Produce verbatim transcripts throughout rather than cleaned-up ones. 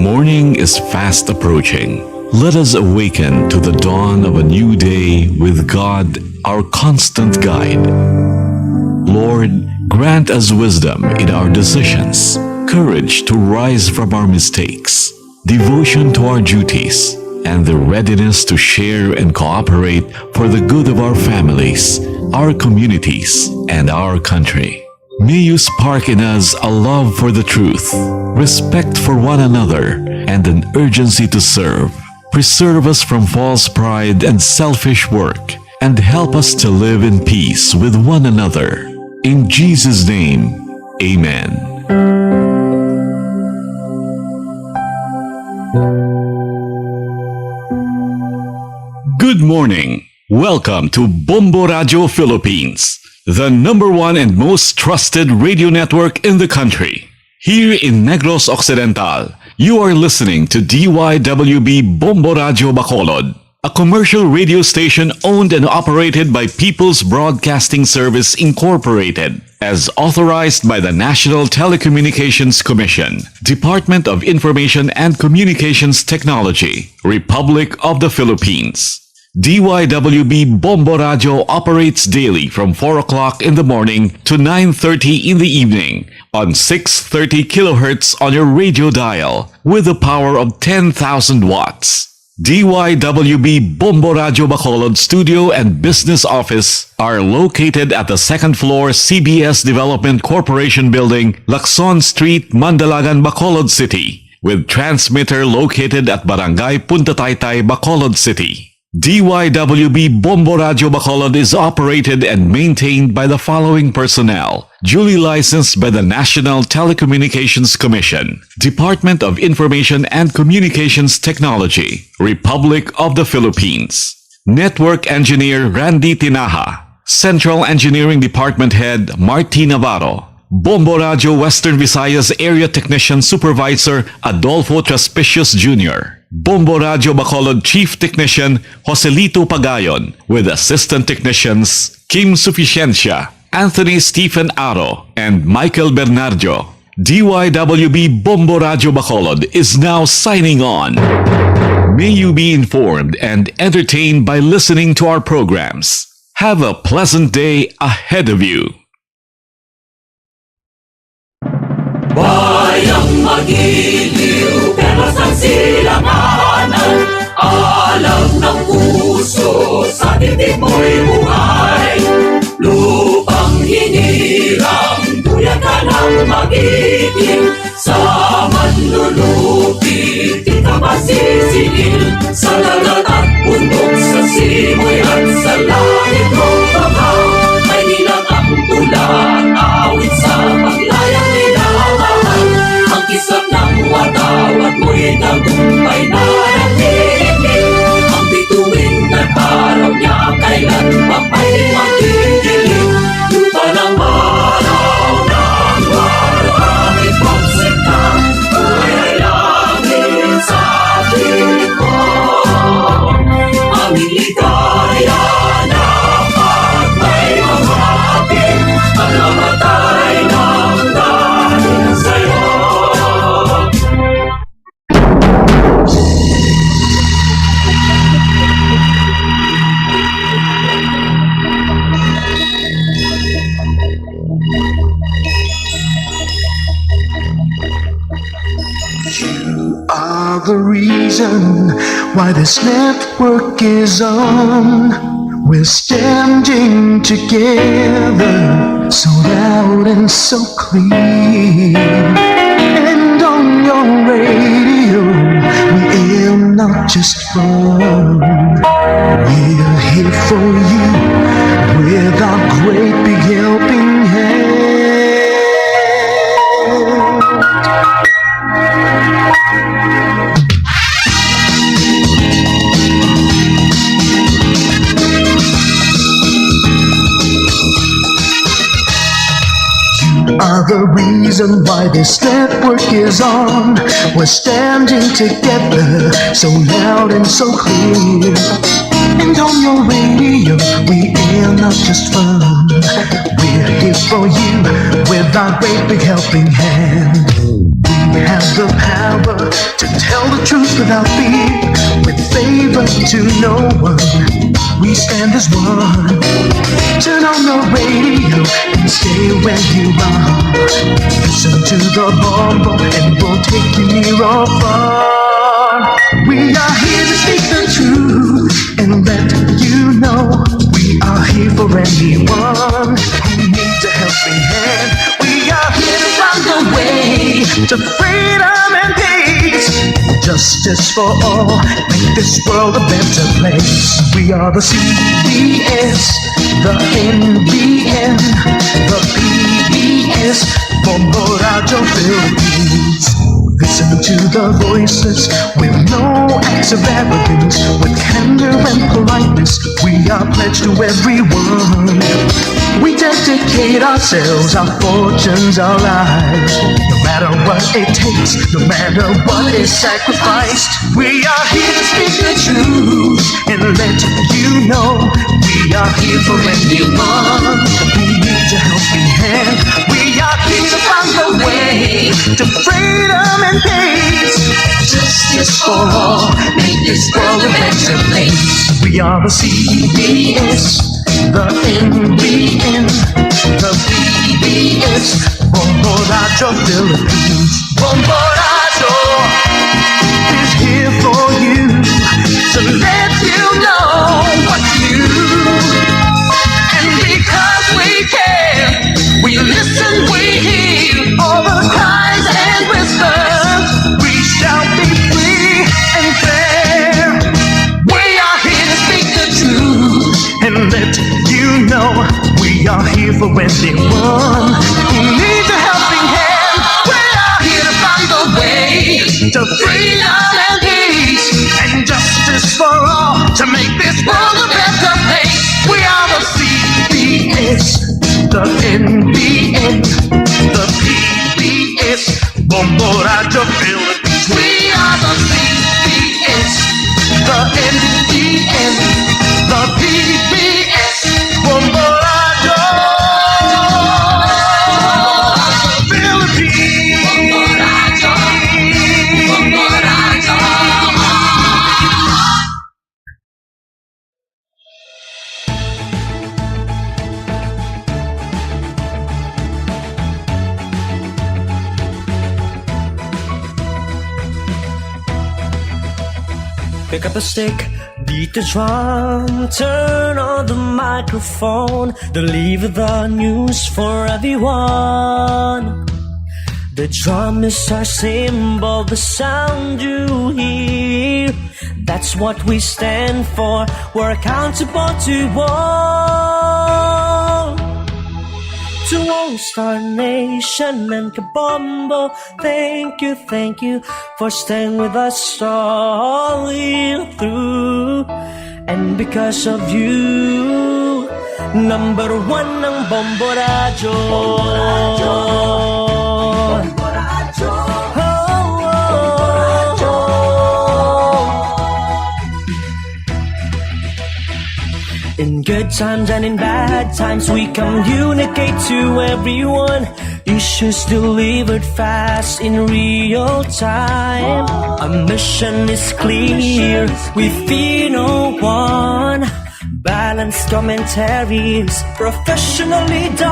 Morning is fast approaching. Let us awaken to the dawn of a new day with God, our constant guide. Lord, grant us wisdom in our decisions, courage to rise from our mistakes, devotion to our duties, and the readiness to share and cooperate for the good of our families, our communities, and our country. May you spark in us a love for the truth, respect for one another, and an urgency to serve. Preserve us from false pride and selfish work, and help us to live in peace with one another. In Jesus' name, amen. Good morning. Welcome to Bombo Radio Philippines, the number one and most trusted radio network in the country. Here in Negros Occidental, you are listening to D Y W B Bombo Radio Bacolod, a commercial radio station owned and operated by People's Broadcasting Service Incorporated, as authorized by the National Telecommunications Commission, Department of Information and Communications Technology, Republic of the Philippines. D Y W B Bombo Radio operates daily from four o'clock in the morning to nine thirty in the evening on six thirty kilohertz on your radio dial with a power of ten thousand watts. D Y W B Bombo Radio Bacolod studio and business office are located at the second floor C B S Development Corporation Building, Lacson Street, Mandalagan, Bacolod City, with transmitter located at Barangay Punta Taytay, Bacolod City. D Y W B Bombo Radio Bacolod is operated and maintained by the following personnel: duly licensed by the National Telecommunications Commission, Department of Information and Communications Technology, Republic of the Philippines. Network Engineer Randy Tinaja, Central Engineering Department Head Marty Navarro, Bombo Radio Western Visayas Area Technician Supervisor Adolfo Traspicios Junior, Bombo Radio Bacolod Chief Technician Joselito Pagayon, with assistant technicians Kim Suficiencia, Anthony Stephen Aro, and Michael Bernardo. D Y W B Bombo Radio Bacolod is now signing on. May you be informed and entertained by listening to our programs. Have a pleasant day ahead of you. Bayang magiliw, perlas ang silanganan, alam ng puso, sa dibdib mo'y buhay. Lupang hinirang, duyan ka ng magiliw, sa manlulupi, di ka masisingil, sa dagat at bundok, sa simoy at sa langit, Roma, may nilagang tula, awit sa paglayang minamahal. Ang kislap ng watawat mo'y tagumpay na nagtitipid. Ang bituin at araw niya kailan pa pa'y magdidilim. Lupa ng maraw, ng maraw, ang ipagsinta, kulay langit sa tingin ko. Ang ligaya na pagmay mamati, ang namatay ng dahil sa'yo. You are the reason why this network is on. We're standing together, so loud and so clear. And on your radio, we aim not just fun. We're here for you with our great big helping hand. You are the reason why this network is on. We're standing together, so loud and so clear. And on your radio, we air not just fun. We're here for you with our great big helping hand. We Have the power to tell the truth without fear, with favor to no one. We stand as one. Turn on the radio and stay where you are. Listen to the bombo and we'll take you near or far. We are here to speak the truth and let you know we are here for anyone who needs a helping hand. We are here to find the way to freedom and peace. Justice for all, make this world a better place. We are the C B S, the N B N, the P B S, Bombo Radyo Philippines. Listen to the voices with no acts of arrogance, with candor and politeness. We are pledged to everyone. We dedicate ourselves, our fortunes, our lives. No matter what it takes, no matter what is sacrificed, we are here to speak the truth and let you know we are here for anyone who needs a helping hand. We are here to find the way to freedom and peace. Justice for all, make this world a better place. We are the C B S, the N B N, the P B S, Bombo Radyo Philippines. Bombo Radyo is here for you to let you know what's new. And because we care, we listen, we hear all the cries and whispers. We shall be free and fair. We are here to speak the truth and let you know we are here for anyone who needs a helping hand. We are here to find the way to freedom and peace and justice for all to make this world a better place. We are the C B S, the N B N, the P B S, Bombo Radyo Philippines. We are the C B S, the N B N, the P B S, Bombo Radyo Philippines. Pick up a stick, beat the drum, turn on the microphone, deliver the news for everyone. The drum is our symbol, the sound you hear. That's what we stand for. We're accountable to all. To All Star Nation and Kabombo, thank you, thank you for staying with us all the year through. And because of you, number one ang Bombo Radyo. Bombo Radyo. Bombo Radyo. Oh, oh, oh. In good times and in bad times, we communicate to everyone. Issues delivered fast in real time. Our mission is clear, we fear no one. Balanced commentaries, professionally done.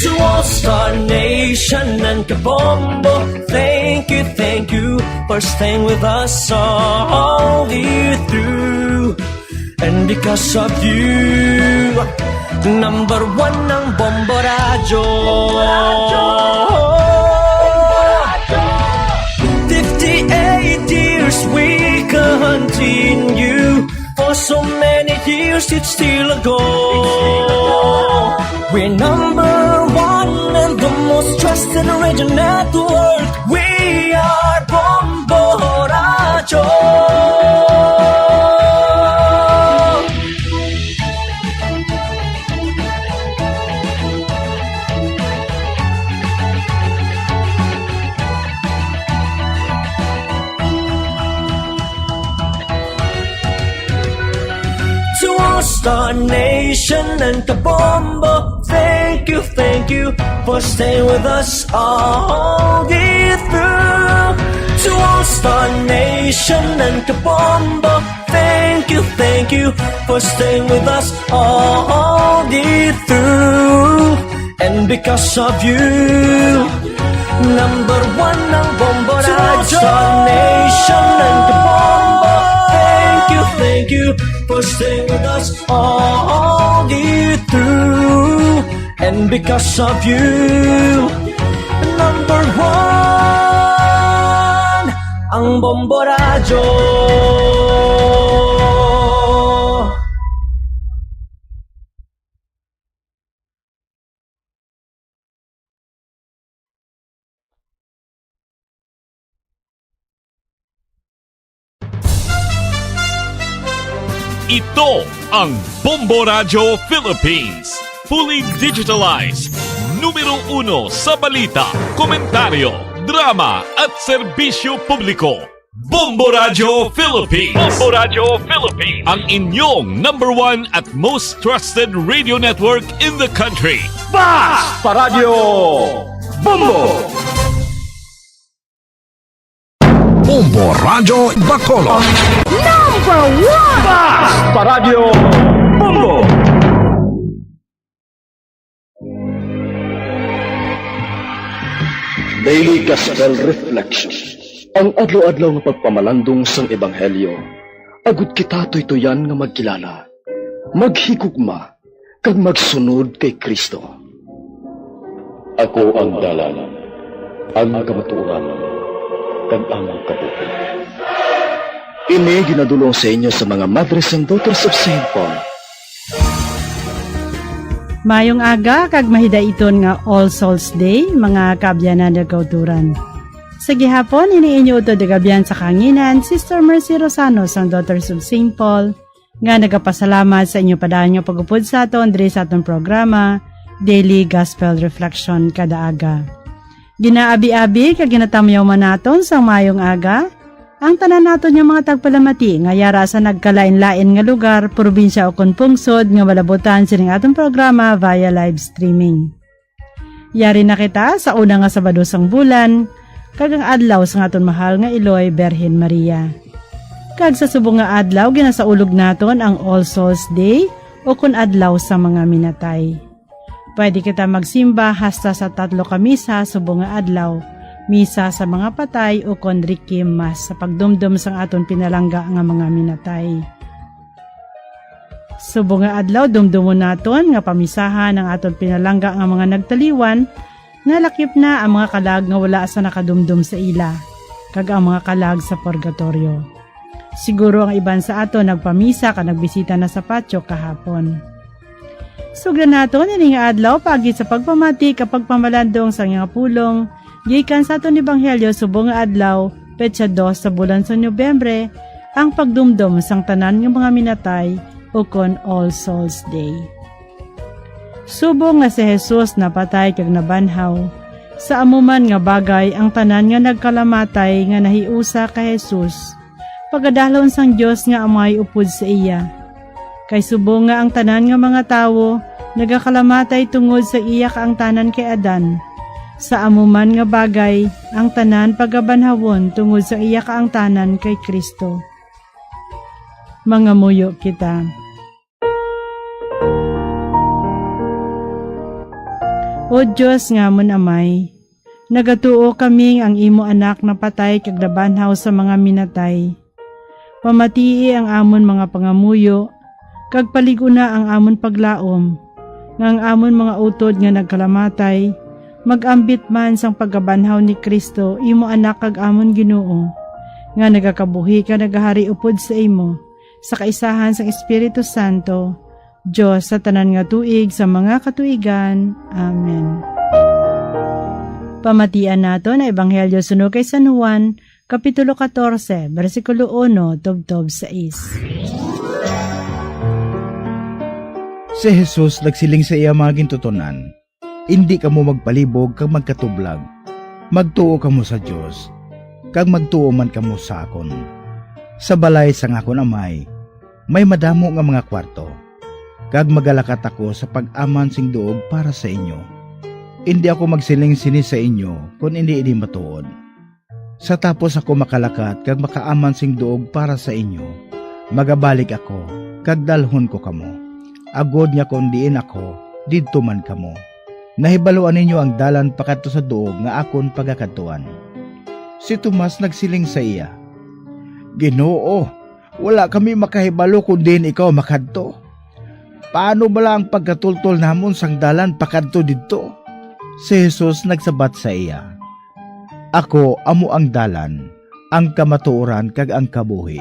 To All Star Nation and Kabombo, thank you, thank you for staying with us all the year through. And because of you, number one ang Bombo Radyo. Fifty-eight years we continue. For so many years it's still a go. We're number one and the most trusted radio network. We are Bombo Radyo. To All Star Nation and Kabombo, thank Thank you, thank you for staying with us all the way through. To All Star Nation and Kabombo, thank you, thank you for staying with us all the way through. And because of you, number one ang Bombo Radyo. To All Star Nation and Kabombo, thank you, thank you for staying with us all the way through. And because of you, number one ang Bombo Radyo. Ito ang Bombo Radyo Philippines. Fully digitalized. Numero uno sa balita, komentaryo, drama at serbisyo publiko. Bombo Radyo Philippines. Bombo Radyo Philippines. Ang inyong number one at most trusted radio network in the country. Basta Radyo Bombo! Bombo Radyo Bacolod. Number one! Basta Radyo Bombo! Daily Gospel Reflection. Ang adlaw-adlaw nga pagpamalandong sang Ebanghelyo, agud kita tuytoyan nga magkilala, maghigugma, kag magsunod kay Cristo. Ako ang dalan, ang kamatuoran, kag ang kabuhi. Ini ginadul-ong sa inyo sa mga Madres and Daughters of Saint Paul. Mayong aga kag mahidaiton nga All Souls Day, mga kaabyanan nga kauturan. Sa gihapon, ini inyo utod nga abyan sa kahanginan, Sister Mercy Rosano sang Daughters of Saint Paul, nga nagapasalamat sa inyo padayon nga pag-upod sa aton diri sa aton programa, Daily Gospel Reflection kada aga. Ginaabi-abi kag ginatamyaw man naton sang mayong aga ang tanan naton nga mga tagpalamati nga yara sa nagkalain-lain nga lugar, probinsya, ukon pungsod nga malabutan sining aton programa via live streaming. Yari na kita sa una nga Sabado sang bulan, kag ang adlaw sang aton mahal nga Iloy, Birhen Maria. Kag sa subong nga adlaw, ginasaulog naton ang All Souls Day, ukon Adlaw sa mga Minatay. Pwede kita magsimba hasta sa tatlo ka misa subong nga adlaw, misa sa mga patay, ukon Requiem Mass sa pagdumdom sang aton pinalangga nga mga minatay. Subong nga adlaw, dumdomon naton nga pamisahan ang aton pinalangga nga mga nagtaliwan, nga lakip na ang mga kalag nga wala sa nakadumdom sa ila, kag ang mga kalag sa purgatorio. Siguro ang iban sa aton nagpamisa kag nagbisita na sa patio kahapon. Sugdan naton ini nga adlaw paagi sa pagpamati kag pagpamalandong sa nga pulong gikan sa aton ebanghelyo subong nga adlaw, petsa dos sa bulan sa Nobyembre, ang pagdumdom sang tanan nga mga minatay, ukon All Souls Day. Subong nga si Jesus napatay kag nabanhaw, sa amo man nga bagay ang tanan nga nagkalamatay nga nahiusa kay Jesus, pagadalhon sang Dios nga Amay upod sa iya. Kay subong nga ang tanan nga mga tawo nagakalamatay tungod sa iya kaangtanan kay Adan, sa amo man nga bagay ang tanan pagabanhawon tungod sa iya kaangtanan kay Cristo. Mangamuyo kita. O Dios nga amon Amay, nagatuo kami nga ang imo Anak napatay kag nabanhaw sa mga minatay. Pamatii ang amon mga pangamuyo, kag palig-una ang amon paglaom, nga ang amon mga utod nga nagkalamatay mag-ambit man sang pagkabanhaw ni Cristo, imo Anak kag amon Ginoo, nga nagakabuhi kag nagahari upod sa imo, sa kaisahan sang Espiritu Santo, Dios sa tanan nga tuig sa mga katuigan. Amen. Pamatian naton ang Ebanghelyo suno kay San Juan, Kapitulo katorse, bersikulo uno tubtob sais. Si Jesus nagsiling sa iya mga gintuton-an, "Indi kamo magpalibog kag magkatublag. Magtuo kamo sa Dios, kag magtuo man kamo sa akon. Sa balay sang akon Amay may madamo nga mga kuwarto. kag magalakat ako sa pag-aman sing duog para sa inyo. Indi ako magsiling sini sa inyo kon indi ini matuod. Sa tapos ako makalakat kag makaaman sing duog para sa inyo, magabalik ako kag dalhon ko kamo, agod nga kon diin ako, didto man kamo. Nahibaluan ninyo ang dalan pakadto sa duog nga akon pagakadtuan." Si Tomas nagsiling sa iya, "Ginoo, wala kami makahibalo kon diin ikaw makadto. Paano bala ang pagkatultol namon sang dalan pakadto didto?" Si Jesus nagsabat sa iya, "Ako amo ang dalan, ang kamatuoran, kag ang kabuhi.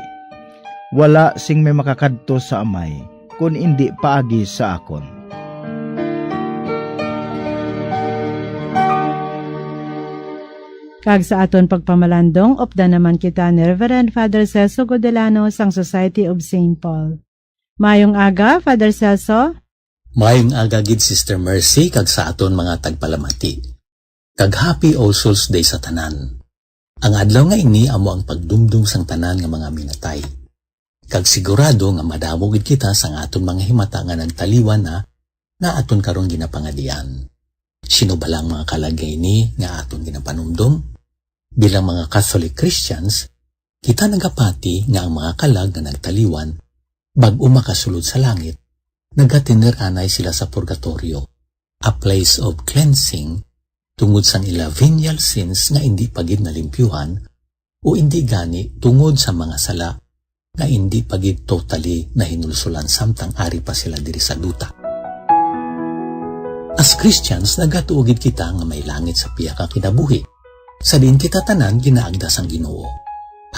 Wala sing may makakadto sa Amay kon indi paagi sa akon." Kag sa aton pagpamalandong, updan naman kita ni Reverend Father Celso Godelano sang Society of Saint Paul. Mayong aga, Father Celso. Mayong aga gid, Sister Mercy, kag sa aton mga tagpalamati. Kag Happy All Souls Day sa tanan. Ang adlaw nga ini amo ang pagdumdom sang tanan nga mga minatay. Kag sigurado nga madamo gid kita sang aton mga himata nga nagtaliwan na, nga aton karon ginapangadian. Sino bala ang mga kalag nga ini nga aton ginapanumdom? Bilang mga Catholic Christians, kita nagapati nga ang mga kalag nga nagtaliwan bag-o makasulod sa langit, nagatener anay sila sa purgatorio, a place of cleansing, tungod sang ila venial sins nga indi pa gid nalimpyuhan, o indi gani tungod sa mga sala nga indi pa gid totally nahinulsulan samtang ari pa sila diri sa duta. As Christians, nagatuo gid kita nga may langit sa pihak nga kinabuhi, sa diin kita tanan ginaagda sang Ginoo.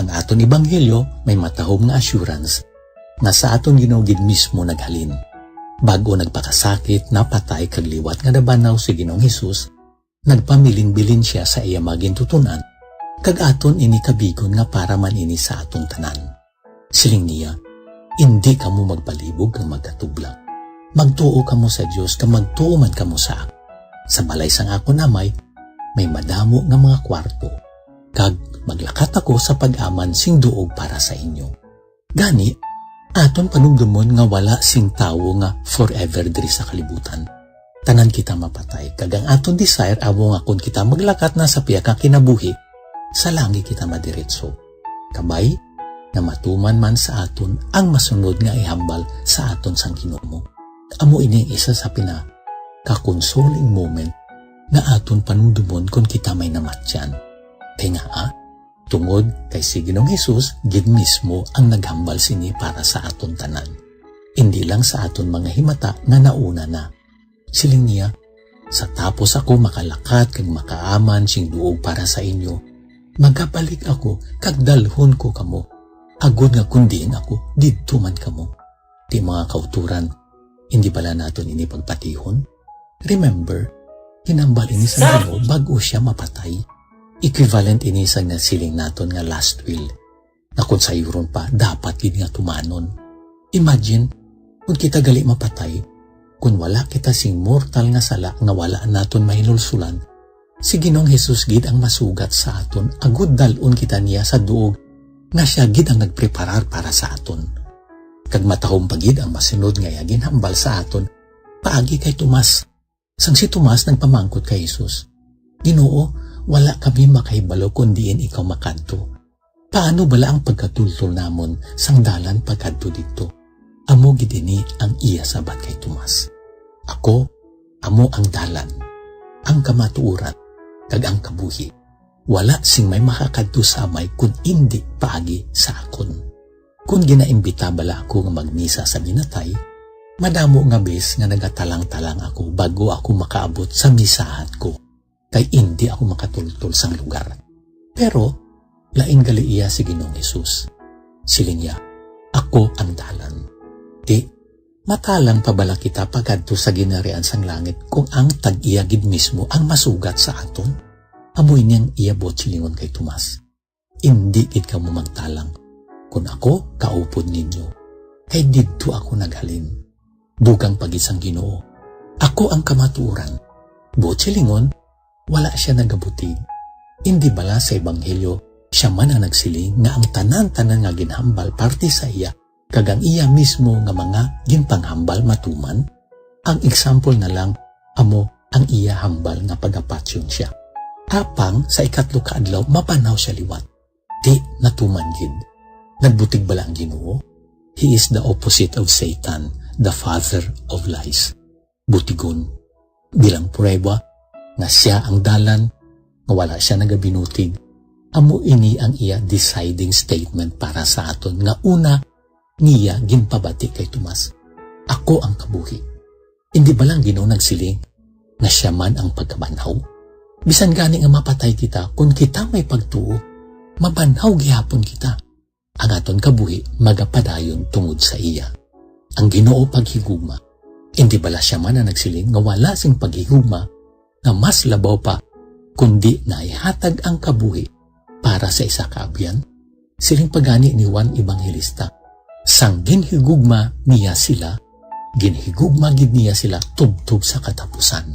Ang aton ebanghelyo may matahom nga assurance nga sa aton Ginoo gid mismo naghalin. Bag-o nagpakasakit, napatay, kag liwat nga nabanaw si Ginoong Hesus, nagpamilinbilin sia sa iya mga gintuton-an, kag aton ini kabigon nga para man ini sa aton tanan. Siling niya, "Indi kamo magpalibog kag magkatublag. Magtuo kamo sa Dios kag magtuo man kamo sa akon. Sa balay sang akon Amay may madamo nga mga kwarto, kag maglakat ako sa pag-aman sing duog para sa inyo." Gani, aton panumdomon nga wala sing tawo nga forever diri sa kalibutan. Tanan kita mapatay, kag ang aton desire amo nga kon kita maglakat na sa pihak nga kinabuhi, sa langit kita madiretso. Kabay nga matuman man sa aton ang masunod nga ihambal sa aton sang Ginoo. Amo ini ang isa sa pinaka-consoling moment nga aton panumdomon kon kita may namatyan. Kay ngaa, tungod kay si Ginoong Hesus gid mismo ang naghambal sini para sa aton tanan, indi lang sa aton mga himata nga nauna na. Siling niya, "Sa tapos ako makalakat kag makaaman sing duog para sa inyo, magabalik ako kag dalhon ko kamo, agod nga kon diin ako, didto man kamo." Ti, mga kauturan, indi bala naton ini pagpatihon? Remember, hinambal ini sa Ginoo bag-o sia mapatay. Equivalent ini sa nasiling naton nga last will, nga kon sayuron pa, dapat gid nga tumanon. Imagine, kung kita gali mapatay, kung wala kita sing mortal nga sala nga wala naton mahinulsulan, si Ginoong Hesus gid ang masugat sa aton, agud dal-on kita niya sa duog nga sia gid ang nagpreparar para sa aton. Kag matahom pa gid ang masunod nga iya ginhambal sa aton paagi kay Tomas. Sang si Tomas nagpamangkot kay Jesus, "Ginoo, wala kami makahibalo kon diin ikaw makadto. Paano bala ang pagkatultol namon sang dalan pagkadto didto?" Amo gid ini ang iya sabat kay Tomas, "Ako amo ang dalan, ang kamatuoran, kag ang kabuhi. Wala sing may makakadto sa Amay kun indi paagi sa akon." Kun ginaimbita bala ako nga magmisa sa minatay, madamo nga bes nga nagatalang-talang ako bag-o ako makaabot sa misahan ko, kay indi ako makatultol sang lugar. Pero lain gali iya si Ginoong Hesus. Siling niya, "Ako ang dalan." Ti, matalang pa bala kita pakadto sa ginharian sang langit kung ang tag-iya gid mismo ang masugat sa aton? Amo ini ang iya buot silingon kay Tomas, "Indi gid kamo magtalang, kun ako kaupod ninyo, kay didto ako naghalin." Dugang pa gid sang Ginoo, "Ako ang kamatuoran." Buot silingon, wala sia nagabutig. Indi bala sa Ebanghelyo, sia man ang nagsiling nga ang tanan-tanan nga ginhambal parte sa iya kag ang iya mismo nga mga ginpanghambal matuman? Ang example na lang amo ang iya hambal nga pagapatsyon sia. Apang sa ikatlo ka adlaw, mabanhaw sia liwat. Di, natuman gid. Nagbutig bala ang Ginoo? He is the opposite of Satan, the father of lies. Butigon. Bilang prueba nga sia ang dalan, nga wala sia nagabinutig, amo ini ang iya deciding statement para sa aton, nga una niya ginpabati kay Tomas, "Ako ang kabuhi." Indi bala ang Ginoo nagsiling nga sia man ang pagkabanhaw? Bisan gani nga mapatay kita, kon kita may pagtuo, mabanhaw gihapon kita. Ang aton kabuhi magapadayon tungod sa iya. Ang Ginoo paghigugma. Indi bala sia man ang nagsiling nga wala sing paghigugma nga mas labaw pa, kundi naihatag ang kabuhi para sa isa ka abyan? Siling pa gani ni Juan Evangelista, "Sang ginhigugma niya sila, ginhigugma gid niya sila tubtob sa katapusan."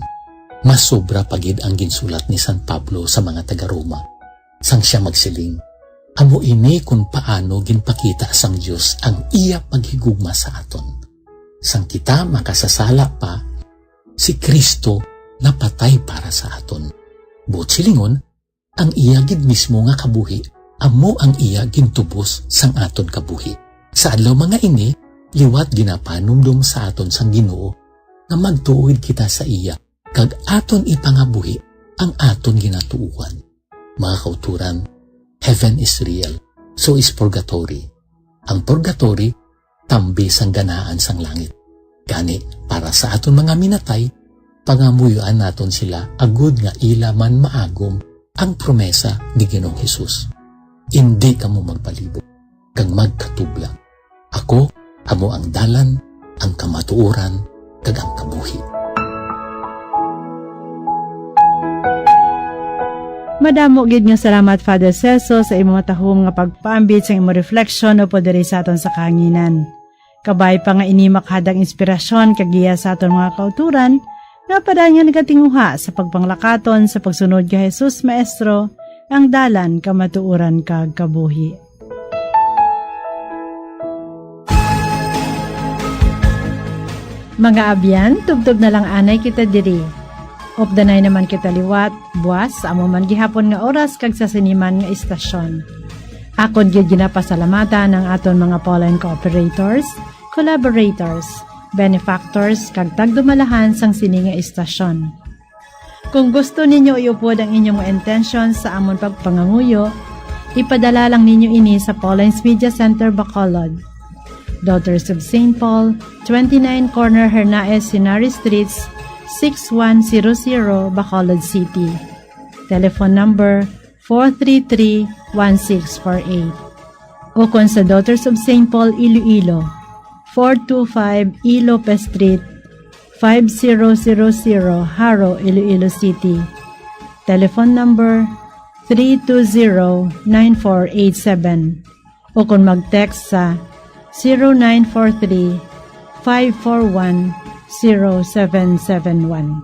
Mas sobra pa gid ang ginsulat ni San Pablo sa mga taga-Roma, sang sia magsiling, "Amo ini kon paano ginpakita sang Dios ang iya paghigugma sa aton. Sang kita makasasala pa, si Cristo napatay para sa aton." Buot silingon, ang iya gid mismo nga kabuhi amo ang iya gintubos sang aton kabuhi. Sa adlaw mga ini, liwat ginapanumdom sa aton sang Ginoo nga magtuo gid kita sa iya kag aton ipangabuhi ang aton ginatuohan. Mga kauturan, heaven is real, so is purgatory. Ang purgatory tambi sang ganaan sang langit. Gani, para sa aton mga minatay, pangamuyoan naton sila agod nga ila man maagom ang promesa ni Ginoong Hesus. Indi kamo magpalibog kag magkatublag. Ako amo ang dalan, ang kamatuoran, kag ang kabuhi. Madamo gid nga salamat, Father Celso, sa imo matahom nga pagpaambit sang imo refleksyon upod diri sa aton sa kahanginan. Kabay pa nga ini makahatag inspirasyon kag giya sa aton mga kauturan nga padayon nga nagatinguha sa pagpanglakaton sa pagsunod kay Jesus, Maestro, ang dalan, kamatuoran, kag kabuhi. Mga abyan, tubtob na lang anay kita diri. Updanay naman kita liwat, buas, sa amo man gihapon nga oras kag sa sini man nga istasyon. Akon gid ginapasalamatan ang aton mga Pauline cooperators, collaborators, benefactors, kag tagdumalahan sang sini nga istasyon. Kung gusto ninyo iupod ang inyong mga intensyon sa amon pagpangamuyo, ipadala lang ninyo ini sa Pauline's Media Center, Bacolod, Daughters of Saint Paul, twenty-nine Corner Hernaez Henares Streets, six one zero zero, Bacolod City. Telephone number four three three, one six four eight. O kon sa Daughters of Saint Paul, Iloilo, four two five E Lopez Street, five zero zero zero, Jaro, Iloilo City. Telephone number three two zero, nine four eight seven. O kon mag-text sa zero nine four three, five four one, zero seven seven one.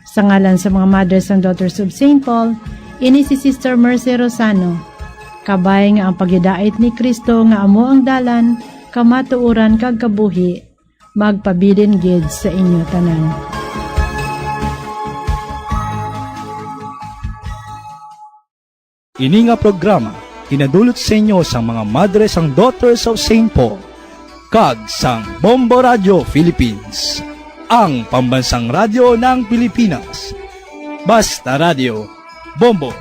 Sa ngalan sa mga Mothers and Daughters of Saint Paul, ini si Sister Mercy Rosano. Kabay nga ang paghidait ni Cristo nga amo ang dalan, kamatuoran, kag kabuhi, magpabilin gid sa inyo tanan. Ini nga programa ginadulot sa inyo sang mga Madres and Daughters of Saint Paul kag sang Bombo Radio Philippines, ang pambansang radyo ng Pilipinas. Basta Radio, Bombo.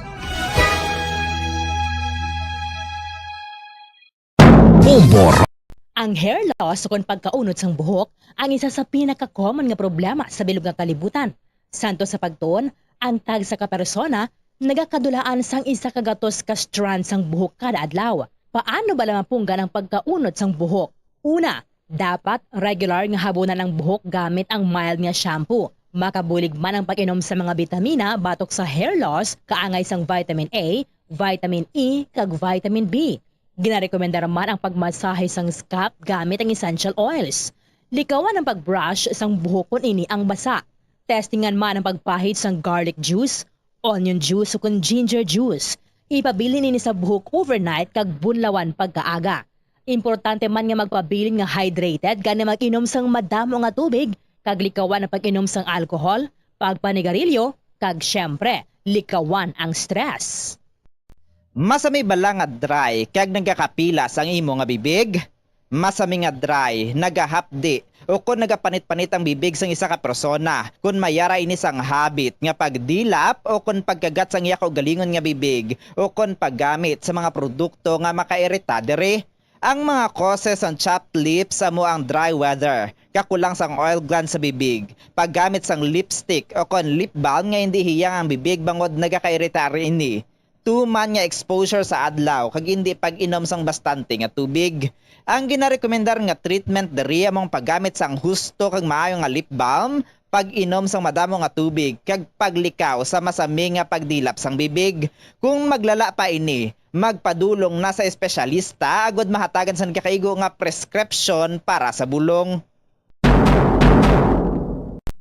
Bombo. Ang hair loss o kon pagkaunod sang buhok ang isa sa pinaka-common nga problema sa bilog nga kalibutan. Santo sa pagtuon, ang tagsa ka persona nagakadulaan sang isa ka gatos ka strand sang buhok kada adlaw. Paano bala mapunggan ang pagkaunod sang buhok? Una, dapat regular nga habunan ang buhok gamit ang mild nga shampoo. Makabulig man ang pag-inom sa mga bitamina batok sa hair loss, kaangay sang vitamin A, vitamin E, kag vitamin B. Ginarekomendar man ang pagmasahe sang scalp gamit ang essential oils. Likawan ang pag-brush sang buhok kon ini ang basa. Testingan man ang pagpahid sang garlic juice, onion juice, o kon ginger juice. Ipabilin ini sa buhok overnight kag bunlawan pagkaaga. Importante man nga magpabilin nga hydrated, gani mag-inom sang madamo nga tubig, kag likawan ang pag-inom sang alcohol, pagpanigarilyo, kag, siyempre, likawan ang stress. Masami bala nga dry kag nagakapilas ang imo nga bibig? Masami nga dry, nagahapdi, ukon nagapanit-panit ang bibig sang isa ka persona, kon may ara ini sang habit nga pagdilap ukon pagkagat sang iya kaugalingon nga bibig, ukon paggamit sa mga produkto nga makairita diri. Ang mga causes sang chapped lips amo ang dry weather, kakulang sang oil gland sa bibig, paggamit sang lipstick ukon lip balm nga indi hiyang ang bibig bangod nagakairita ini. Tuman nga exposure sa adlaw kag indi pag-inom sang bastante nga tubig. Ang ginarekomendar nga treatment diri amo ang paggamit sang husto kag maayo nga lip balm, pag-inom sang madamo nga tubig, kag paglikaw sa masami nga pagdilap sang bibig. Kung maglala pa ini, magpadulong na sa espesyalista agod mahatagan sang nagakaigo nga prescription para sa bulong.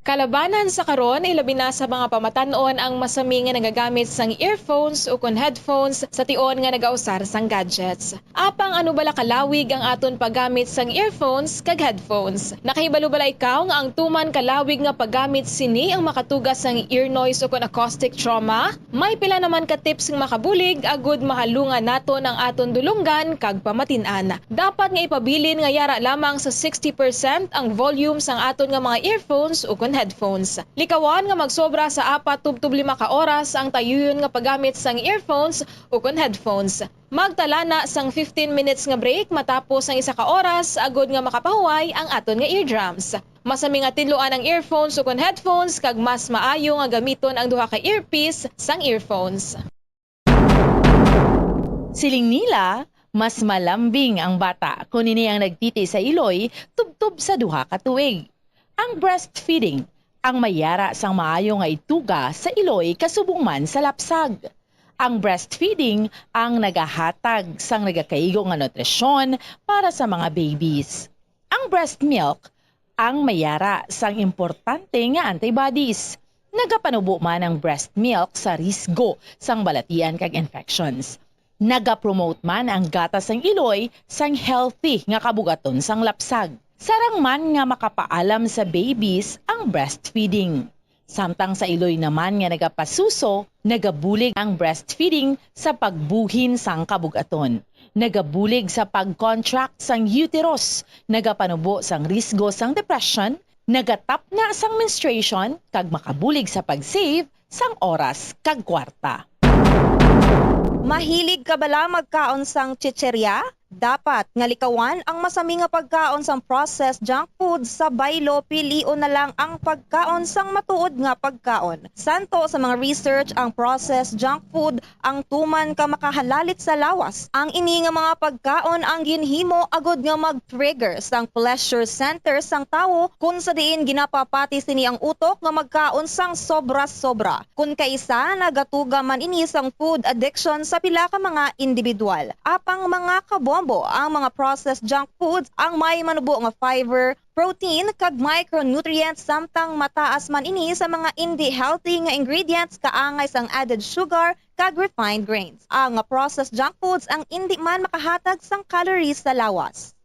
Kalabanan sa karon, ilabi na sa mga pamatan-on ang masami nga nagagamit sang earphones ukon headphones sa tion nga nagausar sang gadgets. Apang ano bala kalawig ang aton paggamit sang earphones kag headphones? Nakahibalo bala ikaw nga ang tuman kalawig nga paggamit sini ang makatuga sang ear noise ukon acoustic trauma? May pila naman ka tips nga makabulig agud mahalungan naton ang aton dulonggan kag pamatin-an. Dapat nga ipabilin nga yara lamang sa sixty percent ang volume sang aton nga mga earphones ukon headphones. Likawan nga magsobra sa apat tubtob lima ka oras ang tayuyon nga paggamit sang earphones ukon headphones. Magtala na sang fifteen minutes nga break matapos ang isa ka oras agud nga makapahuway ang aton nga eardrums. Masami nga tinluan ang earphones ukon headphones kag mas maayo nga gamiton ang duha ka earpiece sang earphones. Siling nila, mas malambing ang bata kon ini ang nagtiti sa iloy tubtob sa duha ka tuig. Ang breastfeeding ang may yara sang maayo nga ituga sa iloy kasubong man sa lapsag. Ang breastfeeding ang nagahatag sang nagakaigo nga nutrisyon para sa mga babies. Ang breast milk ang may yara sang importante nga antibodies. Nagapanubo man ang breast milk sa risgo sang balatian kag infections. Nagapromote man ang gatas sang iloy sang healthy nga kabugaton sang lapsag. Sarang man nga makapaalam sa babies ang breastfeeding. Samtang sa iloy naman nga nagapasuso, nagabulig ang breastfeeding sa pagbuhin sang kabug-aton. Nagabulig sa pag-contract sang uterus, nagapanubo sang risgo sang depression, nagatapna sang menstruation, kag makabulig sa pag-save sang oras kag kwarta. Mahilig ka bala magkaon sang chichirya? Dapat nga likawan ang masami nga pagkaon sang processed junk food sa baylo, pilion na lang ang pagkaon sang matuod nga pagkaon. Santo sa mga research, ang processed junk food ang tuman ka makahalalit sa lawas. Ang ini nga mga pagkaon ang ginhimo agud nga mag-trigger sang pleasure center sang tawo, kun sa diin ginapapati sini ang utok nga magkaon sang sobra-sobra. Kun kaisa, nagatuga man ini sang food addiction sa pila ka mga individual. Apang mga kabombo, ang mga processed junk foods ang may manubo nga fiber, protein, kag micronutrients, samtang mataas man ini sa mga indi healthy nga ingredients kaangay sang added sugar kag refined grains. Ang processed junk foods ang indi man makahatag sang calories sa lawas.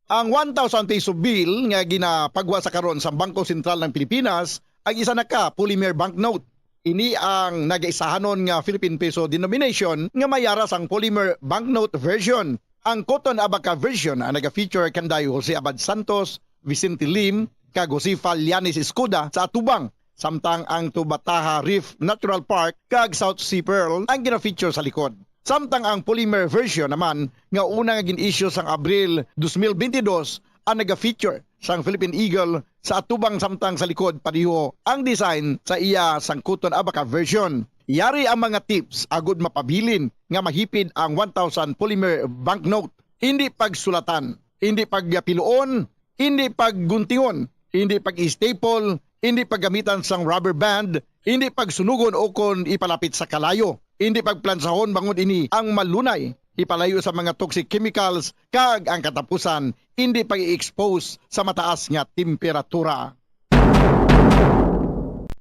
Ang one thousand peso bill nga ginapagwa sa karon sa Bangko Sentral ng Pilipinas ang isa na ka polymer banknote. Ini ang nagaisahanon nga Philippine peso denomination nga may ara sang polymer banknote version. Ang Cotton Abaca version ang naga-feature kanday Jose Abad Santos, Vicente Lim, kag Josefa Llanes Escuda sa atubang, samtang ang Tubataha Reef Natural Park kag South Sea Pearl ang gina-feature sa likod. Samtang ang polymer version naman nga una nga gin-issue sang Abril dos mil bentidós ang naga-feature sang Philippine Eagle sa atubang, samtang sa likod pareho ang design sa iya sang Cotton Abaca version. Yari ang mga tips agud mapabilin nga mahipid ang one thousand polymer banknote. Hindi pagsulatan, hindi pagpiluon, hindi pagguntingon, hindi pag-staple, hindi paggamitan sang rubber band, hindi pagsunugon ukon ipalapit sa kalayo, hindi pagplansahon bangod ini ang malunay ipalayo sa mga toxic chemicals, kag ang katapusan, hindi pag-i-expose sa mataas nga temperatura.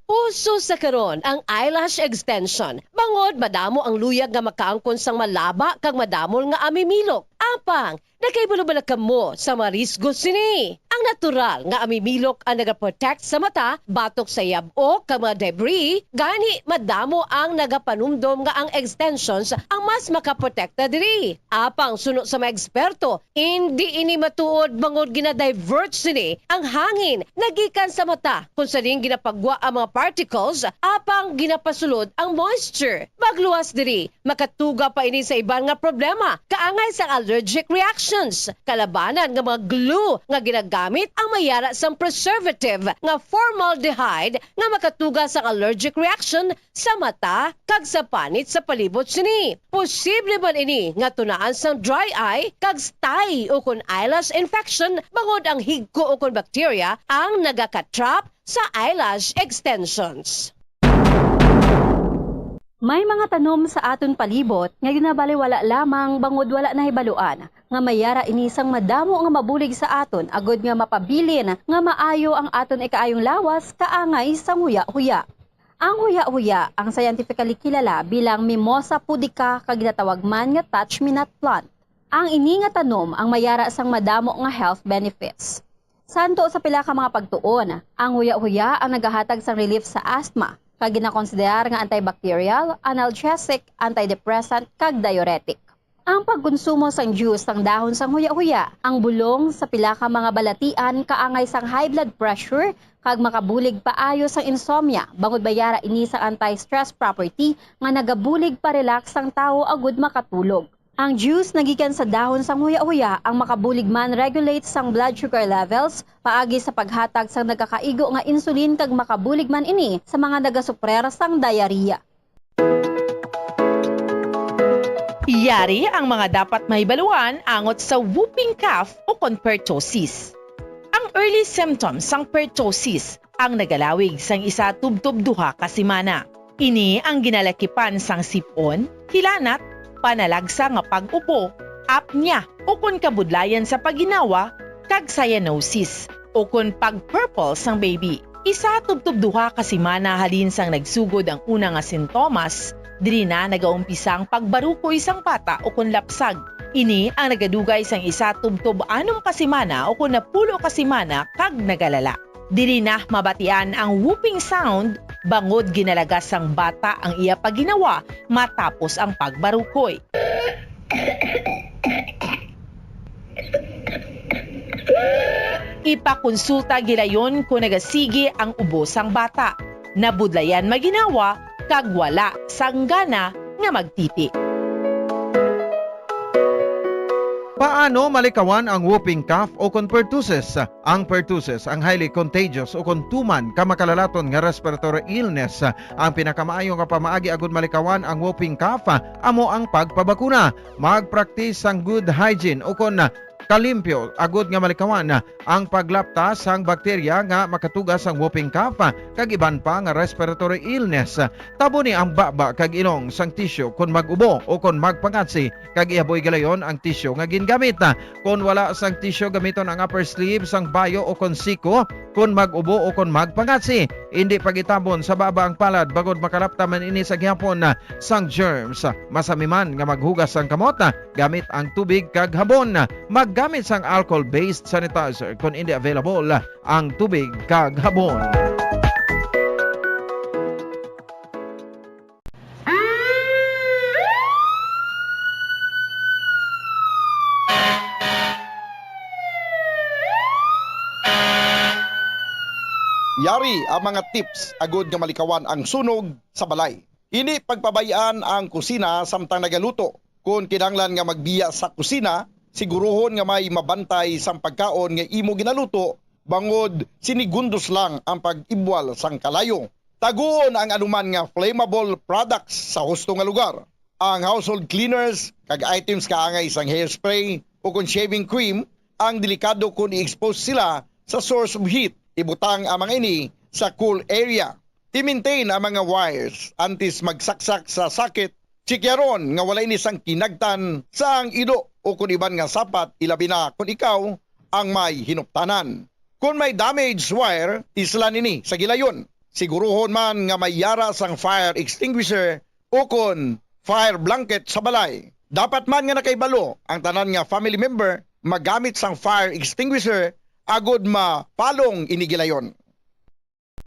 Uso sa karon ang eyelash extension, bangod madamo ang luyag nga makaangkon sang malaba kag madamol nga amimilok. Apang, nakahibalo bala kamo sa marisgo sini? Ang natural nga amimilok ang nagaprotect sa mata batok sa yab-o kag mga debris, gani madamo ang nagapanumdom nga ang extensions ang mas makaprotekta diri. Apang suno sa mga eksperto, indi ini matuod bangod gina-divert sini ang hangin nagikan sa mata, kung sa diin ginapagwa ang mga particles, apang ginapasulod ang moisture. Magluwas diri, makatuga pa ini sa iban nga problema, kaangay sang allergic reactions, kalabanan nga mga glue nga ginagamit ang may yara sang preservative nga formaldehyde nga makatuga sang allergic reaction sa mata kag sa panit sa palibot sini. Posible man ini nga tunaan sang dry eye kag stye ukon eyelash infection bangod ang higko ukon bakterya ang nagakatrap sa eyelash extensions. May mga tanom sa aton palibot nga ginabaliwala lamang bangod wala nahibaluan nga may yara ini sang madamo nga mabulig sa aton agud nga mapabilin nga maayo ang aton ikaayong lawas kaangay sang huya-huya. Ang huya-huya, ang scientifically kilala bilang Mimosa pudica kag ginatawag man nga touch-me-not plant. Ang ini nga tanom ang may yara sang madamo nga health benefits. Santo sa pila ka mga pagtuon, ang huya-huya ang nagahatag sang relief sa asthma, kag ginakonsiderar nga antibacterial, analgesic, antidepressant, kag diuretic. Ang pagkonsumo sang juice sang dahon sang huya-huya, ang bulong sa pila ka mga balatian kaangay sang high blood pressure kag makabulig paayo sang insomnia, bangod may yara ini sang anti-stress property nga nagabulig pa-relax sang tawo agud makatulog. Ang juice nga gikan sa dahon sang huya-huya ang makabulig man regulate sang blood sugar levels paagi sa paghatag sang nagakaigo nga insulin kag makabulig man ini sa mga nagasuprer sang diarrhea. Yari ang mga dapat mahibaluan angot sa whooping cough o kon pertussis. Ang early symptoms sang pertussis ang nagalawig sang isa tubtob duha ka semana. Ini ang ginalakipan sang sip-on, hilanat, panalagsa nga pag-ubo, apnea, ukon kabudlayan sa pagginawa, kag cyanosis, ukon pag-purple sang baby. Isa tubtob duha ka semana halin sang nagsugod ang una nga sintomas, diri na nagaumpisa ang pagbarukoy sang bata ukon lapsag. Ini ang nagadugay sang isa tubtob anom ka semana ukon napulo ka semana kag nagalala. Diri na mabatian ang whooping sound bangod ginalagas sang bata ang iya pagginawa matapos ang pagbarukoy. Ipakonsulta gilayon kon nagasigi ang ubo sang bata, nabudlayan maginawa, kag wala sang gana nga magtiti. Paano malikawan ang whooping cough o kon pertussis? Ang pertussis ang highly contagious o kon tuman ka makalalaton nga respiratory illness. Ang pinakamaayo nga pamaagi agud malikawan ang whooping cough amo ang pagpabakuna. Mag-practice sang good hygiene o kon kalimpyo agud nga malikawan ang paglapta sang bakterya nga makatuga sang whooping cough kag iban pa nga respiratory illness. Taboni ang baba kag ilong sang tisyu kon mag-ubo o kon magpangatsi, kag ihaboy gilayon ang tisyu nga gingamit. Kon wala sang tisyu, gamiton ang upper sleeve sang bayo o kon siko kon mag-ubo o kon magpangatsi. Indi pag-itabon sa baba ang palad bangod makalapta man ini sa gihapon sang germs. Masami man nga maghugas sang kamot gamit ang tubig kag habon. Maggamit sang alcohol-based sanitizer kon indi available ang tubig kag habon. Yari ang mga tips agud nga malikawan ang sunog sa balay. Indi pagpabay-an ang kusina samtang nagaluto. Kon kinahanglan nga magbiya sa kusina, siguruhon nga may mabantay sang pagkaon nga imo ginaluto, bangod sinigundos lang ang pag-ibwal sang kalayo. Taguon ang anuman nga flammable products sa husto nga lugar. Ang household cleaners kag items kaangay sang hairspray o kon shaving cream ang delikado kon i-expose sila sa source of heat. Ibutang ang mga ini sa cool area. I-maintain ang mga wires antes magsaksak sa socket. Tsikyaron nga wala ini sang kinagtan sa ang ido o kon iban nga sapat, ilabi na kon ikaw ang may hinuptanan. Kon may damaged wire, islan ini sa gilayon. Siguruhon man nga may yara sang fire extinguisher ukon fire blanket sa balay. Dapat man nga nakahibalo ang tanan nga family member magamit sang fire extinguisher agod mapalong ini gilayon.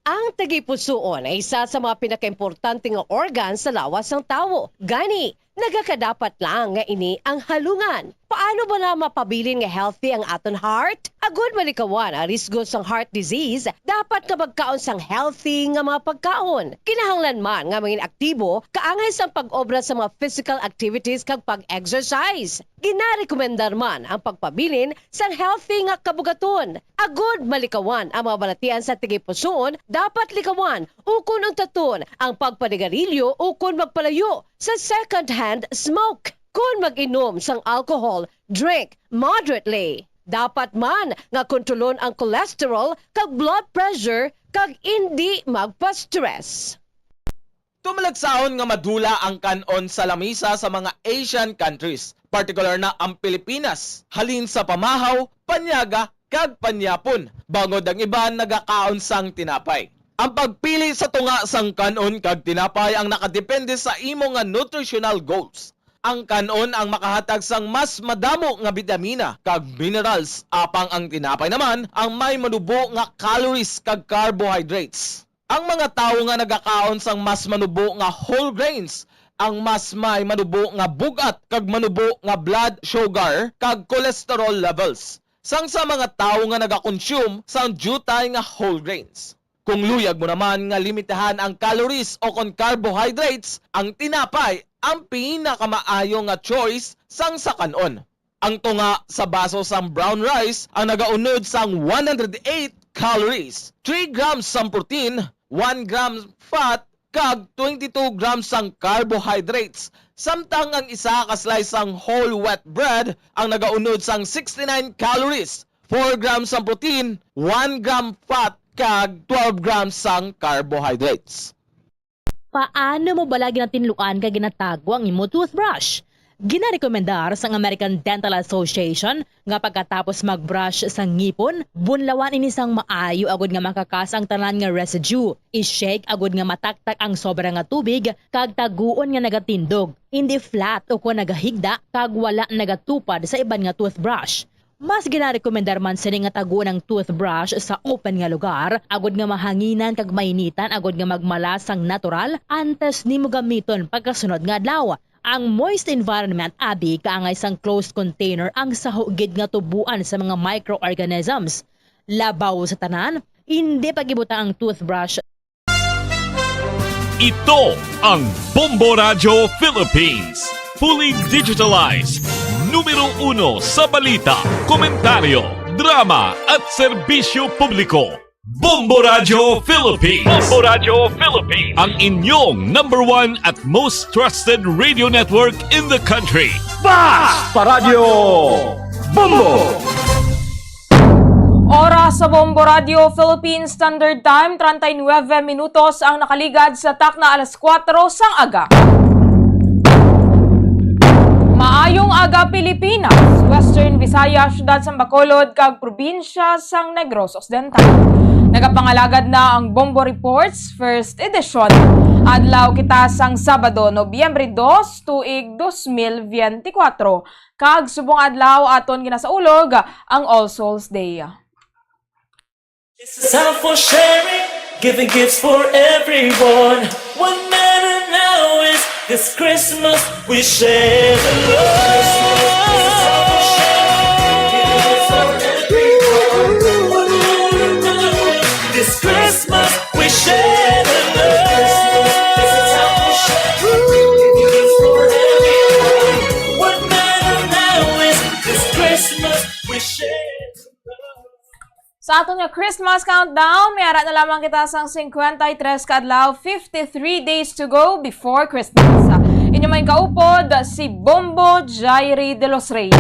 Ang tagipusoon ay isa sa mga pinakaimportante nga organ sa lawas sang tawo. Gani, nagakadapat lang nga ini ang halungan. Paano bala mapabilin nga healthy ang aton heart? Agud malikawan ang risgo sang heart disease, dapat nga magkaon sang healthy nga mga pagkaon. Kinahanglan man nga mangin aktibo kaangay sang pag-obra sa mga physical activities kag pag-exercise. Ginarekomendar man ang pagpabilin sang healthy nga kabugaton. Agud malikawan ang mga balatian sa tagipusoon, dapat likawan ukon untaton ang pagpanigarilyo ukon magpalayo sa second-hand smoke. Kon mag-inom sang alcohol, drink moderately. Dapat man nga kontrolon ang cholesterol kag blood pressure kag indi magpa-stress. Tumalagsahon nga madula ang kan-on sa lamisa sa mga Asian countries, partikular na ang Pilipinas, halin sa pamahaw, panyaga, kag panyapon, bangod ang iban nagakaon sang tinapay. Ang pagpili sa tunga sang kan-on kag tinapay ang nakadepende sa imo nga nutritional goals. Ang kan-on ang makahatag sang mas madamo nga bitamina kag minerals, apang ang tinapay naman ang may manubo nga calories kag carbohydrates. Ang mga tawo nga nagakaon sang mas manubo nga whole grains, ang mas may manubo nga bug-at kag manubo nga blood sugar kag cholesterol levels, sang sa mga tawo nga nagakonsume sang diutay nga whole grains. Kung luyag mo naman nga limitahan ang calories o kon carbohydrates, ang tinapay ang pinakamaayo nga choice sang sa kan-on. Ang tunga sa baso sang brown rice ang nagaunod sang one hundred eight calories, three grams sang protein, one gram fat, kag twenty-two grams sang carbohydrates, samtang ang isa ka slice sang whole wheat bread ang nagaunod sang sixty-nine calories, four grams sang protein, one gram fat, kag twelve grams sang carbohydrates. Paano mo bala ginatinluan kag ginatago ang imo toothbrush? Ginarekomendar sang American Dental Association nga pagkatapos mag-brush sa ngipon, bunlawan ini sang maayo agud nga makakas ang tanan nga residue. I-shake agud nga mataktak ang sobra nga tubig kag taguon nga nagatindog, hindi flat ukon nagahigda kag wala nagatupad sa iban nga toothbrush. Mas ginarekomendar man sini nga taguon ang toothbrush sa open nga lugar, agud nga mahanginan kag mainitan, agud nga magmalas sang natural antes nimo gamiton pagkasunod nga adlaw. Ang moist environment abi kaangay sang closed container ang saho gid nga tuboan sa mga microorganisms. Labaw sa tanan, indi pag-ibutang ang toothbrush. Ito ang Bombo Radyo Philippines. Fully digitalized. Numero uno sa balita, komentaryo, drama at serbisyo publiko. Bombo Radyo Philippines. Bombo Radyo Philippines. Ang inyong number one at most trusted radio network in the country. Basta Radyo Bombo! Oras sa Bombo Radyo Philippine Standard Time, treinta y nueve minutos ang nakaligad sa takna alas kuwatro sang aga. Maayong aga, Pilipinas, Western Visayas, Siyudad sang Bacolod, kag probinsya sang Negros Occidental. Nagapangalagad na ang Bombo Reports First Edition. Adlaw kita sang Sabado, Nobyembre dos, tuig dos mil biyente kuwatro. Kag subong adlaw aton ginasaulog ang All Souls Day. This is time for sharing, giving gifts for everyone. What matter now is this Christmas we share the love. This is time for sharing, giving gifts for everyone. What matter now is this Christmas we share the love. This is time for sharing, giving gifts for everyone. What matter now is this Christmas we share the love. Sa aton nga Christmas countdown, may ara na lamang kita sang cincuenta y tres ka adlaw, fifty-three days to go before Christmas. Inyo may kaupod, si Bombo Jairi de los Reyes.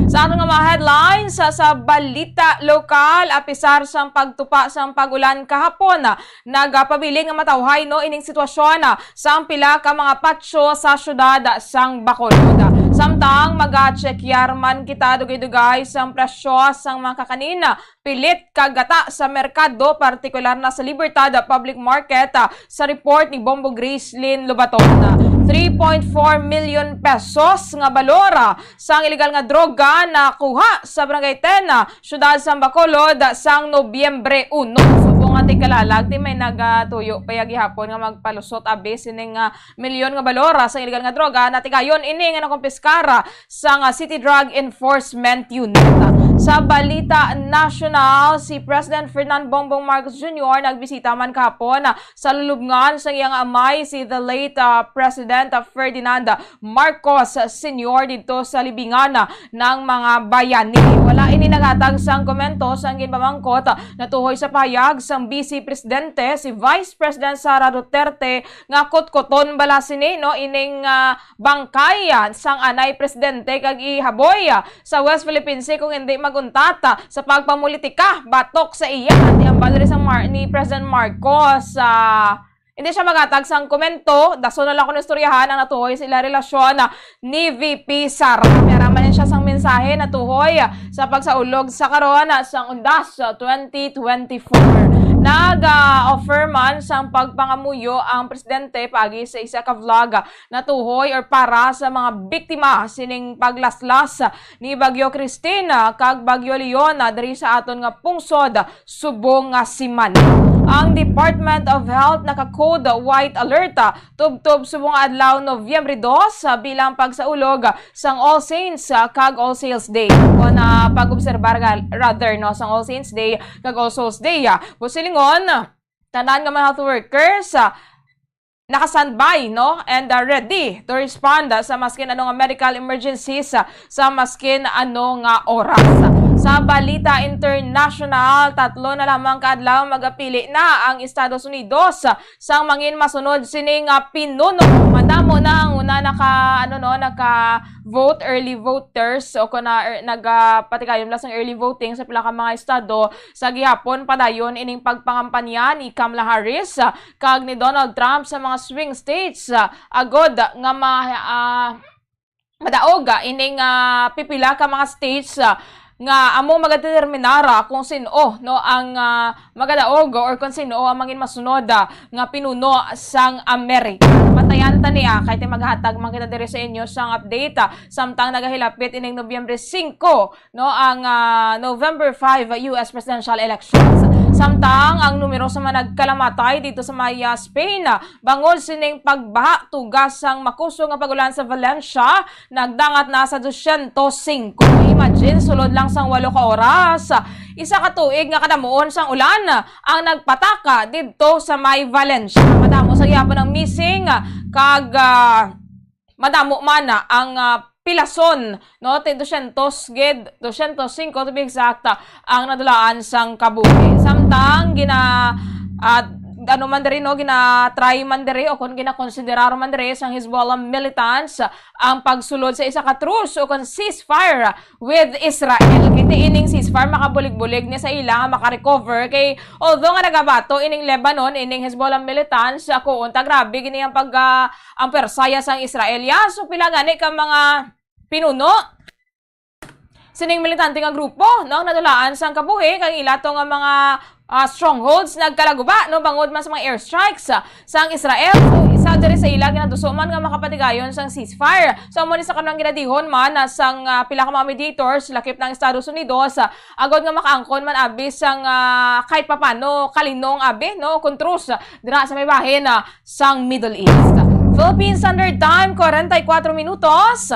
Sa aton nga mga headlines, sa, sa balita lokal, apisar sang pagtupa sang pag-ulan kahapon, nagapabilin nga matawhay, no, ining sitwasyon, ah, sang pila ka mga patio sa siyudad sang Bacolod. Samtang magachekyar man kita dugay-dugay sang presyo sang mga kakanin, pilit kag gata sa merkado, partikular na sa Libertad Public Market, ah, sa report ni Bombo Gracelyn Lobaton. Three point four million pesos nga balor, ah, sang illegal nga droga nakuha sa Barangay ten, ah, siyudad sang Bacolod, ah, sang Nobyembre uno. Subong nga tigkalalag, ti may nagatuyo pa ya gihapon nga magpalusot abi sining, ah, milyon nga balor, ah, sang illegal nga droga. Natigayon ini nga nakumpiskar, ah, sang, ah, City Drug Enforcement Unit. Sa balita nasyonal, si President Ferdinand Bongbong Marcos Junior nagbisita man kahapon, ah, sa lulubngan sang iyang amay, si the late, ah, President, ah, Ferdinand Marcos Senior, didto sa libingan, ah, ng mga bayani. Wala ini naghatag sang komento sang ginpamangkot, ah, natuhoy sa pahayag sang Vice Presidente, si Vice President Sara Duterte, nga kutkuton bala sini, no, ining, ah, bangkay, ah, sang anay presidente kag ihaboy, ah, sa West Philippine Sea kung hindi maguntat, ah, sa pagpamulitika batok sa iya. Ni ambal diri sang Mar-, ni President Marcos, ah, hindi siya maghatag sang komento. Dason na lang ko istoryahan ang natuhoy sa ila relasyon, ah, ni V P Sara. May araman siya sang mensahe natuhoy, ah, sa pagsaulog sa karon, ah, sang Undas, ah, twenty twenty-four. Nag, ah, offer man sang pagpangamuyo ang presidente paagi sa isa ka vlog, ah, natuhoy or para sa mga biktima sining paglaslas ni Bagyo Christine, ah, kag Bagyo Leon, ah, diri sa aton nga pungsod subong nga semana. Ang Department of Health naka-code white alert, ah, tubtob subong nga adlaw, Nobyembre dos, ah, bilang pagsaulog sang All Saints, ah, kag All Souls Day. Kon, ah, pag-obserbar ga-, rather, no, sang All Saints Day kag All Souls Day, ah, busilingon, tanan nga mga health workers, ah, naka-standby, no, and, ah, ready to respond, ah, sa maskin ano nga medical emergencies, ah, sa maskin ano nga oras. Sa balita international, tatlo na lamang ka adlaw magapili na ang Estados Unidos, ah, sang mangin masunod sining, ah, pinuno. Madamo na ang una naka, ano, no, naka-vote, early voters, o kon na, er, nagapatigayon lang sang early voting sa pila ka mga estado. Sa gihapon, padayon ining pagpangampanya ni Kamala Harris, ah, kag ni Donald Trump sa mga swing states, ah, agod nga ma-, ah, madaog, ah, ining, ah, pipila ka mga states, ah, nga amo magadeterminar, ah, kung sin-o, no, ang, ah, magadaog or kung sin-o ang mangin masunod, ah, nga pinuno sang Amerika. Matayan ta ni, ah, kay ti maghatag man kita diri sa inyo sang update, ah, samtang nagahilapit ining Nobyembre singko, no, ang, ah, November five, ah, U S presidential elections. Samtang ang numero sa mga nagkalamatay dito sa may, ah, Spain, ah, bangod sining pagbaha, tugas sang makusog nga pag-ulan sa Valencia, nagdangat na sa dosyentos singko. Imagine, sulod lang sang walo ka oras, ah, isa ka tuig nga kadamuon sang ulan, ah, ang nagpataka didto sa may Valencia. Madamo sa gihapon ang missing, ah, kag, ah, madamo man, ah, ang, ah, pilason, no? Ti dosyentos gid, dosyentos singko to be exact, ah, ang nadulaan sang kabuhi. Samtang gina-, ah, ano man diri, no, gina-try man diri o kung ginakonsiderar man diri sang Hezbollah militants, ah, ang pagsulod sa isa ka truce o kung ceasefire with Israel. Kay ti ining ceasefire makabulig-bulig ni sa ila nga makarecover kay although nga nagabato ining Lebanon, ining Hezbollah militants, ah, kuon ta, grabe gini ang pag, ah, ang persaya sang Israel. Ya, so pila gani ka mga pinuno sining militante nga grupo, no, ang nadulaan sang kabuhi kag ila to nga mga, ah, strongholds nagkalaguba, no, bangod man sa mga airstrikes, ah, sang Israel. So, isa diri sa ila ginaduso man nga makapatigayon sang ceasefire. So, amo ni sa kanang ginadihon man, ah, sang, ah, pila ka mga mediators, lakip ng Estados Unidos, ah, agod nga makaangkon man abi sang, ah, kahit papano kalinong abi, no, kung truce, ah, dira sa may bahin, ah, sang Middle East. Philippine Standard Time, kwarenta y kuwatro minutos.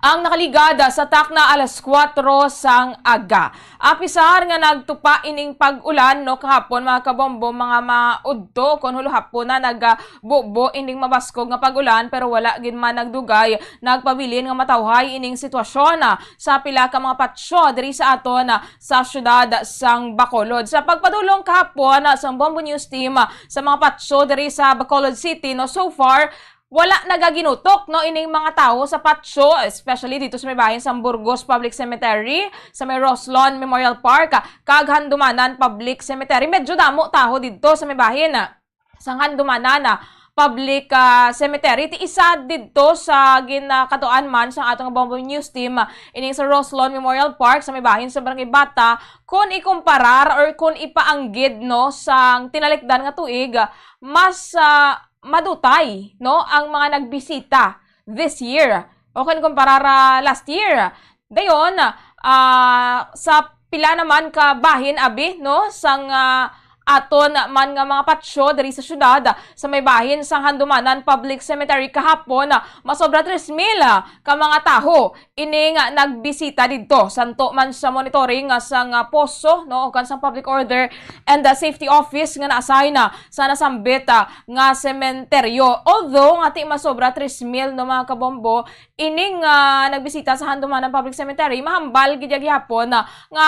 Ang nakaligad sa takna alas kuwatro sang aga. Apisar nga nagtupa ining pag-ulan, no, kahapon, mga kabombo, mga maudto, kon huluhapon na nagabubo ining mabaskog nga pag-ulan, pero wala gid man nagdugay nagpabilin nga matawhay ining sitwasyon, ah, sa pila ka mga patsyo diri sa aton, ah, sa siyudad sang Bacolod. Sa pagpadulong kahapon, ah, sang Bombo News Team, ah, sa mga patsyo diri sa Bacolod City, no, so far, wala nagaginutok, no, ining mga tawo sa patso, especially dito sa may bahin sang Burgos Public Cemetery, sa may Roslon Memorial Park, kag Handumanan Public Cemetery. Medyo damo tawo dito sa may bahin, ah, sang Handumanan, ah, Public, ah, Cemetery. Ti isa didto sa ginakatuan man sa aton nga Bombo News Team, ah, ining sa Roslon Memorial Park sa may bahin sa Barangay Bata, kun ikumparar or kun ipaanggid, no, sang tinalikdan nga tuig, ah, mas, ah, madutay, no, ang mga nagbisita this year o kun kumparar, ah, last year. Dayon, ah, sa pila naman ka bahin, abi, no, sang, ah, aton man nga mga patio diri sa syudad, sa may bahin sang Handumanan Public Cemetery kahapon, ah, masobra tres mil, ah, ka mga tawo ining, ah, nagbisita didto. Santo man sa monitoring, ah, sang, ah, poso, no, o kan sang Public Order and, ah, Safety Office nga na-assign, ah, sa nasambit, ah, nga sementeryo. Although nga ti masobra tres mil, no, mga kabombo, ining, ah, nagbisita sa Handumanan Public Cemetery, mahambal gid ya gihapon, ah, nga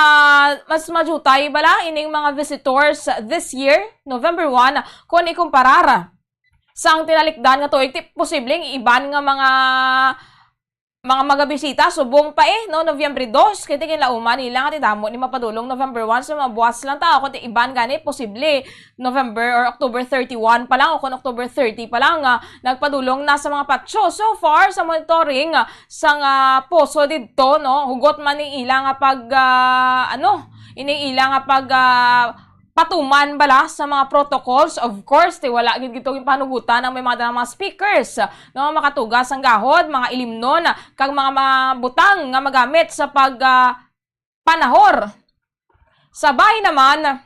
mas madutay bala ining mga visitors this year, November one, kon ikumparar sang tinalikdan nga tuig. Ti posibleng iban nga mga, mga magabisita subong pa, eh, no, Nobyembre dos, kay ti ginlauman nila nga ti damo ni mapadulong November one, so mabuas lang ta, kon ti iban gani posible November or October thirty-one pa lang o kon October thirty pa lang, ah, nagpadulong na sa mga patio. So far, sa monitoring, ah, sang, ah, poso didto, no, hugot man ni ila nga pag, ah, ano, ini ila nga pag, ah, patuman bala sa mga protocols. Of course, ti wala gid gito ginpanugutan ang may mga, mga speakers, no, makatugas ang gahod, mga ilimnon, kag mga, mga butang nga magamit sa pag, ah, panahor. Sa bahin naman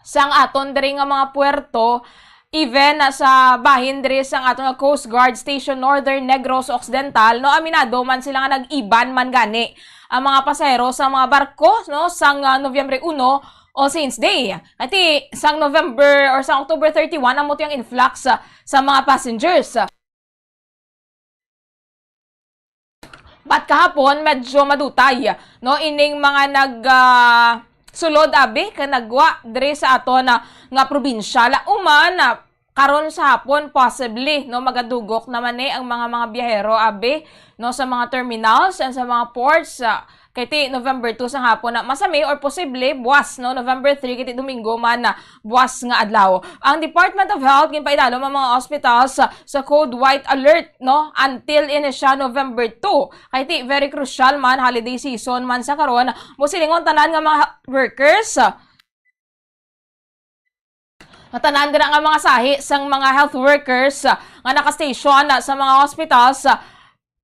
sang aton diri nga mga puerto, even sa bahin diri sang aton nga Coast Guard Station Northern Negros Occidental, no, aminado man sila nga nag-iban man gani ang mga pasahero sa mga barko, no, sang, ah, Nobyembre uno o Saints Day. Kay ti sang November or sang October thirty-one, amo ti ang influx, ah, sa mga passengers. But kahapon, medyo madutay, no, ining mga nag, ah, sulod, abi, kag nagwa diri sa aton, ah, nga probinsya. Lauman, ah, karon sa hapon, possibly, no, magadugok naman ni ang mga, mga biyahero, abi, no, sa mga terminals and sa mga ports, ah, kay ti November two sa hapon na masami or posible buwas, no, November three, kay ti Domingo man na buwas nga adlaw. Ang Department of Health ginpaidalom ang mga hospitals sa, sa code white alert, no, until ini siya November two. Kay ti very crucial man, holiday season man sa karon, mosilingon tanan nga mga health workers, nga tanan dira nga mga sahi sang mga health workers, ah, nga naka-station, ah, sa mga hospitals, ah,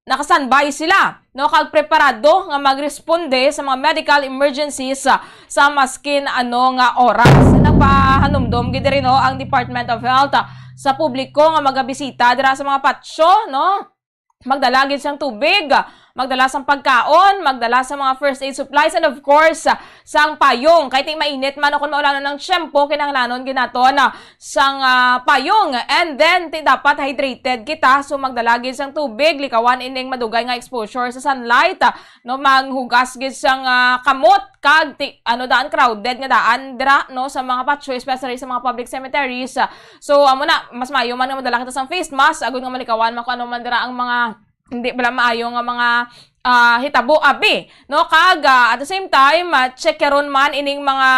naka-standby sila, no, kag preparado nga magresponde sa mga medical emergencies, ah, sa maskin ano nga oras. Nagpahanumdom gid diri, no, ang Department of Health, ah, sa publiko nga magabisita dira sa mga patio, no? Magdala gid sang tubig, magdala sang pagkaon, magdala sa mga first aid supplies, and of course, sang payong. Kay ti mainit man o kon maulanon ang tiyempo, kinahanglanon gid naton, ah, sang, ah, payong. And then, ti dapat hydrated kita. So, magdala gid sang tubig, likawan ining madugay nga exposure sa sunlight, ah, no, manghugas gid sang, ah, kamot, kag ti, ano, daan crowded nga daan dira, no, sa mga patio, especially sa mga public cemeteries. So, amo na, mas maayo man nga magdala kita sang face mask, agod nga malikawan man kung ano man dira ang mga hindi bala maayo nga mga, ah, hitabo, abi, no? Kag, ah, at the same time, ah, check karon man ining mga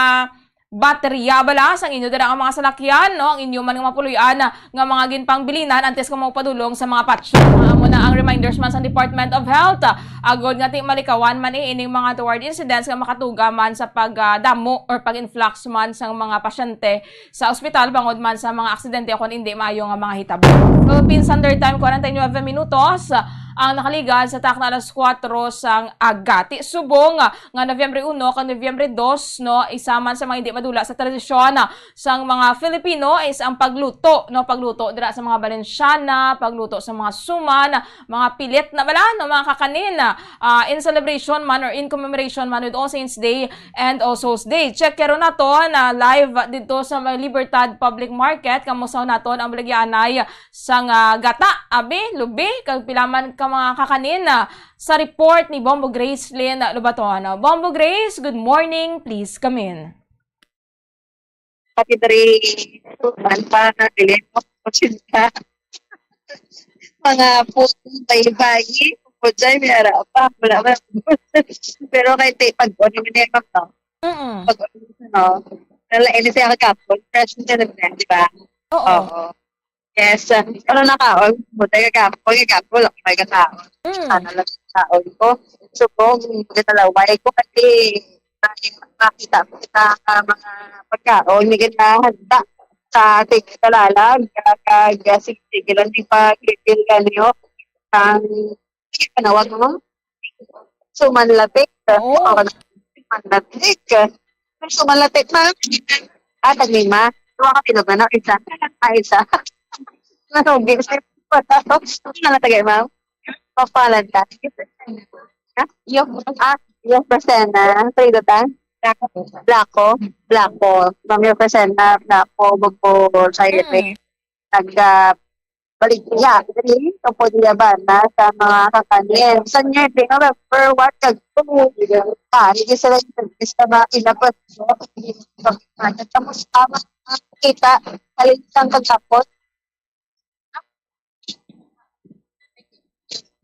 baterya bala sang inyo dira nga mga salakyan, no? Ang inyo man nga mapuloy-an, ah, nga mga ginpangbilinan antes nga magpadulong sa mga patio. Amo na ang reminders man sa Department of Health, ah, agod nga ti malikawan man, eh, ining mga toward incidents nga makatuga man sa pag, ah, damo or pag-influx man sang mga pasyente sa ospital bangod man sa mga aksidente o kon indi maayo nga mga hitabo. Philippine Standard Time, kwarenta y nuebe minutos ang nakaligad sa takna alas kuwatro sang aga. Ti subong nga Nobyembre uno kag Nobyembre dos, no, isa man sa mga indi madula sa tradisyon sang mga Filipino is ang pagluto, no, pagluto dira sa mga Balenciana, pagluto sa mga suman, mga pilit na bala, no, mga kakanin, ah, in celebration man or in commemoration man with All Saints Day and also Day. Check karon naton, ah, live didto sa may Libertad Public Market. Kamusta naton ang baligyaanay sang, ah, gata, abi, lubi, kag pila man ka mga kakanin, ah, sa report ni Bombo Grace Lynn Lobaton. Bombo Grace, good morning. Please come in. Pati diri, man pa, nabilin mo, mga food, bayi-bayi, po dyan, may ara pa, wala, wala. Pero kahit eh, pag-on mo na yun, no? Mm-mm. Pag-on mo, no? Wala, eh, siya kagapon, fresh na rin, di ba? Oo. Oo. Yes. Pero nakaon, buti kagapo, kagapo, wala ko may kataon. Mm. Sana lang kaon ko. So, kung talaway ko, kasi makita ko sa mga pagkaon, may ginahanda sa ating kalalag, kag, ah, sige, sige lang di pa gigil kanyo. Ang, sige, panawag mo? Sumanlatik. Oo. Oo, sumanlatik. Sumanlatik na. Ah, tagima. Dua ka bilog, ano? Isa. Ah, isa. Narugi. Ano na tagay, ma'am? Papalan ka. Ha? Yung, ah, yung persona. Fredo ta? Blacko. Blacko. Ma'am, yung persona. Blacko, Bugbo, Shire. Mm. Nag, ah, baligya, diri, o pwede ba na sa mga kakanin. Sa Nuebe, November one kag two, ah, hindi sila yung service na mga kinapos. Kamusta, mga kita, halin sang kagapon?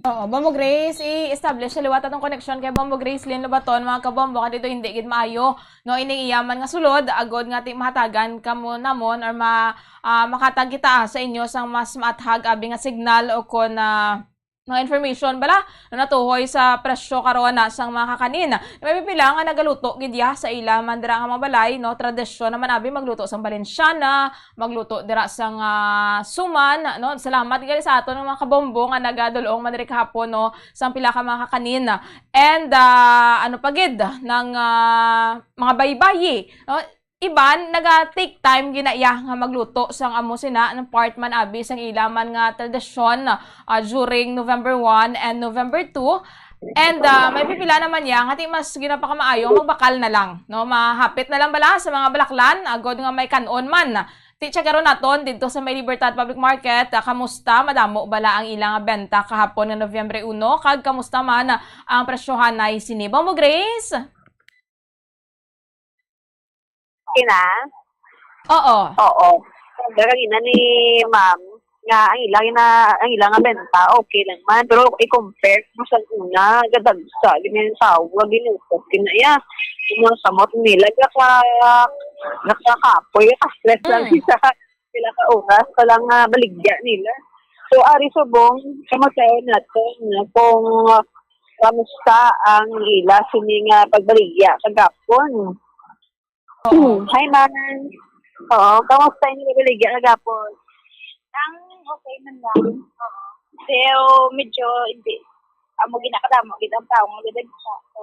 Oo, Bombo Grace, i-establish sa liwat atong koneksyon kay Bombo Grace Lynn Lobaton, mga kabombo, kay dito hindi gid maayo, no, ining iya man nga sulod, agod nga ti mahatagan kamo namon or ma-, ah, makatag kita sa inyo sang mas maathag abi nga signal o kon, ah, mga information bala, no, natuhoy sa presyo karon na sang mga kakanin. May pipila nga nagaluto gid ya sa ila man dira nga mga balay, no, tradisyon naman abi magluto sang Balenciana, magluto dira sang, ah, suman, no? Salamat gali sa aton nga mga kabombo nga nagadul-ong man diri kahapon, no, sang pila ka mga kakanin. And, ah, ano pa gid, nang, ah, mga baybayi, no? Iban, naga-take time gid na iya nga magluto sang amo sina, ng part man abi sang ila man nga tradisyon, ah, during November one and November two. And, ah, may pipila naman niya nga ti mas ginapakamaayo magbakal na lang, no? Mahapit na lang bala sa mga balaklan, agod nga may kan-on man. Ti checkaron naton didto sa may Libertad Public Market, ah, kamusta? Madamo bala ang ilang benta kahapon nga Nobyembre uno? Kag kamusta man ang presyohanay sini? Bombo Grace? Kina? Oo. Oo. Sabi kanina ni ma'am nga ang ilang na, ang ilang nga benta, okay lang man. Pero i-compare mo sa una, gadagsa, gini yung tao, ginupot, kinaya. Yung mga samot nila, naka-, nakakapoy, naka-stress lang Mm. sila. Pila ka oras pa lang nga baligya nila. So, ari subong, kamustaon naton nga kung kamusta ang ila sini nga pagbaligya kagapon. Oo. Hi, ma'am. Oo, kamusta ang pagbaligya kagapon? Ang okay man lang. Oo. Pero medyo hindi. Amo ginakadamo gid ang tao nga gid sa. So,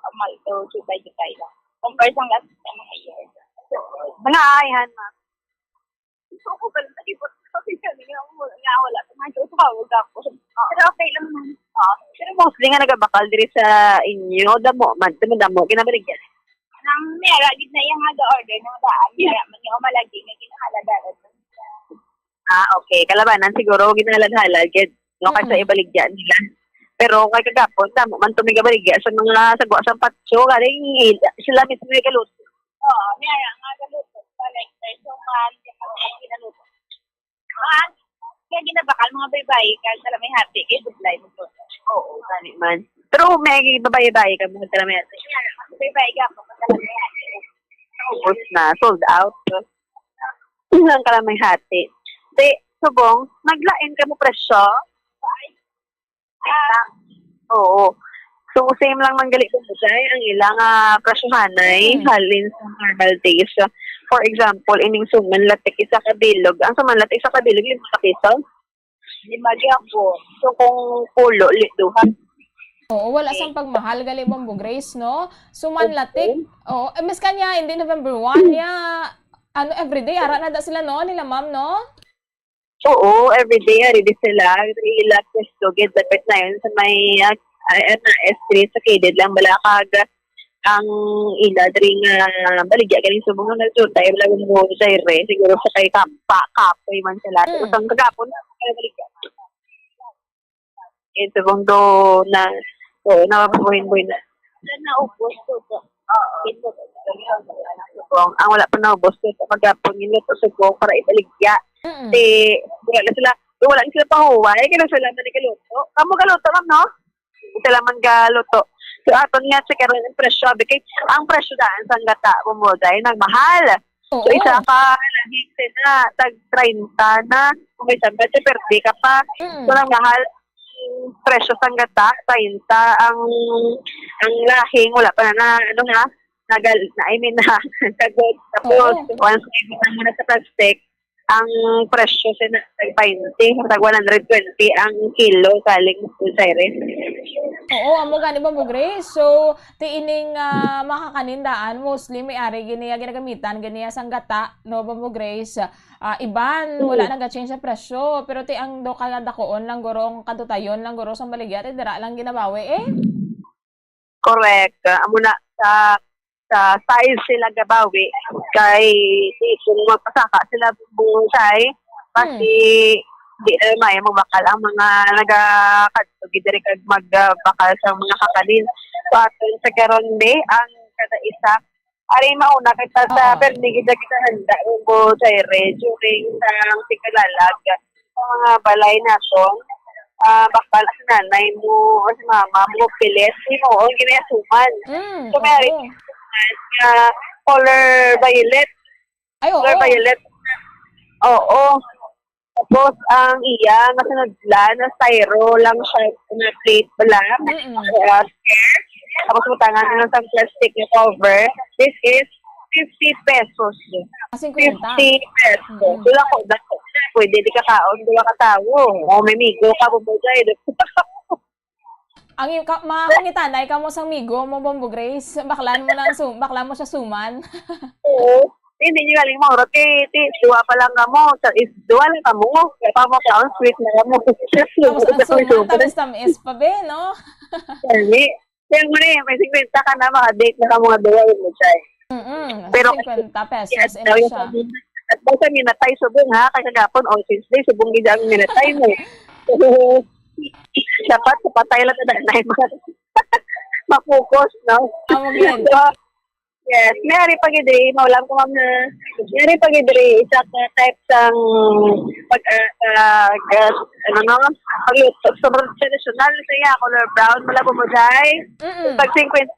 amal to, subay-subay lang. Compare sa last time nga year. Mga ayhan, ma'am. Gusto ko pala nalibot sa kami nga wala, nga wala pa man siya. Tawag ako. Pero okay lang man. Ah, pero mostly nga nagabakal diri sa inyo, damo man, damo, damo, kinabaligyan. Nang may ara gid na yung nga order ng daan, kaya man yung malagi nga ginahalagaan. Ah, okay. Kalabanan siguro, ginahalad-halad gid, no, kaysa Mm. ibaligya nila. Pero kay kagapon, damo man to may gabaligya sa mga sagwa sa patso, galing sila mismo yung galuto. Oo, may ara nga galuto. Pa, like, so man, ginaluto. Ah, kaya ginabakal mga baybay, kaya sila may hati, kay budlay mo to. Oo, gani man. Pero may babayi-bayi ka, mga sila may hati. Kaya, baybay ka, kung sila may hati. Ubos na, sold out. Ang kalamay hati. Di, subong, naglain ka mo presyo? Ah, Oo. So, same lang man gali kung busay ang ilang, ah, presyohanay Hmm. halin sa normal days. For example, ining suman latik isa ka bilog. Ang suman latik isa ka bilog, lima ka piso. Lima gyapon. So, kung pulo, li-, duha. Oo, wala sang pagmahal gali, Bombo Grace, no? Suman latik. Oo, eh, mas kanya, hindi November one, ya, ano, everyday, ara na da sila, no? Nila ma'am, no? Oo, everyday, ari di sila. Ila pwesto gid, dapit na yun sa may, ah, ah, ah, S three, sa kilid lang, bala kag ang ila diri nga baligya galing subong nga nagtutay, wala mo dire, siguro sa kay Kampa, kapoy man sila. Pero Mm. sa kagapon na, kaya baligya. Eh, subong do na, oo, nabuhin-buhin na. Wala na, ubos to po. Oo. Subong, ang wala pa naubos to, sa kagapon nila to, subong, para ibaligya. Mm-mm. Di, wala na sila, wala na sila pahuway, kaya sila man nagaluto. Kamo galuto, ma'am, no? Sila man galuto. So, aton nga, check karon ang presyo. Abi kay ang presyo daan sa gata, bumulday, nagmahal. So, isa ka lahing sina, tag treinta na. Kung may sanggat, perde ka pa. Mm. So, ang mahal, ang presyo sang gata, treinta. Ang, ang lahing, wala pa na, na, ano na, nagal, na, I mean, na, kagod. Tapos, Oo. once may butang mo na sa plastic, ang presyo sina, tag twenty, tag one hundred twenty ang kilo, galing sa Irish. Oo, amo gani, Bombo Grace. So, ti ining, ah, makakanin daan, mostly may ari gini ya ginagamitan, gani ya sang gata, no, Bombo Grace. Ah, iban, wala Mm. nag-change sa presyo, pero ti ang do ka dakuon lang guro, ang kadutayon lang guro sang baligya, ti dira lang ginabawi, eh. Correct. Ah, amo na sa, sa size sila gabawi, kay di kung magpasaka sila, Bombo Jai, kasi Hmm. di na may mabakal ang mga nagakadto gid diri kag magbakal sa mga kakanin. So, aton sa karon, be, ang kada isa, ari mauna kita sa Oo. permi gid kita handa, Bombo Jai, during sa tigkalalag sa mga balay naton. Ah, bakal si nanay mo o si mama mo, pilit, imo, ang ginayasuman. Mm, So, may ari oo. nga color violet. Ay, oo. Color violet. Oo. Tapos, ang iya nga sinudlan, na styro lang siya, na plate lang. Mm-mm. Uh, square. Tapos, butangan na sa plastic na cover. This is fifty pesos. Ah, fifty pesos. Mm-mm. Wala ko, dako. Pwede di ka kaon, duha ka tawo. O, may migo ka, bubugay. Ang im-, ka-, mga pangitanay kamo sang migo mo, Bombo Grace. Baklan mo na ang sum-, baklan mo siya suman. Oo. Hindi niyo galing maurot kay ti, duha pa lang kamo. Sa is, duha lang kamo. Kaya pa mo kaon, sweet na kamo. Tapos ang suman, tapos tamis pa, be, no? Dali. Kaya mo na eh, may singkwenta ka na, maka-date na ka mga duha, yun mo siya eh. Mm-mm. Pero singkwenta pesos, yes, ano daw yung siya? At basta minatay subong, ha? Kaya kagapon, all since day, subong gid ang minatay mo. Dapat sa patay lang na, na, ma-focus, no? Amo gid. So, yes, may ari pa gid diri, maulam ko, ma'am, na may ari pa gid diri, isa ka type sang pag, ah, ah, gas, ano, no? Pagluto, sobrang traditional sa iya, color brown, malabo mo, Jai. Mm-mm. Pag singkwenta,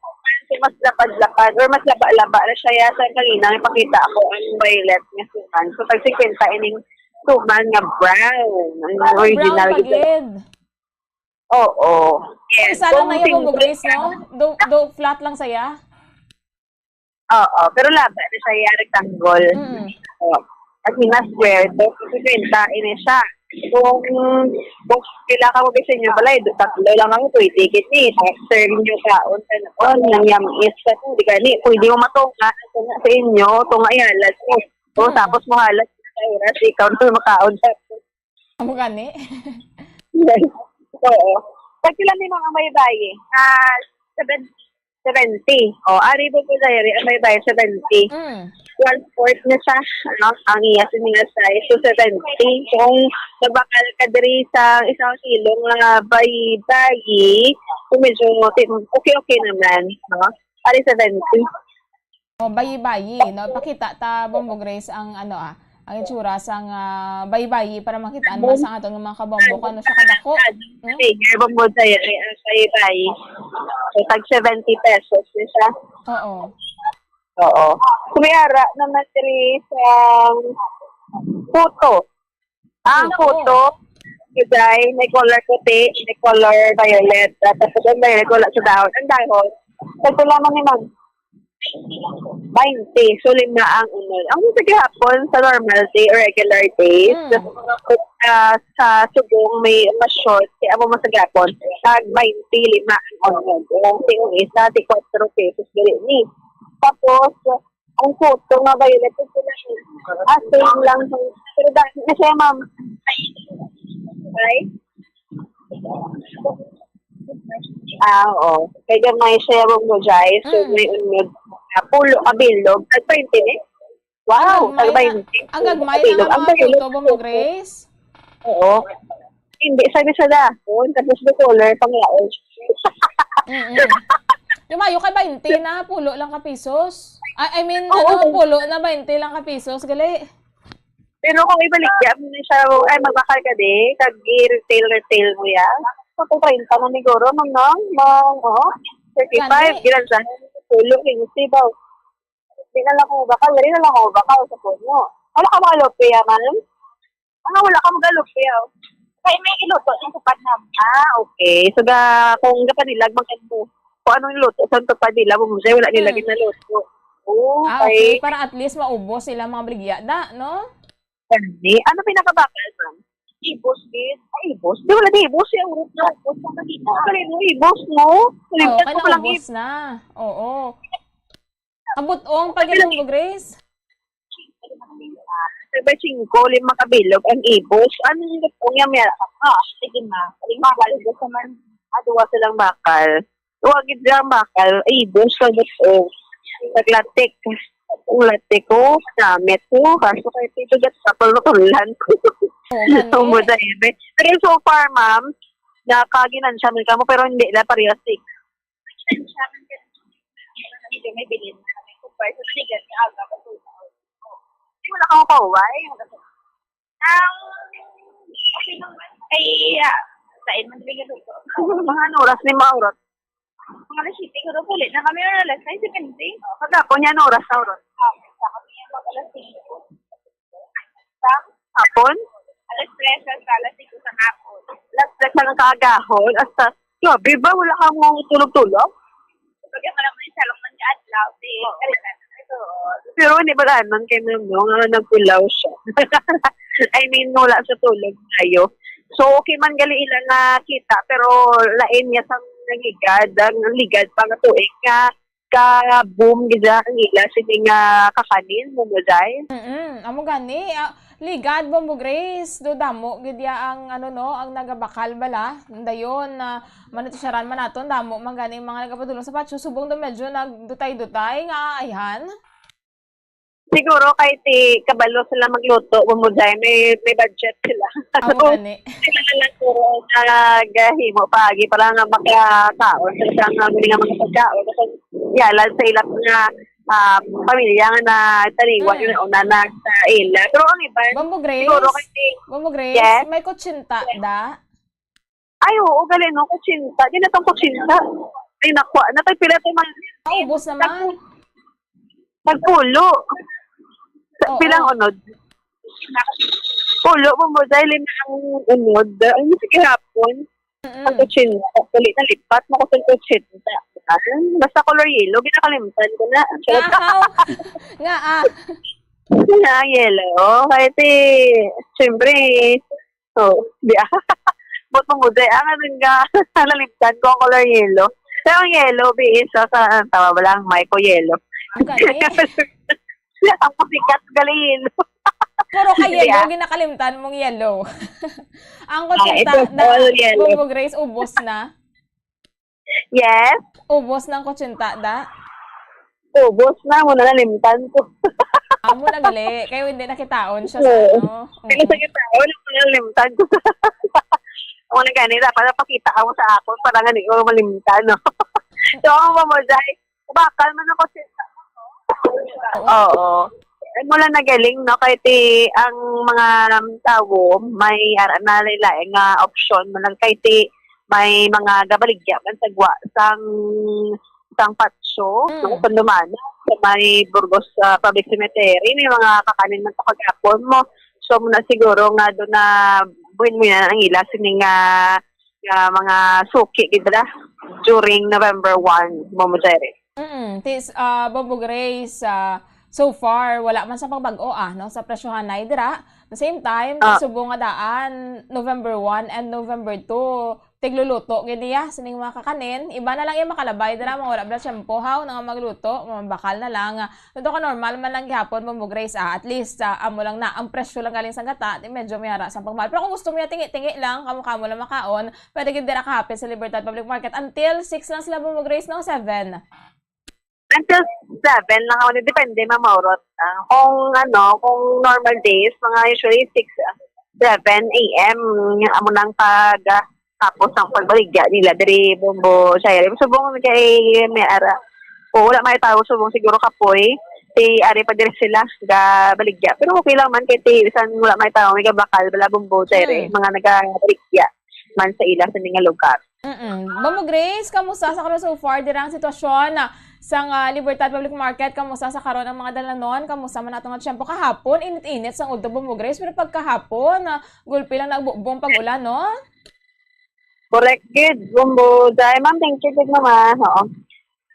mas lapad-lapad, or mas laba-laba na siya, ya, sa kanina, may pakita ako, ang violet nga suman. So, pag singkwenta, ining suman nga brown, ang Parang original brown pa gid. Gid. Oo. Yes. Isa lang na yung Grace, no? Do, do flat lang saya? Oo, pero laba na siya, rectangle. Mm. Oo. At sina square, so, singkwenta ini siya. Kung, kung pila ka mo sa inyo balay, do, tatlo lang ang pwede, kasi sa sir nyo kaon, sa noon, nang yam is, sa di ka ni, pwede mo matunga, tunga sa inyo, tunga ihalas mo. O, Mm. tapos mo halas sa oras, ikaw na makaon sa Amo gani? Yes. Oo. Pag sila ni mga may bayi, ah, seven, seventy. O, ari po po diri, ang may bayi, seventy. Mm. One-fourth na siya, ano, ang iya sinilas size, so seventy. Kung magbakal ka diri sa isang kilo nga bayi-bayi, kung medyo okay, okay naman, no? Ari seventy. O, bayi-bayi, no? Pakita ta, Bombo Grace, ang, ano, ah, ang itsura sang, ah, bayi-bayi para makita mo sa aton nga mga kabombo kung ano siya kadako. No? Okay, kaya Bombo Jai, ay, ang bayi-bayi. So, tag seventy pesos na siya. Oo. Oo. Kumiyara naman diri sa puto. Ang Puto. puto, Juday, may color puti, may color violet. Tapos ang violet, wala sa dahon. Ang dahon, pagkulaman ni Ma'am, twenty. So, lima ang unod. Ang sa gihapon, sa normal day or regular days, Mm. ah, sa subong may mas short, kaya mo masagapon, tag twenty, lima ang unod. Ang ting isa, ti kwatro pesos, dili ni. Tapos, ang puto nga violet, ito lang. Ah, same lang. Pero dahil na siya, ma'am. Ay? Ah, oo. Kaya may siya mong mujay. So, Mm. may unod. Ah, pulo ka bilog. Tag twenty ni? Wow, Ang gagmay tag na, twenty. ang gagmay na Bilog. nga Ang mga bilog. puto, Bombo Grace. Oo. Hindi, sabi sa dahon, tapos the color, panglaos. Mm-mm. Lumayo kay twenty na, pulo lang ka pesos. I, I mean, Oo. ano, pulo na twenty lang ka pesos, gali. Pero kung ibaligya mo na siya, ay, magbakal ka di, kag i-retail, retail mo yan. Sa treinta na ni Goro, ma'am, no? Ma'am, oh, thirty-five, Gani. Gilan sa pulo, yung sibaw. Di na lang ko mabakal, dali na lang ko mabakal sa puno. Wala ka mga lopia, ma'am? Ah, wala ka mga lopia. Kaya may iluto ng tupad namin. Ah, okay. So, ga, kung gapanilag, magkano, kung anong luto sa tupad nila, mo siya, wala nila Hmm. ginaluto. Oh, Ah, okay. okay. Para at least maubos sila mga baligya da, no? Gani. Ano pinakabakal, ma'am? Ibos, gid. Ay, ibos. Di, wala di ibos. Yung root na ibos sa kanina. Kali mo, ibos, no? Oo, Kalimutan ko kay pala, naubos na. Oo. Kabutong pa gid, Bumbo Grace. Sa Bachingko, lima ka bilog ang ibos. Ano yung gusto niya? May, ah, sige na. Lima ka bilog sa man. Ah, duwa silang bakal. Duwa gid silang bakal. Ay, ibos sa gusto. Naglatik. Ang latik ko, namit ko. Kaso kay Tito Gat, kapal na kulan ko. Oo, gani. Ang buda, eh. Pero so far, ma'am, nakaginansya man kamo, pero hindi na parehas, eh. Hindi may bilin na kami kumpara sa sigat nga aga pa sa una. Di, wala ka mapauway. Ang, okay naman. Ay, ah, sa inyo, hindi ka luto. Mga ano oras ni maurot? Mga alas siyete ko daw, ulit na kami, alas sais, depende. Pagkapon yan, oras na oras. Ah, sa kami yan, mag alas singko. Sa? Hapon? Alas tres hasta alas singko sa hapon. Alas tres ang kaagahon, hasta, grabe ba, wala kang tulog-tulog? Pag yung alam mo yung salong man ka adlaw, di, Oo. Pero hindi ba laman kay ma'am, no, nga nagkulaw siya? I mean, wala sa tulog tayo. So, okay man gali ila nga kita, pero lain niya sa nagligad, ang ligad pa nga tuig nga ka-boom gid ang ila sini nga kakanin, Mumulday. Mm-mm. Amo gani, ah, ligad, Bombo Grace, do damo gid ya ang, ano, no, ang nagabakal bala. Dayon, ah, manutisyaran man naton, damo man gani ang mga nagapadulong sa patio, subong do medyo nagdutay-dutay nga ayhan. Siguro kay ti kabalo sila magluto, Mumulday, may, may budget sila. Amo So, gani. sila na lang siguro ang nagahimo paagi para nga makakaon sa isang, ah, mga, mga pagkaon. Kasi, yeah, lalo sa ilang mga, ah, pamilya nga na taniwan Mm. na una na sa ila. Pero ang iban, Bombo Grace, siguro kay ti-, Bombo Grace, Yes? may kutsinta Yes. da? Ay, oo, gali, no? Kutsinta. Di na tong kutsinta. Ay, nakuha na. Tay, pila to man? Naubos naman. Nagpu-, nagpulo. Sa Oo. pilang unod? Pulo mo mo, dahil lima ang unod. Ay, sige hapon. Mm-mm. Ang kutsinta. Actually, nalipat mo ko sa kutsinta. Ah, basta color yellow, ginakalimtan ko na. Nga, aw. Nga, ah. Nga, yellow. Kahit eh, siyempre, oh, di ah. But mo mo, di, ang ano nga, nalimutan ko ang color yellow. Pero ang yellow, bi, isa sa, ang tama ba lang, may ko yellow. Ang gani. Ang pasikat, gali yellow. Puro ka Di yellow, ah. ginakalimtan mong yellow. Ang Ah, kutsinta ito, na, all yellow. Bombo Grace, ubos na. Yes? Ubos ng kutsinta, da? Ubos na, mo na nalimtan ko. Amo na gali, kayo hindi nakitaon siya sa Oo. ano. Hindi sa Mm. kita, wala ko nalimtan ko. Ako na gani, dapat napakita ako sa ako para nga di ko malimtan, no? So, ang mamulday, bakal man ako sa Oo. Oo. Ay, mula na galing, no? Kay ti, ang mga tawo, may ara na lain-lain nga option. Mo lang kay ti, may mga gabaligya man sa gwa, sang, sang patso, Mm. no? Sa Lumana, sa may Burgos, ah, Public Cemetery, may mga kakanin man sa kagapon mo. So, muna siguro nga doon na buhin mo yan ang ila, sining, ah, nga mga suki, di ba? During November one, Momo Jerry. Mm, tis, ah, Bombo Grace, ah, so far, wala man sa pagbag-o, ah, no, sa presyohanay dira. The same time, Ah. subong nga daan, November one and November two, tigluluto gid niya sining mga kakanin. Iba na lang yung makalabay dira, mga wala bala tiyempo, haw, na nga magluto, mga bakal na lang. Ito ka normal man lang gihapon, Bombo Grace, ah, at least, ah, amo lang na, ang presyo lang galing sa gata, di medyo may ara sa pagmahal. Pero kung gusto mo yung tingi-tingi lang, kamo-kamo lang makaon, pwede gid dira kahapit sa Libertad Public Market. Until six lang sila, Bombo Grace, no? Seven. Until seven lang ako. Depende, mamaurot lang. Kung ano, kung normal days, mga usually six, ah, seven a m, amo nang pag, ah, tapos ang pagbaligya nila diri, Bombo, Shire. Subong kay may ara. O, wala may tao, subong siguro kapoy. Ti ari pa diri sila, ga baligya. Pero okay lang man, kay ti, bisan wala may tao, may gabakal, bala, Bombo, Shire. Hmm. Mga nagabaligya man sa ila sa mga lugar. Mm-mm. Bombo Grace, kamusta sa karon so far dira ang sitwasyon, ah, sa nga Libertad Public Market? Kamusta sa karon ang mga dalanon? Kamusta man ato nga tiyempo kahapon? Init-init sang udto, Bombo Grace, pero pagkahapon, ah, gulpi lang nagbubong pag-ulan, no? Correct gid, Bombo Jai. Ma'am, thank you gid, ma'am, ah. Oo.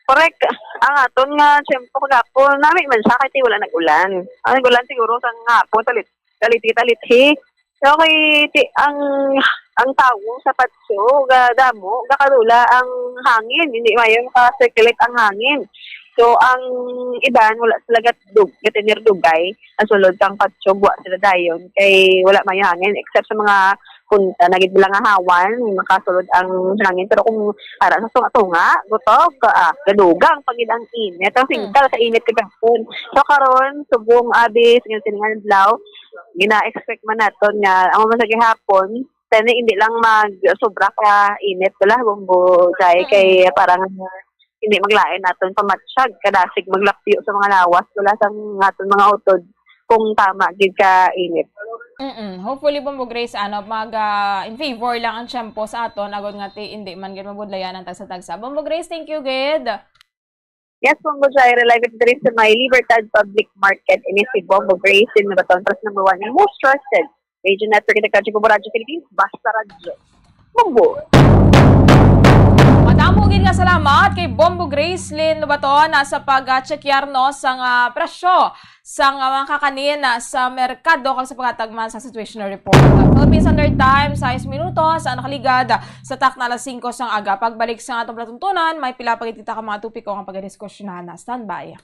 Correct. Ang aton nga tiyempo kagapon, nami man siya kay wala nag-ulan. Ang nag-ulan siguro sa nga hapon, talit, taliti-taliti. Okay, ti, ang, ang tawo sa patso, ga, damo, gakadula ang hangin. Hindi mayo maka-circulate ang hangin. So, ang iban, wala sila gatdug, gatinir dugay. Nasulod sang patso, buwa sila dayon. Kay wala mayo hangin, except sa mga punta na gid lang nga hawan, makasulod ang hangin. Pero kung ara sa tunga-tunga, gutog, ah, gadugang pa gid ang init. Ang Hmm. singkal sa init kagahapon. So, karon, subong, abi, sa sini nga adlaw, gina-expect man naton nga, ang mga sa gihapon, tani hindi lang mag sobra ka init, wala, Bombo Jai, Mm. kay parang hindi maglain naton pamatsyag, kadasig maglapyo sa mga lawas, wala, sang aton mga utod kung tama gid ka init. Mm-mm. Hopefully, Bombo Grace, ano, mag, ah, in favor lang ang tiyempo sa aton, agod nga ti, hindi man gid mabudlayan ang tagsa-tagsa. Bombo Grace, thank you gid. Yes, Bombo Jai, live diri sa may Libertad Public Market. Ini si Bombo Grace, in Baton, press number one, yung most trusted radio network in the country, Bombo Radyo Philippines, basta radyo. Bombo. Madamo gid nga salamat kay Bombo Gracelyn Lobaton, ah, sa pag-check, no, sa nga presyo sa nga mga kakanin, ah, sa merkado kag sa paghatag man sa situational report. Philippine Standard Time, sais minutos ang nakaligad sa takna alas singko sang aga. Pagbalik sa atong palatuntunan, may pila pa gid kita ka mga topiko nga pagadiskusyonan. Standby.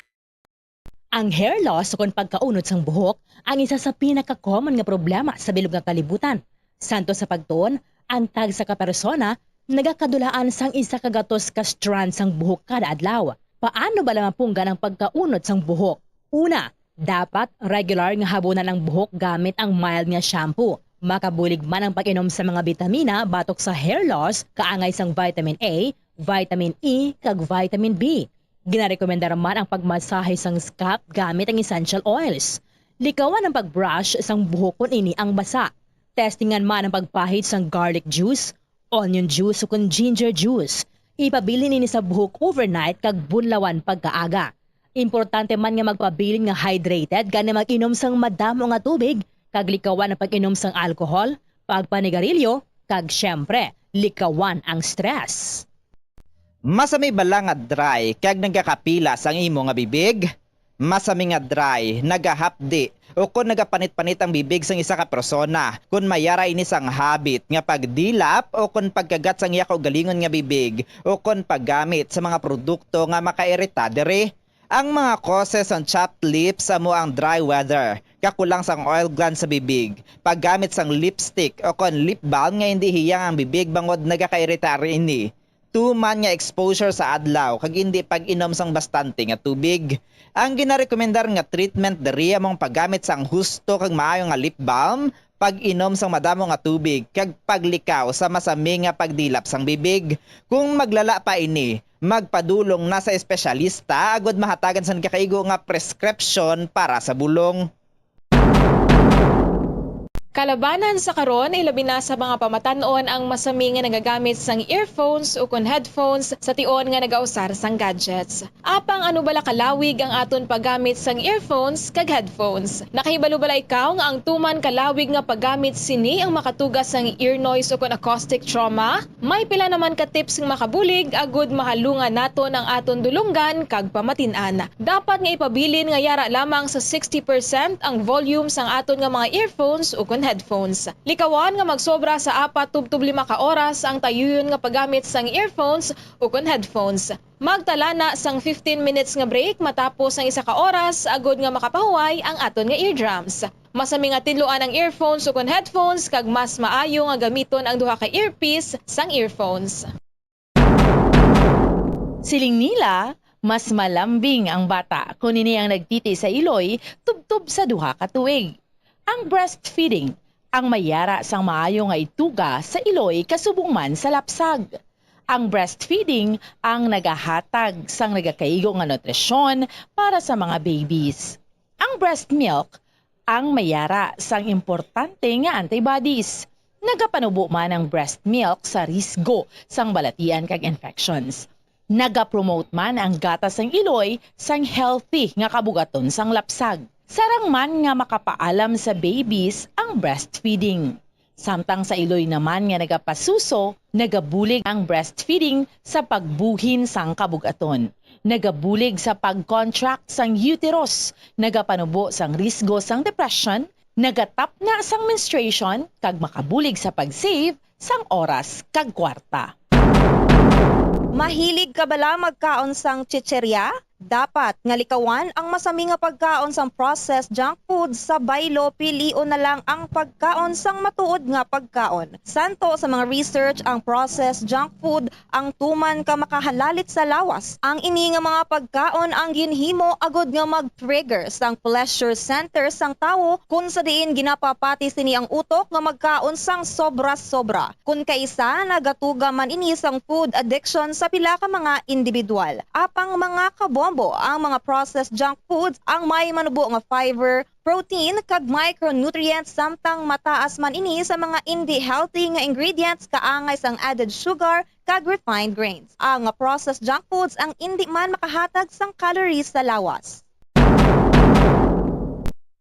Ang hair loss ukon pagkaunod sang buhok ang isa sa pinaka-common nga problema sa bilog nga kalibutan. Santo sa pagtuon, ang tagsa ka persona nagakadulaan sang isa ka gatos ka strand sang buhok kada adlaw. Paano bala mapunggan ang pagkaunod sang buhok? Una, dapat regular nga habunan ang buhok gamit ang mild nga shampoo. Makabulig man ang pag-inom sa mga bitamina batok sa hair loss, kaangay sang vitamin A, vitamin E, kag vitamin B. Ginarekomendar man ang pagmasahe sang scalp gamit ang essential oils. Likawan ang pag-brush sang buhok kon ini ang basa. Testingan man ang pagpahid sang garlic juice, onion juice, ukon ginger juice. Ipabilin ini sa buhok overnight kag bunlawan pagkaaga. Importante man nga magpabilin nga hydrated, gani mag-inom sang madamo nga tubig, kag likawan ang pag-inom sang alcohol, pagpanigarilyo, kag, siyempre, likawan ang stress. Masami bala nga dry kag nagakapilas ang imo nga bibig? Masami nga dry, nagahapdi, o kon nagapanit-panit ang bibig sang isa ka persona, kon may ara ini sang habit nga pagdilap o kon pagkagat sang iya kaugalingon nga bibig, o kon paggamit sa mga produkto nga makairita diri. Ang mga causes sang chapped lips amo ang dry weather, kakulang sang oil glands sa bibig, paggamit sang lipstick o kon lip balm nga hindi hiyang ang bibig bangod nagakairita ini, tuman nga exposure sa adlaw kag indi pag-inom sang bastante nga tubig. Ang ginarekomendar nga treatment diri amo ang paggamit sang husto kag maayo nga lip balm, pag-inom sang madamo nga tubig, kag paglikaw sa masami nga pagdilap sang bibig. Kung maglala pa ini, magpadulong na sa espesyalista agod mahatagan sang nagakaigo nga prescription para sa bulong. Kalabanan sa karon, ilabi na sa mga pamatan-on ang masami nga nagagamit sang earphones ukon headphones sa tion nga nagausar sang gadgets. Apang ano bala kalawig ang aton paggamit sang earphones kag headphones? Nakahibalo bala ikaw nga ang tuman kalawig nga paggamit sini ang makatuga sang ear noise ukon acoustic trauma? May pila naman ka tips nga makabulig agud mahalungan naton ang aton dulonggan kag pamatin-an. Dapat nga ipabilin nga yara lamang sa sixty percent ang volume sang aton nga mga earphones ukon headphones. Likawan nga magsobra sa apat tubtob lima ka oras ang tayuyon nga paggamit sang earphones ukon headphones. Magtala na sang fifteen minutes nga break matapos ang isa ka oras agud nga makapahuway ang aton nga eardrums. Masami nga tinluan ang earphones ukon headphones kag mas maayo nga gamiton ang duha ka earpiece sang earphones. Siling nila, mas malambing ang bata kon ini ang nagtiti sa iloy tubtob sa duha ka tuig. Ang breastfeeding ang may yara sang maayo nga ituga sa iloy kasubong man sa lapsag. Ang breastfeeding ang nagahatag sang nagakaigo nga nutrisyon para sa mga babies. Ang breast milk ang may yara sang importante nga antibodies. Nagapanubo man ang breast milk sa risgo sang balatian kag infections. Nagapromote man ang gatas sang iloy sang healthy nga kabugaton sang lapsag. Sarang man nga makapaalam sa babies ang breastfeeding. Samtang sa iloy naman nga nagapasuso, nagabulig ang breastfeeding sa pagbuhin sang kabugaton. Nagabulig sa pag-contract sang uterus, nagapanubo sang risgo sang depression, nagatapna sang menstruation, kag makabulig sa pag-save sang oras kag kwarta. Mahilig ka bala magkaon sang chicheria? Dapat nga likawan ang masami nga pagkaon sang processed junk food sa baylo, pilion na lang ang pagkaon sang matuod nga pagkaon. Santo sa mga research, ang processed junk food ang tuman ka makahalalit sa lawas. Ang ini nga mga pagkaon ang ginhimo agud nga mag-trigger sang pleasure center sang tawo, kun sa diin ginapapati sini ang utok nga magkaon sang sobra-sobra. Kun kaisa, nagatuga man ini sang food addiction sa pila ka mga individual. Apang mga kabombo, ang mga processed junk foods ang may manubo nga fiber, protein, kag micronutrients, samtang mataas man ini sa mga indi healthy nga ingredients kaangay sang added sugar kag refined grains. Ang processed junk foods ang indi man makahatag sang calories sa lawas.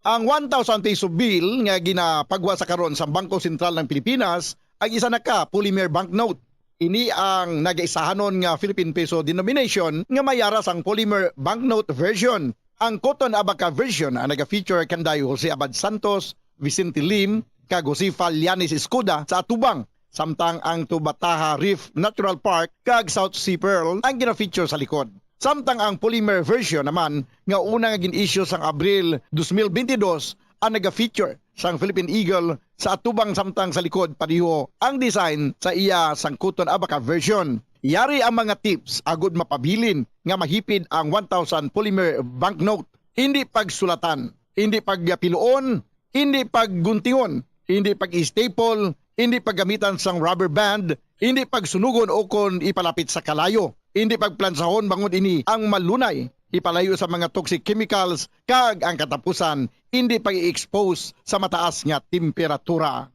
Ang one thousand peso bill nga ginapagwa sa karon sa Bangko Sentral ng Pilipinas ang isa na ka polymer banknote. Ini ang nagaisahanon nga Philippine peso denomination nga may ara sang polymer banknote version. Ang Cotton Abaca version ang naga-feature kanday Jose Abad Santos, Vicente Lim, kag Josefa Llanes Escuda sa atubang, samtang ang Tubataha Reef Natural Park kag South Sea Pearl ang gina-feature sa likod. Samtang ang polymer version naman nga una nga gin-issue sang Abril dos mil bentidós ang naga-feature sang Philippine Eagle sa atubang, samtang sa likod pareho ang design sa iya sang Cotton Abaca version. Yari ang mga tips agud mapabilin nga mahipid ang one thousand polymer banknote. Indi pagsulatan, indi pagpiluon, indi pagguntingon, indi pag-staple, indi paggamitan sang rubber band, indi pagsunugon ukon ipalapit sa kalayo, indi pagplansahon bangod ini ang malunay ipalayo sa mga toxic chemicals, kag ang katapusan, indi pag-i-expose sa mataas nga temperatura.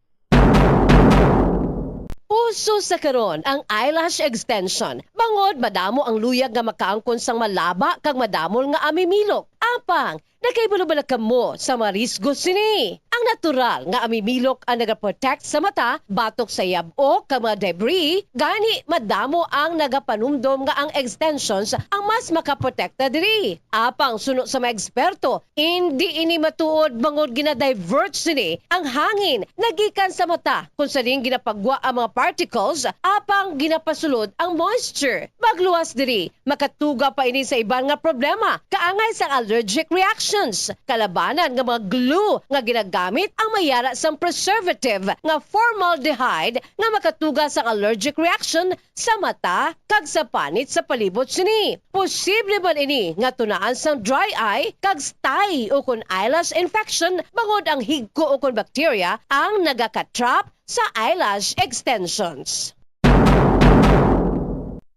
Uso sa karon ang eyelash extension, bangod madamo ang luyag nga makaangkon sang malaba kag madamol nga amimilok. Apang, nakahibalo bala kamo sa mga risgo sini? Ang natural nga amimilok ang nagaprotect sa mata batok sa yab-o kag mga debris, gani madamo ang nagapanumdom nga ang extensions ang mas makaprotekta diri. Apang suno sa mga eksperto, indi ini matuod bangod gina-divert sini ang hangin nga gikan sa mata, kung sa diin ginapagwa ang mga particles, apang ginapasulod ang moisture. Magluwas diri, makatuga pa ini sa iban nga problema, kaangay sang allergic reactions. Kalabanan nga mga glue nga ginagamit ang may ara sang preservative nga formaldehyde nga makatuga sang allergic reaction sa mata kag sa panit sa palibot sini. Posible man ini nga tunaan sang dry eye kag stye ukon eyelash infection, bangod ang higko ukon bacteria ang nagaka-trap sa eyelash extensions.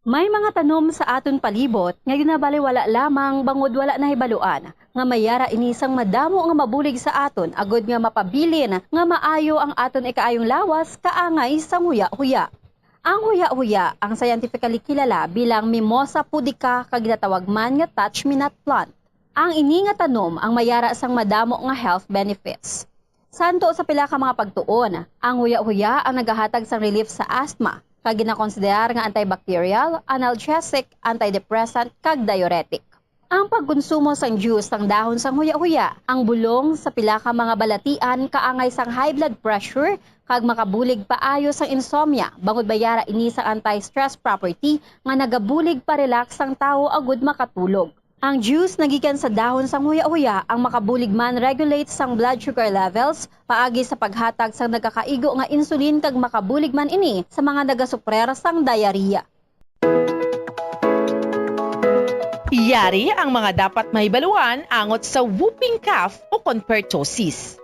May mga tanom sa aton palibot nga ginabaliwala lamang bangod wala nahibaluan nga may ara ini sang madamo nga mabulig sa aton, agud nga mapabilin nga maayo ang aton ikaayong lawas kaangay sang huya-huya. Ang huya-huya, ang scientifically kilala bilang Mimosa pudica kag ginatawag man nga touch-me-not plant. Ang ini nga tanom ang may ara sang madamo nga health benefits. Santo sa pila ka mga pagtuon, ang huya-huya ang nagahatag sang relief sa asthma, kag ginakonsiderar nga antibacterial, analgesic, antidepressant, kag diuretic. Ang pagkonsumo sang juice sang dahon sang huya-huya, ang bulong sa pila ka mga balatian kaangay sang high blood pressure kag makabulig paayo sang insomnia, bangod may ara ini sang anti-stress property nga nagabulig pa-relax sang tawo agud makatulog. Ang juice nga gikan sa dahon sang huya-huya ang makabulig man regulate sang blood sugar levels paagi sa paghatag sang nagakaigo nga insulin, kag makabulig man ini sa mga nagasuprer sang diarrhea. Yari ang mga dapat mahibaluan angot sa whooping cough ukon pertussis.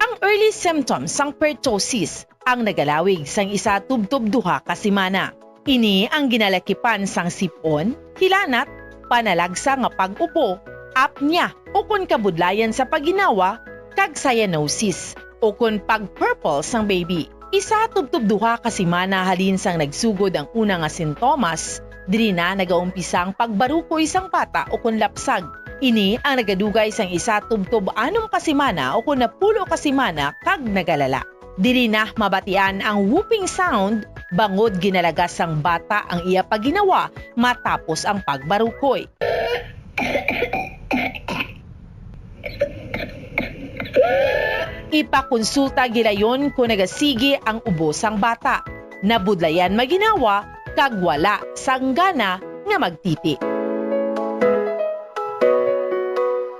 Ang early symptoms sang pertussis ang nagalawig sang isa tubtob duha ka semana. Ini ang ginalakipan sang sip-on, hilanat, panalagsa nga pag-ubo, apnea, ukon kabudlayan sa pagginawa, kag cyanosis, ukon pag-purple sang baby. Isa tubtob duha ka semana halin sang nagsugod ang una nga sintomas, diri na nagaumpisa ang pagbarukoy sang bata ukon lapsag. Ini ang nagadugay sang isa tubtob anom ka semana ukon napulo ka semana kag nagalala. Diri na mabatian ang whooping sound bangod ginalagas sang bata ang iya pagginawa matapos ang pagbarukoy. Ipakonsulta gilayon kon nagasigi ang ubo sang bata, nabudlayan maginawa, kag wala sang gana nga magtiti.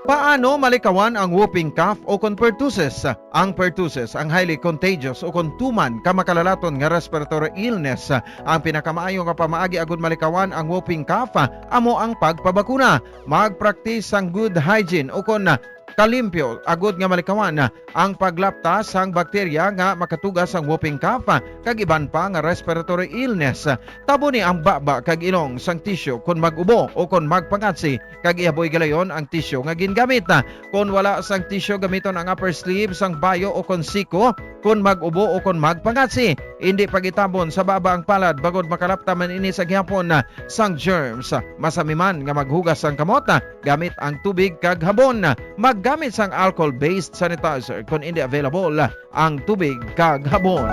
Paano malikawan ang whooping cough o kon pertussis? Ang pertussis ang highly contagious o kon tuman ka makalalaton nga respiratory illness. Ang pinakamaayo nga pamaagi agud malikawan ang whooping cough amo ang pagpabakuna. Magpraktis sang good hygiene o kon kalimpyo agud nga malikawan ang paglapta sang bakterya nga makatuga sang whooping cough kag iban pa nga respiratory illness. Taboni ang baba kag ilong sang tisyu kon mag-ubo o kon magpangatsi, kag ihaboy gilayon ang tisyu nga gingamit. Kon wala sang tisyu, gamiton ang upper sleeve sang bayo o kon siko kon mag-ubo o kon magpangatsi. Indi pag-itabon sa baba ang palad bangod makalapta man ini sa gihapon sang germs. Masami man nga maghugas sang kamot gamit ang tubig kag habon. Maggamit sang alcohol-based sanitizer kon indi available ang tubig kag habon.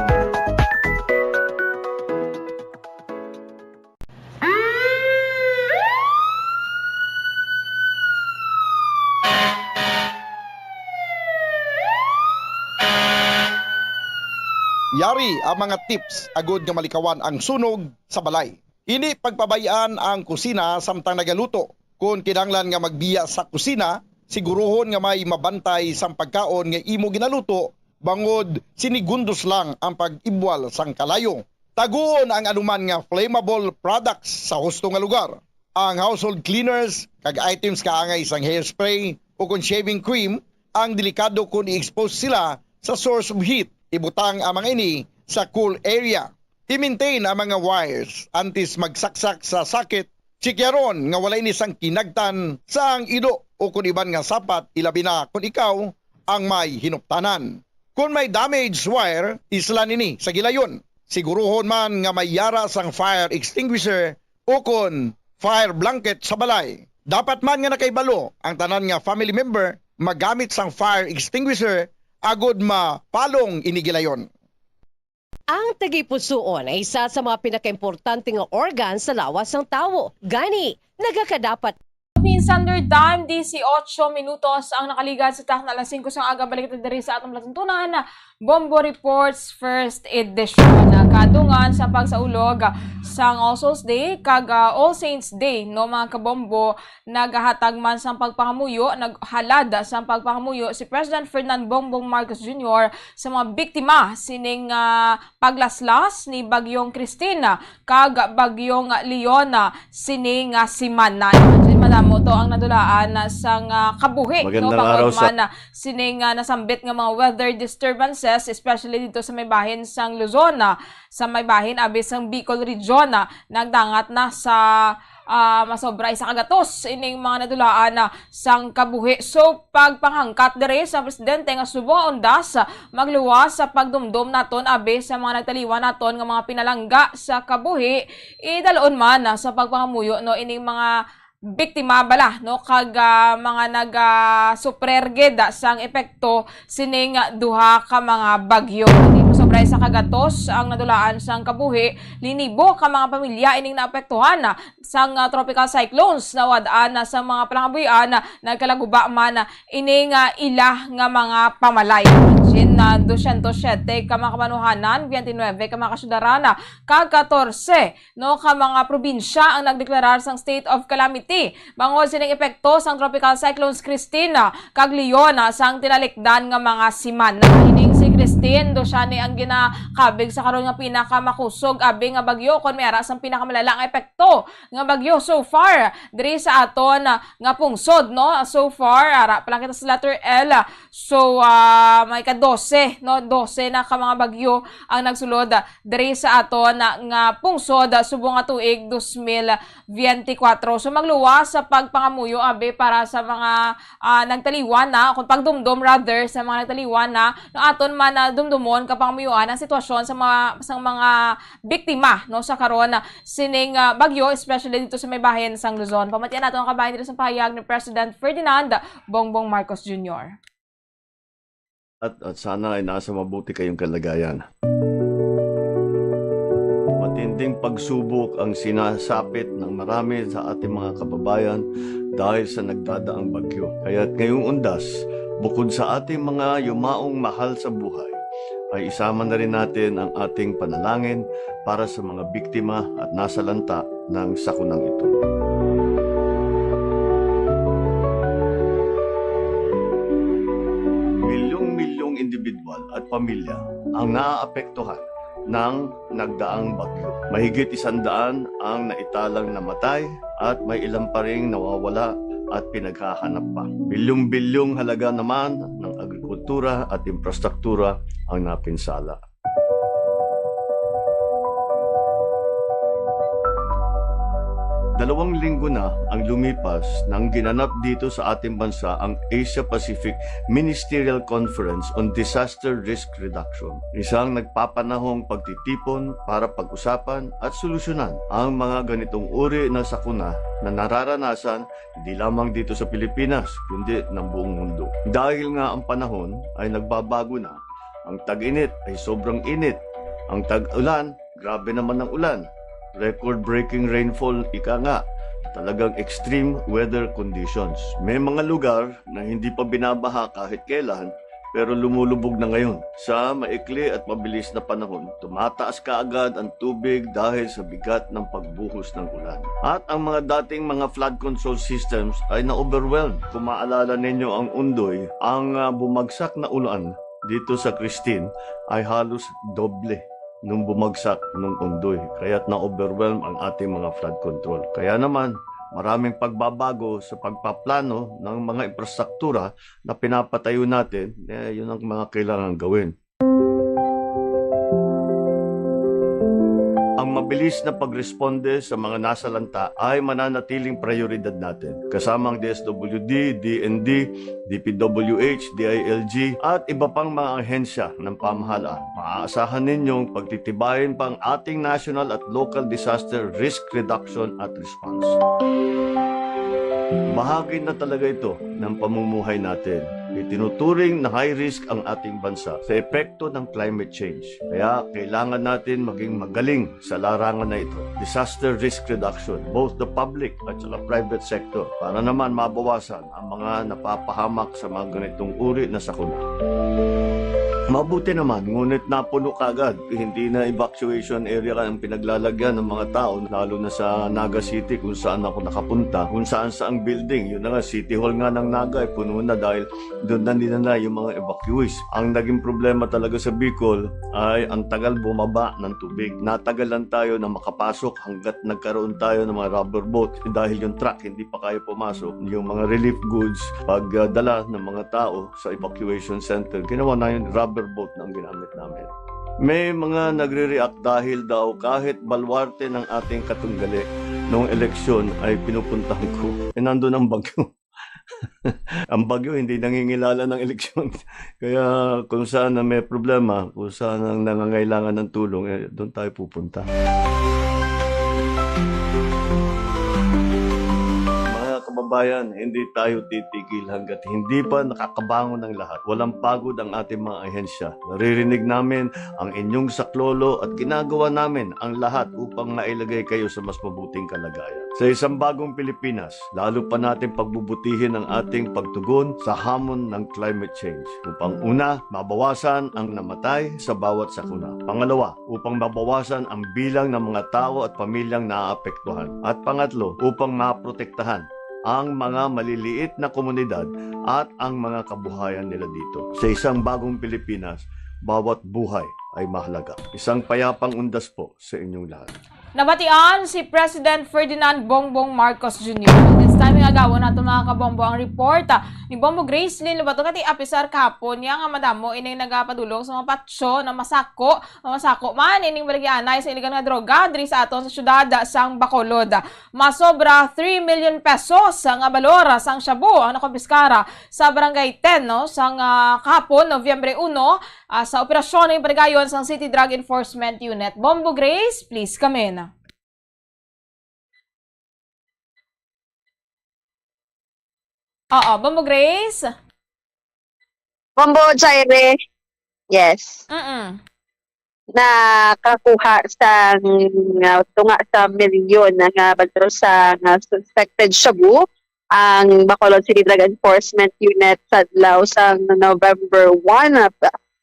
Yari ang mga tips agud nga malikawan ang sunog sa balay. Indi pagpabay-an ang kusina samtang nagaluto. Kon kinahanglan nga magbiya sa kusina, siguruhon nga may mabantay sang pagkaon nga imo ginaluto, bangod segundos lang ang pag-ibwal sang kalayo. Taguon ang anuman nga flammable products sa husto nga lugar. Ang household cleaners kag items kaangay sang hairspray o kon shaving cream ang delikado kon i-expose sila sa source of heat. Ibutang ang mga ini sa cool area. I-maintain ang mga wires antes magsaksak sa socket. Chikyaron nga wala ini sang kinagtan sang ido o kon iban nga sapat, ilabi na kon ikaw ang may hinuptanan. Kon may damaged wire, islan ini sa gilayon. Siguruhon man nga may yara sang fire extinguisher o kon fire blanket sa balay. Dapat man nga nakahibalo ang tanan nga family member magamit sang fire extinguisher agud mapalong ini gilayon. Ang tagipusoon ay isa sa mga pinakaimportante nga organ sa lawas sang tawo. Gani, nagakadapat. Philippine Standard Time, disiotso minutos ang nakaligad sa takna alas singko sang aga. Balik kita diri sa atong palatuntunan, Bombo Reports First Edition. Kadungan sa pagsaulog sang All Souls Day kag, ah, All Saints Day, no, mga kabombo, naghatag man sang pagpangamuyo, naghalad sang pagpangamuyo si President Ferdinand Bongbong Marcos Junior sa mga biktima sining, ah, paglaslas ni Bagyong Christine kag Bagyong Leona sining, ah, semana. Imagine, madamo to ang nadulaan, ah, sang, ah, kabuhi, no? Magandang araw sa bangod man, ah, sining, ah, nasambit nga mga weather disturbances, especially dito sa may bahin sang Luzon, ah, sa may bahin abi sang Bicol Region, ah, nagdangat na sa, ah, masobra isa ka gatos ining mga nadulaan, ah, sang kabuhi. So, pagpanghangkat diri sa presidente nga subong nga undas, ah, magluwas sa pagdumdom naton abi sa mga nagtaliwan naton nga mga pinalangga sa kabuhi, idalon man, ah, sa pagpangamuyo, no, ining mga biktima bala, no, kag, ah, mga nag, ah, sufrer gid, ah, sang epekto sining, ah, duha ka mga bagyo. Di masobra isa ka gatos ang nadulaan sang kabuhi, linibo ka mga pamilya ining naapektuhan, ah, sang, ah, tropical cyclones. Nawad-an, ah, sa mga palangabuhian, ah, nagkalaguba man, ah, ining, ah, ila nga mga pamalay. Imagine, ah, dosyentos siyete ka mga kamanuhanan, biyente nuebe ka mga kasyudaran, ah, kag katorse, no, ka mga probinsya ang nagdeklarar sang state of calamity bangod sining epekto sang Tropical Cyclones Christine kag Leona sang tinalikdan nga mga semana. Ining si Christine, do siya ni ang ginakabig sa karon nga pinakamakusog abi nga bagyo, kon may ara sang pinakamalala nga epekto nga bagyo so far diri sa aton nga pungsod, no? So far, ara pa lang kita sa letter L. So, ah, may ka dose, no? Dose na ka mga bagyo ang nagsulod diri sa aton nga pungsod subong nga tuig dos mil biyente kwatro. So, magluwas sa pagpangamuyo, abi, para sa mga, ah, nagtaliwan na, kung pagdumdom, rather, sa mga nagtaliwan na, no, aton man, ah, dumdumon kag pamuyuan ang sitwasyon sa mga, sa mga biktima, no, sa karon, ah, sining, ah, bagyo, especially dito sa may bahin sang Luzon. Pamatian nato ang kabahin dito sa pahayag ni President Ferdinand Bongbong Marcos Junior. At, at sana ay nasa mabuti kayong kalagayan. Matinding pagsubok ang sinasapit ng marami sa ating mga kababayan dahil sa nagdadaang bagyo. Kaya't ngayong undas, bukod sa ating mga yumaong mahal sa buhay, ay isama na rin natin ang ating panalangin para sa mga biktima at nasalanta ng sakunang ito. Milyong-milyong individual at pamilya ang naapektuhan ng nagdaang bagyo. Mahigit isang daan ang naitalang namatay at may ilan pa ring nawawala at pinaghahanap pa. Bilyong-bilyong halaga naman ng agrikultura at infrastruktura ang napinsala. Dalawang linggo na ang lumipas nang ginanap dito sa ating bansa ang Asia-Pacific Ministerial Conference on Disaster Risk Reduction, isang nagpapanahong pagtitipon para pag-usapan at solusyonan ang mga ganitong uri ng sakuna na nararanasan hindi lamang dito sa Pilipinas, kundi ng buong mundo. Dahil nga ang panahon ay nagbabago na, ang tag-init ay sobrang init, ang tag-ulan, grabe naman ang ulan, record-breaking rainfall, ika nga, talagang extreme weather conditions. May mga lugar na hindi pa binabaha kahit kailan, pero lumulubog na ngayon. Sa maikli at mabilis na panahon, tumataas kaagad ang tubig dahil sa bigat ng pagbuhos ng ulan. At ang mga dating mga flood control systems ay na-overwhelm. Kung maalala ninyo ang Undoy, ang, ah, bumagsak na ulan dito sa Christine ay halos doble nung bumagsak nung Undoy. Kaya't na-overwhelm ang ating mga flood control. Kaya naman, maraming pagbabago sa pagpaplano ng mga infrastruktura na pinapatayo natin, eh, yun ang mga kailangan gawin. Ang mabilis na pagresponde sa mga nasalanta ay mananatiling prioridad natin. Kasama ang D S W D, D N D, D P W H, D I L G, at iba pang mga ahensya ng pamahalaan. Maaasahan ninyong pagtitibayin pa ang ating national at local disaster risk reduction at response. Bahagi na talaga ito ng pamumuhay natin. Itinuturing na high risk ang ating bansa sa epekto ng climate change. Kaya kailangan natin maging magaling sa larangan na ito, disaster risk reduction, both the public at saka private sector, para naman mabawasan ang mga napapahamak sa mga ganitong uri na sakuna. Mabuti naman, ngunit napuno kagad. Hindi na evacuation area ang pinaglalagyan ng mga tao, lalo na sa Naga City kung saan ako nakapunta, kung saan sa ang building, yun na nga, City Hall nga ng Naga ay puno na dahil doon na nila na yung mga evacuees. Ang naging problema talaga sa Bicol ay ang tagal bumaba ng tubig. Natagalan tayo na makapasok hanggat nagkaroon tayo ng mga rubber boat dahil yung truck hindi pa kaya pumasok. Yung mga relief goods, pagdala ng mga tao sa evacuation center, ginawa na yung rubber boat na ang ginamit namin. May mga nagre-react dahil daw kahit baluarte ng ating katunggali noong eleksyon ay pinupuntahan ko. E, nandun ang bagyo. Ang bagyo hindi nangingilala ng eleksyon. Kaya kung saan na may problema, kung saan ang nangangailangan ng tulong, eh, doon tayo pupunta. Mga kababayan, hindi tayo titigil hanggat hindi pa nakakabangon ang lahat. Walang pagod ang ating mga ahensya. Naririnig namin ang inyong saklolo at ginagawa namin ang lahat upang mailagay kayo sa mas mabuting kalagayan. Sa isang bagong Pilipinas, lalo pa natin pagbubutihin ang ating pagtugon sa hamon ng climate change. Upang una, mabawasan ang namatay sa bawat sakuna. Pangalawa, upang mabawasan ang bilang ng mga tao at pamilyang naapektuhan. At pangatlo, upang maprotektahan ang mga maliliit na komunidad at ang mga kabuhayan nila dito. Sa isang bagong Pilipinas, bawat buhay ay mahalaga. Isang payapang undas po sa inyong lahat. Nabatian si President Ferdinand Bongbong Marcos Junior. This time, nga agawon nato, mga kabombo, ang report, ah, ni Bombo Grace Lynn Lubato. Kati apisar kahapon niya nga madamo ining nagapadulong sa mga patso na masako, nga masako man ining baligyanay sa iligal nga droga diri sa aton sa syudad sang Bacolod. Masobra three million pesos nga balor sang shabu ang nakumpiskara sa Barangay ten, no, sang, ah, kahapon, Nobyembre uno, ah, sa operasyon nga panigayon sang City Drug Enforcement Unit. Bombo Grace, please come in. Oo, Bombo Grace? Bombo Jaire. Yes. Mm-mm. Nakakuha sang, uh, tunga sa milyon nga balor sang suspected shabu ang Bacolod City Drug Enforcement Unit sa adlaw sang November one, uh,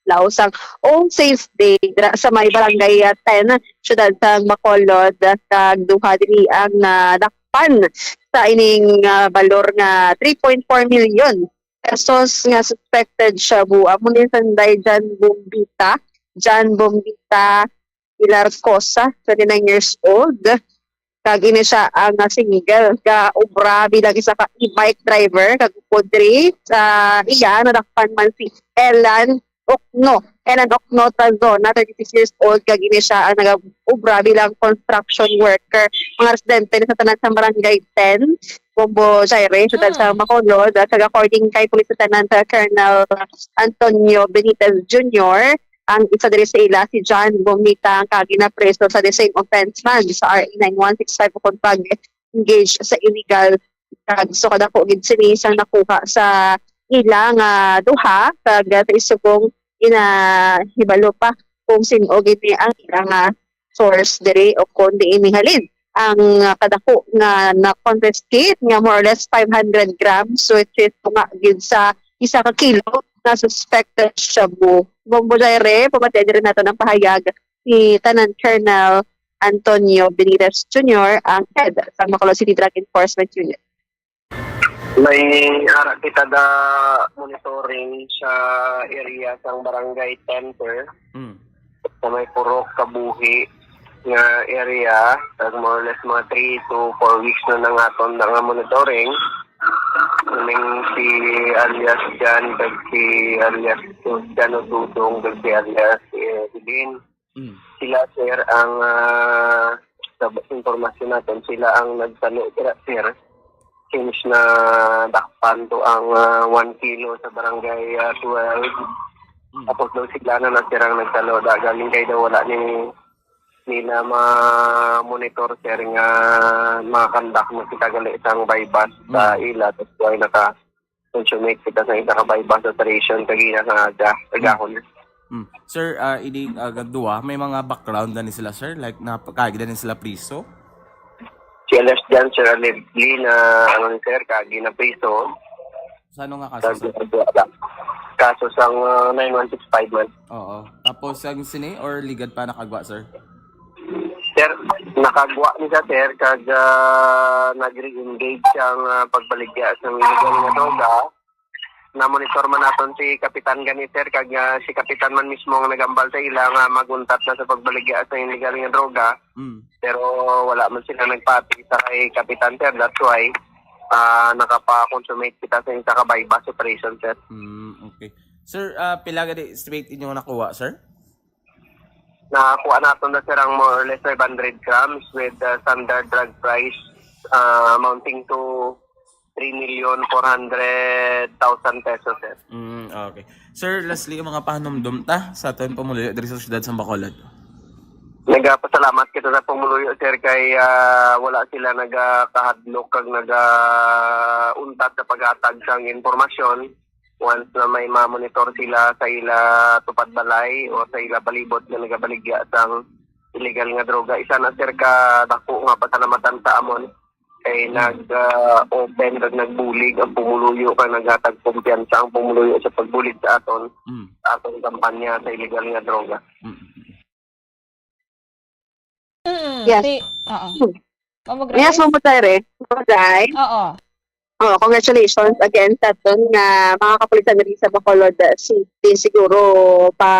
adlaw sang All Saints Day, dira sa may Barangay, uh, ten, siyudad sang Bacolod, uh, kag duha diri ang nadakpan sa ining, uh, balor nga three point four million pesos nga suspected shabu. Amo ni sanday John Bombita, John Bombita Ilarcosa, twenty-nine years old. Kag ini siya ang, ah, single nga obra bilang isa ka e-bike driver. Kag upod diri sa iya, nadakpan man si Elan Okno. Elan Okno Tazona, thirty-six years old, kag ini siya ang nag-obra bilang construction worker. Mga residente ni sa tanan sa Barangay ten, Bombo Jaire, siyudad sa Bacolod. Kag according kay Police Lieutenant, ah, Colonel Antonio Benitez Junior, ang isa diri sa ila, si John Bomita, ang kagi na preso sa the same offense man sa R A nine one six five ukon pag-engage sa illegal drugs. So, kadako gid sini sang nakuha sa ila nga duha, kag sa isugong ginahibalo pa kung sin-o gid ni ang ila nga source diri o kon diin ni halin ang, ah, kadako nga na-confiscate nga more or less five hundred grams, which is tunga gid sa isa ka kilo na suspected shabu. Bombo Jaire, pamatian diri nato ng pahayag si Lieutenant Colonel Antonio Benitez Junior, ang head sa Bacolod City Drug Enforcement Unit. May ara kita da monitoring sa area sang Barangay ten, sir. Mm. Sa may Purok Kabuhi nga area, tag more or less mga three to four weeks na nang aton na nga monitoring. Ning si alias Jan, kag si alias Jan o Dudong, kag si alias, eh, Dilin. Mm. Sila, sir, ang, ah, sa informasyon natin, sila ang nagtalo dira, sir. Since na dakpan to ang, ah, one kilo sa barangay, ah, twelve. Mm. Tapos daw sila na na, sir, ang nagtalo. Da, galing kay daw wala ni nila ma-monitor, sir, nga makakandak mo kita gali sang buy-bust sa Mm. ila. Tapos why naka-consummate kita sa isa ka buy-bust operation kagina sa aga, kagahon. Mm. Sir, ah, ini, ah, duwa, may mga background na ni sila, sir? Like, napakagi na ni sila priso? Si alias Jan, sir, allegedly na, ano, sir, kagi na priso. Sa ano nga kaso, sir? Kaso sang, uh, nine one six five man. Oo. Tapos, ang sini or ligad pa nakagwa, sir? Sir, nakagwa ni siya, sir, kag, ah, nag-re-engage siyang, ah, pagbaligya sa illegal nga droga. Na-monitor man naton si Kapitan gani, sir, kag, ah, si Kapitan man mismo ang nagambal sa ila nga maguntat na sa pagbaligya sa illegal nga droga. Mm. Pero wala man sila nagpati sa kay Kapitan, sir. That's why, ah, nakapa-consummate kita sa isa ka buy-bust operation, sir. Mm, okay. Sir, ah, pila gani straight inyong nakuha, sir? Nakakuha naton na, sir, ang more or less five hundred grams with, uh, standard drug price, uh, amounting to three million four hundred thousand pesos, sir. Mm, okay. Sir, lastly, ang mga pahanumdom ta sa aton pumuluyo diri sa siyudad sa Bacolod. Nagapasalamat kita sa pumuluyo, sir, kay, ah, wala sila nagakahadlok kag nagauntat sa paghatag sang impormasyon. Once na may ma-monitor sila sa ila tupad balay o sa ila palibot nga nagabaligya sang illegal nga droga, isa na, sir, ka dako nga pasalamatan sa amon kay nag, ah, open kag nagbulig ang pumuluyo kag naghatag kumpiyansa ang pumuluyo sa pagbulig sa aton, Mm. sa aton kampanya sa illegal nga droga. Mm. Mm, Yes. Si, oo. Ma'am Yes, Grace? Ma'am Jaire. Ma'am Jai. Oo. Oh, congratulations again sa aton nga mga kapulisan diri sa Bacolod City. Siguro pa,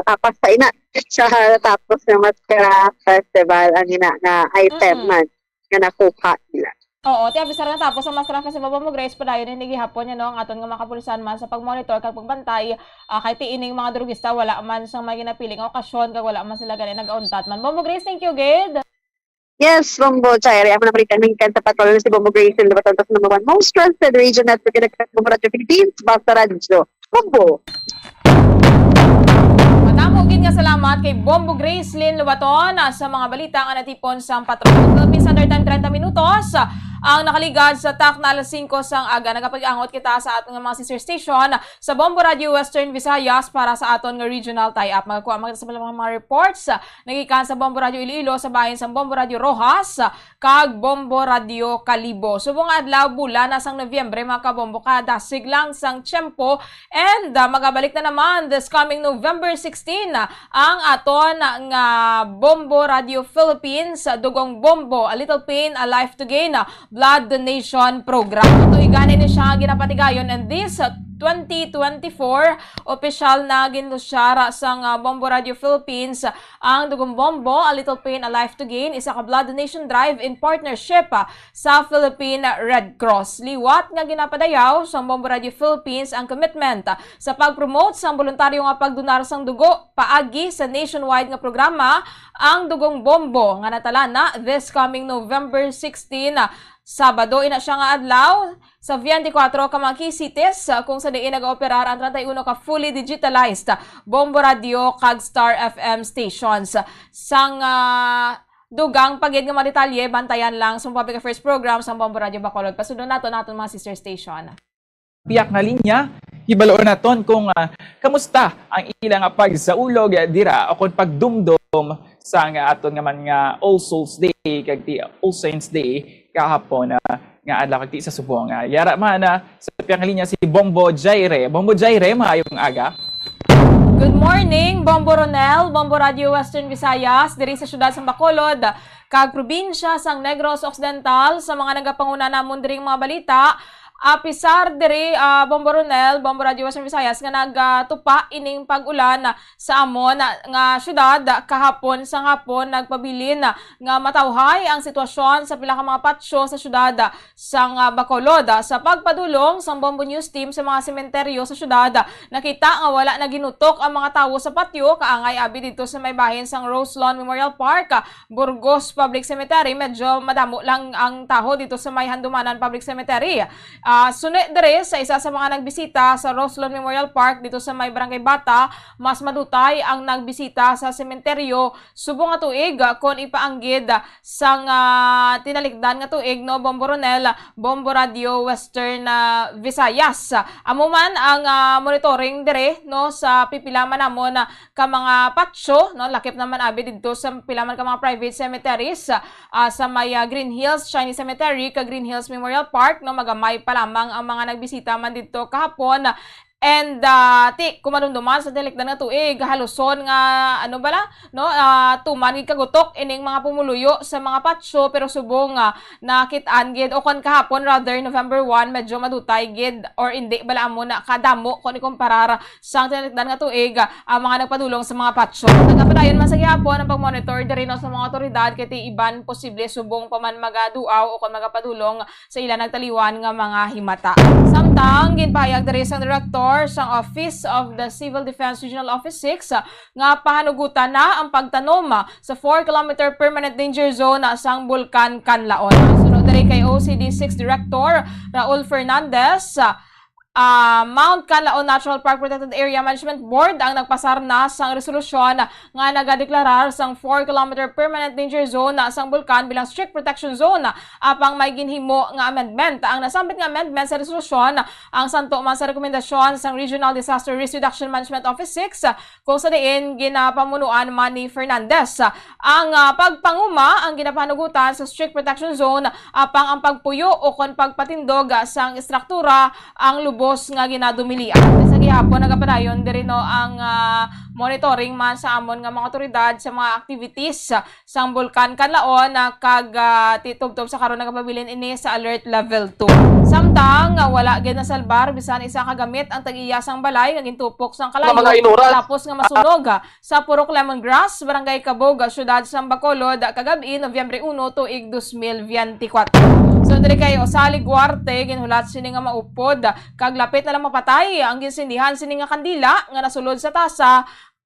ah, pasta ina Sa tapos ng Maskara Festival, ang ina nga item Mm-mm. man nga nakuha nila. Oo, ti apisar na tapos ang Maskara Festival, Bombo Grace, padayon ini gihapon, yan, no, ang aton nga mga kapulisan man sa pagmonitor kag pagbantay, ah, kay ti ining mga drugista wala man sang may ginapili nga okasyon kag wala man sila gani nagauntat man. Bombo Grace, thank you gid. Yes, Bombo Jaire, ako na balikan ng sa patrol na si Bombo Grace, yung labaton sa number one most trusted radio network in the Bombo Radio Philippines, Basta Radyo. Bombo! Madamo gid nga salamat kay Bombo Gracelyn Lubaton, ah, sa mga balita nga natipon sa Patrol Philippines. Under time, treinta minutos, ah, ang nakaligad sa takna alas singko sang aga. Nagapag-angot kita sa aton nga mga sister station sa Bombo Radio Western Visayas para sa aton nga regional tie-up. Magakuha man kita sa mga, mga reports, ah, nagikan sa Bombo Radio Iloilo, sa bahin sa Bombo Radio Roxas, ah, kag Bombo Radio Kalibo. Subong nga adlaw, bulan na sang Nobyembre, mga kabombo, kadasig lang sang tiyempo. And, ah, magabalik na naman this coming November sixteen, ah, ang aton nga Bombo Radio Philippines, ah, Dugong Bombo, A Little Pain, A Life to Gain, ah, Blood Donation Program. Tuigan ini siya nga ginapatigayon, and this, ah, twenty twenty-four, opisyal na ginlusyara sang, ah, Bombo Radio Philippines, ah, ang Dugong Bombo, A Little Pain, A Life to Gain, isa ka blood donation drive in partnership, ah, sa Philippine Red Cross. Liwat nga ginapadayaw sang Bombo Radio Philippines ang commitment, ah, sa pag-promote sang boluntaryo nga pagdonar sang dugo paagi sa nationwide nga programa, ang Dugong Bombo, nga natalana this coming November sixteen, ah, Sabado ina siya nga adlaw, sa twenty-four ka mga key cities, ah, kung sa diin nagaoperar ang treinta y uno ka fully digitalized, ah, Bombo Radio kag Star F M stations. Sang, ah, dugang pa gid nga mga detalye, bantayan lang sa Public Affairs Program sa Bombo Radio Bacolod. Pasudlon naton, naton mga sister station. Piyak nga linya, hibaloon naton kung, ah, kamusta ang ila nga pagsaulog dira o kon pagdumdom sa nga aton nga man nga All Souls Day kag ti All Saints Day kahapon, ah, nga adlaw kag ti sa subong. Ah, yara man, ah, sa piyak nga linya si Bombo Jaire. Bombo Jaire, maayong aga. Good morning, Bombo Ronel, Bombo Radio Western Visayas, diri sa siyudad sang Bacolod, kag probinsya sang Negros Occidental, sa mga nagapanguna namon diri nga mga balita. Apisar diri, ah, Bombo Ronel, Bombo Radio Western Visayas, nga nagatupa ining pag-ulan sa amon nga siyudad kahapon sang hapon, nagpabilin nga matawhay ang sitwasyon sa pila ka mga patsyo sa siyudad sang, ah, Bacolod. Sa pagpadulong sang Bombo News Team sa mga sementeryo sa siyudad, nakita nga wala na ginutok ang mga tawo sa patyo, kaangay abi didto sa may bahin sang Roselawn Memorial Park, Burgos Public Cemetery, medyo madamo lang ang tawo dito sa may Handumanan Public Cemetery. Ah, suni diri sa isa sa mga nagbisita sa Roselawn Memorial Park dito sa may Barangay Bata, mas madutay ang nagbisita sa sementeryo subong nga tuig, ah, kon ipaanggid, ah, sang, ah, tinalikdan nga tuig, no, Bombo Ronel, Bombo Radio Western, ah, Visayas. Amo man ang, ah, monitoring diri, no, sa pipila man namon, ah, ka mga patyo, no, lakip naman abi didto sa pila man ka mga private cemeteries, ah, sa may, ah, Green Hills Chinese Cemetery kag Green Hills Memorial Park, no, magamay pa lamang ang mga nagbisita man didto kahapon. And, ah, ti, kung madumduman sa tinalikdan nga tuig, haluson nga, ano bala, no, ah, tuman gid kagutok ining mga pumuluyo sa mga patyo, pero subong, ah, nakit-an gid, o kon kahapon, rather, November one, medyo madutay gid, or indi bala amo na kadamo kung ikumparar sang tinalikdan nga tuig, ah, ang mga nagpadulong sa mga patyo. Nagapadayon man sa gihapon ang pag-monitor diri, no, sa mga otoridad kay ti iban posible subong pa man magaduaw o kon magapadulong sa ila nagtaliwan nga mga himata. Samtang ginpahayag diri sang direktor sang Office of the Civil Defense Regional Office six nga pahanugutan na ang pagtanom sa four kilometer permanent danger zone sang Bulkan Kanlaon. Suno diri kay O C D six Director Raul Fernandez, ah, Mount Kanlaon Natural Park Protected Area Management Board ang nagpasar na sang resolusyon nga nagadeklarar sang four kilometer permanent danger zone sang bulkan bilang strict protection zone, apang may ginhimo nga amendment. Ang nasambit nga amendment sa resolusyon ang santo man sa rekomendasyon sang Regional Disaster Risk Reduction Management Office six, kung sa diin ginapamunuan man ni Fernandez. Ang, ah, pagpanguma ang ginapahanugutan sa strict protection zone, apang ang pagpuyo o kon pagpatindog, ah, sang estruktura ang lubos nga ginadumilian. Sa gihapon, nagapadayon diri, no, ang, ah, monitoring man sa amon nga mga otoridad sa mga activities, ah, sang Bulkan Kanlaon, ah, kag, ah, ti-, tubtob sa karon nagapabilin ini sa alert level two. Samtang, ah, wala gid nasalbar bisan isa ka gamit ang tag-iya sang balay nga gintupok sang kalayo, mga inura, tapos nga masunog, ah, sa Purok Lemongrass, Barangay Cabog, Siyudad sang Bacolod, kagab-i, Nobyembre uno, tuig dos mil biyente kwatro. So, diri kay Osali Guarte, ginhulat sini nga maupod, kag lapit na lang mapatay ang ginsindihan sini nga kandila nga nasulod sa tasa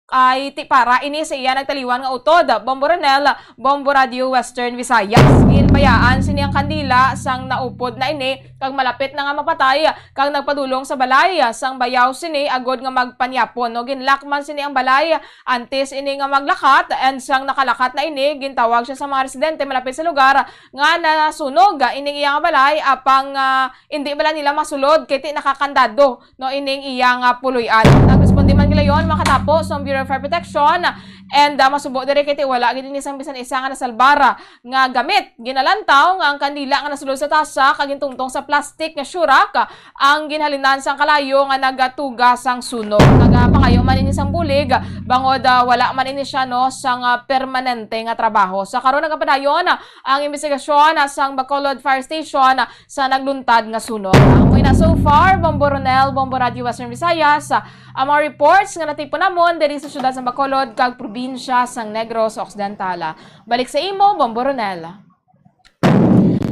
kay ti para ini sa iya nagtaliwan nga utod, Bombo Ronel, Bombo Radio Western Visayas. Ginbayaan sini ang kandila sang naupod na ini kag malapit na nga mapatay kag nagpadulong sa balay sang bayaw sini agod nga magpanyapon, no? Ginlock man sini ang balay antes ini nga maglakat, and sang nakalakat na ini, gintawag siya sa mga residente malapit sa lugar nga nasunog ining iya nga balay, apang, ah, indi bala nila masulod kay ti nakakandado, no, ining iya nga puloy-an. Nagresponde man gilayon makatapo sa Bureau of Fire Protection, and, ah, masubo diri kay ti wala gid ini sang bisan isa nga nasalbar, ah, nga gamit. Ginalantaw nga ang kandila nga nasulod sa tasa kag gintungtong sa plastic nga syurak ang ginhalinan sang kalayo nga nagatuga sang sunog. Nagapangayo man ini sang bulig, bangod, ah, wala man ini siya, no, sang, ah, permanente nga trabaho. Sa karon, nagapadayon ang imbestigasyon, ah, sang Bacolod Fire Station, ah, sa nagluntad nga sunog. Amo na so far, Bombo Ronel, Bombo Radio Western Visayas, ah, ang mga reports nga natipon namon diri sa siyudad sa Bacolod kag probinsya sang Negros Occidental. Balik sa imo, Bombo Ronel.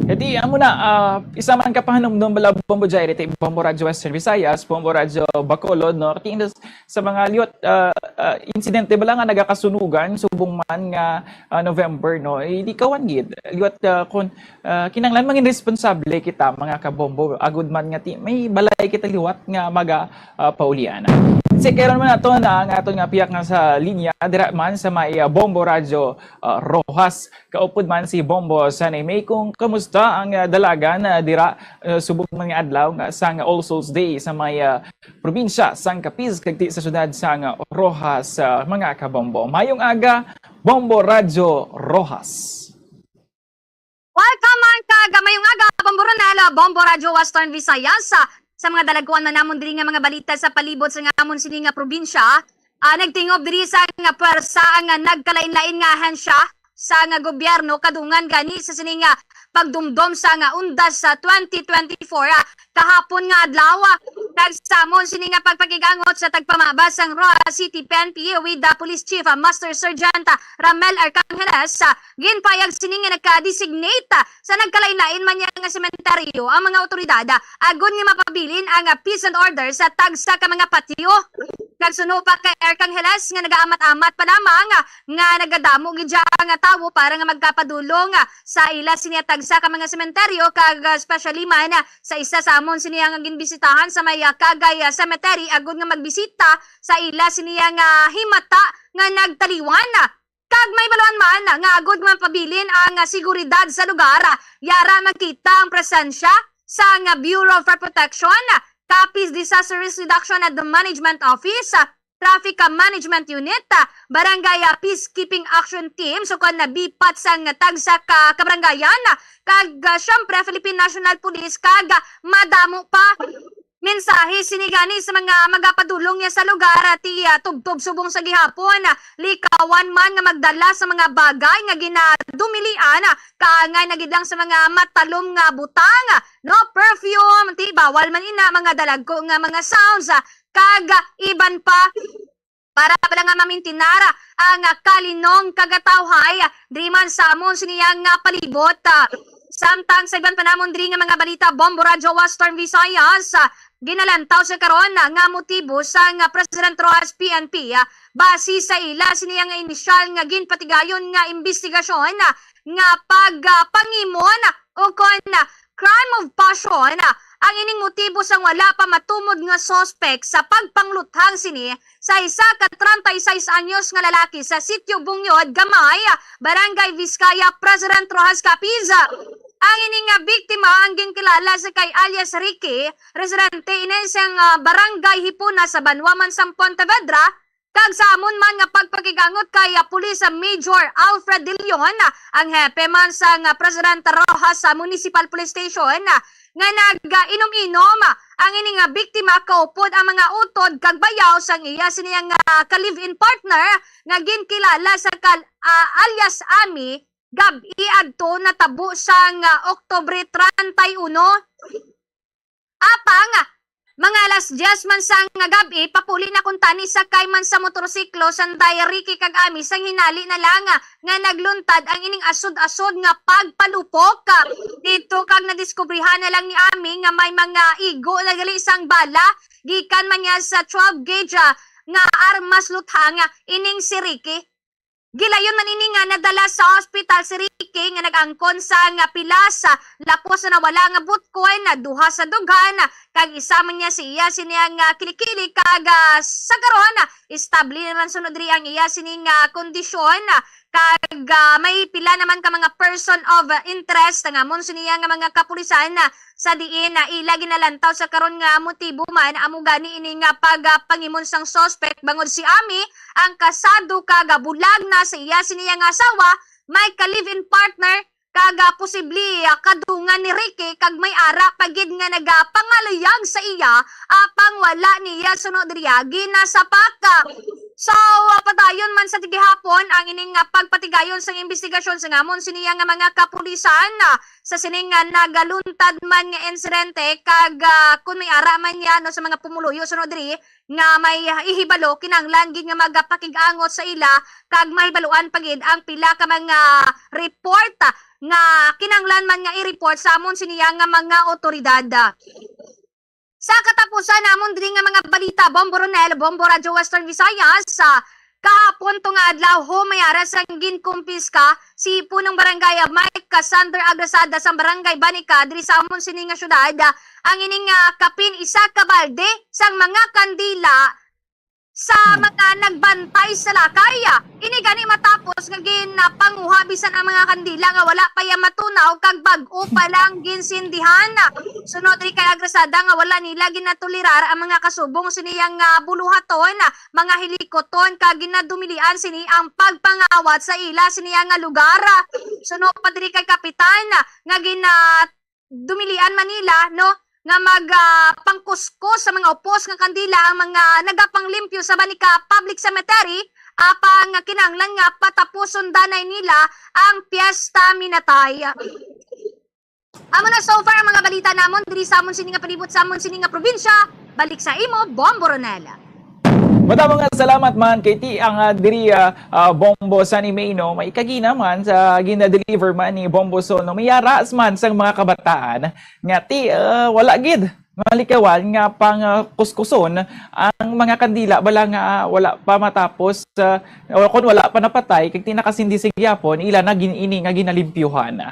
Edi, amo na, ah, isa man ka pahanumdom bala, Bombo Jai, ti Bombo Radyo Western Visayas, Bombo Radyo Bacolod, no? Ti indas sa mga liwat, ah, ah, insidente bala nga nagakasunugan subong man nga, ah, November, no? Eh, di kawan gid. Liwat, ah, kun, ah, kinahanglan mangin responsable kita, mga kabombo, agud man nga ti, may balay kita liwat nga maga, ah, paulian. Si karon man nato na ang aton nga piyak nga sa linya, dira man sa may, ah, Bombo Radyo, ah, Roxas. Kaupod man si Bombo Sanay May kung kamusta ang, ah, dalagan, ah, dira, ah, subok man nga adlaw nga sang All Souls Day sa may, ah, probinsya sang Capiz kag ti sa syudad sang Roxas, ah, mga kabombo. Mayong aga, Bombo Radyo Roxas. Welcome man kag mayong aga, Bombo Ronel, Bombo Radyo Western Visayas. Sa, sa mga dalagkuan man namon diri nga mga balita sa palibot sa nga amon sini nga probinsya, ah, nagtingob diri sa nga pwersa ang, ah, nagkalain-lain nga ahensya sa nga gobyerno kadungan gani sa sini nga pagdumdom sa nga undas sa twenty twenty-four, ah, kahapon nga adlaw, ah, nagsamon sini nga pagpakig-angot sa tagpamaba sang Roxas City P N P with the Police Chief, ah, Master Sergeant, ah, Ramel Arcangeles, ah, ginpayag sini nga nagka-designate, ah, sa nagkalain-lain man niya nga sementeryo ang mga awtoridad, ah, agod nga mapabilin ang, ah, peace and order sa tagsa ka mga patyo. Nagsuno pa kay Arcangeles nga nagaamat-amat pa lamang, ah, nga nagadamo gid siya nga tawo para nga magkapadulong, ah, sa ila sini tagsa ka mga sementeryo, kag, ah, especially man, ah, sa isa sa amon sini nga ginbisitahan sa may, ah, Cagay, ah, Cemetery, agod nga magbisita sa ila sini nga himata nga nagtaliwan. Kag may baluan man nga agod nga mapabilin ang, ah, seguridad sa lugar, yara makita ang presensya sang, ah, Bureau of Fire Protection, Capiz Disaster Risk Reduction and Management Office, ah, Traffic, ah, Management Unit, ah, Barangay, ah, Peacekeeping Action Team, sukon na BPAT sang tagsa ka kabarangayan, ah, kag, ah, syempre, Philippine National Police, kag, ah, madamo pa. Mensahe sini gani sa mga magapadulong niya sa lugar, ah, ti, ah, tubtob subong sa gihapon, ah, likawan man nga magdala sa mga bagay nga ginadumilian, ah, kaangay na gid lang sa mga matalom nga butang, ah, no, perfume, ti, bawal man ina, mga dalagko nga mga sounds, ah, kag, ah, iban pa. Para pala nga mamintinar ang, ah, kalinong kagatawhay, ah, diri man sa amon sini nga palibot, ah. Samtang sa iban pa namon diri nga mga balita, Bombo Radyo Western Visayas, ah, ginalantaw sa karon, ah, nga motibo sang, ah, President Roxas P N P, ah, base sa ila sini nga inisyal nga ginpatigayon nga imbestigasyon, ah, nga pag, ah, pangimon, ah, ukon, ah, crime of passion, ah, ang ining motibo sang wala pa matumod nga suspek sa pagpangluthang sini sa isa ka treinta y seis anyos nga lalaki sa Sitio Bungyod, Gamay, Barangay Vizcaya, President Roxas, Capiz. Ang ini nga biktima ang ginkilala sa kay alias Ricky, residente ini sang, ah, Barangay Hipona sa Banwa man sang Pontevedra, kag sa amon man nga pagpakig-angot kay, ah, Police Major Alfred De Leon, ang hepe man sang, ah, President Roxas sa Municipal Police Station, nga nag-inom-inom, ah, ang ini nga biktima kaupod ang mga utod kag bayaw sang iya sini nga ka-live-in partner nga ginkilala sa kal-, ah, alias Ami, gab-i adto natabo sang, ah, Oktubre treinta y uno. Apang, mga alas diyes man sang gab-i, papuli na kuntani sakay man sa motorsiklo sanday Ricky kag Ami, sang hinali na lang nga nagluntad ang ining asod-asod nga pagpalupok. Dito kag nadiskubrihan na lang ni Ami nga may mga igo na gali sang bala gikan man niya sa twelve gauge, ah, nga armas luthang, ah, ining si Ricky. Gilayon man ini nga nadala sa ospital si Ricky nga nag-angkon sa nga pila sa lapos na nawala nga butkoy na duha sa dughan, kag isa man niya si iya sini nga kilikili kag, ah, sa karon, ah, estable naman sunod diri ang iya sini nga kondisyon, ah, kag, ah, may pila naman ka mga person of, ah, interest nga amon sini nga mga kapulisan, ah, sa diin, ah, ila ginalantaw sa karon nga motibo man amo gani ini nga pagpangimon sang suspect bangod si Ami ang kasado kag bulag na sa iya sini nga asawa, may ka-live-in partner, kag, ah, posible, ah, kadungan ni Ricky kag may ara pa gid nga nagapangaluyag sa iya, apang wala niya suno diriya ginasapak. So, ah, padayon man sa gihapon ang ining, ah, pagpatigayon sang imbestigasyon sa ngamon sini nga mga kapulisan, ah, sa sining nga nagaluntad man nga insidente, kag, ah, kun may ara man niya, no, sa mga pumuluyo suno diri nga may, ah, ihibalo, kinahanglan gid nga magapakig-angot sa ila kag mahibaluan pa gid ang pila ka mga report, ah, nga kinahanglan man nga i-report sa amon sini nga mga otoridad. Sa katapusan namon diri nga mga balita, Bombo Ronel, Bombo Radyo Western Visayas, sa kahapon to nga adlaw, ho, may ara sang ginkumpiska si punong barangay, ah, Mike Casander Agrasada sa barangay Banica diri sa amon sini nga syudad, ah, ang ining, ah, kapin isa ka balde sang mga kandila sa mga nagbantay sa lakay. Ini gani matapos nga ginapanguha bisan ang mga kandila nga wala pa ya matunaw kag bag-o pa lang ginsindihan. Sunod diri kay Agrasada nga wala nila ginatolerar ang mga kasubong sini nga buluhaton, mga hilikoton kag ginadumilian sini ang pagpangawat sa ila sini nga lugar. Sunod pa diri kay Kapitan nga gina dumilian man nila, no, nga mag, ah, pangkuskos sa mga upos nga kandila ang mga nagapanglimpyo sa Banica Public Cemetery, apang nga kinahanglan nga patapuson danay nila ang Piyesta Minatay. Amo na so far ang mga balita namon diri sa amon sini nga palibot, sa amon sini nga probinsya. Balik sa imo, Bombo Ronel. Madamo nga salamat man kay ti ang, ah, diri, ah, ah, Bombo Sunny May, no, may kagina man sa gina-deliver man ni Bombo Sol, no, may aras man sang mga kabataan nga ti, ah, wala gid malikawan nga pang, ah, kuskuson ang mga kandila bala nga, ah, wala pa matapos, ah, o kon wala pa napatay kag ti nakasindi sa gyapon ila na gin-, ini nga ginalimpyuhan.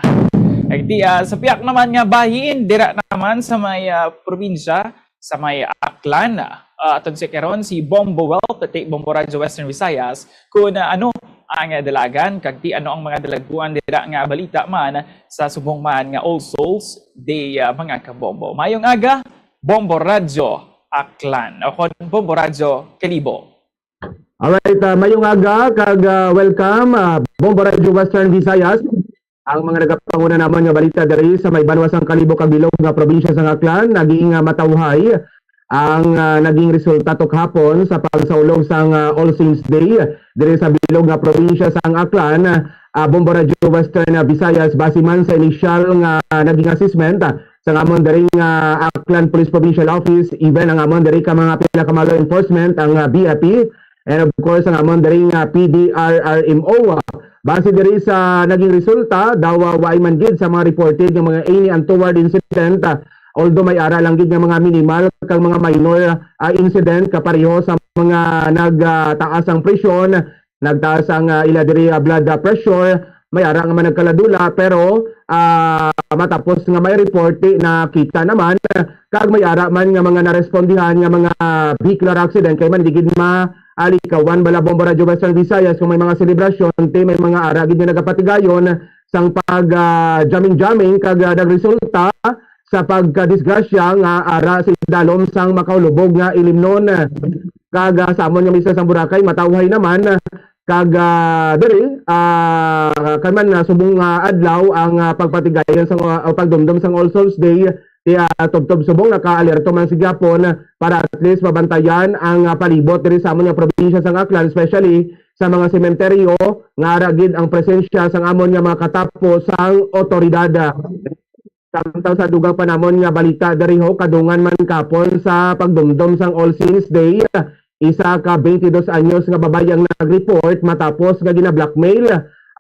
Kag ti, ah, sa piyak naman nga bahin dira naman sa may, ah, probinsya, sa may Aklan. Ah, aton si karon si Bombo Wealth, ti Bombo Radyo Western Visayas, kung, ah, ano ang dalagan, kag ti ano ang mga dalagkuan dira nga balita man sa subong man nga All Souls Day, ah, mga kabombo. Mayong aga, Bombo Radyo Aklan, o kon Bombo Radyo Kalibo. Alright, ah, mayong aga, kag, ah, welcome, ah, Bombo Radyo Western Visayas. Ang mga nagapanguna namon nga balita diri sa may banwa sang Kalibo kag bilog nga probinsya sang Aklan, naging, ah, matawhay ang, ah, naging resulta to kahapon sa pagsaulog sang, ah, All Saints Day diri sa bilog nga probinsya sang Aklan. Ah, Bombo Radyo Western, ah, Visayas, base man sa inisyal nga naging assessment, ah, sa amon diri nga Aklan Police Provincial Office, even ang amon diri ka mga pila ka mga law enforcement, ang, ah, B F P, and of course, ang amon diri nga P D R R M O. Base diri sa naging resulta, daw, ah, waay man gid sa mga reported nga mga any untoward incident, ah, although may ara lang gid nga mga minimal kag mga minor, ah, incident kapareho sa mga nagtaas ang presyon, nagtaas ang, ah, ila diri, ah, blood, ah, pressure, may ara nga man nagkaladula, pero, ah, matapos nga may report, ti nakita naman, kag may ara man nga mga narespondihan nga mga vehicular accident, kay man di gid ma-, alikawan bala Bombo Radyo Western Visayas kung may mga selebrasyon, ti may mga ara gid nga nagapatigayon sang pag, ah, jamming-jamming, kag, ah, nagresulta sa pagkadisgrasya nga ara sa idalom sang makaulubog nga ilimnon. Kag, ah, sa amon nga misa sang Boracay, matawhay naman, kag, ah, diri, ah, kan man, ah, subong, ah, adlaw ang, ah, pagpatigayon sang, ah, o pagdumdom sang All Souls Day Kaya tubtob subong nakaalerto man sa gihapon para at least mabantayan ang, ah, palibot diri sa amon nga probinsya sang Aklan, especially sa mga sementeryo nga ara gid ang presensya sang amon nga mga katapo sang otoridad. Samtang sa dugang pa namon nga balita diri ho, kadungan man kapon sa pagdumdom sang All Saints Day, isa ka twenty-dos anyos nga babayi ang nag-report matapos nga gina-blackmail,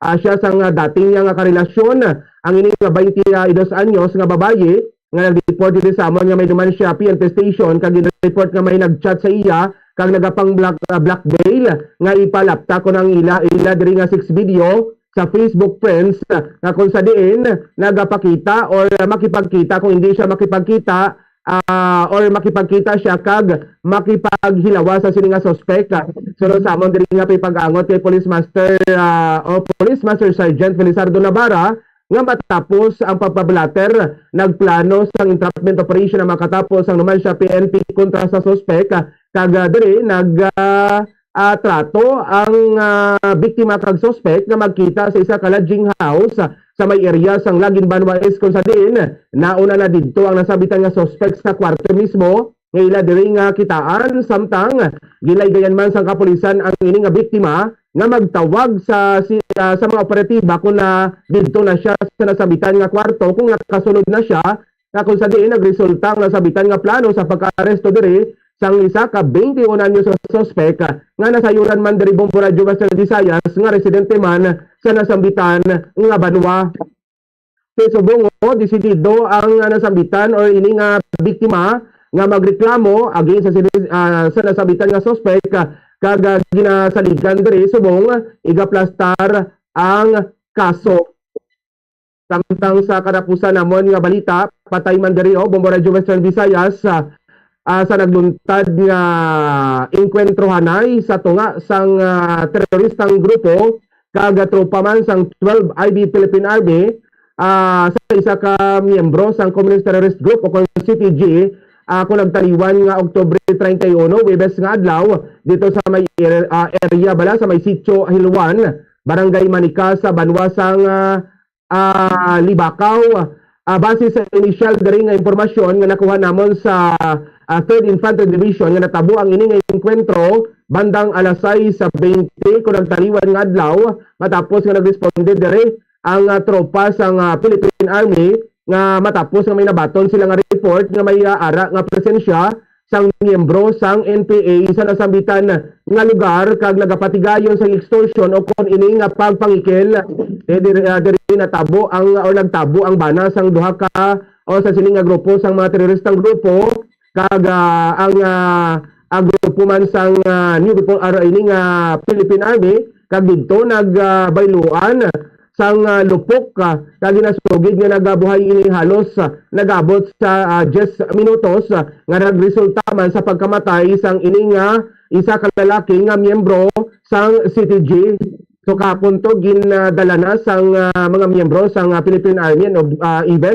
ah, siya sang, ah, dating niya nga karelasyon. Ang ini nga twenty-dos anyos nga babayi nga nag-report diri sa amon nga may duman siya P N P station kag gin-report nga may nag-chat sa iya kag nagapang black, ah, blackmail nga ipalapta ko ang ila, ila diri nga sex video sa Facebook friends nga kung sa diin nagapakita or makipagkita, kung hindi siya makipagkita, ah, or makipagkita siya kag makipaghilawas sa sini nga suspek. Sunod sa amon diri nga pipag-angot kay Police Master, ah, o Police Master Sergeant Felizardo Navarra, nga matapos ang pagpablatter, nagplano sang entrapment operation ang makatapo sang Numancia P N P kontra sa suspek, kag, ah, diri nag, ah, ah, trato ang, ah, biktima kag suspek nga magkita sa isa ka lodging house sa may area sang Lagin Banwa East, kung sa diin nauna na didto ang nasambitan nga suspek sa kwarto mismo nga ila diri nga kitaan. Samtang ginlaygayan man sang kapulisan ang ini nga biktima nga magtawag sa si, ah, sa mga operatiba kung na didto na siya sa nasambitan nga kwarto, kung nakasulod na siya, nga kung sa diin nagresulta ang nasambitan nga plano sa pagkaaresto diri sang isa ka twenty-one anyos nga suspek nga nasayuran man diri Bombo Radyo Western Visayas nga residente man sa nasambitan nga banwa. Kay subong, oh, desidido ang, ah, nasambitan or ini nga biktima nga magreklamo against sa sini, ah, sa nasambitan nga suspek, ah, kag, ah, ginasaligan diri subong igaplastar ang kaso. Samtang sa katapusan namon nga balita, patay man diri, oh, Bombo Radyo Western Visayas, ah, ah, sa nagluntad nga engkwentro hanay sa tunga sang, ah, teroristang grupo kag tropa man sang twelve I B Philippine Army, ah, sa isa ka miyembro sang Communist Terrorist Group o kon C T G, ah, kung nagtaliwan nga Oktubre treinta y uno, Huwebes nga adlaw, dito sa may er-, ah, area bala sa may Sitio Hilwan, Barangay Manica sa banwa sang, ah, ah, Libacao. Ah, base sa initial diri nga impormasyon nga nakuha namon sa, ah, Third Infantry Division nga natabo ang ini nga engkwentro bandang alas sais sa twenty kon ang taliwan nga adlaw, matapos nga nagresponde diri ang, ah, tropa sang, ah, Philippine Army nga matapos nga may nabaton sila nga report nga may, ah, ara nga presensya sang miyembro sang N P A sa nasambitan nga lugar kag nagapatigayon sang extortion o kon ini nga pagpangikil. Eh, diri, ah, diri natabo ang, or nagtabo ang bana sang duha ka o sa sini nga grupo sang mga teroristang grupo kag, ah, ang, ah, ang grupo man sang, ah, New People, ah, ini nga Philippine Army kag didto nag, ah, bayluan sang, ah, lupok, ah, kag ginasugid nga nagabuhay ini halos, ah, nagabot sa, ah, diyes minutos, ah, nga nagresulta man sa pagkamatay sang ini nga isa ka lalaki nga miyembro sang C T G. So, kahapon to, gindala na sang, ah, mga miyembro sang, ah, Philippine Army and, ah, even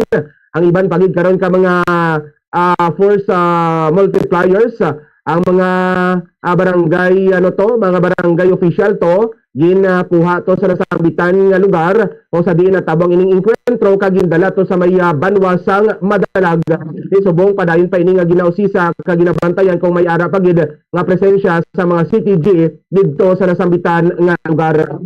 ang iban pa gid karon ka mga, ah, force, ah, multipliers, ah, ang mga, ah, barangay, ano to, mga barangay official to, ginakuha to sa nasambitan nga lugar kung sa diin natabo ang ining engkwentro kag gindala to sa may, ah, banwa sang Madalag. Subong padayon pa ini nga ginausisa kag ginabantayan kung may ara pa gid nga presensya sa mga C T G didto sa nasambitan nga lugar.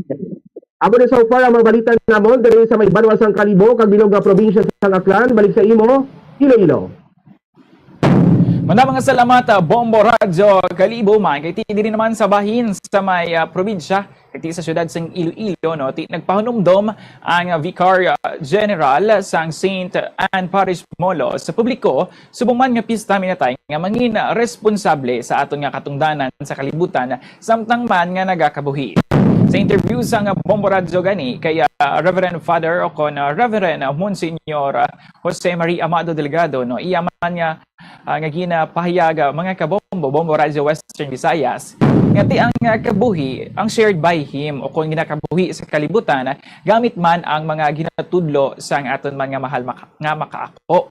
Amo ni so far ang mga balita namon diri sa may banwa sang Kalibo kag bilog nga probinsya sang Aklan. Balik sa imo, Iloilo. Manda mga salamat, ah, Bombo Radyo Kalibo man. Kay ti diri naman sa bahin sa may, ah, probinsya, kay ti sa siyudad sang Iloilo, no, ti nagpahanumdom ang, ah, Vicar, ah, General sang Saint Anne Parish Molo sa publiko, subong man nga pista minatay nga mangin responsable sa aton nga katungdanan sa kalibutan samtang man nga nagakabuhi. Sa interview sang Bombo Radyo gani kay, ah, Reverend Father o kon, ah, Reverend Monsignor, ah, Jose Marie Amado Delgado, no, iya man nga, ah, nga ginapahayag, ah, mga kabombo, Bombo Radyo Western Visayas, nga ti ang, ah, kabuhi ang shared by him o kon ginakabuhi sa kalibutan, gamit man ang mga ginatudlo sang aton man nga mahal maka-, nga makaako.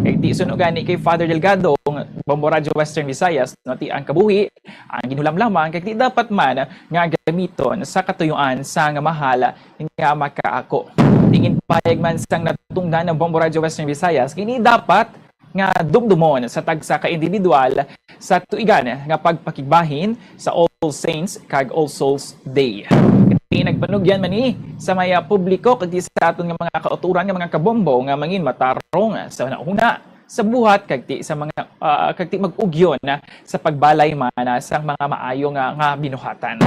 Kay ti suno gani kay Father Delgado, Bombo Radyo Western Visayas, no, ti ang kabuhi ang ginhulam lamang kay di dapat man nga gamiton sa katuyuan sang mahal nga makaako. Ti ginpahayag man sang natungdan nga Bombo Radyo Western Visayas, kini dapat nga dumdumon sa tagsa ka individual sa tuigan nga pagpakigbahin sa All Saints kag All Souls Day. Kay nagpanugyan man ni sa may, ah, publiko kag sa aton nga mga kauturan nga mga kabombo nga mangin matarong sa hunahuna sa buhat kag ti sa mga, ah, kag ti mag-ugyon sa pagbalay man, ah, sang mga maayo nga, nga binuhatan.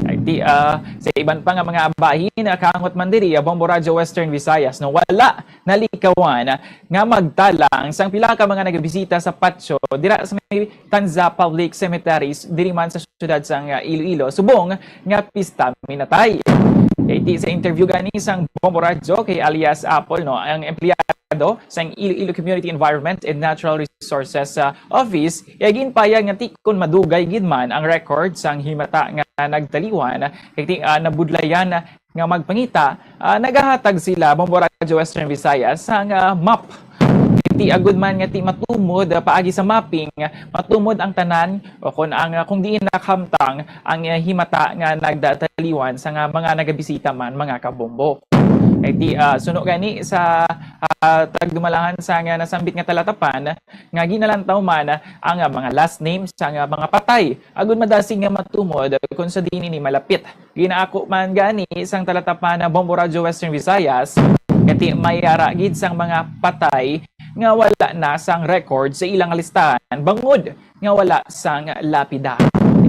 Kag ti, ah, sa iban pa nga mga bahin, ah, kaangot man diri, ah, Bombo Radyo Western Visayas, no, wala nalikawan nga magtalang sang pila ka mga nagabisita sa patio dira sa may Tanza Public Cemeteries diri man sa siyudad sang, ah, Iloilo, subong nga pista minatay. Kay ti sa interview gani sang Bombo Radyo kay alias Apple, no, ang empleyado sang Iloilo Community Environment and Natural Resources, ah, Office, iya ginpayag nga ti kon madugay gid man ang record sang himata nga nagtaliwan, kay ti, ah, nabudlayan nga magpangita, ah, nagahatag sila, Bombo Radyo Western Visayas, sang, ah, map. Ti agud man nga ti matumod, ah, paagi sa mapping, matumod ang tanan o kon ang, ah, kung diin nakahamtang ang, ah, himata nga nagdataliwan sa nga mga nagabisita man, mga kabombo. Kay ti, ah, suno gani sa, ah, tagdumalahan sa nga nasambit nga talatapan nga ginalantaw man ang, ah, mga last name sa nga mga patay agud madasig nga matumod kon sa diin ini malapit. Ginaako man gani sang talatapan na Bombo Radyo Western Visayas, kay ti may ara gid sang mga patay nga wala na sang record sa ilang listahan bangod nga wala sang lapida.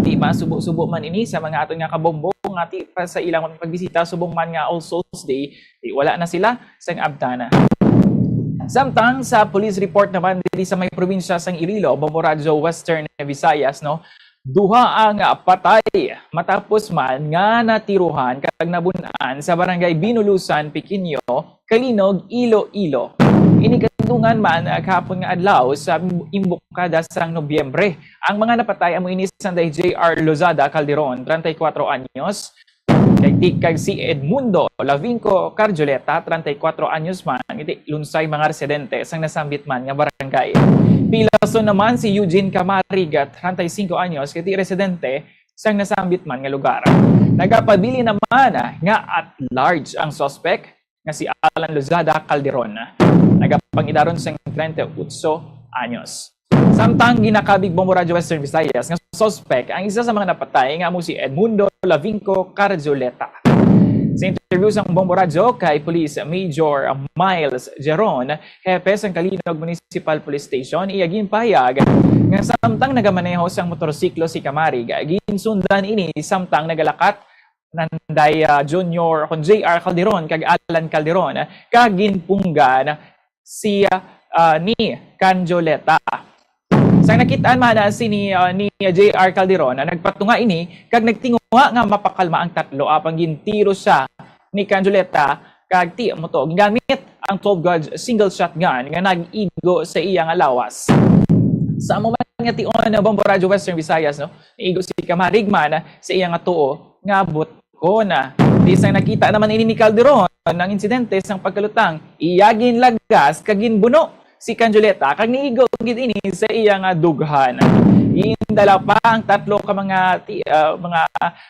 Ti masubo-subo man ini sa mga aton nga kabombo nga ti pa sa ilang pagbisita subong man nga All Souls Day, ti wala na sila sang abtana. Samtang sa police report naman diri sa may probinsya sang Iloilo, Bombo Radyo Western Visayas, no, duha ang patay matapos man nga natiruhan kag nabun-an sa barangay Binulusan, Pequeño, Calinog, Iloilo. Ini kadungan man, ah, kahapon nga adlaw sa imbokada sang Nobyembre. Ang mga napatay amo ini sanday J R Lozada Calderon, treinta y cuatro anyos, kag ti-, kag si Edmundo Lavinco Carjoleta, treinta y cuatro anyos man, iti lunsay mga residente sang nasambit man nga barangay. Pilason naman si Eugene Camarig, treinta y cinco anyos, kay ti residente sang nasambit man nga lugar. Nagapabilin naman, ah, nga at large ang suspect nga si Alan Lozada Calderon. Nagapangidaron sang treinta y ocho anyos. Samtang ginakabig Bombo Radyo Western Visayas nga suspek ang isa sa mga napatay nga amo si Edmundo Lavinco Carjoleta. Sa interview sang Bombo Radyo kay Police Major Miles Geron, hepe sang Calinog Municipal Police Station, iya ginpahayag nga samtang nagamaneho sang motorsiklo si Camarig, ginsundan ini samtang nagalakat nanday, ah, Junior kon J R Calderon kag Alan Calderon, kag ginpunggan si, ah, ni Canjoleta. Sang nakit-an man, ah, sini, ah, ni J R Calderon, ah, nagpatunga ini kag nagtinguha nga mapakalma ang tatlo, apang gintiro siya ni Canjoleta kag ti mo to gingamit ang twelve gauge single shotgun nga nag-igo sa iya nga lawas. Sa amo man nga tion, ah, Bombo Radyo Western Visayas, no, naigo si Camarig man sa iya nga tuo nga butkon. Di sang nakita naman ini ni Calderon ang insidente sang pagkalutang, iya ginlagas kag ginbuno si Canjoleta kag niigo gid ini sa iya nga dughan. Gindala pa ang tatlo ka mga ti-, ah, mga,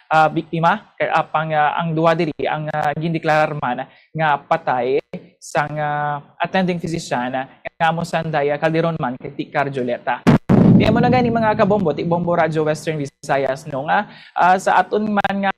ah, biktima, kay apang, ah, ang duha diri ang, ah, gindeklarar man nga patay sang, ah, attending physician, ah, nga amo sanday, ah, Calderon man kay ti Carjoleta. Di amo na gani, mga kabombo, ti Bombo Radyo Western Visayas, no, nga, ah, sa aton man nga,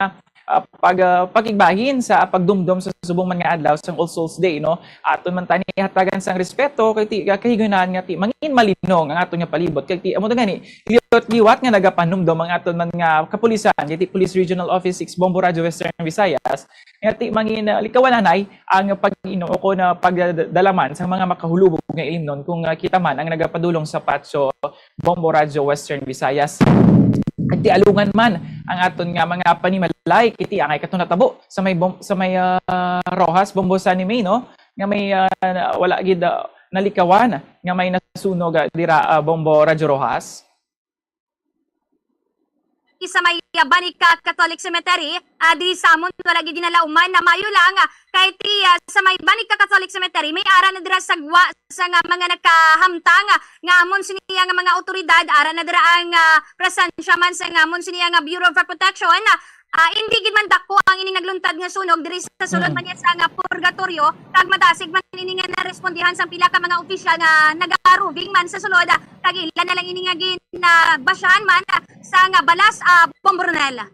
ah, pag, ah, pakigbahin sa pagdumdom sa subong man nga adlaw sang All Souls Day, no, aton man tani hatagan sang respeto kay ti, ah, kahigayunan nga ti mangin malinong ang aton nga palibot kay ti amo na gani liwat-liwat nga nagapanumdom ang aton man nga kapulisan kay ti Police Regional Office Six Bombo Radyo Western Visayas nga ti mangin, ah, likawananay ang pag-inom o kon, ah, pagdalaman sa mga makahulubog nga ilimnon kung, ah, kita man ang nagapadulong sa Patso Bombo Radyo Western Visayas. Kag ti alungan man ang aton nga mga panimalay kay ti angay kato natabo sa may bom-, sa may, ah, Roxas, Bombo San Jose, no, nga may, ah, na-, wala gid, ah, nalikawan nga may nasunog, ah, dira, ah, Bombo Radyo Roxas. Sa may, ah, Banica Catholic Cemetery, ah, di sa amon wala gid ginalauman na mayo lang, ah, kay ti, ah, sa may Banica Catholic Cemetery may ara na dira sa gwa sa nga mga nakahamtang, ah, nga amon siniya nga mga awtoridad, ara na dira ang, ah, presensya man sa nga amon siniya nga Bureau of Fire Protection, ah, Ah, indi gid man dako ang ining nagluntad nga sunog diri sa sulod Mm. man niya sa nga purgatoryo, kag madasig man ini nga narespondihan sang pila ka mga opisyal nga naga-roving man sa sulod, ah, kag ila na lang ini nga ginabasyahan man, ah, sa nga balas, ah, Bombo Ronel.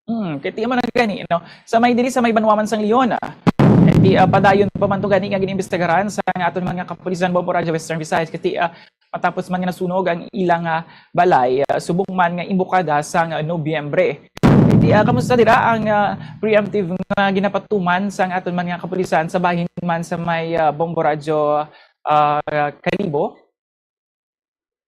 Hmm, kay ti man gani, no? Sa may diri sa may banwa man sang Leon, ah. Kay ti, ah, padayon pa man to gani nga giniimbestigaran sa nga aton mga kapulisan, Bombo Radyo Western Visayas. Kay ti, ah, matapos man nga nasunog ang ilang, ah, balay, ah, subong man nga imbokada sang, ah, Nobyembre. Kay ti, ah, kamusta dira ang, ah, preemptive nga ginapatuman sang aton mga kapulisan sa bahin man sa may, ah, Bombo Radyo, ah, Kalibo?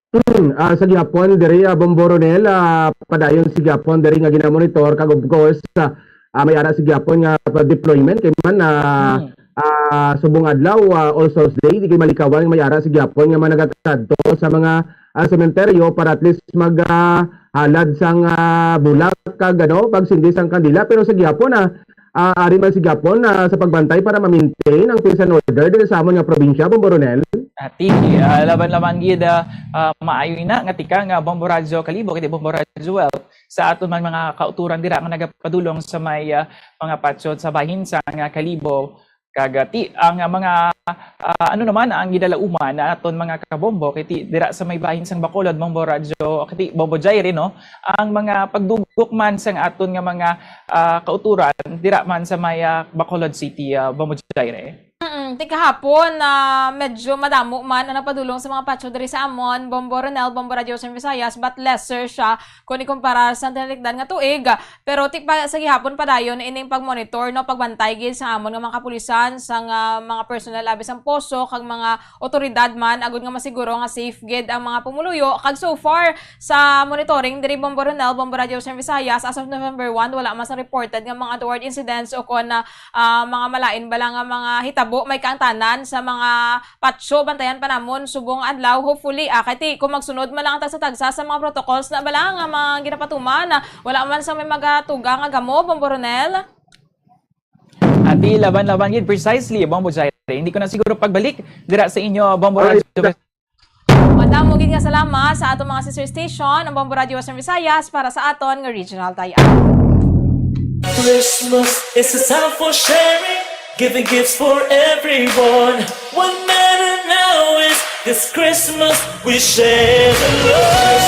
Hmm, ah, sa gihapon diri, ah, Bombo Ronel, ah, padayon sa gihapon diri nga ginamonitor, kag of course, ah, ah, may ara sa gihapon nga pa-, deployment kay man, ah, Hmm. ah, subong adlaw, ah, All Souls Day, di kay malikawan nga may ara sa gihapon nga mga nagakadto sa mga, ah, sementeryo para at least mag, ah, halad sang, ah, bulak kag, ano, pagsindi sang kandila. Pero sa gihapon, ah, ah, ari man sa gihapon, ah, sa pagbantay para ma-maintain ang peace and order diri sa amon nga probinsya, Bombo Ronel. Ati, ah, laban-laban gid, ah, ah, maayo ina nga tika nga Bombo Radyo Kalibo, kay di Bombo Radyo Wealth, sa aton man mga kauturan dira nga nagapadulong sa may, ah, mga patyo sa bahin sa nga Kalibo, kag, ah, ti, ang, ah, mga, ah, ano naman ang gidalauman na aton mga kabombo, kay ti, dira sa may bahin sang Bacolod, Bombo Radyo, kay ti, Bombo Jaire, no? Ang mga pagdugok man sang aton nga mga, ah, kauturan, dira man sa may, ah, Bacolod City, ah, Bombo Jaire. Mm, ti kahapon, ah, medyo madamo man ang napadulong sa mga patyo diri sa amon, Bombo Ronel, Bombo Radyo Western Visayas, but lesser siya kung ikumpara sa tinalikdan nga tuig. Pero ti pa, sa gihapon padayon ining pagmonitor, no, pagbantay gid sa amon nga mga kapulisan, sa nga mga personnel abi sang poso, kag mga otoridad man, agud nga masiguro nga safe gid ang mga pumuluyo. Kag so far, sa monitoring diri, Bombo Ronel, Bombo Radyo Western Visayas, as of November one, wala man sa reported nga mga untoward incidents o kon, ah, ah, mga malain bala nga mga hitabo may kaangtanan sa mga patyo. Bantayan pa namon subong adlaw, hopefully, ah, kay ti kung magsunod man lang ang tagsa-tagsa sa mga protocols na bala nga mga ginapatuman, ah, wala man sa may magatuga nga gamo, Bombo Ronel. Ati, laban-laban gid, precisely, Bombo Jaire. Hindi ko na siguro pagbalik dira sa inyo, Bombo Alright. Radyo. Madamo gid nga salamat sa atong mga sister station, ang Bombo Radyo Western Visayas, para sa aton nga regional tie-up. Christmas is a time for sharing, giving gifts for everyone. What matter now is this Christmas we share the love.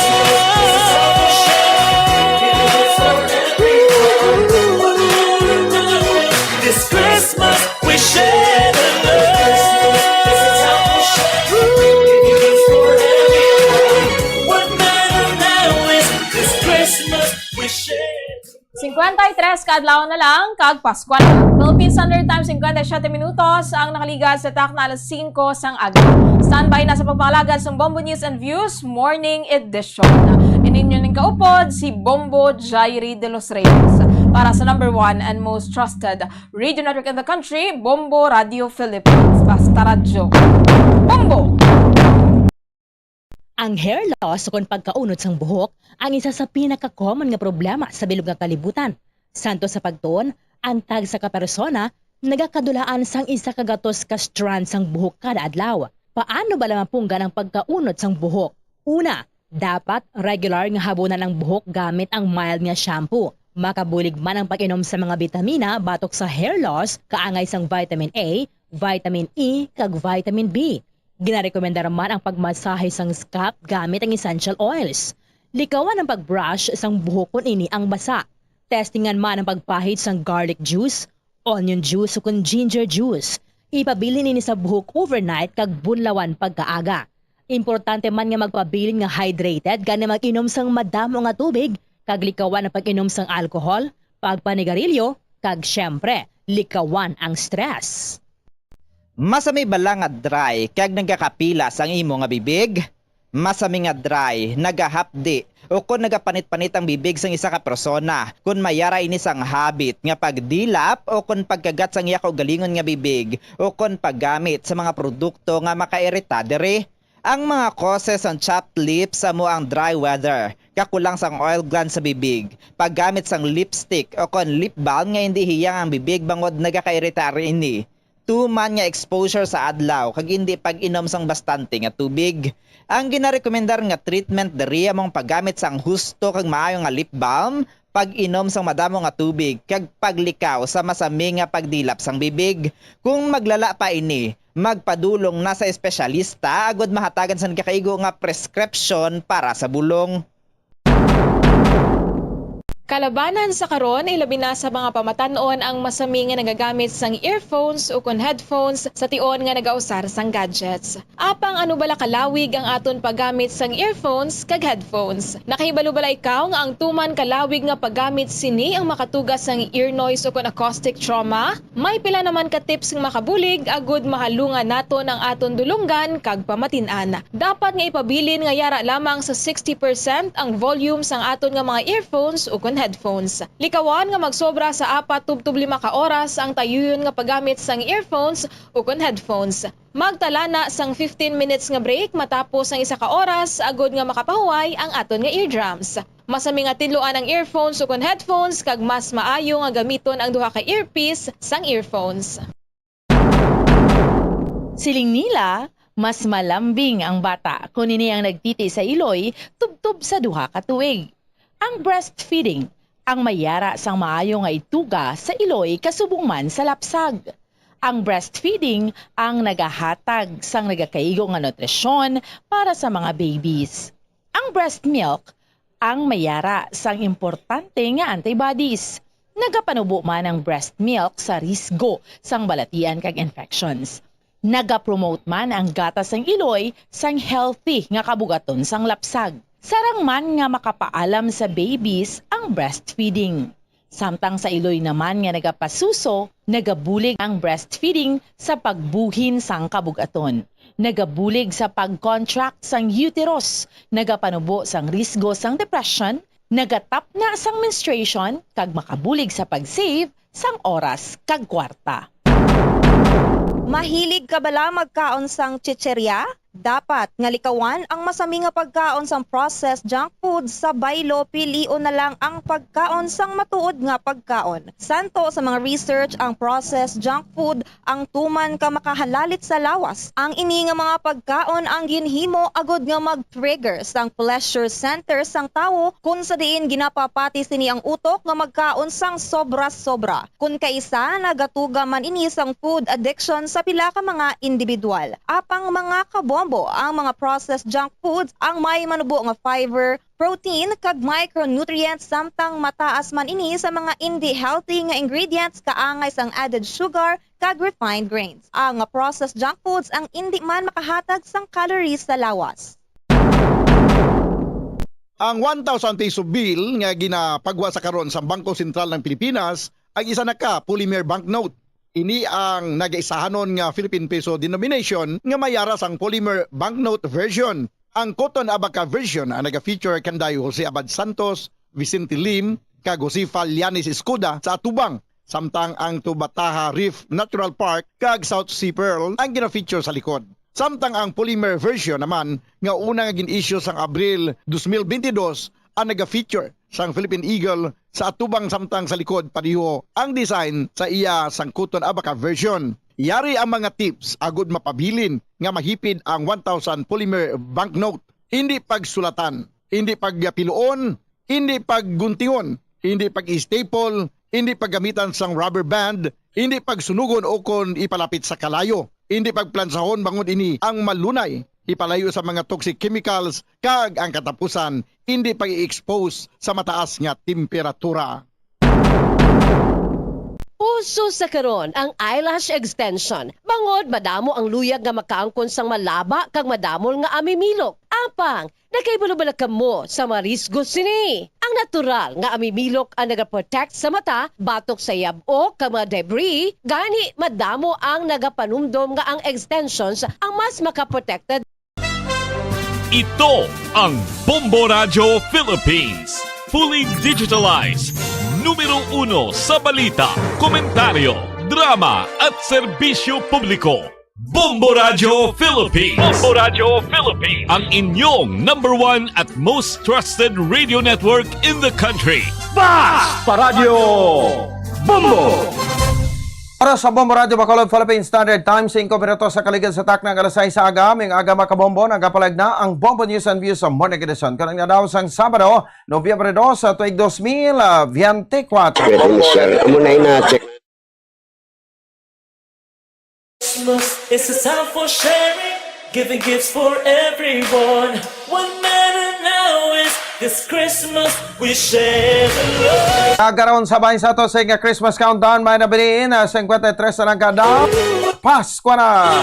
This Christmas we share the love. What matter now is this Christmas we share. Cincuenta y tres ka adlaw na lang, kag Pasko na. Philippine Standard Time, cincuenta y siete minutos ang nakaligad sa takna alas singko sang aga. Standby na sa pagpangalagad sang Bombo News and Views Morning Edition. Ininyo ning kaupod si Bombo Jairi de los Reyes para sa number one and most trusted radio network in the country, Bombo Radio Philippines. Basta radyo, Bombo! Ang hair loss ukon pagkaunod sang buhok ang isa sa pinaka-common nga problema sa bilog nga kalibutan. Santo sa pagtuon, ang tagsa ka persona nagakadulaan sang isa ka gatos ka strand sang buhok kada adlaw. Paano bala mapunggan ang pagkaunod sang buhok? Una, dapat regular nga habunan ang buhok gamit ang mild nga shampoo. Makabulig man ang pag-inom sa mga bitamina batok sa hair loss, kaangay sang vitamin A, vitamin E, kag vitamin B. Ginarekomendar man ang pagmasahe sang scalp gamit ang essential oils. Likawan ang pag-brush sang buhok kon ini ang basa. Testingan man ang pagpahid sang garlic juice, onion juice, ukon ginger juice. Ipabilin ini sa buhok overnight kag bunlawan pagkaaga. Importante man nga magpabilin nga hydrated, gani mag-inom sang madamo nga tubig, kag likawan ang pag-inom sang alcohol, pagpanigarilyo, kag, siyempre, likawan ang stress. Masami bala nga dry kag nagakapila sang imo nga bibig? Masami nga dry, nagahapdi, ukon nagapanit-panit ang bibig sang isa ka persona kon may ara ini sang habit nga pagdilap ukon pagkagat sang iya kaugalingon nga bibig ukon paggamit sa mga produkto nga makairita diri. Ang mga causes sang chapped lips amo ang dry weather, kakulang sang oil gland sa bibig, paggamit sang lipstick ukon lip balm nga indi hiyang ang bibig bangod nagakairita ini. Tuman nga exposure sa adlaw kag indi pag-inom sang bastante nga tubig. Ang ginarekomendar nga treatment diri amo ang paggamit sang husto kag maayo nga lip balm, pag-inom sang madamo nga tubig, kag paglikaw sa masami nga pagdilap sang bibig. Kung maglala pa ini, magpadulong na sa espesyalista agud mahatagan sang gikakaigo nga prescription para sa bulong. Kalabanan sa karon, ilabi na sa mga pamatan-on ang masami nga nagagamit sang earphones ukon headphones sa tion nga nagausar sang gadgets. Apang ano bala kalawig ang aton paggamit sang earphones kag headphones? Nakahibalo bala ikaw nga ang tuman kalawig nga paggamit sini ang makatuga sang ear noise ukon acoustic trauma? May pila naman ka tips nga makabulig agud mahalungan naton ang aton dulonggan kag pamatin-an. Dapat nga ipabilin nga yara lamang sa sixty percent ang volume sang aton nga mga earphones ukon headphones. Likawan nga magsobra sa apat tubtob lima ka oras ang tayuyon nga paggamit sang earphones ukon headphones. Magtala na sang fifteen minutes nga break matapos ang isa ka oras agud nga makapahuway ang aton nga eardrums. Masami nga tinluan ang earphones ukon headphones kag mas maayo nga gamiton ang duha ka earpiece sang earphones. Siling nila, mas malambing ang bata kon ini ang nagtiti sa iloy tubtob sa duha ka tuig. Ang breastfeeding ang may yara sang maayo nga ituga sa iloy kasubong man sa lapsag. Ang breastfeeding ang nagahatag sang nagakaigo nga nutrisyon para sa mga babies. Ang breast milk ang may yara sang importante nga antibodies. Nagapanubo man ang breast milk sa risgo sang balatian kag infections. Nagapromote man ang gatas sang iloy sang healthy nga kabugaton sang lapsag. Sarang man nga makapaalam sa babies ang breastfeeding. Samtang sa iloy naman nga nagapasuso, nagabulig ang breastfeeding sa pagbuhin sang kabugaton. Nagabulig sa pag-contract sang uterus, nagapanubo sang risgo sang depression, nagatapna sang menstruation, kag makabulig sa pag-save sang oras kag kwarta. Mahilig ka bala magkaon sang chicherya? Dapat nga likawan ang masami nga pagkaon sang processed junk food sa baylo, pilion na lang ang pagkaon sang matuod nga pagkaon. Santo sa mga research, ang processed junk food ang tuman ka makahalalit sa lawas. Ang ini nga mga pagkaon ang ginhimo agud nga mag-trigger sang pleasure center sang tawo, kun sa diin ginapapati sini ang utok nga magkaon sang sobra-sobra. Kun kaisa, nagatuga man ini sang food addiction sa pila ka mga individual. Apang mga kabombo, ang mga processed junk foods ang may manubo nga fiber, protein, kag micronutrients, samtang mataas man ini sa mga indi healthy nga ingredients kaangay sang added sugar kag refined grains. Ang processed junk foods ang indi man makahatag sang calories sa lawas. Ang one thousand peso bill nga ginapagwa sa karon sa Bangko Sentral ng Pilipinas ang isa na ka polymer banknote. Ini ang nagaisahanon nga Philippine peso denomination nga may yara sang polymer banknote version. Ang Cotton Abaca version ang naga-feature kanday Jose Abad Santos, Vicente Lim, kag Josefa Llanes Escuda sa atubang, samtang ang Tubataha Reef Natural Park kag South Sea Pearl ang gina-feature sa likod. Samtang ang polymer version naman nga una nga gin-issue sang Abril dos mil bentidós ang naga-feature sang Philippine Eagle sa atubang, samtang sa likod pareho ang design sa iya sang Cotton Abaca version. Yari ang mga tips agud mapabilin nga mahipid ang one thousand polymer banknote. Indi pagsulatan, indi pagpiluon, indi pagguntingon, indi pag-staple, indi paggamitan sang rubber band, indi pagsunugon ukon ipalapit sa kalayo, indi pagplansahon bangod ini ang malunay ipalayo sa mga toxic chemicals, kag ang katapusan, indi pag-i-expose sa mataas nga temperatura. Uso sa karon ang eyelash extension, bangod madamo ang luyag nga makaangkon sang malaba kag madamol nga amimilok. Apang, nakahibalo bala kamo sa mga risgo sini? Ang natural nga amimilok ang nagaprotect sa mata batok sa yab-ok kag mga debris, gani madamo ang nagapanumdom nga ang extensions ang mas makaprotekta. Ito ang Bombo Radyo Philippines. Fully digitalized. Numero uno sa balita, komentaryo, drama at serbisyo publiko. Bombo Radyo Philippines. Bombo Radyo Philippines. Ang inyong number one at most trusted radio network in the country. Basta Radyo Bombo! Para sa Bombo Radyo Bacolod Philippine Standard Time, singko minutos sa kaligid sa takna nga alas sais sa aga. Mayong aga, mga kabombo, nagapalag na ang Bombo News and Views sa Morning Edition. Karon nga daw sang Sabado, Nobyembre dos, sa tuig dos mil biyente kwatro. Pwede mo share. Amo na ina-check. Christmas is a time for sharing, giving gifts for everyone. What matter now is this Christmas we share the love. Kagaron sa bahin sa ato sa nga Christmas countdown, may nabilin na singkwenta y tres na lang kada. Pasko na!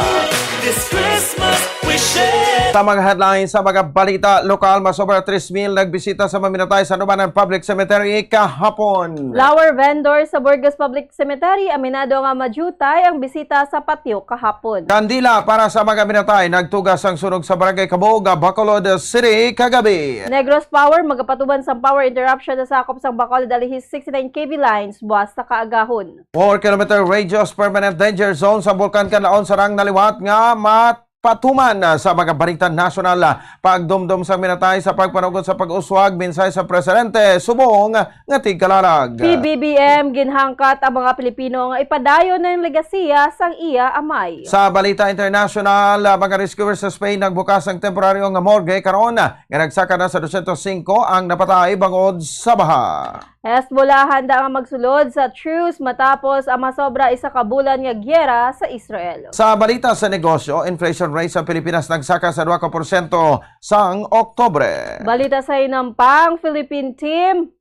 This Christmas we share. Sa mga headlines sa mga balita lokal, masobra tres mil nagbisita sa maminatay sa Nubanan Public Cemetery kahapon. Flower vendor sa Burgos Public Cemetery aminado nga majutay ang bisita sa patio kahapon. Kandila para sa mga minatay, nagtuga sang sunog sa Barangay Cabog, Bacolod City kagabi. Negros Power magapatuman sang power interruption sa sakop sang Bacolod Alihis sixty-nine K V lines buwas sa kaagahon. Four kilometer radius permanent danger zone sa Bulkan Kanlaon sarang naliwat nga mat- patuman sa mga balita nasyonal. Pagdumdom sang minatay sa pagpanugot sa pag-uswag, mensahe sa Presidente subong nga tigkalalag. P B B M ginhangkat ang mga Pilipino nga ipadayon ang legasiya sang iya amay. Sa balita internasyonal, mga rescuer sa Spain nagbukas ang temporaryo nga morgue karon nga nagsaka na sa dosyentos singko ang napatay bangod sa baha. Hezbollah handa nga magsulod sa truce matapos ang masobra isa ka bulan nga giyera sa Israel. Sa balita sa negosyo, inflation rate sa Pilipinas nagsaka sa dua ka porsyento sang Oktubre. Balita sa hinampang, Philippine team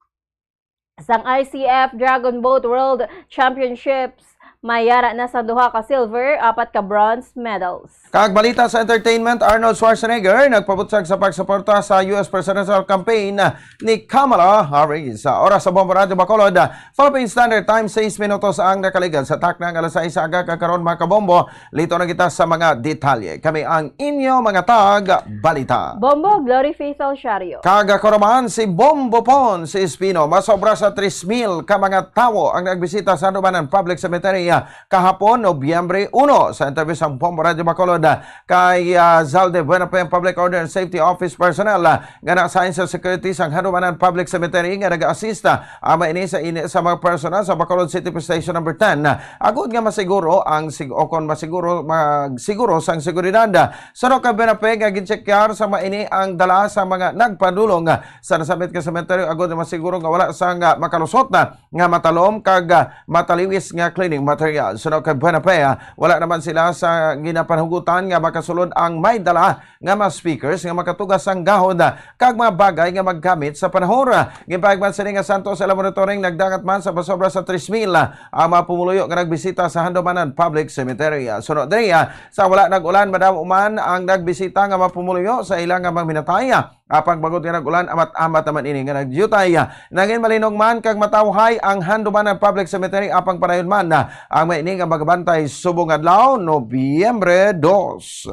sang I C F Dragon Boat World Championships may yara na sa duha ka silver, apat ka bronze medals. Kag balita sa entertainment, Arnold Schwarzenegger nagpabutyag sa pagsuporta sa U S presidential campaign ni Kamala Harris. Sa oras sa Bombo Radyo Bacolod, Philippine Standard Time, sais minutos ang nakaligad sa takna nga alas sais sa aga. Kag karon, mga kabombo, lito na kita sa mga detalye. Kami ang inyo mga tag balita. Bombo, Glory Faith Alciario. Kag ako naman si Bombo Pon, si Espino. Masobra sa tres mil ka mga tawo ang nagbisita sa Nubanan Public Cemetery, ah, kahapon, Nobyembre uno. Sa interview sang Bombo Radyo Bacolod, ah, kay, ah, Zalde Buenafe, ang Public Order and Safety Office personnel, ah, nga na-assign sa security sang Handumanan Public Cemetery nga nag-assist, ah, ama ini sa ini sa mga personnel sa Bacolod City Police Station Number ten, ah, agud nga masiguro ang sig-, o kon masiguro, magsiguro sang seguridad. Suno kay Buenafe nga ginchekyar sa maini ang dala sa mga nagpadulong, ah, sa nasambit nga sementeryo agud nga masiguro nga wala sang makalusot na nga matalom kag, ah, mataliwis nga cleaning material. Suno kay Buenafe, ah, wala naman sila sa ginapanhugutan nga makasulod ang may dala nga mga speakers nga makatugas sang gahod, ah, kag mga bagay nga maggamit sa panahon. Ginpahayag man sini nga santos sa monitoring, nagdangat man sa pasobra sa tres mil, ah, ang mga pumuluyo nga nagbisita sa Handumanan Public Cemetery. Ah, suno diri, ah, sa wala nag-ulan, madamo man ang nagbisita nga mga pumuluyo sa ila nga mga minatay. Ah, apang bangod nga nag-ulan, amat-amat naman ini nga nagdiutay. Ah, nangin malinong man kag matawhay ang Handumanan Public Cemetery, apang padayon man, ah, ang may ini nga magabantay subong adlaw, Nobyembre dos.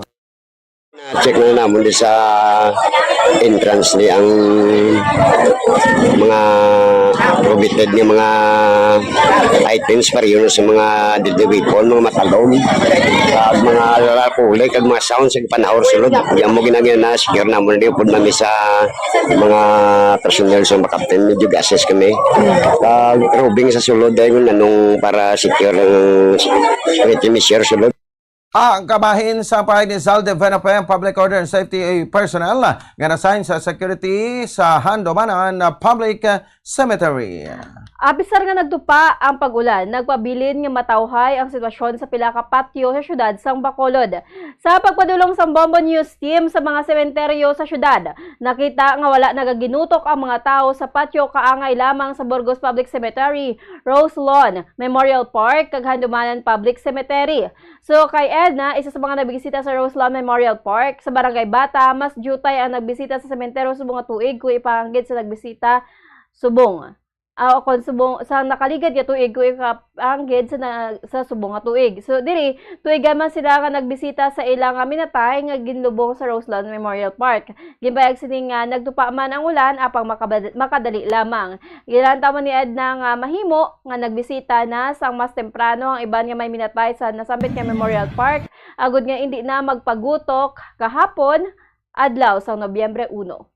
Na-check na namon di sa entrance ni ang mga prohibited nga mga items, pareho na sa mga deadly weapon, mga matalom, kag mga lalakuli, kag mga sounds, ag panahor sulod. Yan mo ginagyan na secure namon di pud nami sa mga personnel sa mga captain, medyo gases kami. Kag roving sa sulod, dahil nanong para secure ang security measure sulod. Ang kabahin sa pahayag ni Zalde Venape, ang Public Order and Safety personnel nga na-assign sa security sa Handumanan Public Cemetery. Apisar nga nagtupa ang pag-ulan, nagpabilin nga matawhay ang sitwasyon sa pila ka patyo sa siyudad sang Bacolod. Sa pagpadulong sang Bombo News Team sa mga sementeryo sa siyudad, nakita nga wala nagaginutok ang mga tawo sa patyo kaangay lamang sa Burgos Public Cemetery, Rose Lawn Memorial Park, kag Handumanan Public Cemetery. So, kay Edna, isa sa mga nagbisita sa Rose Lawn Memorial Park sa Barangay Bata, mas diutay ang nagbisita sa sementeryo subong nga tuig kung ipanggid sa nagbisita subong. Ah, o kon subong, sa nakaligad nga tuig kung ipanggid sa na-, sa subong nga tuig. So, diri, tuigan man sila nga nagbisita sa ila nga minatay nga ginlubong sa Rose Lawn Memorial Park. Ginpahayag sini nga nagtupa man ang ulan, apang makabad-, makadali lamang. Ginlantaw man ni Edna nga mahimo nga nagbisita na sang mas temprano ang iban nga may minatay sa nasambit nga Memorial Park, agud nga indi na magpagutok kahapon, adlaw sang Nobyembre uno.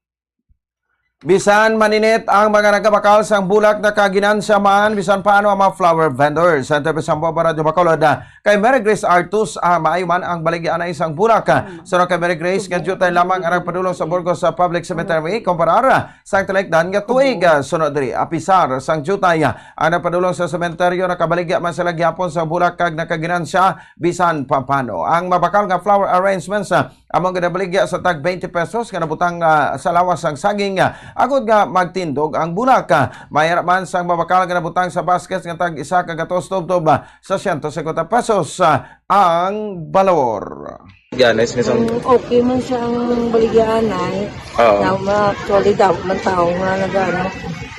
Bisan maninit ang mga nagabakal sang bulak, nakaginansya man bisan paano ang mga flower vendors. Sa interview sa Bombo Radyo Bacolod, ah, kay Mary Grace Artus, ah, maayo man ang baligya anay sang bulak. Ah, suno kay Mary Grace, nga diutay lamang ang nagpadulong sa Burgos sa public cemetery, kumparar, ah, sang talikdan nga tuig. Ah, suno diri, apisar sang diutay, ah, ang nagpadulong sa sementeryo, nakabaligya man sila gihapon sa bulak kag nakaginansya bisan pa paano. Ang mabakal nga flower arrangements, ah, among ginabaligya sa tag twenty pesos nga nabutang, ah, sa lawas sang saging, ah, agod nga magtindog ang bulak. Ah, may ara man sang mabakal nga nabutang sa basket nga tag isa ka gatos tubtob, ah, sa siyento singkwenta pesos, ah, ang balor. Ganes nga sang Mm, okay man siya ang baligyaanay. Oo. Now, ma-, actually, daw man tao nga nag-ano.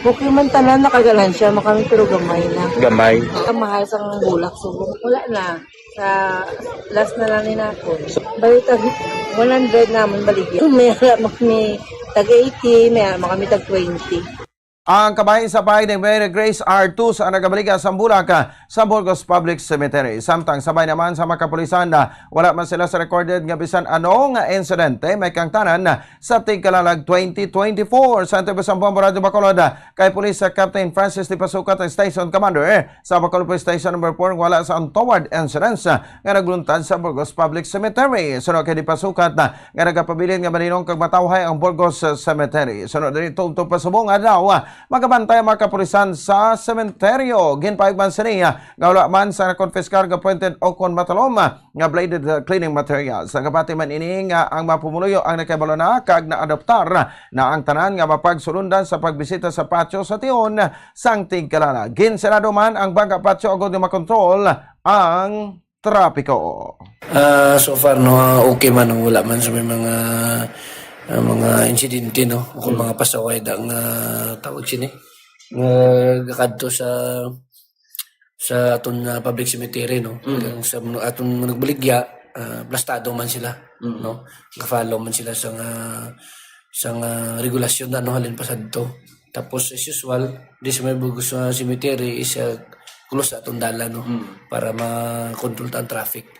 Okay man tanan, nakaganansya man kami, pero gamay na. Gamay. Ang mahal sang bulak, so wala na. Sa last na lang ni natin. Bali, tag one hundred naman baligya. May ara man kami tag eighty, may ara man kami tag twenty. Ang kabahin sa bahin ni Mary Grace Artus ang nagabaligya sang bulak, ah, sa Burgos Public Cemetery. Samtang sabay naman sa mga kapulisan, ah, wala man sila sa recorded nga bisan ano nga insidente may kangtanan, ah, sa tigkalalag twenty twenty-four. Sa interview sa Bombo Radyo Bacolod, ah, kay Police, ah, Captain Francis Tipasukat, ang station commander sa Bacolod Police Station number four, wala sa untoward incidents, ah, nga nagluntad sa Burgos Public Cemetery. Suno kay Tipasukat, ah, nga nagapabilin nga malinong kag matawhay ang Burgos, ah, Cemetery. Sunod diri, tubtob pa subong adlaw, ah, magabantay ang mga kapulisan sa sementeryo. Ginpahayag man sini, ah, nga wala man sa nakonpiskar nga printed ukon matalom, ah, nga bladed, ah, cleaning materials. Nagapati man ini nga ang mga pumuluyo ang nakahibalo na kag naadoptar na ang tanan nga mapagsulundan sa pagbisita sa patio sa tion sang tigkalalag. Ginserado man ang bangka patio agod nga makontrol ang trapiko. Ah, so far, no, ah, okay man, no, wala man sa may mga, ah, mga insidente, no, o kung Hmm. mga pasaway da nga tawag sini, nga gakadto sa, sa aton, ah, public cemetery, no. Hmm. Ang sa mga aton mga nagbaligya, ah, plastado man sila, Hmm. no. Ga-follow man sila sa nga, sa nga regulasyon na, no, halin pa sadto. Tapos, as usual, di sa may Burgos nga cemetery is, ah, close sa atong dalan, no? Mm. Para ma-control ta ang traffic.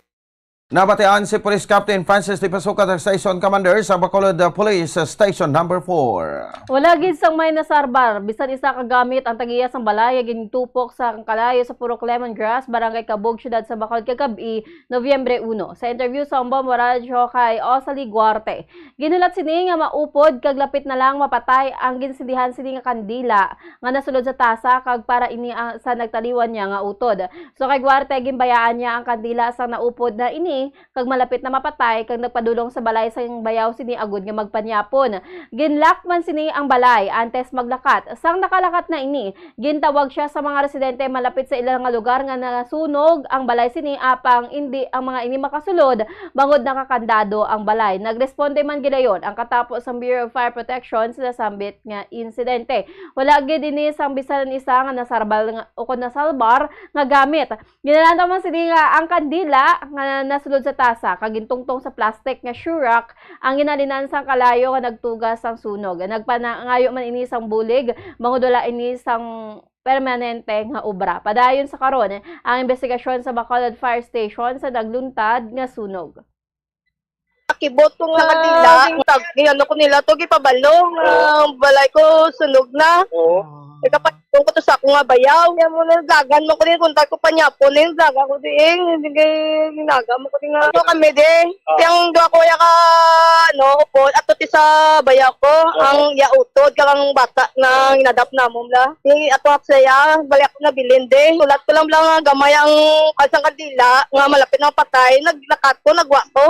Nabatian si Police Captain Francis Tipasukat, ang Station Commander sa Bacolod Police Station Number Four. Wala gid sang may nasarbar bisan isa ka gamit ang tag-iya sang balay nga gintupok sa kalayo sa Purok Lemongrass, Barangay Cabug, Siyudad sa Bacolod, kagab-i, Nobyembre uno. Sa interview sa Bombo Radyo kay Osali Guarte, ginhulat sini nga maupod kag lapit na lang mapatay ang ginsindihan sini nga kandila nga nasulod sa tasa, kag para ini ang, sa nagtaliwan niya nga utod. So kay Guarte, ginbayaan niya ang kandila sang naupod na ini kag malapit na mapatay, kag nagpadulong sa balay sang bayaw sini agud nga magpanyapon. Ginlock man sini ang balay antes maglakat. Sang nakalakat na ini, gintawag sia sa mga residente malapit sa ila nga lugar nga nasunog ang balay sini, apang indi ang mga ini makasulod bangod nakakandado ang balay. Nagresponde man gilayon ang katapo sang Bureau of Fire Protection sa nasambit nga insidente. Wala gid ini sang bisan isa nga nasarbal nga, o kon nasalbar nga gamit. Ginalantaw man sini nga ang kandila nga nasulod sa tasa kag gintungtong sa plastic nga shoe rack ang ginhalinan sang kalayo nga nagtugas sang sunog. Nagpangayo man ini sang bulig, bangod wala ini sang permanente nga obra. Padayon sa karon ang investigasyon sa Bacolod Fire Station sa nagluntad nga sunog. Nakibot ko nga kandila, tag, ano ko nila to, gipabalo nga balay ko sunog na. Oo. Nagapatong ko to sa ako nga bayaw. Kaya mo na, dagan mo ko din, kung tayo ko panyapon, yung dagan ko din, hindi kay ginaga mo ko din nga. Ito kami din, Ah. yung duha ko ya ka, ano, upod, ato ti sa bayaw ko, Oo. ang yautod, kag ang bata na ginadap namon la. Yung ato nga saya, balik ako na bilin din. Sulat ko lang lang nga gamay ang kalsang kandila, nga malapit na patay, naglakat ko, nagwa ko.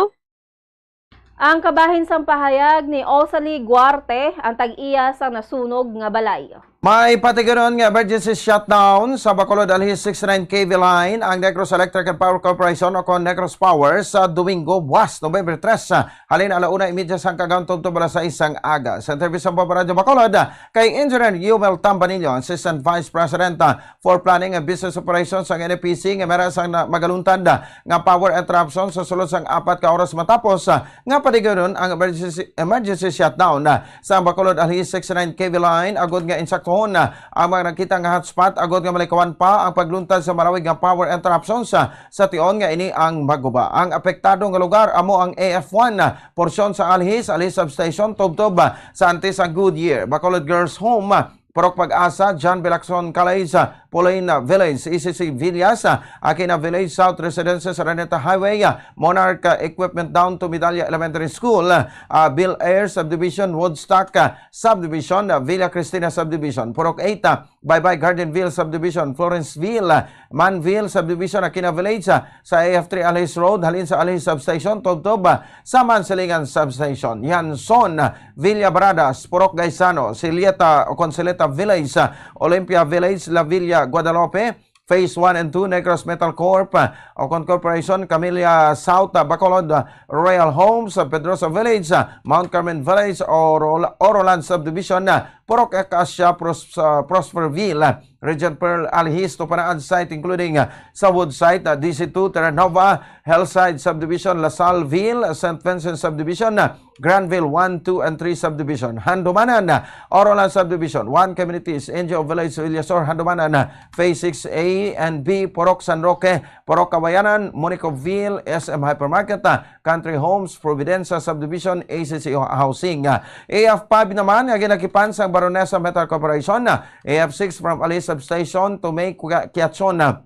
Ang kabahin sang pahayag ni Osali Guarte, ang tag-iya sang nasunog nga balay. May patigaron nga emergency shutdown sa Bacolod Alhis sixty-nine K V line ang Negros Electric and Power Corporation o kon Negros Power sa Domingo, buwas, November tres, halin ala una y media sang kagahon tubtob alas sais sang aga. Sa interview sa Bombo Radyo Bacolod, kay Engineer Yumel Tambanillo, Assistant Vice President, ah, for Planning and Business Operations sang N F P C, nga may ara sang na-, magaluntad, ah, nga power interruption sa sulod sang apat ka oras matapos, ah, nga patigaron ang emergency, emergency shutdown, ah, sa Bacolod Alhis sixty-nine K V line, agud nga insakto Ang mga nakita nga hotspot, agod nga malikawan pa ang pagluntad sa malawig nga power interruptions, ah, sa tion nga ini ang maguba. Ang apektado nga lugar amo ang A F one, ah, porsyon sa Alhis, Alhis Substation, tubtob, ah, sa antes ang Goodyear, Bacolod Girls Home, ah, Purok Pag-asa, John B. Lacson College, ah, Pauline, ah, Village, E C C Villas, ah, Aquina Village, South Residences, Araneta Highway, ah, Monarch, ah, Equipment down to Medalla Elementary School, ah, Bill Air Subdivision, Woodstock, ah, Subdivision, ah, Villa Cristina Subdivision, Purok eight, ah, Baybay Gardenville Subdivision, Florenceville, ah, Manville Subdivision, Aquina Village, ah, sa A F three Alhis Road, halin sa Alhis Substation, tubtob, ah, sa Mansilingan Substation. Yanson, ah, Villa Baradas, Purok Gaisano, Silieta o Consoleta Village, ah, Olympia Village, La Villa, Guadalupe, Phase one and two, Negros Metal Corp, ah, o kon Corporation, Camellia South, ah, Bacolod, ah, Royal Homes, ah, Pedrosa Village, ah, Mount Carmen Village, Oro-, Oroland Subdivision, ah, Purok Acacia, Pros-, ah, Prosperville, ah, Regent Pearl, Alhis, Tupanaad Site, including, ah, Sawood Site, ah, D C two, Terranova, Hillside Subdivision, La Salville, Saint Vincent Subdivision, ah, Granville one, two, and three Subdivision, Handumanan, ah, Oroland Subdivision, one Communities, N G O Village, Villasor, Handumanan, ah, Phase six A and B, Purok San Roque, Purok Kawayanan, Monicoville, S M Hypermarket, ah, Country Homes, Providencia Subdivision, A C C Housing. Ah, A F five naman nga ginakipan sang Baronesa Metal Corporation, ah, A F six from Ali Substation to May Kua-, Quiason, ah,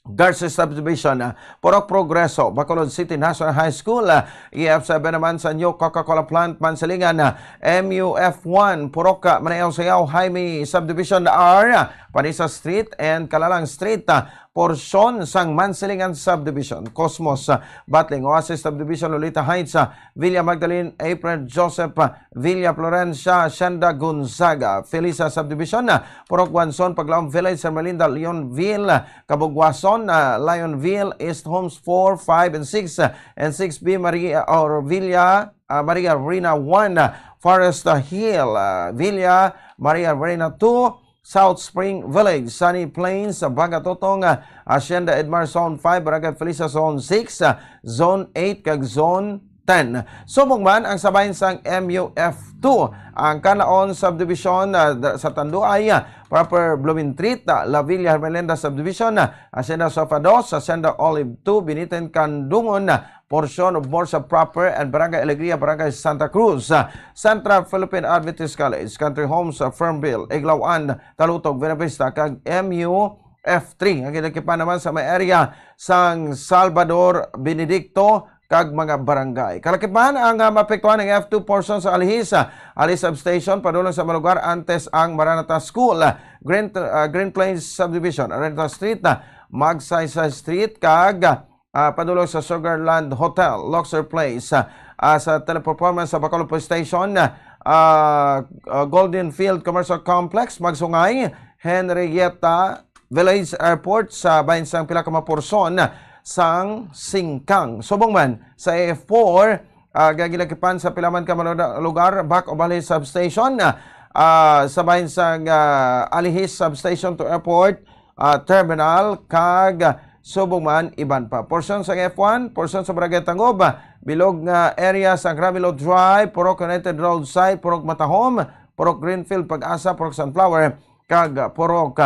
Garces Subdivision, ah, Purok Progreso, Bacolod City National High School, ah, A F seven naman sa New Coca-Cola Plant, Mansilingan, ah, M U F one, Purok, ah, Manayaw-Sayaw, Jaime Subdivision R, ah, Panisa Street and Kalalang Street, ah, porsyon sang Mansilingan Subdivision, Cosmos, ah, Batling, Oasis Subdivision, Lolita Heights, ah, Villa Magdalene, April Joseph, ah, Villa Florencia, Hacienda Gonzaga, Felisa Subdivision, ah, Purok Guanzon, Paglaom Village, Ermelinda, Leonville, ah, Cabugwason, ah, Lionville, East Homes four, five, and six, ah, and six B, Maria, or Villa, ah, Maria Rina one, ah, Forest, ah, Hill, ah, Villa Maria Rina two, South Spring Village, Sunny Plains, Bagatotong, ah, Hacienda Edmar Zone five, Barangay Felisa Zone six, ah, Zone eight, kag Zone ten. Subong man ang sa bahin sang M U F two, ang Canlaon Subdivision, ah, da-, sa Tanduay, ah, proper Blumentritt, ah, La Villa Hermelenda Subdivision, ah, Hacienda Sofa dos, Hacienda Olive two, Biniten Candungon, ah, portion of Morsa proper and Barangay Alegria, Barangay Santa Cruz, ah, Central Philippine Adventist College, Country Homes, ah, Fernville, Iglawan, Talutog, Buenavista, kag M U F three. Ang ginakipan naman sa may area sang Salvador Benedicto kag mga barangay. Kalakipan ang, ah, maapektuhan ng F two portion sa Alihis, ah, Alihis Substation, padulong sa mga lugar antes ang Maranatha School, ah, Green, ah, Green Plains Subdivision, Araneta Street, ah, Magsaysay Street, kag, ah, padulong sa Sugarland Hotel, Luxor Place, ah, ah, sa Teleperformance sa Bacolod Police Station, ah, ah, Golden Field Commercial Complex, Magsungay, Henrietta Village Airport sa bahin sang pila ka mga porsyon sang Singkang. Subong man sa A F four, ah, gaginakipan sa pila man ka mga lugar, back of Alihis Substation, ah, sa bahin sang, ah, Alihis Substation to Airport, ah, Terminal, kag subong man iban pa. Porsyon sang F one, porsyon sa Barangay Tangob, bilog nga area sa Gramilo Drive, Purok United Roadside, Purok Matahom, Purok Greenfield, Pag-asa, Purok Sunflower, kag Purok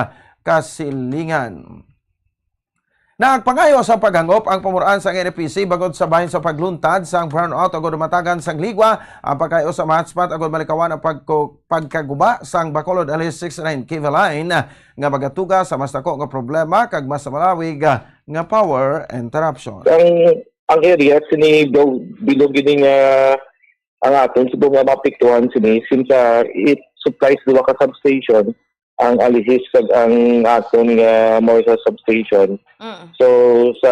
Kasilingan. Nagpangayo sa paghangop ang pamunuan sang N F P C bangod sa bahin sa pagluntad sang brownout agud matagan sang ligwa ang pagkayo sa mga hotspot agud malikawan ang pagku-, pagkaguba sang Bacolod Alhis six nine K V line nga magatuga sa mas dako nga problema kag mas malawig nga power interruption. Ang, ang area sini daw bilog ini nga ang aton subong nga maapektuhan sini since, ah, it supplies duha ka substation, ang Alihis kag ang aton nga Morsa substation. Mm. So, sa,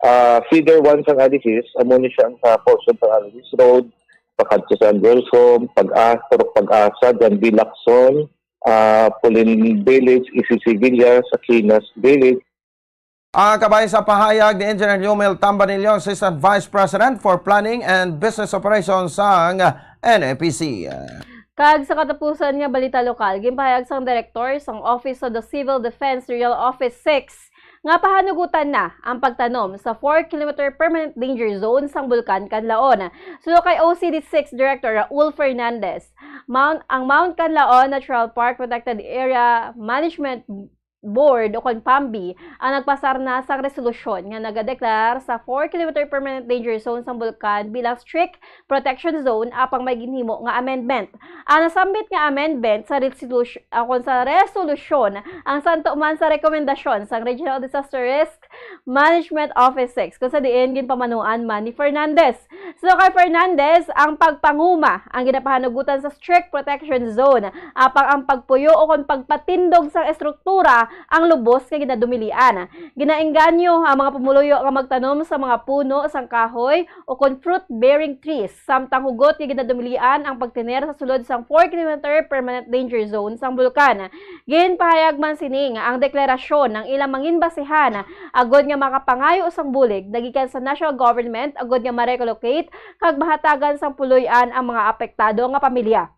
ah, feeder one sang Alihis, amo ni siya ang sa portion sang Alihis Road, pakadto sa Girls Home, Pag-a-, Purok Pag-asa, John B. Lacson, ah, Pulin Village, E C C Villas, Aquinas Village, Ang kabahin sa pahayag ni Engineer Yumel Tambanillo, Assistant Vice President for Planning and Business Operations sang N F P C. Kag sa katapusan nga balita lokal, ginpahayag sang direktor sang Office of the Civil Defense Regional Office six nga pahanugutan na ang pagtanom sa four kilometer permanent danger zone sang Bulkan Kanlaon. Suno kay O C D six Director Raul Fernandez, Mount, ang Mount Kanlaon Natural Park Protected Area Management Board o kon PAMBI ang nagpasar na sang resolusyon nga nagadeklarar sa four kilometer permanent danger zone sang bulkan bilang strict protection zone, apang may ginhimo nga amendment. Ang nasambit nga amendment sa resolution, o kon sa resolusyon, ang santo man sa rekomendasyon sang Regional Disaster Risk Management Office six, kung sa diin ginpamanuan man ni Fernandez. So kay Fernandez, ang pagpanguma ang ginapahanugutan sa strict protection zone, apang ang pagpuyo o kon pagpatindog sang estruktura ang lubos nga ginadumilian. Ginaengganyo ang mga pumuluyo nga magtanom sa mga puno sang kahoy o kon fruit-bearing trees, samtang hugot nga ginadumilian ang pagtener sa sulod sang four kilometer permanent danger zone sang bulkan. Ginpahayag man sini nga ang deklarasyon ang ilang mangin basihan agod nga makapangayo sang bulig nagikan sa national government agod nga ma-relocate kag mahatagan sang puloy-an ang mga apektado nga pamilya.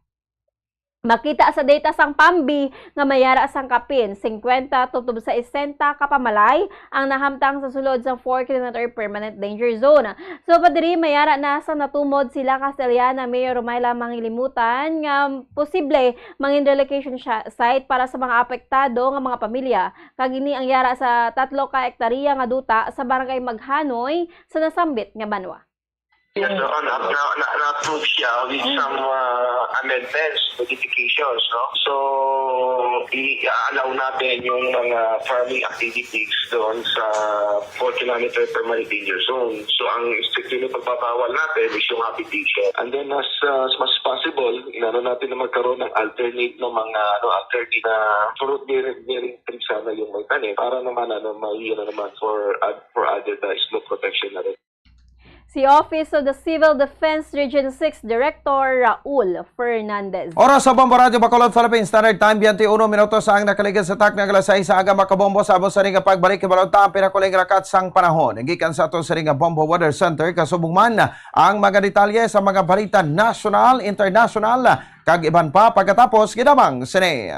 Makita sa data sang PAMBI nga may ara sang kapin singkwenta tubtob sa sesenta ka pamalay ang nahamtang sa sulod sa four kilometer permanent danger zone. So, pa diri, may ara na sa natumod sila Castellana Mayor Romayla Mangilimutan nga posible mangin relocation siya, site para sa mga apektado nga mga pamilya, kag ini ang yara sa tatlo ka ektarya nga duta sa Barangay Maghanoy sa nasambit nga banwa. Yes, oo, na, na, na, na-approve siya with Mm. some, uh, amendments, modifications, no? So, i-allow natin yung mga farming activities doon sa four kilometer permanent danger zone. So, ang strictly na pagbabawal natin is yung habitation. And then, as, uh, as much as possible, inano natin na magkaroon ng alternate na mga, ano, alternate na fruit bearing, bearing trees sana yung may tanim para naman, ano, may, ano naman, for, ad-, for added, uh, smoke protection na rin. Si Office of the Civil Defense Region six Director Raul Fernandez. Oras sa Bombo Radyo Bacolod, Philippine Standard Time, twenty-one minutos ang nakaligid sa takna nga alas sais sa aga, makabombo. Sa amo sa ring pagbalik, hibalon ta ang pinakuling rakat sang panahon gikan sa ato sa ring Bombo Weather Center. Kasubong man ang mga detalye sa mga balita nasyonal, internasyonal, kag iban pa pagkatapos gid lamang sini.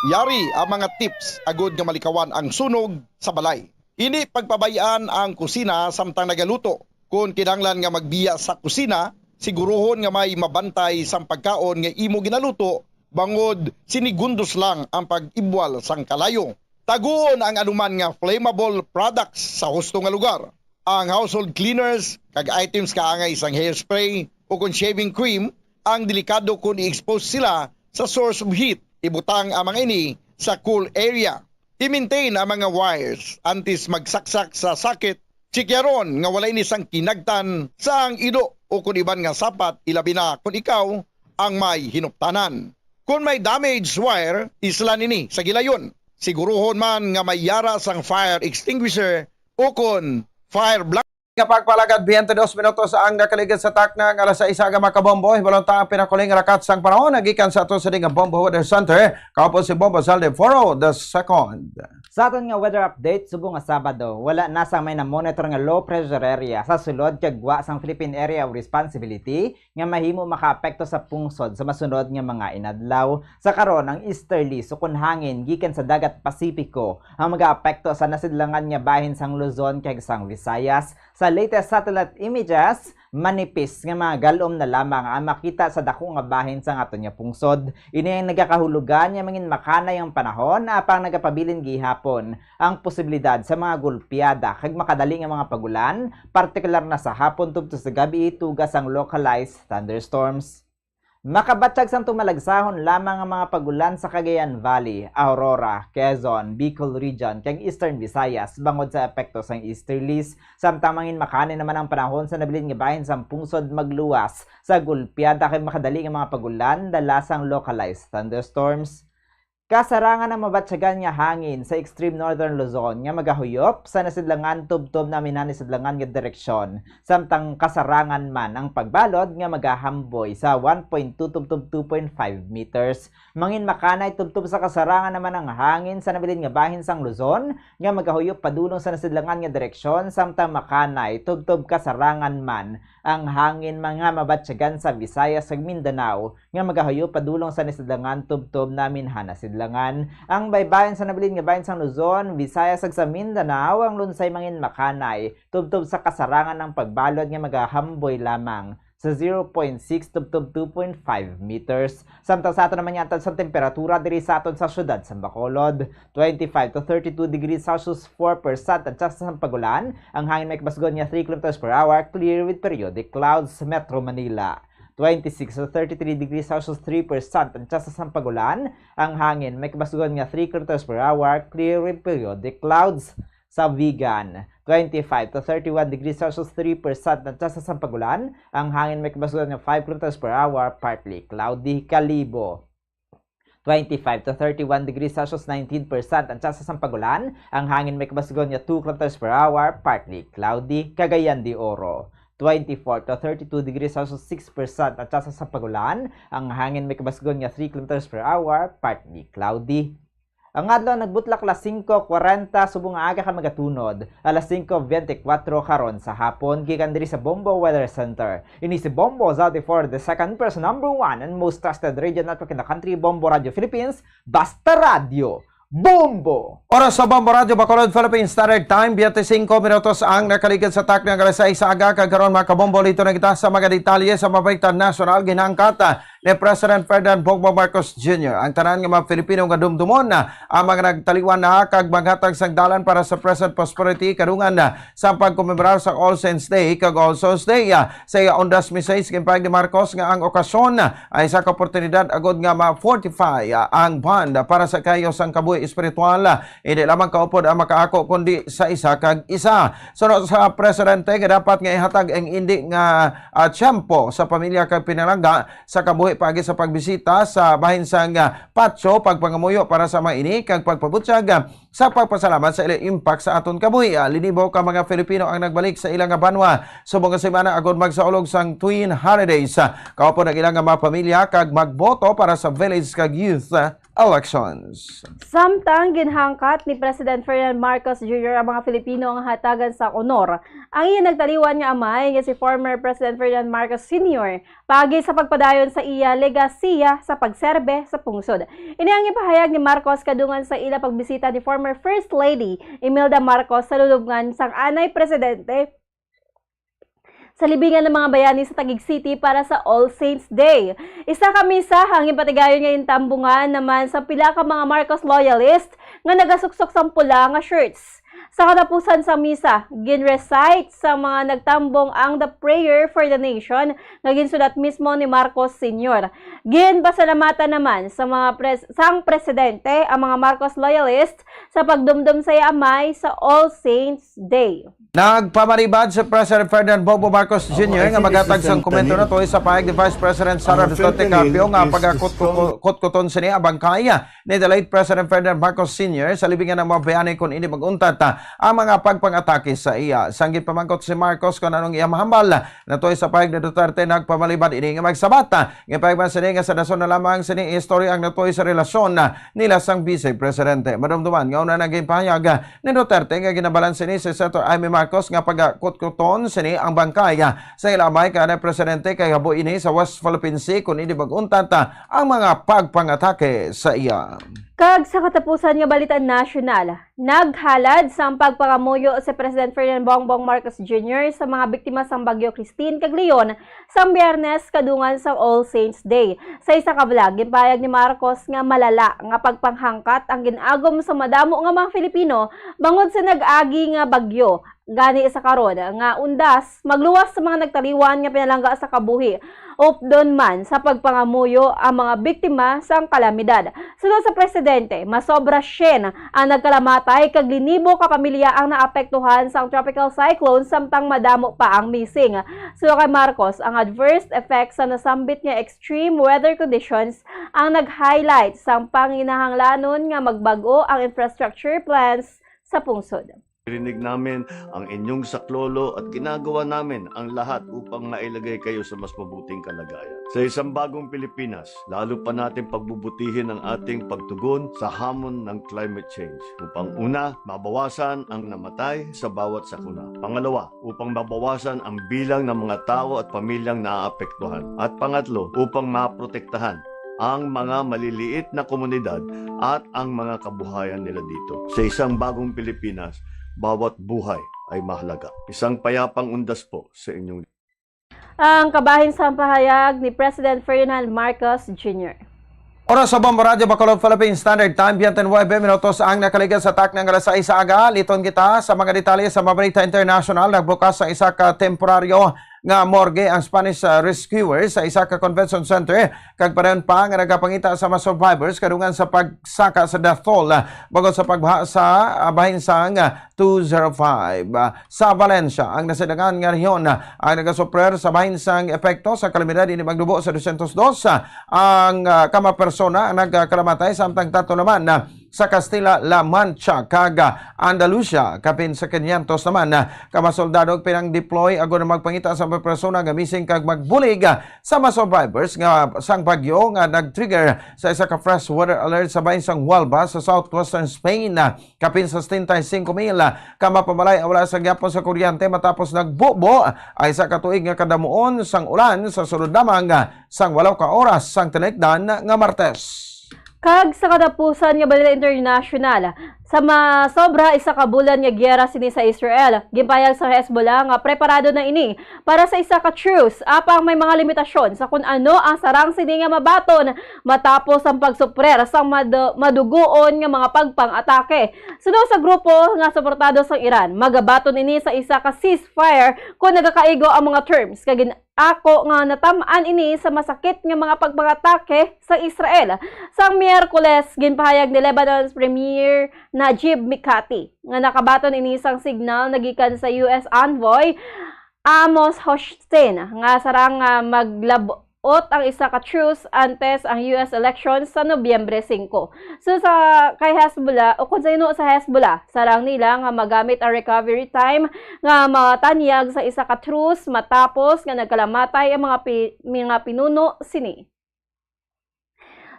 Yari ang mga tips agud nga malikawan ang sunog sa balay. Hindi pagpabay-an ang kusina samtang nagaluto. Kon kinahanglan nga magbiya sa kusina, siguruhon nga may mabantay sang pagkaon nga imo ginaluto, bangod sinigundos lang ang pag-ibwal sang kalayo. Taguon ang anuman nga flammable products sa husto nga lugar. Ang household cleaners kag items kaangay sang hairspray o kon shaving cream ang delikado kon i-expose sila sa source of heat. Ibutang ang mga ini sa cool area. I-maintain ang mga wires antes magsaksak sa socket. Chikyaron nga wala ini sang kinagtan sa ang ido o kon iban nga sapat, ilabi na kon ikaw ang may hinuptanan. Kon may damaged wire, islan ini sa gilayon. Siguruhon man nga may yara sang fire extinguisher o kon fire blanket. Nga pagpalagad, twenty-two minutos ang nakaligid sa takna nga alas sais sa aga, makabombo. Hibalon ta ang pinakuling rakat sang panahon nagikan sa ato sa ring Bombo Weather Center. Kaupod si Bombo Salde Foro the second. Sa aton nga weather update, subong nga Sabado, wala na sang may na-monitor nga low pressure area sa sulod kag gwa sang Philippine Area of Responsibility nga mahimo makaapekto sa pungsod sa masunod nga mga inadlaw. Sa karon, ang easterly sukon hangin gikan sa dagat Pasipiko ang magaapekto sa nasidlangan nga bahin sang Luzon kag sang Visayas. Sa latest satellite images, manipis nga mga gal-om na lamang ang makita sa dako nga bahin sang aton nga pungsod. Ini ang nagakahulugan nga mangin makanay ang panahon, apang nagapabilin gihapon ang posibilidad sa mga gulpiada kag makadali nga mga pagulan, partikular na sa hapon tubtob sa gabi, tuga sang localized thunderstorms. Makabatyag sang tumalagsahon lamang ang mga pagulan sa Cagayan Valley, Aurora, Quezon, Bicol Region, kag Eastern Visayas bangod sa epekto sang easterlies, samtang mangin makanay naman ang panahon sa nabilin nga bahin sang pungsod, magluwas sa gulpiada kag makadali nga mga pagulan dala sang localized thunderstorms. Kasarangan ang mabatyagan nga hangin sa extreme northern Luzon nga magahuyop sa nasidlangan tubtob naminhan nasidlangan nga direksyon, samtang kasarangan man ang pagbalod nga magahamboy sa one point two tubtob two point five meters. Mangin makanay tubtob sa kasarangan naman ang hangin sa nabilin nga bahin sang Luzon nga magahuyop padulong sa nasidlangan nga direksyon, samtang makanay tubtob kasarangan man ang hangin nga mabatyagan sa Visayas kag Mindanao nga magahuyop padulong sa nasidlangan tubtob naminhan nasidlangan. Langan, ang baybayon sa nabilin nga bahin sang Luzon, Visayas, kag sa Mindanao, ang lunsay mangin makanay, tubtob sa kasarangan ang pagbalod nga magahamboy lamang sa zero point six tubtob two point five meters. Samtang sa aton naman nga antad sang temperatura diri sa aton sa siyudad sa Bacolod, twenty-five to thirty-two degrees Celsius, four percent ang tsansa sang pag-ulan, ang hangin may kabasgon nga three kilometers per hour, clear with periodic clouds. Metro Manila, twenty-six to thirty-three degrees Celsius, three percent ang tsansa sang pag-ulan, ang hangin may kabasgon nga three kilometers per hour, clear with periodic clouds. Sa Vigan, twenty-five to thirty-one degrees Celsius, three percent ang tsansa sang pag-ulan, ang hangin may kabasgon nga five kilometers per hour, partly cloudy. Kalibo, twenty-five to thirty-one degrees Celsius, nineteen percent ang tsansa sang pag-ulan, ang hangin may kabasgon nga two kilometers per hour, partly cloudy. Cagayan de Oro, twenty-four to thirty-two degrees Celsius, six percent ang tsansa sang pag-ulan, ang hangin may kabasgon nga three kilometers per hour, partly cloudy. Ang adlaw nagbutlak alas singko kwarenta subong nga aga ka magatunod, alas singko bente kuwatro karon sa hapon, gikan diri sa Bombo Weather Center. Ini si Bombo Zaldi for the second person number one and most trusted radio network in the country, Bombo Radio Philippines, Basta Radio, Bombo! Oras sa Bombo Radio Bacolod, Philippine Standard Time, biyente singko minutos ang nakaligid sa takna nga alas sais sa aga, kag karon, mga kabombo, lito na kita sa mga detalye sa mga balita nasyonal. Ginhangkat ni President Ferdinand Bongbong Marcos Junior ang tanan nga mga Filipino nga dumdumon ang mga nagtaliwan na kag maghatag sang dalan para sa peace and prosperity kadungan sa pagkomemorar sa All Saints Day kag All Souls Day. Sa iya undas message, ginpahayag ni Marcos nga ang okasyon ay isa ka oportunidad agud nga ma-fortify ang bond para sa kayo sang kabuhi espiritual. Hindi lamang kaupod ang makaako, kundi sa isa kag isa. Suno sa presidente nga dapat nga ihatag ang indi nga, ah, tiyempo sa pamilya kag pinalangga sa kabuhi paagi sa pagbisita sa bahin sang, ah, patio, pagpangamuyo para sa mga ini, kag pagpabutyag, ah, sa pagpasalamat sa ila impact sa aton kabuhi. Ah, linibo ka mga Filipino ang nagbalik sa ila nga banwa subong nga semana agud magsaulog sang Twin Holidays. Ah, kaupod ang ila nga mga pamilya kag magboto para sa village kag youth, ah, elections. Samtang ginhangkat ni President Ferdinand Marcos Junior ang mga Filipino nga hatagan sa honor ang iya nagtaliwan nga amay nga si former President Ferdinand Marcos Senior paagi sa pagpadayon sa iya legasiya sa pagserbe sa pungsod. Ini ang ipahayag ni Marcos kadungan sa ila pagbisita ni former First Lady Imelda Marcos sa lulubngan sang anay presidente sa libingan ng mga bayani sa Taguig City para sa All Saints Day. Isa ka misa ang ginpatigayon nga gintambungan naman sa pila ka mga Marcos loyalist nga nagasuksok sang pula nga shirts. Sa katapusan sa misa, gin-recite sa mga nagtambong ang The Prayer for the Nation nga ginsulat mismo ni Marcos Senior. Ginpasalamatan naman sa mga pres-, sang presidente ang mga Marcos loyalist sa pagdumdom sa iya amay sa All Saints Day. Nagpamalibad si President Ferdinand Bongbong Marcos Junior nga maghatag sang komento natuhoy sa pahayag ni Vice President Sara Duterte Carpio nga pagakutkuton sini ang bangkay ni the late President Ferdinand Marcos Senior sa libingan ng mga bayani kung hindi mag-untat, ah, ang mga pagpangatake sa iya. Sang ginpamangkot si Marcos kung anong iya mahambal natuhoy sa pahayag ni Duterte, nagpamalibad ini nga magsabat, ah, nga pahayag man sini nga sa dason na lamang sini istorya ang natuhoy sa relasyon, ah, nila sang Vice Presidente. Madumduman nga una na ginpahayag, ah, ni Duterte nga ginabalan sini si Senator Imee Marcos nga pagakutkuton sini ang bangkay, ah, sa ila amay kay anay presidente kay habo ini sa West Philippine Sea kung hindi mag-untat, ah, ang mga pagpangatake sa iya. Kag sa katapusan nga balita nasyonal, naghalad sang pagpangamuyo si President Ferdinand Bongbong Marcos Junior sa mga biktima sang Bagyo Christine kag Leon sang Biyernes kadungan sang All Saints Day. Sa isa ka vlog, ginpahayag ni Marcos nga malala nga pagpanghangkat ang gin-agom sa madamo nga mga Filipino bangod sa nag-agi nga bagyo. Gani sa karon nga undas, magluwas sa mga nagtaliwan nga pinalangga sa kabuhi, updon man sa pagpangamuyo ang mga biktima sang kalamidad. Suno sa presidente, masobra syen ang nagkalamatay kag linibo ka pamilya ang naapektuhan sang tropical cyclone, samtang madamo pa ang missing. Suno kay Marcos, ang adverse effects sa nasambit nga extreme weather conditions ang nag-highlight sang panginahanglanon nga magbag-o ang infrastructure plans sa pungsod. Narinig namin ang inyong saklolo at ginagawa namin ang lahat upang mailagay kayo sa mas mabuting kalagayan. Sa isang bagong Pilipinas, lalo pa natin pagbubutihin ang ating pagtugon sa hamon ng climate change. Upang una, mabawasan ang namatay sa bawat sakuna. Pangalawa, upang mabawasan ang bilang ng mga tao at pamilyang naaapektuhan. At pangatlo, upang maprotektahan ang mga maliliit na komunidad at ang mga kabuhayan nila dito. Sa isang bagong Pilipinas, bawat buhay ay mahalaga. Isang payapang undas po sa inyong Ang kabahin sa pahayag ni President Ferdinand Marcos Junior. Oras sa Bombo Radyo Bacolod, Philippine Standard Time, twenty-nine minutos ang nakaligas sa takna nga alas sais sa aga. Liton kita sa mga detalye sa mga balita international. Nagbukas sa isa ka temporaryo nga morgue ang Spanish, uh, rescuer sa isa ka convention center, kag pareho pa nga nagapangita sa mga survivors kadungan sa pagsaka sa death toll, uh, bangod sa pagbaha sa, uh, bahin sang, uh, two zero five. Uh, sa Valencia, ang nasidangan nga rehiyon, uh, ang nagasuprer sa bahin sang epekto sa kalamidad. Ini magdubo sa dosyentos dos, uh, ang, uh, ka mga persona ang nagkalamatay, samtang tatlo naman, uh, sa Castilla-La Mancha kag, ah, Andalusia, kapin sa kinyentos naman, ah, ka mga soldado ang pinang-deploy agod magpangita sa mga persona nga missing kag magbulig, ah, sa mga survivors nga sang bagyo nga nag-trigger sa isa ka fresh weather alert sa bahin sang Huelva sa southwestern Spain. Ah, kapin sa setenta y cinco mil, ah, ka mga pamalaay ang wala sa gihapon sa kuryente matapos nagbubo ang isa ka tuig nga kadamuon sang ulan sa sulod lamang, ah, sang walo ka oras sang tinalagdan nga Martes. Kag sa katapusan nga balita international, sa masobra isa ka bulan nga giyera sini sa Israel, ginpahayag sa Hezbollah nga preparado na ini para sa isa ka truce, apang may mga limitasyon sa kun ano ang sarang sini nga mabaton matapos ang pagsuprer sang mad-, madugoon nga mga pagpang-atake. Suno sa grupo nga suportado sang Iran, magabaton ini sa isa ka ceasefire kon nagakaigo ang mga terms, kag gin-, ako nga natam-an ini sa masakit nga mga pagpangatake sa Israel. Sang Miyerkules, ginpahayag ni Lebanon's Premier Najib Mikati nga nakabaton ini sang signal nagikan sa U S envoy Amos Hochstein nga sarang nga maglab-ot ang isa ka truce antes ang U S elections sa Nobyembre singko. So, sa kay Hezbollah, o kung sa ino sa Hezbollah, sarang nila nga magamit ang recovery time nga matanyag sa isa ka truce matapos nga nagkalamatay ang mga pi-, mga pinuno sini.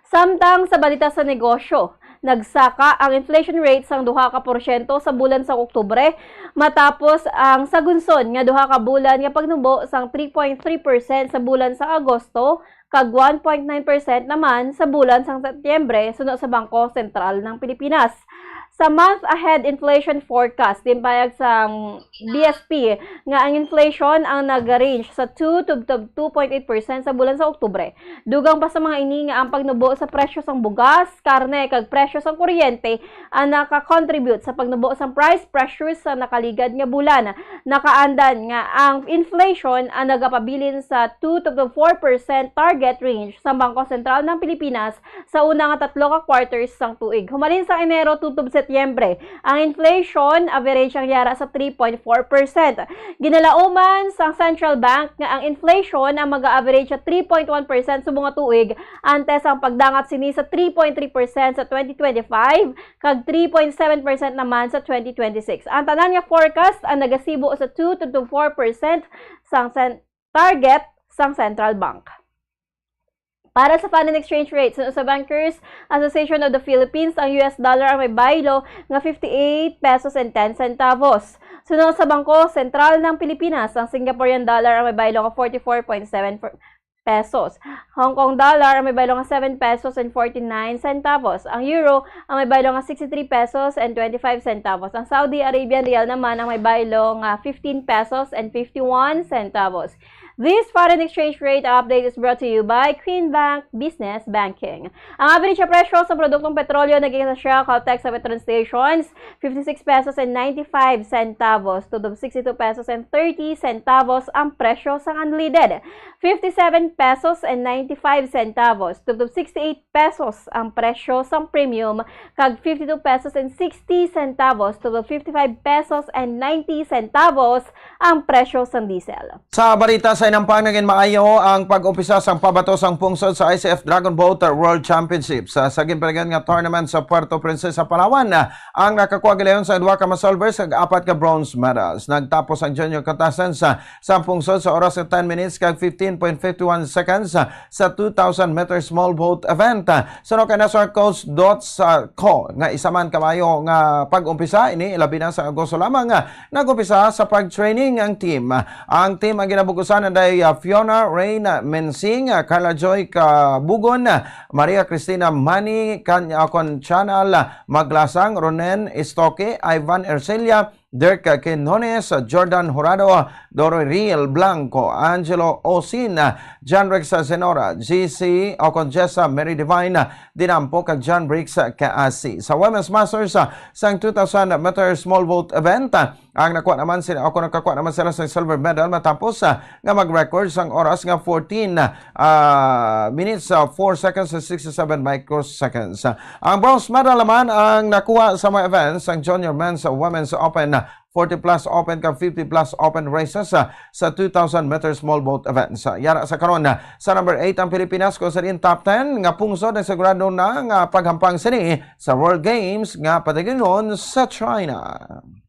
Samtang sa balita sa negosyo, nagsaka ang inflation rate sang duha ka porsyento sa bulan sa Oktubre, matapos ang sagunson nga duha ka bulan nga pagnubo sang three point three percent sa bulan sa Agosto, kag one point nine percent naman sa bulan sang Setyembre, suno sa Bangko Sentral ng Pilipinas. Sa month ahead inflation forecast, ginpahayag sang B S P nga ang inflation ang nag-range sa two to, to two point eight percent sa bulan sa Oktubre. Dugang pa sa mga ini nga ang pagnubo sa presyo sang bugas, karne, kag presyo sang kuryente ang naka-contribute sa pagnubo sang price pressures sa nakaligad nga bulan. Nakaandan nga ang inflation ang nagapabilin sa two to four percent target range sa Bangko Sentral ng Pilipinas sa una nga tatlo ka quarters sang tuig. Humalin sa Enero tubtob Setyembre, ang inflation average ang yara sa three point four percent. Ginalauman sang Central Bank nga ang inflation ang mag-average sa three point one percent subong nga tuig, antes ang pagdangat sini sa three point three percent sa twenty twenty-five kag three point seven percent naman sa twenty twenty-six. Ang tanan nga forecast ang nagasibo sa two to four percent sang sen-, target sang Central Bank. Para sa foreign exchange rates, suno sa Bankers Association of the Philippines, ang U S dollar ang may baylo nga fifty-eight pesos and ten centavos. Suno sa Bangko Sentral ng Pilipinas, ang Singaporean dollar ang may baylo nga forty-four point seven pesos. Hong Kong dollar ang may baylo nga seven pesos and forty-nine centavos. Ang euro ang may baylo nga sixty-three pesos and twenty-five centavos. Ang Saudi Arabian rial naman ang may baylo nga fifteen pesos and fifty-one centavos. This foreign exchange rate update is brought to you by Queen Bank Business Banking. Ang average nga presyo sa produktong petrolyo naging sa Shell, Caltex, sa Petron Stations, fifty-six pesos and ninety-five centavos, tubtob sixty-two pesos and thirty centavos ang presyo sang unleaded, fifty-seven pesos and ninety-five centavos, tubtob sixty-eight pesos ang presyo sang premium, kag fifty-two pesos and sixty centavos, tubtob fifty-five pesos and ninety centavos ang presyo sang diesel. Sa balita sa inampang, naging maayo ang pag-umpisa sang pabato sang pungsod sa I C F Dragon Boat World Championship. Sa, sa ginpaligan nga tournament sa Puerto Princesa, Palawan, ang nakakuha gilayon sa duha ka mga silver kag apat ka bronze medals. Nagtapos ang junior contestants sa, sa pungsod sa oras nga ten minutes kag fifteen point fifty-one seconds sa two thousand meter small boat event. Suno kay National Coach Dots, ah, Ko, nga isa man ka maayo nga pag-umpisa ini, labi na sa Agosto lamang, ah, nag-umpisa sa pag-training ang team. Ang team ang ginabug-usan ang kay, ah, Fiona Rain Mensing, ah, Carla Joy Kabugon, ah, Maria Cristina Mani, Kanya Conchana, ah, Maglasang, Ronen Istoque, Ivan Ercelia, Dirk Quinones, Jordan Jurado, Doriel Blanco, Angelo Osin, John Rex Senora, G C Ocon, Jessa Mary Divine, Dinampo, kag John Briggs Kaasi. Sa Women's Masters, ah, sang two thousand meter small boat event, ah, ang nakuha naman sila, ako nakakuha naman sila sa silver medal matapos, ah, nga mag-record sang oras nga fourteen, ah, minutes, ah, four seconds and sixty-seven microseconds. Ang bronze medal naman ang nakuha sa mga events sang Junior Men's Women's Open, forty plus open kag fifty plus open races, ah, sa two thousand meter small boat events. Ah, yara sa karon, ah, sa number eight ang Pilipinas, kung sa diin top ten nga pungsod ang sigurado na nga paghampang sini sa World Games nga padayonon sa China.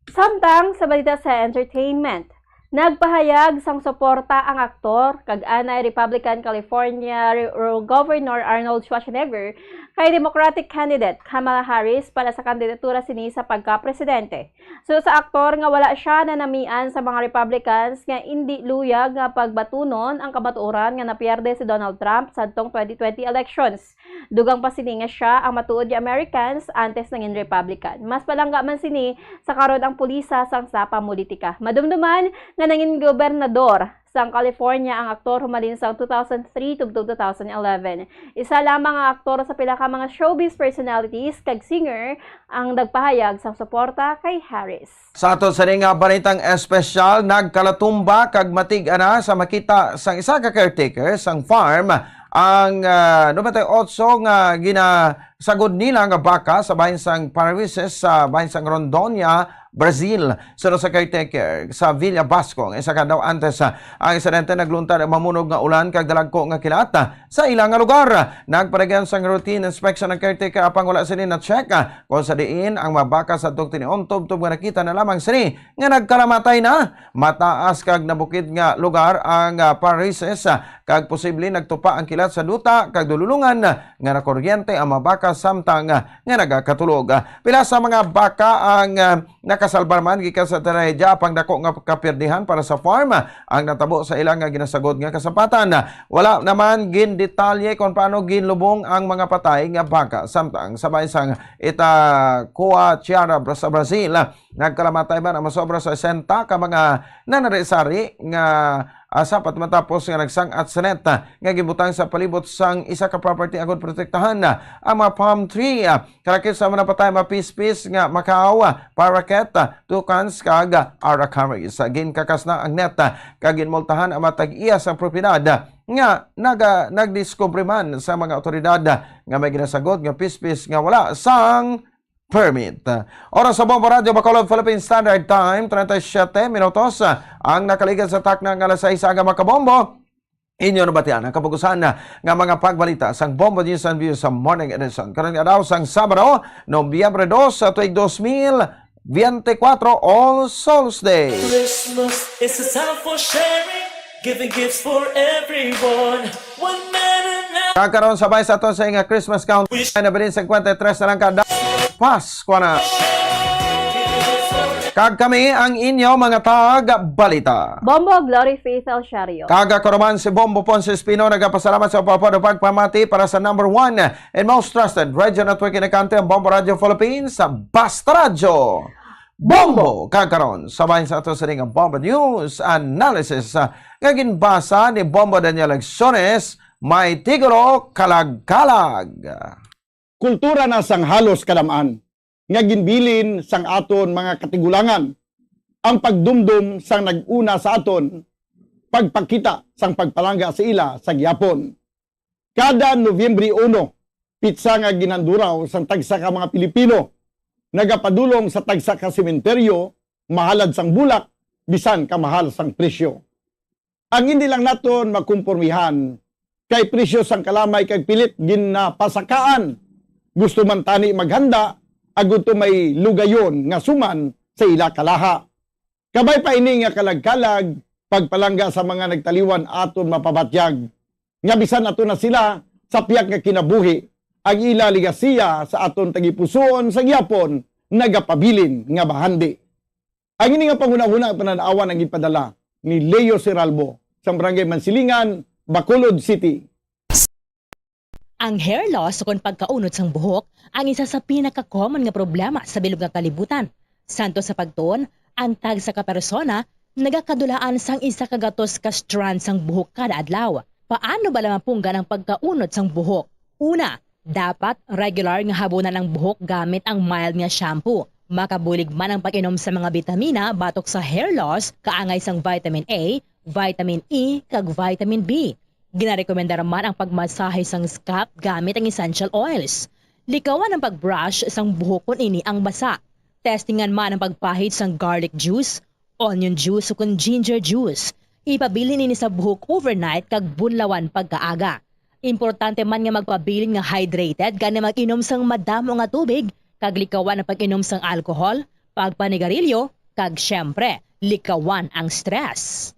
Samtang sa balita sa entertainment, nagpahayag sang suporta ang aktor kag anay Republican California Re-, Ro-, Governor Arnold Schwarzenegger kay Democratic candidate Kamala Harris para sa kandidatura sini sa pagkapresidente. So, sa aktor nga wala siya nanamian sa mga Republicans nga indi luyag nga pagbatunon ang kamatuoran nga napierde si Donald Trump sadtong twenty twenty elections. Dugang pa sini nga siya ang matuod nga Americans antes nangin Republican. Mas palangga man sini sa karon ang pulisa sang sa pamulitika. Madumduman nga nangin gobernador sang California ang aktor humalin sang two thousand three tubtob two thousand eleven. Isa lamang ang aktor sa pila ka mga showbiz personalities kag singer ang nagpahayag sang suporta kay Harris. Sa ato sa nga balitang espesyal, nagkalatumba kag matig-a na sa makita sang isa ka caretaker sang farm ang, ah, nobenta y otso nga ginasagod nila nga baka sa bahin sang Parises sa bahin sang Rondonia, Brazil. Suno sa caretaker sa Villa Basco, nga isa ka daw antes, ah, ang insidente, nagluntad ang mamunog nga ulan kag dalagko nga kilat, ah, sa ila nga lugar. Nagpadayon sang routine inspection ang caretaker apang wala sini na-check, ah, kung sa diin ang mga baka sa tugtinion tubtob nga nakita na lamang sini nga nagkalamatay na. Mataas kag nabukid nga lugar ang, ah, Parises, ah, kag posible nagtupa ang kilat sa duta kag dululungan, ah, nga nakuryente ang mga baka samtang, ah, nga nagakatulog. Ah, pila sa mga baka ang, ah, nakasalbar man gikan sa trahedya, apang dako nga kapirdihan para sa farm, ah, ang natabo sa ila nga ginasagod nga kasapatan. Ah, wala naman gindetalye kung paano ginlubong ang mga patay nga baka samtang sa bahin sang Itacoatiara, Bra-, sa Brazil. Nagkalamatay man ang masobra sa sesenta ka mga nanari-sari nga, ah, sapat matapos nga nagsang-at sa net, ah, nga gibutang sa palibot sang isa ka property agod protektahan, ah, ang mga palm tree. Ah, kalakip sa mga patay, mga pispis nga macaw, ah, parakeet, ah, toucans, kag, ah, aracaris. Ah, ginkakas na ang net, ah, kag ginmultahan ang mga tag-iya sang propiedad, ah, nga naga-, nagdiskubre man sa mga awtoridad, ah, nga may ginasagod nga pispis nga wala sang permit. Oras sa Bombo Radyo Bacolod, Philippine Standard Time, treinta y siete minutos ang nakaligad sa takna nga alas sais aga, mga kabombo. Inyo nabatian ang kapugusan nga mga pagbalita sang Bombo News and Views sa Morning Edition. Karon nga adlaw sang Sabado, Nobyembre dos, sa tuig dos mil biyente kwatro, All Souls Day. Christmas is a time for sharing, giving gifts for everyone. One man enough. Kag karon, sabay sa ato sa nga Christmas count, ay nabilin cincuenta y tres na lang ka. Pasko na. Kag kami ang inyo mga tag-balita. Bombo Glory Faith El Shario. Kag ako naman si Bombo Ponce Espino, nagapasalamat sa pagpapado pagpamati para sa number one and most trusted radio network in the country, ang Bombo Radio Philippines, sa Basta Radyo. Bombo! Kag karon, sabay sa ato sa nga Bombo News Analysis, ah, nga ginbasa ni Bombo Daniel Agsones, may titulo, Kalag-kalag. Kultura na sang halos kadam-an nga ginbilin sang aton mga katigulangan ang pagdumdom sang nag-una sa aton pagpakita sang pagpalangga sa ila sa gihapon. Kada Nobyembre uno, pitsa nga ginanduraw sang tagsa ka mga Pilipino, nagapadulong sa tagsa ka sementeryo, mahalad sang bulak, bisan ka mahal sang presyo. Ang hindi lang naton makumpormihan, kay presyo sang kalamay kag pilit ginapasakaan. Gusto man tani maghanda, agud to may lugayon nga suman sa ila kalaha. Kabay pa ini nga kalag-kalag, pagpalangga sa mga nagtaliwan aton mapabatyag, nga bisan ato na sila sa pihak nga kinabuhi, ang ila legasiya sa aton tagipusoon sa gihapon nagapabilin nga bahandi. Ang ini nga panghunahuna, panan-awan ang ipadala ni Leo Seralbo, sa Barangay Mansilingan, Bacolod City. Ang hair loss ukon pagkaunod sang buhok ang isa sa pinaka-common nga problema sa bilog nga kalibutan. Santo sa pagtuon, ang tagsa ka persona nagakadulaan sang isa ka gatos ka strand sang buhok kada adlaw. Paano bala mapunggan ang pagkaunod sang buhok? Una, dapat regular nga habunan ang buhok gamit ang mild nga shampoo. Makabulig man ang pag-inom sa mga bitamina batok sa hair loss, kaangay sang vitamin A, vitamin E, kag vitamin B. Ginarekomendar man ang pagmasahe sang scalp gamit ang essential oils. Likawan ang pag-brush sang buhok kon ini ang basa. Testingan man ang pagpahid sang garlic juice, onion juice, ukon ginger juice. Ipabilin ini sa buhok overnight kag bunlawan pagkaaga. Importante man nga magpabilin nga hydrated gani mag-inom sang madamo nga tubig kag likawan ang pag-inom sang alcohol, pagpanigarilyo, kag, siyempre, likawan ang stress.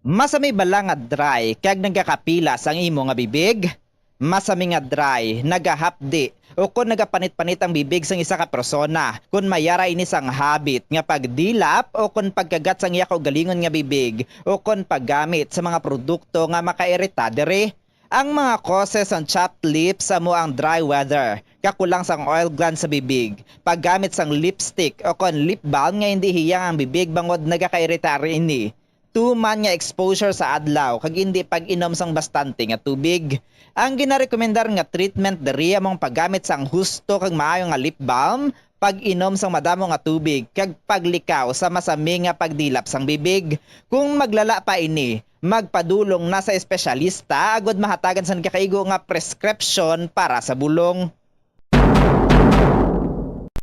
Masami bala nga dry kag nagakapilas ang imo nga bibig? Masami nga dry, nagahapdi, ukon nagapanit-panit ang bibig sang isa ka persona. Kon mayara ini sang habit nga pagdilap ukon pagkagat sang iya kaugalingon nga bibig, ukon paggamit sa mga produkto nga makairita diri. Ang mga causes sang chapped lips amo ang dry weather, kakulang sang oil glands sa bibig, paggamit sang lipstick ukon lip balm nga indi hiyang ang bibig bangod nagakairita ini, tuman nga exposure sa adlaw kag indi pag-inom sang bastante nga tubig. Ang ginarekomendar nga treatment diri amo ang paggamit sang husto kag maayo nga lip balm, pag-inom sang madamo nga tubig, kag paglikaw sa masami nga pagdilap sang bibig. Kung maglala pa ini, magpadulong na sa espesyalista agod mahatagan sang nagakaigo nga prescription para sa bulong.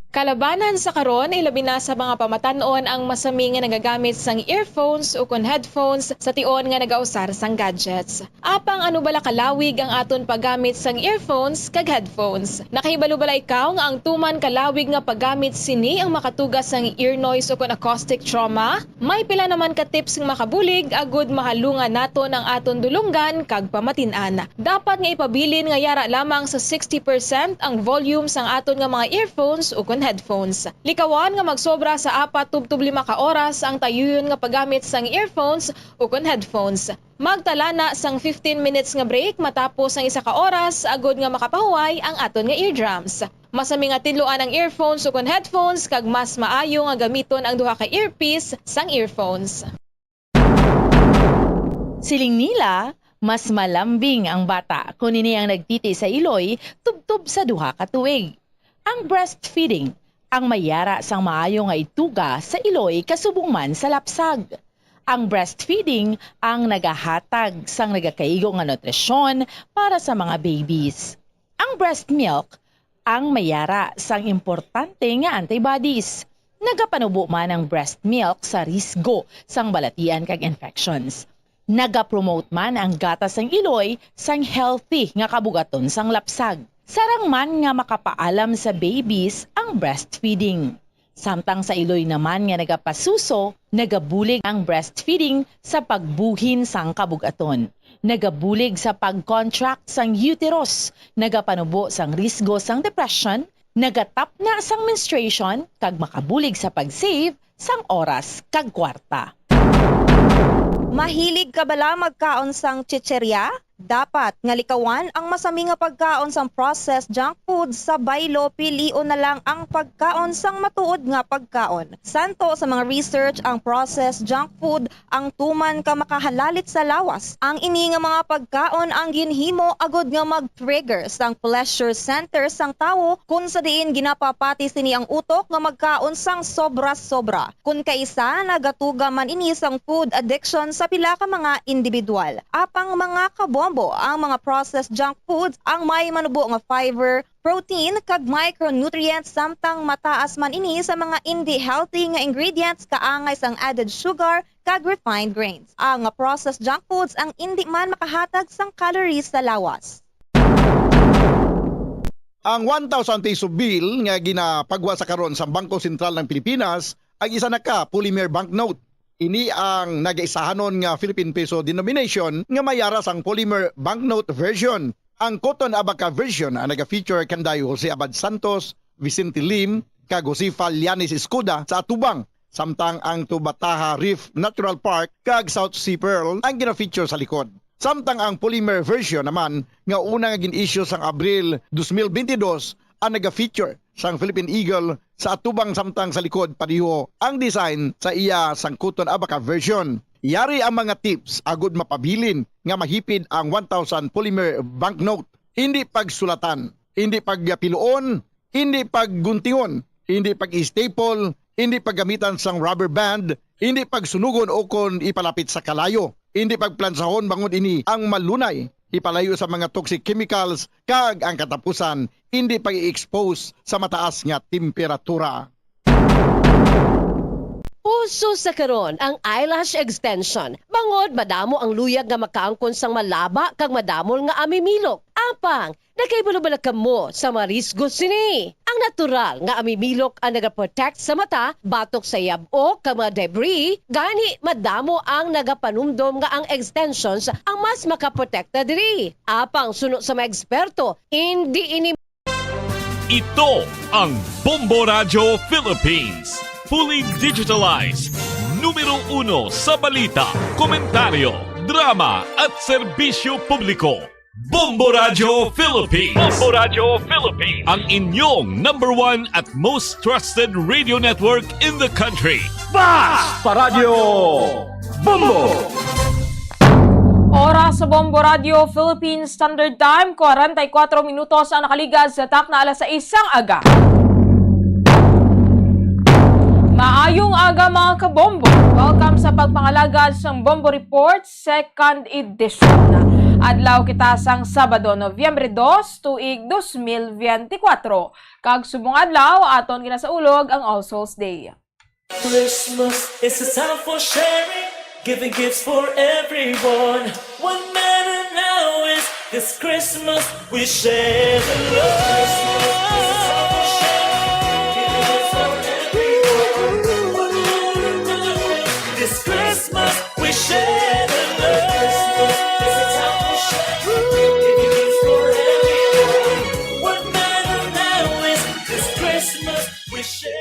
Kalabanan sa karon, ilabi na sa mga pamatan-on ang masami nga nagagamit sang earphones ukon headphones sa tion nga nagausar sang gadgets. Apang ano bala kalawig ang aton paggamit sang earphones kag headphones? Nakahibalo bala ikaw nga ang tuman kalawig nga paggamit sini ang makatuga sang ear noise ukon acoustic trauma? May pila naman ka tips nga makabulig agud mahalungan naton ang aton dulonggan kag pamatin-an. Dapat nga ipabilin nga yara lamang sa sixty percent ang volume sang aton nga mga earphones ukon headphones. Likawan nga magsobra sa apat tubtob lima ka oras ang tayuyon nga paggamit sang earphones ukon headphones. Magtala na sang fifteen minutes nga break matapos ang isa ka oras agud nga makapahuway ang aton nga eardrums. Masami nga tinluan ang earphones ukon headphones kag mas maayo nga gamiton ang duha ka earpiece sang earphones. Siling nila, mas malambing ang bata kon ini ang nagtiti sa iloy tubtob sa duha ka tuig. Ang breastfeeding ang may yara sang maayo nga ituga sa iloy kasubong man sa lapsag. Ang breastfeeding ang nagahatag sang nagakaigo nga nutrisyon para sa mga babies. Ang breast milk ang may yara sang importante nga antibodies. Nagapanubo man ang breast milk sa risgo sang balatian kag infections. Nagapromote man ang gatas sang iloy sang healthy nga kabug-aton sang lapsag. Sarang man nga makapaalam sa babies ang breastfeeding. Samtang sa iloy naman nga nagapasuso, nagabulig ang breastfeeding sa pagbuhin sang kabug-aton. Nagabulig sa pag-contract sang uterus, nagapanubo sang risgo sang depression, nagatapna sang menstruation, kag makabulig sa pag-save sang oras kag kwarta. Mahilig ka bala magkaon sang chicherya? Dapat nga likawan ang masami nga pagkaon sang processed junk food sa baylo, pilion na lang ang pagkaon sang matuod nga pagkaon. Santo sa mga research, ang processed junk food ang tuman ka makahalalit sa lawas. Ang ini nga mga pagkaon ang ginhimo agud nga mag-trigger sang pleasure center sang tawo, kun sa diin ginapapati sini ang utok nga magkaon sang sobra-sobra. Kun kaisa, nagatuga man ini sang food addiction sa pila ka mga individual. Apang mga kabombo, ang mga processed junk foods ang may manubo nga fiber, protein, kag micronutrients, samtang mataas man ini sa mga indi healthy nga ingredients kaangay sang added sugar kag refined grains. Ang processed junk foods ang indi man makahatag sang calories sa lawas. Ang one thousand peso bill nga ginapagwa sa karon sa Bangko Sentral ng Pilipinas ang isa na ka polymer banknote. Ini ang nagaisahanon nga Philippine peso denomination nga may yara sang polymer banknote version. Ang cotton abaca version ang naga-feature kanday Jose Abad Santos, Vicente Lim, kag Josefa Llanes Escuda sa atubang. samtang ang Tubataha Reef Natural Park kag South Sea Pearl ang gina-feature sa likod. Samtang ang polymer version naman nga una nga gin-issue sang Abril dos mil bentidós ang naga-feature sang Philippine Eagle sa atubang, samtang sa likod padiho ang design sa iya sangkuton abaca version. Yari ang mga tips agud mapabilin nga mahipid ang one thousand polymer banknote. Hindi pagsulatan, hindi pagpiluon, hindi pagguntingon, hindi pag-staple, hindi paggamitan sang rubber band, hindi pagsunugon o kon ipalapit sa kalayo, hindi pagplansahon bangod ini ang malunay ipalayo sa mga toxic chemicals, kag ang katapusan, hindi pag-i-expose sa mataas nga temperatura. Uso sa karon ang eyelash extension, bangod madamo ang luyag nga makaangkon sang malaba kag madamol nga amimilok. Apang, nakahibalo bala kamo sa mga risgo sini? Ang natural nga amimilok ang nagaprotect sa mata batok sa yab-ok kag mga debris, gani madamo ang nagapanumdom nga ang extensions ang mas makaprotekta diri. Apang suno sa mga eksperto, indi ini Ito ang Bombo Radyo Philippines. Fully digitalized. Numero uno sa balita, komentaryo, drama at serbisyo publiko. Bombo Radyo Philippines. Bombo Radyo Philippines. Ang inyong number one at most trusted radio network in the country. Basta Radyo Bombo! Oras sa Bombo Radyo Philippine Standard Time, kwarenta y kuatro minutos ang nakaligad sa takna alas sais sang aga. Maayong aga, mga kabombo. Welcome sa pagpangalagad sang Bombo Report, second edition. Adlaw kita sang Sabado, Nobyembre dos, tuig dos mil biyente kuwatro. Kag subong adlaw, aton ginasaulog ang All Souls Day. Christmas is a time for sharing, giving gifts for everyone. What matter now is this Christmas we share the love. This Christmas we share the love. What matter now is this Christmas we share.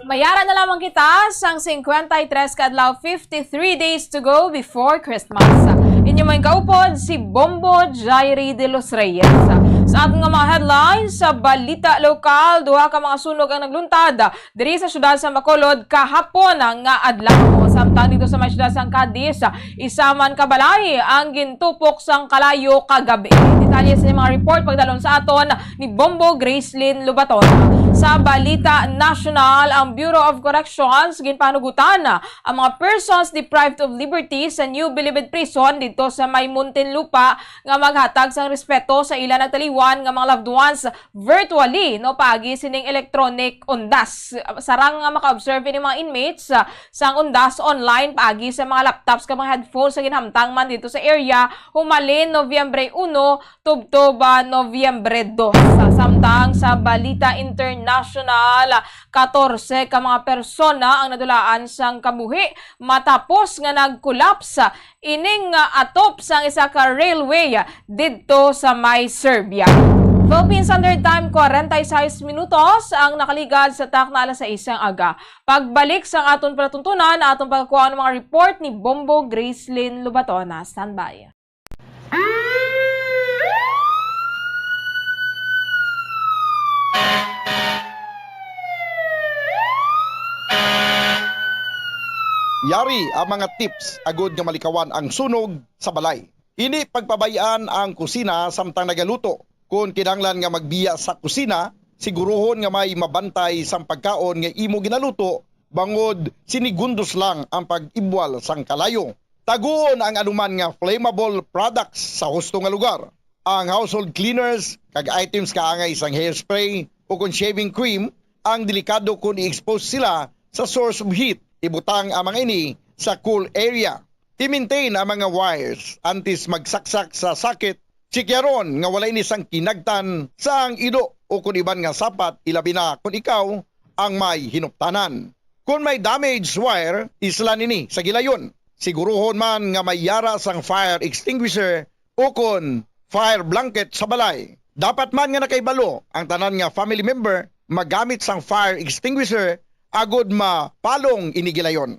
Mayara na lamang kita sang singkwenta y tres ka adlaw, fifty-three days to go before Christmas. Inyo man kaupod si Bombo Jairi de los Reyes. Sa aton nga mga headlines, sa balita lokal, duha ka mga sunog ang nagluntad diri sa siyudad sa Bacolod kahapon nga adlaw. Samtang dito sa may siyudad sang Cadiz, isa man ka balay ang gintupok sang kalayo kagabi. Detalye sa mga report pagdalon sa aton ni Bombo Gracelyn Lobaton. Sa balita nasyonal, ang Bureau of Corrections ginpanugutan ang mga persons deprived of liberty sa New Bilibid Prison dito sa may Muntinlupa nga maghatag sang respeto sa ila nagtaliwan nga mga loved ones virtually, no, paagi sining electronic undas. Sarang nga maka-observe ini mga inmates, ah, sang undas online paagi sa mga laptops kag mga headphones nga ginhamtang man dito sa area humalin Nobyembre uno tubtob, ah, Nobyembre dos. Samtang sa balita international, katorse ka mga persona ang nadulaan sang kabuhi matapos nga nag-collapse ining, ah, atop sang isa ka railway didto sa may Serbia. Philippine Standard Time, kwarenta y seis minutos ang nakaligad sa takna alas sais sang aga. Pagbalik sang aton palatuntunan, aton pagkuha ang mga report ni Bombo Gracelyn Lobatona. Standby. Yari ang mga tips agud nga malikawan ang sunog sa balay. Hindi pagpabay-an ang kusina samtang nagaluto. Kon kinahanglan nga magbiya sa kusina, siguruhon nga may mabantay sang pagkaon nga imo ginaluto, bangod sinigundos lang ang pag-ibwal sang kalayo. Taguon ang anuman nga flammable products sa husto nga lugar. Ang household cleaners kag items kaangay sang hairspray o kon shaving cream ang delikado kon i-expose sila sa source of heat. Ibutang ang mga ini sa cool area. I-maintain ang mga wires antes magsaksak sa socket. Tsikyaron nga wala ini sang kinagtan sa ang ido o kon iban nga sapat, ilabi na kon ikaw ang may hinuptanan. Kon may damaged wire, islan ini sa gilayon. Siguruhon man nga may yara sang fire extinguisher o kon fire blanket sa balay. Dapat man nga nakahibalo ang tanan nga family member magamit sang fire extinguisher agod mapalong ini gilayon.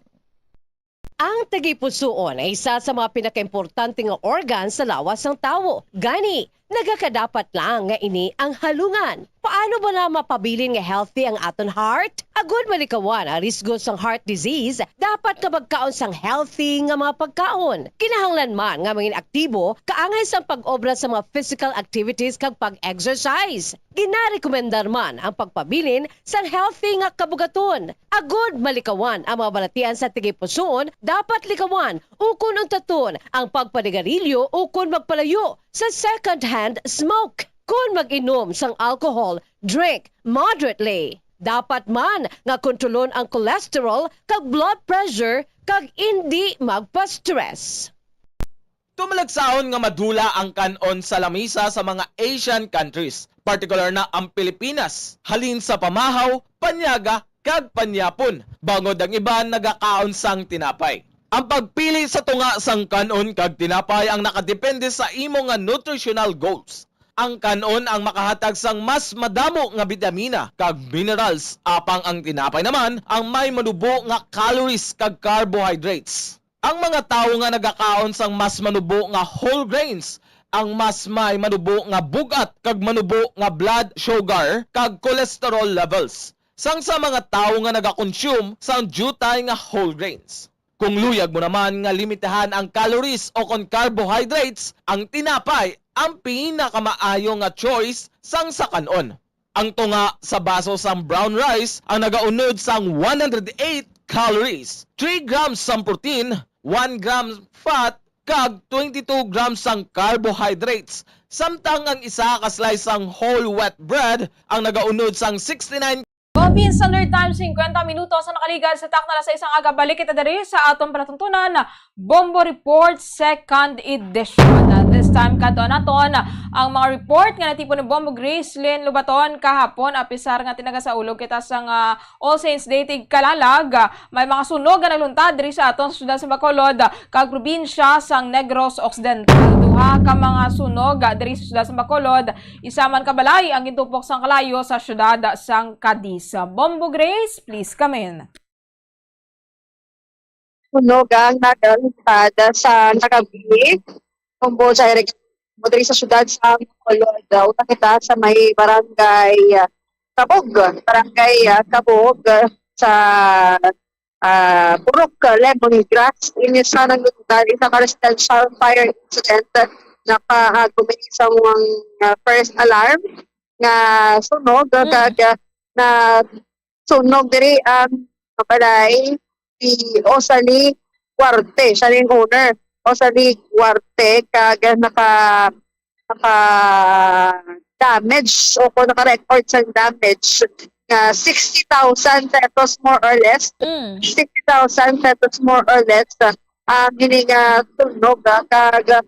Ang tagipusoon ay isa sa mga pinakaimportante nga organ sa lawas sang tawo. Gani, nagakadapat lang nga ini ang halungan. Paano ba na mapabilin nga healthy ang aton heart? Agud malikawan ang risgo sang heart disease, dapat nga magkaon sang healthy nga mga pagkaon. Kinahanglan man nga mangin aktibo, kaangay sang pag-obra sa mga physical activities kag pag-exercise. Ginarekomendar man ang pagpabilin sang healthy nga kabugaton. Agud malikawan ang mga balatian sa tagipusoon, dapat likawan ukon untaton ang pagpanigarilyo ukon magpalayo sa second-hand smoke. Kon mag-inom sang alcohol, drink moderately. Dapat man nga kontrolon ang cholesterol kag blood pressure kag indi magpa-stress. Tumalagsahon nga madula ang kan-on sa lamisa sa mga Asian countries, partikular na ang Pilipinas, halin sa pamahaw, panyaga, kag panyapon, bangod ang iban nagakaon sang tinapay. Ang pagpili sa tunga sang kan-on kag tinapay ang nakadepende sa imo nga nutritional goals. Ang kan-on ang makahatag sang mas madamo nga bitamina kag minerals, apang ang tinapay naman ang may manubo nga calories kag carbohydrates. Ang mga tawo nga nagakaon sang mas manubo nga whole grains ang mas may manubo nga bug-at kag manubo nga blood sugar kag cholesterol levels sang sa mga tawo nga nagakonsume sang diutay nga whole grains. Kung luyag mo naman nga limitahan ang calories o kon carbohydrates, ang tinapay ang pinakamaayo nga choice sang sa kan-on. Ang tunga sa baso sang brown rice ang nagaunod sang one hundred eight calories, three grams sang protein, one gram fat, kag twenty-two grams sang carbohydrates, samtang ang isa ka slice sang whole wheat bread ang nagaunod sang sixty-nine. Coffee Standard Time, singkwenta minutos ang nakaligad sa takna alas sais sang aga. Balik kita diri sa aton palatuntunan, Bombo Report, second edition. This time, kadto naton ang mga report nga natipon ni Bombo Grace Lynn Lubaton kahapon, apisar nga tinagasaulog kita sang, ah, All Saints Day, tig Kalalag. May mga sunog nga nagluntad diri sa aton sa siyudad sa Bacolod kag probinsya sang Negros Occidental. Duha ka mga sunog diri sa siyudad sa Bacolod, isa man ka balay ang gintupok sang kalayo sa siyudad sang Cadiz. Bombo Grace, please come in. Sunog ang nagluntad sa kagabi, Bombo Jaire, diri sa siyudad sa Bacolod. Una kita sa may barangay, ah, Kabog, barangay, ah, Kabog, ah, sa, ah, Purok, ah, Lemongrass. Ini sa nagluntad, isa ka residential fire incident. Nakaagumit sa mga, ah, first alarm nga sunog, Mm. kag, ah, na sunog diri ang balay si Osali Cuarte, siya ning owner. Osali Cuarte, kag naka, naka damage o kung naka-record sa damage nga sixty thousand pesos, more or less. Mm. Sixty thousand pesos, more or less, ah, ang ini nga sunog, ah, kag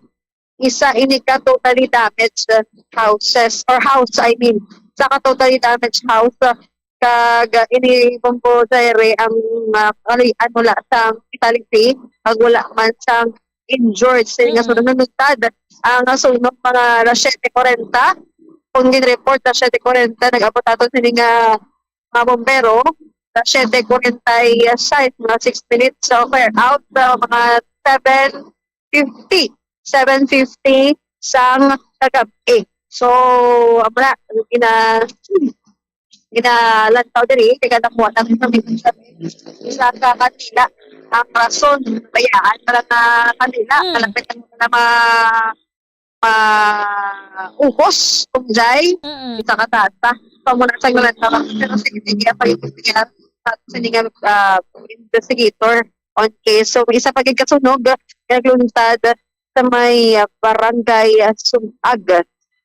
isa ini ka totally damaged, uh, houses or house, I mean, sa ka totally damaged house, uh, kag, uh, ini Bombo Jaire ang, uh, kalian wala sang fatality, ang wala man sang injured. Sa nga Mm. sunod na nagtad, ang, uh, sunog mga alas siyete kuwarenta, kung gin-report alas siyete kuwarenta, nag-abot ato sini nga mga bombero, alas siyete kuwarenta y sais, mga six minutes, so fire out, uh, mga seven fifty, seven fifty sang kagab-i. So, amo na, gina-, ginalantaw diri, kay kada kuha namin kami sa, sa ka-, kandila. Ang rason, bayaan para na kandila, Mm. kalapit na, na ma-, maubos, kung jay, Mm. isa ka tata. So, muna sa ngalan na, pero sige, sige, apa yung sige, sige, ah, investigator on case. So, isa pa gid ka sunog, nagluntad sa may, ah, barangay, ah, Sumag.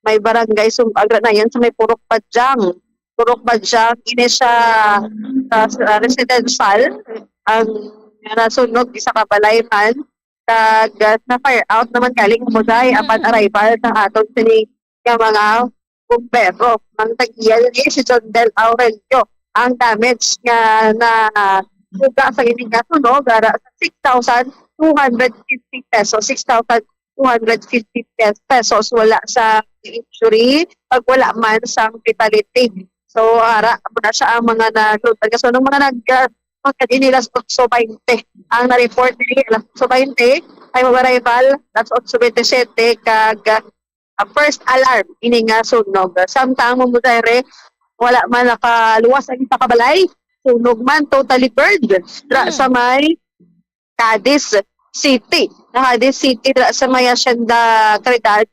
May barangay Sumag na yan sa may Purok Badyang. Purok Badyang, ini siya, ah, sa residential. Ang nasunog, isa ka balay man. Kag, ah, na-fire out naman galing mo, day, Mm. upon arrival sa aton sini nga mga bumbero. Ang tag-iya ni si John Del Aurelio. Ang damage nga na buga sa ini nga sunog, ara sa six thousand two hundred fifty pesos, six thousand two hundred fifty pesos. Wala sa injury, pag wala man sang fatality. So, ara, amo na siya ang mga naglutan. Kaso, nung mga nag, ah, mga ini, alas otso baynte ang na-report diri, alas otso baynte, ay arrival, alas otso baynte siyete, kag, ah, first alarm, ini nga sunog. Samtang, Ma'am Jaire, wala man nakaluwas ang isa ka balay. Sunog man, totally burned. Dira Hmm. sa may Cadiz City. Sa Cadiz City, dira sa may Hacienda Caridad,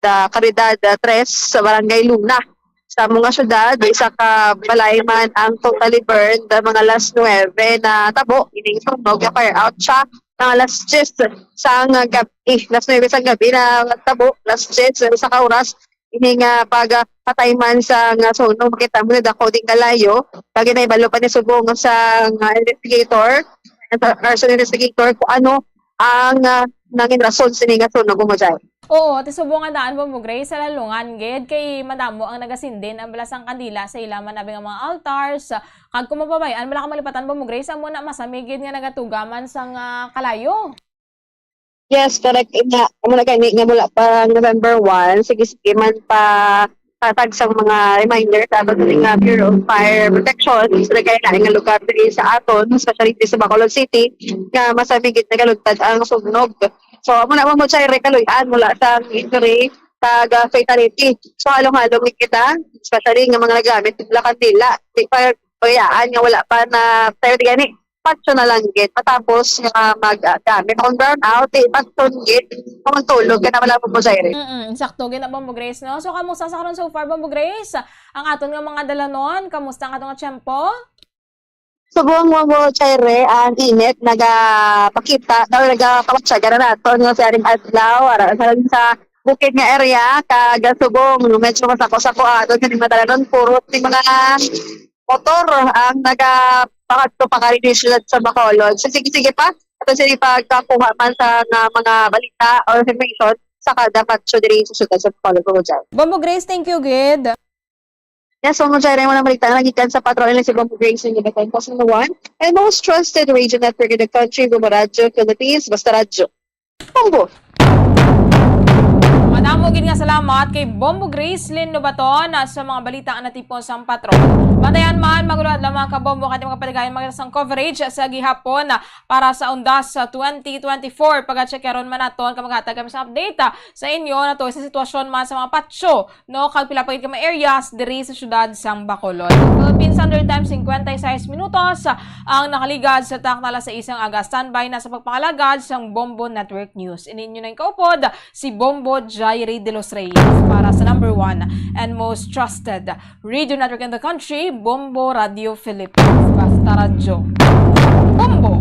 the Caridad, uh, Tres, sa Barangay Luna. Sa mga syudad, isa ka balay man ang totally burned, uh, mga alas nuebe na tabo, ining sunog, fire out siya, mga alas diyes sang gabi, alas nuebe sang gabi na tabo, alas diyes, isa ka oras, ini nga pag, ah, patay man sa nga sunog, makita mo na dako din kalayo. Kag nahibalo pa ni subong sa nga investigator, sa arson investigator, kung ano ang, ah, nangin rason sini nga sunog mo dyan. Oo, ati subong nga daan, Bombo Grace, sa lalungan gid kay madamo ang nagasindin ang balasang kandila sa ila man abi nga mga altars. Kag kung mapabayaan, wala ka malipatan, Bombo Grace, amo na masamig gid nga nagatugaman sa nga kalayo. Yes, correct. Ina, amo na gani nga mula pa November one, sige, sige man pa hatag sa mga reminder sa aton nga Bureau of Fire Protection, sa nagkaya nga lugar diri sa aton, especially diri sa Bacolod City, nga masamig gid nagaluntad ang sunog. So, amo na mo siya rekaluyan mula sa injury kag fatality. So, halong-halong ni kita, especially nga mga nagamit ng kandila. Di pa bayaan nga wala pa na, pero di gani, patso na lang gid. Matapos nga mag, ah, gamit akong brownout, di, patson gid, kung magtulog ka na, wala mo po, Jaire. Mm, sakto gid na, Bombo Grace, no? So, kamusta sa karon so far, Bombo Grace? Ang aton nga mga dalanon, kamusta ang aton nga tiyempo? Subong mo mo, Jaire, ang init nagapakita, daw nagapakatsaga na naton nga sa aring adlaw, ara sa, sa bukid nga area, kag subong, medyo masako-sako aton sa mga dalanon, puro ni mga motor ang nagapakadto pa kari diri siyudad sa Bacolod. So, sige, sige pa. Ato sila pagkakuha man sa nga mga balita or information sa kada patso diri sa siyudad sa Bacolod, Kuya Jai. Bombo Grace, thank you gid. Yes, Bombo Jai, mo na balita nga nagikan sa patrol ni si Bombo Grace, yung iba sa number one and most trusted radio network in the country, Bombo Radyo Philippines, Basta Radyo. Bombo. Madamo gid nga salamat kay Bombo Gracelyn Lobaton, ah, sa mga balita nga natipon sang patron. Bantayan man, magulod lamang ka Bombo, kay mga paligayan mga sang coverage sa gihapon, ah, para sa undas sa twenty twenty-four. Pagacheck karon man naton kag maghatag kami sa update, ah, sa inyo na to sa sitwasyon man sa mga patso, no, kag pila pa gid ka mga areas diri sa siyudad sang Bacolod. Philippine Standard Time, cincuenta y seis minutos ang nakaligad sa takna alas sais sang aga. Standby na sa pagpangalagad sang Bombo Network News. Ini inyo nang kaupod, si Bombo Jairi de los Reyes para sa number one and most trusted radio network in the country, Bombo Radio Philippines. Basta Radyo. Bombo!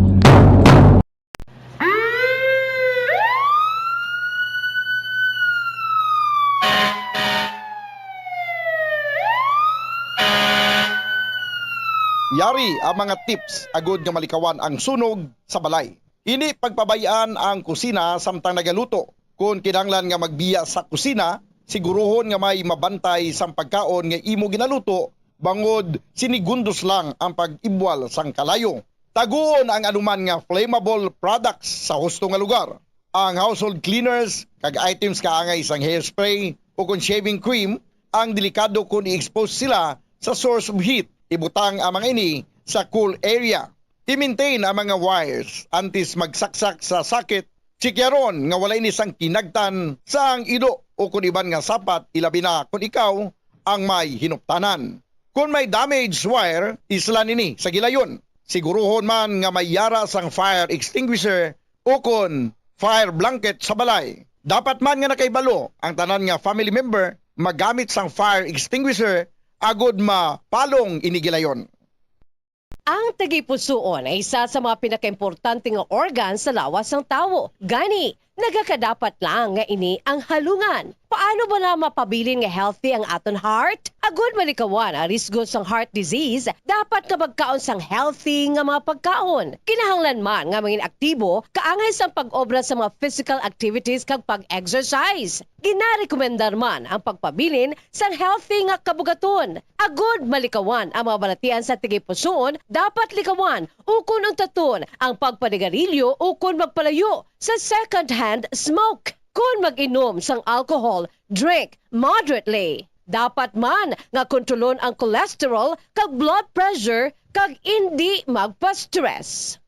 Yari ang mga tips agud nga malikawan ang sunog sa balay. Indi pagpabay-an ang kusina samtang nagaluto. Kon kinahanglan nga magbiya sa kusina, siguruhon nga may mabantay sang pagkaon nga imo ginaluto, bangod sinigundos lang ang pag-ibwal sang kalayo. Taguon ang anuman nga flammable products sa husto nga lugar. Ang household cleaners kag items kaangay sang hairspray o kon shaving cream ang delikado kon i-expose sila sa source of heat. Ibutang ang mga ini sa cool area. I-maintain ang mga wires antes magsaksak sa socket. Chikyaron nga wala ini sang kinagtan sang ilo o kon iban nga sapat, ilabi na kon ikaw ang may hinuptanan. Kon may damaged wire, islan ini sa gilayon. Siguruhon man nga may yara sang fire extinguisher o kon fire blanket sa balay. Dapat man nga nakahibalo ang tanan nga family member magamit sang fire extinguisher agud mapalong ini gilayon. Ang tagipusoon ay isa sa mga pinakaimportante nga organ sa lawas sang tawo. Gani, nagakadapat lang nga ini ang halungan. Paano ba na mapabilin nga healthy ang aton heart? Agud malikawan ang risgo sang heart disease, dapat nga magkaon sang healthy nga mga pagkaon. Kinahanglan man nga mangin aktibo kaangay sang pag-obra sa mga physical activities kag pag-exercise. Ginarekomendar man ang pagpabilin sang healthy nga kabugaton. Agud malikawan ang mga balatian sa tagipusoon, dapat likawan ukon untaton ang pagpanigarilyo ukon magpalayo sa second-hand smoke. Kon mag-inom sang alcohol, drink moderately. Dapat man nga kontrolon ang cholesterol kag blood pressure kag indi magpa-stress.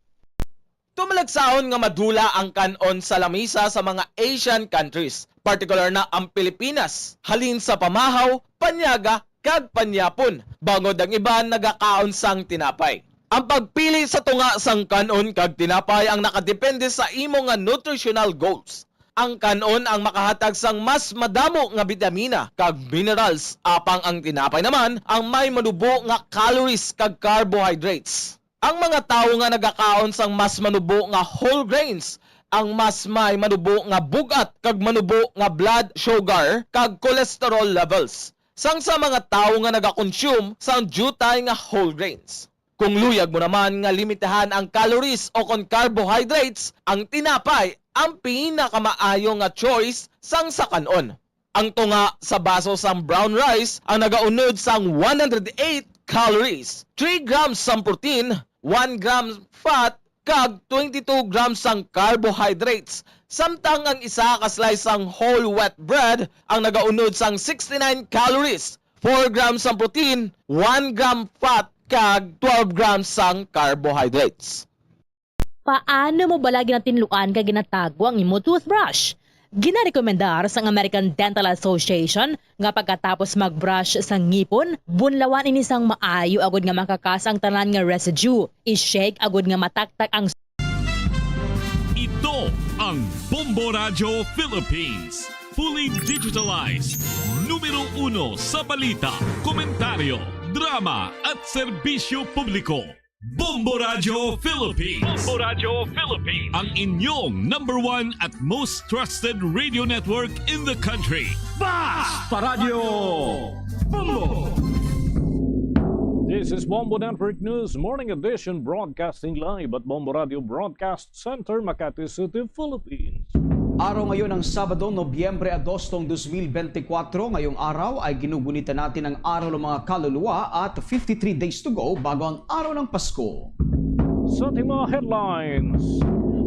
Tumalagsaon nga madula ang kan-on sa lamisa sa mga Asian countries, partikular na ang Pilipinas, halin sa pamahaw, panyaga, kag panyapon, bangod ang iban nagakaon sang tinapay. Ang pagpili sa tunga sang kan-on kag tinapay ang nakadepende sa imo nga nutritional goals. Ang kan-on ang makahatag sang mas madamo nga bitamina kag minerals, apang ang tinapay naman ang may manubo nga calories kag carbohydrates. Ang mga tawo nga nagakaon sang mas manubo nga whole grains ang mas may manubo nga bug-at kag manubo nga blood sugar kag cholesterol levels sang sa mga tawo nga nagakonsume sang diutay nga whole grains. Kung luyag mo naman nga limitahan ang calories o kon carbohydrates, ang tinapay ang pinakamaayo nga choice sang sa kan-on. Ang tunga sa baso sang brown rice ang nagaunod sang one hundred eight calories, three grams sang protein, one gram fat, kag twenty-two grams sang carbohydrates, samtang ang isa ka slice sang whole wheat bread ang nagaunod sang sixty-nine calories, four grams sang protein, one gram fat, kag twelve grams sang carbohydrates. Paano mo bala ginatinluan kag ginatago ang imo toothbrush? Ginarekomendar sang American Dental Association nga pagkatapos mag-brush sa ngipon, bunlawan ini sang maayo agud nga makakas ang tanan nga residue. I-shake agud nga mataktak ang Ito ang Bombo Radyo Philippines. Fully digitalized. Numero uno sa balita, komentaryo, drama at serbisyo publiko. Bombo Radyo Philippines. Bombo Radyo Philippines. Ang inyong number one at most trusted radio network in the country. Basta Radyo Bombo! This is Bombo Network News Morning Edition, broadcasting live at Bombo Radyo Broadcast Center, Makati City, Philippines. Araw ngayon ng Sabado, Nobyembre dos, taong dos mil bente kwatro. Ngayong araw ay ginugunitan natin ang Araw ng mga Kaluluwa at fifty-three days to go bago ang Araw ng Pasko. Sa ating mga headlines,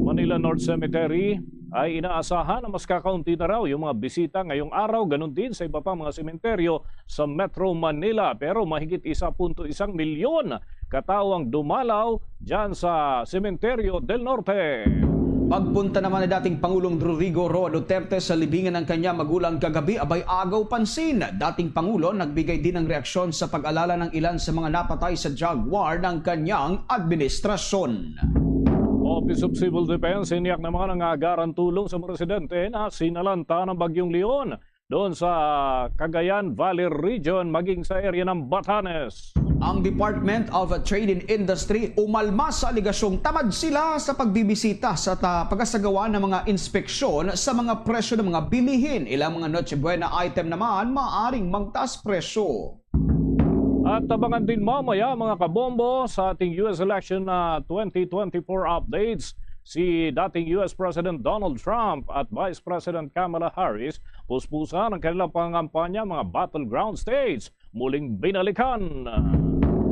Manila North Cemetery ay inaasahan na mas kakaunti na raw yung mga bisita ngayong araw, ganun din sa iba pang mga sementeryo sa Metro Manila. Pero mahigit isa punto isang milyon katao ang dumalaw dyan sa Sementeryo del Norte. Pagpunta naman ni dating Pangulong Rodrigo Roa Duterte sa libingan ng kanyang magulang kagabi, abay, agaw pansin. Dating Pangulo nagbigay din ng reaksyon sa pag-alala ng ilan sa mga napatay sa Jaguar ng kanyang administrasyon. Office of Civil Defense, hiniyak naman ang agaran tulong sa mga residente na sinalanta ng Bagyong Leon doon sa Cagayan Valley Region, maging sa area ng Batanes. Ang Department of Trade and Industry umalma sa alegasyong tamad sila sa pagbibisita sa ta-, pagasagawa ng mga inspeksyon sa mga presyo ng mga bilihin. Ilang mga Noche Buena item naman maaring magtaas presyo. At tabangan din mamaya, mga kabombo, sa ating U S election na twenty twenty-four updates, si dating U S President Donald Trump at Vice President Kamala Harris puspusan ang kanilang pangangampanya mga battleground states muling binalikan.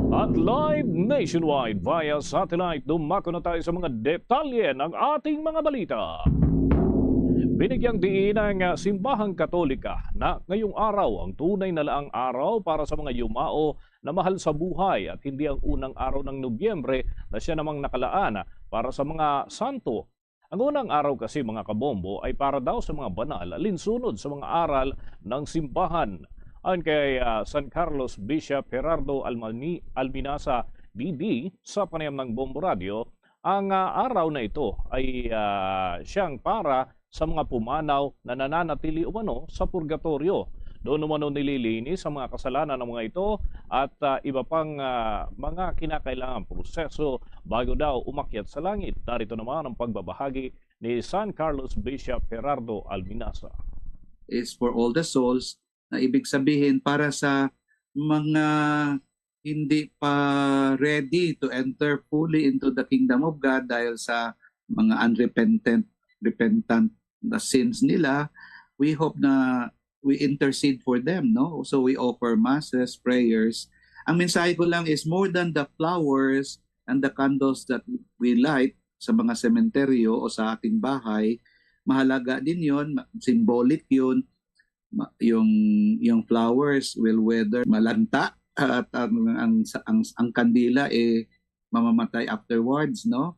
At live nationwide via satellite, dumako na tayo sa mga detalye ng ating mga balita. Binigyang diin ang, ah, Simbahang Katolika na ngayong araw ang tunay na laang araw para sa mga yumao na mahal sa buhay at hindi ang unang araw ng Nobyembre na siya namang nakalaan para sa mga santo. Ang unang araw kasi, mga kabombo, ay para daw sa mga banal, alinsunod sa mga aral ng simbahan. Ayon kay, ah, San Carlos Bishop Gerardo Almani-, Alminasa, D D, sa panayam ng Bombo Radio, ang, ah, araw na ito ay, ah, siyang para sa mga pumanaw na nananatili umano sa purgatorio. Doon umano nililinis ang mga kasalanan ng mga ito at, ah, iba pang, ah, mga kinakailangang proseso bago daw umakyat sa langit. Narito naman ang pagbabahagi ni San Carlos Bishop Gerardo Alminasa. Is for all the souls, na ibig sabihin para sa mga hindi pa ready to enter fully into the kingdom of God dahil sa mga unrepentant, repentant na sins nila. We hope na we intercede for them, no? So we offer masses, prayers. Ang mensahe ko lang is more than the flowers and the candles that we light sa mga sementeryo o sa ating bahay, mahalaga din yon, symbolic yon, ma- yung yung flowers will wither, malanta, at ang ang ang, ang kandila, eh, mamamatay afterwards, no?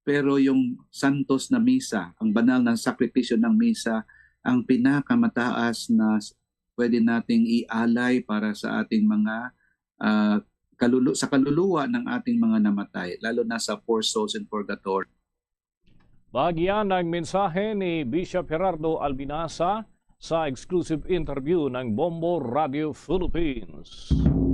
Pero yung santos na misa, ang banal na sakripisyo ng misa, ang pinakamataas na s- pwede nating ialay para sa ating mga, ah, kalulu- sa kaluluwa ng ating mga namatay, lalo na sa poor souls in purgatory. Bahagi yan ng mensahe ni Bishop Gerardo Albinasa sa exclusive interview ng Bombo Radio Philippines.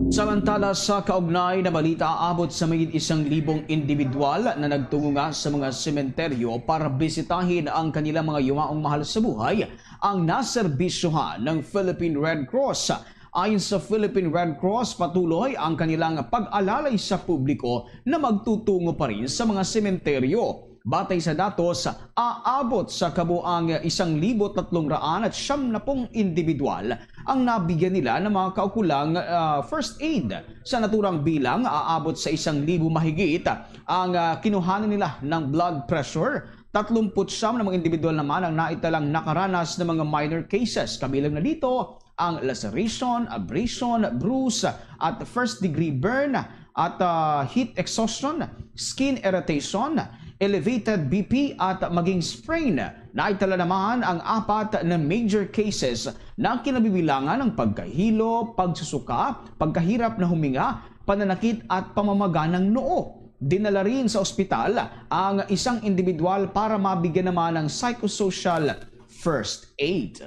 Samantala, sa kaugnay na balita, aabot sa mayigit isang libong individual na nagtungo nga sa mga sementeryo para bisitahin ang kanilang mga yumaong mahal sa buhay ang naserbisyohan ng Philippine Red Cross. Ayon sa Philippine Red Cross, patuloy ang kanilang pag-alalay sa publiko na magtutungo pa rin sa mga sementeryo. Batay sa datos, aabot sa kabuang isang libo tatlong raan at siyam na pung individual ang nabigyan nila ng mga kaukulang, ah, first aid. Sa naturang bilang, aabot sa isang libo mahigit ang, ah, kinuhanan nila ng blood pressure. Tatlumpu't siyam na mga individual naman ang naitalang nakaranas ng mga minor cases. Kabilang na dito ang laceration, abrasion, bruise, at first degree burn, at, ah, heat exhaustion, skin irritation, elevated B P, at maging sprain. Naitala naman ang apat na major cases na kinabibilangan ng pagkahilo, pagsusuka, pagkahirap na huminga, pananakit, at pamamaga ng noo. Dinala rin sa ospital ang isang individual para mabigyan naman ng psychosocial first aid.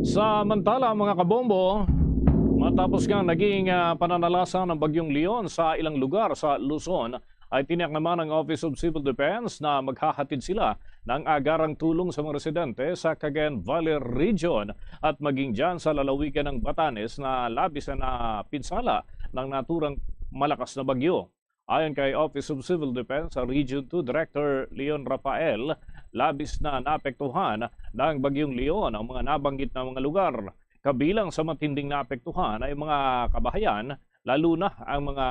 Samantala, mga kabombo, matapos nga naging, ah, pananalasa ng Bagyong Leon sa ilang lugar sa Luzon, ay tiniyak naman ng Office of Civil Defense na maghahatid sila ng agarang tulong sa mga residente sa Cagayan Valley Region at maging dyan sa lalawigan ng Batanes na labis na napinsala ng naturang malakas na bagyo. Ayon kay Office of Civil Defense Region two Director Leon Rafael, labis na naapektuhan ng Bagyong Leon ang mga nabanggit na mga lugar. Kabilang sa matinding naapektuhan ay mga kabahayan, lalo na ang mga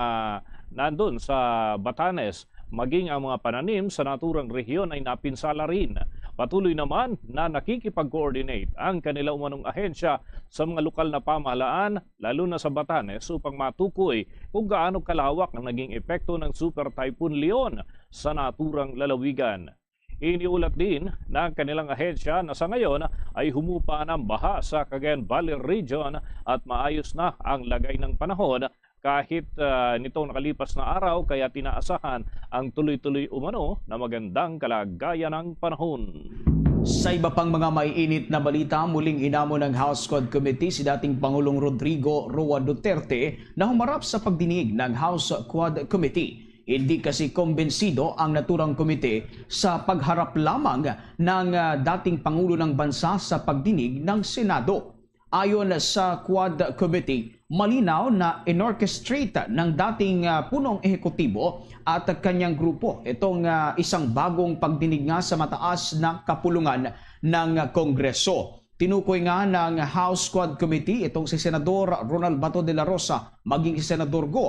nandun sa Batanes, maging ang mga pananim sa naturang rehiyon ay napinsala rin. Patuloy naman na nakikipag-coordinate ang kanila umanong ahensya sa mga lokal na pamahalaan, lalo na sa Batanes, upang matukoy kung gaano kalawak ang naging epekto ng Super Typhoon Leon sa naturang lalawigan. Iniulat din ng kanilang ahensya na sa ngayon ay humupa na ang baha sa Cagayan Valley Region at maayos na ang lagay ng panahon kahit, ah, nitong nakalipas na araw, kaya tinaasahan ang tuloy-tuloy umano na magandang kalagayan ng panahon. Sa iba pang mga maiinit na balita, muling hinamon ng House Quad Committee si dating Pangulong Rodrigo Roa Duterte na humarap sa pagdinig ng House Quad Committee. Hindi kasi kumbensido ang naturang komite sa pagharap lamang ng, ah, dating Pangulo ng Bansa sa pagdinig ng Senado. Ayon sa Quad Committee, malinaw na inorchestrate ng dating, ah, punong ehekutibo at kanyang grupo itong, ah, isang bagong pagdinig nga sa mataas na kapulungan ng Kongreso. Tinukoy nga ng House Quad Committee itong si Senador Ronald Bato de la Rosa, maging si Senador Go.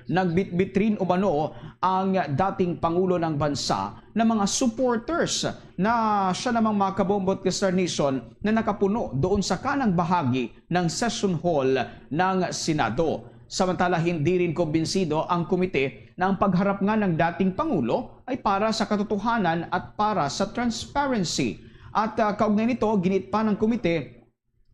Nagbitbit rin umano ang dating Pangulo ng Bansa na mga supporters na siya namang mga kabombo at kastarnation na nakapuno doon sa kanang bahagi ng session hall ng Senado. Samantala, hindi rin kumbinsido ang komite na ang pagharap nga ng dating Pangulo ay para sa katotohanan at para sa transparency. At, ah, kaugnay nito, giniit pa ng komite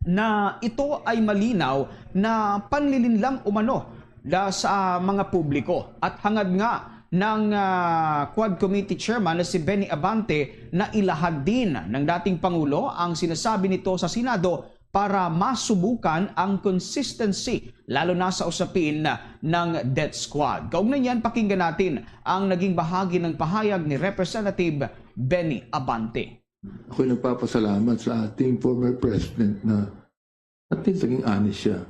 na ito ay malinaw na panlilinlang umano da sa mga publiko. At hangad nga ng, ah, Quad Committee Chairman na si Benny Abante na ilahad din ng dating Pangulo ang sinasabi nito sa Senado para masubukan ang consistency, lalo na sa usapin ng death squad. Kaugnay niyan, pakinggan natin ang naging bahagi ng pahayag ni Representative Benny Abante. Ako'y nagpapasalamat sa ating former president na at least naging honest siya.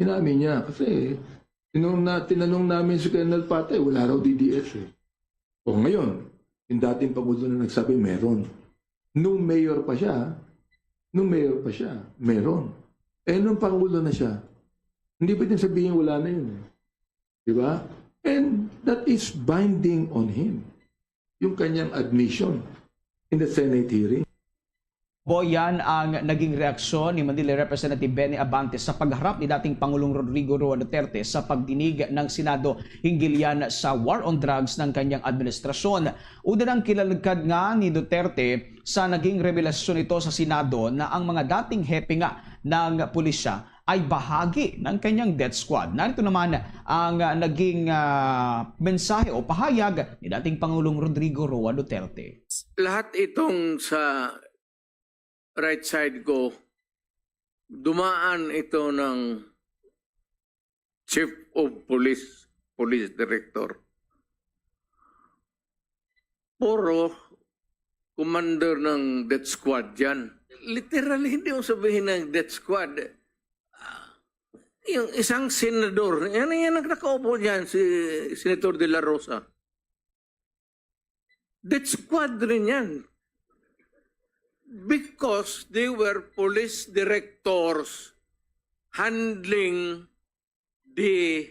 Inamin niya kasi tinanong, na, tinanong namin si Colonel Patay, wala raw D D S eh. O ngayon, yung dating Pangulo na nagsabi meron. Nung mayor pa siya, nung mayor pa siya, meron. Eh nung Pangulo na siya, hindi pwedeng sabihin wala na yun eh. Di ba? And that is binding on him. Yung kanyang admission in the Senate hearing. Po, yan ang naging reaksyon ni Manila Representative Benny Abante sa pagharap ni dating Pangulong Rodrigo Roa Duterte sa pagdinig ng Senado hinggil yan sa war on drugs ng kanyang administrasyon. Una nang kinalagkad nga ni Duterte sa naging revelasyon nito sa Senado na ang mga dating hepe nga ng pulisya ay bahagi ng kanyang death squad. Narito naman ang, ah, naging, ah, mensahe o pahayag ni dating Pangulong Rodrigo Roa Duterte. Lahat itong sa right side ko, dumaan ito ng Chief of Police, Police Director. Puro commander ng death squad yan. Literally, hindi mo sabihin ng death squad. Ah, yung isang senador, yan, yan ang nakaupo dyan, si Senator De La Rosa. Death squad rin yan. Because they were police directors handling the,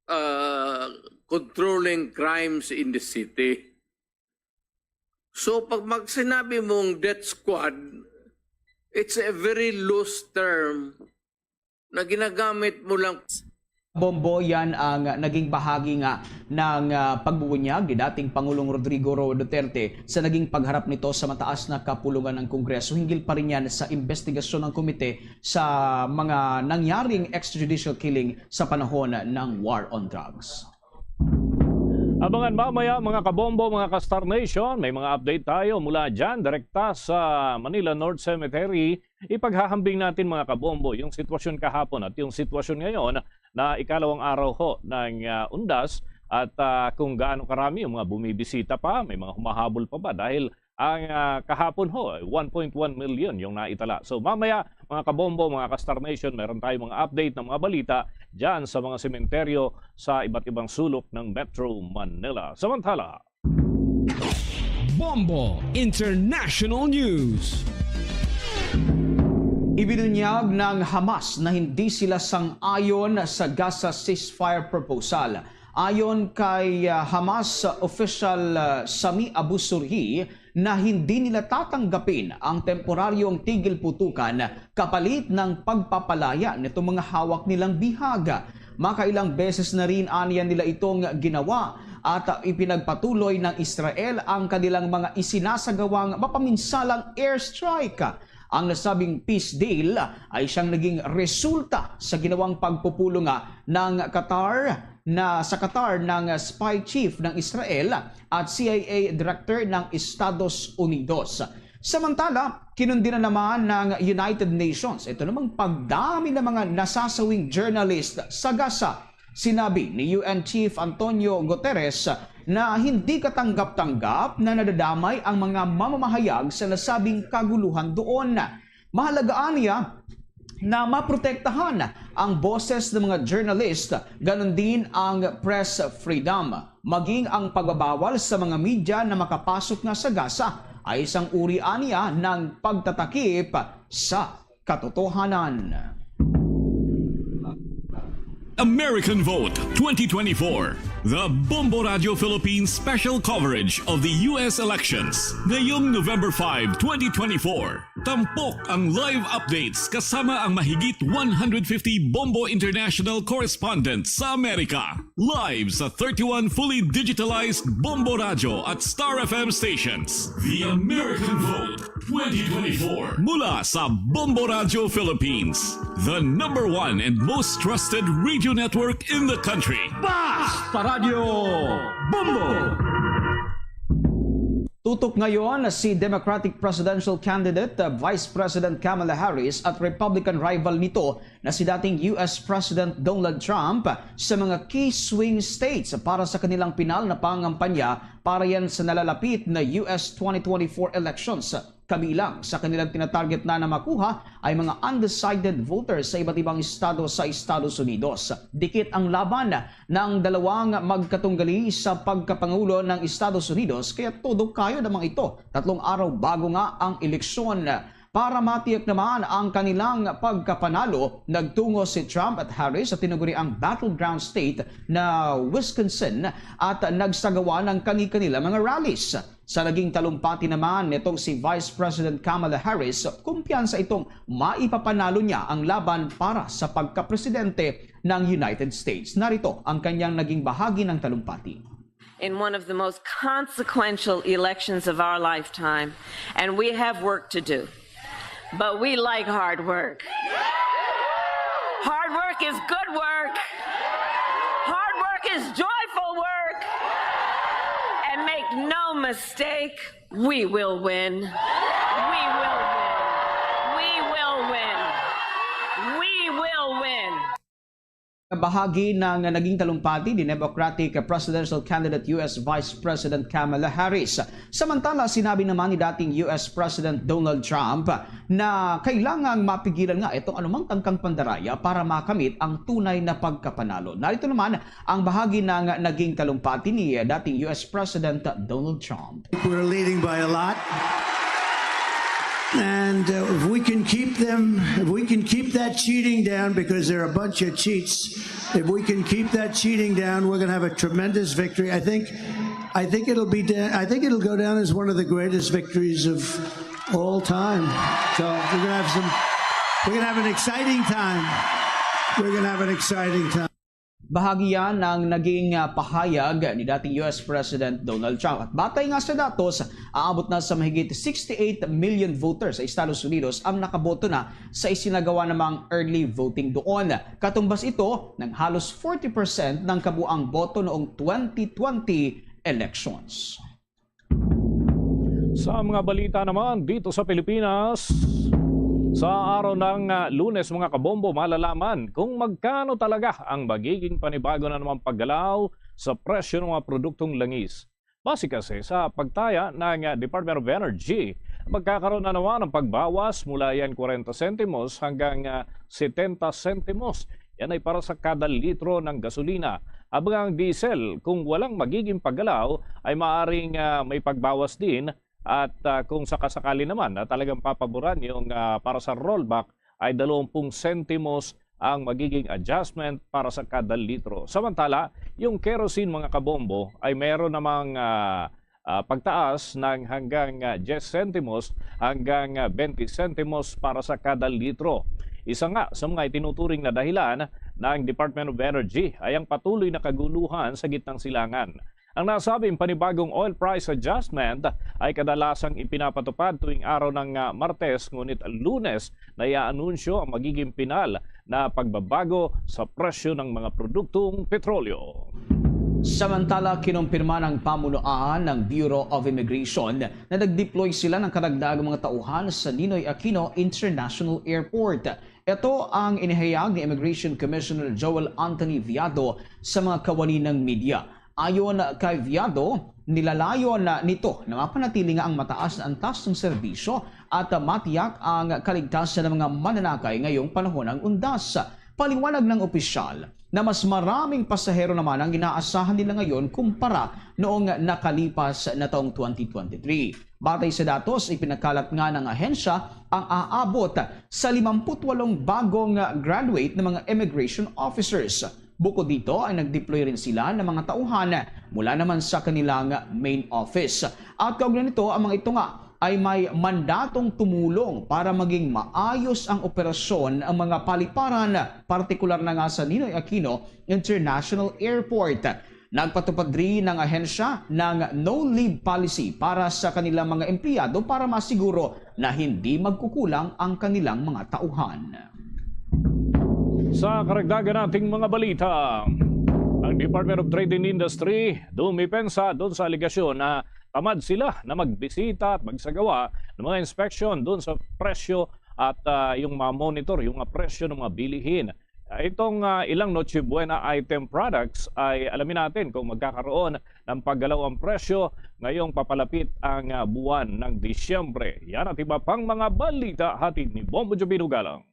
uh, controlling crimes in the city. So, pag mag-, sinabi mong death squad, it's a very loose term na ginagamit mo lang. Bombo, yan ang naging bahagi nga ng, ah, pagbubunyag ni dating Pangulong Rodrigo Roa Duterte sa naging pagharap nito sa mataas na kapulungan ng Kongreso hinggil pa rin yan sa investigasyon ng komite sa mga nangyaring extrajudicial killing sa panahon ng war on drugs. Abangan mamaya, mga kabombo, mga ka-Star Nation, may mga update tayo mula dyan, direkta sa Manila North Cemetery. Ipaghahambing natin, mga kabombo, yung sitwasyon kahapon at yung sitwasyon ngayon na ikalawang araw ho ng, ah, undas at, ah, kung gaano karami yung mga bumibisita pa, may mga humahabol pa ba dahil ang, ah, kahapon ho, one point one million yung naitala. So mamaya, mga kabombo, mga ka-Star Nation, meron tayong mga update ng mga balita dyan sa mga sementeryo sa iba't ibang sulok ng Metro Manila. Samantala, Bombo International News. Ibinunyag ng Hamas na hindi sila sang-ayon sa Gaza ceasefire proposal. Ayon kay, ah, Hamas official, ah, Sami Abu Surhi, na hindi nila tatanggapin ang temporaryong tigil putukan kapalit ng pagpapalaya nitong mga hawak nilang bihag. Makailang beses na rin aniya nila itong ginawa at ipinagpatuloy ng Israel ang kanilang mga isinasagawang mapaminsalang airstrike. Ang nasabing peace deal ay siyang naging resulta sa ginawang pagpupulong ng Qatar na sa Qatar ng spy chief ng Israel at C I A director ng Estados Unidos. Samantala, kinundina naman ng United Nations ito namang pagdami ng mga nasasawing journalist sa Gaza. Sinabi ni U N Chief Antonio Guterres na hindi katanggap-tanggap na nadadamay ang mga mamamahayag sa nasabing kaguluhan doon. Mahalaga aniya na maprotektahan ang boses ng mga journalist, ganun din ang press freedom. Maging ang pagbabawal sa mga media na makapasok nga sa Gaza ay isang uri aniya ng pagtatakip sa katotohanan. American Vote twenty twenty-four, the Bombo Radio Philippines special coverage of the U S elections. Ngayong November five, twenty twenty-four, tampok ang live updates kasama ang mahigit one hundred fifty Bombo International correspondents sa Amerika. Live sa thirty-one fully digitalized Bombo Radio at Star F M stations. The American Vote twenty twenty-four. Mula sa Bombo Radio Philippines, the number one and most trusted radio network in the country. Basta Radio Bombo! Tutok ngayon si Democratic presidential candidate, uh, Vice President Kamala Harris at Republican rival nito na si dating U S President Donald Trump sa mga key swing states para sa kanilang pinal na pangampanya para yan sa nalalapit na U S twenty twenty-four elections. Kabilang sa kanilang tinatarget na na makuha ay mga undecided voters sa iba't ibang estado sa Estados Unidos. Dikit ang laban ng dalawang magkatunggali sa pagkapangulo ng Estados Unidos, kaya todo kayo naman ito tatlong araw bago nga ang eleksyon. Para matiyak naman ang kanilang pagkapanalo, nagtungo si Trump at Harris sa tinaguriang battleground state na Wisconsin at nagsagawa ng kani-kanila mga rallies. Sa naging talumpati naman nitong si Vice President Kamala Harris, kumpiyansa itong maipapanalo niya ang laban para sa pagkapresidente ng United States. Narito ang kanyang naging bahagi ng talumpati. In one of the most consequential elections of our lifetime, and we have work to do. But we like hard work. Hard work is good work. Hard work is joyful work. And make no mistake, we will win. We will win. We will win. We will win. Bahagi ng naging talumpati ni Democratic presidential candidate U S Vice President Kamala Harris. Samantala, sinabi naman ni dating U S President Donald Trump na kailangang mapigilan nga itong anumang tangkang pandaraya para makamit ang tunay na pagkapanalo. Narito naman ang bahagi ng naging talumpati ni dating U S President Donald Trump. We're leading by a lot. And uh, if we can keep them, if we can keep that cheating down, because they're a bunch of cheats, if we can keep that cheating down, we're going to have a tremendous victory. I think, I think it'll be, da- I think it'll go down as one of the greatest victories of all time. So we're going to have some, we're going to have an exciting time. We're going to have an exciting time. Bahagi yan ng naging ah, pahayag ni dating U S President Donald Trump. At batay nga sa datos, aabot na sa mahigit sixty-eight million voters sa Estados Unidos ang nakaboto na sa isinagawa namang early voting doon. Katumbas ito ng halos forty percent ng kabuang boto noong twenty twenty elections. Sa mga balita naman dito sa Pilipinas, sa araw ng ah, Lunes, mga kabombo, malalaman kung magkano talaga ang magiging panibago na namang paggalaw sa presyo ng mga produktong langis. Base kasi sa pagtaya ng ah, Department of Energy, magkakaroon na naman ng pagbawas mula yan kwarenta sentimos hanggang ah, setenta sentimos. Yan ay para sa kada litro ng gasolina. Habang ang diesel, kung walang magiging paggalaw, ay maaring ah, may pagbawas din. At ah, kung sakasakali naman na talagang papaboran yung ah, para sa rollback, ay dalawampung sentimos ang magiging adjustment para sa kada litro. Samantala, yung kerosene, mga kabombo, ay meron namang ah, ah, pagtaas ng hanggang ah, diyes sentimos hanggang ah, bente sentimos para sa kada litro. Isa nga sa mga itinuturing na dahilan ng Department of Energy ay ang patuloy na kaguluhan sa gitnang silangan. Ang nasabing panibagong oil price adjustment ay kadalasang ipinapatupad tuwing araw ng ah, Martes, ngunit Lunes na iaanunsyo ang magiging pinal na pagbabago sa presyo ng mga produktong petrolyo. Samantala, kinumpirma ng pamunuan ng Bureau of Immigration na nag-deploy sila ng karagdagang mga tauhan sa Ninoy Aquino International Airport. Ito ang inihayag ni Immigration Commissioner Joel Anthony Viado sa mga kawani ng media. Ayon kay Viado, nilalayon na nito na mapanatili nga ang mataas na antas ng serbisyo at matiyak ang kaligtasan ng mga mananakay ngayong panahon ng undas. Paliwanag ng opisyal na mas maraming pasahero naman ang inaasahan nila ngayon kumpara noong nakalipas na taong twenty twenty-three. Batay sa datos, ipinakalat nga ng ahensya ang aabot sa limampu't walong bagong graduate na mga immigration officers. Bukod dito ay nag-deploy rin sila ng mga tauhan mula naman sa kanilang main office. At kaugnay nito, ang mga ito nga ay may mandatong tumulong para maging maayos ang operasyon ang mga paliparan, partikular na nga sa Ninoy Aquino International Airport. Nagpatupad rin ang ahensya ng no-leave policy para sa kanilang mga empleyado para masiguro na hindi magkukulang ang kanilang mga tauhan. Sa karagdagan nating mga balita, ang Department of Trade and Industry dumipensa doon sa alegasyon na tamad sila na magbisita at magsagawa ng mga inspeksyon doon sa presyo at ah, yung ma-monitor yung mga presyo ng mga bilihin. Ah, itong ah, ilang Noche Buena item products ay alamin natin kung magkakaroon ng paggalaw ang presyo ngayong papalapit ang ah, buwan ng Disyembre. Yan at iba pang mga balita hatid ni Bombo Jubino Galang.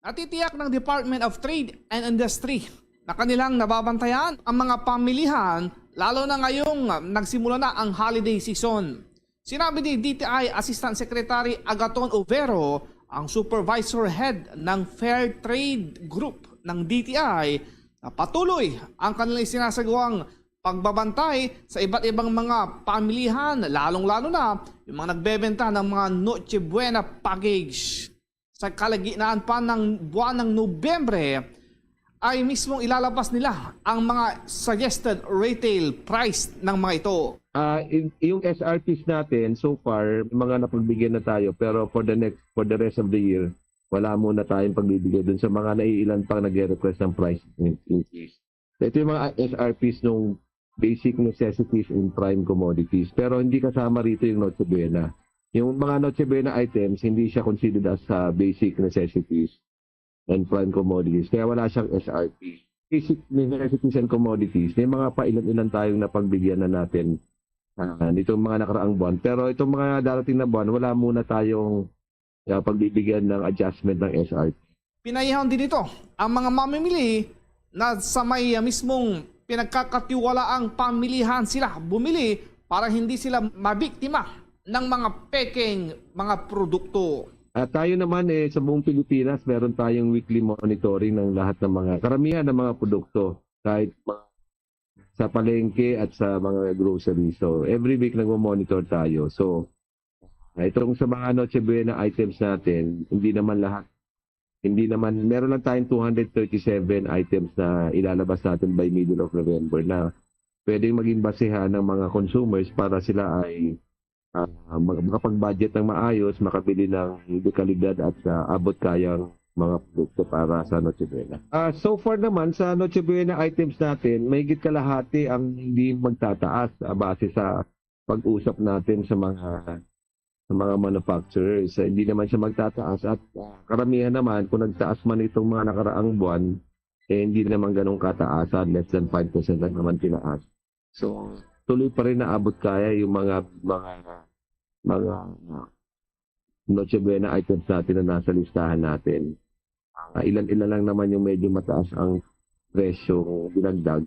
Natitiyak ng Department of Trade and Industry na kanilang nababantayan ang mga pamilihan, lalo na ngayong nagsimula na ang holiday season. Sinabi ni D T I Assistant Secretary Agaton Overo, ang supervisor head ng Fair Trade Group ng D T I, na patuloy ang kanilang sinasagawang pagbabantay sa iba't ibang mga pamilihan, lalong-lalo na yung mga nagbebenta ng mga Noche Buena package. Sa kalagitnaan pa ng buwan ng Nobyembre, ay mismong ilalabas nila ang mga suggested retail price ng mga ito. Ah, in- yung S R Ps natin, so far, may mga napagbigyan na tayo, pero for the next, for the rest of the year, wala muna tayong pagbibigay dun sa mga naiilan pang nagre-request ng price in- increase. Ito yung mga S R Ps ng basic necessities and prime commodities, pero hindi kasama rito yung Noche Buena. Yung mga Noche Buena items, hindi siya considered as ah, basic necessities and prime commodities, kaya wala siyang S R P. Basic necessities and commodities, may mga pailan-ilan tayong napagbigyan na natin ah, nitong mga nakaraang buwan. Pero itong mga darating na buwan, wala muna tayong ah, pagbibigyan ng adjustment ng S R P. Pinayahon din ito ang mga mamimili na sa may ah, mismong pinagkakatiwalaang pamilihan sila bumili para hindi sila mabiktima ng mga pekeng mga produkto. At tayo naman eh, sa buong Pilipinas, meron tayong weekly monitoring ng lahat ng mga, karamihan ng mga produkto, kahit mga, sa palengke at sa mga grocery. So, every week nagmo-monitor tayo. So, ah, itong sa mga Noche Buena items natin, hindi naman lahat, hindi naman, meron lang tayong two hundred thirty-seven items na ilalabas natin by middle of November na pwedeng maging basehan ng mga consumers para sila ay ah, mag- makapag-budget ng maayos, makabili ng dekalidad at ah, abot-kayang mga produkto para sa Noche Buena. Ah, so far naman, sa Noche Buena items natin, mahigit kalahati ang hindi magtataas ah, base sa pag-usap natin sa mga sa mga manufacturers. Ah, hindi naman siya magtataas at ah, karamihan naman, kung nagtaas man itong mga nakaraang buwan, eh, hindi naman ganun kataasan, less than five percent lang naman tinaas. So, tuloy pa rin naabot kaya yung mga mga mga uh, Noche Buena items natin na nasa listahan natin. Uh, ilan-ilan lang naman yung medyo mataas ang presyo dinagdag.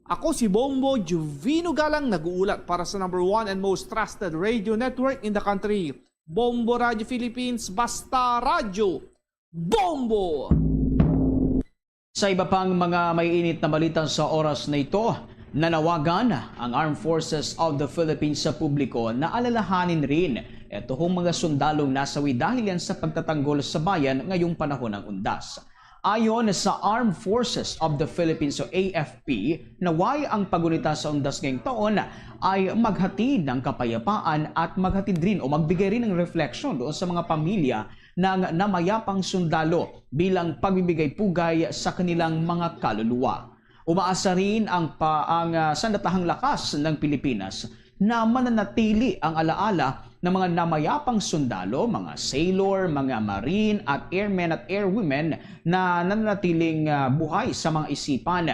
Ako si Bombo Juvino Galang, nag-uulat para sa number one and most trusted radio network in the country, Bombo Radio Philippines, basta radyo, Bombo! Sa iba pang mga maiinit na balita sa oras na ito, nanawagan ang Armed Forces of the Philippines sa publiko na alalahanin rin ito hong mga sundalong nasawi dahil yan sa pagtatanggol sa bayan ngayong panahon ng undas. Ayon sa Armed Forces of the Philippines o A F P, naway ang pagunita sa undas ngayong taon ay maghatid ng kapayapaan at maghatid rin o magbigay rin ng refleksyon doon sa mga pamilya ng namayapang sundalo bilang pagbibigay pugay sa kanilang mga kaluluwa. Umaasa rin ang pa ang uh, sandatahang lakas ng Pilipinas na mananatili ang alaala ng mga namayapang sundalo, mga sailor, mga marine at airmen at airwomen na nananatiling uh, buhay sa mga isipan.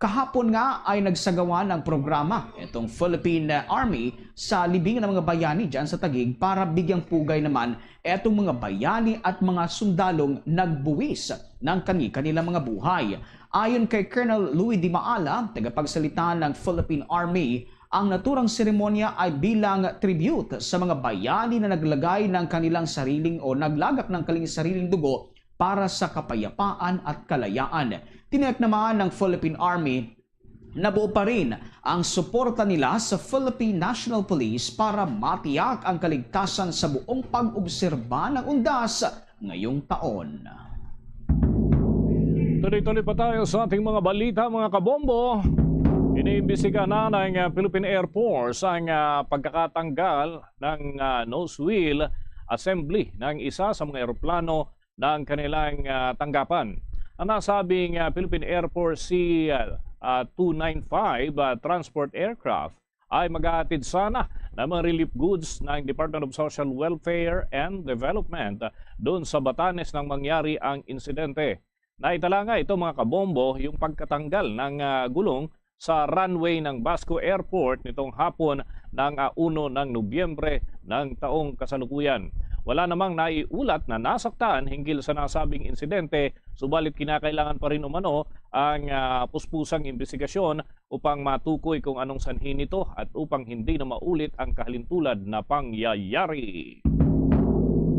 Kahapon nga ay nagsagawa ng programa itong Philippine Army sa libingan ng mga bayani dyan sa Taguig para bigyang pugay naman etong mga bayani at mga sundalong nagbuwis ng kani-kanilang mga buhay. Ayon kay Colonel Louis Di Maala, tagapagsalita ng Philippine Army, ang naturang seremonya ay bilang tribute sa mga bayani na naglagay ng kanilang sariling o naglagak ng kanilang sariling dugo para sa kapayapaan at kalayaan. Tiniyak naman ng Philippine Army na buo pa rin ang suporta nila sa Philippine National Police para matiyak ang kaligtasan sa buong pag-obserba ng undas ngayong taon. Tuloy-tuloy pa tayo sa ating mga balita, mga kabombo. Iniimbestiga na ng ah, Philippine Air Force ang ah, pagkakatanggal ng ah, nose wheel assembly ng isa sa mga eroplano ng kanilang ah, tanggapan. Ang nasabing ah, Philippine Air Force C two nine five ah, transport aircraft ay maghahatid sana ng mga relief goods ng Department of Social Welfare and Development doon sa Batanes nang mangyari ang insidente. Naitala nga ito, mga kabombo, yung pagkatanggal ng ah, gulong sa runway ng Basco Airport nitong hapon ng ah, uno ng Nobyembre ng taong kasalukuyan. Wala namang naiulat na nasaktan hinggil sa nasabing insidente, subalit kinakailangan pa rin umano ang, ah, puspusang imbestigasyon upang matukoy kung anong sanhi nito at upang hindi na maulit ang kahalintulad na pangyayari.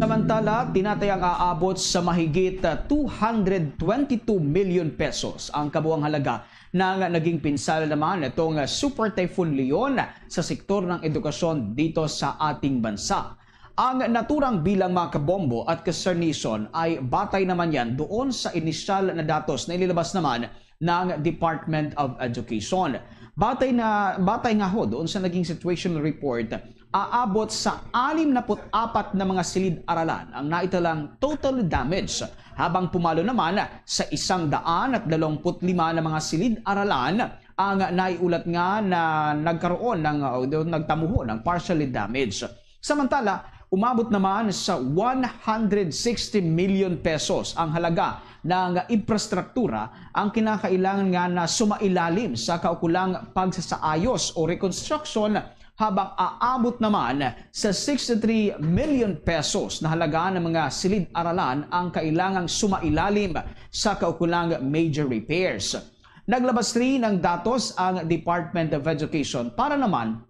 Samantala, tinatayang aabot sa mahigit, ah, two hundred twenty-two million pesos ang kabuang halaga ng naging pinsala naman itong, ah, Super Typhoon Leon sa sektor ng edukasyon dito sa ating bansa. Ang naturang bilang, mga kabombo at ka-Star Nation, ay batay naman yan doon sa inisyal na datos na inilabas naman ng Department of Education. Batay na, batay nga ho doon sa naging situational report, aabot sa anim na put apat na mga silid-aralan ang naitalang total damage, habang pumalo naman sa isang daan at dalawang put lima na mga silid-aralan ang naiulat nga na nagkaroon ng, uh, nagtamuho ng partially damage. Samantala, umabot naman sa one hundred sixty million pesos ang halaga ng infrastruktura ang kinakailangan nga na sumailalim sa kaukulang pagsasaayos o reconstruction, habang aabot naman sa sixty-three million pesos na halaga ng mga silid-aralan ang kailangang sumailalim sa kaukulang major repairs. Naglabas rin ng datos ang Department of Education para naman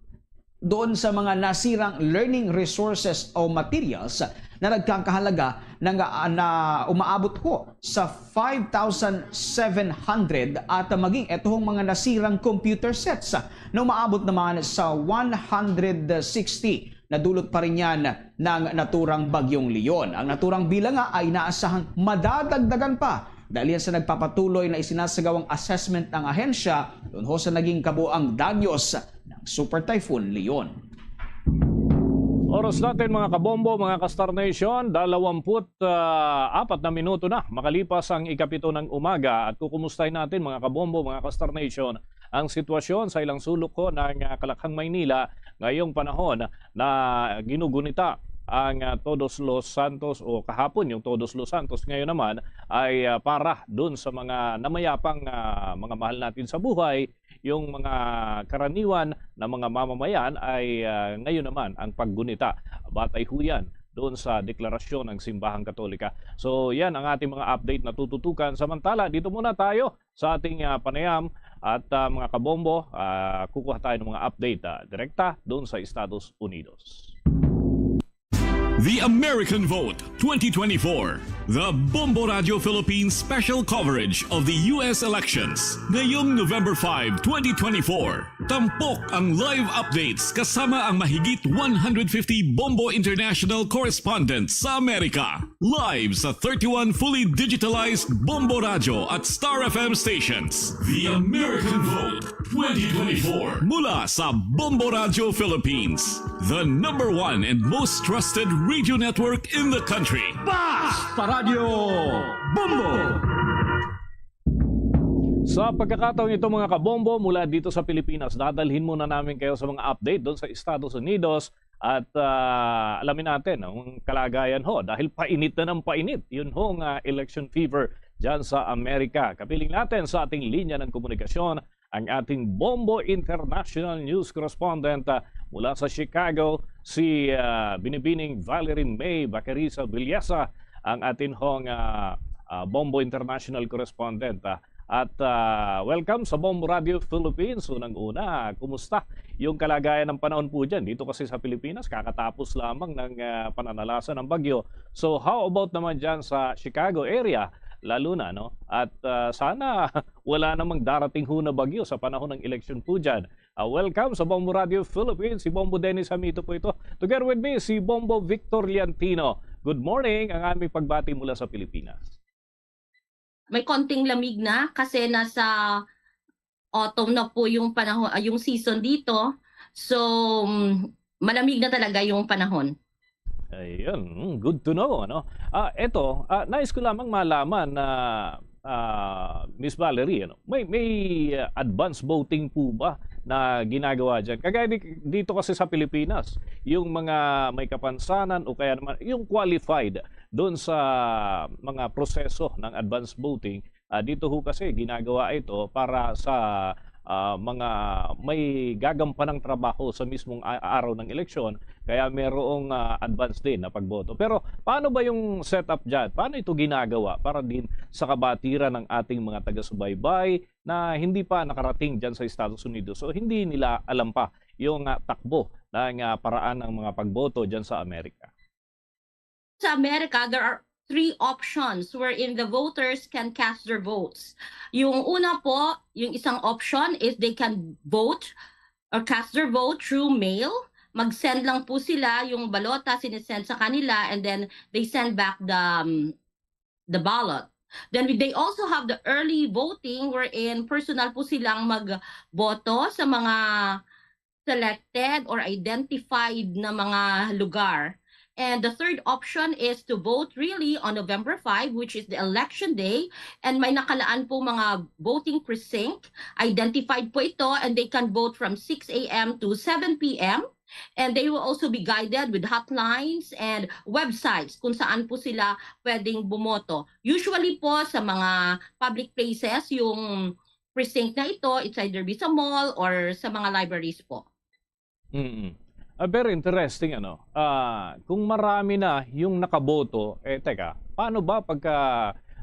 doon sa mga nasirang learning resources o materials na nagkakahalaga ng, ah, na umaabot ho sa five thousand seven hundred, at maging etong mga nasirang computer sets na umaabot naman sa one hundred sixty. Nadulot pa rin yan ng naturang Bagyong Leon. Ang naturang bilang nga ay inaasahang madadagdagan pa dahil yan sa nagpapatuloy na isinasagawang assessment ng ahensya tungkol sa naging kabuang danyos ng Super Typhoon Leon. Oras natin, mga kabombo, mga ka-Star Nation, dalawampu't apat na minuto na makalipas ang ikapito ng umaga, at kukumustahin natin, mga kabombo, mga ka-Star Nation, ang sitwasyon sa ilang sulok ho ng, ah, Kalakhang, Maynila ngayong panahon na ginugunita ang, ah, Todos los Santos, o kahapon yung Todos los Santos, ngayon naman ay, ah, para dun sa mga namayapang, ah, mga mahal natin sa buhay, yung mga karaniwan na mga mamamayan ay, ah, ngayon naman ang paggunita. Batay ho yan doon sa deklarasyon ng Simbahang Katolika. So, yan ang ating mga update na tututukan. Samantala, dito muna tayo sa ating, ah, panayam at, ah, mga kabombo, ah, kukuha tayo ng mga update, ah, direkta doon sa Estados Unidos. The American Vote twenty twenty-four. The Bombo Radio Philippines special coverage of the U S elections. Ngayong November five, twenty twenty-four, tampok ang live updates kasama ang mahigit one hundred fifty Bombo International correspondents sa Amerika. Live sa thirty-one fully digitalized Bombo Radio at Star F M stations. The American Vote twenty twenty-four. Mula sa Bombo Radio Philippines, the number one and most trusted radio network in the country. Basta Radio Bombo! Sa pagkakataong ito, mga kabombo, mula dito sa Pilipinas, dadalhin muna namin kayo sa mga update doon sa Estados Unidos. At, ah, alamin natin ang kalagayan ho, dahil painit na ng painit. Yun ho nga election fever dyan sa Amerika. Kapiling natin sa ating linya ng komunikasyon ang ating Bombo International News Correspondent, ah, mula sa Chicago, si, ah, Binibining Valerie May Bacarisa Villesa, ang atin hong, ah, ah, Bombo International Correspondent. Ah, at, ah, welcome sa Bombo Radio Philippines. Unang-una, kumusta yung kalagayan ng panahon po dyan? Dito kasi sa Pilipinas, kakatapos lamang ng, ah, pananalasa ng bagyo. So, how about naman dyan sa Chicago area? Lalo na, no? At, ah, sana wala namang darating ho na bagyo sa panahon ng eleksyon po dyan. Ah, welcome sa Bombo Radio Philippines. Si Bombo Dennis Hamito po ito. Together with me, si Bombo Victor Liantino. Good morning, ang aming pagbati mula sa Pilipinas. May konting lamig na kasi nasa autumn na po yung panahon, ah, yung season dito. So, mm, malamig na talaga yung panahon. Ayun, mm, good to know, ano? Ah, eto, ah, nais ko lamang malaman na, ah, Miss Valerie, ano, may, may, ah, advance voting po ba na ginagawa dyan? Kagaya di-, dito kasi sa Pilipinas, yung mga may kapansanan o kaya naman yung qualified doon sa mga proseso ng advance voting, ah, dito ho kasi ginagawa ito para sa, ah, mga may gagampanang trabaho sa mismong a araw ng eleksyon, kaya merong, ah, advance din na pagboto. Pero paano ba yung setup diyan? Paano ito ginagawa para din sa kabatiran ng ating mga taga-subaybay na hindi pa nakarating diyan sa Estados Unidos? So, hindi nila alam pa yung, ah, takbo ng, ah, paraan ng mga pagboto diyan sa Amerika. Sa Amerika, there are three options wherein the voters can cast their votes. Yung una po, yung isang option is they can vote or cast their vote through mail. Mag-send lang po sila yung balota, sinesend sa kanila, and then they send back the, um, the ballot. Then they also have the early voting wherein personal po silang magboto sa mga selected or identified na mga lugar. And the third option is to vote really on November five, which is the election day. And may nakalaan po mga voting precinct. Identified po ito, and they can vote from six a m to seven p m. And they will also be guided with hotlines and websites kung saan po sila pwedeng bumoto. Usually po sa mga public places, yung precinct na ito, it's either be sa mall or sa mga libraries po. Mm. Ah, very interesting, ano? Ah, kung marami na yung nakaboto, eh, teka, paano ba pagka,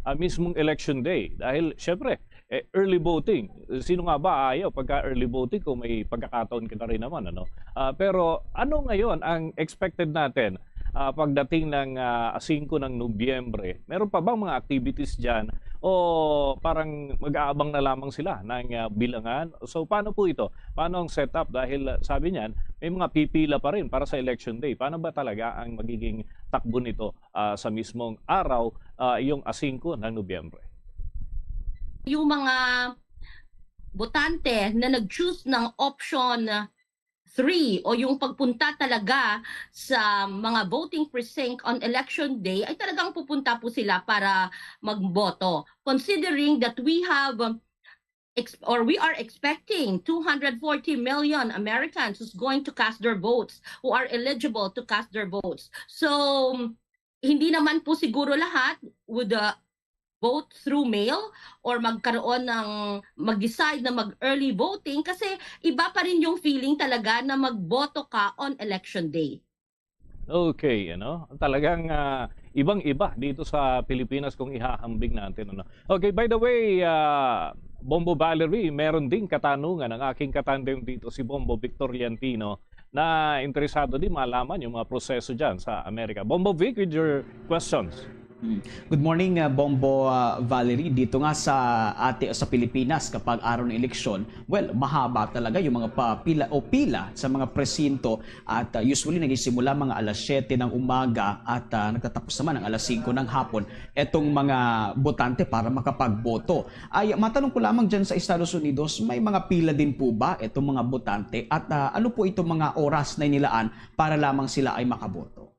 ah, mismong election day? Dahil, syempre, eh, early voting. Sino nga ba ayaw pagka early voting kung may pagkakataon ka na rin naman, ano? Ah, pero ano ngayon ang expected natin, ah, pagdating ng, ah, singko ng Nobyembre? Meron pa bang mga activities diyan o parang mag-aabang na lamang sila ng, ah, bilangan? So, paano po ito? Paano ang setup? Dahil, ah, sabi niyan, may mga pipila pa rin para sa election day. Paano ba talaga ang magiging takbo nito, ah, sa mismong araw, ah, yung a singko ng Nobyembre? Yung mga botante na nag-choose ng option three o yung pagpunta talaga sa mga voting precinct on election day, ay talagang pupunta po sila para magboto. Considering that we have, um, ex-, or we are expecting two hundred forty million Americans who's going to cast their votes, who are eligible to cast their votes. So, hindi naman po siguro lahat would, uh, vote through mail or magkaroon ng, mag-decide na mag-early voting kasi iba pa rin yung feeling talaga na magboto ka on election day. Okay, ano? Talagang, ah, ibang-iba dito sa Pilipinas kung ihahambing natin, ano? Okay, by the way, ah, Bombo Valerie, meron ding katanungan ang aking katandem dito, si Bombo Victor Liantino, na interesado din malaman yung mga proseso diyan sa Amerika. Bombo Vic, with your questions. Mm. Good morning, uh, Bombo, uh, Valerie. Dito nga sa ate sa Pilipinas, kapag araw ng eleksyon, well, mahaba talaga yung mga papila o pila sa mga presinto at, uh, usually nagisimula mga alas siyete ng umaga at, uh, nagtatapos naman ang alas singko ng hapon etong mga botante para makapagboto. Ay, matanong ko lamang dyan sa Estados Unidos, may mga pila din po ba itong mga botante at, uh, ano po itong mga oras na inilaan para lamang sila ay makaboto?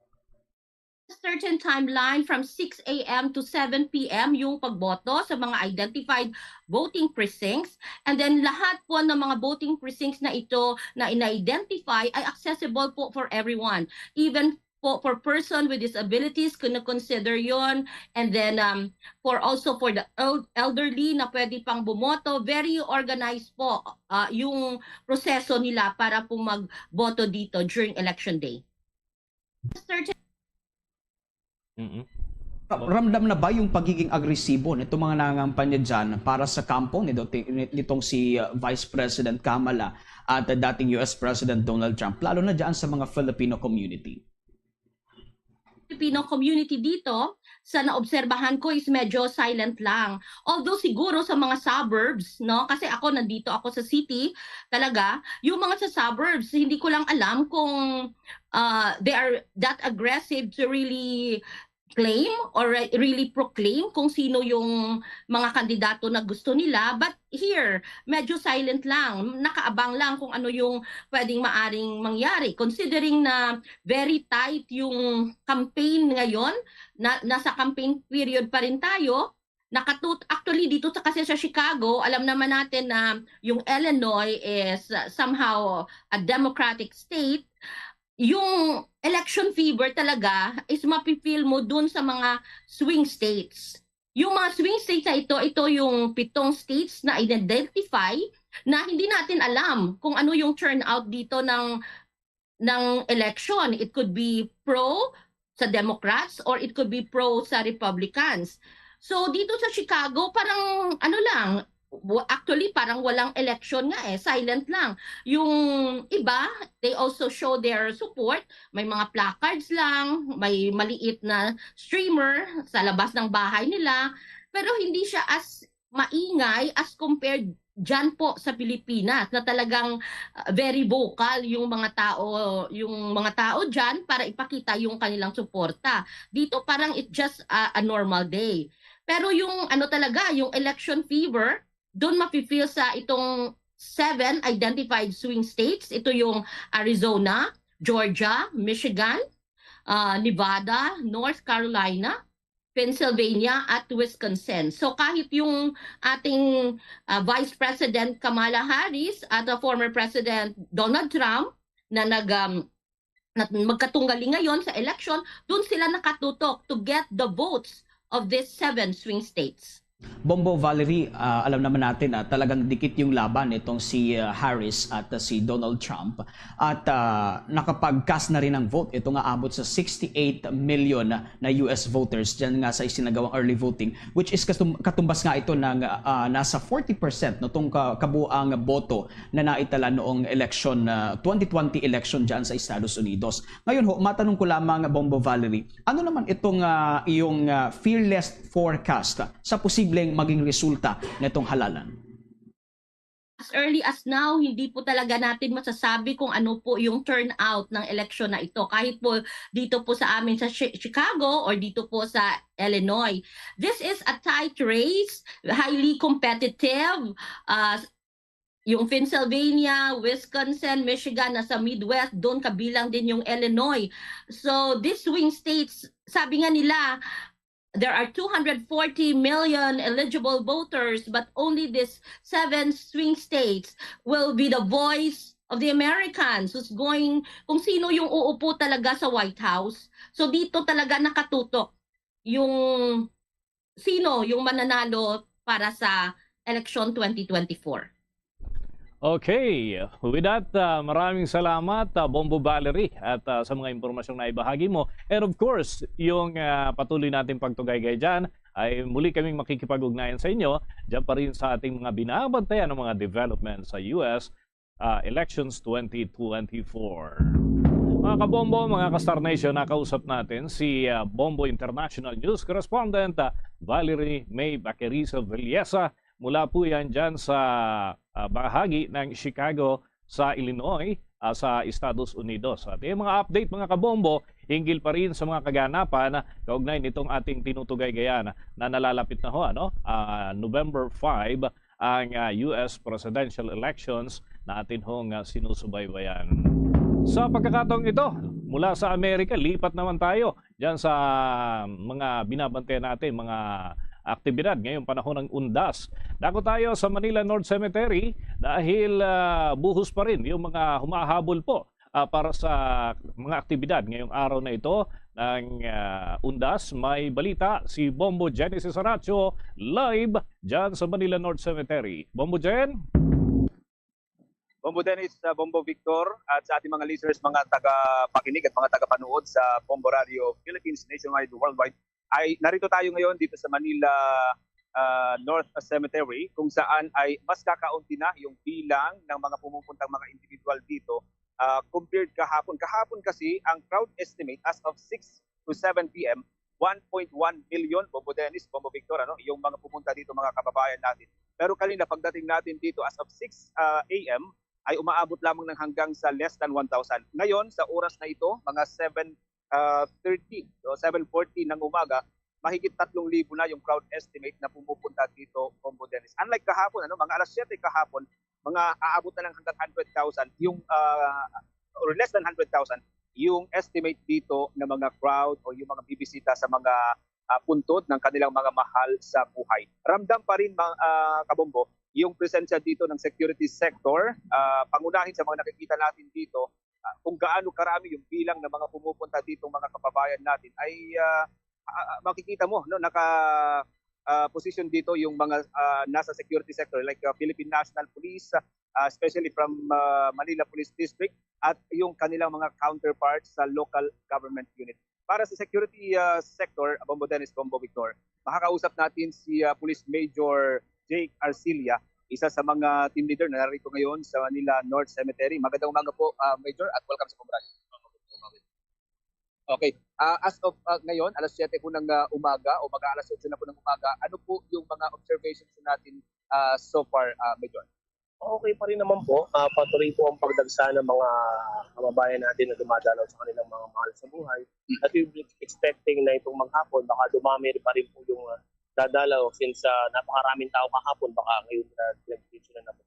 Certain timeline from six a m to seven p m yung pagboto sa mga identified voting precincts. And then lahat po ng mga voting precincts na ito na in-identify ay accessible po for everyone. Even po for person with disabilities, kung na-consider yon. And then, um, for also for the el- elderly na pwede pang bumoto, very organized po, uh, yung proseso nila para po magboto dito during election day. Mm-mm. Ra- Ramdam na ba yung pagiging agresibo nitong mga nangangampanya dyan para sa kampo ni Dote- ni- nitong si, uh, Vice President Kamala at, uh, dating U S President Donald Trump, lalo na dyan sa mga Filipino community? Filipino community dito, sa naobserbahan ko, is medyo silent lang. Although siguro sa mga suburbs, no? Kasi ako, nandito ako sa city talaga. Yung mga sa suburbs, hindi ko lang alam kung, uh, they are that aggressive to really claim or re- really proclaim kung sino yung mga kandidato na gusto nila. But here, medyo silent lang, nakaabang lang kung ano yung pwedeng maaring mangyari, considering na very tight yung campaign ngayon, na nasa campaign period pa rin tayo. Nakatut actually dito sa, kasi sa Chicago, alam naman natin na yung Illinois is, uh, somehow a democratic state. Yung election fever talaga is mapi-feel mo dun sa mga swing states. Yung mga swing states na ito, ito yung pitong states na identify na hindi natin alam kung ano yung turnout dito ng ng election. It could be pro sa Democrats or it could be pro sa Republicans. So dito sa Chicago, parang ano lang, w- actually parang walang election nga eh, silent lang. Yung iba, they also show their support, may mga placards lang, may maliit na streamer sa labas ng bahay nila, pero hindi siya as maingay as compared dyan po sa Pilipinas, na talagang uh, very vocal yung mga tao, yung mga tao dyan para ipakita yung kanilang suporta. Dito parang it's just a, a normal day. Pero yung ano talaga, yung election fever, doon mafe-feel sa itong seven identified swing states. Ito yung Arizona, Georgia, Michigan, uh, Nevada, North Carolina, Pennsylvania at Wisconsin. So kahit yung ating uh, Vice President Kamala Harris at uh, former President Donald Trump na nag um, na magkatunggali ngayon sa election, doon sila nakatutok to get the votes of these seven swing states. Bombo Valerie, uh, alam naman natin na uh, talagang dikit yung laban nitong si uh, Harris at uh, si Donald Trump at uh, nakapag-cast na rin ng vote ito nga abot sa sixty-eight million na U S voters dyan nga sa isinagawang early voting, which is katum- katumbas nga ito ng uh, nasa forty percent no tong ka- kabuang boto na naitala noong election uh, twenty twenty election dyan sa Estados Unidos. Ngayon ho, matanong ko lamang Bombo Valerie, ano naman itong uh, iyong uh, fearless forecast sa posibleng maging resulta nitong halalan? As early as now, hindi po talaga natin masasabi kung ano po yung turnout ng eleksyon na ito. Kahit po dito po sa amin sa Chicago or dito po sa Illinois. This is a tight race, highly competitive. Uh, yung Pennsylvania, Wisconsin, Michigan, nasa Midwest, doon kabilang din yung Illinois. So, these swing states, sabi nga nila, there are two hundred forty million eligible voters, but only these seven swing states will be the voice of the Americans who's going, kung sino yung uupo talaga sa White House. So dito talaga nakatutok yung sino yung mananalo para sa election twenty twenty-four. Okay. With that, uh, maraming salamat, uh, Bombo Valerie, at uh, sa mga impormasyong naibahagi mo. And of course, yung uh, patuloy nating pagtugaygay dyan, ay muli kaming makikipag-ugnayan sa inyo dyan pa rin sa ating mga binabantayan ng mga development sa U S uh, elections twenty twenty-four. Mga kabombo, mga ka-Star Nation, nakausap natin si uh, Bombo International News Correspondent uh, Valerie May Baquerizo Villesa. Mula po yan dyan sa uh, bahagi ng Chicago sa Illinois, uh, sa Estados Unidos. At yung mga update, mga kabombo, hinggil pa rin sa mga kaganapan kaugnay nitong ating tinutugaygayan na nalalapit na ho, ano? Uh, November five ang uh, U S presidential elections na atin hong uh, sinusubaybayan. Sa pagkakataong ito, mula sa Amerika, lipat naman tayo dyan sa mga binabantayan natin, mga aktibidad ngayong panahon ng undas. Dako tayo sa Manila North Cemetery dahil uh, buhos pa rin yung mga humahabol po uh, para sa mga aktibidad ngayong araw na ito ng uh, undas. May balita si Bombo Genesis Aracho live dyan sa Manila North Cemetery. Bombo Jen? Bombo Dennis, uh, Bombo Victor, at sa ating mga listeners, mga taga-pakinig at mga taga-panood sa Bombo Radio Philippines, nationwide, worldwide, ay narito tayo ngayon dito sa Manila uh, North Cemetery, kung saan ay mas kakaunti na yung bilang ng mga pumupuntang mga individual dito uh, compared kahapon. Kahapon kasi, ang crowd estimate as of six to seven p.m., one point one million, Bombo Dennis, Bombo Victor, ano, yung mga pumunta dito, mga kababayan natin. Pero kanina, pagdating natin dito as of six uh, a.m., ay umaabot lamang ng hanggang sa less than one thousand. Ngayon, sa oras na ito, mga seven uh, thirty o seven forty ng umaga, mahigit tatlong libo na yung crowd estimate na pumupunta dito, Bombo Dennis. Unlike kahapon, ano, mga alas siyete kahapon, mga aabot na lang hanggang hundred thousand yung uh, or less than hundred thousand yung estimate dito ng mga crowd o yung mga bibisita sa mga uh, puntod ng kanilang mga mahal sa buhay. Ramdam pa rin, uh, Kabombo, yung presensya dito ng security sector, uh, pangunahin sa mga nakikita natin dito, uh, kung gaano karami yung bilang ng mga pumupunta dito, mga kababayan natin, ay uh, uh, makikita mo, no, naka ah, position dito yung mga, ah, nasa security sector, like, ah, Philippine National Police, ah, especially from, ah, Manila Police District, at yung kanilang mga counterparts sa local government unit. Para sa security, ah, sector, Bombo Dennis, Bombo Victor, makakausap natin si, ah, Police Major Jake Arcilia, isa sa mga team leader na narito ngayon sa Manila North Cemetery. Magandang umaga po, ah, Major, at welcome sa Bombo Radyo. Okay. Ah, as of, ah, ngayon, alas siyete po ng, ah, umaga o mag-aalas otso na po ng umaga. Ano po yung mga observations natin, ah, so far, ah, Major? Okay pa rin naman po. Ah, patuloy po ang pagdagsa ng mga kababayan natin na dumadalaw sa kanilang mga mahal sa buhay. Mm. At we're expecting na itong maghapon, baka dumami pa rin po yung, ah, dadalaw since, ah, napakaraming tao kahapon, baka ngayon na nag-, na po.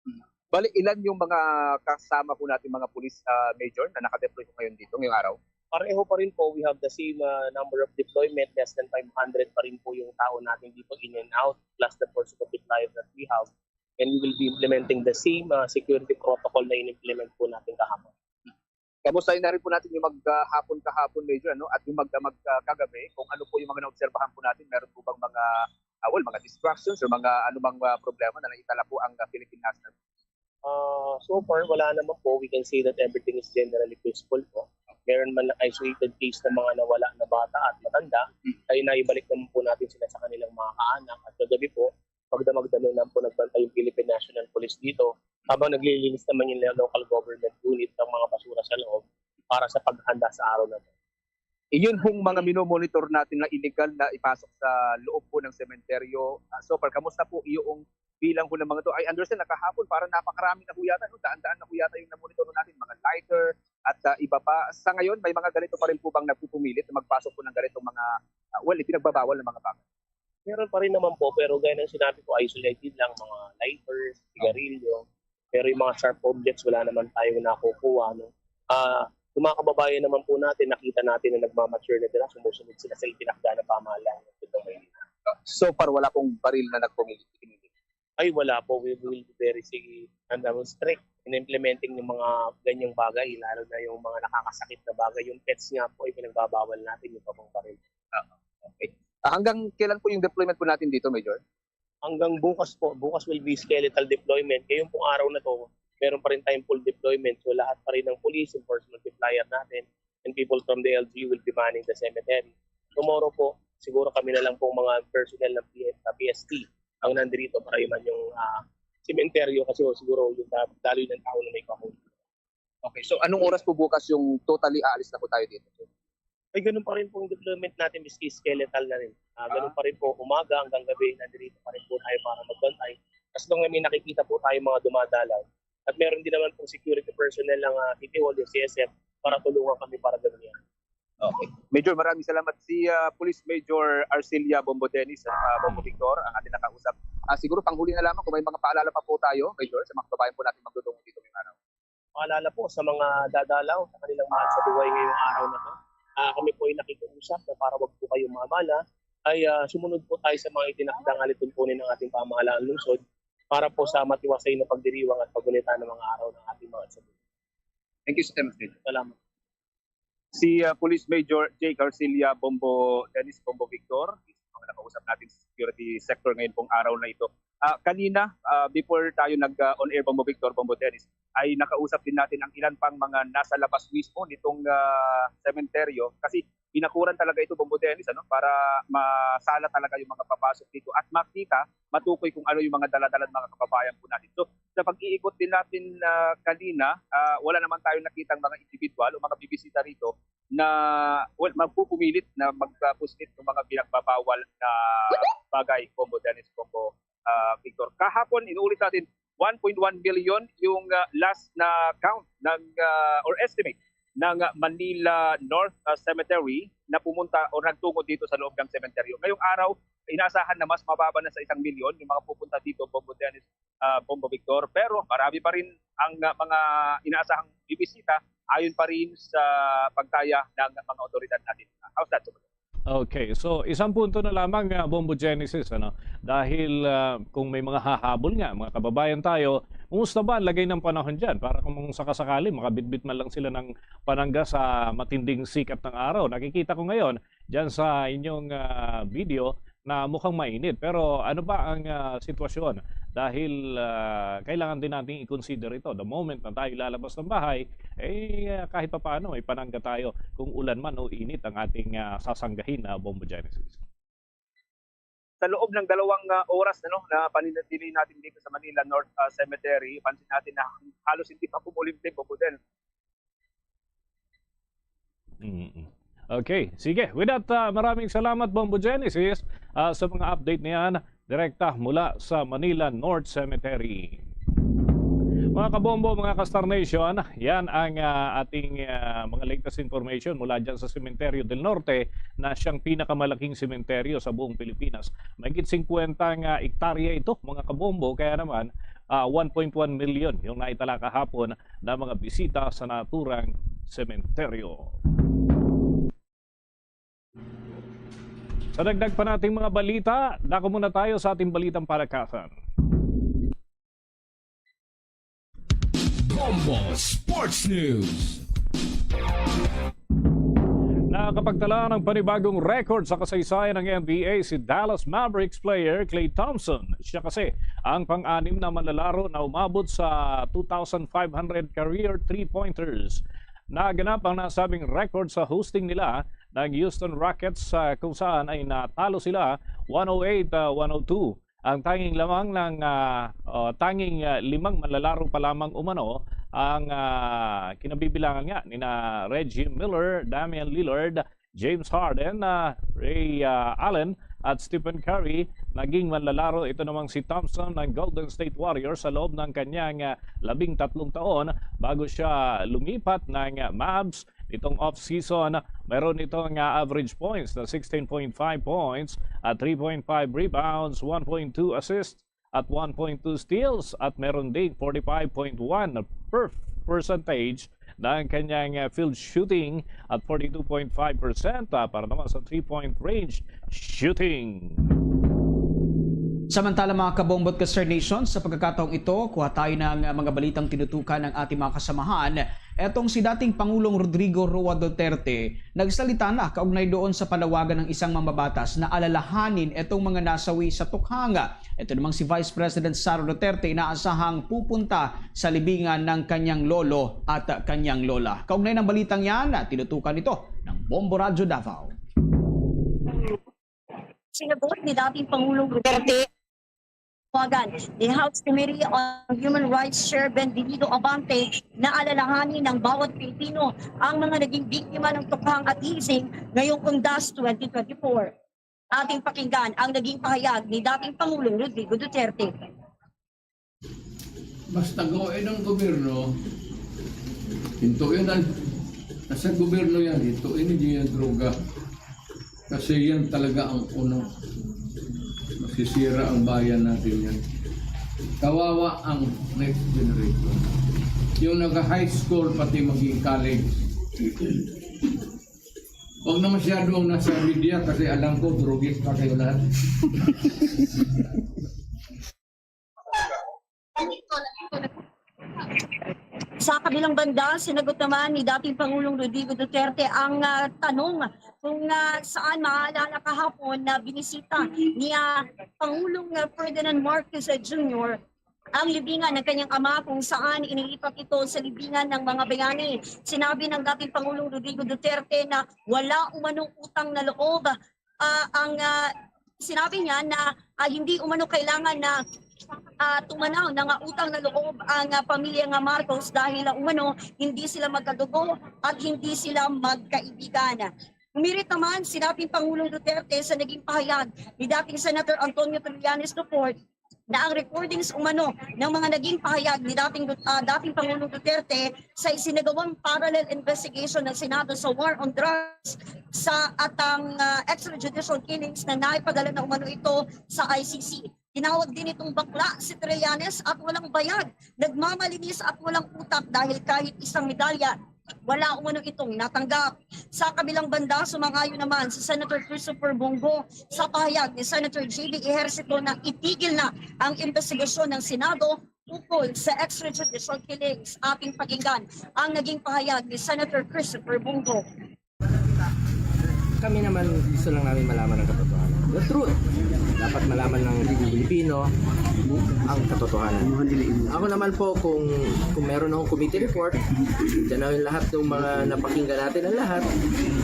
Mm. Bali, ilan yung mga kasama po natin, mga pulis, ah, Major, na nakadeploy po ngayon dito ngayong araw? Pareho pa rin po, we have the same, ah, number of deployment, less than five hundred pa rin po yung tao natin dito in and out, plus the force multiplier that we have. And we will be implementing the same, ah, security protocol na in-implement po natin kahapon. Kamustahin na rin po natin yung maghapon kahapon, Major, ano, at yung magdamag, ah, kagabi, kung ano po yung mga naobserbahan po natin, meron po bang mga, ah, well, mga distractions or mga anumang, ah, problema na naitala po ang, ah, Philippine National? Ah, so far, wala naman po. We can say that everything is generally peaceful po. Meron man lang isolated case ng mga nawala na bata at matanda, Hmm. ay naibalik naman po natin sila sa kanilang mga kaanak. At kagabi po, pagdamag-dalo lang po nagbantay yung Philippine National Police dito habang naglilinis naman yung local government unit ng mga basura sa loob para sa paghanda sa araw na to. Iyon pong mga minomonitor natin na illegal na ipasok sa loob po ng sementeryo. Ah, so far, kamusta po yung bilang po ng mga to? I understand na kahapon parang napakaraming na ho yata, no? Daan-daan na ho yata yung namonitor natin, mga lighter at, ah, iba pa. Sa ngayon, may mga ganito pa rin po bang nagpupumilit na magpasok po ng ganitong mga, ah, well, ipinagbabawal ng mga bagay? Meron pa rin naman po, pero gaya ng sinabi ko, isolated lang, mga lighters, sigarilyo. Pero yung mga sharp objects, wala naman tayong nakukuha, no? Ah, yung mga kababayan naman po natin, nakita natin na nagmamature na sila, sumusunod sila sa itinakda ng pamahalaan ng Luzon, Maynila. So far, wala pong baril na nagpumilit? Ay, wala po. We will be very, sige, ano, strict in implementing yung mga ganyang bagay, lalo na yung mga nakakasakit na bagay. Yung pets nga po, ipinagbabawal natin yung pamang baril. Ah, okay. Ah, hanggang kailan po yung deployment po natin dito, Major? Hanggang bukas po. Bukas will be skeletal deployment. Ngayong pong araw na to, meron pa rin tayong full deployment. So, lahat pa rin ng police, yung force multiplier natin, and people from the L G U will be manning the cemetery. Tomorrow po, siguro kami na lang pong mga personnel ng P N, uh, P S T ang nandito para iman yung, ah, sementeryo kasi siguro yung da-, daloy ng tao na may kahon. Okay, so anong oras po bukas yung totally aalis na po tayo dito? Ay, ganun pa rin pong deployment natin, miski skeletal na rin. Ah, ganun Ah. pa rin po, umaga hanggang gabi, nandito pa rin po tayo para magbantay. As long na may nakikita po tayo mga dumadalaw. At meron din naman pong security personnel ng, ah, City Hall, yung C S F, para tulungan kami para ganun yan. Okay. Major, maraming salamat. Si, ah, Police Major Arcilia Bombo Dennis, ah, Bombo Victor, ang ating nakausap. Ah, siguro panghuli na lamang kung may mga paalala pa po tayo, Major, sa mga kababayan po natin magdudungo dito ngayong araw. Paalala po sa mga dadalaw sa kanilang mahal sa buhay ngayong araw na to. Ah, kami po ay nakikiusap na para wag po kayong maabala, ay, ah, sumunod po tayo sa mga itinakdang alituntunin ng ating pamahalaan lungsod para po sa matiwasay na pagdiriwang at paggunita ng mga araw ng ating mahal sa buhay. Thank you so much, Major. Salamat. Si, ah, Police Major Jake Arcilia Bombo, Dennis Bombo Victor, isa sa mga nakausap natin sa security sector ngayon pong araw na ito. Ah, kanina, ah, before tayo nag, ah, on air, Bombo Victor, Bombo Dennis, ay nakausap din natin ang ilan pang mga nasa labas mismo nitong, ah, sementeryo kasi binakuran talaga ito, Bombo Dennis, ano, para masala talaga yung mga papasok dito at makita, matukoy kung ano yung mga dala-dala ng mga kababayan po natin. So, sa pag-iikot din natin, ah, kanina, ah, wala naman tayong nakitang mga individual o mga bibisita rito na, well, magpupumilit na magpuslit ng mga pinagbabawal na bagay, Bombo Dennis, Bombo, ah, Victor. Kahapon, inuulit natin, one point one million yung, ah, last na count ng, ah, or estimate ng, ah, Manila North, ah, Cemetery na pumunta o nagtungo dito sa loob ng sementeryo. Ngayong araw, inaasahan na mas mababa na sa isang milyon yung mga pupunta dito, Bombo Dennis, ah, Bombo Victor. Pero marami pa rin ang, ah, mga inaasahang bibisita ayon pa rin sa pagtaya ng mga otoridad natin. How's that, Bombo? Okay, so isang punto na lamang, ah, Bombo Genesis, ano? Dahil, ah, kung may mga hahabol nga, mga kababayan tayo, kumusta ba ang lagay ng panahon dyan? Para kung sakasakali, makabitbit man lang sila ng panangga sa matinding sikat ng araw. Nakikita ko ngayon, dyan sa inyong, ah, video, na mukhang mainit. Pero ano ba ang, ah, sitwasyon? Dahil, ah, kailangan din nating i-consider ito. The moment na tayo lalabas ng bahay, eh, ah, kahit papaano may panangga tayo kung ulan man o init ang ating, ah, sasanggahin na Bombo Genesis. Sa loob ng dalawang, ah, oras, ano, na paninatili natin dito sa Manila North, ah, Cemetery, pansin natin na halos hindi pa kumulimlim, Bombo Del. Mm-mm. Okay, sige. With that, ah, maraming salamat, Bombo Genesis, ah, sa mga update na yan, direkta mula sa Manila North Cemetery. Mga kabombo, mga ka-Star Nation, yan ang, ah, ating, ah, mga latest information mula dyan sa Cementerio del Norte, na siyang pinakamalaking sementeryo sa buong Pilipinas. Mahigit singkwenta nga ektarya ito, mga kabombo, kaya naman, ah, one point one million yung naitala kahapon na mga bisita sa naturang sementeryo. Sa dagdag pa nating mga balita, dako muna tayo sa ating balitang palakasan. Bombo Sports News. Nakapagtala ng panibagong record sa kasaysayan ng N B A si Dallas Mavericks player Klay Thompson. Siya kasi ang pang-anim na manlalaro na umabot sa two thousand five hundred career three-pointers. Naganap ang nasabing record sa hosting nila ng Houston Rockets, ah, kung saan ay natalo sila one oh eight, ah, one oh two. Ang tanging lamang ng, ah, oh, tanging, ah, limang manlalaro pa lamang umano ang, ah, kinabibilangan nga nina Reggie Miller, Damian Lillard, James Harden, ah, Ray, ah, Allen at Stephen Curry. Naging manlalaro ito namang si Thompson ng Golden State Warriors sa loob ng kanyang, ah, labing tatlong taon bago siya lumipat ng, ah, Mavs. Nitong off-season, meron itong, ah, average points na sixteen point five points at three point five rebounds, one point two assists at one point two steals, at meron ding forty-five point one per-, percentage ng kanyang, ah, field shooting at forty-two point five percent, ah, para naman sa three-point range shooting. Samantala, mga kabombo at ka-Star Nation, sa pagkakataong ito, kuha tayo ng, ah, mga balitang tinutukan ng ating mga kasamahan. Etong si dating Pangulong Rodrigo Roa Duterte nagsalita na kaugnay doon sa panawagan ng isang mambabatas na alalahanin etong mga nasawi sa tukhang. Ito namang si Vice President Sara Duterte inaasahang pupunta sa libingan ng kanyang lolo at kanyang lola. Kaugnay ng balitang yan, tinutukan ito ng Bombo Radyo Davao. Sinagot ni dating Pangulong Duterte, tawagan ni House Committee on Human Rights Chair Ben Benito Abante na alalahanin ng bawat Pilipino ang mga naging biktima ng tukhang at hazing ngayong Undas twenty twenty-four. Ating pakinggan ang naging pahayag ni dating Pangulong Rodrigo Duterte. Basta gawin ng gobyerno, hintuin ang, nasa gobyerno yan, hintuin niyo yung droga. Kasi yan talaga ang unang masisira ang bayan natin yan. Kawawa ang next generation. Yung nag-high school, pati maging college. Huwag na masyado ang nasa media kasi alam ko, drugis pa kayo lahat. Sa kabilang banda, sinagot naman ni dating Pangulong Rodrigo Duterte ang, ah, tanong kung, ah, saan, maaalala kahapon na binisita ni, ah, Pangulong, ah, Ferdinand Marcos, ah, Junior ang libingan ng kanyang ama, kung saan inilipat ito sa libingan ng mga bayani. Sinabi ng dating Pangulong Rodrigo Duterte na wala umanong utang na loob, ah, ang, ah, sinabi niya na, ah, hindi umano kailangan na, ah, tumanaw na nga utang na loob ang, ah, pamilya nga Marcos dahil, ah, umano hindi sila magkadugo at hindi sila magkaibigan. Humirit naman si dating Pangulong Duterte sa naging pahayag ni dating Senator Antonio Trillanes the fourth na ang recordings umano ng mga naging pahayag ni dating, ah, dating Pangulong Duterte sa isinagawang parallel investigation ng Senado sa war on drugs sa, at ang, ah, extrajudicial killings na naipadala na umano ito sa I C C. Tinawag din itong bakla si Trillanes at walang bayag, nagmamalinis at walang utak dahil kahit isang medalya wala umano itong natanggap. Sa kabilang banda, sumang-ayon naman si Senator Christopher Bong Go sa pahayag ni Senator J B Ejercito na itigil na ang investigasyon ng Senado ukol sa extrajudicial killings. Ating pakinggan ang naging pahayag ni Senator Christopher Bong Go. Kami naman, gusto lang namin malaman ang katotohanan. The truth. Dapat malaman ng Pilipino ang katotohanan. Ako naman po, kung, kung meron akong committee report, dyan na yung lahat ng mga napakinggan natin, ang lahat,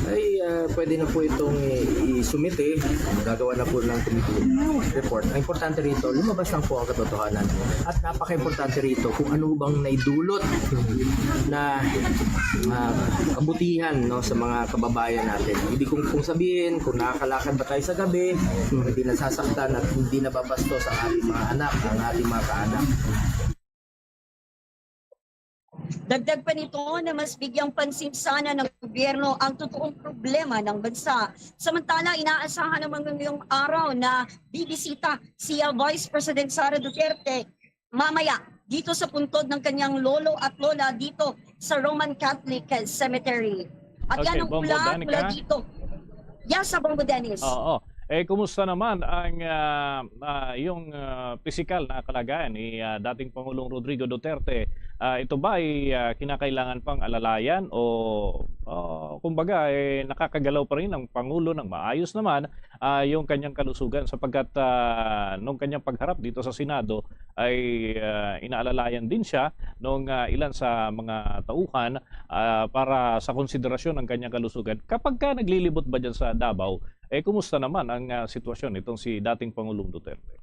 ay ah, pwede na po itong i- isumite. Gagawa na po ng committee report. Ang importante rito, lumabas lang po ang katotohanan. At napaka-importante rito kung ano bang naidulot na ah, kabutihan, no, sa mga kababayan natin. Hindi kung, kung sabihin kung nakakalakad ba tayo sa gabi, hindi nasasaktan at hindi nababastos ang ating mga anak, ang ating mga kaanak. Dagdag pa nito na mas bigyang pansin sana ng gobyerno ang totoong problema ng bansa. Samantala, inaasahan naman ngayong araw na bibisita si ah, Vice President Sara Duterte mamaya dito sa puntod ng kanyang lolo at lola dito sa Roman Catholic Cemetery. At Okay, yan ang Bombo ulat Danica. Mula dito. Yes, sa Bombo Dennis. Oo. Eh, kumusta naman ang ah, ah, yung ah, pisikal na kalagayan ni ah, dating Pangulong Rodrigo Duterte? Ah, ito ba ay ah, kinakailangan pang alalayan o ah, kumbaga eh, nakakagalaw pa rin ang Pangulo ng maayos naman ah, yung kanyang kalusugan sapagkat ah, nung kanyang pagharap dito sa Senado ay ah, inaalalayan din siya nung ah, ilan sa mga tauhan ah, para sa konsiderasyon ng kanyang kalusugan. Kapag ka naglilibot ba dyan sa Davao, eh kumusta naman ang ah, sitwasyon nitong si dating Pangulong Duterte?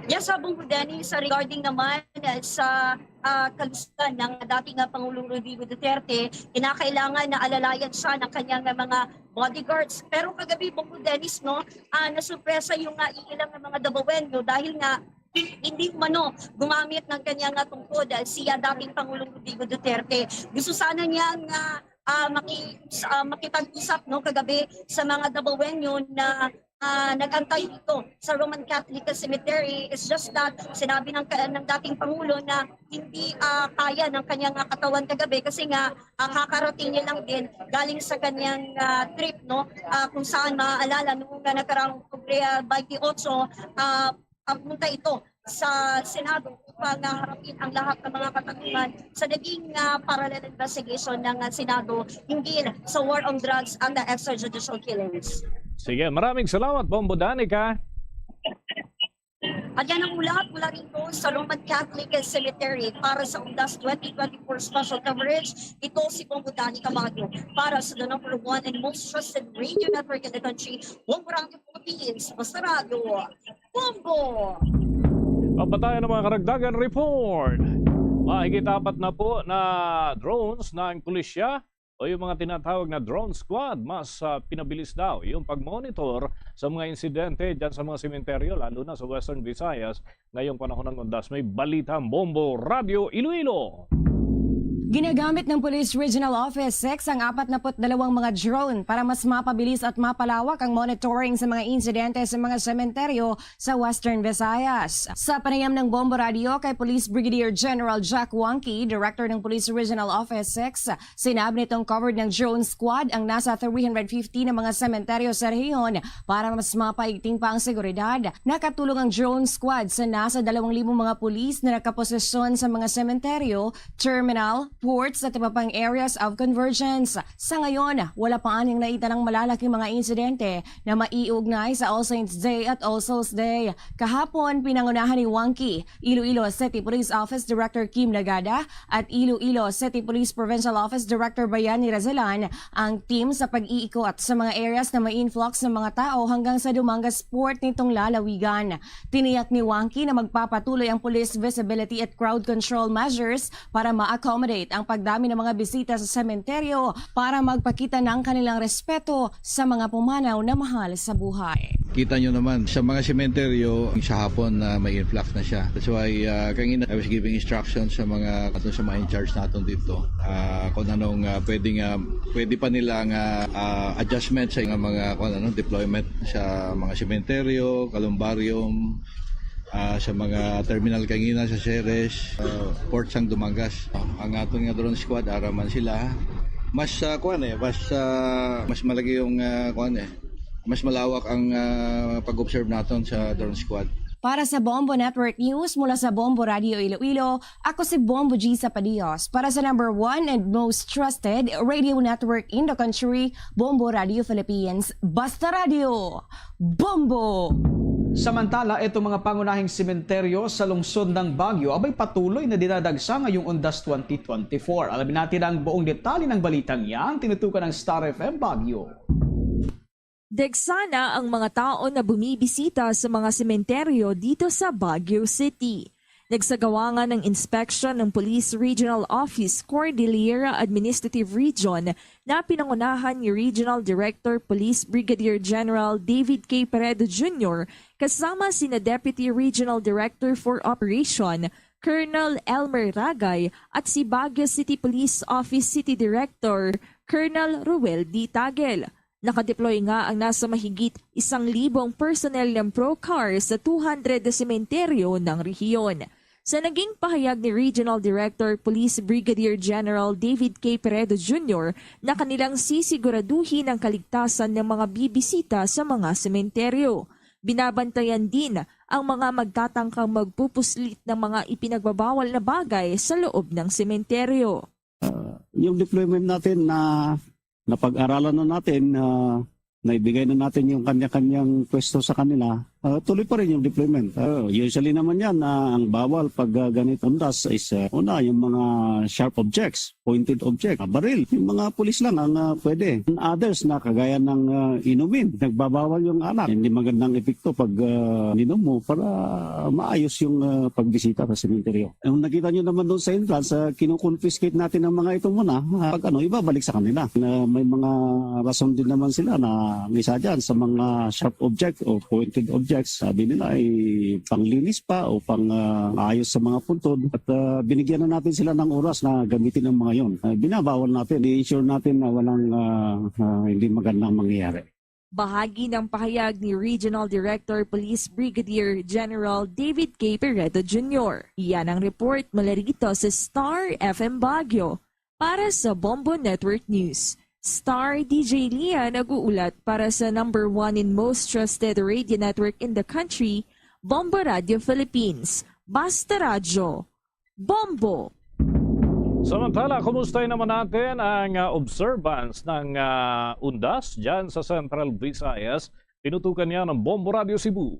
Yes, sa Bongo Dennis, sa regarding naman ah, sa ah, kalusugan ng dating ah, Pangulong Rodrigo Duterte, kinakailangan na alalayan siya ng kanyang ah, mga bodyguards. Pero kagabi, Bongo Dennis, no, ah, nasurpresa yung ah, ilang mga Dabawenyo dahil nga hindi umano gumamit ng kanyang ah, tungkod ah, si ah, dating Pangulong Rodrigo Duterte. Gusto sana niya nga ah, maki, ah, makipag-usap, no, kagabi sa mga Dabawenyo na ah, nag-antay dito sa Roman Catholic Cemetery. It's just that sinabi ng, ka- ng dating Pangulo na hindi ah, kaya ng kanyang ah, katawan kagabi kasi nga ah, kakarating niya lang din galing sa kanyang ah, trip, no, ah, kung saan maaalala noong uh, nakaraang Oktubre ah, twenty-eight, ah, ah, punta ito sa Senado upang ah, harapin ang lahat ng mga katanungan sa naging ah, parallel investigation ng ah, Senado hinggil sa war on drugs at the extrajudicial killings. Sige, maraming salamat, Bombo Danica. At yan ang ulat mula rito sa Roman Catholic Cemetery para sa Undas twenty twenty-four special coverage. Ito si Bongo Danny Cabaño para sa the number one and most trusted radio network in the country, Bombo Radio Philippines. Basta Radio, Bombo! Papatayan ng mga karagdagan report. Mahigit apat na po na drones ng pulisya o yung mga tinatawag na drone squad, mas ah, pinabilis daw yung pag-monitor sa mga insidente dyan sa mga sementeryo, lalo na sa Western Visayas. Ngayong panahon ng undas, may balita ang Bombo Radio Iloilo. Ginagamit ng Police Regional Office six ang apat na dalawang mga drone para mas mapabilis at mapalawak ang monitoring sa mga insidente sa mga sementeryo sa Western Visayas. Sa panayam ng Bombo Radio kay Police Brigadier General Jack Wangki, Director ng Police Regional Office six, sinabi nitong covered ng drone squad ang nasa three hundred fifty na mga sementeryo sa rehiyon para mas mapaigting pa ang seguridad. Nakatulong ang drone squad sa nasa dalawang libo mga pulis na nakaposisyon sa mga sementeryo, terminal, ports at iba pang areas of convergence. Sa ngayon, wala pa anyang naitalang malalaking mga insidente na maiugnay sa All Saints Day at All Souls Day. Kahapon, pinangunahan ni Wangki, Iloilo City Police Office Director Kim Nagada at Iloilo City Police Provincial Office Director Bayani Razalan ang team sa pag-iikot sa mga areas na may influx ng mga tao hanggang sa Dumangas Port nitong lalawigan. Tiniyak ni Wangki na magpapatuloy ang police visibility at crowd control measures para ma-accommodate ang pagdami ng mga bisita sa sementeryo para magpakita ng kanilang respeto sa mga pumanaw na mahal sa buhay. Kita nyo naman, sa mga sementeryo, sa hapon na may influx na siya. That's why uh, kanina I was giving instructions sa mga ato sa mga in charge natin dito. Uh, kung anong uh, pwede nga pwede pa nila nga uh, adjustment sa mga kung ano deployment sa mga sementeryo, columbarium, uh, sa mga terminal kanina sa Ceres, uh, port sang Dumangas. Uh, ang aton nga drone squad ara man sila. Mas uh, kuan eh, mas uh, mas malagi yung uh, kuan eh. Mas malawak ang uh, pag-observe naton sa drone squad. Para sa Bombo Network News mula sa Bombo Radio Iloilo, ako si Bombo G Sapadios. Para sa number one and most trusted radio network in the country, Bombo Radio Philippines. Basta Radio, Bombo! Samantala, itong mga pangunahing sementeryo sa lungsod ng Baguio abay patuloy na dinadagsa ngayong Undas twenty twenty-four. Alamin natin ang buong detalye ng balitang yan, tinutukan ng Star F M Baguio. Dagsana ang mga tao na bumibisita sa mga sementeryo dito sa Baguio City. Nagsagawa nga ng inspeksyon ng Police Regional Office Cordillera Administrative Region na pinangunahan ni Regional Director Police Brigadier General David K. Peredo Junior kasama sina Deputy Regional Director for Operation Colonel Elmer Ragay at si Baguio City Police Office City Director Colonel Ruel D. Tagel. Nakadeploy nga ang nasa mahigit isang libong personnel ng PROCAR sa two hundred na sementeryo ng rehiyon. Sa naging pahayag ni Regional Director Police Brigadier General David K. Peredo Junior na kanilang sisiguraduhin ang kaligtasan ng mga bibisita sa mga sementeryo. Binabantayan din ang mga magtatangkang magpupuslit ng mga ipinagbabawal na bagay sa loob ng sementeryo. Yung deployment natin na napag-aralan na natin, ah, naibigay na natin yung kanya-kanyang pwesto sa kanila, ah, tuloy pa rin yung deployment. Ah, usually naman yan, ah, ang bawal pag, ah, ganit undas is, ah, una, yung mga sharp objects, pointed object, ah, baril. Yung mga pulis lang ang, ah, pwede. And others na kagaya ng, ah, inumin, nagbabawal yung alak. Hindi magandang epekto pag, ah, ninom mo para maayos yung, ah, pagbisita sa sementeryo. Ang nakita nyo naman doon sa entrance, ah, kinoconfiscate natin ang mga ito muna. Ah, pag ano, ibabalik sa kanila. Na may mga rason din naman sila na ang isa dyan sa mga sharp object o pointed objects, sabi nila ay panglinis pa o pang, ah, ayos sa mga puntod. At, ah, binigyan na natin sila ng oras na gamitin ang mga yon. Ah, binabawal natin, i-ensure natin na walang, ah, ah, hindi magandang mangyayari. Bahagi ng pahayag ni Regional Director Police Brigadier General David K. Peredo Junior. Yan ang report mula rito sa Star F M Baguio. Para sa Bombo Network News, Star D J Lia nag-uulat para sa number one and most trusted radio network in the country, Bombo Radio Philippines. Basta Radyo, Bombo! Samantala, kumusta naman natin ang, ah, observance ng, ah, undas dyan sa Central Visayas? Tinutukan niya ng Bombo Radio Cebu.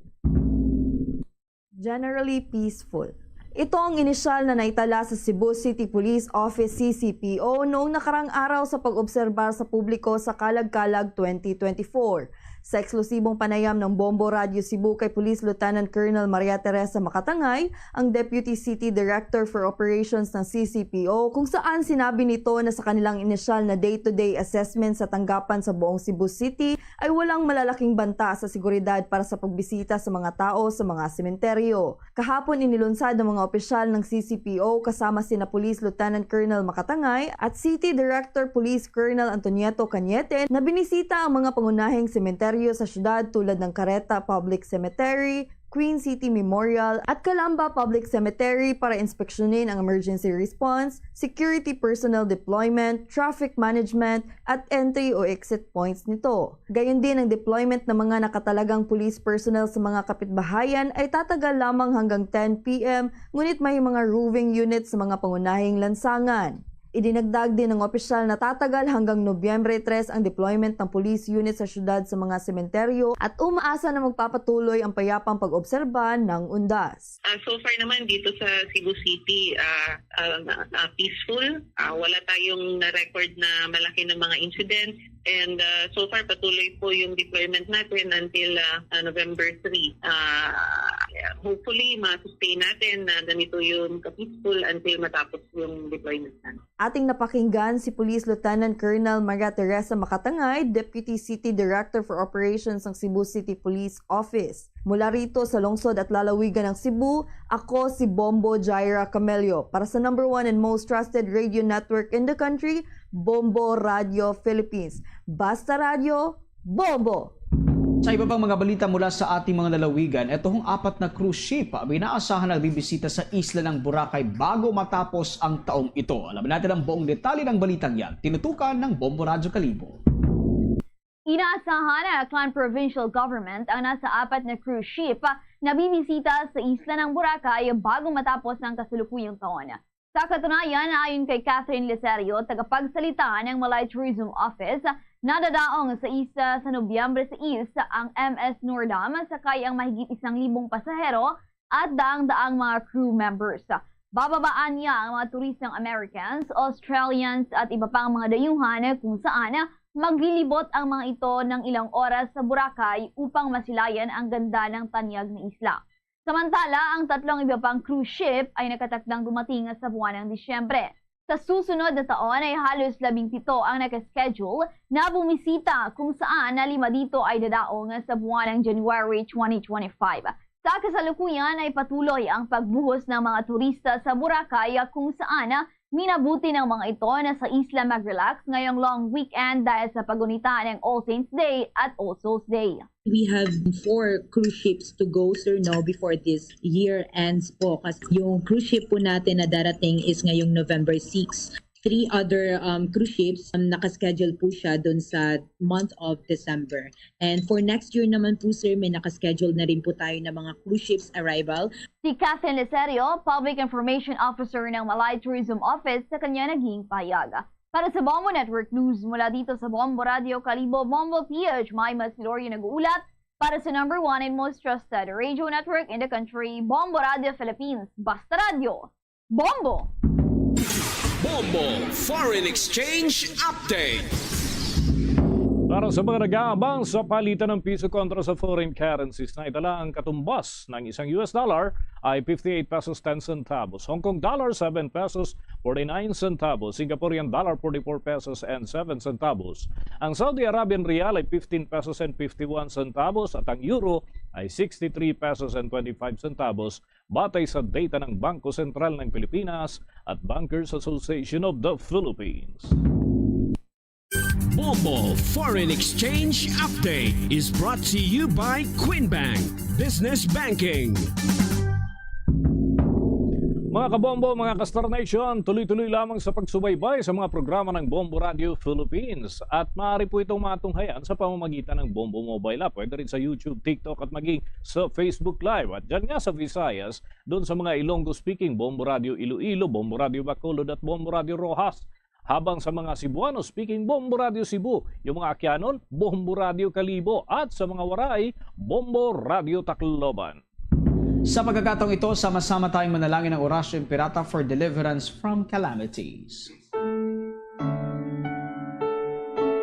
Generally peaceful. Ito ang inisyal na naitala sa Cebu City Police Office, C C P O, noong nakarang araw sa pag-obserbar sa publiko sa Kalag-Kalag twenty twenty-four. Sa eksklusibong panayam ng Bombo Radio Cebu kay Police Lieutenant Colonel Maria Teresa Makatangay, ang Deputy City Director for Operations ng C C P O, kung saan sinabi nito na sa kanilang inisyal na day-to-day assessment sa tanggapan sa buong Cebu City ay walang malalaking banta sa seguridad para sa pagbisita sa mga tao sa mga sementeryo. Kahapon, inilunsad ng mga opisyal ng C C P O kasama sina Police Lieutenant Colonel Makatangay at City Director Police Colonel Antonieto Cañete na binisita ang mga pangunahing sementeryo sa syudad tulad ng Carreta Public Cemetery, Queen City Memorial, at Calamba Public Cemetery para inspeksyonin ang emergency response, security personnel deployment, traffic management, at entry o exit points nito. Gayon din, ang deployment ng mga nakatalagang police personnel sa mga kapitbahayan ay tatagal lamang hanggang ten P M, ngunit may mga roving units sa mga pangunahing lansangan. Idinagdag din ng opisyal na tatagal hanggang Nobyembre tres ang deployment ng police unit sa syudad sa mga sementeryo at umaasa na magpapatuloy ang payapang pag-obserba ng undas. Ah, so far naman dito sa Cebu City, ah, ah, na, na peaceful. Ah, wala tayong na-record na malaki ng mga incidents. And, ah, so far, patuloy po yung deployment natin until, ah, ah, November three. Ah, hopefully, ma-sustain natin na ganito yung ka-peaceful until matapos yung deployment natin. Ating napakinggan si Police Lieutenant Colonel Maria Teresa Makatangay, Deputy City Director for Operations ng Cebu City Police Office. Mula rito sa lungsod at lalawigan ng Cebu, ako si Bombo Jaira Camello para sa number one and most trusted radio network in the country, Bombo Radio Philippines. Basta Radyo, Bombo! Sa iba pang mga balita mula sa ating mga lalawigan, ito hong apat na cruise ship ang inaasahan na bibisita sa isla ng Boracay bago matapos ang taong ito. Alamin natin ang buong detalye ng balitang yan. Tinutukan ng Bombo Radyo Kalibo. Inaasahan ng Aklan Provincial Government ang nasa apat na cruise ship nabibisita sa isla ng Boracay bago matapos ang kasalukuyang taon. Sa katunayan, ayon kay Catherine Liserio, tagapagsalita ng Malay Tourism Office, nadadaong sa isla sa Nobyembre sais ang M S Noordam, sakay ang mahigit isang libong pasahero at daang-daang mga crew members. Bababaan niya ang mga turistang Americans, Australians at iba pang mga dayuhan kung saan maglilibot ang mga ito ng ilang oras sa Boracay upang masilayan ang ganda ng tanyag na isla. Samantala, ang tatlong iba pang cruise ship ay nakatakdang dumating sa buwan ng Disyembre. Sa susunod na taon ay halos labing pito ang nakaschedule na bumisita, kung saan na lima dito ay dadaong sa buwan ng January twenty twenty-five. Sa kasalukuyan ay patuloy ang pagbuhos ng mga turista sa Boracay, kung saan minabuti ng mga ito na sa isla mag-relax ngayong long weekend dahil sa paggunita ng All Saints Day at All Souls Day. We have four cruise ships to go, sir, no, before this year ends po. Kasi yung cruise ship po natin na darating is ngayong November six. Three other, um, cruise ships, um, nakaschedule po siya dun sa month of December. And for next year naman po, sir, may nakaschedule na rin po tayo na mga cruise ships arrival. Si Catherine Liserio, Public Information Officer ng Malay Tourism Office, sa kanya naging pahayag. Para sa Bombo Network News, mula dito sa Bombo Radio Kalibo, Bombo P H, may mas Gloria nag-uulat. Para sa number one and most trusted radio network in the country, Bombo Radio Philippines. Basta Radio, Bombo! Bombo Foreign Exchange Update. Para sa mga nag-aabang sa palitan ng piso kontra sa foreign currencies, naitala ang katumbas ng isang U S dollar ay fifty-eight pesos ten centavos, Hong Kong dollar seven pesos forty-nine centavos, Singaporean dollar forty-four pesos and seven centavos. Ang Saudi Arabian riyal ay fifteen pesos and fifty-one centavos at ang euro ay sixty-three pesos and twenty-five centavos, batay sa data ng Bangko Sentral ng Pilipinas at Bankers Association of the Philippines. Bombo Foreign Exchange Update is brought to you by Queen Bank Business Banking. Mga kabombo, mga ka-Star Nation, tuloy-tuloy lamang sa pagsubaybay sa mga programa ng Bombo Radio Philippines. At maaari po itong matunghayan sa pamamagitan ng Bombo Mobile App. Pwede rin sa YouTube, TikTok at maging sa Facebook Live. At dyan nga sa Visayas, doon sa mga Ilonggo speaking, Bombo Radio Iloilo, Bombo Radio Bacolod at Bombo Radio Roxas. Habang sa mga Cebuano speaking, Bombo Radio Cebu, yung mga Aquianon, Bombo Radio Kalibo, at sa mga Waray, Bombo Radio Tacloban. Sa pagkakataong ito, sama-sama tayong manalangin ng Oratio Imperata for deliverance from calamities.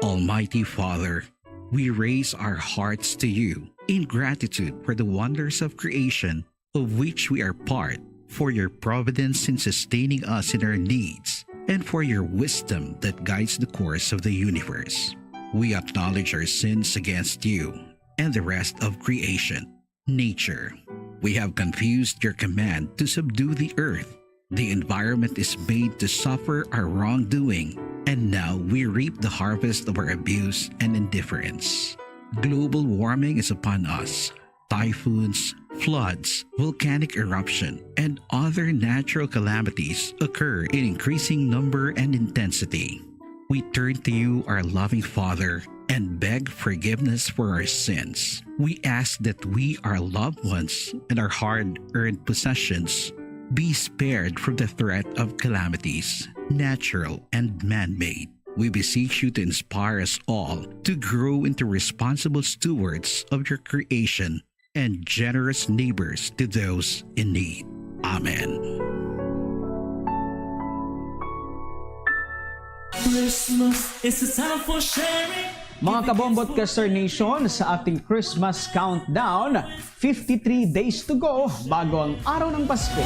Almighty Father, we raise our hearts to you in gratitude for the wonders of creation of which we are part, for your providence in sustaining us in our needs, and for your wisdom that guides the course of the universe. We acknowledge our sins against you and the rest of creation, nature. We have confused your command to subdue the earth. The environment is made to suffer our wrongdoing, and now we reap the harvest of our abuse and indifference. Global warming is upon us. Typhoons, floods, volcanic eruption, and other natural calamities occur in increasing number and intensity. We turn to you, our loving Father, and beg forgiveness for our sins. We ask that we, our loved ones, and our hard earned possessions be spared from the threat of calamities, natural and man made. We beseech you to inspire us all to grow into responsible stewards of your creation and generous neighbors to those in need. Amen. Christmas is a time for sharing. Mga kabombo at ka-Star Nation, sa ating Christmas countdown, fifty-three days to go bago ang araw ng Pasko.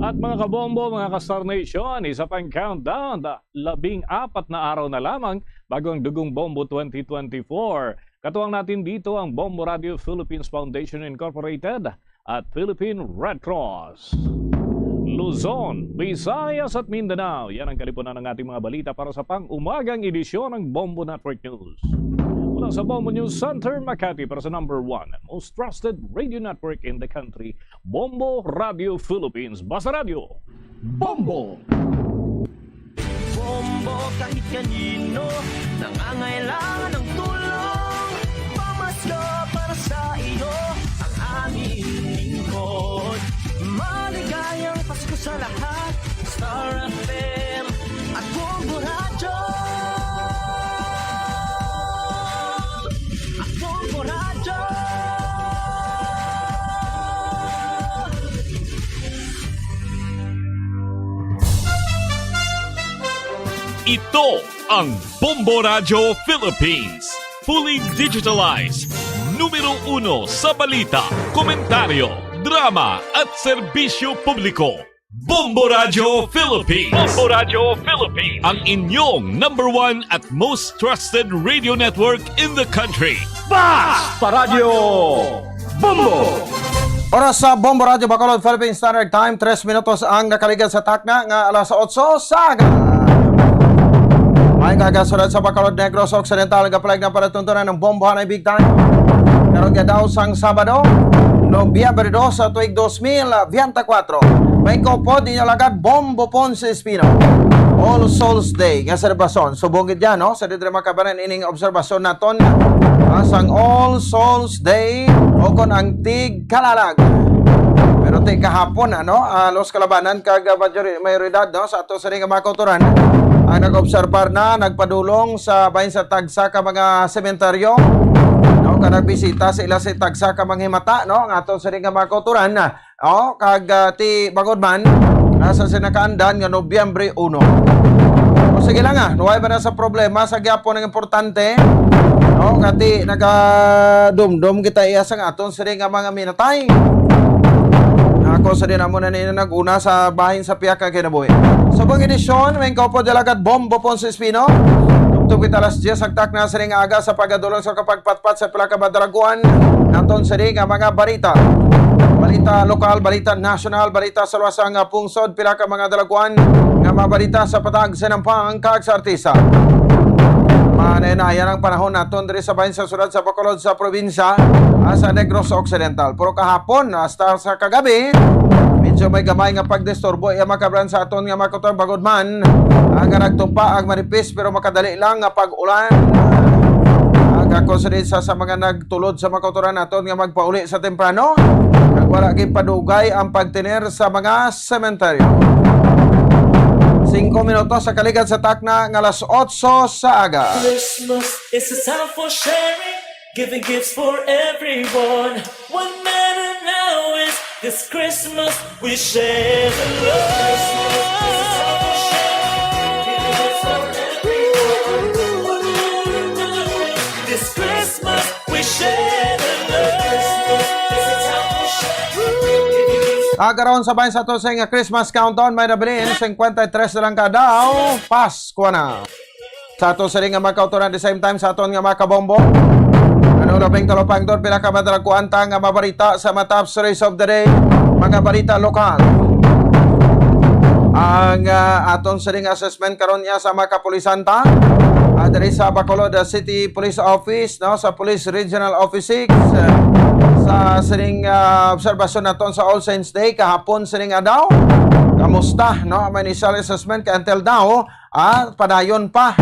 At mga kabombo, mga ka-Star Nation, isa pang countdown, labing apat na araw na lamang bago ang Dugong Bombo twenty twenty-four. Katuwang natin dito ang Bombo Radio Philippines Foundation Incorporated at Philippine Red Cross. Luzon, Visayas at Mindanao, yan ang kalipunan ng ating mga balita para sa pang-umagang edisyon ng Bombo Network News. Mula sa Bombo News Center, Makati, para sa number one and most trusted radio network in the country, Bombo Radio Philippines. Basta Radio, Bombo! Bombo kahit kanino nangangailangan ng tulong. Ito ang Bombo Radyo Philippines. Fully digitalized. Numero uno sa balita, komentaryo, drama at serbisyo publiko. Bombo Radyo Philippines. Bombo Radyo Philippines. Ang inyong number one at most trusted radio network in the country. Basta Radyo Bombo! Oras sa Bombo Radyo Bacolod, Philippine Standard Time, tres minutos ang nakaligad sa takna nga alas otso sa aga. May kagasulod sa Bacolod, Negros Occidental, kapalag na palatuntunan ng bombohan ay big time. Karon nga daw sang Sabado, Nobyembre dos sa tuig dos mil biyente kwatro. May kopod ninyo lagad, Bombo Ponce Espino. All Souls Day nga selebrasyon. Subong gid yan, no? Sa didre makabanan ining obserbasyon naton, ah, sang All Souls Day o kon ang Tig Kalalag. Pero ti kahapon, ano, ah, los kalabanan kag, ah, majori-, mayoridad, no, sa ato sa nga mga kauturan ang nag-obserbar na, nagpadulong sa bahin sa tagsa ka mga sementeryo, no, ka nagbisita sa ila sa tagsa ka mga himata, no, ang ato sa nga mga kauturan, oh, kag, ah, ti bangod man, nasa sinakaandan nga Nobyembre uno. O sige lang, ah, nuway ba na sa problema sa gyapon ang importante, no, kati nagadumdom kita iya sang aton sini nga mga minatay. Ako sa din amo na nila nag-una sa bahin sa piyak ka kinabuhi. Sa buong edisyon, may kaupod dalagat Bombo Ponce Espino. Tugtog kita alas diyes ang takna sini nga aga sa pagadulong sa kapagpatpat sa pila ka madalaguan naton sini nga mga barita. Balita lokal, balita nasyonal, balita sa luwas nga pungsod, pila ka mga dalaguan nga mga balita sa patag sa nampang kag sa artista. Manaynayan ang panahon naton diri sa bahin sa syudad sa Bacolod sa probinsya, ah, sa Negros Occidental. Pero kahapon, hasta sa kagabi, medyo may gamay nga pagdisturbo iya makabanan sa aton nga mga kauturan bangod man, ah, nga nagtumpa ang manipis pero makadali lang nga pag-ulan. Ang ako sa din sa, sa mga nagtulod sa mga kauturan naton nga magpauli sa temprano, kag wala gid padugay ang pagtener sa mga sementeryo. Singko minutos sa kaligad sa takna nga alas otso sa aga. Christmas is a time for sharing, giving gifts for everyone. What matter now is this Christmas we share the love. This Christmas we share the love. Ah, karon sa bahin sa ato sa nga Christmas countdown, may nabilin, cincuenta y tres na lang ka daw. Pasko na. Sa ato sini nga mga kauturan, the same time sa aton nga mga kabombo. Ano labing talupangdon, pila ka madalaguan ta nga mabarita sa mga top stories of the day, mga balita lokal. Ang, ah, aton sini nga assessment karon niya sa mga kapulisan ta, ah, diri sa Bacolod, ah, City Police Office, no, sa Police Regional Office six, ah, sa sining, ah, obserbasyon naton sa All Saints Day kahapon sining adlaw. Kamusta, no, ang initial assessment kay until now, ah, padayon pa,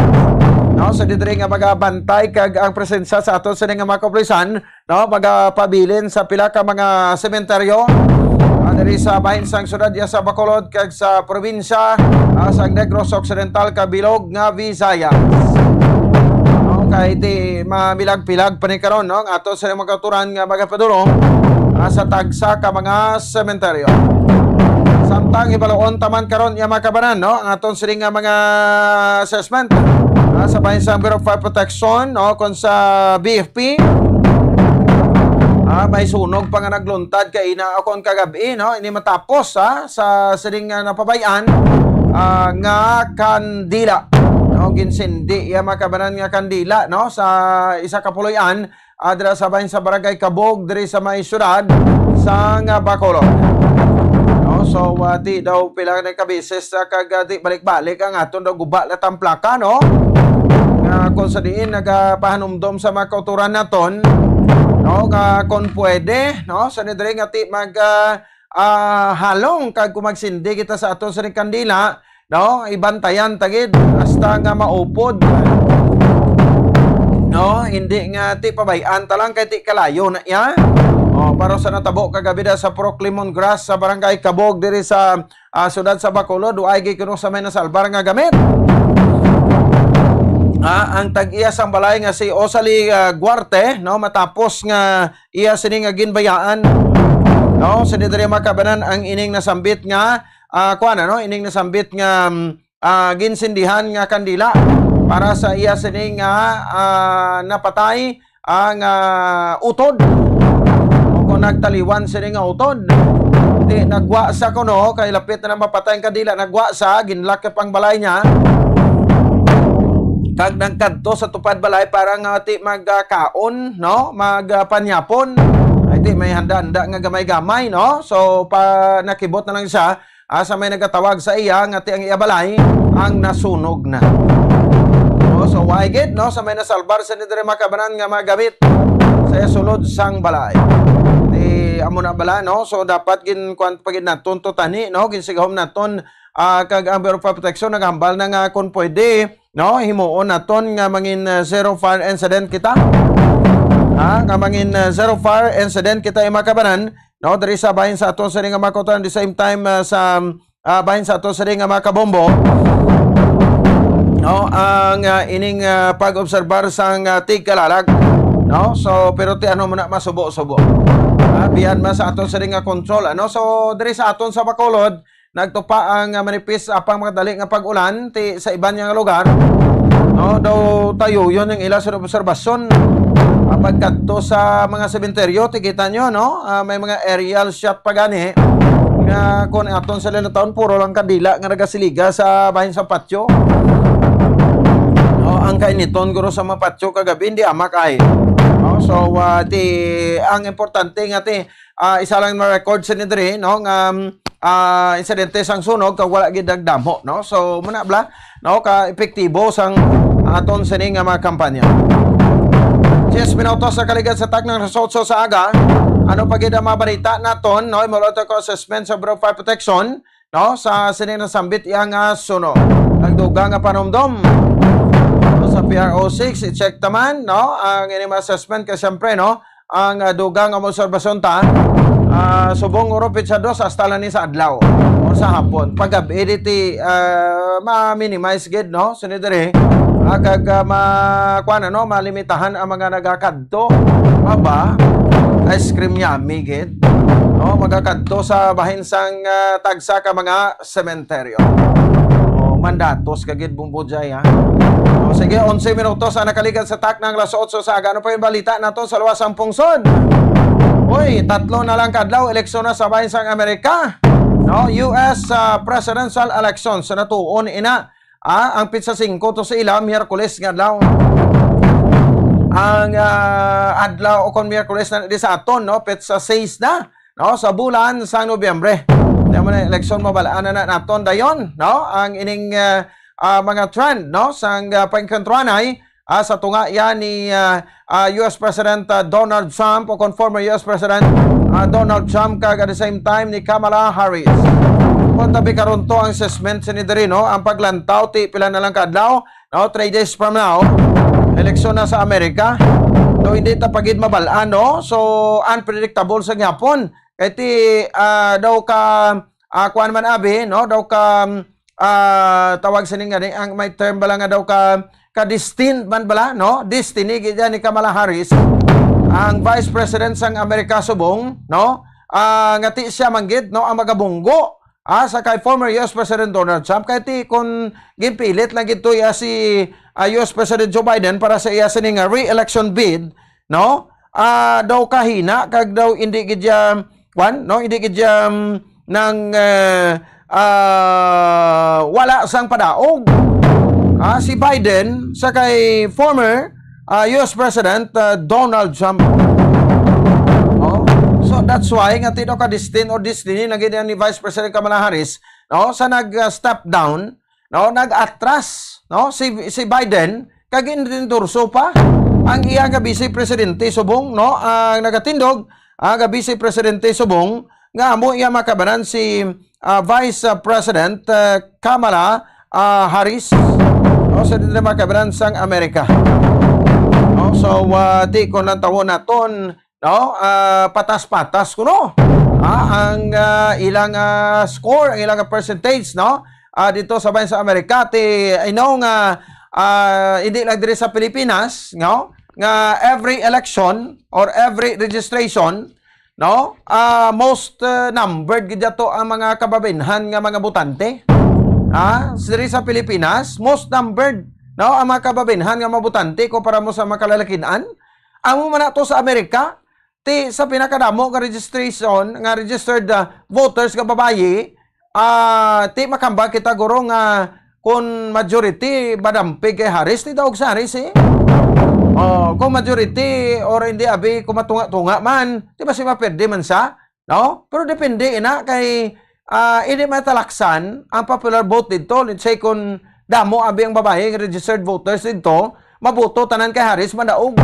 no, sa didiri nga magabantay kag ang presensya sa ato sini nga mga kapulisan, no, magapabilin sa pila ka mga sementeryo, ah, diri sa bahin sang syudad ya sa Bacolod kag sa probinsya, ah, sang Negros Occidental, kabilog nga Visayas. No, kay ti mamilag-pilag pa ni karon, no, ang ato sa mga kauturan nga magapadulong, ah, sa tagsa ka mga sementeryo. Samtang hibaluon taman karon, ya mga kabanan, no, ang aton sini nga mga assessment, ah, sa bahin sa Bureau of Fire Protection, no, kon sa B F P, ah, may sunog pa nga nagluntad kaina o kon kagab-i, no, ini matapos, ah, sa sining nga napabay-an, ah, nga kandila, no, ginsindi ya mga kabanan nga kandila, no, sa isa ka puloy-an, ah, dira sa bahin sa Barangay Kabog, diri sa may syudad sang Bacolod. No, so, ah, di daw pila na ka beses, ah, kag, ah, di balik-balik ang aton daw guba na tamplaka, no? Nga kung sa diin nagapahanumdom sa mga kauturan naton, no, nga kung pwede, no, sa diri nga ti mag, ah, ah, halong kag kung magsindi kita sa aton sa kandila, no, ibantayan ta gid hasta nga maupod. No, hindi nga ti pabay-an ta lang kay ti kalayo na iya. Oh, para sa natabo kagabi da sa Purok Lemon Grass sa Barangay Kabog diri sa, ah, siyudad sa Bacolod, wa ay gikuno sa may nasalbar nga gamit. Ah, ang tag-iya sang balay nga si Osali, ah, Guarte, no, matapos nga iya sini nga ginbayaan, no, sini diri makabanan ang ining nasambit nga, ah, kuan, ano, ining nasambit nga, mm, ah, ginsindihan nga kandila para sa iya sini nga, ah, napatay ang, ah, utod, o kung nagtaliwan sini nga utod. Di nagwa sa kuno, kay lapit na mapatay ang kandila, nagwa sa, ginlakip ang balay niya. Kag nagkadto sa tupad balay para nga ti magkaon, no? Mag, ah, panyapon. Ay, ti may handa-handa nga gamay-gamay, no? So, pa, nakibot na lang siya, ah, sa may nagatawag sa iya nga ti ang iya balay ang nasunog na. No? So, why gid, no? Sa may nasalbar sa ni diri makabanan nga mga gamit sa sulod sang balay. Di amo na bala, no? So, dapat gin kuan pa gid naton to tani, no? Ginsigahom naton, ah, kag ang Bureau of Fire Protection naghambal na nga kung pwede, no, himuon naton nga mangin, ah, zero fire incident kita. Ha? Nga mangin, ah, zero fire incident kita, mga kabanan, no, diri sa bahin sa aton sini nga mga kautoran, the same time, ah, sa, ah, bahin sa aton sini nga mga kabombo. No, ang, ah, ining, ah, pag-obserbar sang, ah, tigkalalag, no? So, pero ti ano mo na masubo-subo. Ah, biyan man sa aton sini nga control, ano? So, diri sa aton sa Bacolod, nagtupa ang, ah, manipis apang makadali nga pag-ulan ti sa iban nga lugar, no? Daw tayuyon ang ila sa obserbasyon. Ah, pagkadto sa mga sementeryo, ti kita nyo, no? Ah, may mga aerial shot pa gani nga kung aton sa linataon, puro lang kandila nga nagasiliga sa bahin sa patio. No, ang kainiton guro sa mga patio kagabi, hindi amak ay. No? So, ah, ti, ang importante nga ti, ah, isa lang ma-record sa ni diri, no, nga, um, ah, insidente sang sunog kag wala gid nagdamo, no? So, muna bla, no, ka epektibo sang aton sini nga mga kampanya. Diyes minutos sa kaligad sa taknang alas otso sa aga. Ano pa gid ang mga balita naton, no? Imo lang ko assessment sa Bureau of Fire Protection, no? Sa sini nasambit iya nga sunog. Nagdugang nga panumdom. Sa P R O six, i-check taman, no? Ang ining mga assessment kay siyempre, no? Ang, ah, dugang nga obserbasyon ta, ah, subong oro petsa dos hasta lang ni sa adlaw or sa hapon. Pag-gabi, di ti, ah, ma-minimize gid, no? Sini diri, ah, kag, ah, ma-, kuwan, ano, malimitahan ang mga nagakadto. Aba, ice cream yummy gid. No, magakadto sa bahin sang, ah, tagsa ka mga sementeryo. Oh, mandatos ka gid, Bumbo Jay, ha? Oh, sige, onse minutos ang nakaligad sa taknang alas otso sa aga. Ano pa yung balita nato sa luwas ang pungsod? Uy, tatlo na lang kadlaw, eleksyon na sa bahin sang Amerika. No, U S, ah, presidential election sa natuon ina. Ah, ang petsa singko to sa ila, Miyerkules nga adlaw. Ang, ah, adlaw o kon Miyerkules na di sa aton, no, petsa sais na, no, sa bulan sa Nobyembre. Kaya mo na eleksyon, mabalaan na, na naton dayon, no, ang ining, ah, ah, mga trend, no, sang, ah, pagkantruanay, ah, sa tunga yan ni, ah, ah, U S President, ah, Donald Trump o kon former U S President, ah, Donald Trump kag at the same time ni Kamala Harris. Kung tabi karon to ang assessment sini diri, no, ang paglantaw ti pila na lang ka adlaw, no, three days from now, eleksyon na sa Amerika. No, hindi ta pa gid mabal-an, no? So, unpredictable sa gyapon. Kay ti, ah, daw ka, ah, kuan man abi, no? Daw ka, ah, tawag sini nga ni, ang may term bala nga daw ka, ka destined man bala, no? Destiny gid yan ni Kamala Harris, ang Vice President sang Amerika subong, no? Ah, nga ti siya man gid, no, ang magabunggo, ah, sa kay former U S President Donald Trump, kay ti kun ginpilit lang gid to iya si, ah, U S President Joe Biden para sa iya sini nga re-election bid, no? Ah, daw kahina kag daw hindi gid siya, kwan, no? Hindi gid siya, mm, nang, eh, ah, wala sang padaog. Ah, si Biden sa kay former, ah, U S President, ah, Donald Trump. Oh, so that's why nga ti daw ka destin or destiny na gid ni Vice President Kamala Harris, no, sa nag, ah, step down, no, nag-atras, no, si, si Biden, kag endorso pa ang iya nga vice presidente subong, no, ang nagatindog, ah, nga vice presidente subong, nga amo iya makabanan si, ah, Vice, ah, President, ah, Kamala, ah, Harris, no, sa dili makabanan sang Amerika. No, so, ah, ti ko nang tawo naton, no? Ah, patas-patas kuno. Ah, ang, ah, ilang, ah, score, ang ilang, ah, percentage, no? Ah, dito sa bayan sa Amerika, ti, I know nga, ah, hindi lang diri sa Pilipinas, no? Nga every election or every registration, no? Ah, most, ah, numbered gid to ang mga kababainhan nga mga botante. ha, diri sa Pilipinas, most numbered, no, ang mga kababainhan nga mabutante kumpara mo sa mga kalalakin-an. Amo man na to sa Amerika, ti sa pinakadamo nga registration, nga registered, ah, voters nga babayi, ah, ti makambal kita, guro, nga kun majority madampig kay Harris, ti daog sa Harris, eh. Oh, kung majority or hindi, abi, kung matunga-tunga man, ti basi maperde man sa, no? Pero depende ina kay, ah, hindi matalaksan ang popular vote dito. Let's say kung damo abi ang babae nga registered voters dito, maboto tanan kay Harris, madaog.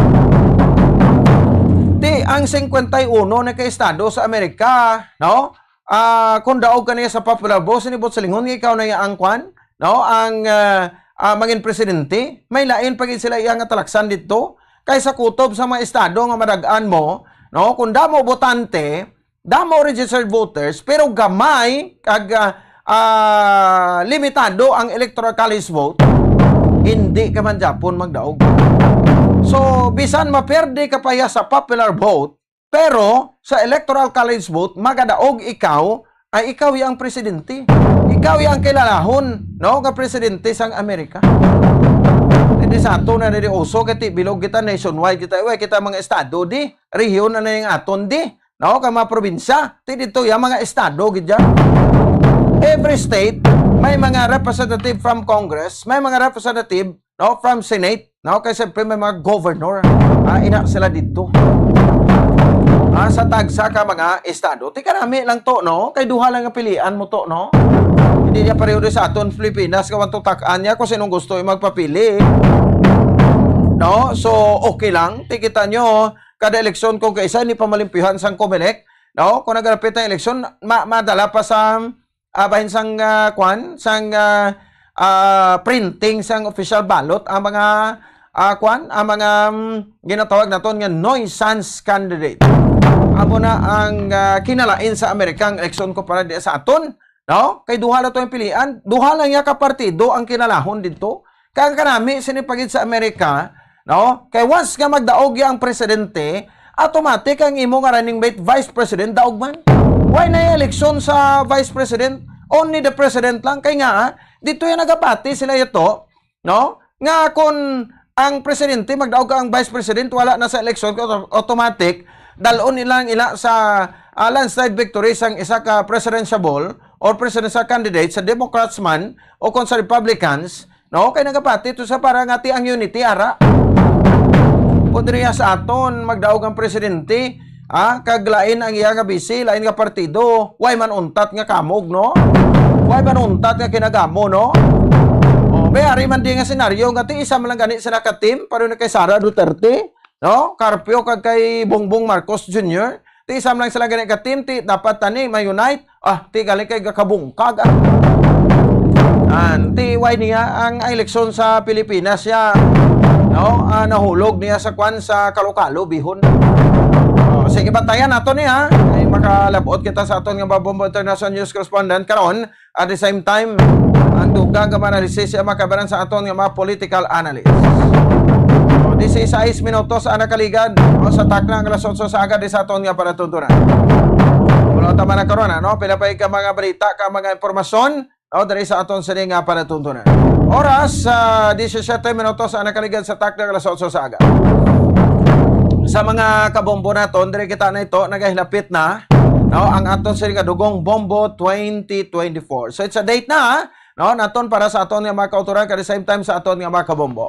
Ti ang singkwenta y uno na ka estado sa Amerika, no? Ah, kung daog ka niya sa popular vote, sinibot sa lingon nga ikaw na iya ang kwan, no? Ang, ah, ah, mangin presidente, may lain pa gid sila iya nga talaksan dito kaysa kutob sa mga estado nga madag-an mo, no? Kung damo botante, damo registered voters, pero gamay kag, ah, ah, limitado ang electoral college vote, hindi ka man gyapon magdaog. So, bisan maperde ka pa iya sa popular vote, pero sa electoral college vote, magadaog ikaw, ay ikaw yang presidente. Ikaw yang kilalahon, no, nga presidente sang Amerika. Hindi sa ato na diri uso, kay ti bilog kita, nationwide kita, way kita mga estado di, rehiyon na na yung aton di, no, kay mga probinsya, ti dito yung mga estado gid dyan. Every state may mga representative from Congress, may mga representative, no, from Senate, no, kay siyempre may mga governor. Ah, ina sila dito. Ah, sa tagsa ka mga estado. Ti kanami lang to, no? Kay duha lang ang pilian mo to, no? Hindi niya pareho din sa aton Pilipinas, kawan to tak-an niya kung sinong gusto yung magpapili. No? So, okay lang. Ti kita nyo, kada eleksyon kung kaisa, ni pamalimpyuhan sang Comelec, no? Kung nagalapit ang eleksyon, ma madala pa sa, ah, bahin sang, ah, kwan, sang, ah, ah, printing sang official ballot ang mga, ah, kwan, ang mga, mm, ginatawag naton nga nuisance candidate. Amo na ang, ah, kinalain sa Amerika ang eleksyon kumpara di sa aton, no? Kay duha na to yung pilian, duha lang niya ka partido ang kinalahon dito. Kaya ang kanami, sini pa gid sa Amerika, no? Kay once nga magdaog ya ang presidente, automatic ang imo nga running mate, vice president, daog man. Why na yung eleksyon sa vice president? Only the president lang. Kay nga, ah, dito yung nagapati sila ito, no? Nga kung ang presidente magdaog ka ang vice president, wala na sa eleksyon, auto-, automatic, dalon nila ang ila sa, ah, landslide victory sang isa ka presidential or presidential candidate sa Democrats man o kung sa Republicans, no? Kay nagapati to sa para nga ti ang unity ara. Kung diri sa aton magdaog ang presidente, ah, kag lain ang iya nga bisi, lain nga partido, way man untat nga kamog, no? Way man untat nga kinagamo, no? Oh, may ari man di nga senaryo nga ti isa man lang gani sila ka team, pareho na kay Sara Duterte, no? Carpio kag kay Bongbong Marcos Junior. Ti isa man lang sila gani ka team, ti dapat tani ma-unite. Ah, ti gali kay gakabungkag, ah. An, ti way niya ang eleksyon sa Pilipinas siya, no? Ah, nahulog niya sa kwan sa Kalokalo, Bihon. Oh, sige, bantayan nato ni, ha? Ay, makalabot kita sa aton nga Babombo International News Correspondent karon. At the same time, ang dugang nga mga analysis siya makabaran sa aton nga mga political analyst. O, disisays minutos ang nakaligad o sa takna nga alas otso sa aga di sa aton nga palatuntunan. Wala ta man na karon, ano? Pila pa ka mga balita, ka mga impormasyon, o, diri sa aton sini nga palatuntunan. Oras, ah, disisyete minutos ang nakaligad sa takna nga alas otso sa aga. Sa mga kabombo naton, diri kita na ito, nagahilapit na, no, ang aton sini nga Dugong Bombo twenty twenty-four. So, it's a date na, ha? No, naton para sa aton nga mga kauturan, at the same time sa aton nga mga kabombo.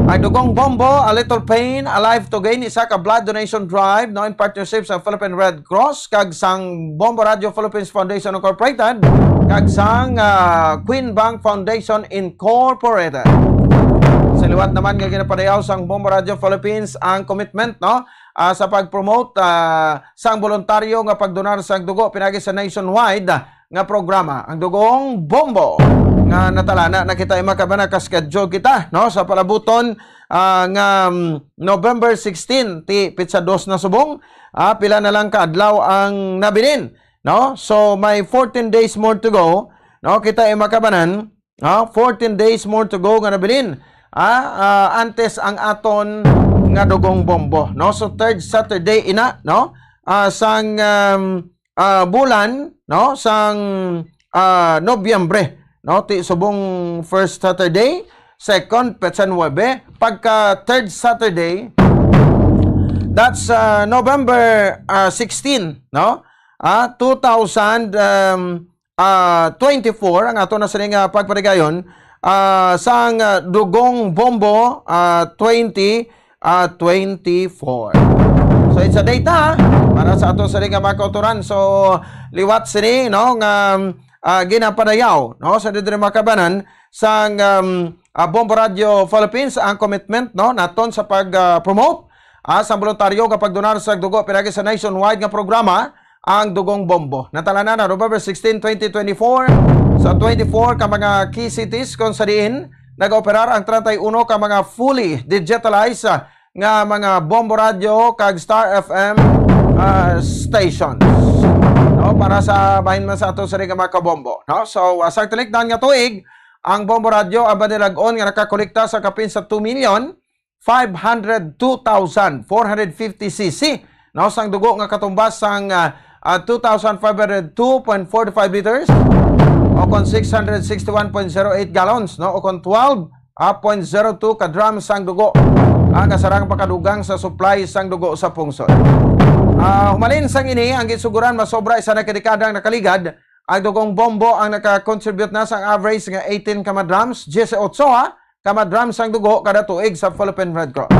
Ang Dugong Bombo, A Little Pain, A Life to Gain, isa ka blood donation drive, no, in partnership sa Philippine Red Cross, kag sang Bombo Radio Philippines Foundation Incorporated, kag sang, ah, Queen Bank Foundation Incorporated. Sa liwat naman nga ginapadayaw sang Bombo Radio Philippines ang commitment, no, ah, sa pag-promote, ah, sang voluntaryo nga pagdonar sang dugo pinagi sa nationwide nga programa, ang Dugong Bombo, nga natalana na kita, mga kababayan, ka-schedule kita, no, sa palabuton, ah, nga, mm, November sixteen, ti petsa dos na subong, ah, pila na lang ka adlaw ang nabilin, no? So, may fourteen days more to go, no? Kita, mga kababayan, ah, fourteen days more to go nga nabilin, ah, ah, antes ang aton nga Dugong Bombo, no? So, third Saturday ina, no? Ah, sang, um, ah, bulan, no, sang, ah, Nobyembre, no? Ti subong first Saturday, second, petsa nuebe, pagka third Saturday, that's, ah, November, ah, sixteen, no? Ah, two thousand, um, ah, twenty-four, ang ato na sini nga pagpatigayon, ah, sang, ah, Dugong Bombo, ah, twenty, ah, twenty-four. So, it's a data para sa ato sini nga mga kauturan. So, liwat sini, no, nga, ah, ginapadayaw, no, sa diri mga kabanan sang, um, ah, Bombo Radio Philippines ang commitment, no, naton sa pag, ah, promote, ah, sa voluntaryo nga pagdonar sa dugo pinagi sa nationwide nga programa ang Dugong Bombo. Natalanan na November sixteen, twenty twenty-four, sa twenty-four ka mga key cities kung sa diin nag-operar ang treinta y uno ka mga fully digitalized, ah, nga mga Bombo Radio kag Star F M, ah, stations. No, para sa bahin man sa ato sini nga mga kabombo, no? So, ah, sa tinikdan nga tuig, ang Bombo Radio ang banilag-on nga nakakolekta sa kapin sa two million five hundred two thousand four hundred fifty C C, no, sang dugo nga katumbas sang, ah, ah, two thousand five hundred two point four five liters, o kon six hundred sixty-one point zero eight gallons, no, o kon twelve, ah, point zero two ka drum sang dugo ang kasarang pakadugang sa supply sang dugo sa pungsod. Ah, humalin sang ini, ang ginsuguran masobra isa na ka dekadang nakaligad, ang Dugong Bombo ang naka-contribute na sang average nga eighteen ka mga drums, dieciocho, ha, ka mga drums sang dugo kada tuig sa Philippine Red Cross.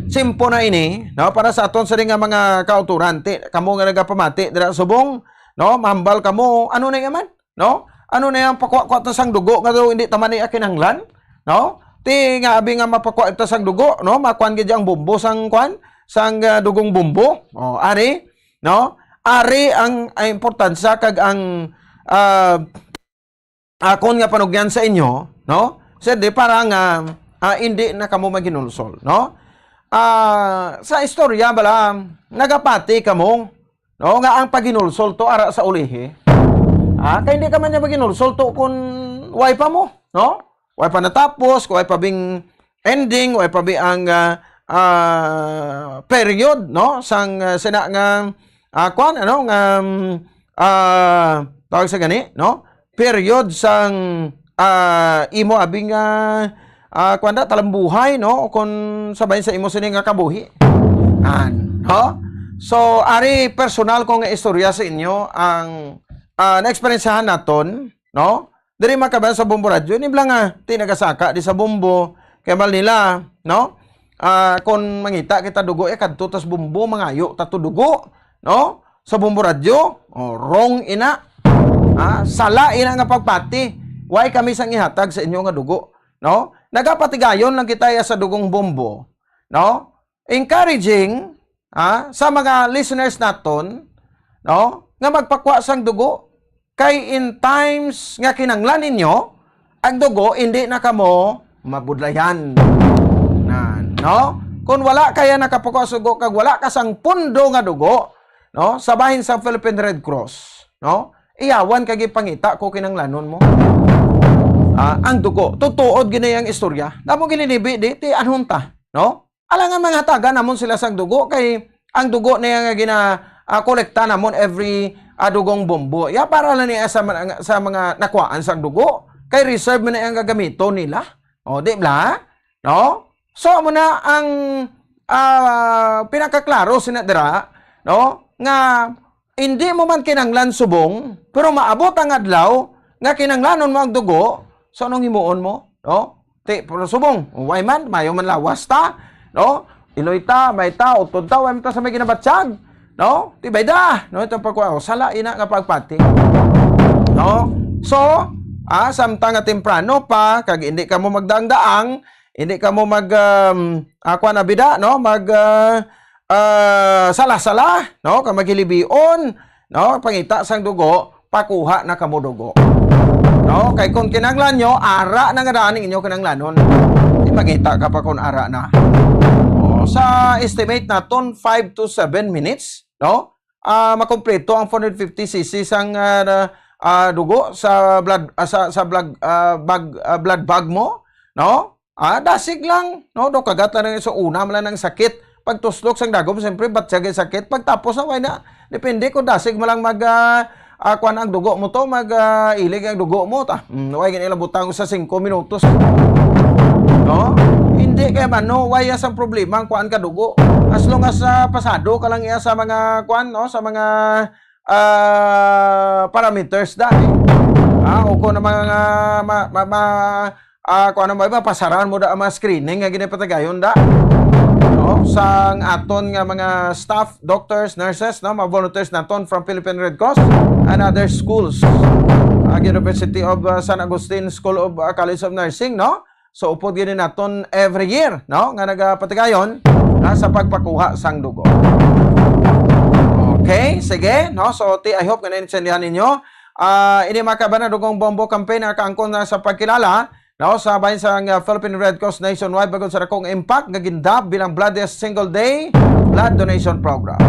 Simpo na ini, no, para sa aton sini nga mga kauturan. Ti, kamo nga nagapamati dira subong, no, mahambal kamo, ano na yaman, no? Ano na yang pakuha-kuha ta sang dugo nga daw hindi ta man iya kinahanglan, no? Ti nga abi nga mapakuha ta sang dugo, no? Makuan gid ang bombo sang kuan, sang, ah, Dugong Bombo. O, ari, no? Ari ang, ang importansya kag ang, ah, akon nga panugyan sa inyo, no? Sir, di para nga, ah, hindi na kamo maghinulsol, no? Ah, sa istorya bala, nagapati kamo, no, nga ang paghinulsol to ara sa ulihi. Ah, kay hindi ka man niya maghinulsol to kung way pa mo, no? Way pa natapos, kung way pa bing ending, way pa bi ang, ah, ah, period, no? Sang, ah, sina nga, ah, kwan, ano, nga, um, ah, tawag sa gani, no? Period sang, ah, imo abi nga, ah, kwan da, talambuhay, no? Kung sabay sa imo sini nga kabuhi. An, no? So, ari personal ko nga istorya sa inyo ang, ah, naeksperyensyahan naton, no? Diri man kabayan sa Bombo Radyo, ini bala nga, ti nagasaka di sa Bombo, kay mal nila, no? Ah, kung mangita kita dugo, eh, kadto tas Bombo, mangayo ta to dugo, no? Sa Bombo Radyo, oh, wrong ina. Ah, sala ina nga pagpati. Why kami sang ihatag sa inyo nga dugo, no? Nagapatigayon lang kita ya sa Dugong Bombo, no? Encouraging, ah, sa mga listeners naton, no, nga magpakuha sang dugo. Kay in times nga kinanglan ninyo, ang dugo, hindi na kamo mabudlayan. Na, no? Kung wala kaya nakapakuha sugo kag wala ka sang pundo nga dugo, no, sa bahin sang Philippine Red Cross, no, iyawan kag ipangita ko kinanglanon mo. Ah, ang dugo, tutuod gini ang istorya. Damo gilinibi di, ti anhon ta, no? Alangan mga hatagan namon sila sang dugo, kay ang dugo niya nga gina, ah, kolekta namon every, ah, Dugong Bombo. Ya, para lang niya sa, mga- sa mga nakuhaan sang dugo. Kay reserve man niya ang gagamiton nila. O, di ba? No? So, amo na ang, ah, pinakaklaro sina dira, no? Nga hindi mo man kinanglan subong, pero maabot ang adlaw nga kinanglanon mo ang dugo, so anong himuon mo? No? Ti, pero subong, way man, mayo man lawas ta, no? Iloy ta, may ta, utod ta, way man ta sa may ginabatyag, no? Ti, bay da, no? Itong pagkuha, oh, sala ina nga pagpati. No? So, ah, samtang nga temprano pa, kag hindi ka mo magdaang-daang, hindi ka mo mag, um, ah, kuwan na bida, no? Mag, ah, ah, sala-sala, no? Kag maghilibion, no? Pangita sang dugo, pakuha na kamo dugo. No? Kay kung kinanglan nyo, ara na nga daan ang inyo kinanglanon. Di makita ka pa kung ara na. O, sa estimate naton, five to seven minutes, no? Ah, makompleto ang four hundred fifty C C sang, ah, ah, dugo sa blood, ah, sa, sa blood, ah, bag, ah, blood bag mo, no? Ah, dasig lang, no? Do kagat lang sa una man lang ang sakit. Pagtuslok sang dagom, siyempre, batyag ang sakit. Pagtapos na, way na. Depende kung dasig mo lang mag, ah, ah, kuan ang dugo mo to, mag, ah, ilig ang dugo mo ta. Mm, way gani lang butang sa singko minutos. No? Hindi kay man, no, way sang problema ang kuan ka dugo. As long as, ah, pasado ka lang iya sa mga kuan, no, sa mga, ah, parameters da. Ah, o kung ang mga ma, ma, ma, ah, kung ano ba, mapasaran mo da ang mga screening nga ginapatigayon da. No? Sang aton nga mga staff, doctors, nurses, no, mga volunteers naton from Philippine Red Cross and other schools. Ang University of, ah, San Agustin School of, ah, College of Nursing, no? So, upod gini naton every year, no, nga nagapatigayon, ah, sa pagpakuha sang dugo. Okay, sige, no? So, ti, I hope nga naintindihan ninyo. Ah, ini, mga kababayan, Dugong Bombo Campaign, nakaangkon na sa pagkilala, no, sa bahin sang, ah, Philippine Red Cross nationwide, bangod sa dakong impact nga gindap bilang bloodiest single day blood donation program.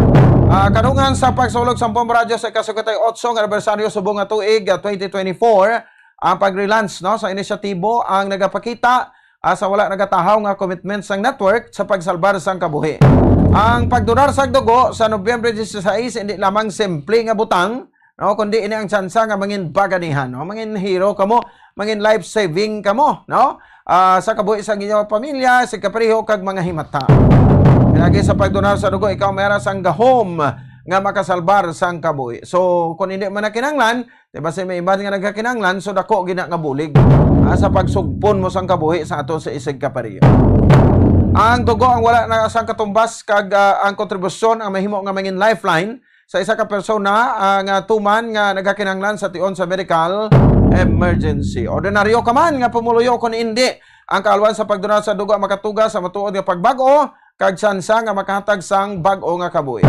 Ah, kadungan sa pagsulog sang Bombo Radyo sa ika-singkwenta y otso nga anibersaryo subong nga tuig, ah, twenty twenty-four, ang pag-relaunch, no, sa inisyatibo ang nagapakita, ah, sa wala nagatahaw nga commitment sang network sa pagsalbar sang kabuhi. Ang pagdonar sang dugo sa Nobyembre dieciséis hindi lamang simple nga butang, no, kundi ini ang tsansa nga mangin baganihan, no, mangin hero kamo, mangin life-saving kamo, no, ah, sa kabuhi sang inyo pamilya, sa kapareho kag mga himata. Pinagi sa pagdonar sa dugo, ikaw may ara sang gahom nga makasalbar sang kabuhi. So, kung hindi man na kinahanglan, di ba, sa may iban nga nagkakinahanglan, so dako gina nga bulig, ah, sa pagsugpon mo sang kabuhi sa ato sa isig kapareho. Ang dugo ang wala na sang katumbas kag, ah, ang kontribusyon ang mahimo nga mangin lifeline sa isa ka persona, ah, nga tuman nga nagkakinahanglan sa tion sa medical emergency. Ordinaryo ka man nga pumuluyo, kon indi, ang kaalwan sa pagdonar sa dugo ang makatuga sa matuod nga pagbag-o kag tsansa nga makahatag sang bag-o nga kabuhi.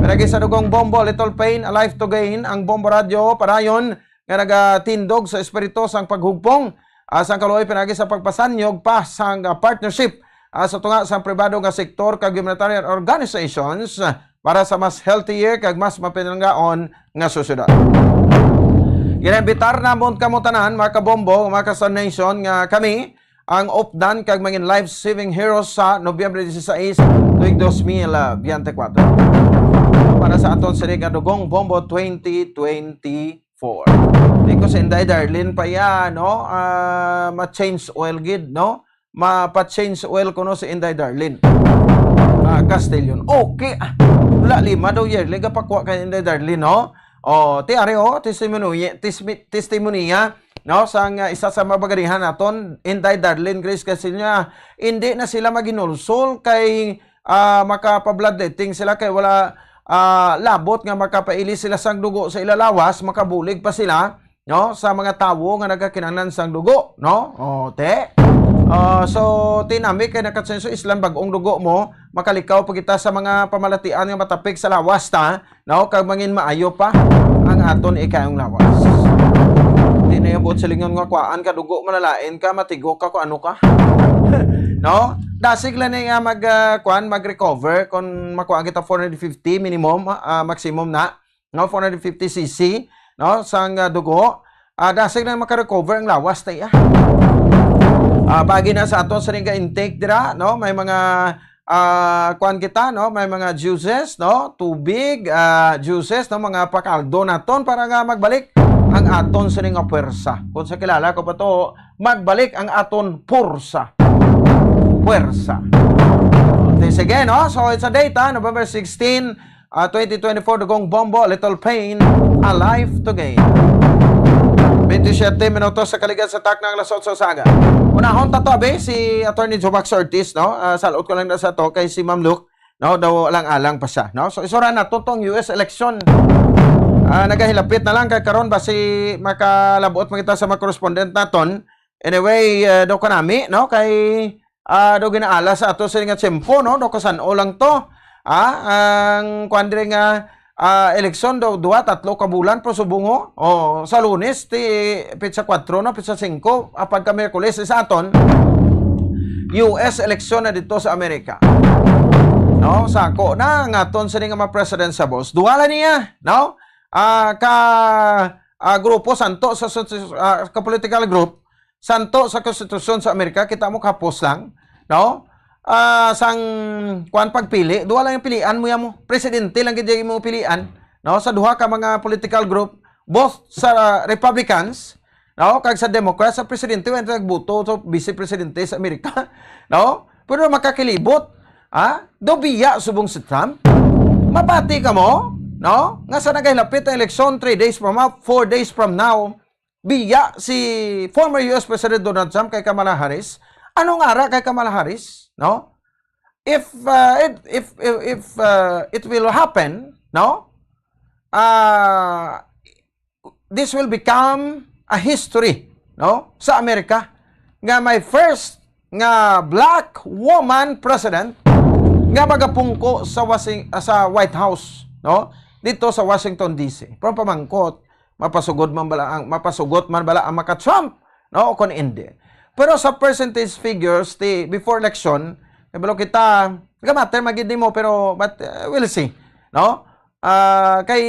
Pinagi sa Dugong Bombo, Little Pain, A Life to Gain, ang Bombo Radyo padayon nga nagatindog sa espiritu sang paghugpong, ah, sang kaluoy pinagi sa pagpasanyog pa sang, ah, partnership, ah, sa tunga sang pribado nga sektor kag humanitarian organizations, ah, para sa mas healthier kag mas mapinanggaon nga sosyedad. Ginaimbitar namon kamo tanan, mga kabombo, mga ka-Star Nation, nga kami ang updan kag mangin life-saving heroes sa Nobyembre dieciséis, tuig dos mil veinticuatro. Para sa aton sini nga Dugong Bombo twenty twenty-four. Di ko si Inday Darlene pa iya, no? Ah, ma-change oil gid, no? Mapa-change oil kuno si Inday Darlene. Ah, Castellon. Okay. Ah, wala lima daw yearly gapakwa kay Inday Darlene, no? Oh, ti ari, oh, testimony, testimony, no, sang, ah, isa sa mga baganihan naton, Inday Darlene Grace Casillas, hindi na sila maghinulsol kay, ah, makapa-bloodletting sila kay wala, ah, labot nga makapaili sila sang dugo sa ila lawas, makabulig pa sila, no, sa mga tawo nga nagakinahanglan sang dugo, no? O, te. Ah, so, ti nami kay nakatsenso islan bag-ong dugo mo, makalikaw pa kita sa mga pamalatian nga matapik sa lawas ta, no? Kag mangin maayo pa ang aton ikayong lawas. Di na yung buot silingon nga kuwaan ka dugo, malalain ka, matigok ka, kung ano ka. No? Dasig lang ni nga mag, ah, kuwan, mag-recover kung makuha kita four hundred fifty minimum, ah, maximum na, no? Four hundred fifty C C, no? Sang, ah, dugo. Ah, dasig lang maka-recover ang lawas ta iya. Ah, bagi na sa aton sining ga-intake dira, no? May mga, ah, kuwan kita, no? May mga juices, no? Tubig, ah, juices, no? Mga pakaldo naton para nga magbalik ang aton sining nga puwersa. Kung sa kilala ko pa to, magbalik ang aton pursa. Puwersa. Okay, sige, no? So, it's a date, ha? November sixteen, ah, twenty twenty-four, Dugong Bombo, Little Pain, A Life to Gain. Twenty-seven minutos sa kaligan sa takna ang alas otso sa aga. Unahon ta to, abi, si Attorney Jomax Ortiz, no? Ah, salot ko lang na sa to kay si Ma'am Luke, no? Daw alang-alang pa siya, no? So, isura na to tong U S election. Ah, nagahilapit na lang kay karon ba si makalabot man kita sa mga correspondent naton. Anyway, ah, daw kanami, no? Kay, ah, daw ginaala sa ato sa nga tiyempo, no? Daw kasan-o lang to. Ah, ang kuwan diri nga, ah, eleksyon daw duha, tatlo ka bulan pa subong, oh. Oh, sa Lunes, ti petsa kuwatro, no? Petsa singko, apag ka Miyerkules, sa aton, U S eleksyon na dito sa Amerika. No? Sako na, ang aton sini nga mga presidentiables. Duha lang niya, no? Ah, ka, ah, grupo santo sa, sa, ah, ka political group, santo sa konstitusyon sa Amerika, kita mo kapos lang, no? Ah, sang kuan pagpili, duha lang yung pilian mo, ya mo. Presidente lang gid yung mo pilian, no? Sa duha ka mga political group, both sa Republicans, no, kag sa Democrats, sa presidente, wala nagboto sa vice presidente sa Amerika, no? Pero makakilibot, ha? Do biya subong si Trump? Mapati ka mo, no? Nga sa nagahilapit ang eleksyon, three days from now, four days from now, biya si former U S President Donald Trump kay Kamala Harris. Ano nga ara kay Kamala Harris, no? If, uh, it, if, if, if, uh, it will happen, no? Ah, this will become a history, no? Sa Amerika, nga may first nga black woman president nga magapungko sa Wasing-, sa White House, no? Dito sa Washington D C. Pero pamangkot, mapasugod man bala ang, mapasugot man bala ang maka-Trump, no? O kung hindi. Pero sa percentage figures, ti, before election, kabalo kita, nagamatter magid nimo, pero, but, uh, we'll see, no? Ah, kay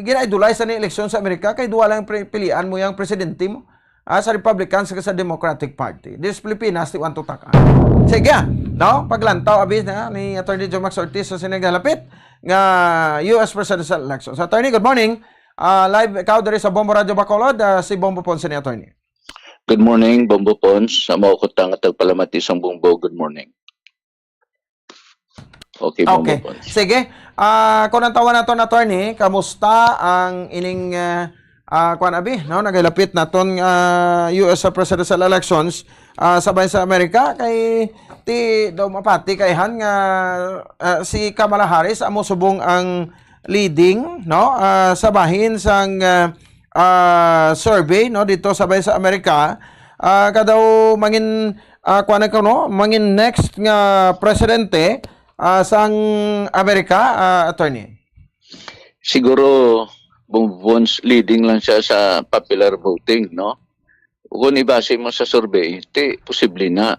ginaidulay sa ni eleksyon sa Amerika, kay duwa lang pre-, pilian mo yung presidente mo. Ah, sa Republican, sa, sa Democratic Party. This Pilipinas, ti want to taka. Sige, no? Paglantaw, abi na ni Attorney Joe Max Ortiz sa sini nga halapit nga U S presidential election. So, Attorney, good morning. Ah, live ikaw diri sa Bombo Radio Bacolod, ah, si Bombo Ponce ni Attorney. Good morning, Bombo Pons. Amo ko ta nga tagpalamati sang Bombo. Good morning. Okay, Bombo Okay. Pons. Sige. Ah, kung ang tawa naton, Attorney, kamusta ang ining, ah, ah, kuwan, abi, no? Nagahilapit naton, ah, U S presidential elections, ah, sa bayan sa Amerika, kay ti daw mapati kay han nga, ah, si Kamala Harris amo subong ang leading, no? Ah, sa bahin sang, ah, ah, survey, no, dito sa bayan sa Amerika, ah, kadaw mangin, ah, kuwan ko, no? Mangin next nga presidente, ah, sang Amerika, ah, Attorney. Siguro, Bombo Pons, leading lang siya sa popular voting, no? Kung ibase mo sa survey, ti, posible na.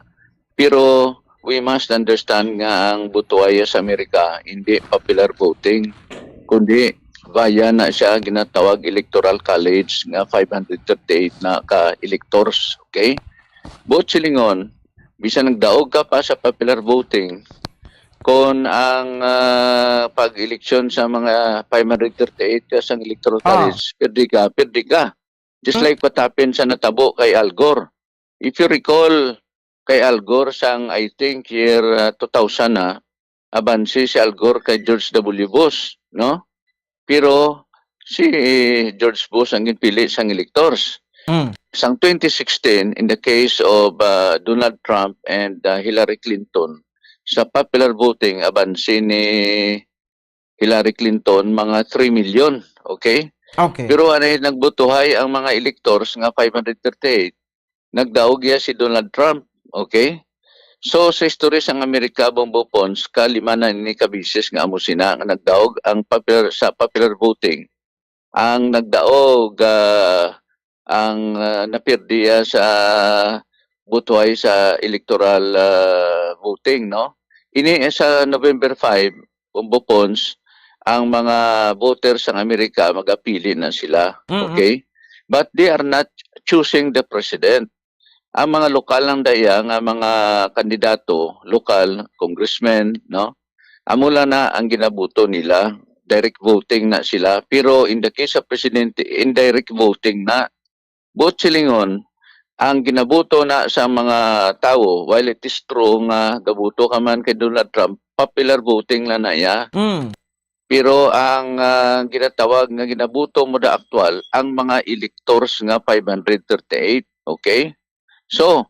Pero we must understand nga ang butuaya sa Amerika, hindi popular voting, kundi via na siya ginatawag Electoral College nga five hundred thirty-eight na ka electors, okay? Buot silingon, bisan nagdaog ka pa sa popular voting, kung ang, ah, pag-eleksyon sa mga five hundred thirty-eight ka sang Electoral Ah. College, pirdi ka, pirdi ka. Just Hmm. like what happened sa natabo kay Al Gore. If you recall, kay Al Gore sang, I think, year, ah, two thousand na, abanse si Al Gore kay George W. Bush, no? Pero si George Bush ang ginpili sang electors. Hmm. Sang twenty sixteen, in the case of, ah, Donald Trump and, ah, Hillary Clinton, sa popular voting, abanse ni Hillary Clinton, mga three million, okay? Okay. Pero anay nagbotohay ang mga electors nga five hundred thirty-eight, nagdaog iya si Donald Trump, okay? So, sa istorya sang Amerika, Bombo Pons, kalima na ini ka beses nga amo sina nga nagdaog ang popular, sa popular voting. Ang nagdaog, ah, ang, ah, napirdi, ah, sa butuhay sa electoral, ah, voting, no? Ini, eh, sa November five, Bombo Pons, ang mga voters sang Amerika, magapili na sila, Mm-mm. okay? But they are not choosing the president. Ang mga lokal lang daya nga mga kandidato, lokal, congressmen, no? Amo lang na ang ginabuto nila, direct voting na sila. Pero in the case of presidente, indirect voting na. Buot silingon, ang ginabuto na sa mga tawo, while it is true nga gabuto ka man kay Donald Trump, popular voting lang na iya. Mm. Pero ang, ah, ginatawag nga ginabuto mo da aktual, ang mga electors nga five hundred thirty-eight, okay? So,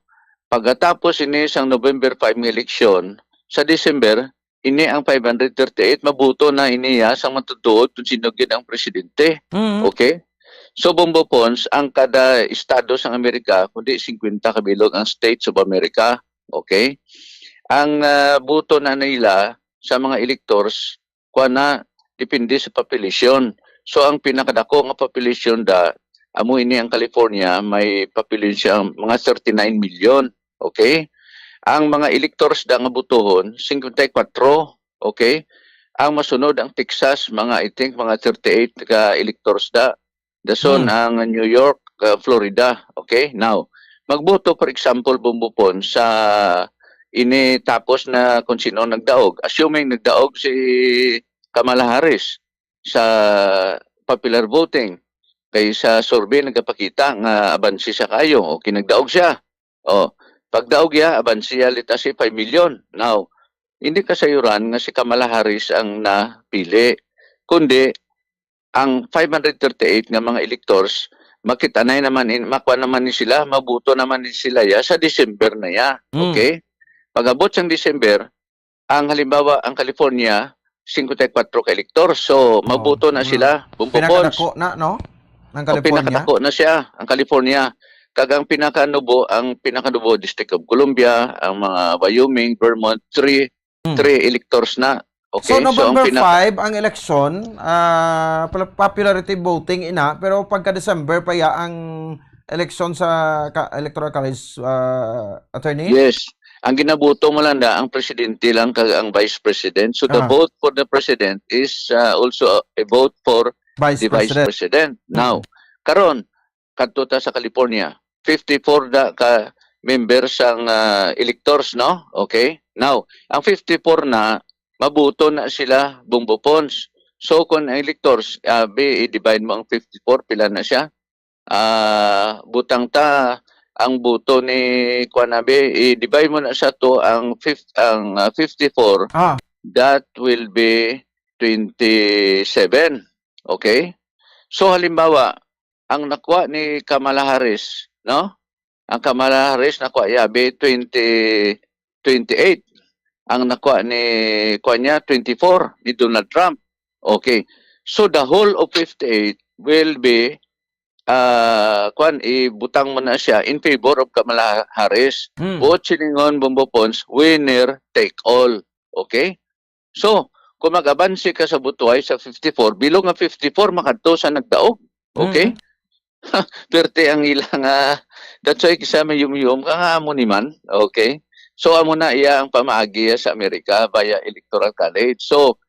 pagkatapos ini sang November five nga eleksyon, sa December, ini ang five hundred thirty-eight, mabuto na ini ya sang matutuod kung sino gid ang presidente. Mm. Okay? So, Bombo Pons, ang kada estado sang Amerika, kundi fifty ka bilog ang states of America, okay? Ang, ah, buto na nila sa mga electors, kuwan na, depende sa population. So, ang pinakadako nga population da, amo ini ang California, may population mga thirty-nine million. Okay? Ang mga electors da nga butuhon, fifty-four. Okay? Ang masunod ang Texas, mga, I think, mga thirty-eight ka electors da. Dason Hmm. ang New York, uh, Florida. Okay? Now, magboto, for example, Bombo Pons, sa ini tapos na kung sino nagdaog. Assuming nagdaog si Kamala Harris sa popular voting. Kay sa survey nagapakita nga abansi siya kayo, o kinagdaog siya. O, pagdaog ya, abansi ya, let us say, five million. Now, hindi kasayuran nga si Kamala Harris ang napili, kundi ang five hundred thirty-eight nga mga electors, makita na naman in, makuha naman ni sila, mabuto naman ni sila ya sa December na ya. Mm. Okay? Pag-abot sang December, ang halimbawa, ang California, singkwenta y kuwatro ka electors. So, Oh, mabuto na mm. sila. Bumbo Pons. Pinakadako na, no? Ang O, California? pinakadako na siya, ang California. Kag ang pinakanubo, ang pinakanubo, District of Columbia, ang mga Wyoming, Vermont, three, Hmm. three electors na. Okay? So, So, ang November pina- five ang eleksyon, ah, pala-, popularity voting ina, pero pagka December pa ya ang eleksyon sa ka-, Electoral College, ah, attorney? Yes. Ang ginabuto mo lang na ang presidente lang kag ang vice president. So, the Ah. vote for the president is, ah, also a vote for Vice the vice President. president. Now, Mm. karon, kadto ta sa California, fifty-four na ka member sang, ah, electors, no? Okay? Now, ang fifty-four na, mabuto na sila, Bumbo Pons. So, kung ang electors, ah, be, i-divide mo ang fifty-four, pila na siya? Ah, butang ta, ang buto ni, kuwan na, be, i-divide mo na sa to ang fif-, ang, ah, fifty-four, Ah. that will be twenty-seven. Okay? So, halimbawa, ang nakuha ni Kamala Harris, no? Ang Kamala Harris nakuha ya, be, twenty, twenty-eight. Ang nakuha ni, kuwan niya, twenty-four, ni Donald Trump. Okay. So, the whole of fifty-eight will be, ah, kuwan, ibutang mo na siya in favor of Kamala Harris. Hmm. Buot silingon, Bumbo Pons, winner take all. Okay? So, kung mag-abansi ka sa butuay sa fifty-four, bilog nga fifty-four makadto sa nagdaog. Okay? Mhm. Perte ang ila nga, that's why kisa may yum-yum ka nga amo ni man. Okay? So, amo na iya ang pamaagi sa Amerika via Electoral College. So,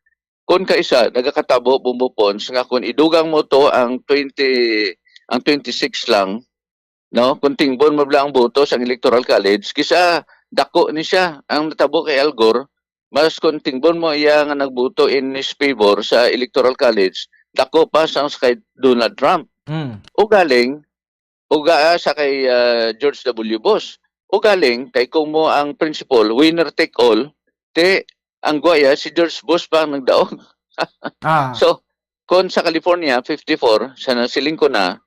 kung kaisa, nagakatabo, Bumbo Pons, nga kung idugang mo to ang twenty, ang twenty-six lang, no? Kung tingbon mo lang ang boto sa Electoral College, kisa dako ni siya. Ang natabo kay Al Gore, mas kung tingbon mo iya nga nagboto in his favor sa Electoral College, dako pa sa, sa kay Donald Trump. Mm. Ugaling, uga, ah, sa kay, ah, George W. Bush. Ugaling, kay kung mo ang principle, winner take all, te, ang guwaya, si George Bush pa ang nagdaog. Ah. So, kung sa California, fifty-four, sa nasiling ko na,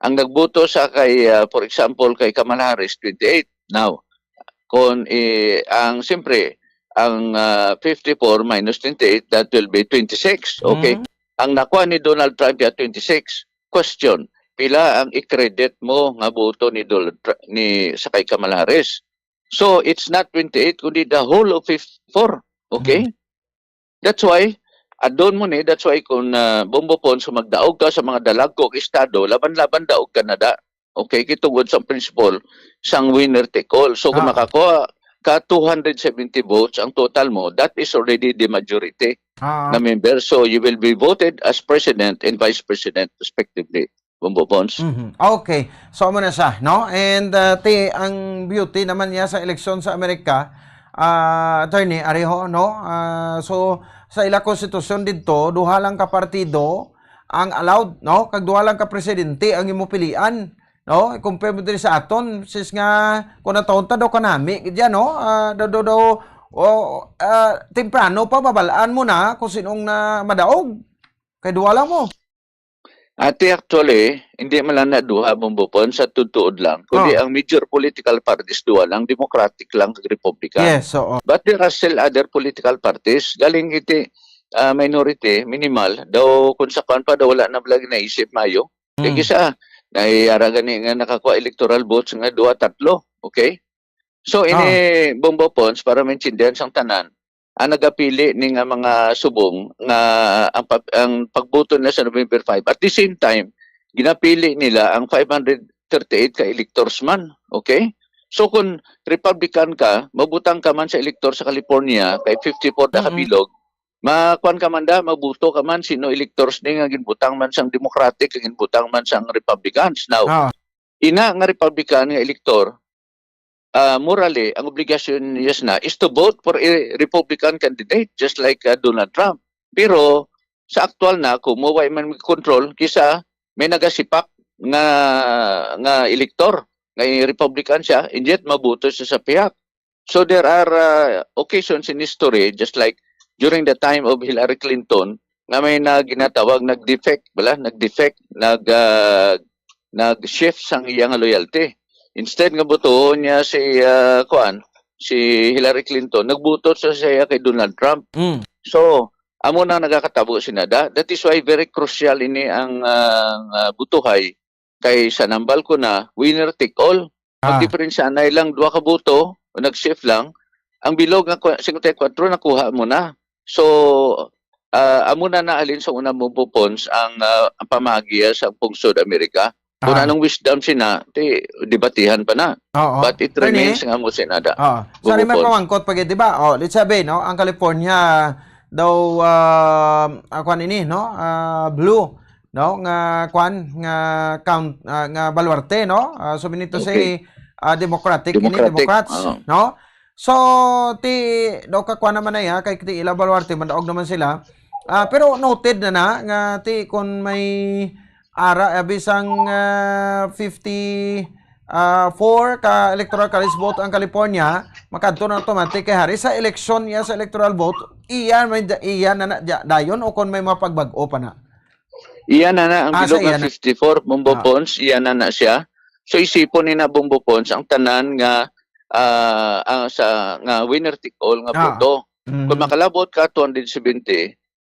ang nagboto sa kay, ah, for example, kay Kamala Harris, twenty-eight. Now, kung, eh, ang, siyempre, ang, ah, fifty-four minus twenty-eight, that will be twenty-six. Okay? Mm. Ang nakuha ni Donald Trump ya, twenty-six. Question, pila ang i-credit mo nga boto ni Donald Tr-, ni, sa kay Kamala Harris? So, it's not twenty-eight, kundi the whole of fifty-four. Okay? Mm. That's why, adon mo ni, that's why kung, ah, Bumbo Pons, kung magdaog ka sa mga dalagko nga estado, laban-laban daog ka na da. Okay? Kitungod sa principle, sang winner take all. So, kung Ah. makakuha ka two hundred seventy votes ang total mo, that is already the majority Ah. na member. So, you will be voted as president and vice president respectively. Bumbo Pons. Mhm. Okay. So, amo na siya, no? And, uh, ti, ang beauty naman niya sa eleksyon sa Amerika, uh, attorney, ariho, no? Uh, so, sa ila konstitusyon didto, duha lang ka partido ang allowed, no? Kag duha lang ka presidente ang imo pilian, no? I-compare mo diri sa aton, sis nga, kung natawon ta daw kanami, gid yan, no? Uh, daw, daw, daw, oh, uh, temprano pa, mabalaan mo na kung sinong na madaog. Kay duha lang mo. Ati, actually, hindi man lang na duha, Bumbo Pons, sa tutuod lang. Kundi Oh. ang major political parties, duha lang, Democratic lang, kag Republican. Yes, oo. But there are still other political parties. Galing iti, ah, minority, minimal. Daw, kung sa kwan pa, daw wala na lagi naisip mayo. Kay Mm. kisa, naiyara gani nga nakakuha electoral votes nga duha, tatlo. Okay? So, ini, Ah. Bumbo Pons, para maintindihan sang tanan, ang nagapili ni nga mga subong nga ang pag-, ang pagboto nila sa November five. At the same time, ginapili nila ang five hundred thirty-eight ka electors man. Okay? So, kung Republican ka, mabutang ka man sa elector sa California, kay fifty-four na Mm-mm. kabilog, makuan ka man da, mabuto ka man sino electors ni nga ginbutang man sang Democratic, nga ginbutang man sang Republicans. Now, Ah. ina nga Republican nga elector, ah, morally, ang obligasyon niya na is to vote for a Republican candidate, just like, ah, Donald Trump. Pero sa aktual na, kung mo wa man control, kisa may nagasipak nga nga elektor nga Republican siya, and yet mabuto siya sa pihak. So there are uh, occasions in history, just like during the time of Hillary Clinton, nga may na ginatawag nag-defect, bala, nag-defect, nag uh, nag-shift sang iya nga loyalty. Instead nga butuhon niya si uh, kuan, si Hillary Clinton, nagbuto sa siya kay Donald Trump. Mm. So, amo na nagakatabo sinada. That is why very crucial ini ang uh, uh, butuhay kay sa nambal ko na winner take all. Ah. Magdiferensya na lang dua ka buto o nag-shift lang. Ang bilog nga kwa- fifty-four nakuha mo na. So, ah, amo na naalin sa una mo pons ang, ah, ang pamahagiya sa pungsod Amerika. Kung Ah. anong wisdom sina, ti debatihan pa na. Oo. But it Attorney? remains nga mo sinada. Oo. Sorry, may Bubukon. pamangkot pa gid, di ba? Oh, let's sabi, no, ang California daw ah, ah, kuan ini, no? Ah, blue, no? Nga kuan nga count ah, nga baluarte, no? Ah, so we need to Okay. say ah, Democratic ini, Democratic, Democrats, oo. no? So ti daw ka kuan naman na ya kay ti ila baluarte, madaog naman sila. Ah, pero noted na na nga ti kon may ara abi sang ah, fifty ah, four ka electoral college vote ang California, makadto na automatic kay Harris sa eleksyon iya sa electoral vote, iya may iya na, na dayon o kon may mga pagbag-o pa na. Iya na na ang Ah, sa bilog nga iya na. fifty-four, Bombo Ah. Pons, iya na na siya. So isipon ni na Bombo Pons ang tanan nga ah, ang sa nga winner take all nga Ah. boto. Mm. Kung makalabot ka two hundred seventy,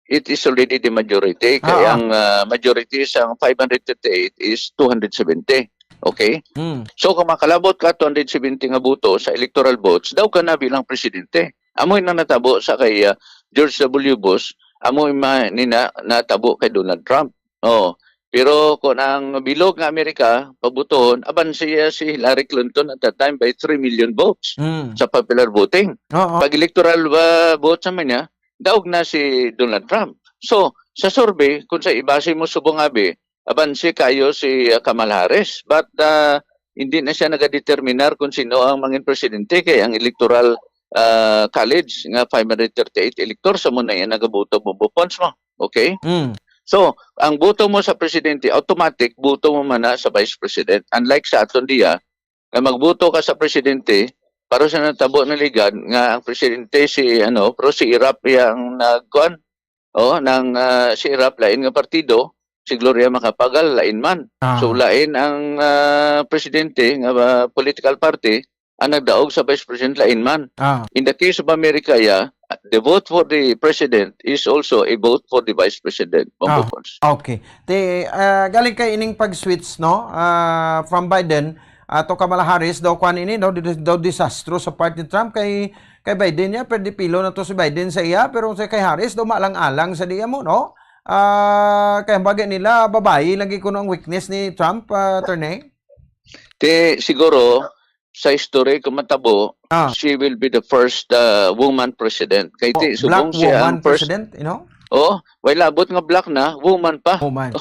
it is already the majority. Kay Ah, ah. ang ah, majority sa five hundred thirty-eight is two hundred seventy. Okay? Mm. So kung makalabot ka two hundred seventy nga boto sa electoral votes, daw ka na bilang presidente. Amo na natabo sa kay ah, George W. Bush, amo ma nina natabo kay Donald Trump. Oh, pero kung ang bilog nga Amerika pabutohon, aban siya si Hillary Clinton at that time by three million votes Mm. sa popular voting. Oo. Pag electoral uh, vote sa niya, daog na si Donald Trump. So, sa survey, kung sa ibase mo subong abi, abanse kayo si uh, Kamala Harris. But uh, hindi na siya nagadeterminar kung sino ang mangin presidente kay ang electoral uh, college nga five hundred thirty-eight electors sa muna yan nagabuto, Bombo Pons mo. Okay? Mm. So, ang boto mo sa presidente, automatic, boto mo man na sa vice president. Unlike sa aton diya, nga magboto ka sa presidente, para sa natabo na ligad nga ang presidente si ano, pero si Irap iya ang nagkuan. Oh, nang ah, si Irap lain nga partido, si Gloria Macapagal lain man. Ah. So lain ang ah, presidente nga ah, political party ang nagdaog sa vice president lain man. Ah. In the case of America, yeah, the vote for the president is also a vote for the vice president. Bombo Ah. Pons. Okay. Te, ah, galing kay ining pag-switch, no? Ah, from Biden ah, to Kamala Harris, daw kwan ini, daw, daw disastro sa part ni Trump kay kay Biden niya, pwede pilo na to si Biden sa iya, pero sa kay Harris, daw maalang-alang sa diya mo, no? Ah, kay ang bagay nila, babayi lagi kuno ang weakness ni Trump, ah, attorney? Te, siguro, sa history kung matabo, Ah. she will be the first uh, woman president. Kay Oh, ti, black subong siya woman ang first. president, you know? Oh, way labot nga black na, woman pa. Woman.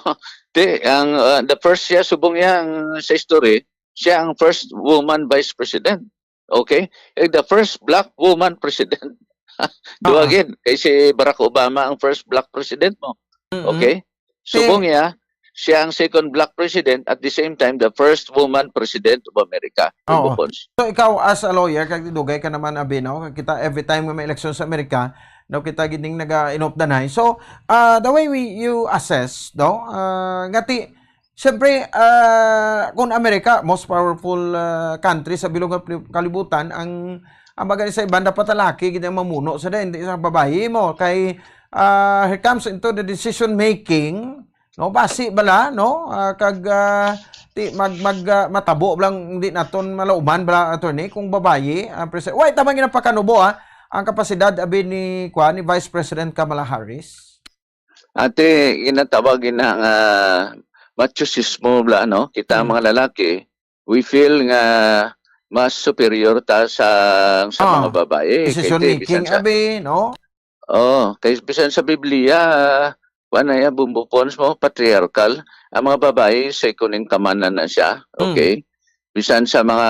Ti, ang uh, the first siya subong niya ang sa history, siya ang first woman vice president. Okay? Eh, the first black woman president. Duha Ah. gid, kay si Barack Obama ang first black president mo. Mm-mm. Okay? Ti- Subong niya, siya ang second black president, at the same time the first woman president of America. Oo. Bombo Pons. So ikaw as a lawyer, kag dugay ka naman abi, no? Kita every time nga may eleksyon sa Amerika, no, kita gining naga inopdanay. So, ah, the way we you assess, no? Ah, ngati, siyempre, ah, kung Amerika, most powerful ah, country sa bilog nga pli- kalibutan, ang ang bagay sa iban dapat ang laki gid ang mamuno sa din, hindi sa babayi mo kay ah, here comes into the decision making, no? Basi bala, no? Ah, kag ah, ti mag, mag ah, matabo lang, hindi naton malauman bala, attorney, kung babayi ang president. Why tama ginapakanubo ah, ang kapasidad abi ni kuan ni Vice President Kamala Harris? Ate, ginatawag ina nga machosismo bala, no? Kita ang Hmm. mga lalaki, we feel nga mas superior ta sa sa Ah, mga babae. Kay decision ti, making bisan sa abi, no? Oh, kay bisan sa Biblia, kuan na ya, Bombo Pons mo, patriarchal. Ang mga babae, second in command na, na siya. Hmm. Okay? Bisan sa mga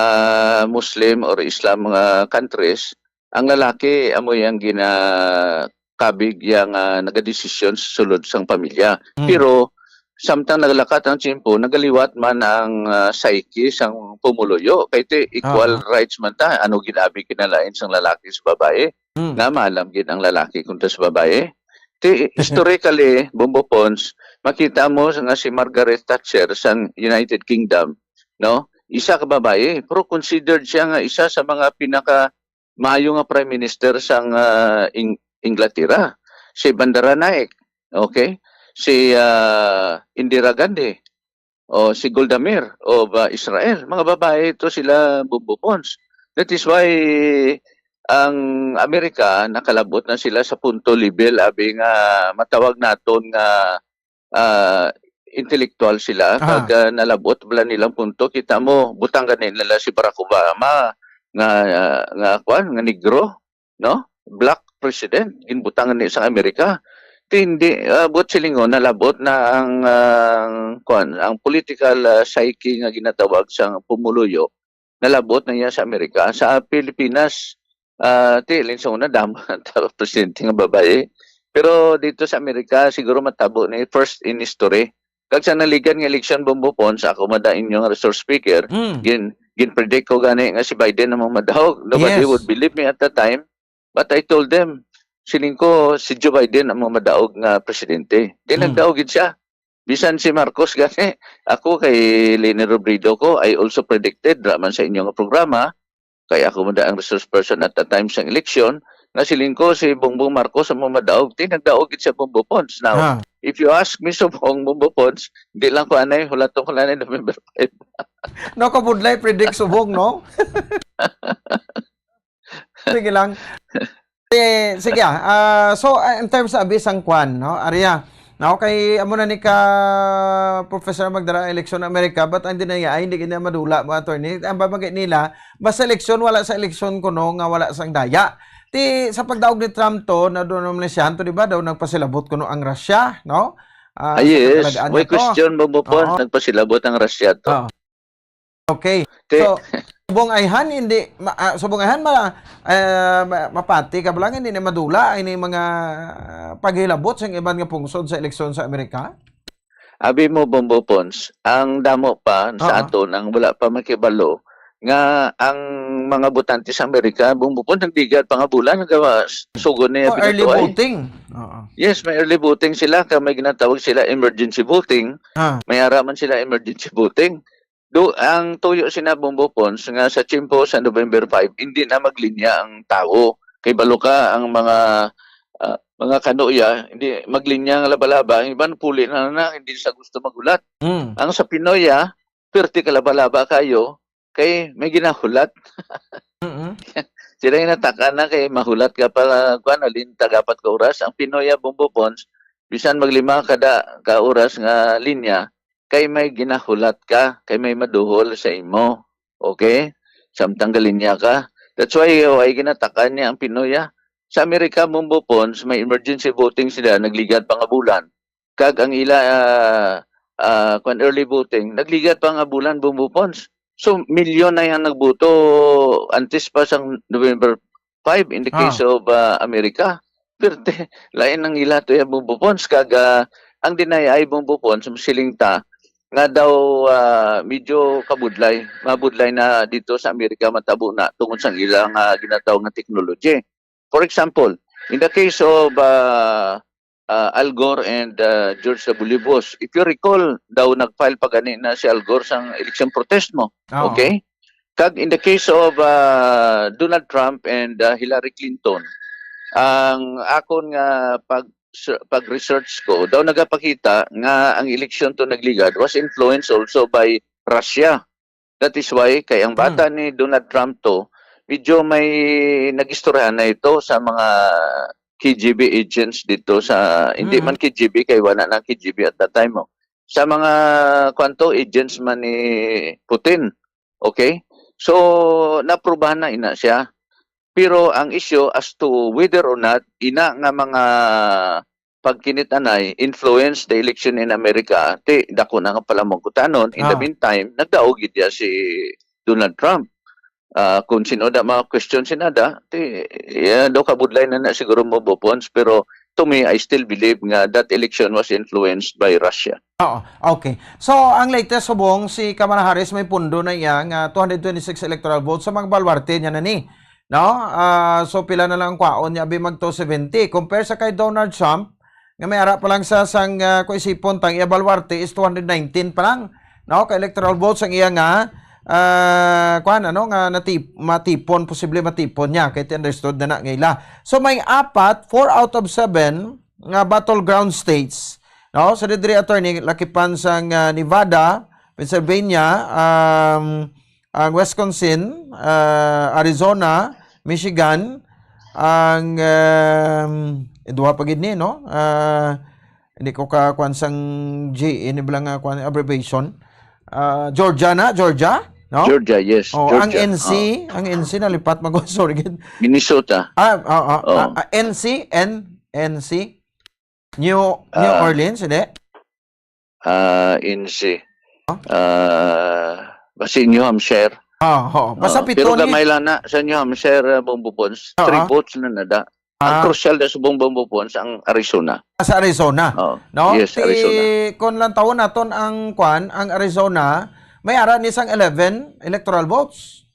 Muslim or Islam nga countries, ang lalaki amo yang ginakabig yang ah, nagadesisyon sa sulod sang pamilya. Hmm. Pero samtang naglakat ang tiyempo, nagaliwat man ang, ah, psyche sang pumuluyo. Kay ti equal Aha. rights man ta, ano gid abi kinalain sang lalaki sa babae? Hmm. Nga maalam gid ang lalaki kontra sa babae. Ti historically, Bombo Pons, makita mo nga si Margaret Thatcher sang United Kingdom, no? Isa ka babae, pero considered siya nga isa sa mga pinaka maayo nga prime minister sang, ah, Ing-, Inglaterra. Si Bandaranaike, okay? Si, ah, Indira Gandhi, o si Golda Meir of, ah, Israel. Mga babae ito sila, Bombo Pons. That is why ang Amerika nakalabot na sila sa punto level, abi nga matawag naton nga, ah, intelektuwal sila, Aha. kag, ah, nalabot bala nilang punto. Kita mo, butang gani nila si Barack Obama nga, ah, nga, kwan, nga negro, no? Black president, ginbutang ni sa Amerika. Ti hindi, ah, buot silingon, nalabot na ang, ang, kwan, ang political, ah, psyche nga ginatawag sa pumuluyo, nalabot na niya sa Amerika. Sa Pilipinas, ah, ti, linsa una, damo ang tao, presidente nga babae. Pero dito sa Amerika, siguro matabo ni first in history. Kag sa naligan nga eleksyon, Bombo Pons, ako mada inyo nga resource speaker, Hmm. gin-, gin-predict ko gani nga si Biden ang mamadaog. Nobody Yes. would believe me at that time. But I told them, siling ko, si Joe Biden ang mamadaog nga presidente. Di Hmm. nagdaog gid siya. Bisan si Marcos gani, ako kay Leni Robredo ko, I also predicted, ra man sa inyo nga programa, kay ako man ang resource person at the time sang eleksyon, nga siling ko si Bongbong Marcos ang mamadaog, ti nagdaog gid siya, Bombo Pons. Now, Ha. if you ask me, subong, Bombo Pons, di lang ko anay, hulaton ko lang anay November five. No, kabudlay, predict subong, no? Sige lang. Eh, sige, ah. Ah, so, ah, in terms of abi sang kwan, no? Aria, no? Kay amo na ni ka, Professor, magdara ang eleksyon sa Amerika, but ang dinaya ay hindi gid na madula, mga attorney. Ang babagay nila, basta eleksyon, wala sa eleksyon kuno nga wala sang daya. Ti, sa pagdaog ni Trump to, na doon naman siya, to, di ba, daw nagpasilabot kuno ang Russia, no? Ah, Ah, sa yes. Katalagaan May niya to. Question, Bombo Pons, Oo. nagpasilabot ang Russia to. Oo. Okay. Ti- So, subong ayhan, hindi, ma-, ah, subong ayhan, ma-, eh, ma-, mapati ka ba lang, hindi na madula, ini mga, ah, paghilabot sa iban nga pungsod sa eleksyon sa Amerika? Abi mo, Bombo Pons, ang damo pa sa Ah. aton, ang wala pa makibalo, nga ang mga botante sa Amerika, Bombo Pons, nagligad pa nga bulan, nga sugon niya Oh, early binutuhay. voting. Oo. Yes, may early voting sila, ka may ginatawag sila emergency voting. Ah. May ara man sila emergency voting. Do, ang tuyo sina, Bombo Pons, nga sa tiyempo sa November five, hindi na maglinya ang tawo. Kay balo ka ang mga, ah, mga kanoya, hindi maglinya nga laba-laba, ang iban puli na na, hindi sa gusto maghulat. Mm. Ang sa Pinoy, ah, perti ka laba-laba kayo, kay may ginahulat. Mm-mm. Sila yung nataka na kay mahulat ka pa, kwan, alin, tag-apat ka oras. Ang Pinoy, ah, Bombo Pons, bisan maglima kada ka oras nga linya, kay may ginahulat ka, kay may maduhol sa imo. Okay? Samtang galinya ka. That's why, oh, ay ginatakan niya ang Pinoy, ah. Sa Amerika, Bombo Pons, may emergency voting sila, nagligad pa nga bulan. Kag ang ila, ah, ah, kwan, early voting, nagligad pa nga bulan, Bombo Pons. So, milyon na yang nagboto antes pa sang November five in the Ah. case of, ah, America. Pero te, lain ang ila to ya, Bombo Pons. Kag, ah, ang dinay ay, Bombo Pons, siling ta, nga daw, ah, medyo kabudlay, mabudlay na dito sa Amerika, matabo na tungod sa ilang, ah, ginataw nga technology. For example, in the case of, ah, ah, Al Gore and, ah, George W. Bush, if you recall, daw nag-file pa gani na si Al Gore sang election protest mo. Oo. Okay? Kag in the case of, ah, Donald Trump and, ah, Hillary Clinton, ang akon nga pag-, pag-research ko, daw nagapakita nga ang eleksyon to nagligad was influenced also by Russia. That is why kay ang Hmm. bata ni Donald Trump to, medyo may nag-istorya na ito sa mga K G B agents dito sa, hindi Hmm. man K G B, kay wala na K G B at that time, oh. Sa mga, kwanto, agents man ni Putin. Okay? So, naprubahan na ina siya. Pero ang issue as to whether or not, ina nga mga pagkinit-anay influence the election in America, ti dako na nga palamangkutanon. In the Ah. meantime, nagdaog gid ya si Donald Trump. Ah, kung sino da mga question sinada, ti, yeah, daw kabudlay na na siguro mo, Bopons, pero to me, I still believe nga that election was influenced by Russia. Oo, okay. So, ang latest subong, si Kamala Harris may pundo na iya nga two hundred twenty-six electoral votes sa mga baluarte niya na ni. No? Ah, so, pila na lang ang kwaon niya, abi mag two seventy. Compare sa kay Donald Trump, nga may ara pa lang sa sang, ah, kuisipon, tang iya baluarte is two hundred nineteen pa lang. No? Ka electoral votes ang iya nga, ah, kuan, ano, nga natip-, matipon, posible matipon niya. Kay understood na na nga ila. So, may apat, four out of seven, nga battleground states, no? Sa diri, attorney, lakipan sang, ah, Nevada, Pennsylvania, um, ang Wisconsin, ah, Arizona, Michigan, ang, um, eh, duha pa gid ni, no? Ah, hindi ko ka kuan sang G, ini bala nga kuan, abbreviation. Ah, Georgia na, Georgia, no? Georgia, yes, Oh, ang Georgia. N C, Oh. ang N C nalipat mag-, sorry gid. Minnesota. Ah, ah, ah, Oh. ah, ah, N C, N-, N C? New, New Ah. Orleans, hindi? Ah, N C. Huh? Ah, basi New Hampshire. Ah, oo. Basta Oh, pito pero ni gamay lang na sa New Hampshire, ah, Bombo Pons. Oo. Three votes na nada. Ang Ah. crucial na subong Bombo Pons, ang Arizona. Ah, sa Arizona. Oo. No? Yes, Ti-, Arizona. Kung lang taon naton ang kwan, ang Arizona, may ara ni sang eleven electoral votes.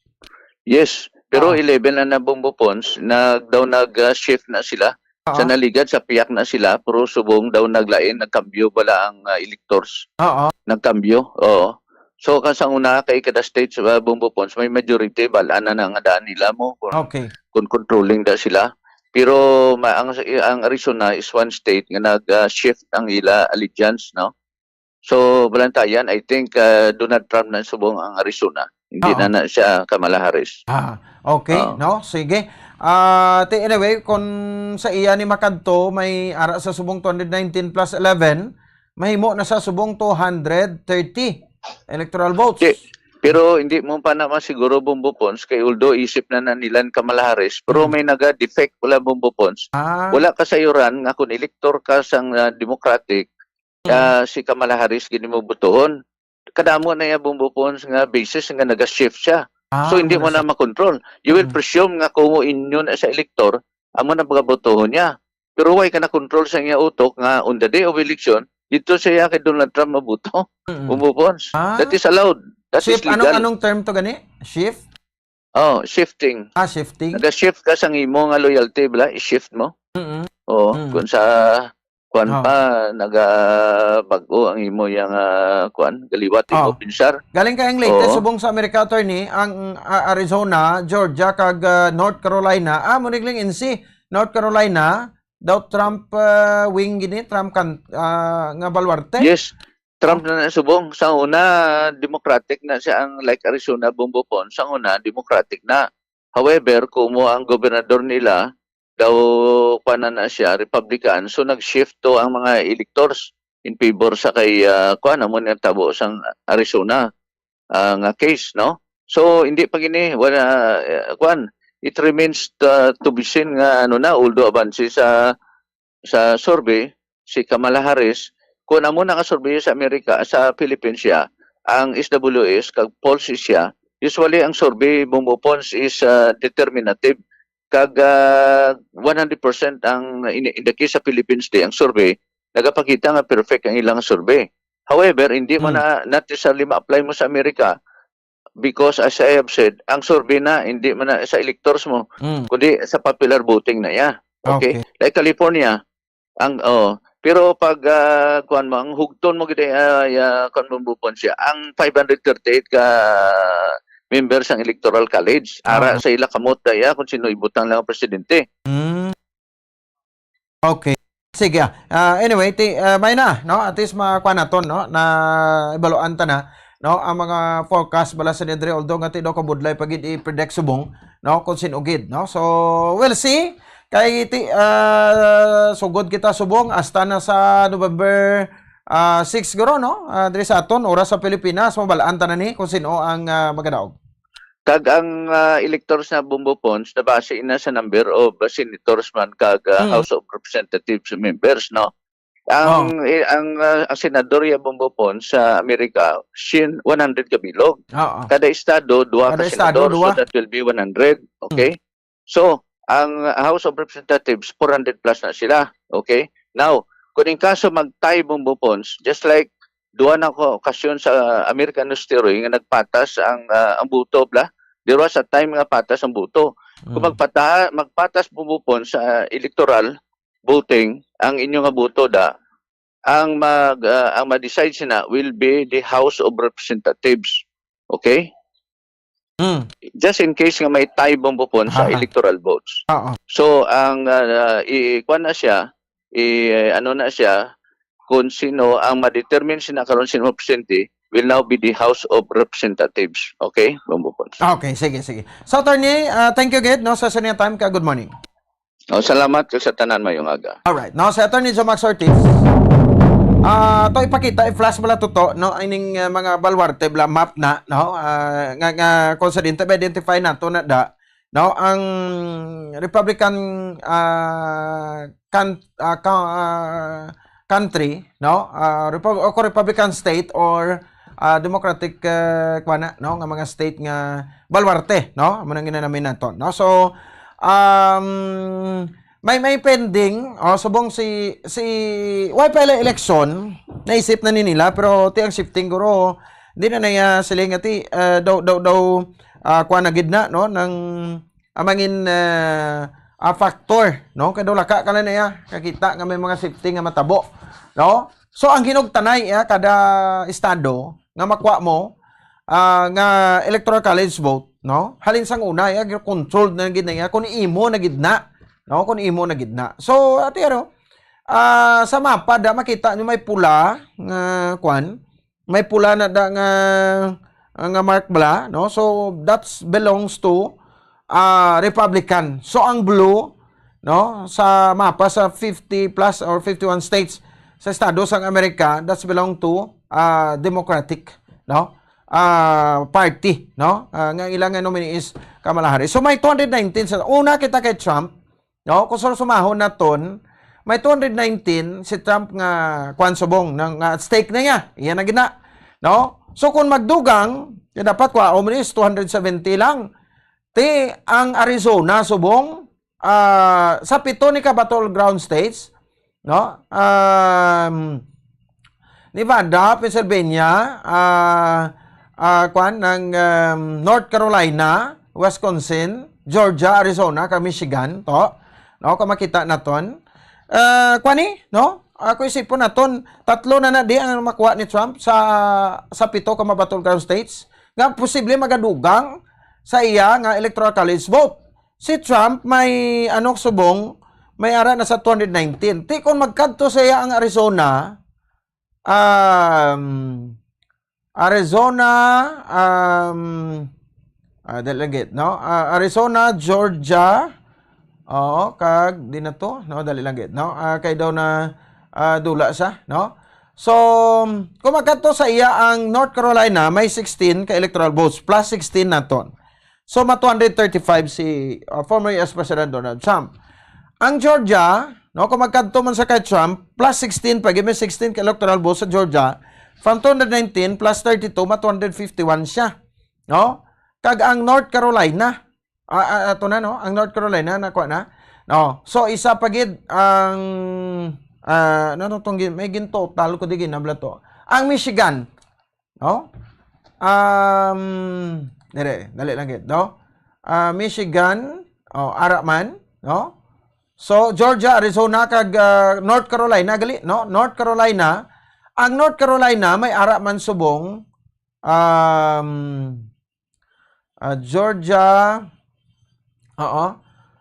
Yes, pero Ah. eleven na na Bombo Pons, nag-, daw nag, ah, shift na sila. Sa Oo. naligan, sa pihak na sila, pero subong daw naglain, nagkambyo bala ang, ah, electors. Oo. Nagkambyo, oo. So, kan sang una, kay kada state sa Bombo Pons, may majority, bala na na nga daan nila mo kung, Okay. kung controlling da sila. Pero ma-, ang, ang Arizona is one state nga nag, ah, shift ang ila allegiance, no? So, balantayan, I think, ah, Donald Trump na subong ang Arizona. Hindi Oo. na na siya Kamala Harris. Ah, okay, Oo. no? Sige. Ah, ti-, anyway, kung sa iya ni makadto, may ara sa subong two hundred nineteen plus eleven, mahimo na sa subong two hundred thirty electoral votes. Di, pero hindi mo pa na masiguro, Bombo Pons, kay although isip na na nila ni Kamala Harris, pero Hmm. may naga-defect wala, Bombo Pons. Ah. Wala kasayuran nga kung elector ka sang, ah, Democratic, Mm. ah, si Kamala Harris gid mo botohon. Kadamo na iya, Bombo Pons, nga basis nga naga-shift siya. Ah, So, hindi mo wala na siya. makontrol. You will Mm. presume nga kung inyo na sa elektor, amo na pagabotohon niya. Pero why ka na-control sa iya utok nga on the day of election, dito siya kay Donald Trump mabuto? Mm. Bombo Pons. Ah. That is allowed. That is Shift, anong, legal. anong term to gani? Shift? Oh, shifting. Ah, shifting. Naga-shift ka sa imo nga loyalty, bala, i-shift mo. Mm-mm. Oo, Mm. kung sa kuan Oh. pa, naga-bag-o ang imo yang, ah, kuan, galiwat, imo Oh. pinsar. Galing kay ang latest Oo. subong sa Amerika, attorney, ang, ah, Arizona, Georgia, kag, ah, North Carolina. Ah, mo nagling N C, North Carolina, daw Trump, ah, wing gini, Trump kan, ah, nga baluarte. Yes. Trump na na subong. Sa una, Democratic na siya ang, like, Arizona, Bombo Pons. Sa una, Democratic na. However, kumo ang gobernador nila, daw, kuwan na na siya, Republican. So, nag-shift to ang mga electors in favor sa kay, ah, kuwan, amo ni ang tabo sang Arizona, ah, nga case, no? So, hindi pa gini, wala, eh, kuwan, it remains, ah, to be seen nga, ano na, although abanse sa sa survey si Kamala Harris, kung amo na nga survey sa Amerika, sa Philippines siya, ang S W S kag polls siya, usually ang survey, Bombo Pons, is, ah, determinative. Kag, ah, one hundred percent ang, in, in the case sa Philippines, di ang survey, nagapakita nga perfect ang ilang survey. However, hindi mo Hmm. na, not necessarily ma-apply mo sa Amerika, because, as I have said, ang survey na, hindi man na sa electors mo, Mm. kundi sa popular voting na iya. Okay? Okay. Like California, ang, oh, pero pag, ah, kuwan mo, ang hugton mo gid, ah, ya, kuwan mo, Bombo Pons, ang five hundred thirty-eight ka members ang Electoral College, ara Ah. sa ila kamot na iya kung sino ibutang lang ang presidente. Mm. Okay. Sige, ah. Ah, anyway, ti-, ah, may na, no? At least makuha naton, no? Na ibaluan ta na, no? Ang mga forecast bala sa nidre, although nga ti daw kabudlay pa gid i-predict subong, no? Kung sin-o gid, no? So, we'll see. Kay ti-, ah, sugod kita subong hasta na sa November, ah, six siguro, no? Ah, diri sa aton, oras sa Pilipinas, mabalaan ta na ni kung sin-o ang, ah, magadaog. Kag ang, ah, electors na, Bombo Pons, nabase na sa number of, ah, senators man kag, ah, Mm. House of Representatives members, no? Ang, Oh. eh, ang, ah, ang senador ya, Bombo Pons, sa Amerika, sin-, one hundred ka bilog. Oo. Kada estado, duha Kada ka estado, senador, duha. so that will be one hundred, okay? Mm. So, ang House of Representatives, four hundred plus na sila. Okay? Now, kung in kaso mag-tie, Bongbong Pons, just like duha na ko okasyon sa American history nga nagpatas ang, ah, ang boto, bla? There was a time nga patas ang boto. Kung Mm. magpata-, magpatas, Bongbong Pons, sa electoral voting, ang inyo nga boto da, ang mag, ah, ang ma-decide sina will be the House of Representatives. Okay? Mm. Just in case nga may tie, Bongbong Pons, sa Aha. electoral votes. Oo. So, ang, ah, i-, kuwan na siya, i-, ano na siya, kung sino ang ma-determine sina karon sino presidente will now be the House of Representatives. Okay, Bongbong Pons? Okay, sige, sige. So, attorney, ah, thank you gid, no, sa sa inyong time ka. Good morning. Oh, salamat ka sa tanan, mayong aga. Alright. No, si Attorney Jomax Ortiz, ah, to ipakita, i-flash bala to, to, no, ining, ah, mga baluarte bala map na, no, ah, nga, nga kung sa din, identify nato na da, no, ang Republican, ah, kan-, ah, ka-, ah, country, no, ah, Repu-, o kung Republican state or, ah, Democratic, ah, kuwan na, no, nga mga state nga baluarte, no, amo nang ginanamin nato, no. So, um, may, may pending, oh, subong si, si, way pa ila eleksyon, naisip na ni nila, pero ti ang shifting guro, di na naya sila nga ti, ah, daw, daw, daw, ah, kuwan na gid na, no, nang amangin, ah, ah, factor, no? Kay daw laka ka na niya, kakita nga may mga shifting nga matabo, no? So, ang hinugtanay, ah, kada estado nga makuha mo, ah, nga electoral college vote, no? Halin sang una, ya, controlled na gid na ya, kung imo na gid na, no? Kung imo na gid na. So, ati, ano, ah, sa mapa, da, makita nyo may pula nga, kwan, may pula na da nga, nga mark bala, no? So, that's belongs to, ah, Republican. So, ang blue, no, sa mapa sa fifty plus or fifty-one states sa Estados ang Amerika, that's belong to, ah, Democratic, no? Ah, party, no? Ah, nga ilang nga nominee is Kamala Harris. So, may two hundred nineteen sa una kita kay Trump, no? Kung sumahon naton, may two hundred nineteen si Trump nga kuwan subong, na, nga at stake na niya. Iya na gina, no? So, kung magdugang, ya dapat kwa, o, is two hundred seventy lang. Ti, ang Arizona subong, ah, sa pito ni ka battleground states, no? Um, Nevada, Pennsylvania, ah, ah, kwan, ang, um, North Carolina, Wisconsin, Georgia, Arizona, kag Michigan, to. No, kung makita naton. Ah, kwan ni, no? Ako isipon naton, tatlo na na di ang makuha ni Trump sa, sa pito ka mga battleground states nga posible magadugang sa iya nga electoral college vote. Si Trump may, ano, subong, may ara na sa two hundred nineteen. Ti, kung magkadto sa iya ang Arizona, um, Arizona, um, ah, dali lang gid, no? Ah, Arizona, Georgia, oo, kag di na to, no? Dali lang gid, no? Ah, kay daw na, ah, dula sa, no? So, kung magkadto sa iya ang North Carolina, may sixteen ka electoral votes, plus sixteen naton. So, ma two hundred thirty-five si, uh, former U S President Donald Trump. Ang Georgia, no, kung magkadto man sa kay Trump, plus sixteen pa, given sixteen ka electoral votes sa Georgia, from two hundred nineteen plus thirty-two, ma two hundred fifty-one siya. No? Kag ang North Carolina, ah, ah, ato na, no? Ang North Carolina, nakuha na. No? So, isa pa gid ang, ah, ano to, tong gin-, may gin-total ko di ginabla to. Ang Michigan, no? Um, dire, dali lang gid, no? Ah, Michigan, oh, ara man, no? So, Georgia, Arizona, kag, ah, North Carolina, gali, no? North Carolina, ang North Carolina may ara man subong, um, ah, Georgia, oo.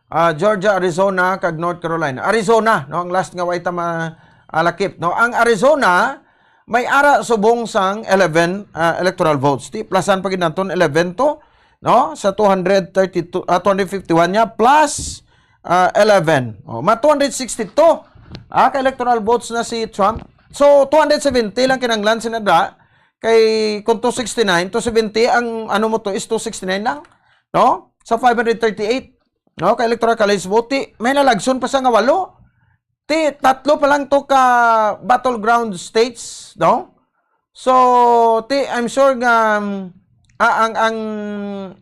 Ah, Georgia, Arizona, kag North Carolina. Arizona, no, ang last nga way ta ma-, alakip, no. Ang Arizona may ara subong sang eleven, ah, electoral votes. Ti, plusan pa gid naton eleven to, no, sa two hundred thirty-two, ah, two hundred fifty-one niya, plus, ah, eleven. Oh, ma two hundred sixty-two, ah, ka electoral votes na si Trump. So, two hundred seventy lang kinahanglan sina da. Kay kung two sixty-nine, two seventy, ang ano mo to is two sixty-nine lang, no? Sa five hundred thirty-eight, no? Kay electoral college vote, ti, may nalagson pa sa nga walo. Ti, tatlo pa lang to ka battleground states, no? So, ti, I'm sure nga, um, ah, ang, ang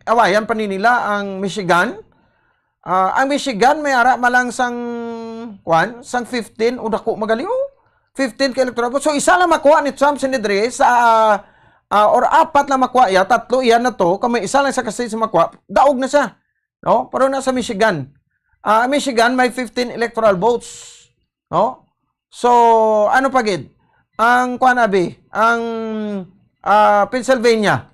awayan pa ni nila ang Michigan, Ah, ang Michigan may ara man lang sang, kwan, sang fifteen, o dako man gali, oh. Fifteen ka electoral vote. So, isa lang makuha ni Trump sini diri sa, ah, ah, or apat lang makuha iya, tatlo iya na to, kung may isa lang sa kasi sa makuha, daog na siya. No? Pero na sa Michigan. Ah, Michigan may fifteen electoral votes. No? So, ano pa gid? Ang, kwan, abi, ang, ah, Pennsylvania.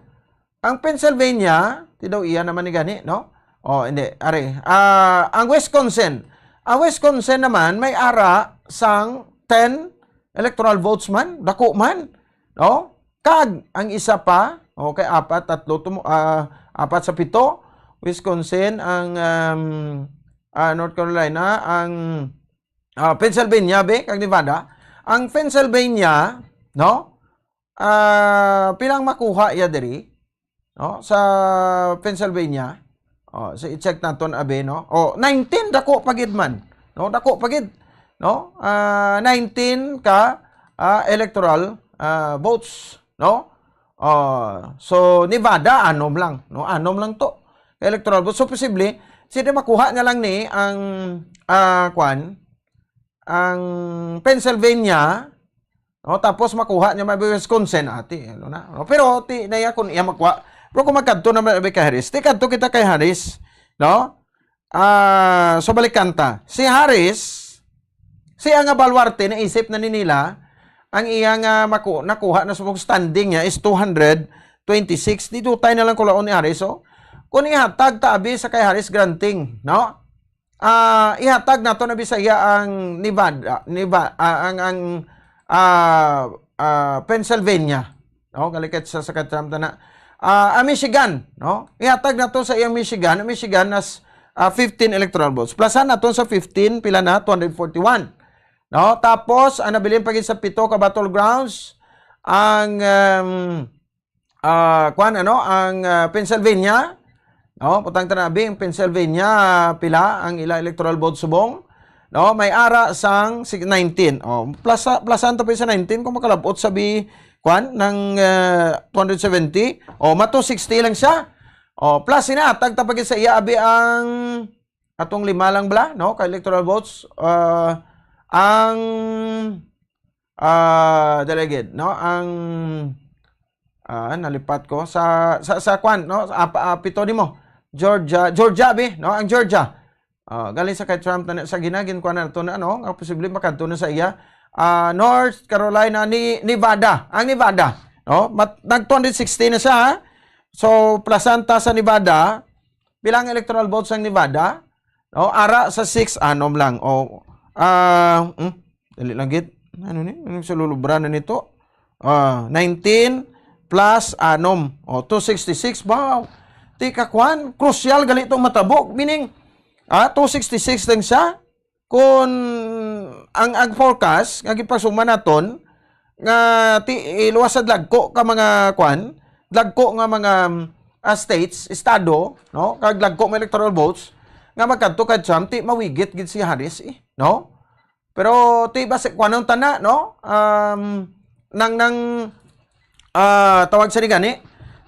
Ang Pennsylvania, ti daw iya naman ni gani, no? Oh, hindi, are. Ah, ang Wisconsin. Ang Wisconsin naman may ara sang ten electoral votes man, dako man, no? Kag ang isa pa, okay, apat, tatlo, tumo-, ah, apat sa pito, Wisconsin, ang, um, ah, North Carolina, ang, ah, Pennsylvania, be, kag Nevada. Ang Pennsylvania, no? Ah, pilang makuha iya diri, no? Sa Pennsylvania. Oh, sa i-check naton, abi, no? Oh, nineteen, dako pa gid man, no? Dako pa gid, no? Ah, nineteen ka, ah, electoral, ah, votes, no? Oh, so Nevada, anom lang, no? Anom lang to electoral votes. So, posible, sila makuha na lang ni ang, ah, kwan, ang Pennsylvania, no? Tapos makuha niya may Wisconsin, ati, ano na, no? Pero ti na iya kung iya makuha. Pero kung magkadto naman abi kay Harris, ti kadto kita kay Harris, no? Ah, so balikan ta. Si Harris, siya nga baluarte, naisip na ni nila, ang iya nga maku-, nakuha na sa standing niya is two hundred twenty-six. Di dutay na lang kulaon ni Harris, oh. Kung ihatag ta abi sa kay Harris granting, no? Ah, ihatag nato na Bisaya ang Nevada, Neva-, ah, ang, ang, ah, ah, Pennsylvania. No, galikit sa, sa kay Trump na. Ah, ang Michigan, no? Ihatag nato sa iyang Michigan. Ang Michigan nas, ah, fifteen electoral votes. Plasan nato sa fifteen, pila na? Two hundred forty-one. No? Tapos, ang nabilin pa gid sa pito ka battlegrounds, ang, um, ah, kwan, ano, ang, ah, Pennsylvania, no? Putang tanabi, ang Pennsylvania, ah, pila ang ila electoral vote subong? No? May ara sang sig-, nineteen. Oh, plus, plus ang tapos sa nineteen kung makalabot sa bi, kwan, ng, ah, two hundred seventy. Oh, ma two sixty lang siya. Oh, plus ina, tagta pa gid sa iya abi ang atong lima lang bala, no? Ka electoral votes, ah, ang, ah, delegate, no? Ang, ah, nalipat ko sa, sa, sa kwan, no? Sa, ah, pa-, ah, pito nimo. Georgia, Georgia, bi, no? Ang Georgia. Ah, galing sa kay Trump na sa ginagin ko na to na, no? Nga posible makadto na sa iya. Ah, North Carolina, ni Nevada. Ang Nevada, no? Mat-, nag two hundred sixty na siya, ha? So, plasanta sa Nevada, bilang electoral votes ang Nevada, no? Ara sa six, anom lang. O, ah, hmm? Dali lang gid. Ano ni? Ano sa lulubra na nito? Ah, nineteen plus anom. O, two sixty-six. Wow. Ti ka kwan, crucial gali itong matabo. Meaning, ah, two sixty-six lang siya. Kung ang, ang forecast nga gipasuma naton, nga ti, iluwas sa dagko ka mga kwan, dagko nga mga, um, ah, states, estado, no? Kag dagko mga electoral votes, nga magkadto kay Trump, ti mawigit gid si Harris, eh, no? Pero ti ba si, kwan ang tana, no? Um, nang, nang, ah, tawag sa ni gani,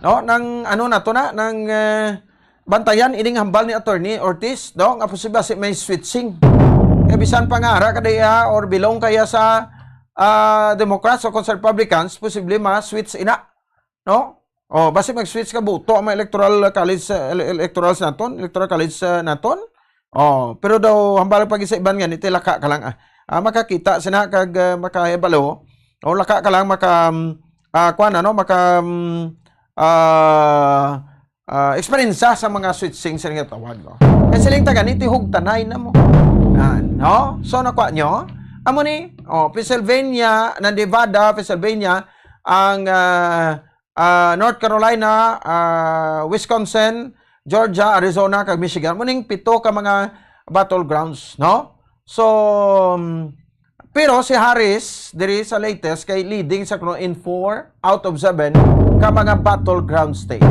no? Nang, ano na to na, nang, eh, bantayan ining hambal ni Attorney Ortiz, no? Nga posible si may switching. Kaya bisan pa nga ara ka diya or belong kaya sa, ah, Democrats o kung sa Republicans, posible ma-switch ina, no? O, basi mag-switch ka buto ang mga electoral college, eh, ele-, electorals naton, electoral college, eh, naton. O, pero daw hambal pa gid sa iban nga ni tilaka ka lang, ah. Ah, makakita sina kag, eh, makahibalo. O laka ka lang maka, mm, ah, kuan, ano, maka, mm, ah, ah, eksperyensya sa mga switching sa nga tawag, no? Kay siling taga ni tihog tanay na mo. Ah, no? So nakuha nyo? Amo ni, oh, Pennsylvania, na Nevada, Pennsylvania, ang, ah, ah, North Carolina, ah, Wisconsin, Georgia, Arizona, kag Michigan. Muning pito ka mga battlegrounds, no? So, um, pero si Harris, diri sa latest, kay leading sa kuno in four out of seven ka mga battleground states.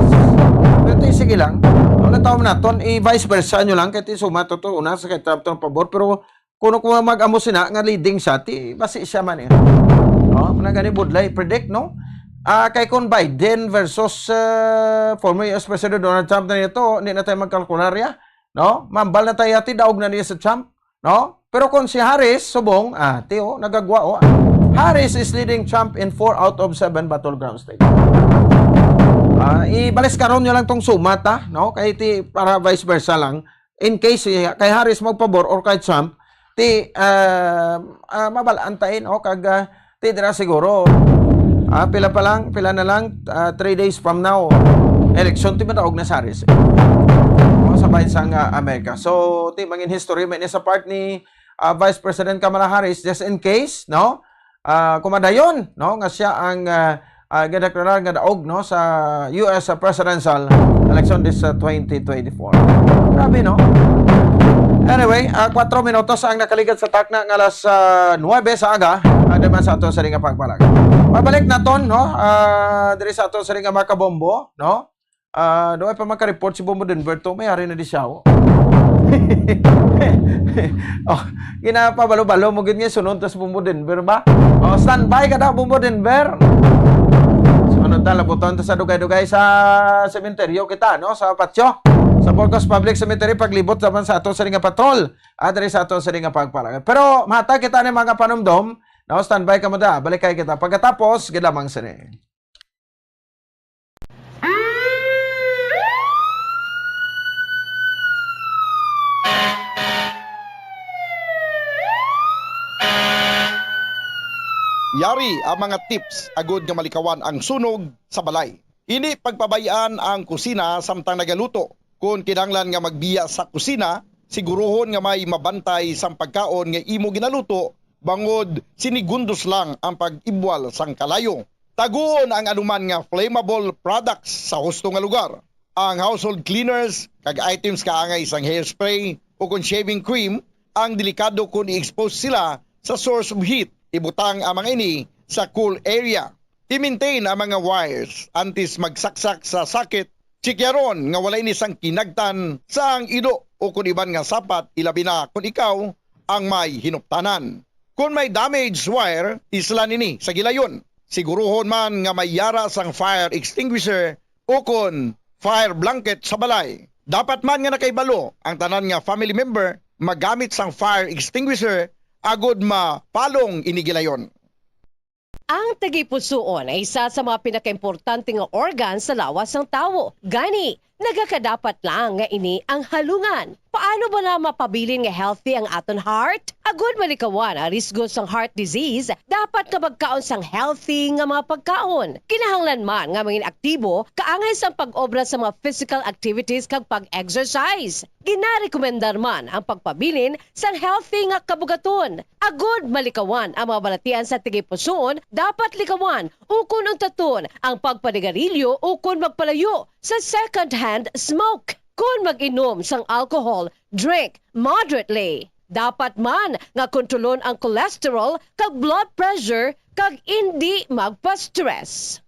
Pero ti, sige lang, no, nataw man naton, i-vice versa nyo lang, kay ti suma to, to, una sa kay Trump to pabor, pero kuno kung mag-amo sina nga leading siya, ti, basi siya man eh. No? Muna gani budlay, predict, no? Ah, kay kung Biden versus, ah, former U S President Donald Trump na nito, hindi na tayo magkalkularya. no? Mambal na tayo, ati, daog na niya sa champ, no? Pero kung si Harris, subong, ah, ti, oh, nagagwa, oh. Harris is leading champ in four out of seven battleground states. Ah, ibalis karon nyo lang tong sumat, ha, no? Kay ti, para vice versa lang. In case, eh, kay Harris magpabor or kay Trump, ti, ah, ah, mabalaan ta, eh, no? Kag, ah, ti, dira siguro, ah, pila pa lang, pila na lang, ah, three days from now, election, ti, madaog na si Harris, eh. Mga sa bayan sang, ah, Amerika. So, ti, mangin history, may sa part ni, ah, Vice President Kamala Harris, just in case, no? Ah, kumadayon, no? Nga siya ang, ah, ah, ginadeklarar nga daog, no, sa U S presidential election this, ah, twenty twenty-four. Grabe, no? Anyway, ah, kwatro minutos ang nakaligad sa takna nga alas, ah, nuwebe sa aga, ah, naman sa ato sa ring nga pagpalag. Pabalik naton, no? Ah, diri sa ato sa ring nga makabombo, no? Ah, doon pa maka-report si Bombo Denver to, may ari na di siya, oh. Oh, ginapabalo-balo mo gid nga sunod tas Bombo Denver ba? Oh, standby ka daw, Bombo Denver. So, ano ta, labuton ta sa dugay-dugay sa sementeryo kita, no? Sa patio. Sa Burgos Public Cemetery, paglibot naman sa ato sa nga patrol. Ah, diri sa ato sa nga pagpalagay. Pero, mahatag kita ni mga panumdom, no? Standby ka mo da. Balik kay kita. Pagkatapos, gid lamang sini. Yari ang mga tips agud nga malikawan ang sunog sa balay. Hindi pagpabay-an ang kusina samtang nagaluto. Kon kinahanglan nga magbiya sa kusina, siguruhon nga may mabantay sang pagkaon nga imo ginaluto bangod sinigundos lang ang pag-ibwal sang kalayo. Taguon ang anuman nga flammable products sa husto nga lugar. Ang household cleaners kag items kaangay sang hairspray o kon shaving cream ang delikado kon i-expose sila sa source of heat. Ibutang ang mga ini sa cool area. I-maintain ang mga wires antes magsaksak sa socket. Chikyaron nga wala ini sang kinagtan sang ido o kon iban nga sapat, ilabi na kon ikaw ang may hinuptanan. Kon may damaged wire, islan ini sa gilayon. Siguruhon man nga may yara sang fire extinguisher o kon fire blanket sa balay. Dapat man nga nakahibalo ang tanan nga family member magamit sang fire extinguisher agud mapalong ini gilayon. Ang tagipusoon ay isa sa mga pinakaimportante nga organ sa lawas sang tawo. Gani, nagakadapat lang nga ini ang halungan. Paano ba na mapabilin nga healthy ang aton heart? Agud malikawan ang risgo sang heart disease, dapat nga magkaon sang healthy nga mga pagkaon. Kinahanglan man nga mangin aktibo kaangay sang pag-obra sa mga physical activities kag pag-exercise. Ginarekomendar man ang pagpabilin sang healthy nga kabugaton. Agud malikawan ang mga balatian sa tagipusoon, dapat likawan ukon untaton ang pagpanigarilyo ukon magpalayo sa second-hand smoke. Kon mag-inom sang alcohol, drink moderately. Dapat man nga kontrolon ang cholesterol kag blood pressure kag indi magpa-stress.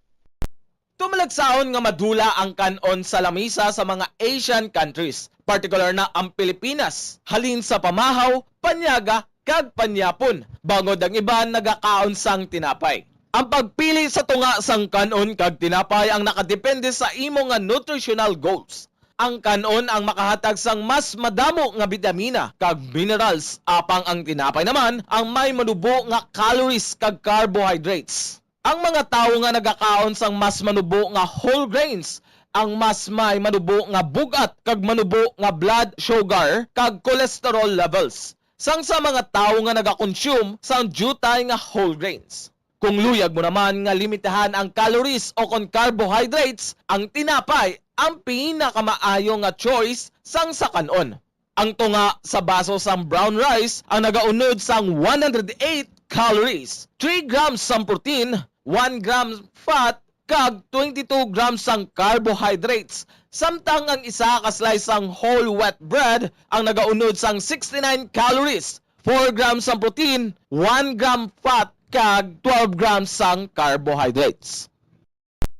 Tumalagsahon nga madula ang kan-on sa lamisa sa mga Asian countries, partikular na ang Pilipinas, halin sa pamahaw, panyaga, kag panyapon, bangod ang iban nagakaon sang tinapay. Ang pagpili sa tunga sang kan-on kag tinapay ang nakadepende sa imo nga nutritional goals. Ang kan-on ang makahatag sang mas madamo nga bitamina kag minerals, apang ang tinapay naman ang may manubo nga calories kag carbohydrates. Ang mga tawo nga nagakaon sang mas manubo nga whole grains ang mas may manubo nga bug-at kag manubo nga blood sugar kag cholesterol levels sang sa mga tawo nga nagakonsume sang diutay nga whole grains. Kung luyag mo naman nga limitahan ang calories o kon carbohydrates, ang tinapay ang pinakamaayo nga choice sang sa kan-on. Ang tunga sa baso sang brown rice ang nagaunod sang one hundred eight calories, three grams sang protein, one gram fat, kag twenty-two grams sang carbohydrates, samtang ang isa ka slice sang whole wheat bread ang nagaunod sang sixty-nine calories, four grams sang protein, one gram fat, kag twelve grams sang carbohydrates.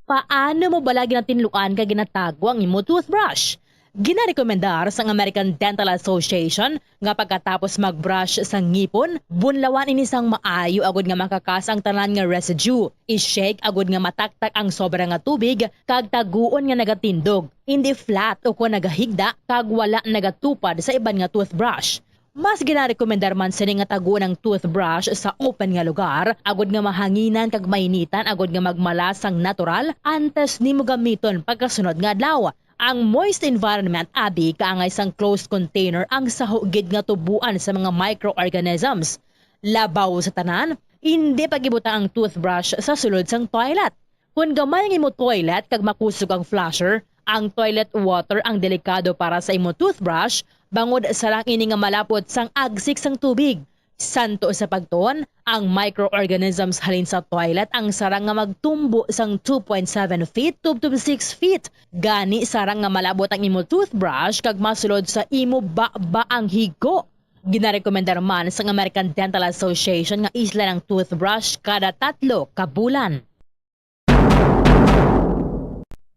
Paano mo bala ginatinluan kag ginatago ang imo toothbrush? Ginarekomendar sang American Dental Association nga pagkatapos mag-brush sa ngipon, bunlawan ini sang maayo agud nga makakas ang tanan nga residue. I-shake agud nga mataktak ang sobra nga tubig kag taguon nga nagatindog, hindi flat o kon nagahigda kag wala nagatupad sa iban nga toothbrush. Mas ginarekomendar man sini nga taguon ang toothbrush sa open nga lugar, agud nga mahanginan kag mainitan agud nga magmala sang natural antes nimo gamiton pagkasunod nga adlaw. Ang moist environment abi kaangay sang closed container ang saho gid nga tubuan sa mga microorganisms. Labaw sa tanan, indi pag-ibutang ang toothbrush sa sulod sang toilet. Kon gamay ang imo toilet kag makusog ang flusher, ang toilet water ang delikado para sa imo toothbrush, bangod sarang ini nga malapot sang agsik sang tubig. Santo sa pagtuon, ang microorganisms halin sa toilet ang sarang nga magtumbo sang two point seven feet to, to six feet. Gani, sarang nga malabot ang imo toothbrush kag masulod sa imo baba ang higko. Ginarekomendar man sang American Dental Association nga islan ang toothbrush kada tatlo ka bulan.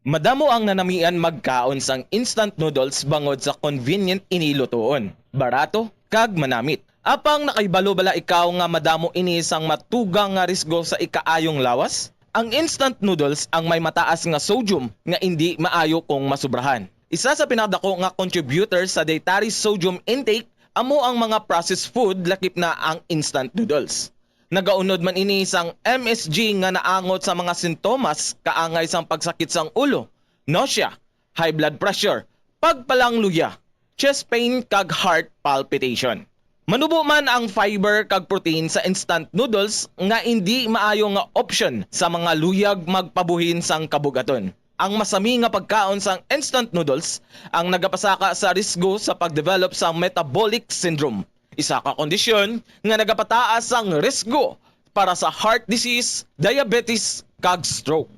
Madamo ang nanamian magkaon sang instant noodles bangod sa convenient ini lutoon, barato, kag manamit. Apang nakahibalo bala ikaw nga madamo ini sang matugang nga risgo sa ikaayong lawas? Ang instant noodles ang may mataas nga sodium nga indi maayo kung masubrahan. Isa sa pinakadako nga contributor sa dietary sodium intake amo ang mga processed food, lakip na ang instant noodles. Nagaunod man ini sang M S G nga naangot sa mga sintomas kaangay sang pagsakit sang ulo, nausea, high blood pressure, pagpalangluya, chest pain, kag heart palpitation. Manubo man ang fiber kag protein sa instant noodles nga indi maayo nga option sa mga luyag magpabuhin sang kabug-aton. Ang masami nga pagkaon sang instant noodles ang nagapasaka sa risgo sa pag-develop sa metabolic syndrome, isa ka kondisyon nga nagapataas sang risgo para sa heart disease, diabetes, kag stroke.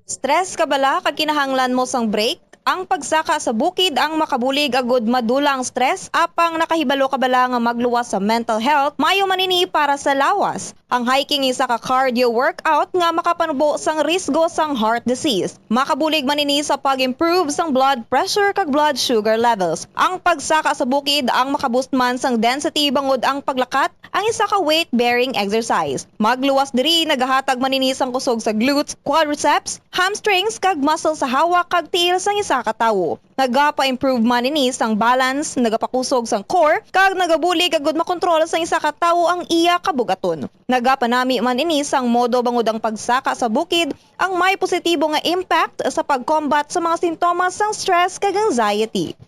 Stress ka bala kag kinahanglan mo sang break? Ang pagsaka sa bukid ang makabulig agud madula ang stress, apang nakahibalo ka bala nga magluwas sa mental health, maayo man ini para sa lawas. Ang hiking isa ka cardio workout nga makapanubo sang risgo sang heart disease. Makabulig man ini sa pag-improve sang blood pressure kag blood sugar levels. Ang pagsaka sa bukid ang makaboost man sang density bangod ang paglakat ang isa ka weight-bearing exercise. Magluwas diri nagahatag man ini sang kusog sa glutes, quadriceps, hamstrings, kag muscle sa hawak kag tiil sang isa ka tawo. Nagapa-improve man ini sang balance, nagapakusog sang core, kag nagabulig agud makontrol sang isa ka tawo ang iya kabug-aton. Nagapanami man ini sang modo bangod ang pagsaka sa bukid ang may positibo nga impact sa pag-combat sa mga sintomas sang stress kag anxiety.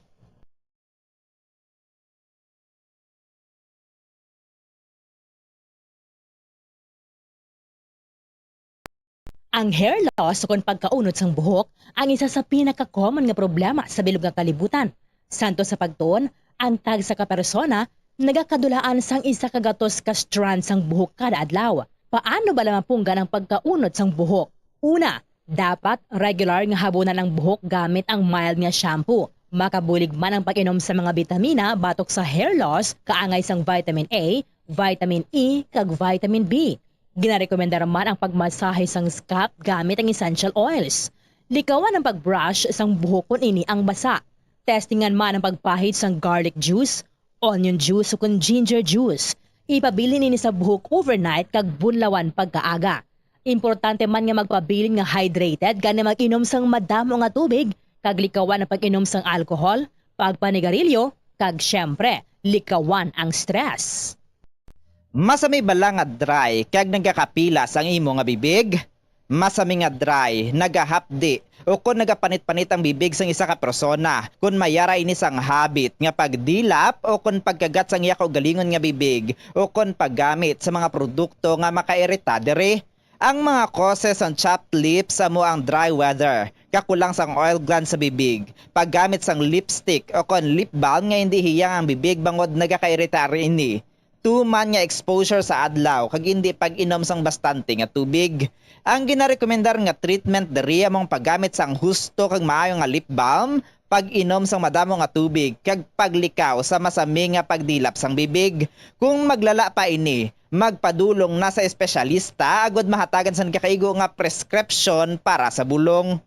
Ang hair loss ukon pagkaunod sang buhok ang isa sa pinaka-common nga problema sa bilog nga kalibutan. Santo sa pagtuon, ang tagsa ka persona nagakadulaan sang isa ka gatos ka strand sang buhok kada adlaw. Paano bala mapunggan ang pagkaunod sang buhok? Una, dapat regular nga habunan ang buhok gamit ang mild nga shampoo. Makabulig man ang pag-inom sa mga bitamina batok sa hair loss, kaangay sang vitamin A, vitamin E, kag vitamin B. Ginarekomendar man ang pagmasahe sang scalp gamit ang essential oils. Likawan ang pag-brush sang buhok kon ini ang basa. Testingan man ang pagpahid sang garlic juice, onion juice, ukon ginger juice. Ipabilin ini sa buhok overnight kag bunlawan pagkaaga. Importante man nga magpabilin nga hydrated, gani mag-inom sang madamo nga tubig, kag likawan ang pag-inom sang alcohol, pagpanigarilyo, kag, siyempre, likawan ang stress. Masami bala nga dry kag nagakapilas ang imo nga bibig? Masami nga dry, nagahapdi, ukon nagapanit-panit ang bibig sang isa ka persona. Kon may ara ini sang habit nga pagdilap ukon pagkagat sang iya kaugalingon nga bibig, ukon paggamit sa mga produkto nga makairita diri. Ang mga causes sang chapped lips amo ang dry weather, kakulang sang oil gland sa bibig, paggamit sang lipstick ukon lip balm nga indi hiyang ang bibig bangod nagakairita ini, tuman nga exposure sa adlaw kag indi pag-inom sang bastante nga tubig. Ang ginarekomendar nga treatment diri amo ang paggamit sang husto kag maayo nga lip balm, pag-inom sang madamo nga tubig, kag paglikaw sa masami nga pagdilap sang bibig. Kung maglala pa ini, magpadulong na sa espesyalista agud mahatagan sang nagakaigo nga prescription para sa bulong.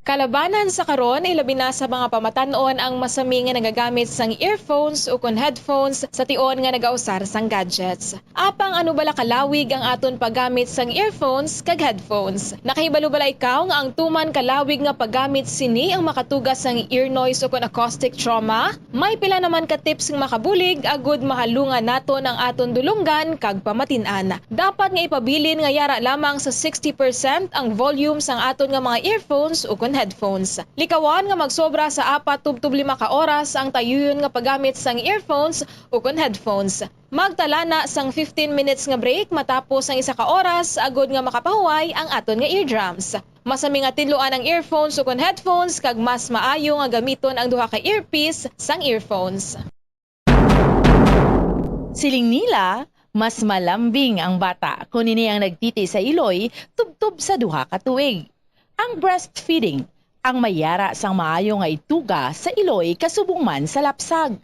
Kalabanan sa karon, ilabi na sa mga pamatan-on ang masami nga nagagamit sang earphones ukon headphones sa tion nga nagausar sang gadgets. Apang ano bala kalawig ang aton paggamit sang earphones kag headphones? Nakahibalo bala ikaw nga ang tuman kalawig nga paggamit sini ang makatuga sang ear noise ukon acoustic trauma? May pila naman ka tips nga makabulig agud mahalungan naton ang aton dulonggan kag pamatin-an. Dapat nga ipabilin nga yara lamang sa sixty percent ang volume sang aton nga mga earphones ukon headphones. Likawan nga magsobra sa apat tubtob lima ka oras ang tayuyon nga paggamit sang earphones ukon headphones. Magtala na sang fifteen minutes nga break matapos ang isa ka oras agud nga makapahuway ang aton nga eardrums. Masami nga tidloan ang earphones ukon headphones kag mas maayo nga gamiton ang duha ka earpiece sang earphones. Siling nila, mas malambing ang bata kon ini ang nagtiti sa iloy tubtob sa duha ka tuig. Ang breastfeeding ang may yara sang maayo nga ituga sa iloy kasubong man sa lapsag.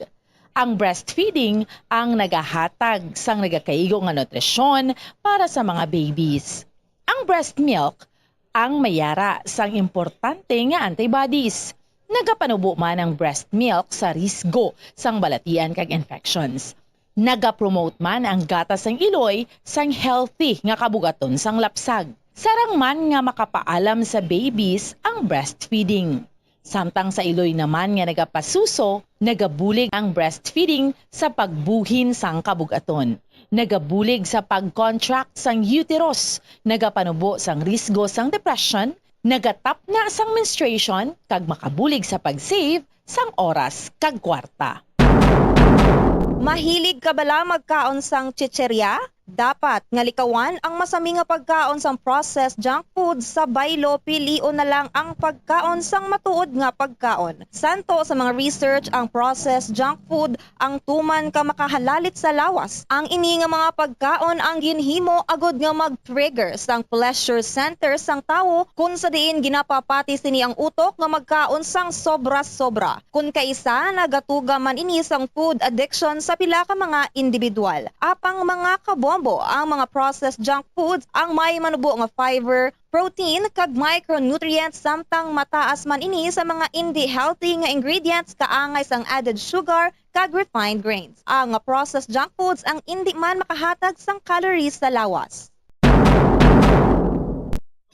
Ang breastfeeding ang nagahatag sang nagakaigo nga nutrisyon para sa mga babies. Ang breast milk ang may yara sang importante nga antibodies. Nagapanubo man ang breast milk sa risgo sang balatian kag infections. Nagapromote man ang gatas sang iloy sang healthy nga kabugaton sang lapsag. Sarang man nga makapaalam sa babies ang breastfeeding. Samtang sa iloy naman nga nagapasuso, nagabulig ang breastfeeding sa pagbuhin sang kabugaton. Nagabulig sa pag-contract sang uterus, nagapanubo sang risgo sang depression, nagatapna sang menstruation, kag makabulig sa pag-save sang oras kag kwarta. Mahilig ka bala magkaon sang chicherya? Dapat nga likawan ang masami nga pagkaon sang processed junk food sa baylo, pilion na lang ang pagkaon sang matuod nga pagkaon. Santo sa mga research, ang processed junk food ang tuman ka makahalalit sa lawas. Ang ini nga mga pagkaon ang ginhimo agud nga mag-trigger sang pleasure center sang tawo, kun sa diin ginapapati sini ang utok nga magkaon sang sobra-sobra. Kun kaisa, nagatuga man ini sang food addiction sa pila ka mga individual. Apang mga kabombo, ang mga processed junk foods ang may manubo nga fiber, protein, kag micronutrients, samtang mataas man ini sa mga indi healthy nga ingredients, kaangay sang added sugar kag refined grains. Ang processed junk foods ang indi man makahatag sang calories sa lawas.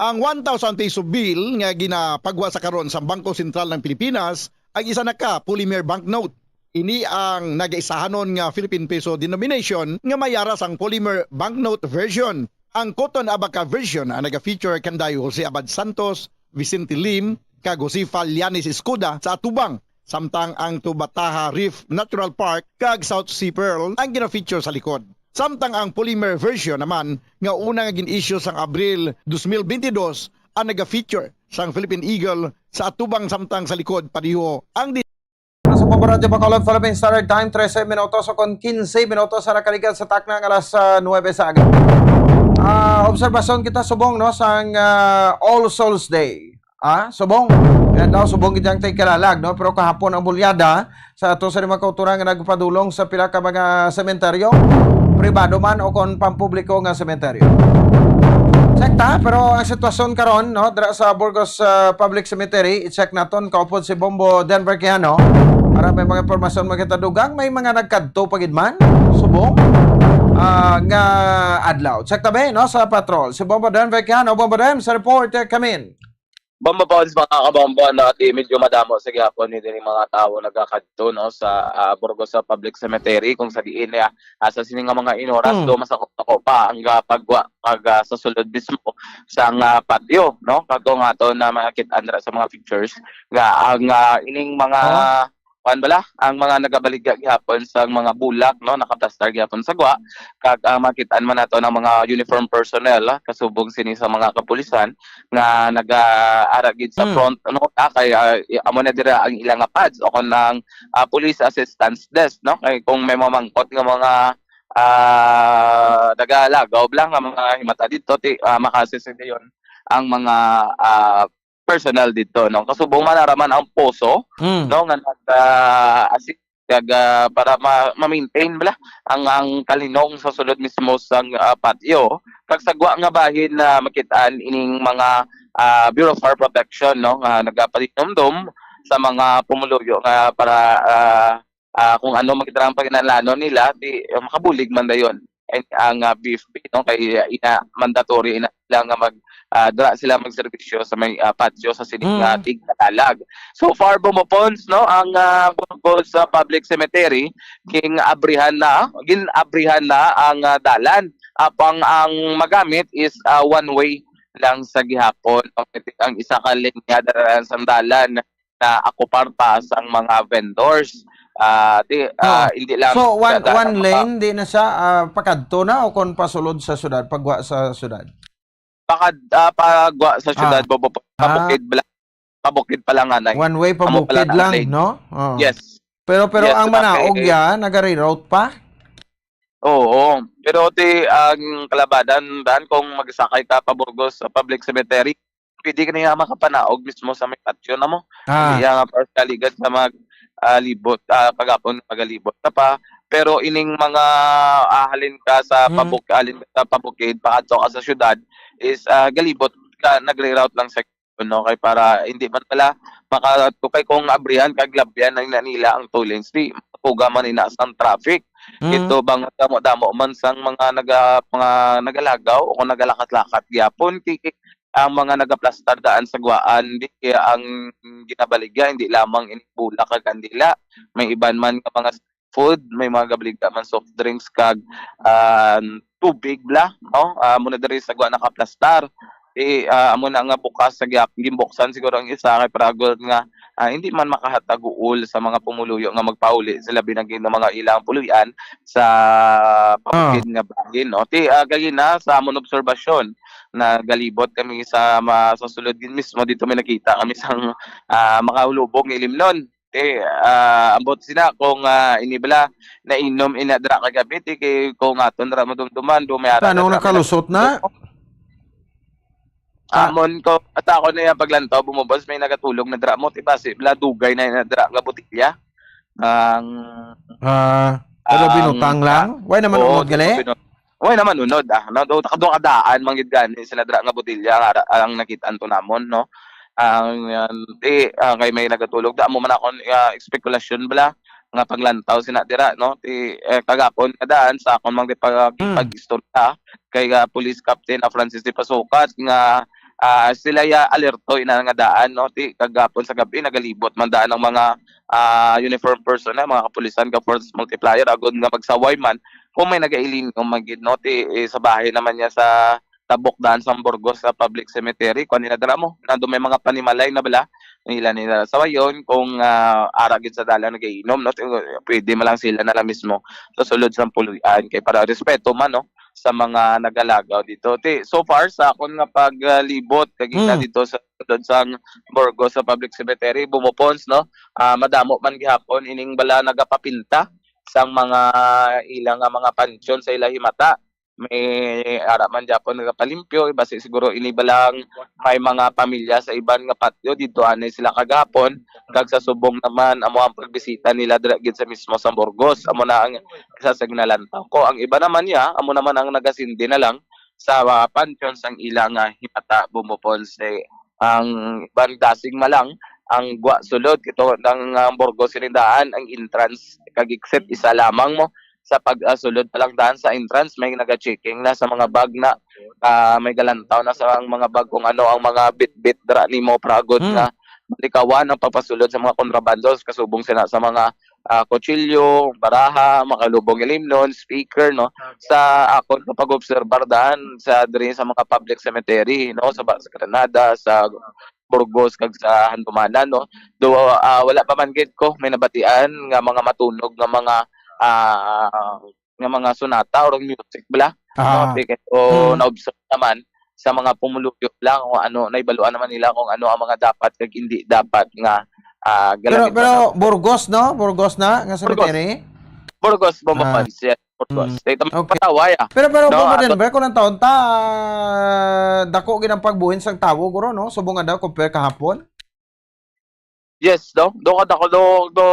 Ang one thousand peso bill nga ginapagwa sa karon sa Bangko Sentral ng Pilipinas ang isa na ka polymer banknote. Ini ang nagaisahanon nga Philippine peso denomination nga may yara sang polymer banknote version. Ang Cotton Abaca version ang naga-feature kanday Jose Abad Santos, Vicente Lim, kag Josefa Llanes Escuda sa atubang, samtang ang Tubataha Reef Natural Park kag South Sea Pearl ang gina-feature sa likod. Samtang ang polymer version naman nga una nga gin-issue sang Abril dos mil bentidós ang naga-feature sang Philippine Eagle sa atubang, samtang sa likod padiho ang di- Sa Bombo Radyo Bacolod, Philippine Standard Time, trese minutos o kon quince minutos sa nakaligal sa takna nga alas, ah, nuebe sa aga. Ah, obserbasyon kita subong, no, sang, ah, All Souls Day. Ah, subong. Kaya daw subong gid ang tay kalalag, no? Pero kahapon ang bulyada sa ato sa mga kauturan nga nagpadulong sa pila ka mga sementeryo, pribado man o kon pampubliko nga sementeryo. Check ta, pero ang sitwasyon karon, no, dira sa Burgos, ah, Public Cemetery, i-check naton, kaupod si Bombo Denver Quijano. Para may mga impormasyon, makita dugang may mga nagkadto pa gid man subong, ah, nga adlaw. Check ta, be, no, sa patrol. Si Bombo Denver Quijano. Bombo Den, sa report, eh, come in. Bombo Bones, mga kabombo, no, di medyo madamo sa gihapon ni diri mga tawo nagakadto, no, sa, ah, Burgos sa Public Cemetery, kung sa diin, ah, ah, sa sini nga mga inoras, Mm. do masako-, ako pa ang, ah, pagwa-, pag, ah, sa sulod mismo sa nga patio, no, kag kung ato na makit-an dira sa mga pictures nga ang, ah, ining mga Oo. kuan bala, ang mga nagabaligya gihapon sa mga bulak, no, nakaplastar gihapon sa gwa, kag, ah, makit-an man nato ng mga uniform personnel, ah, kasubong sini sa mga kapulisan nga nag-aara gid sa Hmm. front, no, ah, kay, ah, i-, amo na dira ang ilang nga pads o kon ang, ah, police assistance desk, no, kay kung may mamangkot nga mga, ah, nagalagaw lang nga mga himata dito, ti-, ah, makasisigayon ang mga, ah, personnel dito, no? Kasubong man ara man ang poso, Mm. no, nga nag, ah, asi-, kag, ah, para ma-, ma-maintain bala ang, ang kalinong sa sulod mismo sang, ah, patio. Kag sa gwa nga bahin na makit-an ining mga, ah, Bureau of Fire Protection, no, nga nagapahinumdom sa mga pumuluyo nga para, ah, ah, kung ano man gid ang panginahanglanon nila, di, eh, makabulig man dayon. And ang, ah, B F P, no, kay, ah, ina, mandatory ina lang nga mag, ah, dira sila magserbisyo sa may, ah, patio sa sining, ah, Mm. tigkalalag. So far, Bombo Pons, no, ang, ah, Burgos, ah, Public Cemetery, gin-abrihan na, gin-abrihan na ang, ah, dalan. Apang ang magamit is, ah, one way lang sa gihapon. Ang isa ka linya dira sang dalan na akupar pa sang mga vendors. Ah, di, ah, Oh. Hindi lang So, one, sa dalan one maka- lane, di na siya, ah, pakadto na o kon pasulod sa syudad, pagwa sa syudad? Pakad-, ah, pagwa sa syudad, Ah. Bobo, pa-, Ah. pabukid bla-, pabukid pa lang, anay. One way Amo pa pabukid lang lang, ang lane. No? Oh. Yes. Pero, pero Yes, ang sa Manaog kay ya, nagari-route pa? Oo. Pero ti, ang kalabadan, dan, kung magsakay ka pa Burgos sa public cemetery, pwede ka na nga makapanaog mismo sa may patio na mo. Ah. Hindi nga pa sa ligad sa mag, ah, libot, ah, kagapon magalibot na pa. Pero ining mga, ah, halin ka sa Hmm. pabuk-, halin ka sa pabukid, paadto ka sa syudad, is, ah, galibot ka, nagre-route lang sa, no, kay para hindi man pala makatukay kung abrihan kag labyan na nila ang two lanes, di matuga man ina sang traffic. Hmm. Ito bang damo-damo man sang mga naga-, mga nagalagaw o kung nagalakat-lakat gyapon, kay ang mga nagaplastar daan sa guwaan, di kaya ang ginabaligya, hindi lamang ining bulak kag kandila, may iban man nga mga food, may mga gabaligya man soft drinks kag, ah, tubig bla, no? Ah, amo na diri sa guwaan nakaplastar. Di, ah, amo na nga bukas sa gihap-, ginbuksan siguro ang isa kay para gud nga, ah, hindi man makahatag uol sa mga pumuluyo nga magpauli sila binagin ng mga ilang puloy-an sa Ah. pabukid nga bahin, no? Ti, ah, gagina sa amon obserbasyon, nagalibot kami sa ma-, sa sulod gid mismo, dito may nakita kami sang, ah, makahulubog nga ilimnon. Ti, ah, ambot sina kung, ah, ini bala nainom ina dira kagabi, ti kay kung aton dira madumduman, do may ara Paano na dira, may nakalusot na? nag-, Ah. Amon ko, at ako na yung paglantaw, bumubos, may nagatulog na dira mo, ti basi bala dugay na ina dira nga botilya. Ang Ah, pero ang binutang lang? Why naman Oo, unod gali? Binu-, why naman unod, ah? Na, do, do kadaan, man gid gani, sila dira nga botilya, ang ara-, ang nakit-an to namon, no? Ang, yan, ti, ah, kay may nagatulog, da, amo man akon, ah, espekulasyon bala, nga paglantaw sina dira, no? Ti, eh, kagapon nga daan, sa akon mang di pa-, Hmm. pag-istorya, kay, ah, Police Captain, ah, Francis de Pasukat, nga, ah, sila ya alerto ina nga daan, no? Ti, kagapon sa gabi, nagalibot man daan ang mga, ah, uniform personnel, mga kapulisan, ka force multiplier, agod nga magsaway man kung may nagailing o magid, no? Ti, eh, sa bahin naman niya sa tabok daan sang Burgos sa public cemetery, kung nila dira mo, nando may mga panimalay na bala, nila, nila sawayon kung, ah, ara gid sa dalan nagainom, no? Ti, pwede man lang sila na lang mismo sa sulod sang puloy-an, kay para respeto man, no, sa mga nagalagaw dito. Ti, so far, sa akon nga paglibot, kagina Hmm. dito sa sulod sang Burgos sa public cemetery, Bumupons, no? Ah, madamo man gihapon ining bala nagapapinta sang mga ila nga mga pansyon sa ila himata. May ara man gyapon nagapalimpyo, basi siguro ini balang may mga pamilya sa iban nga patio didto anay sila kagapon, kag sa subong naman amo ang pagbisita nila dira gid sa mismo sa Burgos. Amo na ang isa sa ginalantaw ko. Ang iba naman niya, amo naman ang nagasindi na lang sa, ah, pansyon sang ila nga himata, Bumupons. Ang iban dasig malang ang gwa sulod, ito ang, ah, Burgos sinindaan, ang entrance kag exit isa lamang mo. Sa pag, ah, sulod pa lang daan sa entrance, may naga-checking na sa mga bag na, ah, may galantaw na sa ang mga bag kung ano ang mga bitbit dira nimo, para agud Hmm. nga malikawan ang pagpasulod sa mga kontrabandos, kasubong sina sa mga, ah, kutsilyo, baraha, makalubong ilimnon, speaker, no? Sa akon nga pag-obserbar daan sa diri sa mga public cemetery, no, sa ba-, sa Granada, sa Burgos, kag sa Handumanan, no? Do, ah, wala pa man gid ko may nabatian nga mga matunog nga mga, ah, nga mga sonata or music bala, no? Ah. Ti kay, o, Hmm. na-observe naman sa mga pumuluyo lang o ano, naibaluan naman nila kung ano ang mga dapat kag hindi dapat nga, ah, Pero, galangin pero man ang Burgos, no? Burgos na nga Burgos. Cemetery? Burgos, Bombo Ah. Pons, yes, Burgos. Mm. Dito Okay. Pataway, ah. Pero, pero, No, Bombo ato Denver, kung ang taon ta, dako gid ang pagbuhin sang tawo, guro, no? Subong nga daw, compare kahapon? Yes, do. Do ka dako, do, do,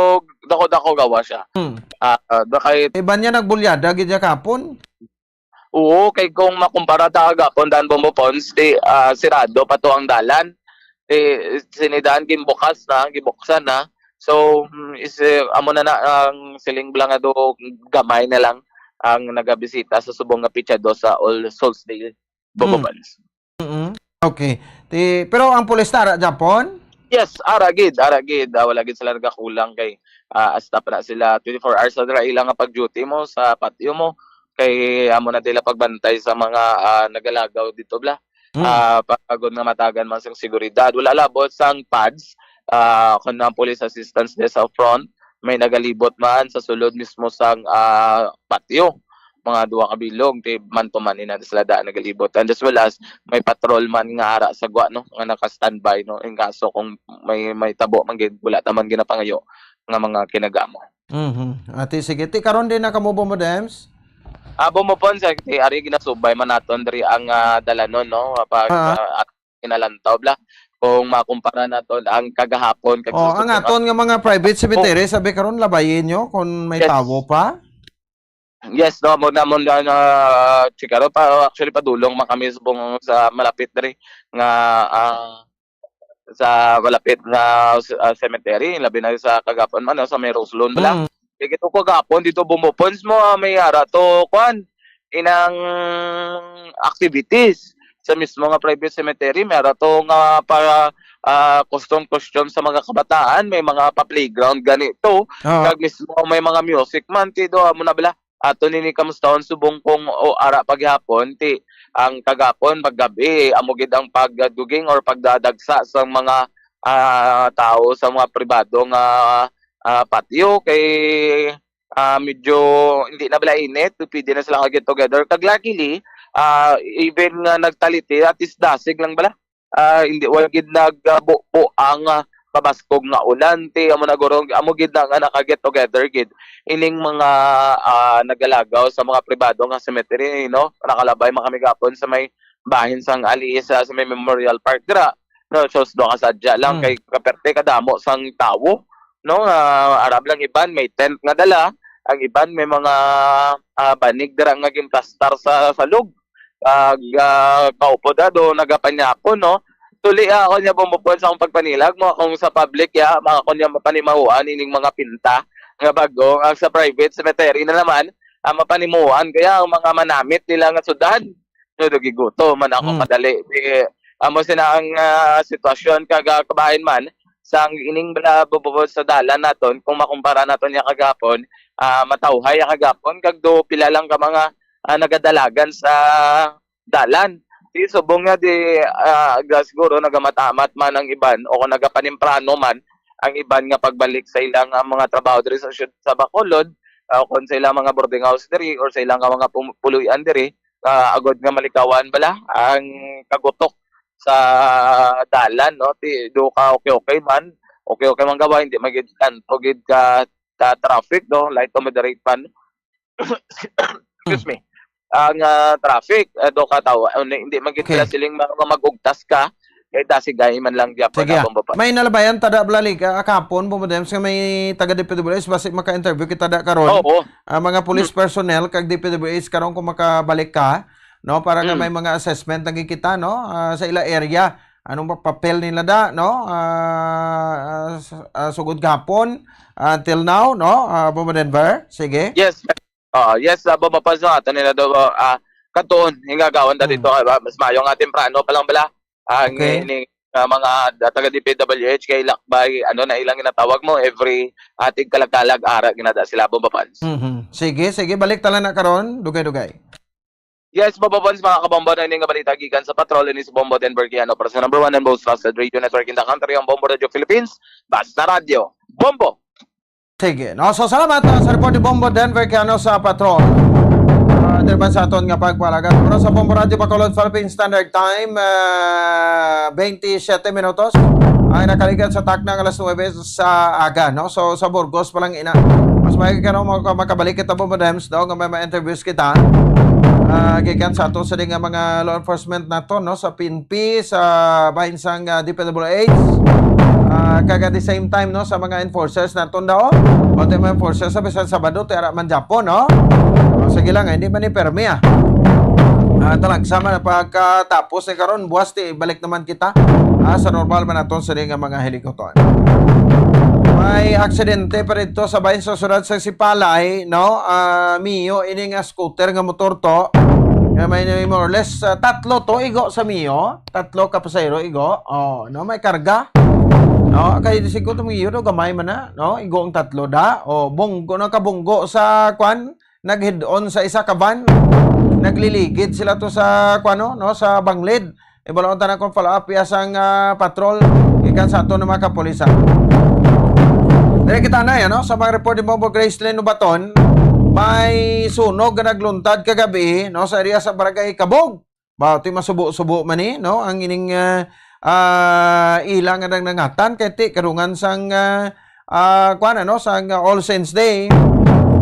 dako, dako gawa siya. Hmm. Ah, ah, do kay Iban niya nagbulyada gid siya kahapon? Oo, kay kung makumpara ta kagapon, Dan Bombo Pons, di, ah, sirado pa to ang dalan. Di, sini Dan ginbukas na, gibuksan na. So, mm, is, eh, amo na na ang siling bala nga do gamay na lang ang nagabisita sa subong nga petsa dos sa All Souls Day, Bombo Hmm. Pons. Mm-mm. Okay. Ti, pero ang pulis ta ara gyapon? Yes, ara gid, ara gid. Ah, wala gid sila nagakulang kay, ah, hasta pa na sila twenty-four hours na dira ila nga pag-duty mo sa patio mo. Kay amo na sila pagbantay sa mga, ah, nagalagaw dito bla. Hmm. Ah, pagod nga matagan man sang seguridad. Wala labot sang pads, ah, kun ang police assistance desk sa front, may nagalibot man sa sulod mismo sang, ah, patio. Mga duha ka bilog, ti man to man ina sila da nagalibot. And as well as, may patrol man nga ara sa gwa, no, nga naka-standby, no, in kaso kung may, may tabo man gid, wala ta man ginapangayo nga mga kinagamo. Mhm. Ati, sige. Ti karon din na kamo, Bombo Dems? Ah, Bombo Pons, ti ari ginasubay man naton diri ang, ah, dalanon, no? Pag, Ah. ah, at kinalantaw bla. Kung makumpara naton ang kagahapon kag Oh, sa ang subong aton nga mga private cemetery, sabi karon labayin nyo kung may Yes. tawo pa? Yes, no, mo na, mo na, na, chikaro pa, actually, padulong man kami subong sa malapit diri nga, ah, sa malapit nga, ah, cemetery, labi na sa kagapon man, no, sa may Roslon bala. Mm. Sige to kagapon dito, Bombo Pons mo, ah, may ara to, kwan, inang activities sa mismo nga private cemetery, may ara to nga para, ah, custom costume sa mga kabataan, may mga pa-playground gani to. Oo. Kag mismo may mga music man, ti do, amo na bala. Ato nini kamustahon subong kung o ara paghapon, ti ang kagapon, paggabi, amo gid ang pagduging or pagdadagsa sa mga, ah, tao sa mga pribado nga, ah, patio kay, ah, medyo hindi na bala init, pwede na sila ka-get together. Kag luckily, ah, even nga nagtaliti, at least dasig lang bala. Ah, hindi, wala gid nagbubo ang, ah, kabaskog nga ulan, ti amo na guro, amo gid na nga naka-get together gid ining mga, ah, nagalagaw sa mga pribado nga cemetery, no? Nakalabay man kami gapon sa may bahin sang Aliisa, sa may Memorial Park dira. No, so, do ka sadya lang Mm. kay kaperte kadamo sang tawo, no? Nga arab lang iban may tent nga dala, ang iban may mga, ah, banig dira nga ginplastar sa salog. Ag, ah, kaupod, ah, do nagapanyapon, no? Tuli, ah, ako niya bumupon sa akong pagpanilag mo, kung sa public, ya, mga ako niya mapanimahuan ining mga pinta nga bago, ang sa private cemetery na naman, ang mapanimuan kaya ang mga manamit nila nga sudan. No, do giguto man ako Hmm. kadali. Di, amo sina ang, ah, sitwasyon kag, ah, kabahin man, sa ang ining bala bububod sa dalan naton, kung makumpara naton niya kagapon, ah, matawhay ya kagapon, kag do pila lang ka mga, ah, nagadalagan sa dalan. Di subong nga di, ah, ga-, siguro nagamamat-amat man ang iban o kung nagapanimprano man ang iban nga pagbalik sa ilang, ah, mga trabaho diri sa syud-, sa Bacolod, ah, kung sa ilang mga boarding house diri or sa ilang, ah, mga pum-, puloy-an diri, ah, agod nga malikawan bala ang kagutok sa dalan, no? Ti, do ka okay-okay man, okay-okay man gawa, hindi man gid tanto gid ka, ka traffic, no? Light to moderate man. Excuse me. Ang, ah, traffic, ah, do ka tawo, ah, hindi, hindi man gid Okay. sila siling ma-, ma-, mag-ugtas ka, kay dasig ay man lang gyapon Sige, ang ah. Bombo Pons. May nalabayan ta da, Blalig, ah, kahapon, Bombo Dems, nga may taga D P W S, basi maka-interview kita da karon. Oo. Ah, mga police Hmm. personnel kag D P W S karon kung makabalik ka, no, para nga Hmm. may mga assessment lagi kita, no, ah, sa ila area. Anong pa-, papel nila da, no? Ah, ah, s-, ah, sugod gahapon, until now, no? Ah, Bombo Denver, sige. Yes. Ah, yes, ah, Bombo Pons, no, ato nila daw, ah, katuon, hingagawan ta Hmm. dito, ah, mas maayo nga temprano pa lang bala. Ang Okay. ini, ah, mga da-, taga D P W H kay lakbay, ano na ilang ginatawag mo, every ating kalagkalag, ara, ginada sila, Bombo Pons. Mhm. Sige, sige, balik ta lang na karon, dugay-dugay. Yes, Bombo Pons, mga kabombo, na ini nga balita gikan sa patrol, ini si Bombo Denver Quijano para sa number one and most trusted radio network in the country, ang Bombo Radio Philippines. Basta radyo, Bombo! Sige, no? So, salamat, ah, sa report ni Bombo Denver Quijano sa patrol. Ah, diri man sa aton nga pagpalagan. Oras sa Bombo Radio Bacolod, Philippine Standard Time, ah, twenty-seven minutos. Ay nakaligan sa takna nga alas nuebe sa aga, no? So, sa Burgos pa lang ina. Mas maayo ka, no, maka-, makabalik kita, Bombo Dems, no? Nga may ma-interviews kita. Ah, gikan sa ato sa di nga mga law enforcement nato, no? Sa P N P, sa bahin sang, ah, D P W H. Ah, kag at the same time, no, sa mga enforcers naton daw. Pati mga enforcers sa bisan Sabado, ti ara man Japon, no? O, sige lang, hindi man ni permi, ah. Ah, talagsa man ang pagkatapos ni karon, buwas ti balik naman kita, ah, sa normal man naton sini nga mga hilikuton. May aksidente pa dito sa bahin sa siyudad sa Sipalay, no? Ah, Mio, ini nga scooter nga motor to. Nga may, may more or less, ah, tatlo to igo sa Mio, tatlo ka pasahero igo. Oh, no, may karga. No, kay di siguro Mio do gamay man na, no? Igo ang tatlo da. Oh, bunggo na kabunggo sa kwan, nag-head-on sa isa ka van. Nagliligid sila to sa, kuano, no, sa banglid. Ibalaon tanan kung follow up iya sang, ah, patrol gikan sa aton nga mga kapulisan. Diri kita na, ano, sa mga report ni Bobo Gracelyn Ubaton, may sunog nga nagluntad kagabi, no, sa area sa Barangay Kabog. Ba, ti masubo-subo man ni, no, ang ining, ah, ah, ila nga nang nangatan kay ti karungan sang, ah, ah, kuwan, ano, sang, ah, All Saints Day,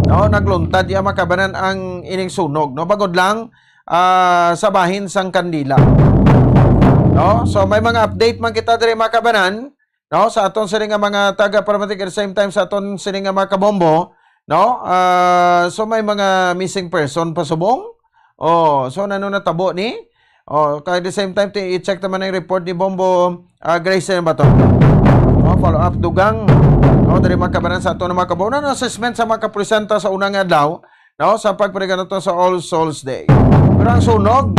no, nagluntad iya makabanan ang ining sunog, no, bagod lang, ah, sa bahin sang kandila, no. So may mga update man kita diri makabanan, no, sa aton sini nga mga taga-paramedic, at the same time sa aton sini nga mga kabombo, no. Ah, so may mga missing person pa subong. Oh, so nano natabo ni? Oh, kay the same time, ti-, i-check naman ang report ni Bombo, ah, Grace, ano ba to? Oh, follow up, dugang. Oh, diri makabanan sa aton nga mga kabombo. Ano assessment sa mga kapulisan ta sa unang adlaw, no, sa pagparigan nato sa All Souls Day? Pero ang sunog,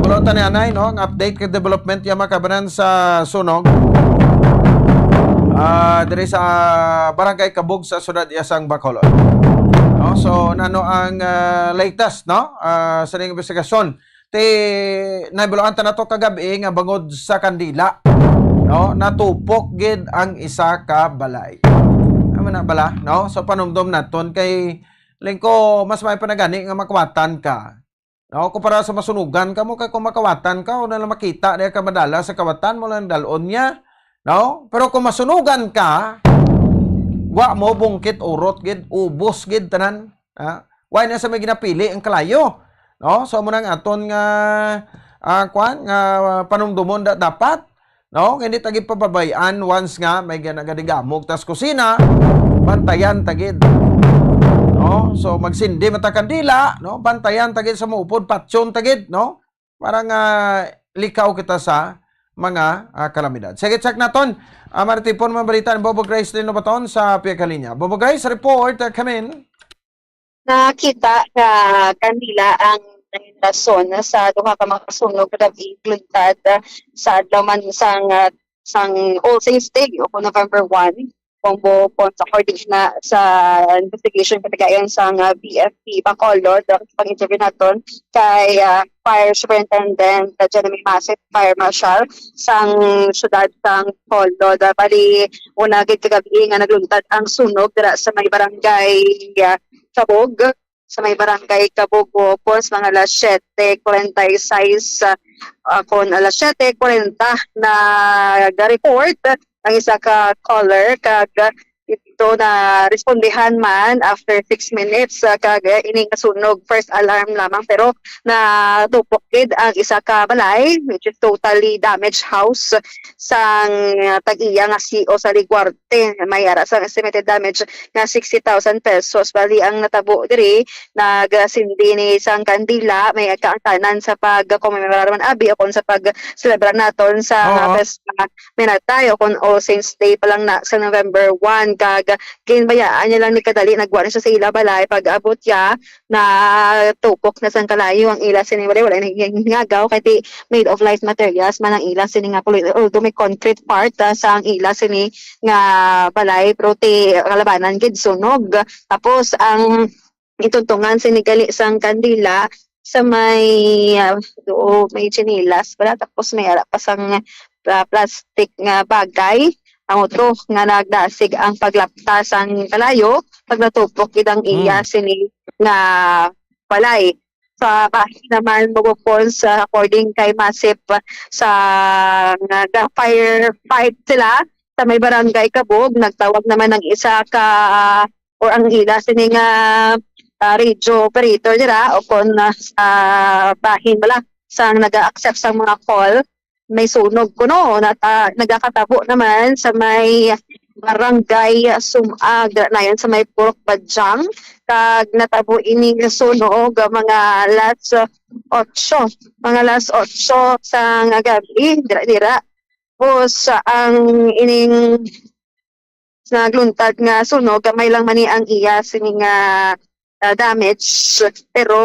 wala ta ni anay, no, ang update kay development yung makabanan sa sunog, ah, diri sa Barangay Kabug sa Siyudad Yasang, Bacolod. No, so nano ang, ah, latest, no, ah, sa ning investigasyon? Ti, nahibaluan ta nato kagabi nga bangod sa kandila, no, natupok gid ang isa ka balay. Ano na bala, no? So panumdom naton kay lingko mas may panagani nga makawatan ka. No, kumpara sa masunugan ka mo, kay kung makawatan ka, wala lang makita, di ka madala sa kawatan mo lang dalon niya, no? Pero kung masunugan ka, wa mo bungkit urot gid, ubos gid tanan. Ha? Why na sa may ginapili ang kalayo? No? So, amo nang aton nga, ah, kwan, nga panumdumon da-, dapat, no? Nga hindi ta gid pababayan once nga may gana-, gadigamog tas kusina, bantayan ta gid. No? So, magsindi man ta kandila, no? Bantayan ta gid sa muupod, patyon ta gid, no? Para nga likaw kita sa mga, ah, kalamidad. Sige, check naton. Ah, maratipon mga balita ni Bobo Grace Lino Baton sa Pia Kalinya. Bobo Grace, report, ah, come in. Nakita nga kandila ang rason sa duha ka mga sunog nga nagluntad sa adlaw man sang, ah, sang All Saints Day o kung November one. Kung bu-, kung sa according na sa investigation katigayon sang, ah, B F P Bacolod, ah, pag-interview naton kay, ah, Fire Superintendent, ah, Jeremy Masit, Fire Marshal sang siyudad sang Bacolod. Ah, bali, una gid kagabi nga nagluntad ang sunog dira sa may barangay, ah, Kabog, sa may barangay Kabog, Bopos, mga alas siyete kwarenta y seis, ah, ah, kon alas siyete kwarenta nag-report ang isa ka caller, kag ito na respondihan man after six minutes, ah, kag, eh, ini nga sunog, first alarm lamang, pero natupok gid ang isa ka balay, which is totally damaged house sang, ah, tag-iya nga C O sa Liguarte. May ara sang estimated damage nga sixty thousand pesos. Bali, ang natabo diri, nagsindi ni sang kandila, may kaangtanan sa pagkomemorar man abi o kon sa pagselebrar naton sa Oo. Pesta Minatay o kon All Saints Day pa lang na sa November one. Kag ginbayaan niya lang ni kadali, nagwa na siya sa ila balay. Pag-abot niya, natupok na sang kalayo ang ila sini balay. Wala na hingagaw kay ti made of light materials man ang ila sini nga puloy. Although may concrete part, ah, sa ang ila sini nga balay, pero ti kalabanan gid sunog. Tapos ang gituntungan sini gali sang kandila sa may, ah, do, may tsinelas pala, tapos may ara pa sang, ah, plastic nga bagay. Amo to nga nagdasig ang paglapta sang kalayo pag natupok gid ang iya Hmm. sini nga balay. Sa bahin naman, bukod sa according kay Masip, sa nga ga-firefight sila sa may barangay Kabog, nagtawag naman ng isa ka, or ang ila sini nga, ah, radio operator dira o kon, ah, sa bahin bala sang naga-accept sang mga call, may sunog kuno, nata-, nagakatabo naman sa may Barangay Sumag, dira nayon sa may Purok Badjang, kag natabo ini nga sunog, ah, mga alas otso, mga alas otso sa nga gabi, dira, dira. Tapos, ah, ang ining nagluntad nga sunog, gamay lang man ni ang iya sini nga, ah, damage, pero,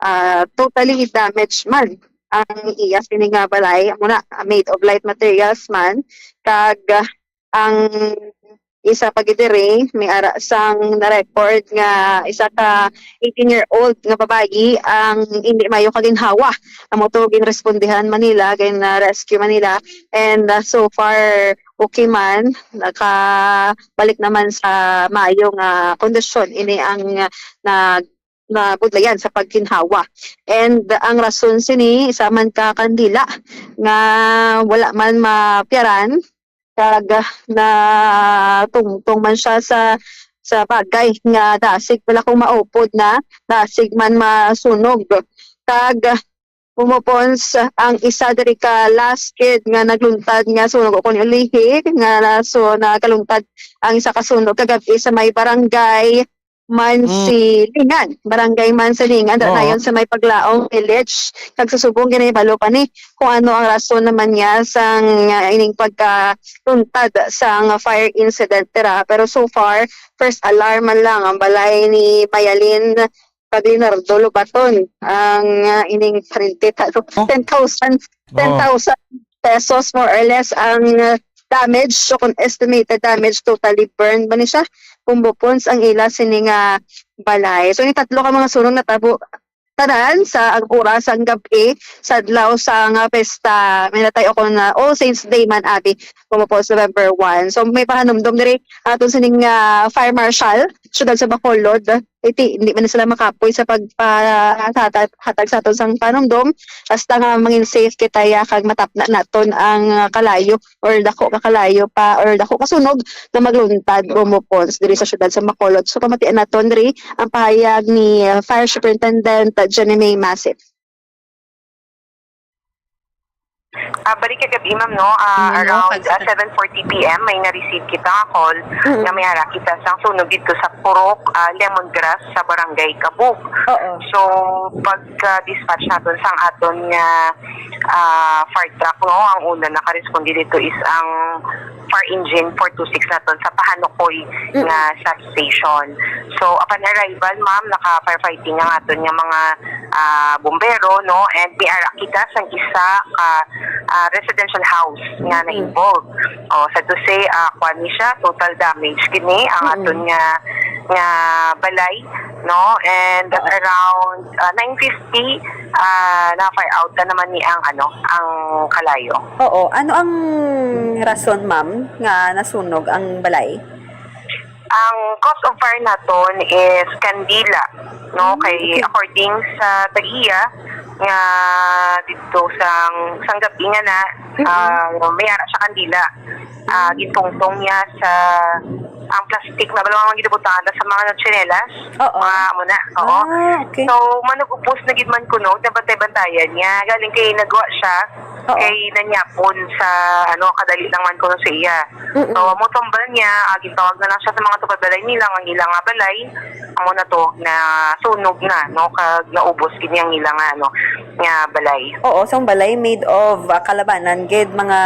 ah, totally damage man ang iya sini nga balay. Amo na, ah, made of light materials man, kag, ah, ang isa pa gid diri, may ara sang na-record nga isa ka eighteen-year-old nga babayi ang hindi maayo kaginhawa. Amo to, ginrespondihan man nila, gin-rescue man nila, and, ah, so far, okay man, nakabalik naman sa maayo nga kondisyon ini ang, ah, nag-, nabudlayan sa pagginhawa. And ang rason sini, isa man ka kandila nga wala man mapiyaran, kag natungtong man siya sa, sa bagay nga dasig pala kung maupod na, dasig man masunog. Kag Pumupons ang isa diri ka last kid nga nagluntad nga sunog, o kon ulihi nga so nagaluntad ang isa ka sunog kagab-i sa may barangay Mansilingan, barangay Mansilingan, dira Oo. nayon sa may Paglaong Village. Kag sa subong ginahibalo pa ni kung ano ang rason naman niya sang, ah, ining pagkaluntad sang fire incident dira. Pero so far, first alarm man lang ang balay ni Mayalin kag Leonardo Lobaton ang, ah, ining parente ta-, Oh. ten thousand, Oh. ten thousand pesos more or less ang, ah, damage. So, kung estimated damage, totally burned ba ni siya? Kung bupons ang ila sini nga balay. So, ni tatlo ka mga sunog natabo tanan sa ang oras ang gabi sa adlaw sa nga pesta. May natay ako na All Saints Day man, abi, kung bupons November one. So, may pahanumdom diri aton sining, ah, fire marshal, siyudad sa Bacolod. Iti, hindi man sila makapoy sa pagpahatag, hatag sa aton sang panumdom. Basta nga mangin safe kita ya kag matapna naton ang, ah, kalayo or dako ka kalayo pa or dako ka sunog nga magluntad o mupons diri sa siyudad sa Bacolod. So, pamatian naton diri ang pahayag ni, ah, Fire Superintendent Jenny May Masip. Ah, balik kagabi, ma'am, no? Ah, Mm, no, around, kag- ah, seven forty P M, may na-receive kita nga call Mm. nga may ara kita sang sunog dito sa Purok, ah, Lemongrass sa Barangay Kabug. Oo. So, pagka-dispatch naton sang aton nga, ah, fire truck, no, ang una nakaresponde dito is ang fire engine four two six naton sa Pahanukoy Mm. nga substation. So, upon arrival, ma'am, naka-firefighting ang aton nga mga, ah, bumbero, no? And may ara kita sang isa ka, ah, residential house nga Mm. na-involve. Oh, sad to say, ah, kwan ni siya, total damage kini ang Mm. aton nga, nga balay, no? And at Oo. around, ah, nine fifty, ah, na-fire out na naman ni ang, ano, ang kalayo. Oo. Ano ang rason, ma'am, nga nasunog ang balay? Ang cause of fire naton is kandila, no? Mm, Kay okay. according sa tag-iya nga dito sang, sang gabi nga na, Mm-mm. ah, may ara siya kandila. Ah, Mm. gintungtong niya sa ang plastic na, bala, mga ginabutangan sa mga tsinelas. Oo. Mga amo na, oo. Ah, okay. So, manugupos na gid man kuno, nabantay-bantayan niya. Galing kay nagwa siya, Oo. kay nanyapon sa, ano, kadali lang man kuno sa iya. Mm-mm. So, amo tumbal niya, ah, gintawag na lang siya sa mga tupad balay nila, ang ilang nga balay. Amo na to, na sunog na, no? Kag naubos gid niya ang ilang, ano, nga balay. Oo, so ang balay made of, ah, kalabanan gid, mga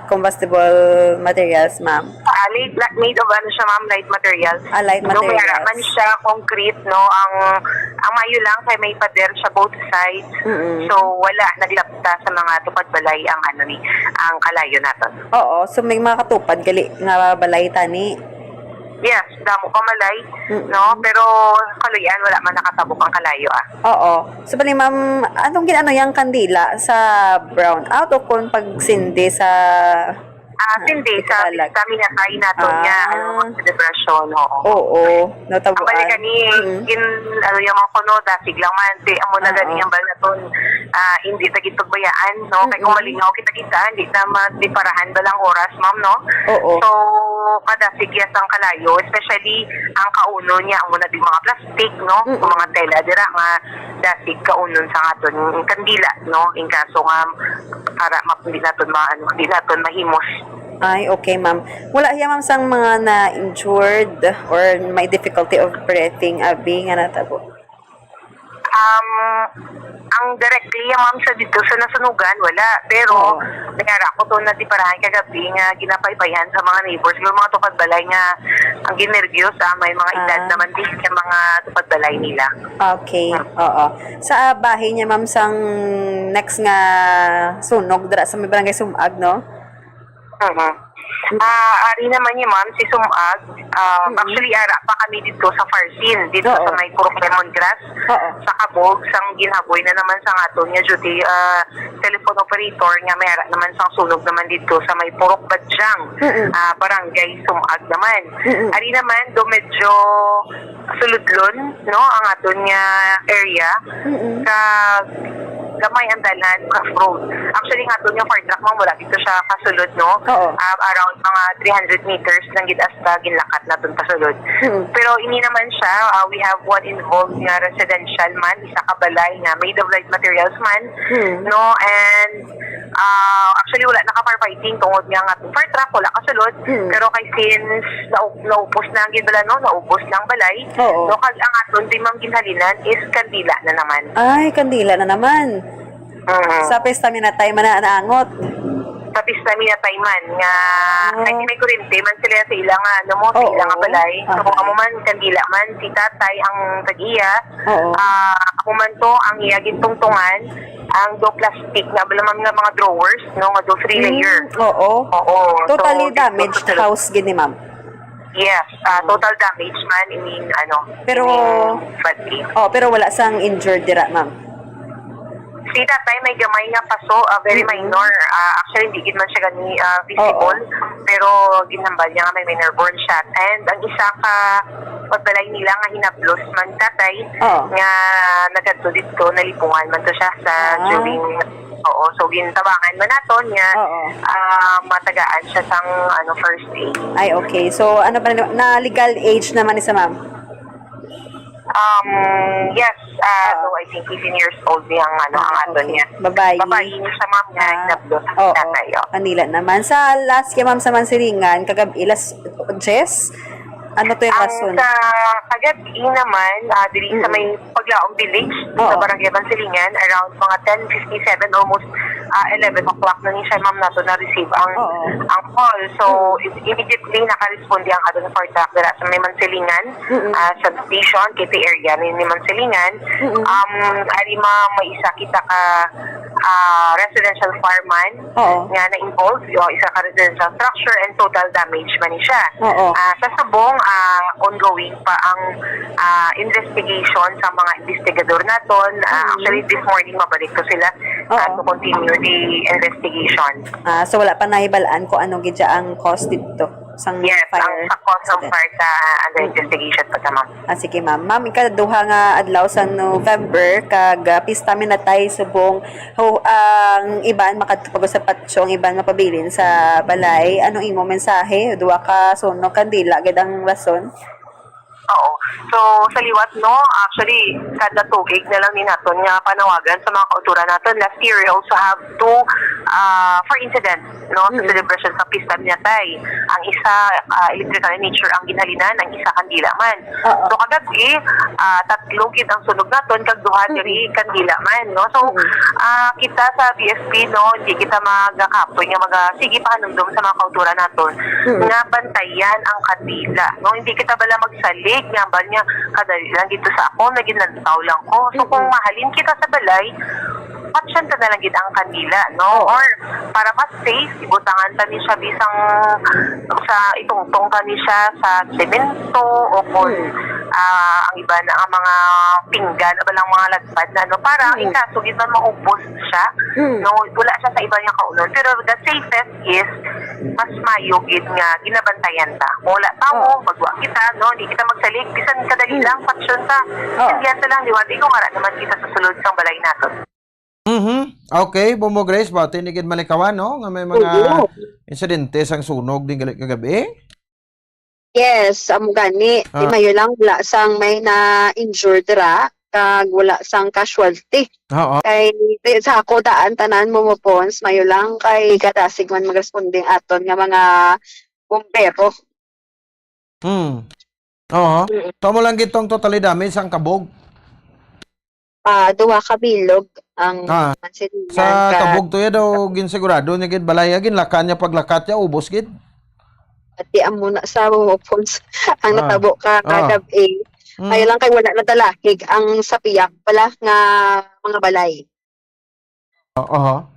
combustible materials, ma'am? Ah, light, la-, made of, ano siya, ma'am, light materials. Ah, light No, may ara materials. man siya, concrete, no? Ang, ang mayo lang kay may pader siya both sides. Mm-mm. So, wala, naglapta sa mga tupad balay ang, ano ni, ang kalayo naton. Oo, so may mga katupad gali nga balay tani. Yes, damo ka malay, Mm-mm. no? Pero kaluy-an, wala man nakatabok ang kalayo, ah. Oo. So, bali, ma'am, anong gin-ano yang kandila sa brownout o kung pagsindi sa Ah, Ah, sindi sa pista minatay naton nga, ano, Ah. selebrasyon, oo. Oo, Ang bali natabuan. gani, Mm. in, ano, yung mga kuno, dasig lang man, di, amo na gani Oo. ang bali naton, ah, hindi ta gid pagbayaan, no? Kay kung Mm-mm. malingaw kita, kita, hindi ta madiparahan ba lang oras, ma'am, no? Oo. So, kadasig ya sang kalayo, especially ang kaunon niya, amo na di mga plastic, no? Mm-mm. Mga tela dira nga dasig kaunon sa aton kandila, no? In kaso nga para ma-, hindi naton ma-, ano, hindi naton mahimos. Ay, okay, ma'am. Wala hiya, ma'am, sang mga na-injured or may difficulty of breathing, abi, nga natabo? Um, ang directly, ma'am, sa dito sa nasunugan, wala. Pero, Oo. nagara ko to na di parahan kagabi nga ginapaypayan sa mga neighbors. Yung mga tukad balay nga ang ginervyos, ah, may mga edad Ah. naman din sa mga tukad balay nila. Okay, oo. Sa, ah, bahin niya, ma'am, sang next nga sunog dira sa may barangay Sumag, no? Mhm. Ah, ari naman ni ma'am si Sumag. Ah, Mhm. Actually, ara pa kami dito sa far scene, dito Oo. sa may purok lemongrass. Oo. Sa Kabog, sang ginhaboy na naman sa aton nga duty, ah, telephone operator nga may ara naman sang sunog naman dito sa may purok Badyang, Mm-mm. ah, barangay Sumag naman. Mm-mm. Ari naman, do medyo suludlon, no, ang aton nga area. Mm-mm. Sa gamay ang dalan, rough road. Actually, ang aton nga fire truck, ma'am, wala dito siya kasulod, no? Oo. Ah, around mga three hundred meters lang gid hasta ginlakat naton pasulod. Mm-mm. Pero ini naman siya, ah, we have one involved nga residential man, isa ka balay nga made of light materials man, Mm. no? And ah, actually, wala na ka firefighting tungod nga nga fire truck, wala kasulod. Mm. Pero kay since nau- naupos na ang ginbala, no? Naubos na ang balay. Oo. No, kag ang aton di, ma'am, ginhalinan is kandila na naman. Ay, kandila na naman. Mhm. Sa pesta minatay man na naangot. Sa pista minatay man nga Ah. kay may kurente man sila sa ilang, ano mo, sa Oo. Ilang balay. So, Aha. Amo man, kandila man, si tatay ang tag-iya. Oo. Ah, amo man to ang iya gintungtungan, ang do plastic na bala, ma'am, nga mga drawers, no, nga do three Mm, layer. Oo. Oo. Totally So, damaged dito sa house gid ni, ma'am. Yes, ah, Oh. Total damage man ining, ano, Pero ining badly. Oh, pero wala sang injured dira, ma'am. Si tatay may gamay nga paso, ah, very Mm-mm. minor. Ah, actually, hindi gid man siya gani, ah, visible. Oo. Pero ginhambal niya nga may minor burn shot. And ang isa ka pagbalay nila nga hinablos man tatay, Oo. nga nagadto dito, nalipungan man to siya sa Ah. during, oo, so gintabangan man naton nga, Oo. ah, matagaan siya sang, ano, first aid. Ay, okay. So, ano pa na, na legal age naman isa, ma'am? Um, yes, ah, Oo. so I think eighteen years old niya ang, ano, ang Ah, aton okay. niya. Babayi. Babayi niya siya, ma'am, nga Ah, hinablos oo. tatay, oh. Kanila naman. Sa last kay Ma'am sa Mansilingan, kagab-i, alas diyes, ano to yung Ang rason? Sa kagabi naman, ah, diri sa Mm-mm. may Paglaom Village, Oo. sa Barangay Mansilingan, around mga ten fifty-seven, almost, ah, eleven o'clock na ni siya, ma'am, nato na-receive ang, Oo. ang call. So, Mm. im- immediately nakaresponde ang aton fire truck dira sa may Mansilingan, Mm-mm. ah, substation, K P area ni, ni Mansilingan. Mm-mm. Um, ari, ma'am, may isa kita ka, ah, residential fireman Oo. nga na-involved, o isa ka residential structure, and total damage man ni siya. Oo. Ah, sa subong, ah, ongoing pa ang, ah, investigation sa mga investigador naton. Ah, Mm. Actually, this morning mabalik to sila, ah, Oo. to continue the investigation. Ah, so wala pa nahibalaan kung ano gid siya ang cause dito sang Yes, ang fire sa cause ng incident. fire sa under Mm. investigation pa ta, ma'am. Ah, sige, ma'am. Ma'am, ikaduha nga adlaw sa November, kag, ah, pista minatay subong ho, ang iban makadto pag sa patio, ang iban mapabilin sa balay. Anong imo mensahe? Duha ka sunog, kandila gid ang rason? Oo. So, sa liwat, no, actually, kada tuig na lang ni naton nga panawagan sa mga kauturan naton. Last year, we also have two, ah, fire incidents, no, sa Mm. celebration sa Pista Minatay. Ang isa, ah, electrical in nature ang ginhalinan, ang isa kandila man. Oo. So, kagabi, ah, tatlo gid ang sunog naton, kag duha Mm. diri kandila man, no? So, Mm. ah, kita sa B F P, no, hindi kita magakapoy nga maga-, sige, pahanumdom sa mga kauturan naton Mm. nga bantayan ang kandila, no? Hindi kita bala magsalig nga, ambal niya, kadali lang dito sa ako, naginantaw lang ko. So, kung Mm-mm. mahalin kita sa balay, patyan ta na lang gid ang kandila, no? Oo. Or, para mas safe, ibutangan ta ni siya bisang sa, itungtong ta ni siya sa semento o kung, Mm. ah, ang iba na ang mga pinggan, o lang mga lagpad na, no? Para Mm. in kaso gid man maupos siya, Mm. no? Wala siya sa iba nga kaunon. Pero the safest is mas mayo gid nga ginabantayan ta. Kung wala tawo, Oo. magwa kita, no? Hindi kita magsalig, bisan kadali Mm. lang, patyon ta. Oo. Hindi ta lang, di ba? Di ko nga naman kita sa sulod sang balay naton. Mhm. Okay, Bombo Grace, bati ni gid malikawan, no, nga may mga Oo. insidente sang sunog din gali kagabi. Yes, amo gani. Di Ah. mayo lang wala sang may na-injure dira. kag wala sang casualty. Oo. Kay, di, sa ako daan tanan, Momo Pons, mayo lang kay kadasig man magresponde ang aton nga mga bombero. Hmm. Oo. Mm. So, amo lang gid tong totally damage ang kabog? Ah, duha ka bilog ang Ah, mansilingan sa ka kabog to ya daw, ginsigurado niya gid balay, ya, ginlakan niya, paglakat niya, ubos gid. Pati amo na sa Momo Pons ang Ah. natabo ka Ah. kagab-i. Mm. Kaya lang kay wala na dalahig ang sa piyak pala nga mga balay. Oo.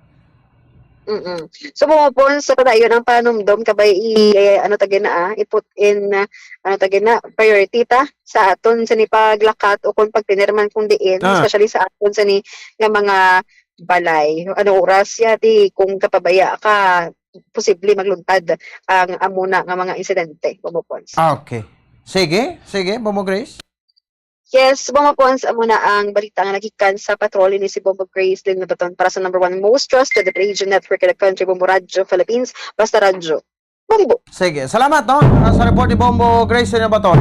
Mm-mm. So, Momo Pons, sa padayon ang panumdom, kabay i-, eh, ano ta gina, ah, i-put in, ah, ano ta gina, priority ta sa aton sini paglakat o kung pagtinirman kung diin, Ah. especially sa aton sini nga mga balay. Ano oras ya, di kung kapabaya ka, posible magluntad ang amo na nga mga insidente, Momo Pons. Ah, okay. Sige, sige, Momo Grace. Yes, Momo Pons, amo na ang balita nga nagikan sa patrol ni si Bombo Grace Lynn Nabaton para sa number one most trusted radio network in the country, Bombo Radyo Philippines, basta radyo. Bombo. Sige, salamat, no? Ah, sa report ni Bombo Grace Lynn Nabaton.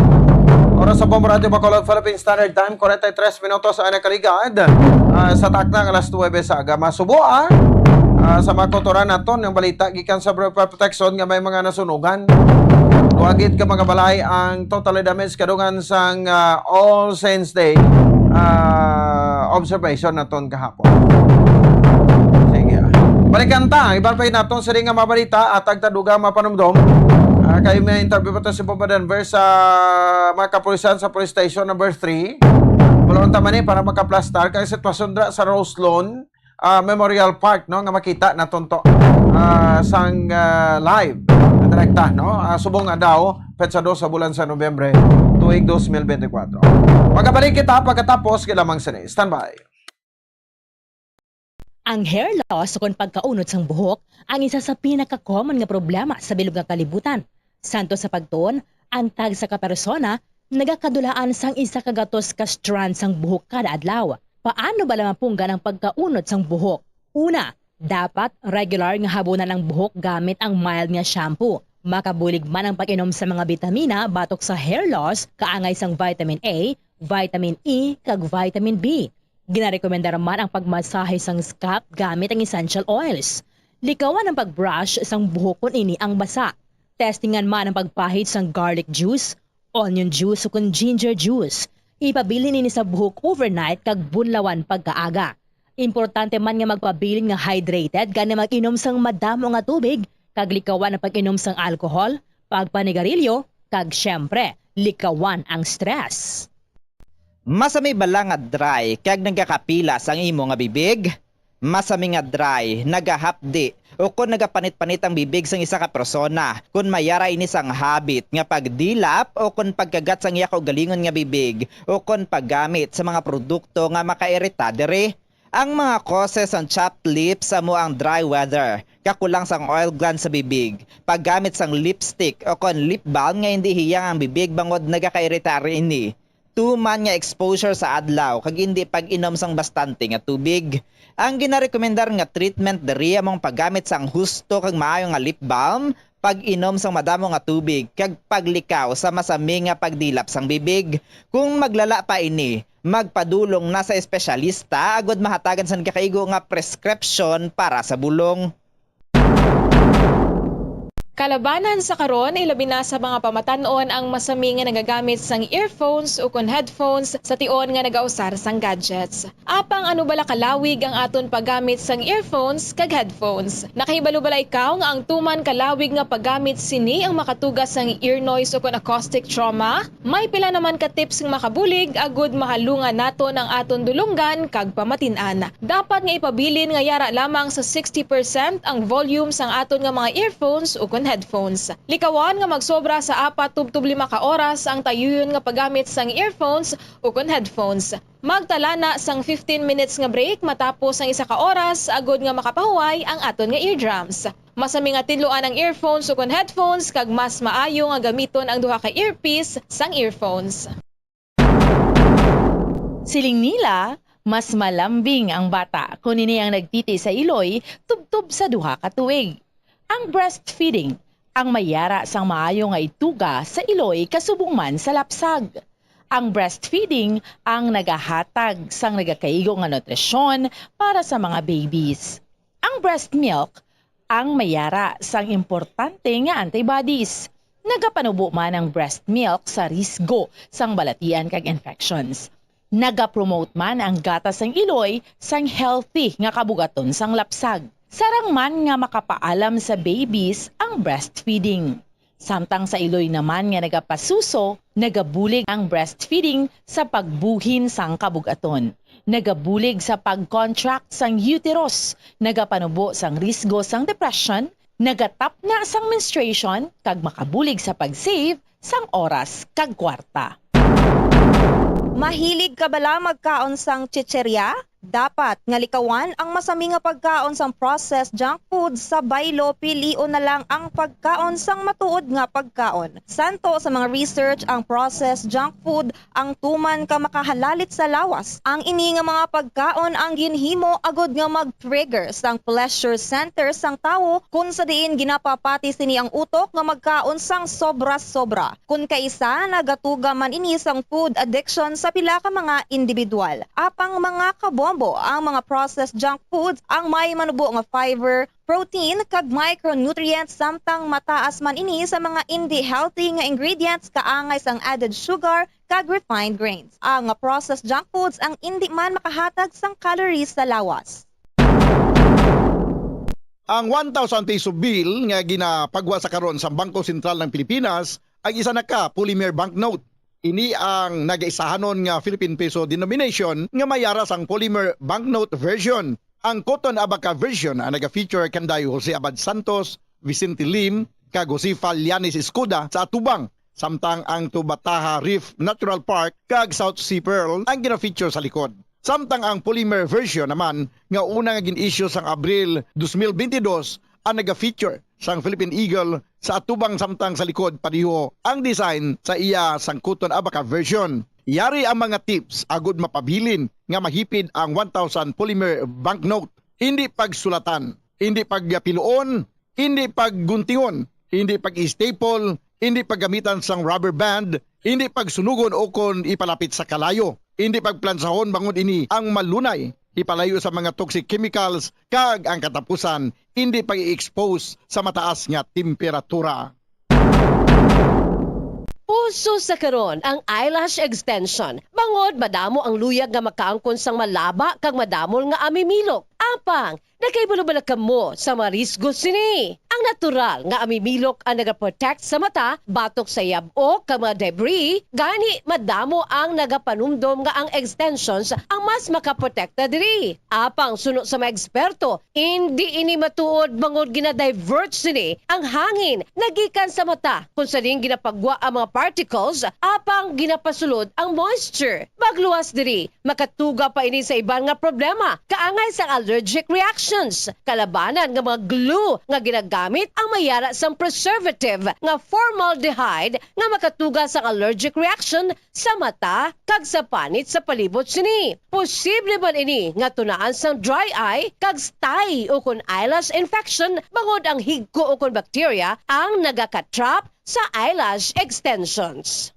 Oras sa Bombo Radyo Bacolod, Philippine Standard Time, forty-three minutos ang nakaligad. Ah, sa takna nga alas nuwebe sa aga, masubo, ah. Ah, sa mga kultura naton, ang balita gikan sa Bureau of Protection nga may mga nasunugan. Duha gid ka mga balay ang totally damaged kadungan sang, ah, All Saints Day, ah, observation naton kahapon. Sige, ah. Balikan ta, iban pa naton sini nga mga balita, atag ta dugang mga panumdom. Ah, kay may interview pa to si Bombo Denver sa mga kapulisan sa Police Station number three. Bulong ta man ni para makaplastar kay sitwasyon dira sa Rose Lawn, ah, Memorial Park, no, nga makita naton to, ah, sang, ah, live, direkta, no? Ah, subong adlaw, petsa dos sa bulan sa Nobyembre, tuig dos mil benti kwatro. Magabalik kita pagkatapos kay lamang sini. Standby. Ang hair loss ukon pagkaunod sang buhok ang isa sa pinaka-common nga problema sa bilog nga kalibutan. Santo sa pagtuon, ang tagsa ka persona nagakadulaan sang isa ka gatos ka strand sang buhok kada adlaw. Paano bala mapunggan ang pagkaunod sang buhok? Una, dapat regular nga habunan ang buhok gamit ang mild nga shampoo. Makabulig man ang pag-inom sa mga bitamina batok sa hair loss, kaangay sang vitamin A, vitamin E, kag vitamin B. Ginarekomendar man ang pagmasahe sang scalp gamit ang essential oils. Likawan ang pag-brush sang buhok kon ini ang basa. Testingan man ang pagpahid sang garlic juice, onion juice, ukon ginger juice. Ipabilin ini sa buhok overnight kag bunlawan pagkaaga. Importante man nga magpabilin nga hydrated gani mag-inom sang madamo nga tubig kag likawan ang pag-inom sang alcohol, pagpanigarilyo, kag, siyempre, likawan ang stress. Masami bala nga dry kag nagakapila sang imo nga bibig? Masami nga dry, nagahapdi, ukon nagapanit-panit ang bibig sang isa ka persona kon may ara ini sang habit nga pagdilap ukon pagkagat sang iya kaugalingon nga bibig ukon paggamit sa mga produkto nga makairita diri. Ang mga causes sang chapped lips amo ang dry weather, kakulang sang oil gland sa bibig, paggamit sang lipstick ukon lip balm nga indi hiyang ang bibig bangod nagakairita ini, tuman nga exposure sa adlaw kag indi pag-inom sang bastante nga tubig. Ang ginarekomendar nga treatment diri amo ang paggamit sang husto kag maayo nga lip balm, pag-inom sang madamo nga tubig, kag paglikaw sa masami nga pagdilap sang bibig. Kung maglala pa ini, magpadulong na sa espesyalista agud mahatagan sang nagakaigo nga prescription para sa bulong. Kalabanan sa karon, ilabi na sa mga pamatan-on ang masami nga nagagamit sang earphones ukon headphones sa tion nga nagausar sang gadgets. Apang ano bala kalawig ang aton paggamit sang earphones kag headphones? Nakahibalo bala ikaw nga ang tuman kalawig nga paggamit sini ang makatuga sang ear noise ukon acoustic trauma? May pila naman ka tips nga makabulig agud mahalungan naton ang aton dulonggan kag pamatin-an. Dapat nga ipabilin nga yara lamang sa sixty percent ang volume sang aton nga mga earphones ukon headphones. Likawan nga magsobra sa apat tubtob lima ka oras ang tayuyon nga paggamit sang earphones ukon headphones. Magtala na sang fifteen minutes nga break matapos ang isa ka oras agud nga makapahuway ang aton nga eardrums. Masami nga tinluan ang earphones ukon headphones kag mas maayo nga gamiton ang duha ka earpiece sang earphones. Siling nila, mas malambing ang bata kon ini ang nagtiti sa iloy tubtob sa duha ka tuig. Ang breastfeeding ang may yara sang maayo nga ituga sa iloy kasubong man sa lapsag. Ang breastfeeding ang nagahatag sang nagakaigo nga nutrisyon para sa mga babies. Ang breast milk ang may yara sang importante nga antibodies. Nagapanubo man ang breast milk sa risgo sang balatian kag infections. Nagapromote man ang gatas sang iloy sang healthy nga kabugaton sang lapsag. Sarang man nga makapaalam sa babies ang breastfeeding. Samtang sa iloy naman nga nagapasuso, nagabulig ang breastfeeding sa pagbuhin sang kabugaton. Nagabulig sa pag-contract sang uterus, nagapanubo sang risgo sang depression, nagatapna sang menstruation, kag makabulig sa pag-save sang oras kag kwarta. Mahilig ka bala magkaon sang chicherya? Dapat nga likawan ang masami nga pagkaon sang processed junk food sa baylo, pilion na lang ang pagkaon sang matuod nga pagkaon. Santo sa mga research, ang processed junk food ang tuman ka makahalalit sa lawas. Ang ini nga mga pagkaon ang ginhimo agud nga mag-trigger sang pleasure center sang tawo, kun sa diin ginapapati sini ang utok nga magkaon sang sobra-sobra. Kun kaisa, nagatuga man ini sang food addiction sa pila ka mga individual. Apang mga kabombo, ang mga processed junk foods ang may manubo nga fiber, protein, kag micronutrients, samtang mataas man ini sa mga indi healthy nga ingredients kaangay sang added sugar kag refined grains. Ang processed junk foods ang indi man makahatag sang calories sa lawas. Ang one thousand peso bill nga ginapagwa sa karon sa Bangko Sentral ng Pilipinas ang isa na ka polymer banknote. Ini ang nagaisahanon nga Philippine peso denomination nga may yara sang polymer banknote version. Ang Coton Abaca version ang naga-feature kanday Jose Abad Santos, Vicente Lim, kag Josefa Llanes Escuda sa atubang, samtang ang Tubataha Reef Natural Park kag South Sea Pearl ang gina-feature sa likod. Samtang ang polymer version naman nga una nga gin-issue sang Abril dos mil bentidós ang naga-feature sang Philippine Eagle sa atubang, samtang sa likod pareho ang design sa iya sang Coton Abaca version. Yari ang mga tips agud mapabilin nga mahipid ang one thousand polymer banknote. Hindi pagsulatan, hindi pagpiluon, hindi pagguntingon, hindi pag-staple, hindi paggamitan sang rubber band, hindi pagsunugon o kon ipalapit sa kalayo, hindi pagplansahon bangod ini ang malunay ipalayo sa mga toxic chemicals, kag ang katapusan, hindi pag-i-expose sa mataas nga temperatura. Uso sa karon ang eyelash extension, bangod madamo ang luyag nga makaangkon sang malaba kag madamol nga amimilok. Apang, nakahibalo bala kamo sa mga risgo sini? Ang natural nga amimilok ang nagaprotect sa mata batok sa yab-ok kag mga debris, gani madamo ang nagapanumdom nga ang extensions ang mas makaprotekta diri. Apang suno sa mga eksperto, indi ini matuod bangod gina-divert sini ang hangin nagikan sa mata, kung sa diin ginapagwa ang mga particles, apang ginapasulod ang moisture. Magluwas diri, makatuga pa ini sa iban nga problema, kaangay sang allergic reactions. Kalabanan nga mga glue nga ginagamit ang may yara sang preservative nga formaldehyde nga makatuga sang allergic reaction sa mata kag sa panit sa palibot sini. Posible man ini nga tunaan sang dry eye kag stye ukon eyelash infection, bangod ang higko ukon bakterya ang nagaka-trap sa eyelash extensions.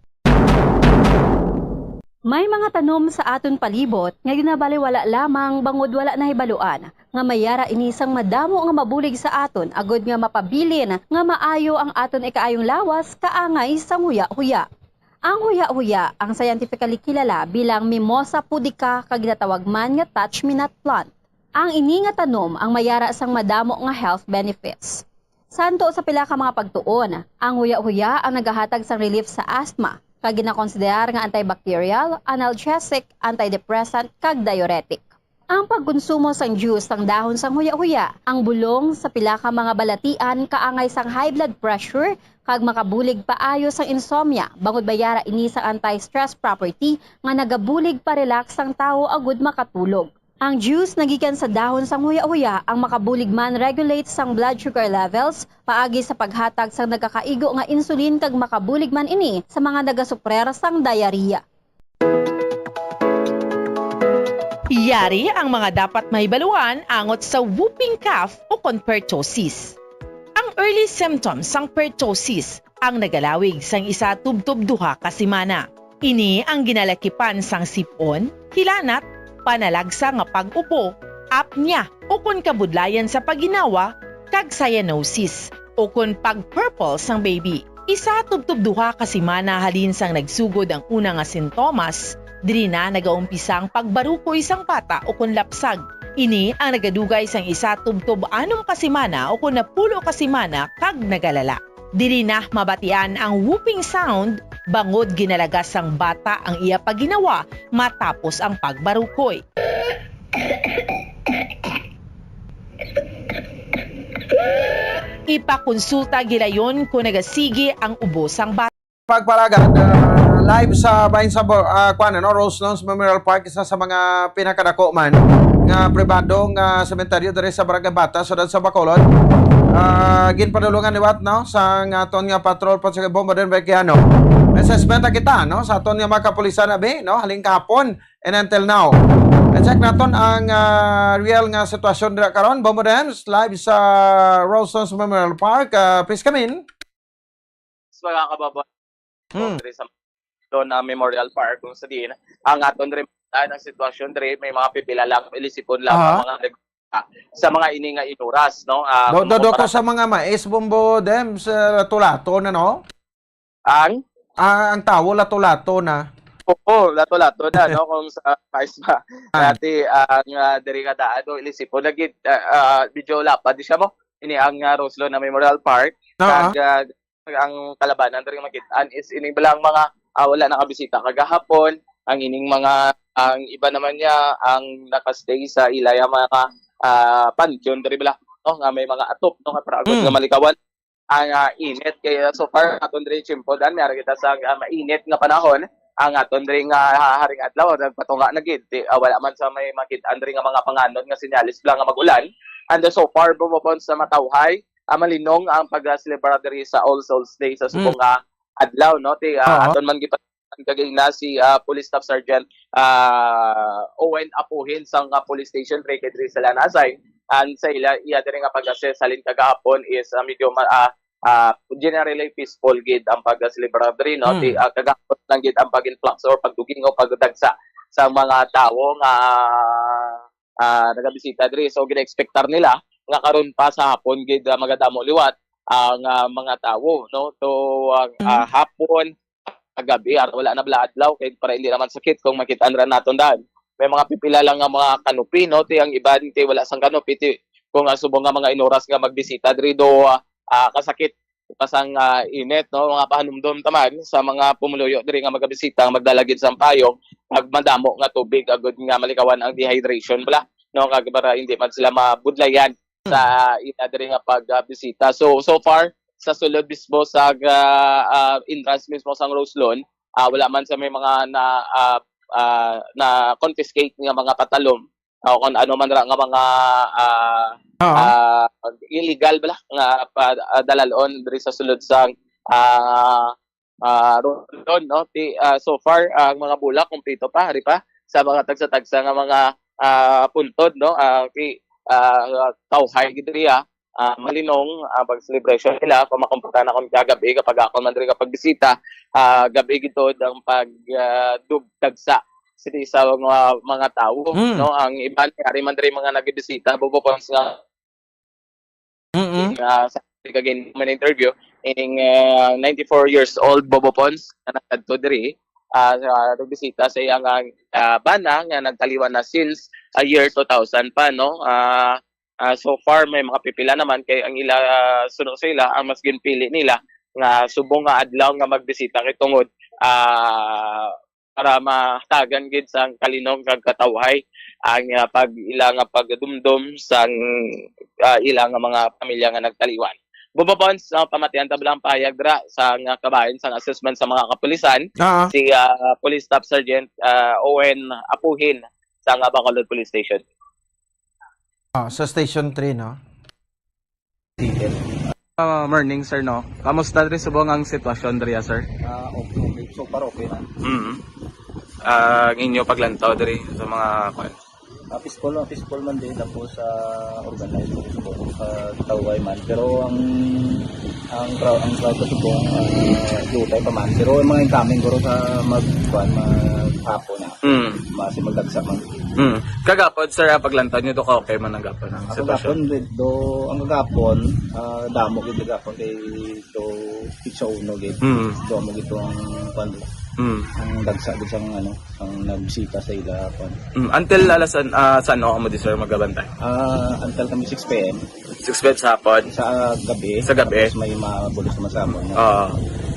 May mga tanom sa aton palibot nga ginabaliwala lamang bangod wala nahibaluan nga may yara ini sang madamo nga mabulig sa aton, agud nga mapabilin nga maayo ang aton ikaayong lawas kaangay sang huya-huya. Ang huya-huya, ang scientifically kilala bilang Mimosa pudica kag ginatawag man nga touch-me-not plant. Ang ini nga tanom ang may yara sang madamo nga health benefits. Santo sa pila ka mga pagtuon, ang huya-huya ang nagahatag sang relief sa asthma, kag ginakonsiderar nga antibacterial, analgesic, antidepressant, kag diuretic. Ang pagkonsumo sang juice sang dahon sang huya-huya, ang bulong sa pila ka mga balatian kaangay sang high blood pressure kag makabulig paayo sang insomnia, bangod may yara ini sang anti-stress property nga nagabulig pa-relax sang tawo agud makatulog. Ang juice nga gikan sa dahon sang huya-huya ang makabulig man-regulate sang blood sugar levels, paagi sa paghatag sang nagakaigo nga insulin, kag makabulig man ini sa mga nagasuprer sang diarrhea. Yari ang mga dapat mahibaluan angot sa whooping cough ukon pertussis. Ang early symptoms sang pertussis ang nagalawig sang isa tubtob duha ka semana. Ini ang ginalakipan sang sip-on, hilanat, panalagsa nga pag-upo, apnea, ukon kabudlayan sa paginawa, kag cyanosis, ukon pag-purple sang baby. Isa tubtob duha ka semana halin sang nagsugod ang una nga sintomas, diri na nagaumpisa ang pagbarukoy sang bata ukon lapsag. Ini ang nagadugay sang isa tubtob anom ka semana ukon napulo ka semana kag nagalala. Diri na mabatian ang whooping sound bangod ginalagas sang bata ang iya pagginawa matapos ang pagbarukoy. Ipakonsulta gilayon kon nagasigi ang ubo sang bata. Pagpalagad, ah, live sa bahin sa Bo-, ah, kuwan, ano, Rose Lawns Memorial Park, isa sa mga pinakadako man nga pribado nga sementeryo diri sa Barangay Bata, Siyudad sa Bacolod. Ah, ginpadulungan liwat, no, sa nga aton nga patrol po sa Bombo din Vekiano. May suspend na kita, no, sa aton nga mga kapulisan, abi, no, haling kahapon and until now. I-check naton ang, ah, real nga sitwasyon dira karon. Bombo Dems, live sa Rose Lawns Memorial Park. Ah, please come in. Mga kababayan, Hmm. diri sa Lona Memorial Park, kung sa diin ang aton diri, ang sitwasyon diri, may mga pipila lang, ilisipon lang Aha. ang mga nag-, ah, sa mga ini nga inuras, no? Ah, Do, kung do, do ko makumpara sa mga mais, Bombo Dems, lato-lato na, no? Ang? Ah, ang tawo lato-lato na. Oo, lato-lato na, no? Kung sa mais ba. Ah. Dati, ang, ah, diri nga daan, no, ilisipon lagi, ah, ah, medyo lapad di siya mo. Ini ang, ah, Rose Lawns Memorial Park. Oo. Kag, ah, ang kalabanan diri makit-an is ining balang mga, ah, wala nakabisita kagahapon, ang ining mga, ang iba naman niya ang nakastay sa ilaya mga, ah, panteon diri bala, no, nga may mga atop, no, nga para agud Mm. nga malikawan ang, ah, init. Kaya so far, aton diri, Chimpo, Dan, may ara kita sa, ah, mainit nga panahon. Ang aton diri nga, ah, haring adlaw, nagpatunga na gid. Di, ah, wala man sa may makit-an diri nga mga panganod nga senyales lang nga mag-ulan. And so far, bumabon sa matawhay, ah, malinong ang pag-, ah, celebra diri sa All Souls Day sa subong Mm. nga adlaw, no? Ti, ah, Oo. aton man gipa-, kagina si, ah, Police Staff Sergeant, ah, Owen Apuhin sang, ah, police station, Ricky, diri sa Lanasay. And sa ila, iya diri nga pag-assess halin kagahapon is, ah, medyo ma-, ah, ah, generally peaceful gid ang pag-celebra diri, no? Mm. Ti, ah, kagahapon lang gid ang pag-influx or pagduging o pagdagsa sa mga tawo nga, ah, nagabisita diri. So, gina-expectar nila nga karon pa sa hapon gid, ah, magadamo liwat ang, ah, mga tawo, no? So, ang, Mm. ah, hapon, gabi, aron wala na bala adlaw, kay para hindi naman sakit kung makit-an ra naton daan. May mga pipila lang nga mga canopy, no? Ti ang iban, ti wala sang canopy, ti kung, ah, subong nga mga inuras nga magbisita diri do, ah, ah, kasakit, kasang, ah, init, no? Mga pahanumdom taman sa mga pumuluyo diri nga magabisita nga magdala gid sang payong, pag madamo nga tubig, agud nga malikawan ang dehydration bala, no? Kag para hindi man sila mabudlayan sa ila diri nga pagbisita. So, so far, sa sulod mismo sa, ah, ah, entrance mismo sang Rose Lawns, ah, wala man sa may mga na, ah, ah, na-confiscate nga mga patalom o kung ano man ra nga mga, ah, Oo. ah, illegal bala nga pa, ah, dalalon diri sa sulod sang, ah, ah, Rose Lawns, no? Ti, ah, so far, ang mga bulak kumpleto pa, hari pa, sa mga tagsa-tagsa nga mga, ah, puntod, no? Ah, ti, ah, tawhay gid diri, ah, ah, malinong, ah, pag-celebration nila, kung makumputan na kung kagabi, kapag ako man diri kapag bisita, ah, gabi gid tuod ang pag, ah, dug-, tagsa sa mga, mga tawo, Mm. no? Ang iban, ari man diri mga nagbisita, Bobo Pons nga Mm-mm. ah, sa kagin man interview, ining, ah, ninety-four years old Bobo Pons nga nagkadto diri, ah, sa nagbisita sa iyang, ah, bana nga nagtaliwan na since a year two thousand pa, no? Ah, ah, so far, may mga pipila naman kay ang ila, ah, suno sa ila, ang mas ginpili nila nga subong nga adlaw nga magbisita kay tungod, ah, para mahatagan gid sang kalinong kag katawhay ang, ah, pag ila nga pagdumdom sang, ah, ila nga mga pamilya nga nagtaliwan. Bubabon sa pamatian tablang pahayag dira sa nga kabahin sang assessment sa mga kapulisan, Ah. si, ah, Police Staff Sergeant, ah, Owen Apuhin sa nga Bacolod Police Station. Ah, sa Station three, no? Ah, morning, sir, no? Kamusta diri subong ang sitwasyon diri, sir? Ah, okay, okay. So far, okay na. Mm. Ah, ang inyo paglantaw diri sa mga, kuwan? Ah, peaceful, ah, peaceful man din. Tapos, ah, organized, peaceful sa tawhay man. Pero ang Ang crowd, ang crowd sa Subo, ah, dutay pa man. Pero ang mga incoming, guro, sa mag-, kuwan, maghapon na. Mm. Masi magdagsa man. Mm. Kagapon, sir, ang paglantaw niyo, do ka okay man ang gapon ang Ang sitwasyon? Kagapon, do, ang kagapon, ah, damo gid kagapon kay do, sa uno gid. Mm. Damo gid ang, kuwan, Mm. ang dagsa gid sang, ano, ang nagbisita sa ila, kuwan. Mm. Until alas an-, ah, sa ano mo di, sir, magabantay? Ah, until kami six p m. Six p m sa hapon? Sa gabi. Sa gabi? Tapos may mabulos naman sa hapon. Oo.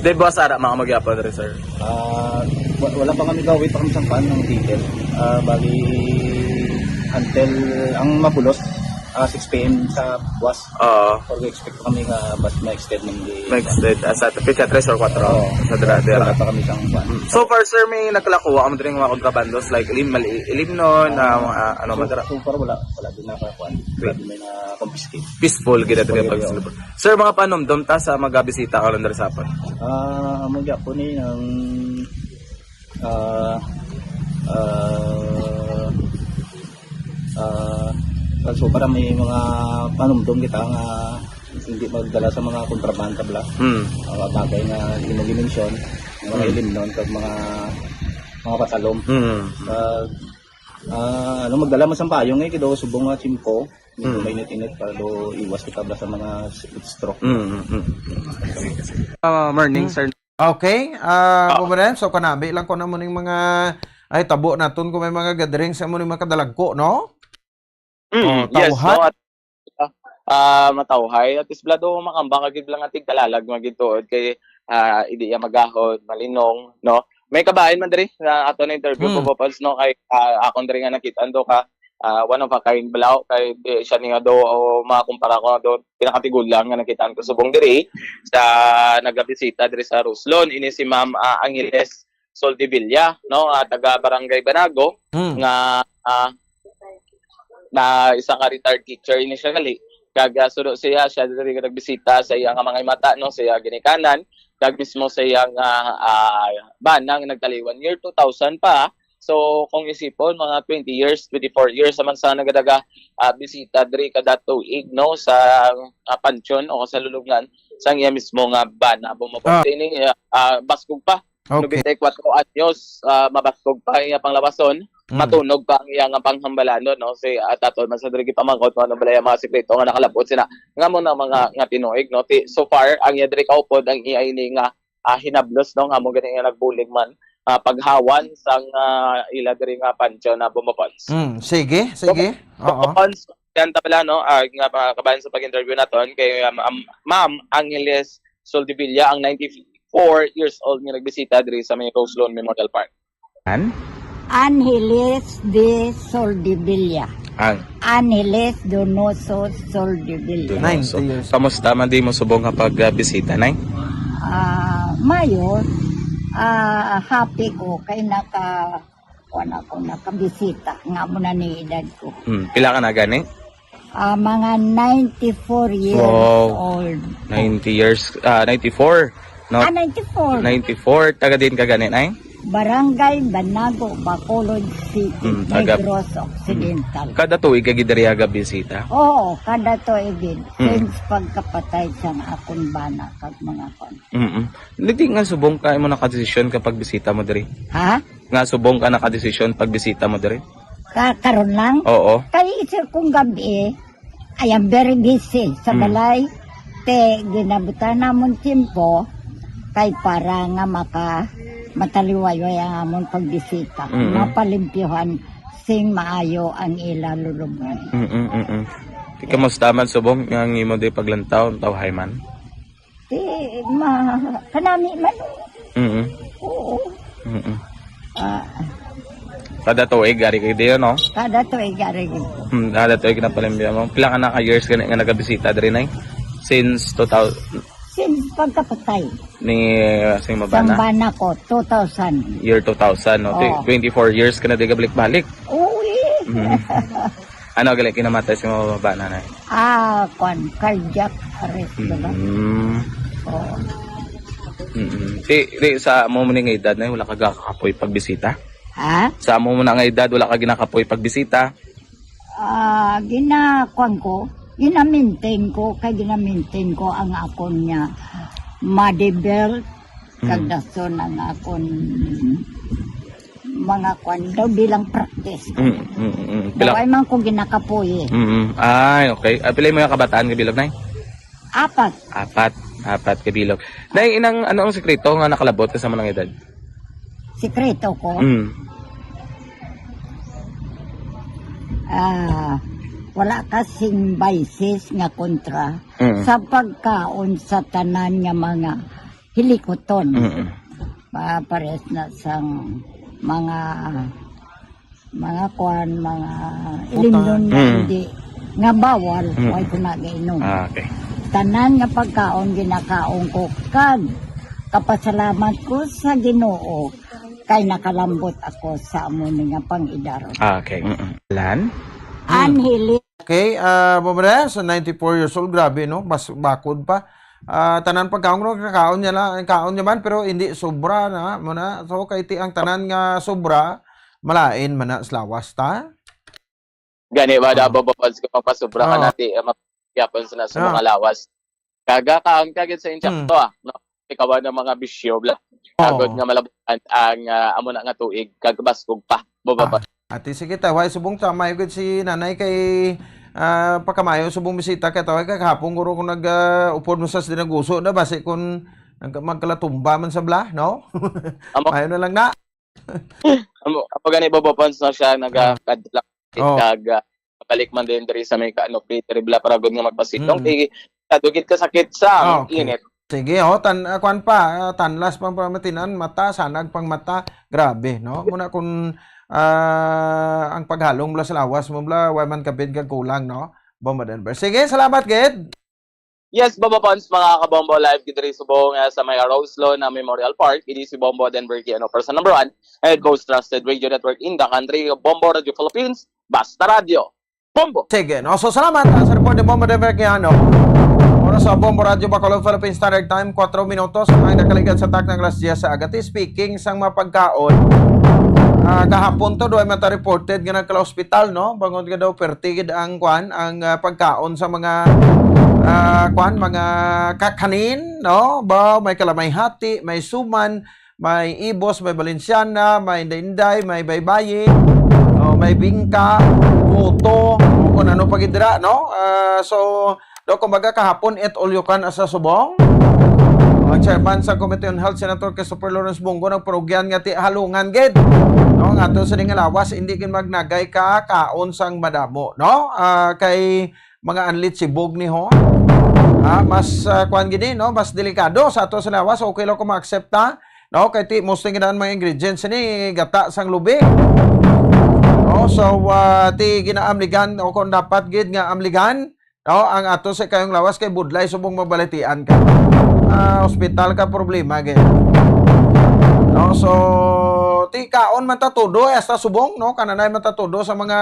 Di ba, sara, mga magyapon rin, sir? Ah, wa-, wala pa kami, gawin pa kami sa pan ng ticket. Ah, bali, until ang mabulos, ah, six p m sa buwas. Oo. Pero expect ko kami nga mas ma-extend ng di- Ma-extend. Ah, sa pizza tres or quattro? Oo. Sa dira, dira. Wala pa kami siyang pan. Mm. So far, sir, may nagkalakuha kamo diri nga mga kontrabandos, like, ilim, mali, ilim nun, ah, mga, ah, ano, So, madara? so far, wala. Wala din nakakuan. Wait. Wala din may na-confiscate. Peaceful gid ang Peaceful gid, pag-celebrate. Sir, mga panumdom ta sa mga bisita karon diri sa hapon? Ah, amo gyapon ni ang, ah, ah, ah, so para may mga panumdom kita nga hindi magdala sa mga kontrabanda bla. Hmm. Mga bagay nga imo gimensyon, mga Hmm. ilimnon kag mga, mga patalom. Hmm. Kag, ah, ano, magdala man sang payong, eh, kay daw subong nga tiyempo. Medyo Mm. mainit-init para do iwas kita ba sa mga s-, stroke. Mm, mm, mm. Ah, morning, Mm. sir. Okay, ah, Ah. Kuya Renz, so kanami lang ko na mo ning mga, ay, tabo naton kung may mga gathering sa mo ning mga kadalagko, no? Mm, Oh, yes, tawhan. No, at, ah, ah, matawhay. At least, blado, makambang ka gid lang nga tigkalalag, magituod kay, ah, idi iya magahod, malinong, no? May kabahin man diri sa ato na interview, Mm. Kuya Pops, no? Kay, ah, akon diri nga nakita do ka, ah, one of a kind balaw, kay di siya ni nga do, o makumpara ko do, pinakatigulang nga nakitaan ko subong diri sa nagabisita diri sa Ruslon. Ini si Ma'am, ah, Angeles Soldevilla, no? Ah, taga Barangay Banago, Mm. nga, ah, na isa ka retired teacher initially. Kag, ah, suno siya, siya diri nga nagbisita sa iya nga mga himata, no, sa iya ginikanan, kag mismo sa iya nga, ah, bana nga nagtaliwan year two thousand pa. So, kung isipon, mga twenty years, twenty-four years naman sa nagadaga, ah, bisita diri kada tuig, no, sa, ah, pansyon o sa lulubngan sang iya mismo nga bana. Bumabot Ah. ini, ah, ah, baskog pa. Okay. Nobenta y kuwatro anyos, ah, mabaskog pa ang iya panglawason, Mm. matunog pa ang iya nga panghambalanon, no? Si, ah, taton man sa diri gipamangkot kung ano bala ang mga sikreto nga nakalab-ot sina nga mo na mga nga tinuig, no? Ti-, so far, ang iya diri kaupod, ang iya ini nga, ah, hinablos, no? Nga mo gani nga nagbulig man, ah, paghawan sang, ah, ila diri nga pansyon na Bumapons. Mm, sige, sige. Oo. Bumapons, yan ta pala, no? Ah, nga, ah, kabahin sa pag-interview naton kay, um, um, Ma'am Angeles Soldevilla, ang ninety-four years old nga nagbisita diri sa may Ruslon Memorial Park. An? Angeles de Soldevilla. Ang? Angeles Donoso Soldevilla. Donoso. Ninety years. Kamusta man di mo subong nga pagbisita, Nay? Ah, mayo, ah, happy ko kay naka, kuwan ako, nakabisita nga mo na ni edad ko. Hmm, pila ka na gani? Ah, mga ninety-four years Wow. old. Ninety years, ah, ninety-four, no? Ah, ninety-four. Ninety-four, taga din ka gani, Nay? Barangay Banago, Bacolod City, Mm, taga Negros Occidental. Kada tuig ka gid diri aga bisita? Oo, kada tuig gid. Mm. Since pagkapatay sang akon bana kag mga kon. Mm-mm. Hindi nga subong ka mo nakadesisyon kapag bisita mo diri? Ha? Nga subong ka nakadesisyon pagbisita mo diri? Ka-, karon lang? Oo. Kay isip kong gabi, I am very busy sa Mm. balay. Te, ginabutan namon tiyempo kay para nga maka mataliwayway ang amon pagbisita. Mm-mm. Mapalimpyuhan sing maayo ang ila lulubngan. Mm-mm, mm-mm. Di kamusta man subong nga ang imo di paglantaw, tawhay man? Di, ma-, kanami man. Mm-mm. Oo. Mm-mm. Ah. Kada tuig, ari kayo diyo, no? Kada tuig, ari kayo. Hmm, kada tuig na palimpyo mo. Pila ka na ka years gani nga nagabisita diri, Nay? Since two thousand? Since pagkapatay. Ni, uh, sing Sang mabana? Bana ko, two thousand. Year two thousand, no? Oo. Tw-, twenty-four years ka na di ka balik-balik. Oo, eh. Mm. Ano gali kinamatay sa mga bana na? Ah, kwan, cardiac arrest, diba? Mm. Oo. Mm-mm. Di, di, sa mo man nga edad na, wala ka gakapoy pagbisita? Ha? Sa mo man nga edad, wala ka ginakapoy pagbisita? Ah, gina-, kwan ko, Ginamintain ko, kay ginamintain ko ang akon nga mother belt, Mm. kag dason ang akon mga kwan daw bilang practice. Mm, mm, mm, mm. Daw Pila ay man ko ginakapuyi. Mm, mm. Ay, okay. Ah, pila mo nga kabataan nga bilog, Nay? Apat. Apat. Apat ka bilog. Nay, inang, ano ang sikreto nga nakalabot ka sa mga edad? Sikreto ko? Mm. Ah, wala kasing vices nga kontra Mm. sa pagkaon sa tanan nga mga hilikoton. Mm. Pa-, pares na sang mga, mga kwan, mga Butan. ilimnon nga Mm. hindi, nga bawal, Mm. way ko nagainom. Ah, okay. Tanan nga pagkaon ginakaon ko, kag kapasalamat ko sa Ginoo kay nakalambot ako sa amo ni nga pang-idaro. Ah, okay. Mm-mm. Lan? Angeles. Okay, ah, Bombre, so ninety-four years old, grabe, no? Mas bakod pa. Ah, tanan pagkaon, no? Kakaon niya lang, kaon niya man, pero hindi sobra na, mo na. So, kay ti ang tanan nga sobra, malain man na sa lawas, ta? Gani ba, Oo. Dabo, Bobons, kung magpasobra ka Oo. nati, eh, mag-, yapon sa, sa Ah. mga lawas. Kaga, kaon ka gid sa injak Mm. to, ah, no? Ikaw ang mga bisyo, bla. Oo. Agod nga malabutan ang, ah, amo na nga tuig, kag baskog pa, Bobons. Ah, ati, sige ta, way subong ta, maayo gid si nanay kay, ah, pagkamayo subong bisita kay tawag ka kahapon guro kung nag, ah, upod mo sa sinaguso na basi kung nag-, magkalatumba man sa bla, no? Amo. Maayo na lang na. Amo, amo gani, Bobopons, no, siya Ah. nagakadlak Oh. kag, ah, balik man din diri sa may kaano, free tribla para gud nga magpasidlong. Mm. Kay sa dugit ka sakit sa Ah, okay. init. Sige, oh, tan-, ah, kwan pa, ah, tanlas pang pamatinan, mata, sanag pang mata. Grabe, no? Muna kung, ah, ang paghalong bla sa lawas mo bla, way man kapit kag kulang, no? Bomba Denver. Sige, salamat, gid. Yes, Bombo Pons, mga kabombo, live gid diri subong, ah, sa may Rose Lona Memorial Park. Ini si Bombo Denver Kiano, person number one, and most trusted radio network in the country, Bombo Radio Philippines, Basta Radio. Bombo! Sige, no? So, salamat, ah, sa report ni Bombo Denver Kiano. Oras sa Bombo Radio Bacolod, Philippine Standard Time, kwatro minutos ang nakaligad sa takna nga alas diyes sa agati. Speaking sang mga pagkaon, ah, kahapon to, duha man ta reported nga nagkala-hospital, no? Bangod nga daw perti gid ang, kwan, ang, ah, pagkaon sa mga, ah, kwan, mga kakanin, no? Ba, may kalamay hati, may suman, may ibos, may balinsyana, may inday-inday, may baybayi, oh, may bingka, buto, kung ano pa gid dira, no? Ah, so, do, kumbaga, kahapon, it all you can sa subong. Ang chairman sa Committee on Health, Senator Christopher Lawrence Bong Go, nagparugyan nga ti halungan gid, no, nga ato sini nga lawas, hindi gid magnagay ka kaon sang madamo, no? Ah, kay mga anlit sibog ni ho. Ah, mas, ah, kuwan gid ni, no? Mas delikado sa ato sa lawas. Okay lang kung ma-accept ta, no? Kay ti, mostly nga daan mga ingredients ni gata sang lubi. No? So, ah, ti ginaamligan o kung dapat gid nga amligan, no? Ang ato sa kayong lawas kay budlay subong mabalatian ka. Ah, hospital ka, problema gid. No? So, ti kaon man ta todo, eh, hasta subong, no? Kananay man ta todo sa mga,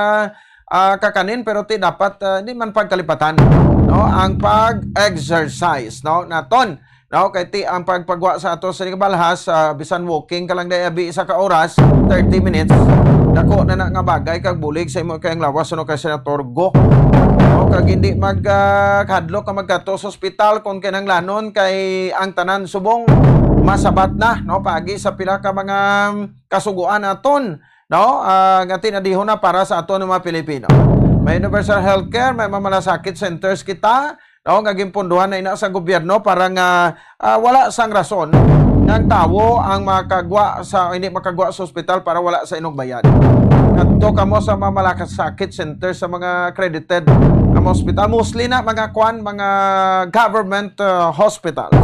ah, kakanin, pero ti dapat, ah, di man pagkalipatan, no? Ang pag-exercise, no? Naton, no? Kay ti ang pagpagwa sa ato sa balhas, ah, bisan walking ka lang day abi isa ka oras, thirty minutes, dako na na nga bagay kag bulig sa imo kay ang lawas, no, kay Senator Go. No? Kag hindi mag, ah, kahadlok ka magkato sa ospital kung kinahanglanon kay ang tanan subong masabat na, no? Paagi sa pila ka mga kasuguan aton, no? Ah, nga tinadihon na para sa aton nga mga Pilipino. May universal healthcare, may mga malasakit centers kita, no? Nga ginpunduhan na ina sa gobyerno para nga, ah, wala sang rason nga ang tawo ang makagwa sa, hindi makagwa sa ospital para wala sa inugbayan. Ngadto kamo sa mga malasakit center sa mga accredited nga mga ospital, mostly na mga kwan, mga government, ah, hospitals.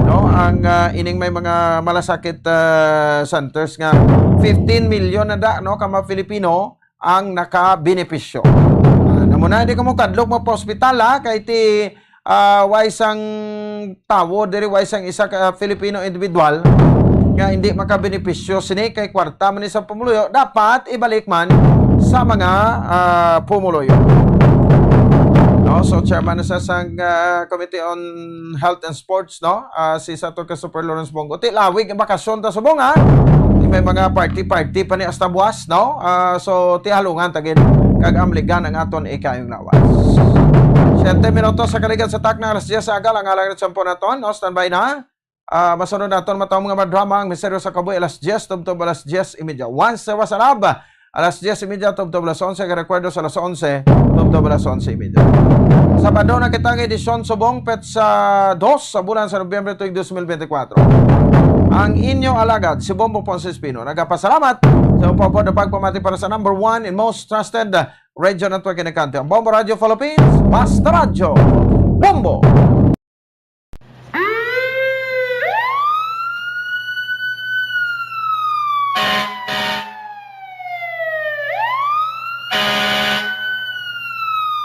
No, ang, ah, ining may mga malasakit, ah, centers nga fifteen million na da, no, ka mga Filipino ang nakabenepisyo. Ah, namo na, hindi ka mo kadlok mo pa ospital, ha, kay ti, ah, way sang tawo diri, way sang isa ka Filipino individual nga hindi makabenepisyo sini kay kwarta man ni sa pumuluyo, dapat ibalik man sa mga, ah, pumuluyo. No, so chairman na sa sang, ah, Committee on Health and Sports, no? Ah, si Senator Christopher Lawrence Bong Go. Ti lawig ang bakasyon ta subong, ha? Ti may mga party-party pa ni hasta buwas, no? Ah, so ti halungan ta gid kag amligan ang aton ikayong lawas. Siyete minutos sa kaligat sa takna, alas diyes sa aga, ang alang sa naton, no? Standby na. Ah, masunod naton matawag mga madrama ang Misteryo sa Kabuhi, alas diyes, tubtob alas diyes y media. Once there was a love, alas diyes y media, tubtob alas onse, ang rekwento sa alas onse, tubtob alas onse y media. Sabado na kita nga edisyon subong, petsa dos sa bulan sa Nobyembre tuig dos mil benti kwatro. Ang inyo alagad, si Bombo Ponce Espino, nagapasalamat sa upapod na pagpamati para sa number one and most trusted radio network in the country, ang Bombo Radio Philippines, Basta Radyo Bombo.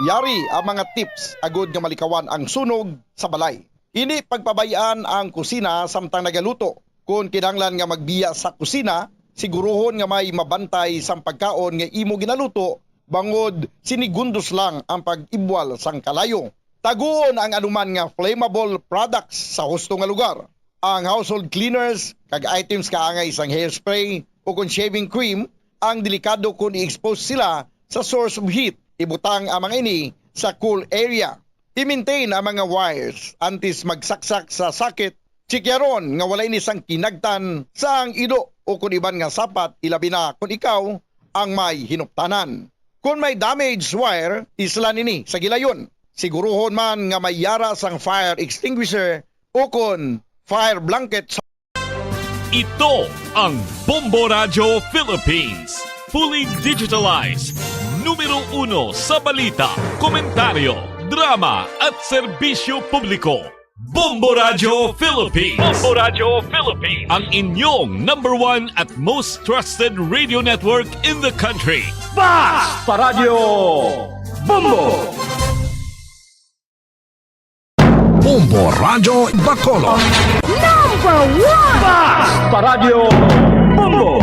Yari ang mga tips agud nga malikawan ang sunog sa balay. Hindi pagpabay-an ang kusina samtang nagaluto. Kon kinahanglan nga magbiya sa kusina, siguruhon nga may mabantay sang pagkaon nga imo ginaluto, bangod sinigundos lang ang pag-ibwal sang kalayo. Taguon ang anuman nga flammable products sa husto nga lugar. Ang household cleaners kag items kaangay sang hairspray o kon shaving cream ang delikado kon i-expose sila sa source of heat. Ibutang ang mga ini sa cool area. I-maintain ang mga wires antes magsaksak sa socket. Chikyaron nga wala ini sang kinagtan sang ido o kon iban nga sapat, ilabi na kon ikaw ang may hinuptanan. Kon may damaged wire, islan ini sa gilayon. Siguruhon man nga may yara sang fire extinguisher o kon fire blanket sa Ito ang Bombo Radyo Philippines, fully digitalized, numero uno sa balita, komentaryo, drama at serbisyo publiko. Bombo Radyo Philippines. Bombo Radyo Philippines. Ang inyong number one at most trusted radio network in the country. Basta Radyo Bombo! Bombo Radyo Bacolod. Number one! Basta Radyo Bombo!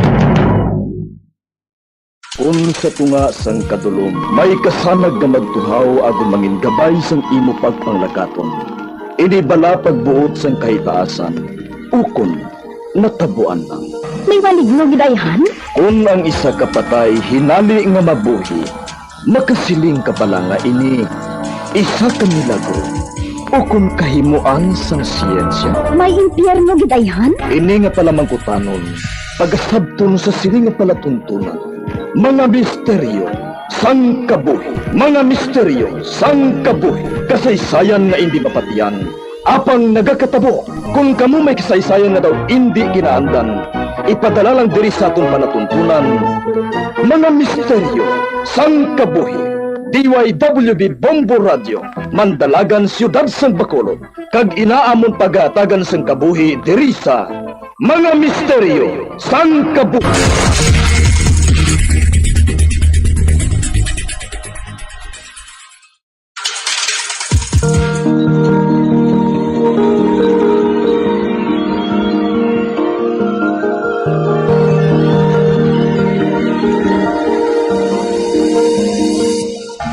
Kon sa tunga sang kadulom may kasanag nga magtuhaw agod mangin gabay sang imo pagpanglakaton, ini bala pagbuot sang kahitaasan ukon natabuan lang. May maligno gid ayhan? Kon ang isa ka patay hinali nga mabuhi, makasiling ka bala nga ini isa ka milagro ukon kahimoan sang siyensya? May impyerno gid ayhan? Ini nga palamangkutanon pagasabton sa sini nga palatuntunan. Mga misteryo sang kabuhi. Mga misteryo sang kabuhi. Kasaysayan nga indi mapatian, apang nagakatabo. Kon kamo may kasaysayan nga daw indi ginaandan, ipadala lang diri sa aton palatuntunan. Mga misteryo sang kabuhi. D Y W B Bombo Radio, Mandalagan, Siyudad sang Bacolod, kag ina amon pagahatagan sang kabuhi diri sa Mga Misteryo sang Kabuhi.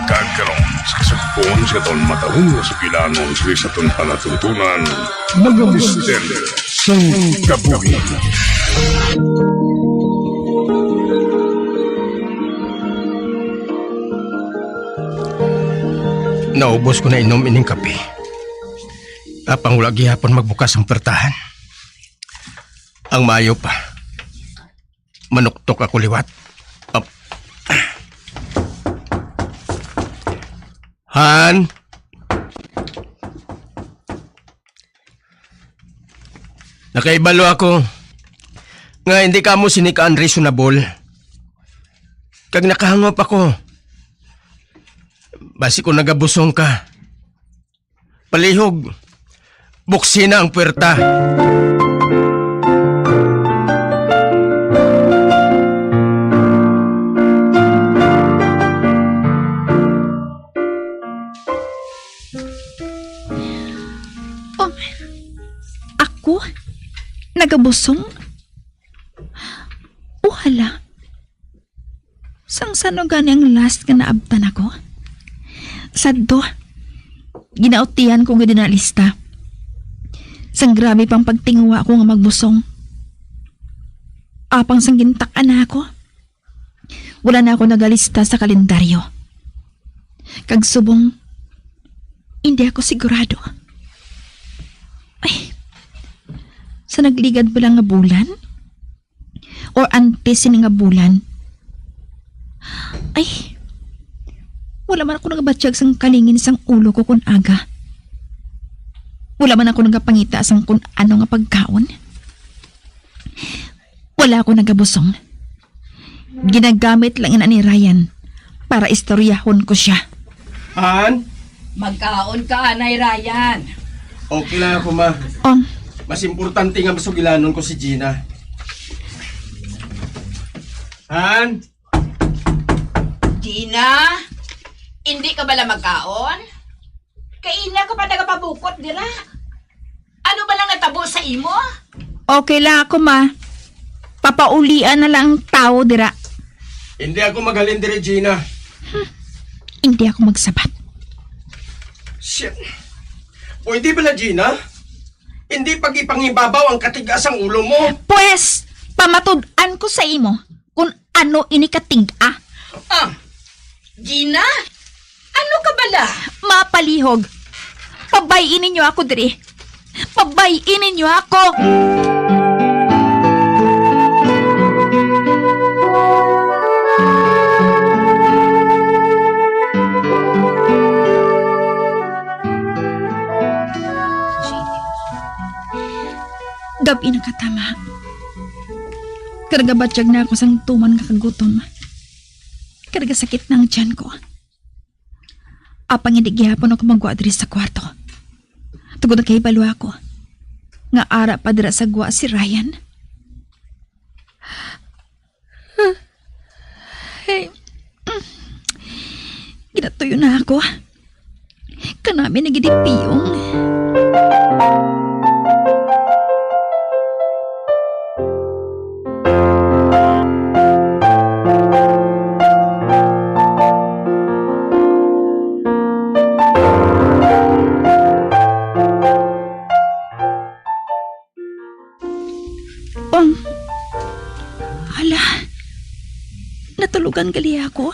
Kag karon, sa kasugpon sa aton matahong nga sugilanon sa aton palatuntunan, Mga Misteryo sang Kabuhi. Naubos ko na inom ining kape. Apang wala gihapon magbukas ang pertahan. Ang maayo pa, manuktok ako liwat. Ap-, Han? Nakaibalo ako nga hindi kamo sini ka unreasonable. Kag nakahangop ako. Basi kung nagabusong ka, palihog, buksina ang puwerta. Oh, ako? Nagabusong? Oh, hala. Sang sano gani ang last nga naabtan ako? Sadto, ginautihan ko gid na lista. Sang grabe pang pagtinguha ko nga magbusong. Apang sang gintak-an na ako, wala na ako nagalista sa kalendaryo. Kag subong, Hindi ako sigurado. Ay, sa nagligad pa lang nga bulan? Or antes sini nga bulan? Ay, wala man ako nagabatyag sang kalingin sang ulo ko kon aga. Wala man ako nagapangita sang kun ano nga pagkaon. Wala ako nagabusong. Ginagamit lang ina ni Ryan para istoryahon ko siya. Han? Magkaon ka, Anay Ryan. Okay lang ako, ma. Um, Mas importante nga masugilanon ko si Gina. Han? Gina, hindi ka bala magkaon? Kaina ka pa nagapabukot dira. Ano ba lang natabo sa imo? Okay lang ako, ma. Papaulian na lang ang tawo dira. Hindi ako maghalin diri, Gina. Hindi ako magsabat. Shit. Pwede ba na, Gina? Hindi pag-ipangibabaw ang katigas ang ulo mo. Pwes, pamatud-an ko sa imo kung ano ini katig-a. Ah, Gina? Ano ka bala? Mapalihog. Pabay-i ninyo ako diri. Pabay-i ninyo ako. Gab-i na katama. Karagabatyag na ako sang tuman nga kagutom. Karagasakit na ang tiyan ko. Apang hindi gihapon ako magwa diri sa kwarto. Tungod nakahibalo ako nga ara pa dira sa gwa si Ryan. Hey, ginatuyo na ako. Kanami na gid ni Piyong. Um, hala, natulugan gali ako.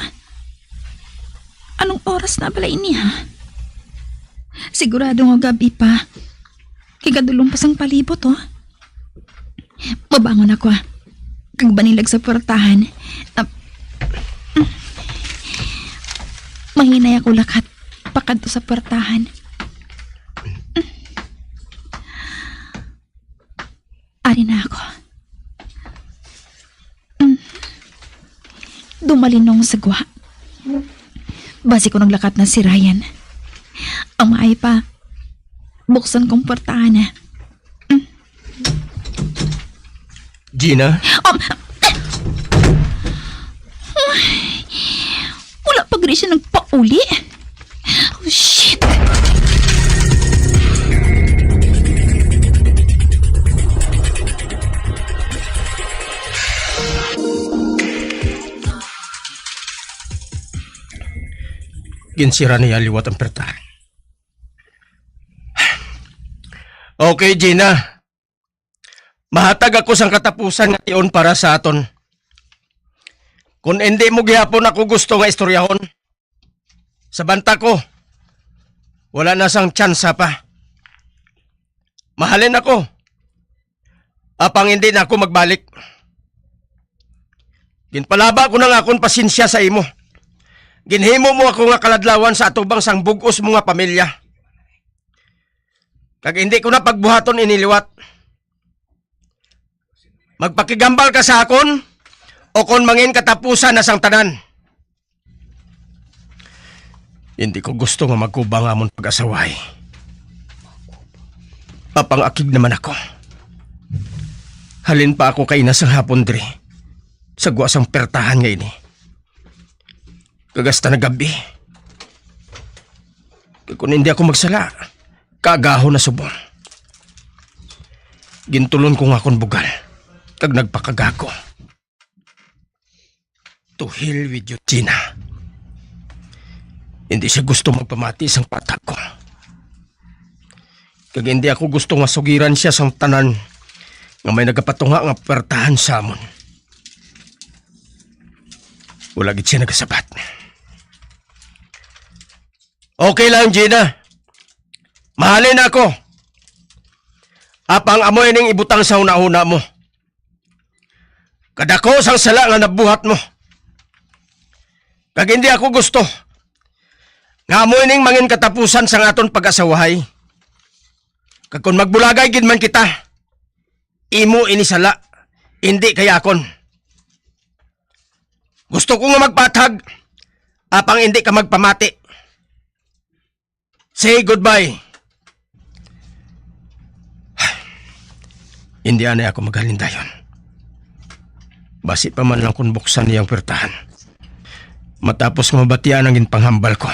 Anong oras na bala ini, ha? Sigurado nga gab-i pa. Kay kadulom pa sang palibot, oh. Mabangon ako, ah. Kag banilag sa puwertahan. Ah, mahinay ako lakat pakadto sa puwertahan. Ari na ako. Mm. Dumalinong sa gwa. Basi ko naglakat na si Ryan. Ang maay pa, buksan kong portahan. Mm. Gina? Um, wala pa gani siya nagpauli. Oh, shit! Ginsira niya liwat ang pertahan. Okay, Gina. Mahatag ako sang katapusan nga tion para sa aton. Kon indi mo gihapon ako gusto nga istoryahon, sa banta ko, wala na sang tsansa pa. Mahalin ako, apang indi na ako magbalik. Ginpalaba ko na nga akon pasensya sa imo. Ginhimo mo ako nga kaladlawan sa atubang sang bug-os mo nga pamilya. Kag indi ko na pagbuhaton ini liwat. Magpakigambal ka sa akon, o kon mangin katapusan na sang tanan. Hindi ko gusto nga magkubang amon pag-asawahi. Apang akig naman ako. Halin pa ako kaina sang hapon diri, sa gwa sang pertahan nga ini. Kag hasta na gab-i. Kag kon hindi ako magsala, kaagahon na subong. Gintulon ko nga akon bugal, kag nagpakaga ko. To hell with you, Gina. Hindi siya gusto magpamati sang patag ko. Kag hindi ako gusto nga sugiran siya sang tanan nga may nagapatunga nga puwertahan sa amon. Wala gid siya nagasabat. Okay lang, Gina. Mahalin ako. Apang amo ining ibutang sa hunahuna mo. Kadako sang sala nga nabuhat mo. Kag hindi ako gusto nga amo ining mangin katapusan sang aton pag-asawahay. Kag kon magbulagay gid man kita, imo ini sala, indi kay akon. Gusto ko nga magpaathag, apang indi ka magpamati. Say goodbye. Hindi anay ako maghalin dayon. Basi pa man lang kon buksan niya ang pwertahan. Matapos nga mabatian ang ginpanghambal ko.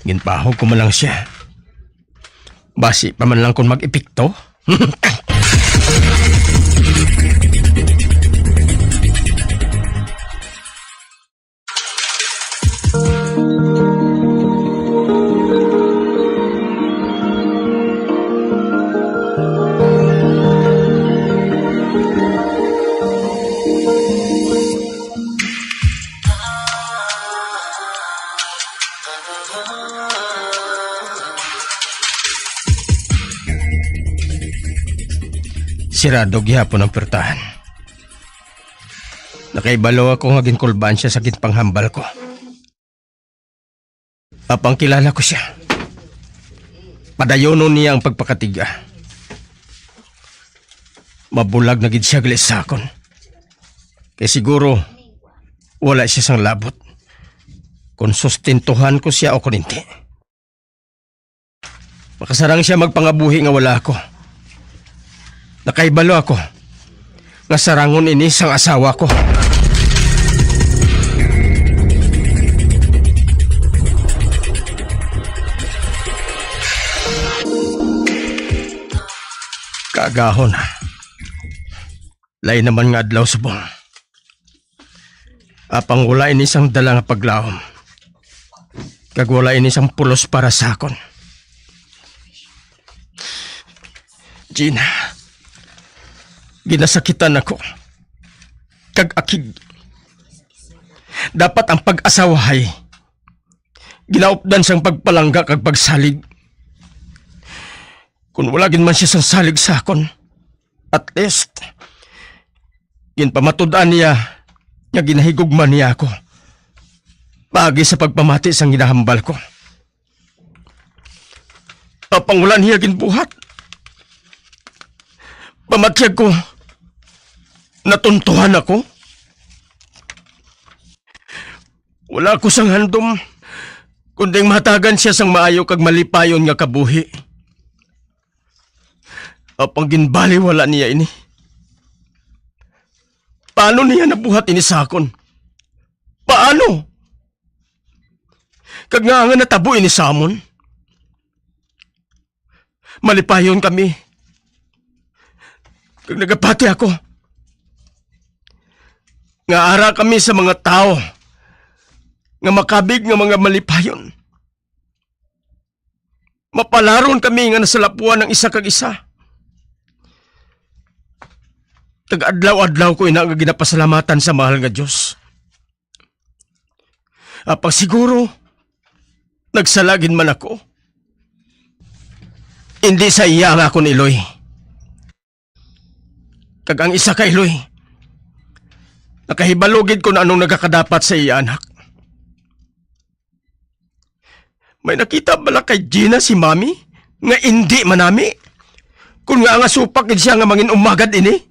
Ginpahog ko man lang siya. Basi pa man lang kon mag-epekto. Sirado gihapon ang pwertahan. Nakaibalo ako nga ginkulbaan siya sa ginpanghambal ko. Apang kilala ko siya. Padayonon niya ang pagpakatiga. Mabulag na gid siya gali sa akon. Kay siguro, wala siya sang labot kon sustentuhan ko siya o kon hindi. Makasarang siya magpangabuhi nga wala ako. Nakahibalo ako nga sarangon ini sang asawa ko. Kaagahon. Lain naman nga adlaw subong. Apang wala ini sang dala nga paglaom. Kag wala ini sang pulos para sa akon. Gina, ginasakitan ako. Kag akig. Dapat ang pag-asawahay ginaupdan sang pagpalangga kag pagsalig. Kung wala gid man siya sang salig sa akon, at least, ginpamatud-an niya nga ginahigugma niya ako paagi sa pagpamati sang ginahambal ko. Apang wala niya ginbuhat. Pamatyag ko, natuntuhan ako. Wala ko sang handom, kundi ang mahatagan siya sang maayo kag malipayon nga kabuhi. Apang ginbaliwala niya ini. Paano niya nabuhat ini sa akon? Paano? Kag ngaa nga natabo ini sa amon? Malipayon kami. Kag nagapati ako nga ara kami sa mga tawo nga makabig nga mga malipayon. Mapalaron kami nga nasalapuan ang isa kag isa. Taga-adlaw-adlaw ko ina nga ginapasalamatan sa mahal nga Dios. Apang siguro, nagsala gid man ako. Indi sa iya ang akon iloy. Kag ang isa ka iloy, nakahibalo gid kon anong nagakadapat sa iya anak. May nakita bala kay Gina si Mami nga indi manami? Kon nga nga supak gid siya nga mangin umagad ini?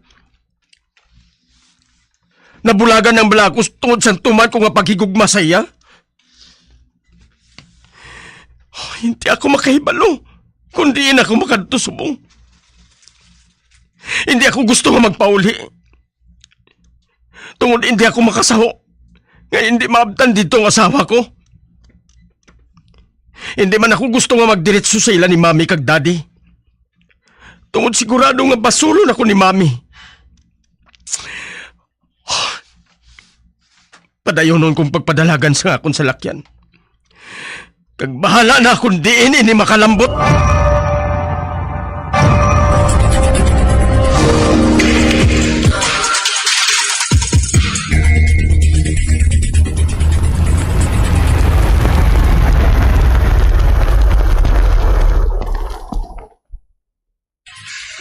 Nabulagan ang bala ako tungod sang tuman ko nga paghigugma sa iya? Oh, hindi ako makahibalo kung diin ako makadto subong. Hindi ako gusto nga magpauli. Tungod hindi ako makasaho nga hindi maabtan dito ang asawa ko. Hindi man ako gusto nga magdiretso sa ila ni Mami kag Daddy. Tungod sigurado nga basulon ako ni Mami. Padayonon kong pagpadalagan sa akon salakyan. Kag bahala na kung diin ini makalambot.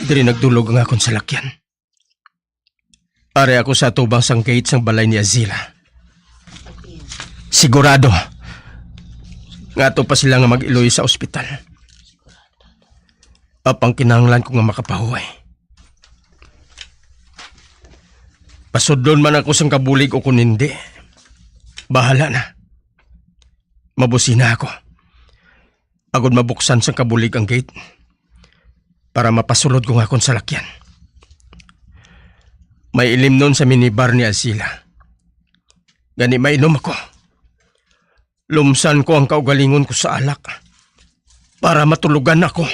Diri nagdulog ang akon salakyan. Ari ako sa atubang sang gate sang balay ni Azila. Sigurado nga ato pa sila nga mag-iloy sa ospital. Apang kinahanglan ko nga makapahuway. Pasudlon man ako sang kabulig o kon hindi, bahala na. Mabusina ako agod mabuksan sang kabulig ang gate para mapasulod ko nga akon salakyan. May ilimnon sa minibar ni Azila. Gani mainom ako. Lumsan ko ang kaugalingon ko sa alak para matulogan ako.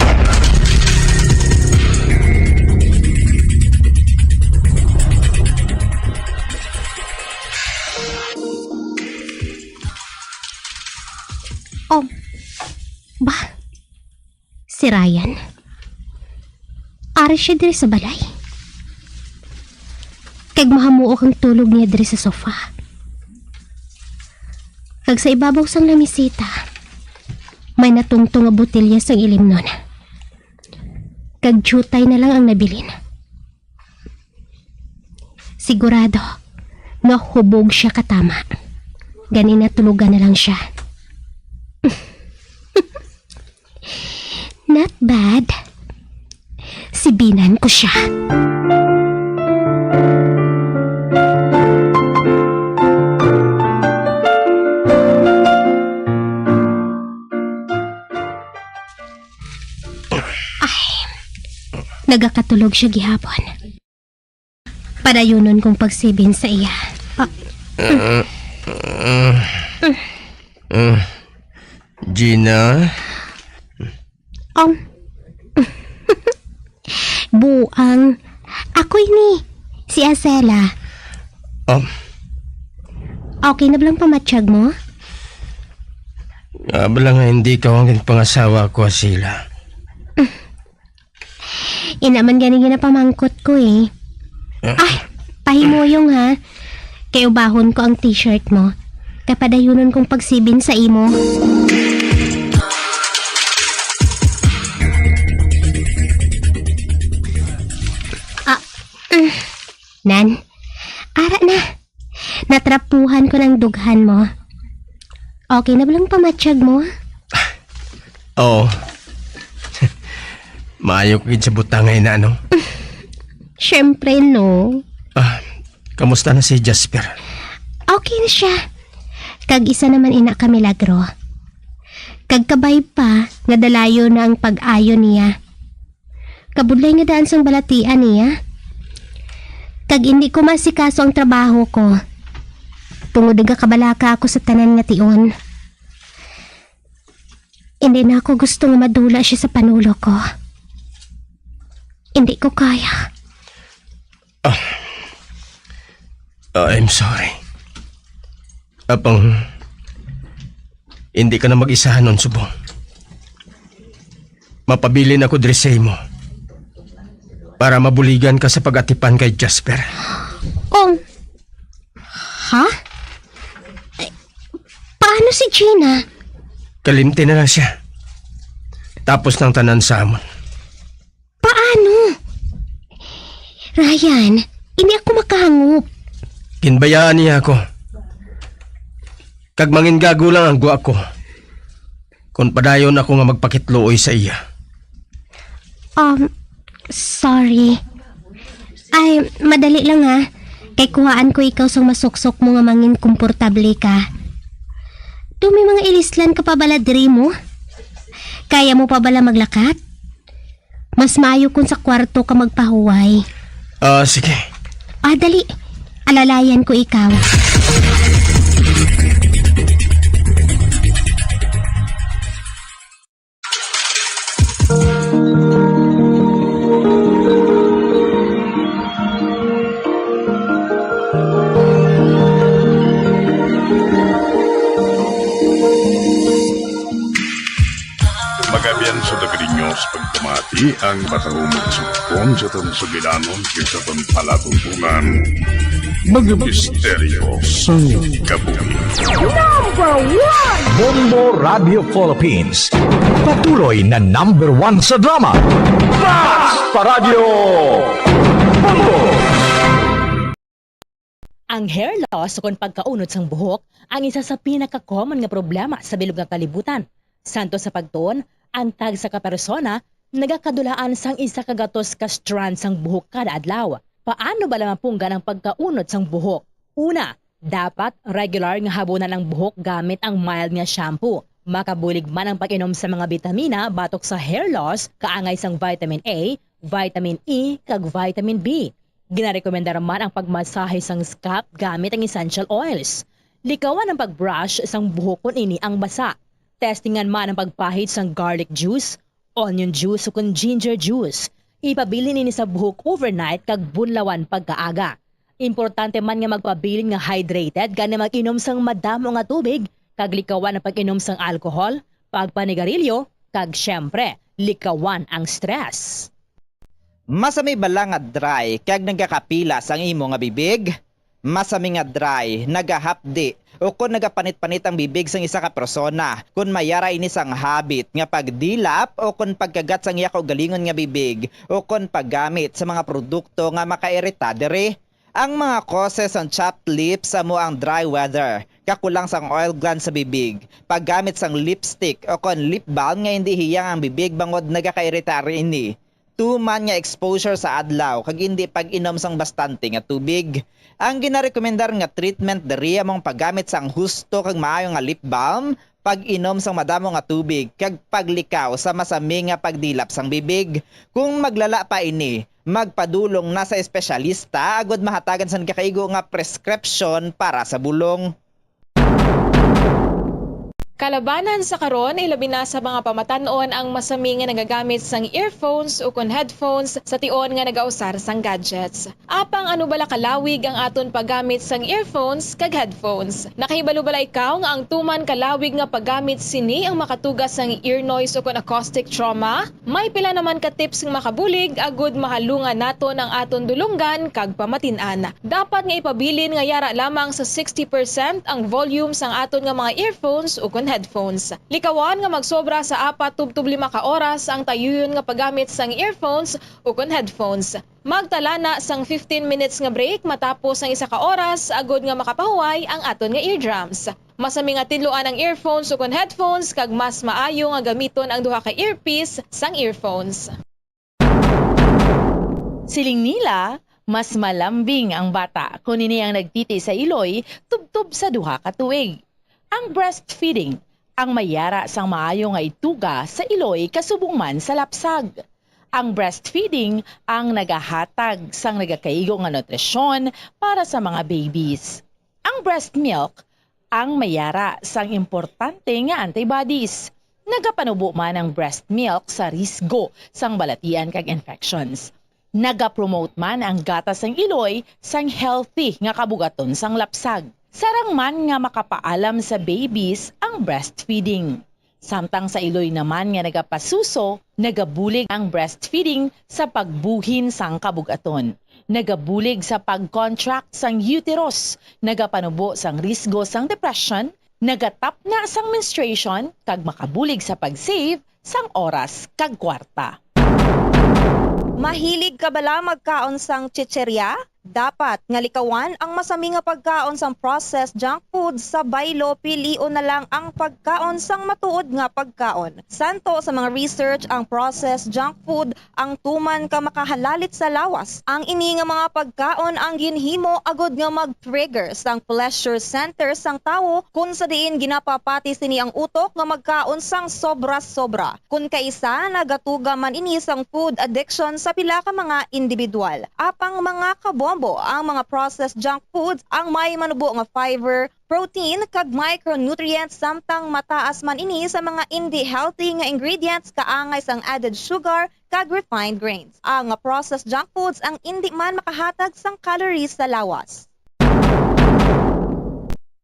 Oh, ba? Si Ryan? Ari siya diri sa balay. Kag mahamuok ang tulog niya diri sa sofa. Kag sa ibabaw sang lamisita, may natungtong nga botelya sang ilimnon. Kag diutay na lang ang nabilin. Sigurado nga hubog siya katama. Gani natulogan na lang siya. Not bad. Sibinan ko siya. Ay, nagakatulog siya gihapon. Padayunon kong pagsibin sa iya. Ah. Uh, uh, uh, Gina? Um. Buang. Ako ini, si Azila. Um. Okay na ba lang pamatyag mo? Nga ba lang nga hindi ka ang pangasawa ko, Azila? Ina man gani ginapamangkot ko eh. Ah. Ay, pahimuyong ha. Kay ubahon ko ang t-shirt mo. Kay padayunon kong pagsibin sa imo. Ah, mm. Nan, ara na. Natrapuhan ko ng dughan mo. Okay na ba lang pamatyag mo? Oo. Maayo ka gid sa butang nga ina, no? Siyempre, no. Ah, kamusta na si Jasper? Okay na siya. Kag isa naman ina ka milagro. Kag kabay pa nga dalayo na ang pag-ayo niya. Kabudlay nga daan sang balatian niya. Kag indi ko maasikaso ang trabaho ko, tungod nagakabalaka ako sa tanan nga tion. Indi na ako gusto nga madula siya sa panulok ko. Indi ko kaya. Ah, I'm sorry. Apang, hindi ka na mag-isahanon subong. Mapabilin ako diri sa imo para mabuligan ka sa pag-atipan kay Jasper. Kung, ha? Eh, paano si Gina? Kalimti na lang siya. Tapos ng tanan sa amon. Paano? Ryan, hindi ako makahangop. Ginbayaan niya ako. Kag mangingago lang ang gwa ko kon padayon ako nga magpakitluoy sa iya. Um, sorry. Ay, madali lang ha. Kay kuhaan ko ikaw sang masuksok mo nga mangin komportable ka. Do may mga ilislan ka pa bala diri mo? Kaya mo pa bala maglakat? Mas maayo kung sa kwarto ka magpahuway. Ah, sige. Ah, dali. Alalayan ko ikaw. Magabianso Taga ninyo sa pagpamati ang matahumong sumpon sa atong sugilanon kag sa atong palatuntunan. Mga misteryo sang kabuhi. Number one! Bombo Radio Philippines. Patuloy na number one sa drama. Basta Radyo Bombo! Ang hair loss ukon pagkaunod sang buhok ang isa sa pinaka-common nga problema sa bilog nga kalibutan. Santo sa pagtuon, ang tagsa ka persona nagakadulaan sang isa ka gatos ka strand sang buhok kada adlaw. Paano bala mapunggan ang pagkaunod sang buhok? Una, dapat regular nga habunan ang buhok gamit ang mild nga shampoo. Makabulig man ang pag-inom sa mga bitamina batok sa hair loss, kaangay sang vitamin A, vitamin E, kag vitamin B. Ginarekomendar man ang pagmasahe sang scalp gamit ang essential oils. Likawan ang pag-brush sang buhok kon ini ang basa. Testingan man ang pagpahid sang garlic juice, onion juice, o kon ginger juice. Ipabilin ini sa buhok overnight kag bunlawan pagkaaga. Importante man nga magpabilin nga hydrated, gani mag-inom sang madamo nga tubig, kag likawan ang pag-inom sang alcohol, pagpanigarilyo, kag, siyempre, likawan ang stress. Masami bala nga dry kag nagakapilas ang imo nga bibig? Masami nga dry, nagahapdi, o kon nagapanit-panit ang bibig sang isa ka persona. Kon may ara ini sang habit nga pagdilap o kon pagkagat sang iya kaugalingon nga bibig o kon paggamit sa mga produkto nga makairita diri. Ang mga causes sang chapped lips amo ang dry weather, kakulang sang oil glands sa bibig, paggamit sang lipstick o kon lip balm nga indi hiyang ang bibig bangod nagakairita ini, tuman nga exposure sa adlaw kag indi pag-inom sang bastante nga tubig. Ang ginarekomendar nga treatment diri amo ang paggamit sang husto kag maayo nga lip balm, pag-inom sang madamo nga tubig, kag paglikaw sa masami nga pagdilap sang bibig. Kung maglala pa ini, magpadulong na sa espesyalista agud mahatagan sang nagakaigo nga prescription para sa bulong. Kalabanan sa karon, ilabi na sa mga pamatan-on ang masami nga nagagamit sang earphones ukon headphones sa tion nga nagausar sang gadgets. Apang ano bala kalawig ang aton paggamit sang earphones kag headphones? Nakahibalo bala ikaw nga ang tuman kalawig nga paggamit sini ang makatuga sang ear noise ukon acoustic trauma? May pila naman ka tips nga makabulig agud mahalungan naton ang aton dulonggan kag pamatin-an. Dapat nga ipabilin nga yara lamang sa sixty percent ang volume sang aton nga mga earphones ukon headphones. Likawan nga magsobra sa apat tubtob lima ka oras ang tayuyon nga paggamit sang earphones ukon headphones. Magtala na sang fifteen minutes nga break matapos ang isa ka oras agud nga makapahuway ang aton nga eardrums. Masami nga tinluan ang earphones ukon headphones kag mas maayo nga gamiton ang duha ka earpiece sang earphones. Siling nila, mas malambing ang bata kon ini ang nagtiti sa iloy tubtob sa duha ka tuig. Ang breastfeeding ang may yara sang maayo nga ituga sa iloy kasubong man sa lapsag. Ang breastfeeding ang nagahatag sang nagakaigo nga nutrisyon para sa mga babies. Ang breast milk ang may yara sang importante nga antibodies. Nagapanubo man ang breast milk sa risgo sang balatian kag infections. Nagapromote man ang gatas sang iloy sang healthy nga kabugaton sang lapsag. Sarang man nga makapaalam sa babies ang breastfeeding. Samtang sa iloy naman nga nagapasuso, nagabulig ang breastfeeding sa pagbuhin sang kabugaton. Nagabulig sa pag-contract sang uterus, nagapanubo sang risgo sang depression, nagatapna sang menstruation, kag makabulig sa pag-save sang oras kag kwarta. Mahilig ka bala magkaon sang chicheria? Dapat nga likawan ang masami nga pagkaon sang processed junk food sa baylo, pilion na lang ang pagkaon sang matuod nga pagkaon. Santo sa mga research, ang processed junk food ang tuman ka makahalalit sa lawas. Ang ini nga mga pagkaon ang ginhimo agud nga mag-trigger sang pleasure center sang tawo, kun sa diin ginapapati sini ang utok nga magkaon sang sobra-sobra. Kun kaisa, nagatuga man ini sang food addiction sa pila ka mga individual. Apang mga kabombo, ang mga processed junk foods ang may manubo nga fiber, protein, kag micronutrients, samtang mataas man ini sa mga indi healthy nga ingredients kaangay sang added sugar kag refined grains. Ang processed junk foods ang indi man makahatag sang calories sa lawas.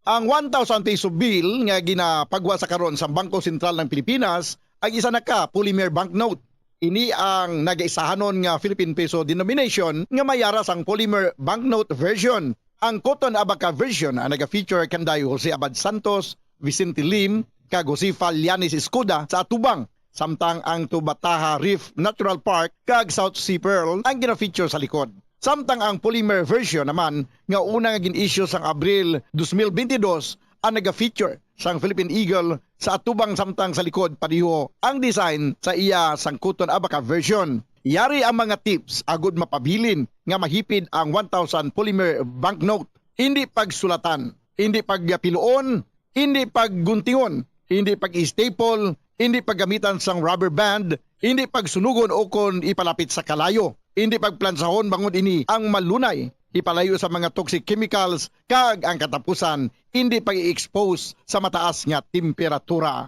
Ang one thousand peso bill nga ginapagwa sa karon sa Bangko Sentral ng Pilipinas ang isa na ka polymer banknote. Ini ang nagaisahanon nga Philippine peso denomination nga may ara sang polymer banknote version. Ang Cotton Abaca version ang naga-feature kanday Jose Abad Santos, Vicente Lim, kag Josefa Llanes Escuda sa atubang, samtang ang Tubataha Reef Natural Park kag South Sea Pearl ang gina-feature sa likod. Samtang ang polymer version naman nga una nga gin-issue sang Abril dos mil bentidós ang naga-feature sang Philippine Eagle sa atubang, samtang sa likod pareho ang design sa iya sang Cotton Abaca version. Yari ang mga tips agud mapabilin nga mahipid ang one thousand polymer banknote. Indi pagsulatan, indi pagpiluon, indi pagguntingon, indi pag-staple, indi paggamitan sang rubber band, indi pagsunugon ukon ipalapit sa kalayo, indi pagplansahon bangod ini ang malunay ipalayo sa mga toxic chemicals, kag ang katapusan, indi pag-i-expose sa mataas nga temperatura.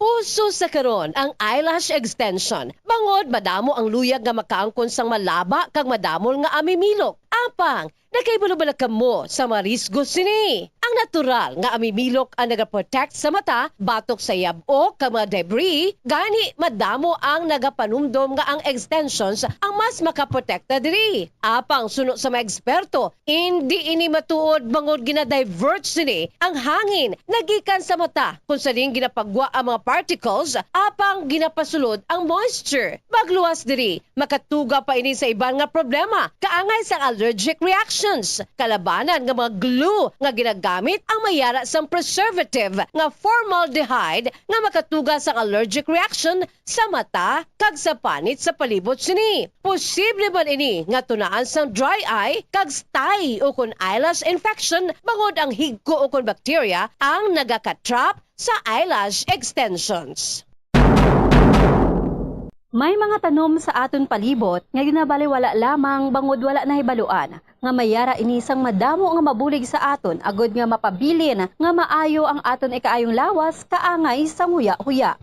Uso sa karon ang eyelash extension, bangod madamo ang luyag nga makaangkon sang malaba kag madamol nga amimilok. Apang, nakahibalo bala kamo sa mga risgo sini? Ang natural nga amimilok ang nagaprotect sa mata batok sa yab-o kag mga debris, gani madamo ang nagapanumdom nga ang extensions ang mas makaprotekta diri. Apang suno sa mga eksperto, indi ini matuod, bangod gina-divert sini ang hangin nga gikan sa mata, kung sa diin ginapagwa ang mga particles, apang ginapasulod ang moisture. Magluwas diri, makatuga pa ini sa iban nga problema, kaangay sang allergic reactions, kalabanan nga mga glue nga ginagamit ang may ara sang preservative nga formaldehyde nga makatuga sang allergic reaction sa mata kag sa panit sa palibot sini. Posible man ini nga tunaan sang dry eye kag stye ukon eyelash infection, bangod ang higko ukon bakterya ang nagaka-trap sa eyelash extensions. May mga tanom sa aton palibot nga ginabaliwala lamang bangod wala nahibaluan nga may ara ini sang madamo nga mabulig sa aton, agud nga mapabilin nga maayo ang aton ikaayong lawas kaangay sang huya-huya.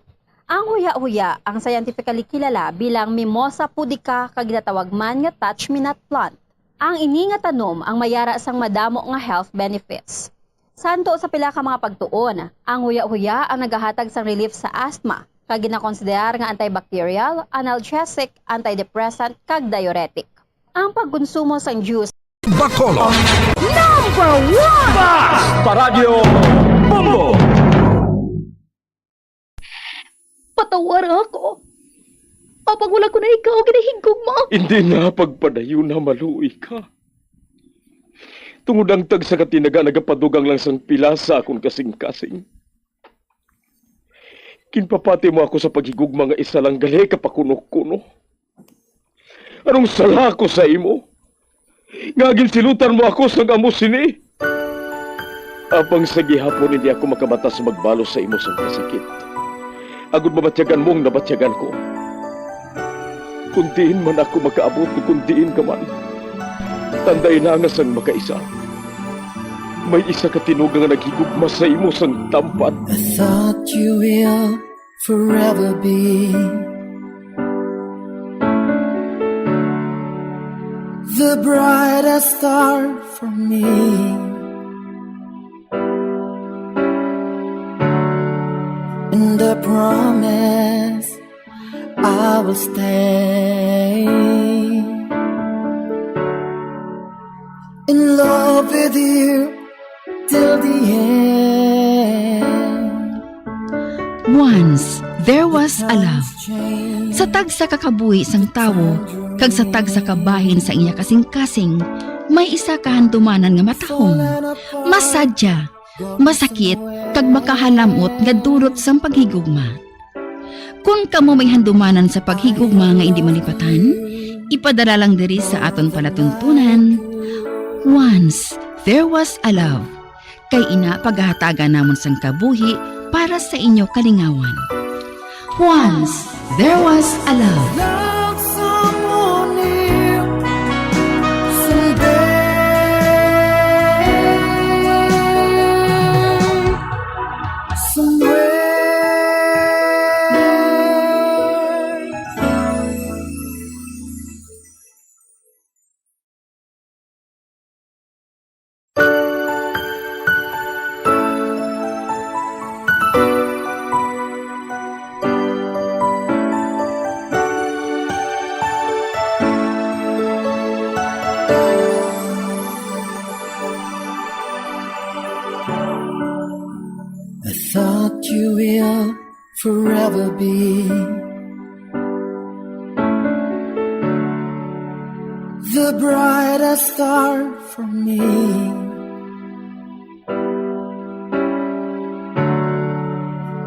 Ang huya-huya ang scientifically kilala bilang Mimosa pudica kag ginatawag man nga touch-me-not plant. Ang ini nga tanom ang may ara sang madamo nga health benefits. Santo sa pila ka mga pagtuon, ang huya-huya ang nagahatag sang relief sa asthma, kag ginakonsiderar nga antibacterial, analgesic, antidepressant, kag diuretic. Ang pagkonsumo sang juice Bacolod. Number one! Basta Radyo Bombo! Patawara ako. Apang wala ko na ikaw ginahigugma. Hindi na pagpadayon na maluoy ka. Tungod ang tagsa ka tinaga nagapadugang lang sang pila sa akon kasing-kasing. Ginpapati mo ako sa paghigugma nga isa lang gali ka pakuno-kuno. Anong sala ko sa imo? Nga ginsilutan mo ako sang amo sini? Apang sa gihapon hindi ako makamata sa magbalos sa imo sang kasakit, agud mabatyagan mo ang nabatyagan ko. Kung diin man ako makaabot, kung diin ka man, tanday na nga sang makaisa, may isa ka tinuga nga naghigugma sa imo sang tampad. I thought you will forever be the brightest star for me. And I promise I will stay in love with you till the end. Once, there was a love. Sa tagsa ka kabuhi sang tawo, kag sa tagsa ka bahin sa iya kasing-kasing, may isa ka handumanan nga matahom, masadya, masakit, kag makahalamot nga dulot sang paghigugma. Kon kamo may handumanan sa paghigugma nga indi malipatan, ipadala lang diri sa aton palatuntunan, Once There Was a Love. Kay ina, pagahatagan namon sang kabuhi para sa inyo kalingawan. Once There Was a Love. Love someone new someday. Somewhere. ever be the brightest star for me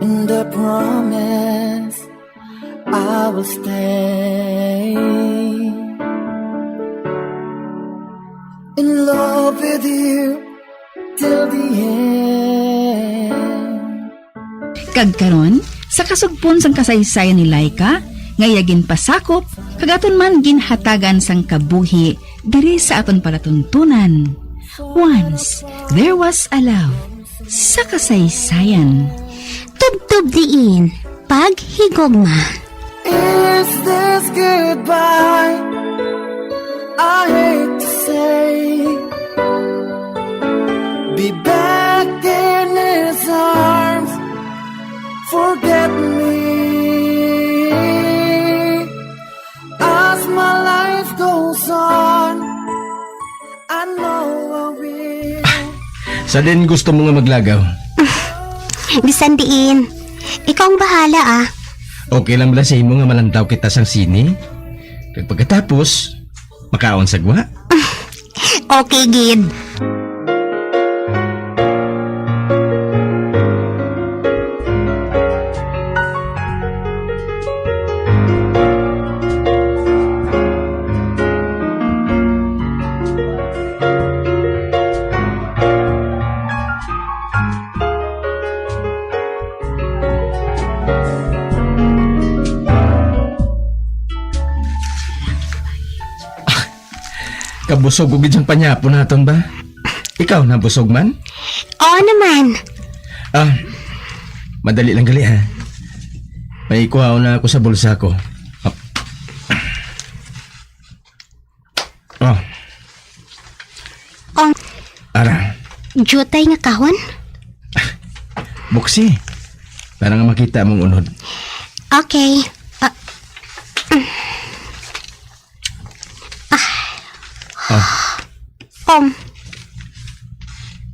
in the promise I will stay in love with you till the end. Kag karon, sa kasugpon sang kasaysayan ni Laika, nga iya ginpasakop, kag aton man ginhatagan sang kabuhi diri sa aton palatuntunan. Once, there was a love sa kasaysayan. Tubtob diin, paghigugma. Is this goodbye? I hate to say. Be back in his arms. Forget me. As my life goes on, I know I will. Sa din gusto mo nga maglagaw? Bisan diin. Ikaw ang bahala, ah. Okay lang bala sa imo nga malantaw kita sang sine? Kag pagkatapos, makaon sa gwa? Okay gid. Kabusog ko gid sang panyapon naton ba? Ikaw, nabusog man? Oo naman. Ah, madali lang gali, ha. May kuhaon na ako sa bulsa ko. Ah. Oh. Ara. Jutay nga kahon? Buksi. Para nga makita mong unod. Okay. Ah. Ah. Um.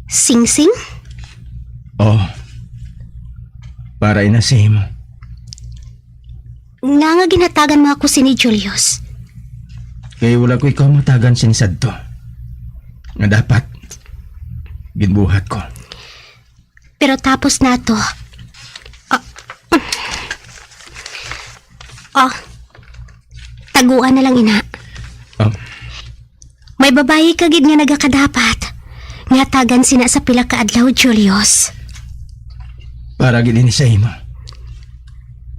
Singsing? Oh. Para ina sa imo. Nga nga ginhatagan mo ako sini, Julius? Kay wala ko ikaw matagan sini sadto. Nga dapat, ginbuhat ko. Pero tapos na to. Ah. Ah. Taguan na lang ina. Ah. May babayi ka gid nga nagakadapat nga tagan sina sa pila ka adlaw, Julius. Para gid ini sa imo.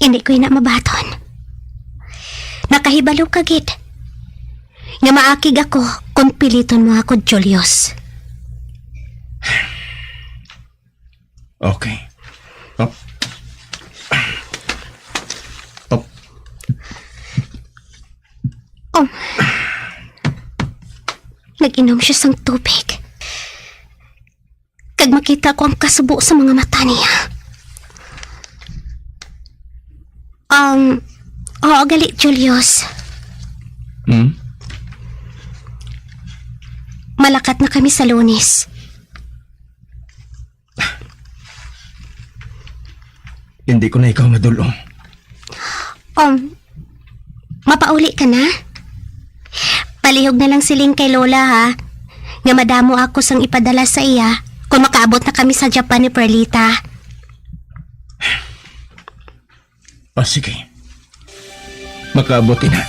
Hindi ko ina mabaton. Nakahibalo ka gid nga maakig ako kung piliton mo ako, Julius. Okay. Up. Up. Oh. Nag-inom siya sang tubig. Kag makita ko ang kasubo sa mga mata niya. Um, oo, gali, Julius. Hmm? Malakat na kami sa Lunes. Hindi ko na ikaw madul-ong. Um, mapauli ka na? Palihog na lang siling kay Lola, ha, nga madamo ako sang ipadala sa iya kung makaabot na kami sa Japan ni Perlita. Ah, sige. Makaabot ina.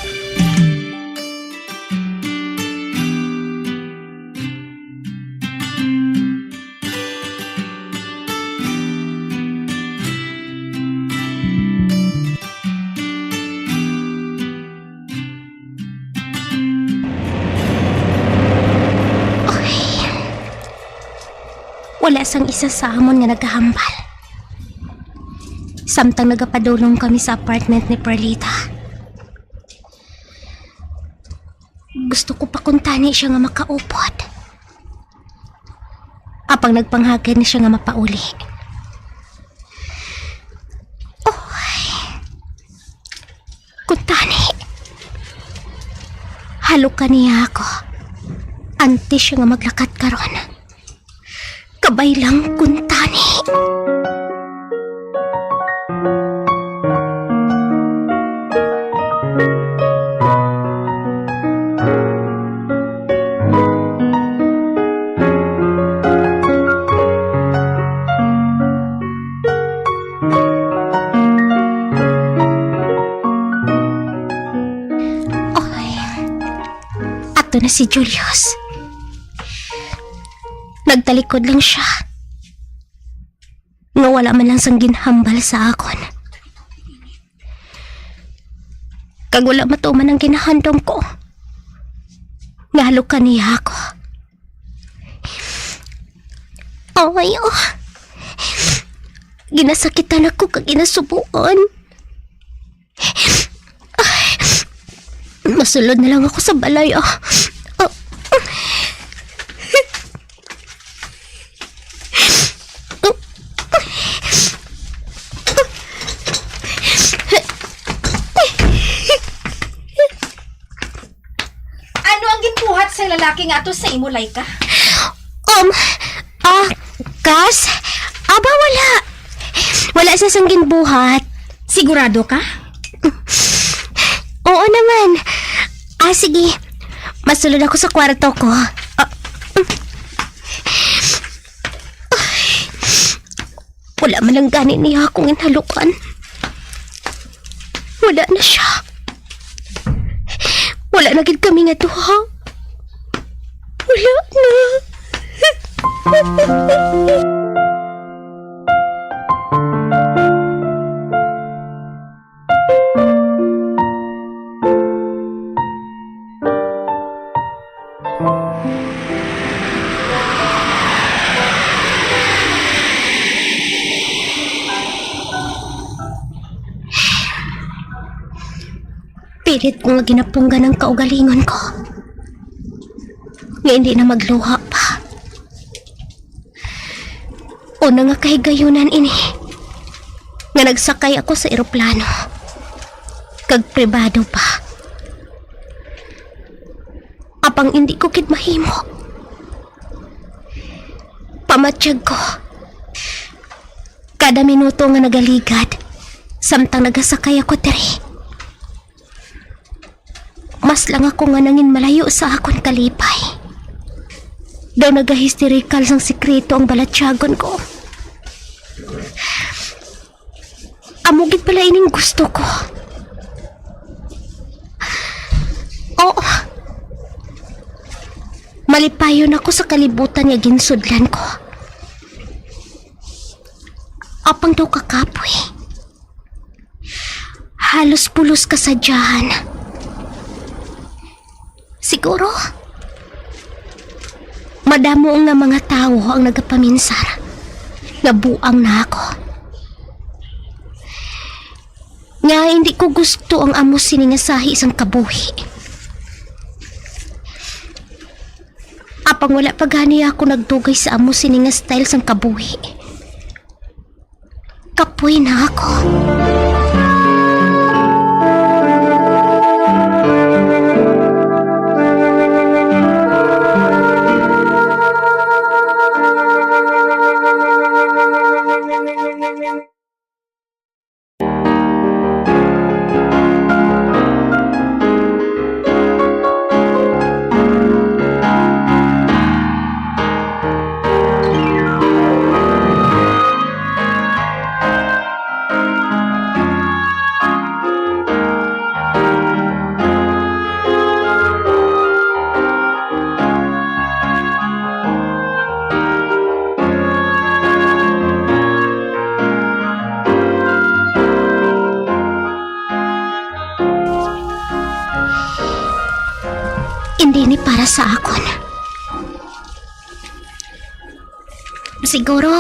Ay. Wala sang isa sa amon nga nagahambal. Samtang nagapadulong kami sa apartment ni Perlita, gusto ko pa kuntani siya nga makaupod. Apang nagpanghagad na siya nga mapauli. Oy. Kuntani. Halukan niya ako. Antes siya nga maglakat karon. Kabay lang kuntani. Adto na si Julius. Nagtalikod lang siya, nga wala man lang sang ginhambal sa akon. Kag wala matuman ang ginahandom ko, nga halukan niya ako. Ay, oh. Ginasakitan ako kag ginasubuan. Ay, masulod na lang ako sa balay, ah. Ah. Ano ang ginbuhat sang lalaki nga ato sa imo, Laika? Um, ah, Kas? Aba, wala. Wala siya sang ginbuhat. Sigurado ka? Oo naman. Ah, sige. Masulod ako sa kwarto ko. Ah. Wala man lang gani niya akong ginhalukan. Wala na siya. Wala na gid kami nga duha. Wala na. Pilit ko nga ginapunggan ang kaugalingon ko, nga hindi na magluha pa. Una nga kahigayunan ini, nga nagsakay ako sa eroplano, kag pribado pa. Apang indi ko gid mahimo. Pamatyag ko, kada minuto nga nagaligad, samtang nagasakay ako diri, mas lang ako nga nangin malayo sa akon kalipay. Daw nagahistorikal sang sikreto ang balatyagon ko. Amo gid pala ining gusto ko. Oo. Malipayon ako sa kalibutan nga ginsudlan ko. Apang daw kakapoy. Halos pulos kasadyahan. Siguro, madamo nga mga tawo ang nagapaminsar nga buang na ako. Nga hindi ko gusto ang amo sini nga sahi sang kabuhi. Apang wala pa gani ako nagdugay sa amo sini nga style sang kabuhi. Kapoy na ako. Hindi ni para sa akon. Siguro,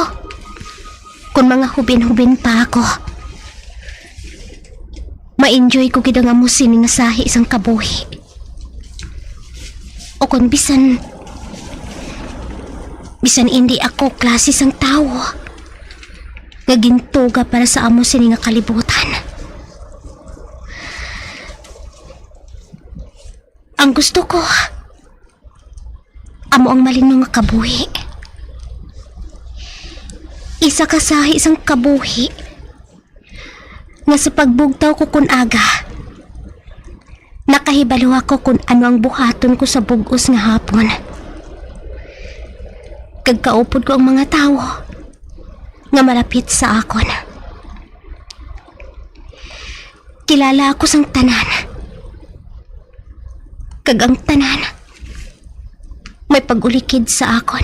kung mga hubin-hubin pa ako, ma-enjoy ko gid ang amo sini nga sahi sang kabuhi. O kung bisan, bisan indi ako klase sang tawo nga gintuga para sa amo sini nga kalibutan. Ang gusto ko, amo ang malinong nga kabuhi. Isa ka sahi sang kabuhi nga sa pagbugtaw ko kun aga, nakahibalo ako kun ano ang buhaton ko sa bug-os nga hapon. Kag kaupod ko ang mga tawo nga malapit sa akon. Kilala ako sang tanan. Kag ang tanan may pag-ulikid sa akon.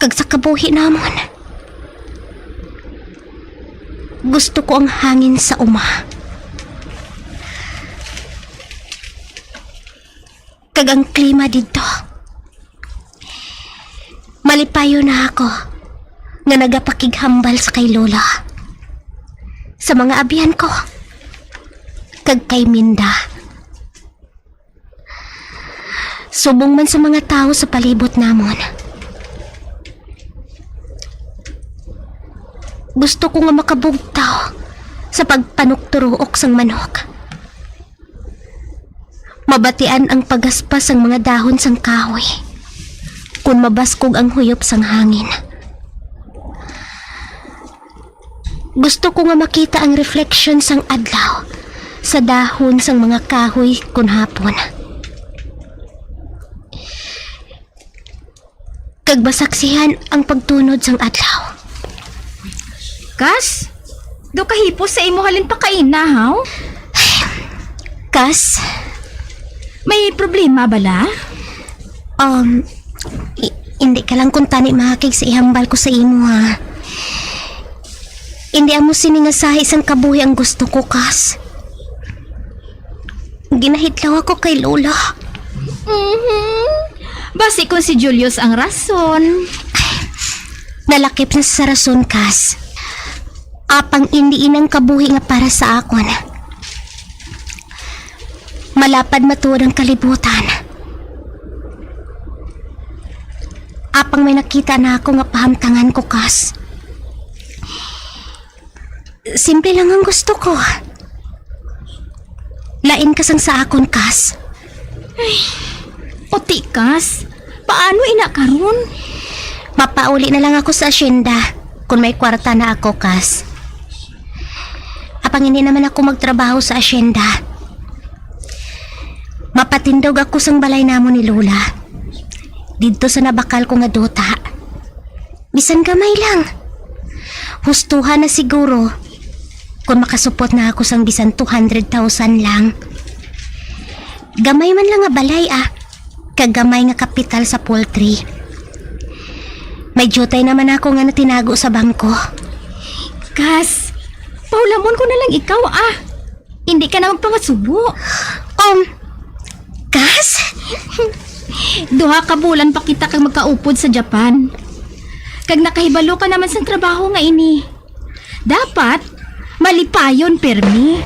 Kag sa kabuhi namon, gusto ko ang hangin sa uma. Kag ang klima didto. Malipayon na ako nga nagapakighambal sa kay Lola, sa mga abyan ko, kag kay Minda. Subong man sa mga tawo sa palibot namon, gusto ko nga makabugtaw sa pagpanukturuok sang manok. Mabatian ang pagaspas sang mga dahon sang kahoy kon mabaskog ang huyop sang hangin. Gusto ko nga makita ang refleksyon sang adlaw sa dahon sang mga kahoy kon hapon, kag masaksihan ang pagtunod sang adlaw. Kas, do kahipos sa imo halin pa kaina, haw? Kas? May problema bala? Um, i-, hindi ka lang kuntani mahakig sa ihambal ko sa imo, ha? Hindi amo sini nga sahi sang kabuhi ang gusto ko, Kas. Ginahitlaw ako kay Lola. Mhm. Basi kung si Julius ang rason. Nalakip na sa rason, Kas. Apang indi inang kabuhi nga para sa akon. Malapad matuod ang kalibutan. Apang may nakita na ako nga pahamtangan ko, Kas. Simple lang ang gusto ko. Lain ka sang sa akon, Kas. Ay, o Tikas, paano ina karon? Mapauli na lang ako sa asyenda kung may kwarta na ako, Kas. Apang hindi naman ako magtrabaho sa asyenda. Mapatindog ako sang balay namon ni Lola, didto sa nabakal ko nga duta. Bisan gamay lang. Hustuhan na siguro kung makasupot na ako sang bisan two hundred thousand lang. Gamay man lang nga balay, ah. Kag gamay nga kapital sa poultry. May diutay naman ako nga natinago sa bangko. Kas, pahulamon ko na lang ikaw, ah. Hindi ka na magpangasubo. Um, Kas? Duha ka bulan pa kita kag magkaupod sa Japan. Kag nakahibalo ka naman sang trabaho nga ini. Dapat malipayon pirmi.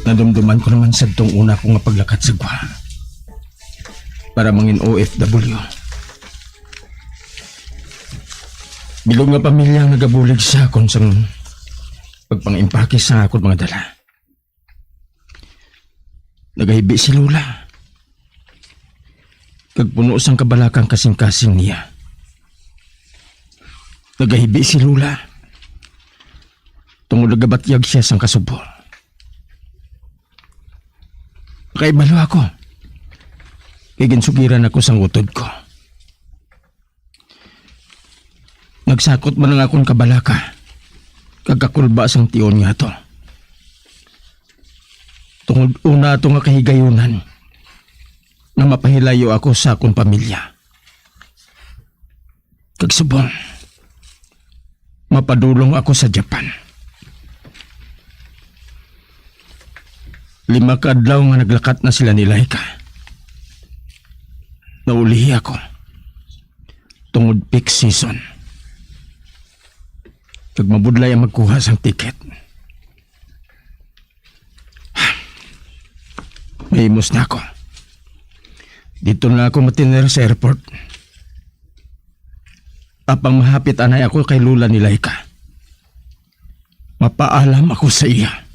Nadumduman ko naman sadtong una ko nga paglakat sa Guam para mangin O F W. Bilog nga pamilya ang nagabulig sa akon sang pagpang-impake sa akon mga dala. Nagahibi si Lola, kag puno sang kabalaka ang kasingkasing niya. Nagahibi si Lola tungod nagabatyag siya sang kasubol. Nakaibalo ako, kay ginsugiran ako sang utod ko. Nagsakot man ang akon kabalaka, kag kakulba sang tion nga ato. Tungod una ato nga kahigayunan nga mapahilayo ako sa akon pamilya. Kag subong, mapadulong ako sa Japan. Lima ka adlaw nga naglakat na sila ni Laika, naulihi ako tungod peak season. Kag mabudlay ang magkuha sang ticket. Mahimos na ako. Dito na ako matinir sa airport. Apang mahapit anay ako kay Lola ni Laika. Mapaalam ako sa iya.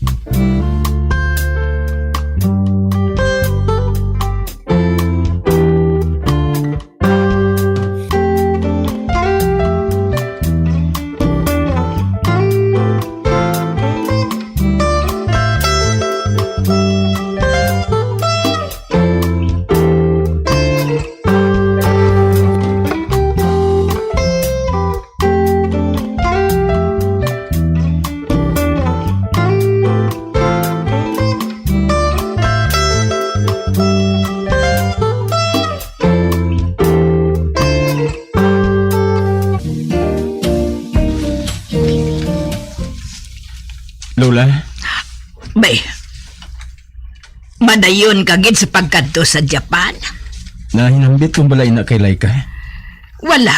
Lola? Bay, madayon ka gid sa pagkadto sa Japan? Nahinambit kong balay na kay Laika. Wala.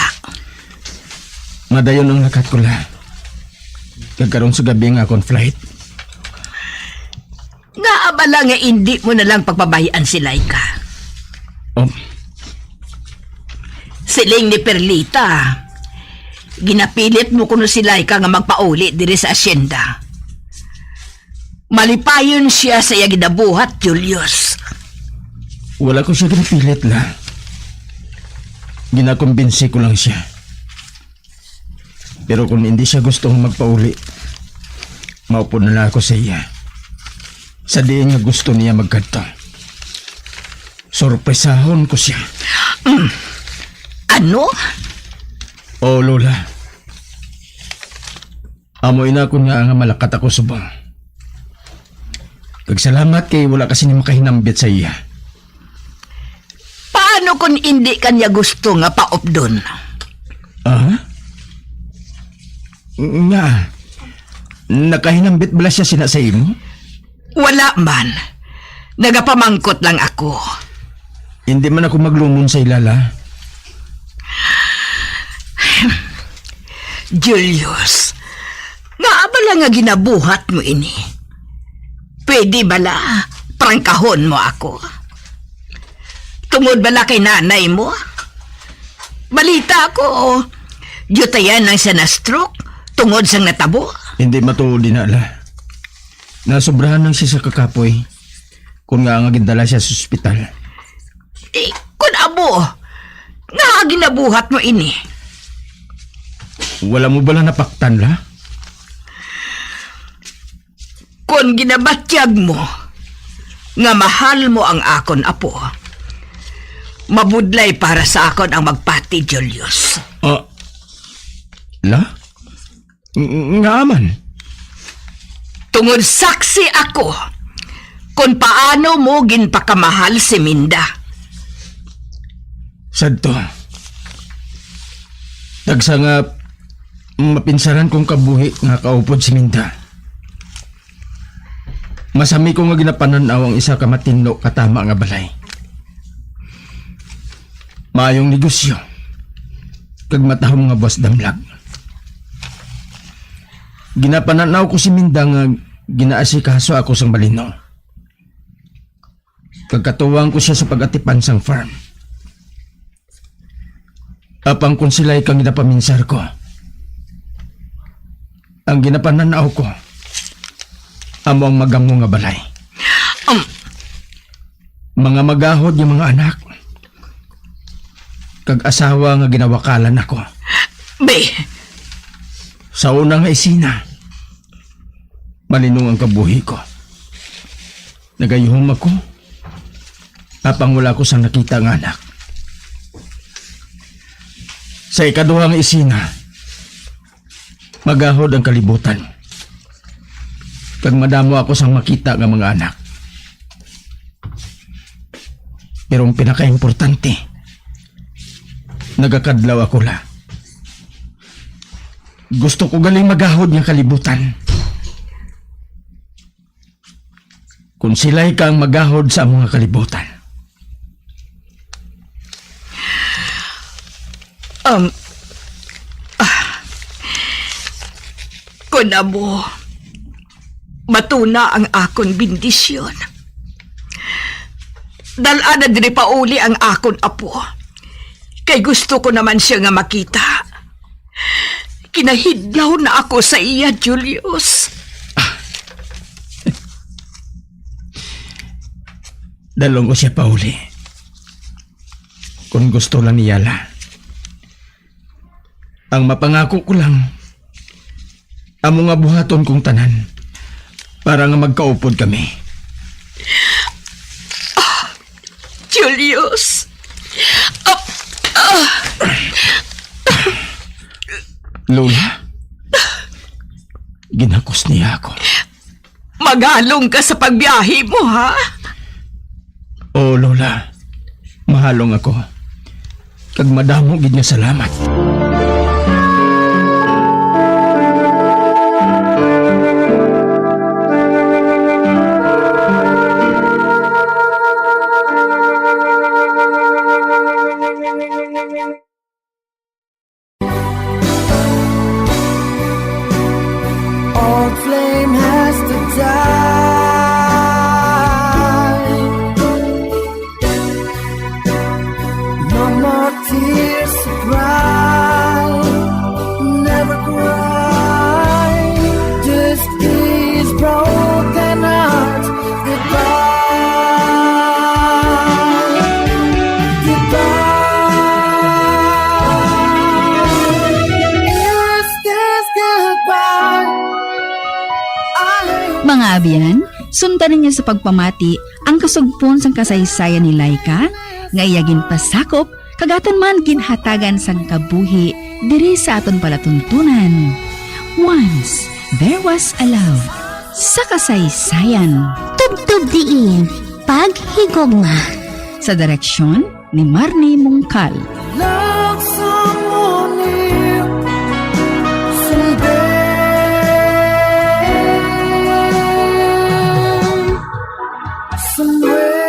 Madayon ang lakat ko, La. Kag karon sa gabi nga akon flight. Ngaa bala nga indi mo na lang pagpabayaan si Laika? Oh. Siling ni Perlita, ginapilit mo kuno si Laika nga magpauli diri sa asyenda. Malipayon siya sa iya ginabuhat, Julius. Wala ko siya ginapilit, La. Ginakumbinsi ko lang siya. Pero kung hindi siya gusto nga magpauli, maupod na lang ako sa iya. Sa diin nga gusto niya magkadto, sorpresahon ko siya. Mm. Ano? Oo, Lola. Amo ina ko nga nga malakat ako subong. Kag salamat kay wala ka sini makahinambit sa iya. Paano kung indi ka niya gusto nga paupdon? Ah? Nga, nakahinambit bala siya sina sa imo? Wala man. Nagapamangkot lang ako. Hindi man ako maglumon sa ila, La. Julius, ngaa bala nga ginabuhat mo ini? Pwede bala prangkahon mo ako? Tungod bala kay nanay mo? Balita ko, diyutayan lang siya na-stroke tungod sang natabo. Hindi matuod ina, La. Nasobrahan lang siya sa kakapoy, kun nga nga gindala siya sa ospital. Eh, kun amo, nga ginabuhat mo ini? Wala mo bala napaktan, La? Kon ginabatyag mo nga mahal mo ang akon apo, mabudlay para sa akon ang magpati, Julius. Ah, La? Ng-, nga man? Tungod saksi ako kon paano mo ginpakamahal si Minda. Sadto. Tagsa nga mapinsaran kong kabuhi nga kaupod si Minda. Masami ko nga ginapanan-aw ang isa ka matinlo ka tama nga balay. Maayong negosyo, kag matahom nga buwas damlag. Ginapanan-aw ko si Minda nga ginaasikaso ako sang malino. Kag katuwang ko siya sa pag-atipan sang farm. Apang kon sila'y kang ginapaminsar ko, ang ginapanan-aw ko amo ang magamo nga balay. Um. Mga magahod nga mga anak, kag asawa nga ginawakalan ako. Be! Sa una nga isina, malinong ang kabuhi ko. Nagayuhom ako, apang wala ko sang nakita nga anak. Sa ikaduha nga isina, magahod ang kalibutan, kag madamo ako sang makita nga mga anak. Pero ang pinakaimportante, nagakadlaw ako, La. Gusto ko galing magahod nga kalibutan. Kung sila'y kang magahod sa mga kalibutan. Um, ah, kun amo, matuna ang akon bendisyon. Dal-a na diri pauli ang akon apo, kay gusto ko naman siya nga makita. Kinahidlaw na ako sa iya, Julius. Dalong ko siya pauli. Kung gusto lang niya, La. Ang mapangako ko lang, amo nga buhaton kong tanan para nga magkaupod kami. Julius! Ah, ah. Lola, ginakos niya ako. Magalong ka sa pagbiyahe mo, ha? Oo, Lola. Mahalong ako. Kag madamo gid nga salamat. to die. No more tears to cry. Never cry. Just kiss broken heart goodbye. Goodbye. Is this goodbye? Mga abyan, sundan ninyo sa pagpamati ang kasugpon sang kasaysayan ni Laika, nga iya ginpasakop kag aton man ginhatagan sang kabuhi diri sa aton palatuntunan. Once there was a love, sa kasaysayan. Tubtob diin, paghigugma. Sa direksyon ni Marnie Mungkal. Love someone new someday. Somewhere.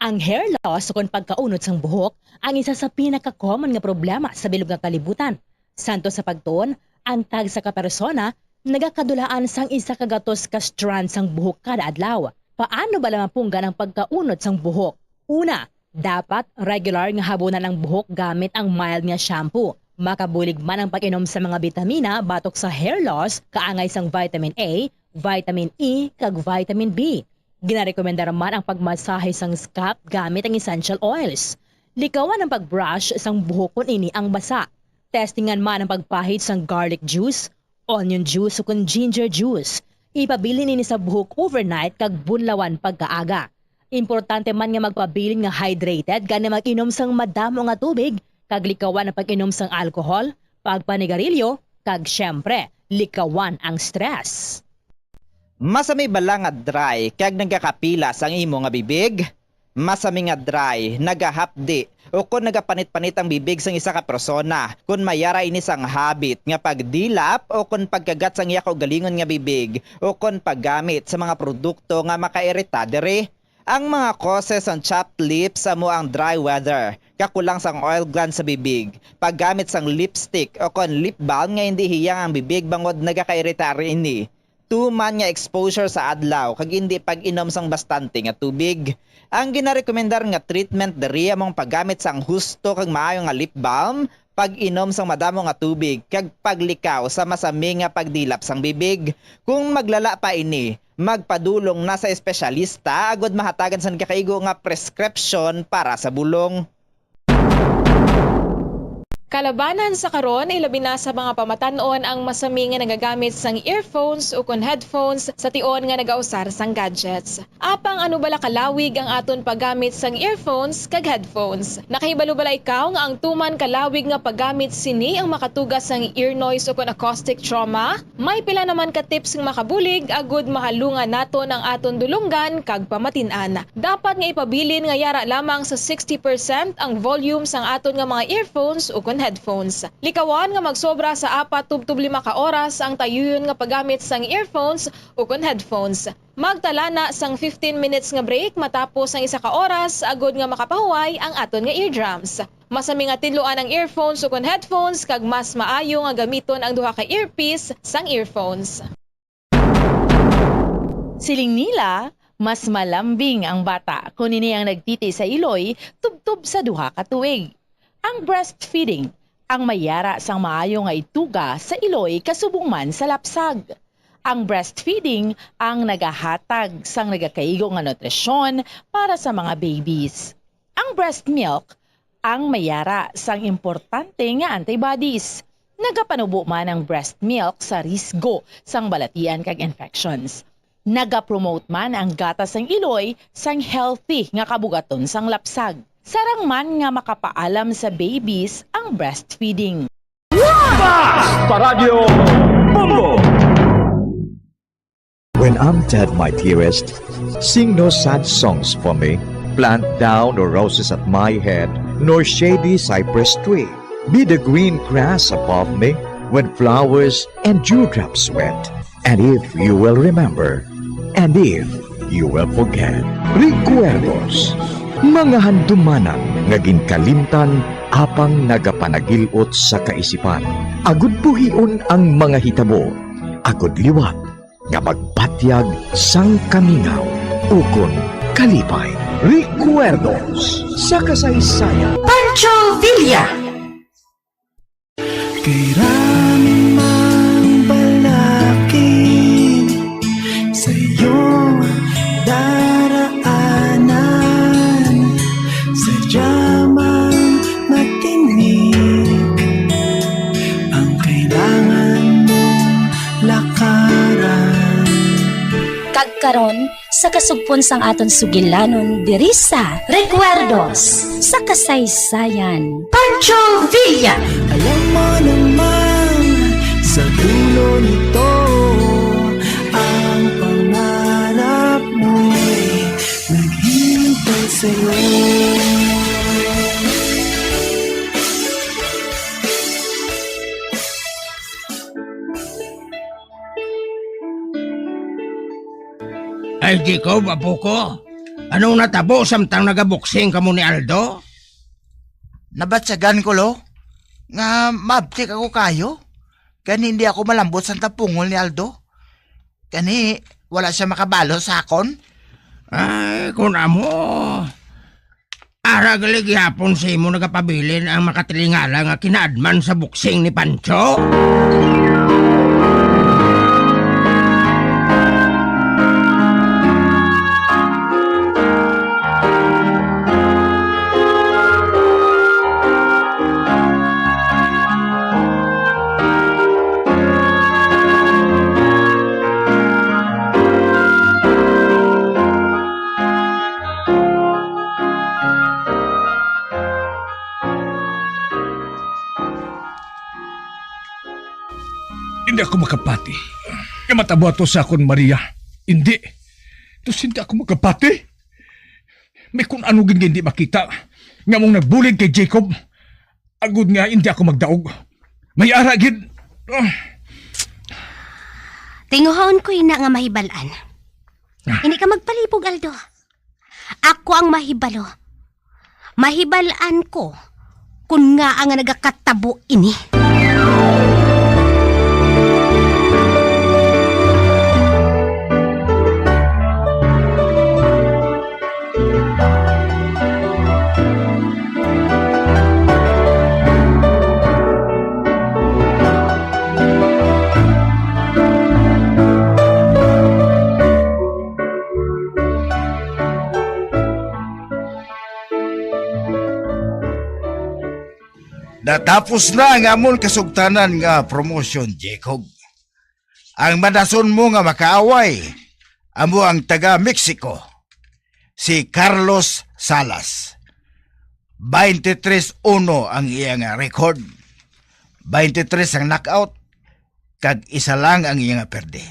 Ang hair loss ukon pagkaunod sang buhok ang isa sa pinaka-common nga problema sa bilog nga kalibutan. Santo sa pagtuon, ang tagsa ka persona nagakadulaan sang isa ka gatos ka strand sang buhok kada adlaw. Paano bala mapunggan ang pagkaunod sang buhok? Una, dapat regular nga habunan ang buhok gamit ang mild nga shampoo. Makabulig man ang pag-inom sa mga bitamina batok sa hair loss, kaangay sang vitamin A, vitamin E, kag vitamin B. Ginarekomendar man ang pagmasahe sang scalp gamit ang essential oils. Likawan ang pag-brush sang buhok kon ini ang basa. Testingan man ang pagpahid sang garlic juice, onion juice, ukon ginger juice. Ipabilin ini sa buhok overnight kag bunlawan pagkaaga. Importante man nga magpabilin nga hydrated, gani mag-inom sang madamo nga tubig, kag likawan ang pag-inom sang alcohol, pagpanigarilyo, kag, siyempre, likawan ang stress. Masami bala nga dry kag nagakapilas ang imo nga bibig? Masami nga dry, nagahapdi, ukon nagapanit-panit ang bibig sang isa ka persona kon may ara ini sang habit nga pagdilap ukon pagkagat sang iya kaugalingon nga bibig ukon paggamit sa mga produkto nga makairita diri. Ang mga causes sang chapped lips amo ang dry weather, kakulang sang oil glands sa bibig, paggamit sang lipstick ukon lip balm nga indi hiyang ang bibig bangod nagakairita ini. Tuman nga exposure sa adlaw kag indi pag-inom sang bastante nga tubig. Ang ginarekomendar nga treatment diri amo ang paggamit sang husto kag maayo nga lip balm, pag-inom sang madamo nga tubig, kag paglikaw sa masami nga pagdilap sang bibig. Kung maglala pa ini, magpadulong na sa espesyalista agud mahatagan sang nagakaigo nga prescription para sa bulong. Kalabanan sa karon, ilabi na sa mga pamatan-on ang masami nga nagagamit sang earphones ukon headphones sa tion nga nagausar sang gadgets. Apang ano bala kalawig ang aton paggamit sang earphones kag headphones? Nakahibalo bala ikaw nga ang tuman kalawig nga paggamit sini ang makatuga sang ear noise ukon acoustic trauma? May pila naman ka tips nga makabulig agud mahalungan naton ang aton dulonggan kag pamatin-an. Dapat nga ipabilin nga yara lamang sa sixty percent ang volume sang aton nga mga earphones ukon headphones. Likawan nga magsobra sa apat tubtob lima ka oras ang tayuyon nga paggamit sang earphones ukon headphones. Magtala na sang fifteen minutes nga break matapos ang isa ka oras agud nga makapahuway ang aton nga eardrums. Masami nga tidloan ang earphones ukon headphones, kag mas maayo nga gamiton ang duha ka earpiece sang earphones. Siling nila, mas malambing ang bata kon ini ang nagtiti sa iloy tubtob sa duha ka tuig. Ang breastfeeding ang may yara sang maayo nga ituga sa iloy kasubong man sa lapsag. Ang breastfeeding ang nagahatag sang nagakaigo nga nutrisyon para sa mga babies. Ang breast milk ang may yara sang importante nga antibodies. Nagapanubo man ang breast milk sa risgo sang balatian kag infections. Nagapromote man ang gatas sang iloy sang healthy nga kabugaton sang lapsag. Sarang man nga makapaalam sa babies ang breastfeeding. Basta Radyo Bombo! When I'm dead, my dearest, sing no sad songs for me. Plant thou no roses at my head, nor shady cypress tree. Be the green grass above me when flowers and dewdrops wet. And if you will remember, and if you will forget. Recuerdos, mga handumanan nga ginkalimtan apang nagapanagil-ot sa kaisipan, agud buhion ang mga hitabo, agud liwat nga magpatyag sang kamingaw ukon kalipay. Recuerdos sa kasaysayan. Pancho Villa. Kay rami mang balakid sa iyong daraanan, sadya mang matinik ang kailangan mong lakaran. Kag karon, sa kasugpon sang aton sugilanon diri sa Recuerdos sa Kasaysayan, Pancho Villa. Alam mo naman, sa dulo nito, ang pangarap mo'y naghihintay sa'yo. Ay, Jacob, apo ko, anong natabo samtang nagaboksing kamo ni Aldo? Nabatyagan ko, Lo, nga maabtik ako kayo. Gani hindi ako malambot sa tapungol ni Aldo. Gani wala siya makabalo sa akon. Ay, kun amo, ara gali gihapon sa imo nagapabilin ang makatilingala nga kinaadman sa boksing ni Pancho. Hindi ako makapati nga matabo ato sa akon Maria. Hindi. Tus, hindi ako makapati. May kun ano gid nga hindi makita nga mong nagbulig kay Jacob. Agud nga hindi ako magdaog. May ara gid. Ah. Tinguhaon ko ina nga mahibal-an. Ah. Hindi ka magpalibog, Aldo. Ako ang mahibalo. Mahibal-an ko kun ngaa nga nagakatabo ini. Natapos na ang amon kasugtanan nga promotion, Jacob. Ang madason mo nga makaaway amo ang taga Mexico, si Carlos Salas. Twenty-three uno ang iya nga record. Twenty-three ang knockout, kag isa lang ang iya nga perde.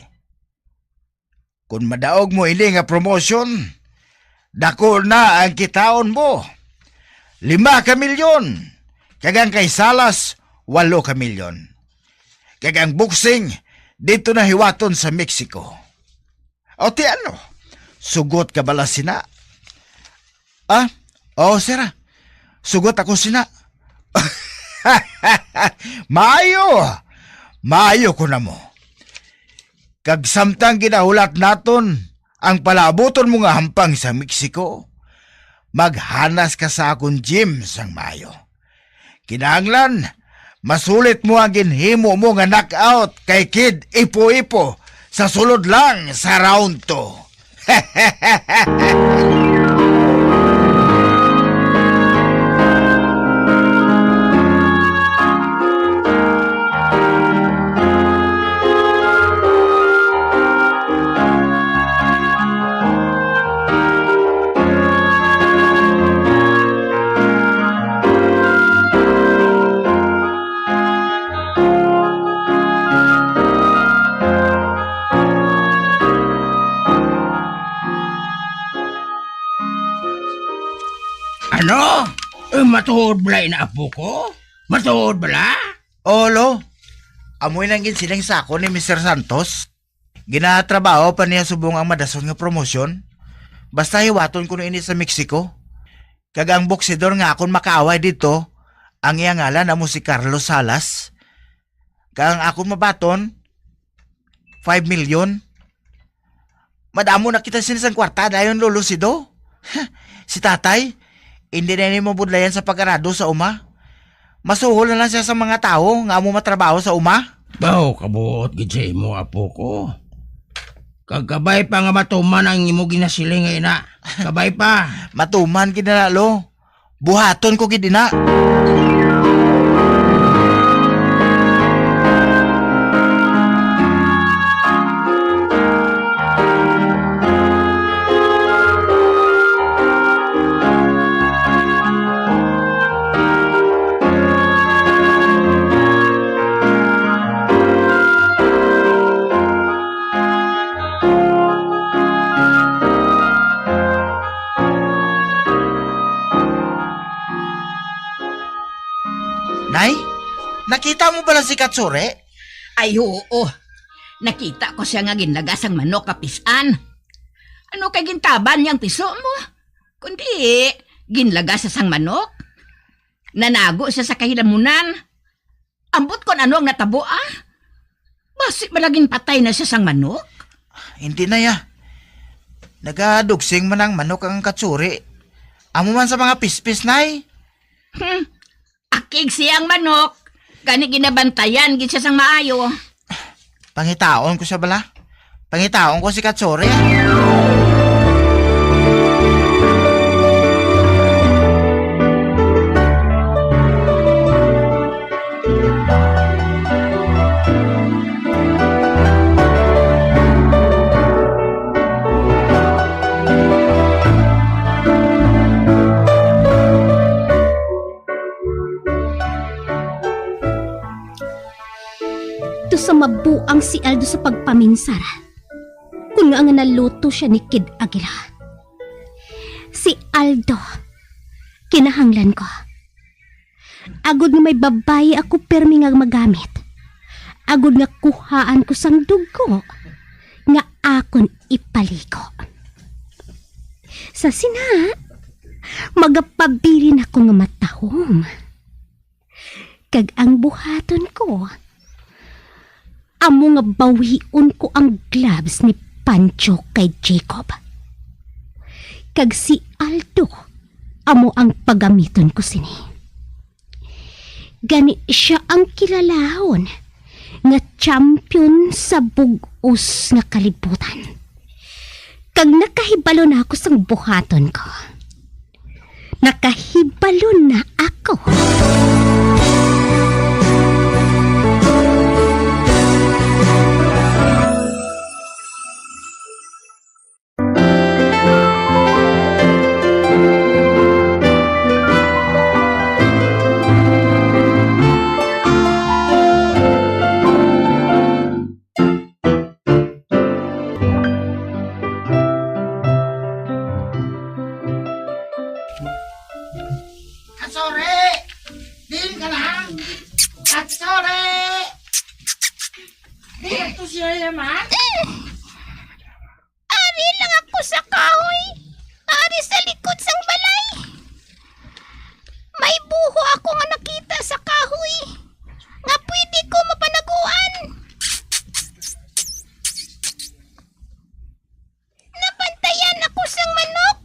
Kon madaog mo ini nga promotion, dako na ang kitaon mo. Lima ka milyon, kag ang kay Salas, walo ka milyon. Kag ang boxing, dito na hiwaton sa Mexico. O ti ano, sugot ka bala sina? Ah, o, sir, ah. Sugot ako sina. Maayo. Maayo ko na mo. Kag samtang ginahulat naton ang palaabuton mo nga hampang sa Mexico, maghanas ka sa akon gym sang maayo. Kinahanglan, masulit mo ang ginhimo mo nga knockout kay Kid Ipo-Ipo sa sulod lang sa round two. Ano? Eh, matuod bala ina apo ko? Matuod bala? Oo, Lo. Amoy nang ginsiling sa akon ni Mister Santos. Ginatrabaho pa niya subong ang madason nga promosyon. Basta hiwaton ko na ini sa Mexico. Kag ang boksidor nga akon makaaway dito, Ang iya ngalan amo si Carlos Salas. Kag ang akon mabaton, five million. Madamo na kita sini sang kwarta dayon, Lolo Sido. Si tatay, hindi na ini mabudlayan sa pag-arado sa uma. Masuhol na lang siya sa mga tawo nga amo matrabaho sa uma. Baw, kabuot gid sa imo, apo ko. Kag kabay pa nga matuman ang imo ginasiling nga ina. Kabay pa. Matuman gid na, Lo. Buhaton ko gid ina. Nay, nakita mo bala si Katsuri? Ay, oo. Nakita ko siya nga ginlaga sang manok nga pis-an. Ano kay gintaban niya ang piso mo? Kundi, ginlaga siya sang manok. Nanago siya sa kahilamunan. Ambot kon ano ang natabo, ah. Basi bala ginpatay na siya sang manok? Hindi na ya. Nagadugsing man ang manok ang Katsuri. Amo man sa mga pispis, Nay. Hmm. Akig siya ang manok. Gani ginabantayan gid siya sang maayo. Pangitaon ko siya bala. Pangitaon ko si Katsuri. Daw sa mabuang si Aldo sa pagpaminsar, kon ngaa nga naluto siya ni Kid Aguila. Si Aldo, kinahanglan ko. Agod nga may babayi ako permi nga magamit. Agod nga kuhaan ko sang dugo nga akon ipaligo. Sa sina, magapabilin ako nga matahom. Kag ang buhaton ko, amo nga bawion ko ang gloves ni Pancho kay Jacob. Kag si Aldo, amo ang pagamiton ko sini. Gani sia ang kilalahon nga champion sa bug-os nga kalibutan. Kag nakahibalo na ako sang buhaton ko. Nakahibalo na ako. Katsuri! Diin ka lang? Katsuri! Di ato siya yaman? Ari lang ako sa kahoy. Ari sa likod sang balay. May buho ako nga nakita sa kahoy nga pwede ko mapanaguan. Nabantayan ako sang manok,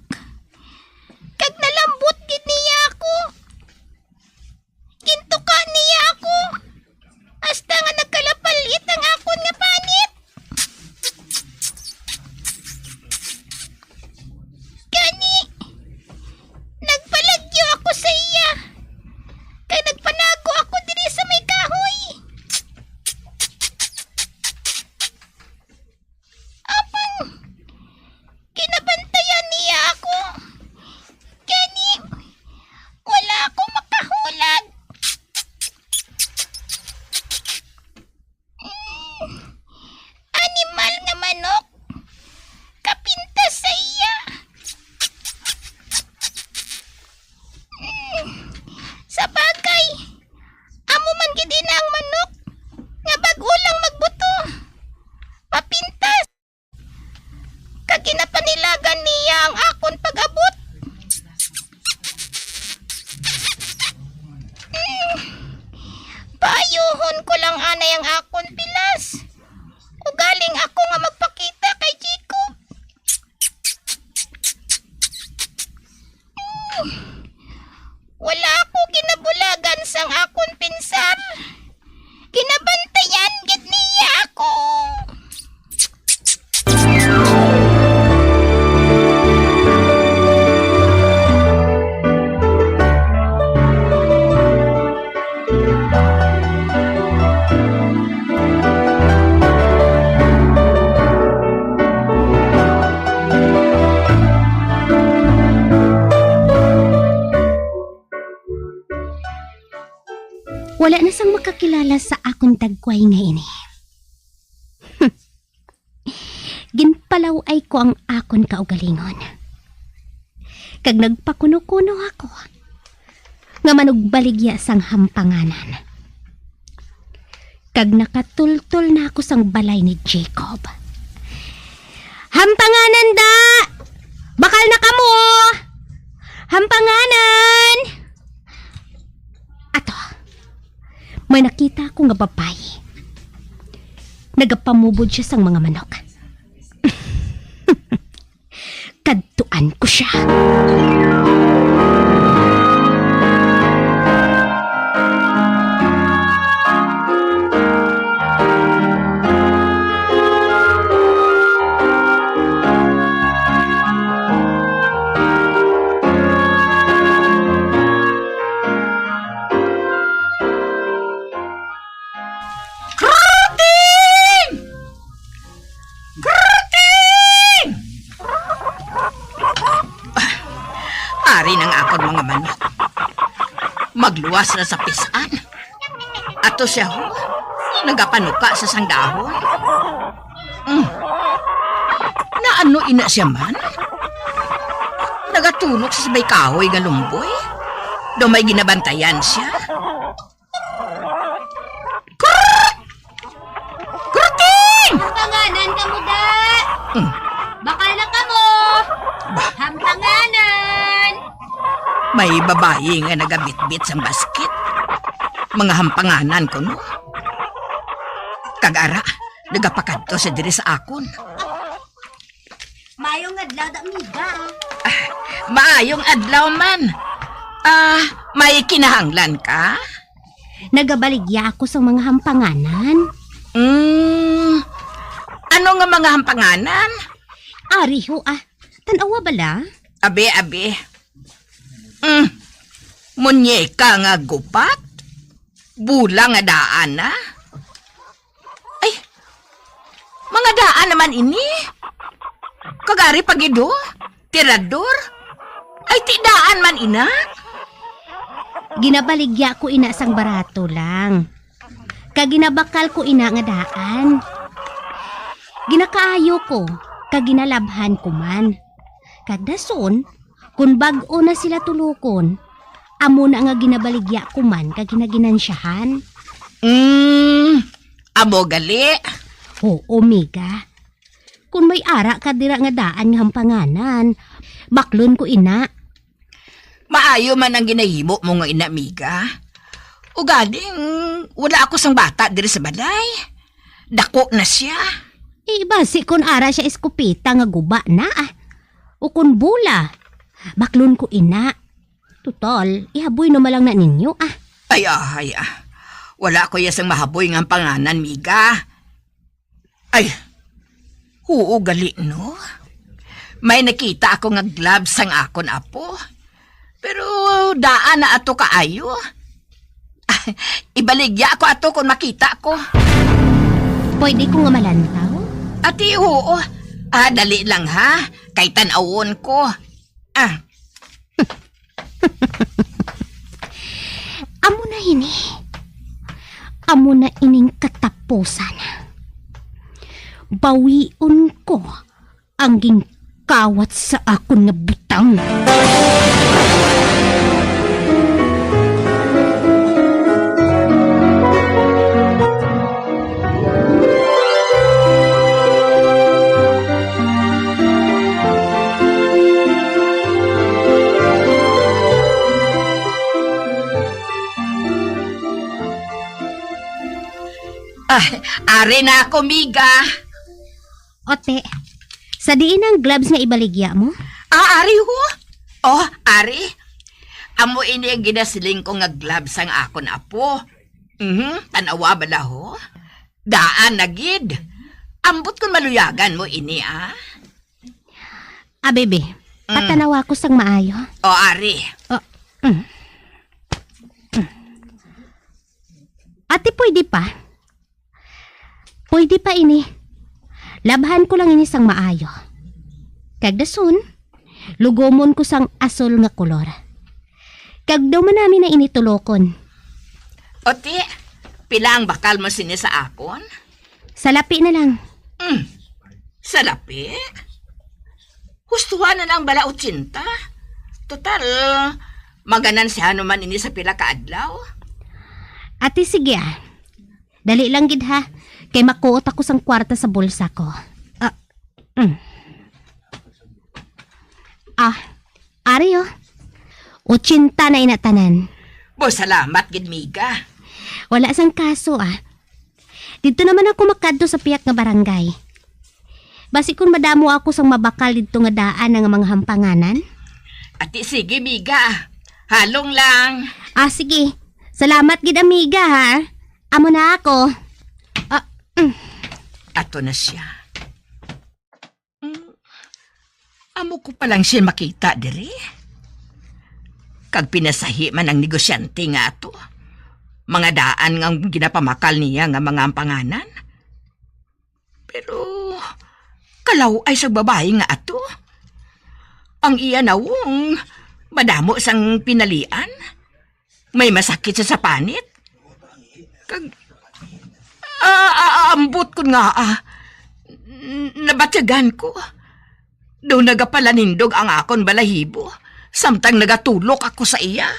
kag nalambot gid niya ako. Gintuka niya ako, hasta nga nagkalapalit ang akon nga panit. Ginabuligan ko lang anay ang akon pilas. Ugaling ako nga magpakita kay Jacob. Wala ako ginabulagan sang akon pinsar. Ginabantayan gid niya ako. Wala na sang makakilala sa akon dagway nga ini. Ginpalaw-ay ko ang akon kaugalingon, kag nagpakuno-kuno ako nga manugbaligya sang hampanganan. Kag nakatultol na ako sang balay ni Jacob. "Hampanganan, da! Bakal na kamo! Hampanganan!" Ato, may nakita ako nga babayi. Nagapamubod siya sang mga manok. Kadtuan ko sia. Kruting! Kruting! Ari na ang akon mga manok. Magluwas na sa pisan. Ato siya, ho. Nagapanuka sa sang dahon. Mm. Naano ina siya man? Nagatulog sa may kahoy nga lumboy? Daw may ginabantayan siya? Kurut! Kurting! Hampanganan kamo, da! Hmm. Bakal na kamo! Bah. Hampanganan! May babayi nga nagabitbit sang basket. Mga hampanganan kuno. Kag ara, nagapakadto siya diri sa akon. Maayong adlaw, da, amiga. Ah, maayong adlaw man. Ah, may kinahanglan ka? Nagabaligya ako sa mga hampanganan. Mm, ano nga mga hampanganan? Ari ho, ah. Tan-awa bala? Abi, abi. Mm, munyeka nga gubat? Bula nga daan, ah? Ay, mga daan naman ini. Kag ari pa gid, oh, tirador. Ay, ti daan man ina. Ginabaligya ko ina sang barato lang. Kag ginabakal ko ina nga daan. Ginakaayo ko, kag ginalabhan ko man. Kag dason, kon bag-o na sila tulokon, amo na nga ginabaligya ko man kag ginaginansyahan. Mm, amo gali. Oo, miga. Kon may ara ka dira nga daan nga hampanganan, baklon ko ina. Maayo man ang ginahimo mo nga ina, miga. Ugaling wala ako sang bata diri sa balay. Dako na siya. Eh, basi kon ara siya eskopeta nga guba na, ah. O kon bula, baklon ko ina. Total, ihaboy na man lang na ninyo, ah. Ay, ah, ay, ah. Wala ko iya sang mahaboy nga panganan, miga. Ay, huo gali, no? May nakita ako nga gloves sang akon apo. Pero daan na ato kaayo. Ibaligya ko ato kon makita ko. Pwede ko nga malantaw? Ati, oo. Ah, dali lang, ha? Kay tan-awon ko. Ah. Amo na ini. Amo na ining katapusan. Bawion ko ang ginkawat sa akon nga butang. Ah, ari na ako, miga. Ote, sa diin ang gloves nga ibaligya mo? Ah, ari ho. Oh, ari. Amo ini ang ginasiling ko nga gloves sang akon apo. Mhm, tan-awa bala ho. Daan na gid. Ambot kon maluyagan mo ini, ah. Ah, bebe, Mm. patanawa ko sang maayo. O, ari. Oh, mm. Mm. Ate, pwede pa? Pwede pa ini. Labhan ko lang ini sang maayo. Kag dason, lugomon ko sang asul nga kolor. Kag daw man namin na ini tulokon. Oti, pila ang bakal mo sini sa akon? Salapi na lang. Mm. Salapi? Hustuhan na lang bala otsinta. Total, maganan siya naman ini sa pila ka adlaw. Ate, sige ah. Dali lang gid ha. Kay makuot ako sang kwarta sa bulsa ko. Ah, mm. Ah, ari oh. Otsinta na ina tanan. Bo, salamat gid, miga. Wala sang kaso ah. Didto naman ako makadto sa piyak nga barangay. Basi kon madamo ako sang mabakal didto nga daan nga mga hampanganan. Ati, sige, miga. Halong lang. Ah, sige. Salamat gid, amiga, ha. Amo na ako. Ah, mm. Ato na siya. Mm. Amo ko pa lang siya makita diri. Kag pinasahi man ang negosyante nga ato. Mga daan nga ang ginapamakal niya nga mga ampanganan. Pero, kalaw-ay sa babayi nga ato. Ang iya nawong, madamo sang pinalian. May masakit sa sapanit. Kag, ah, ah, ambot kun nga, ah, n-, nabatyagan ko. Daw nagapalanindog ang akon balahibo, samtang nagatulok ako sa iya.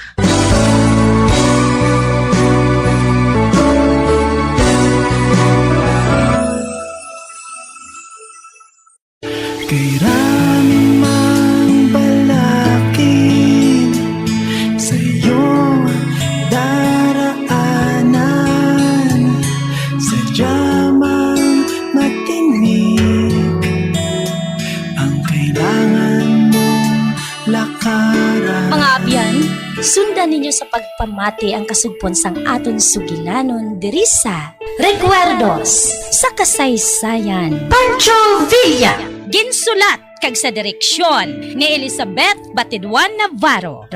Kay rami mang balakid sa iyong daraanan, sadya mang matinik ang kailangan mong lakaran. Mga abyan, sundan ninyo sa pagpamati ang kasugpon sang aton sugilanon diri sa Recuerdos sa Kasaysayan. Pancho Villa. Ginsulat kag sa direksyon ni Elizabeth Batiduan Navarro.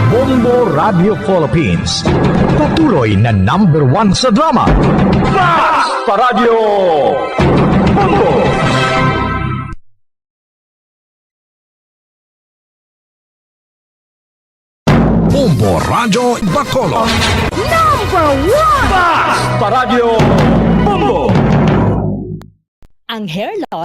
Bombo Radio Philippines, patuloy na number one sa drama. Basta Radyo Bombo! Bombo Radyo Bacolod. Number one! Basta Radyo Bombo! Ang hair loss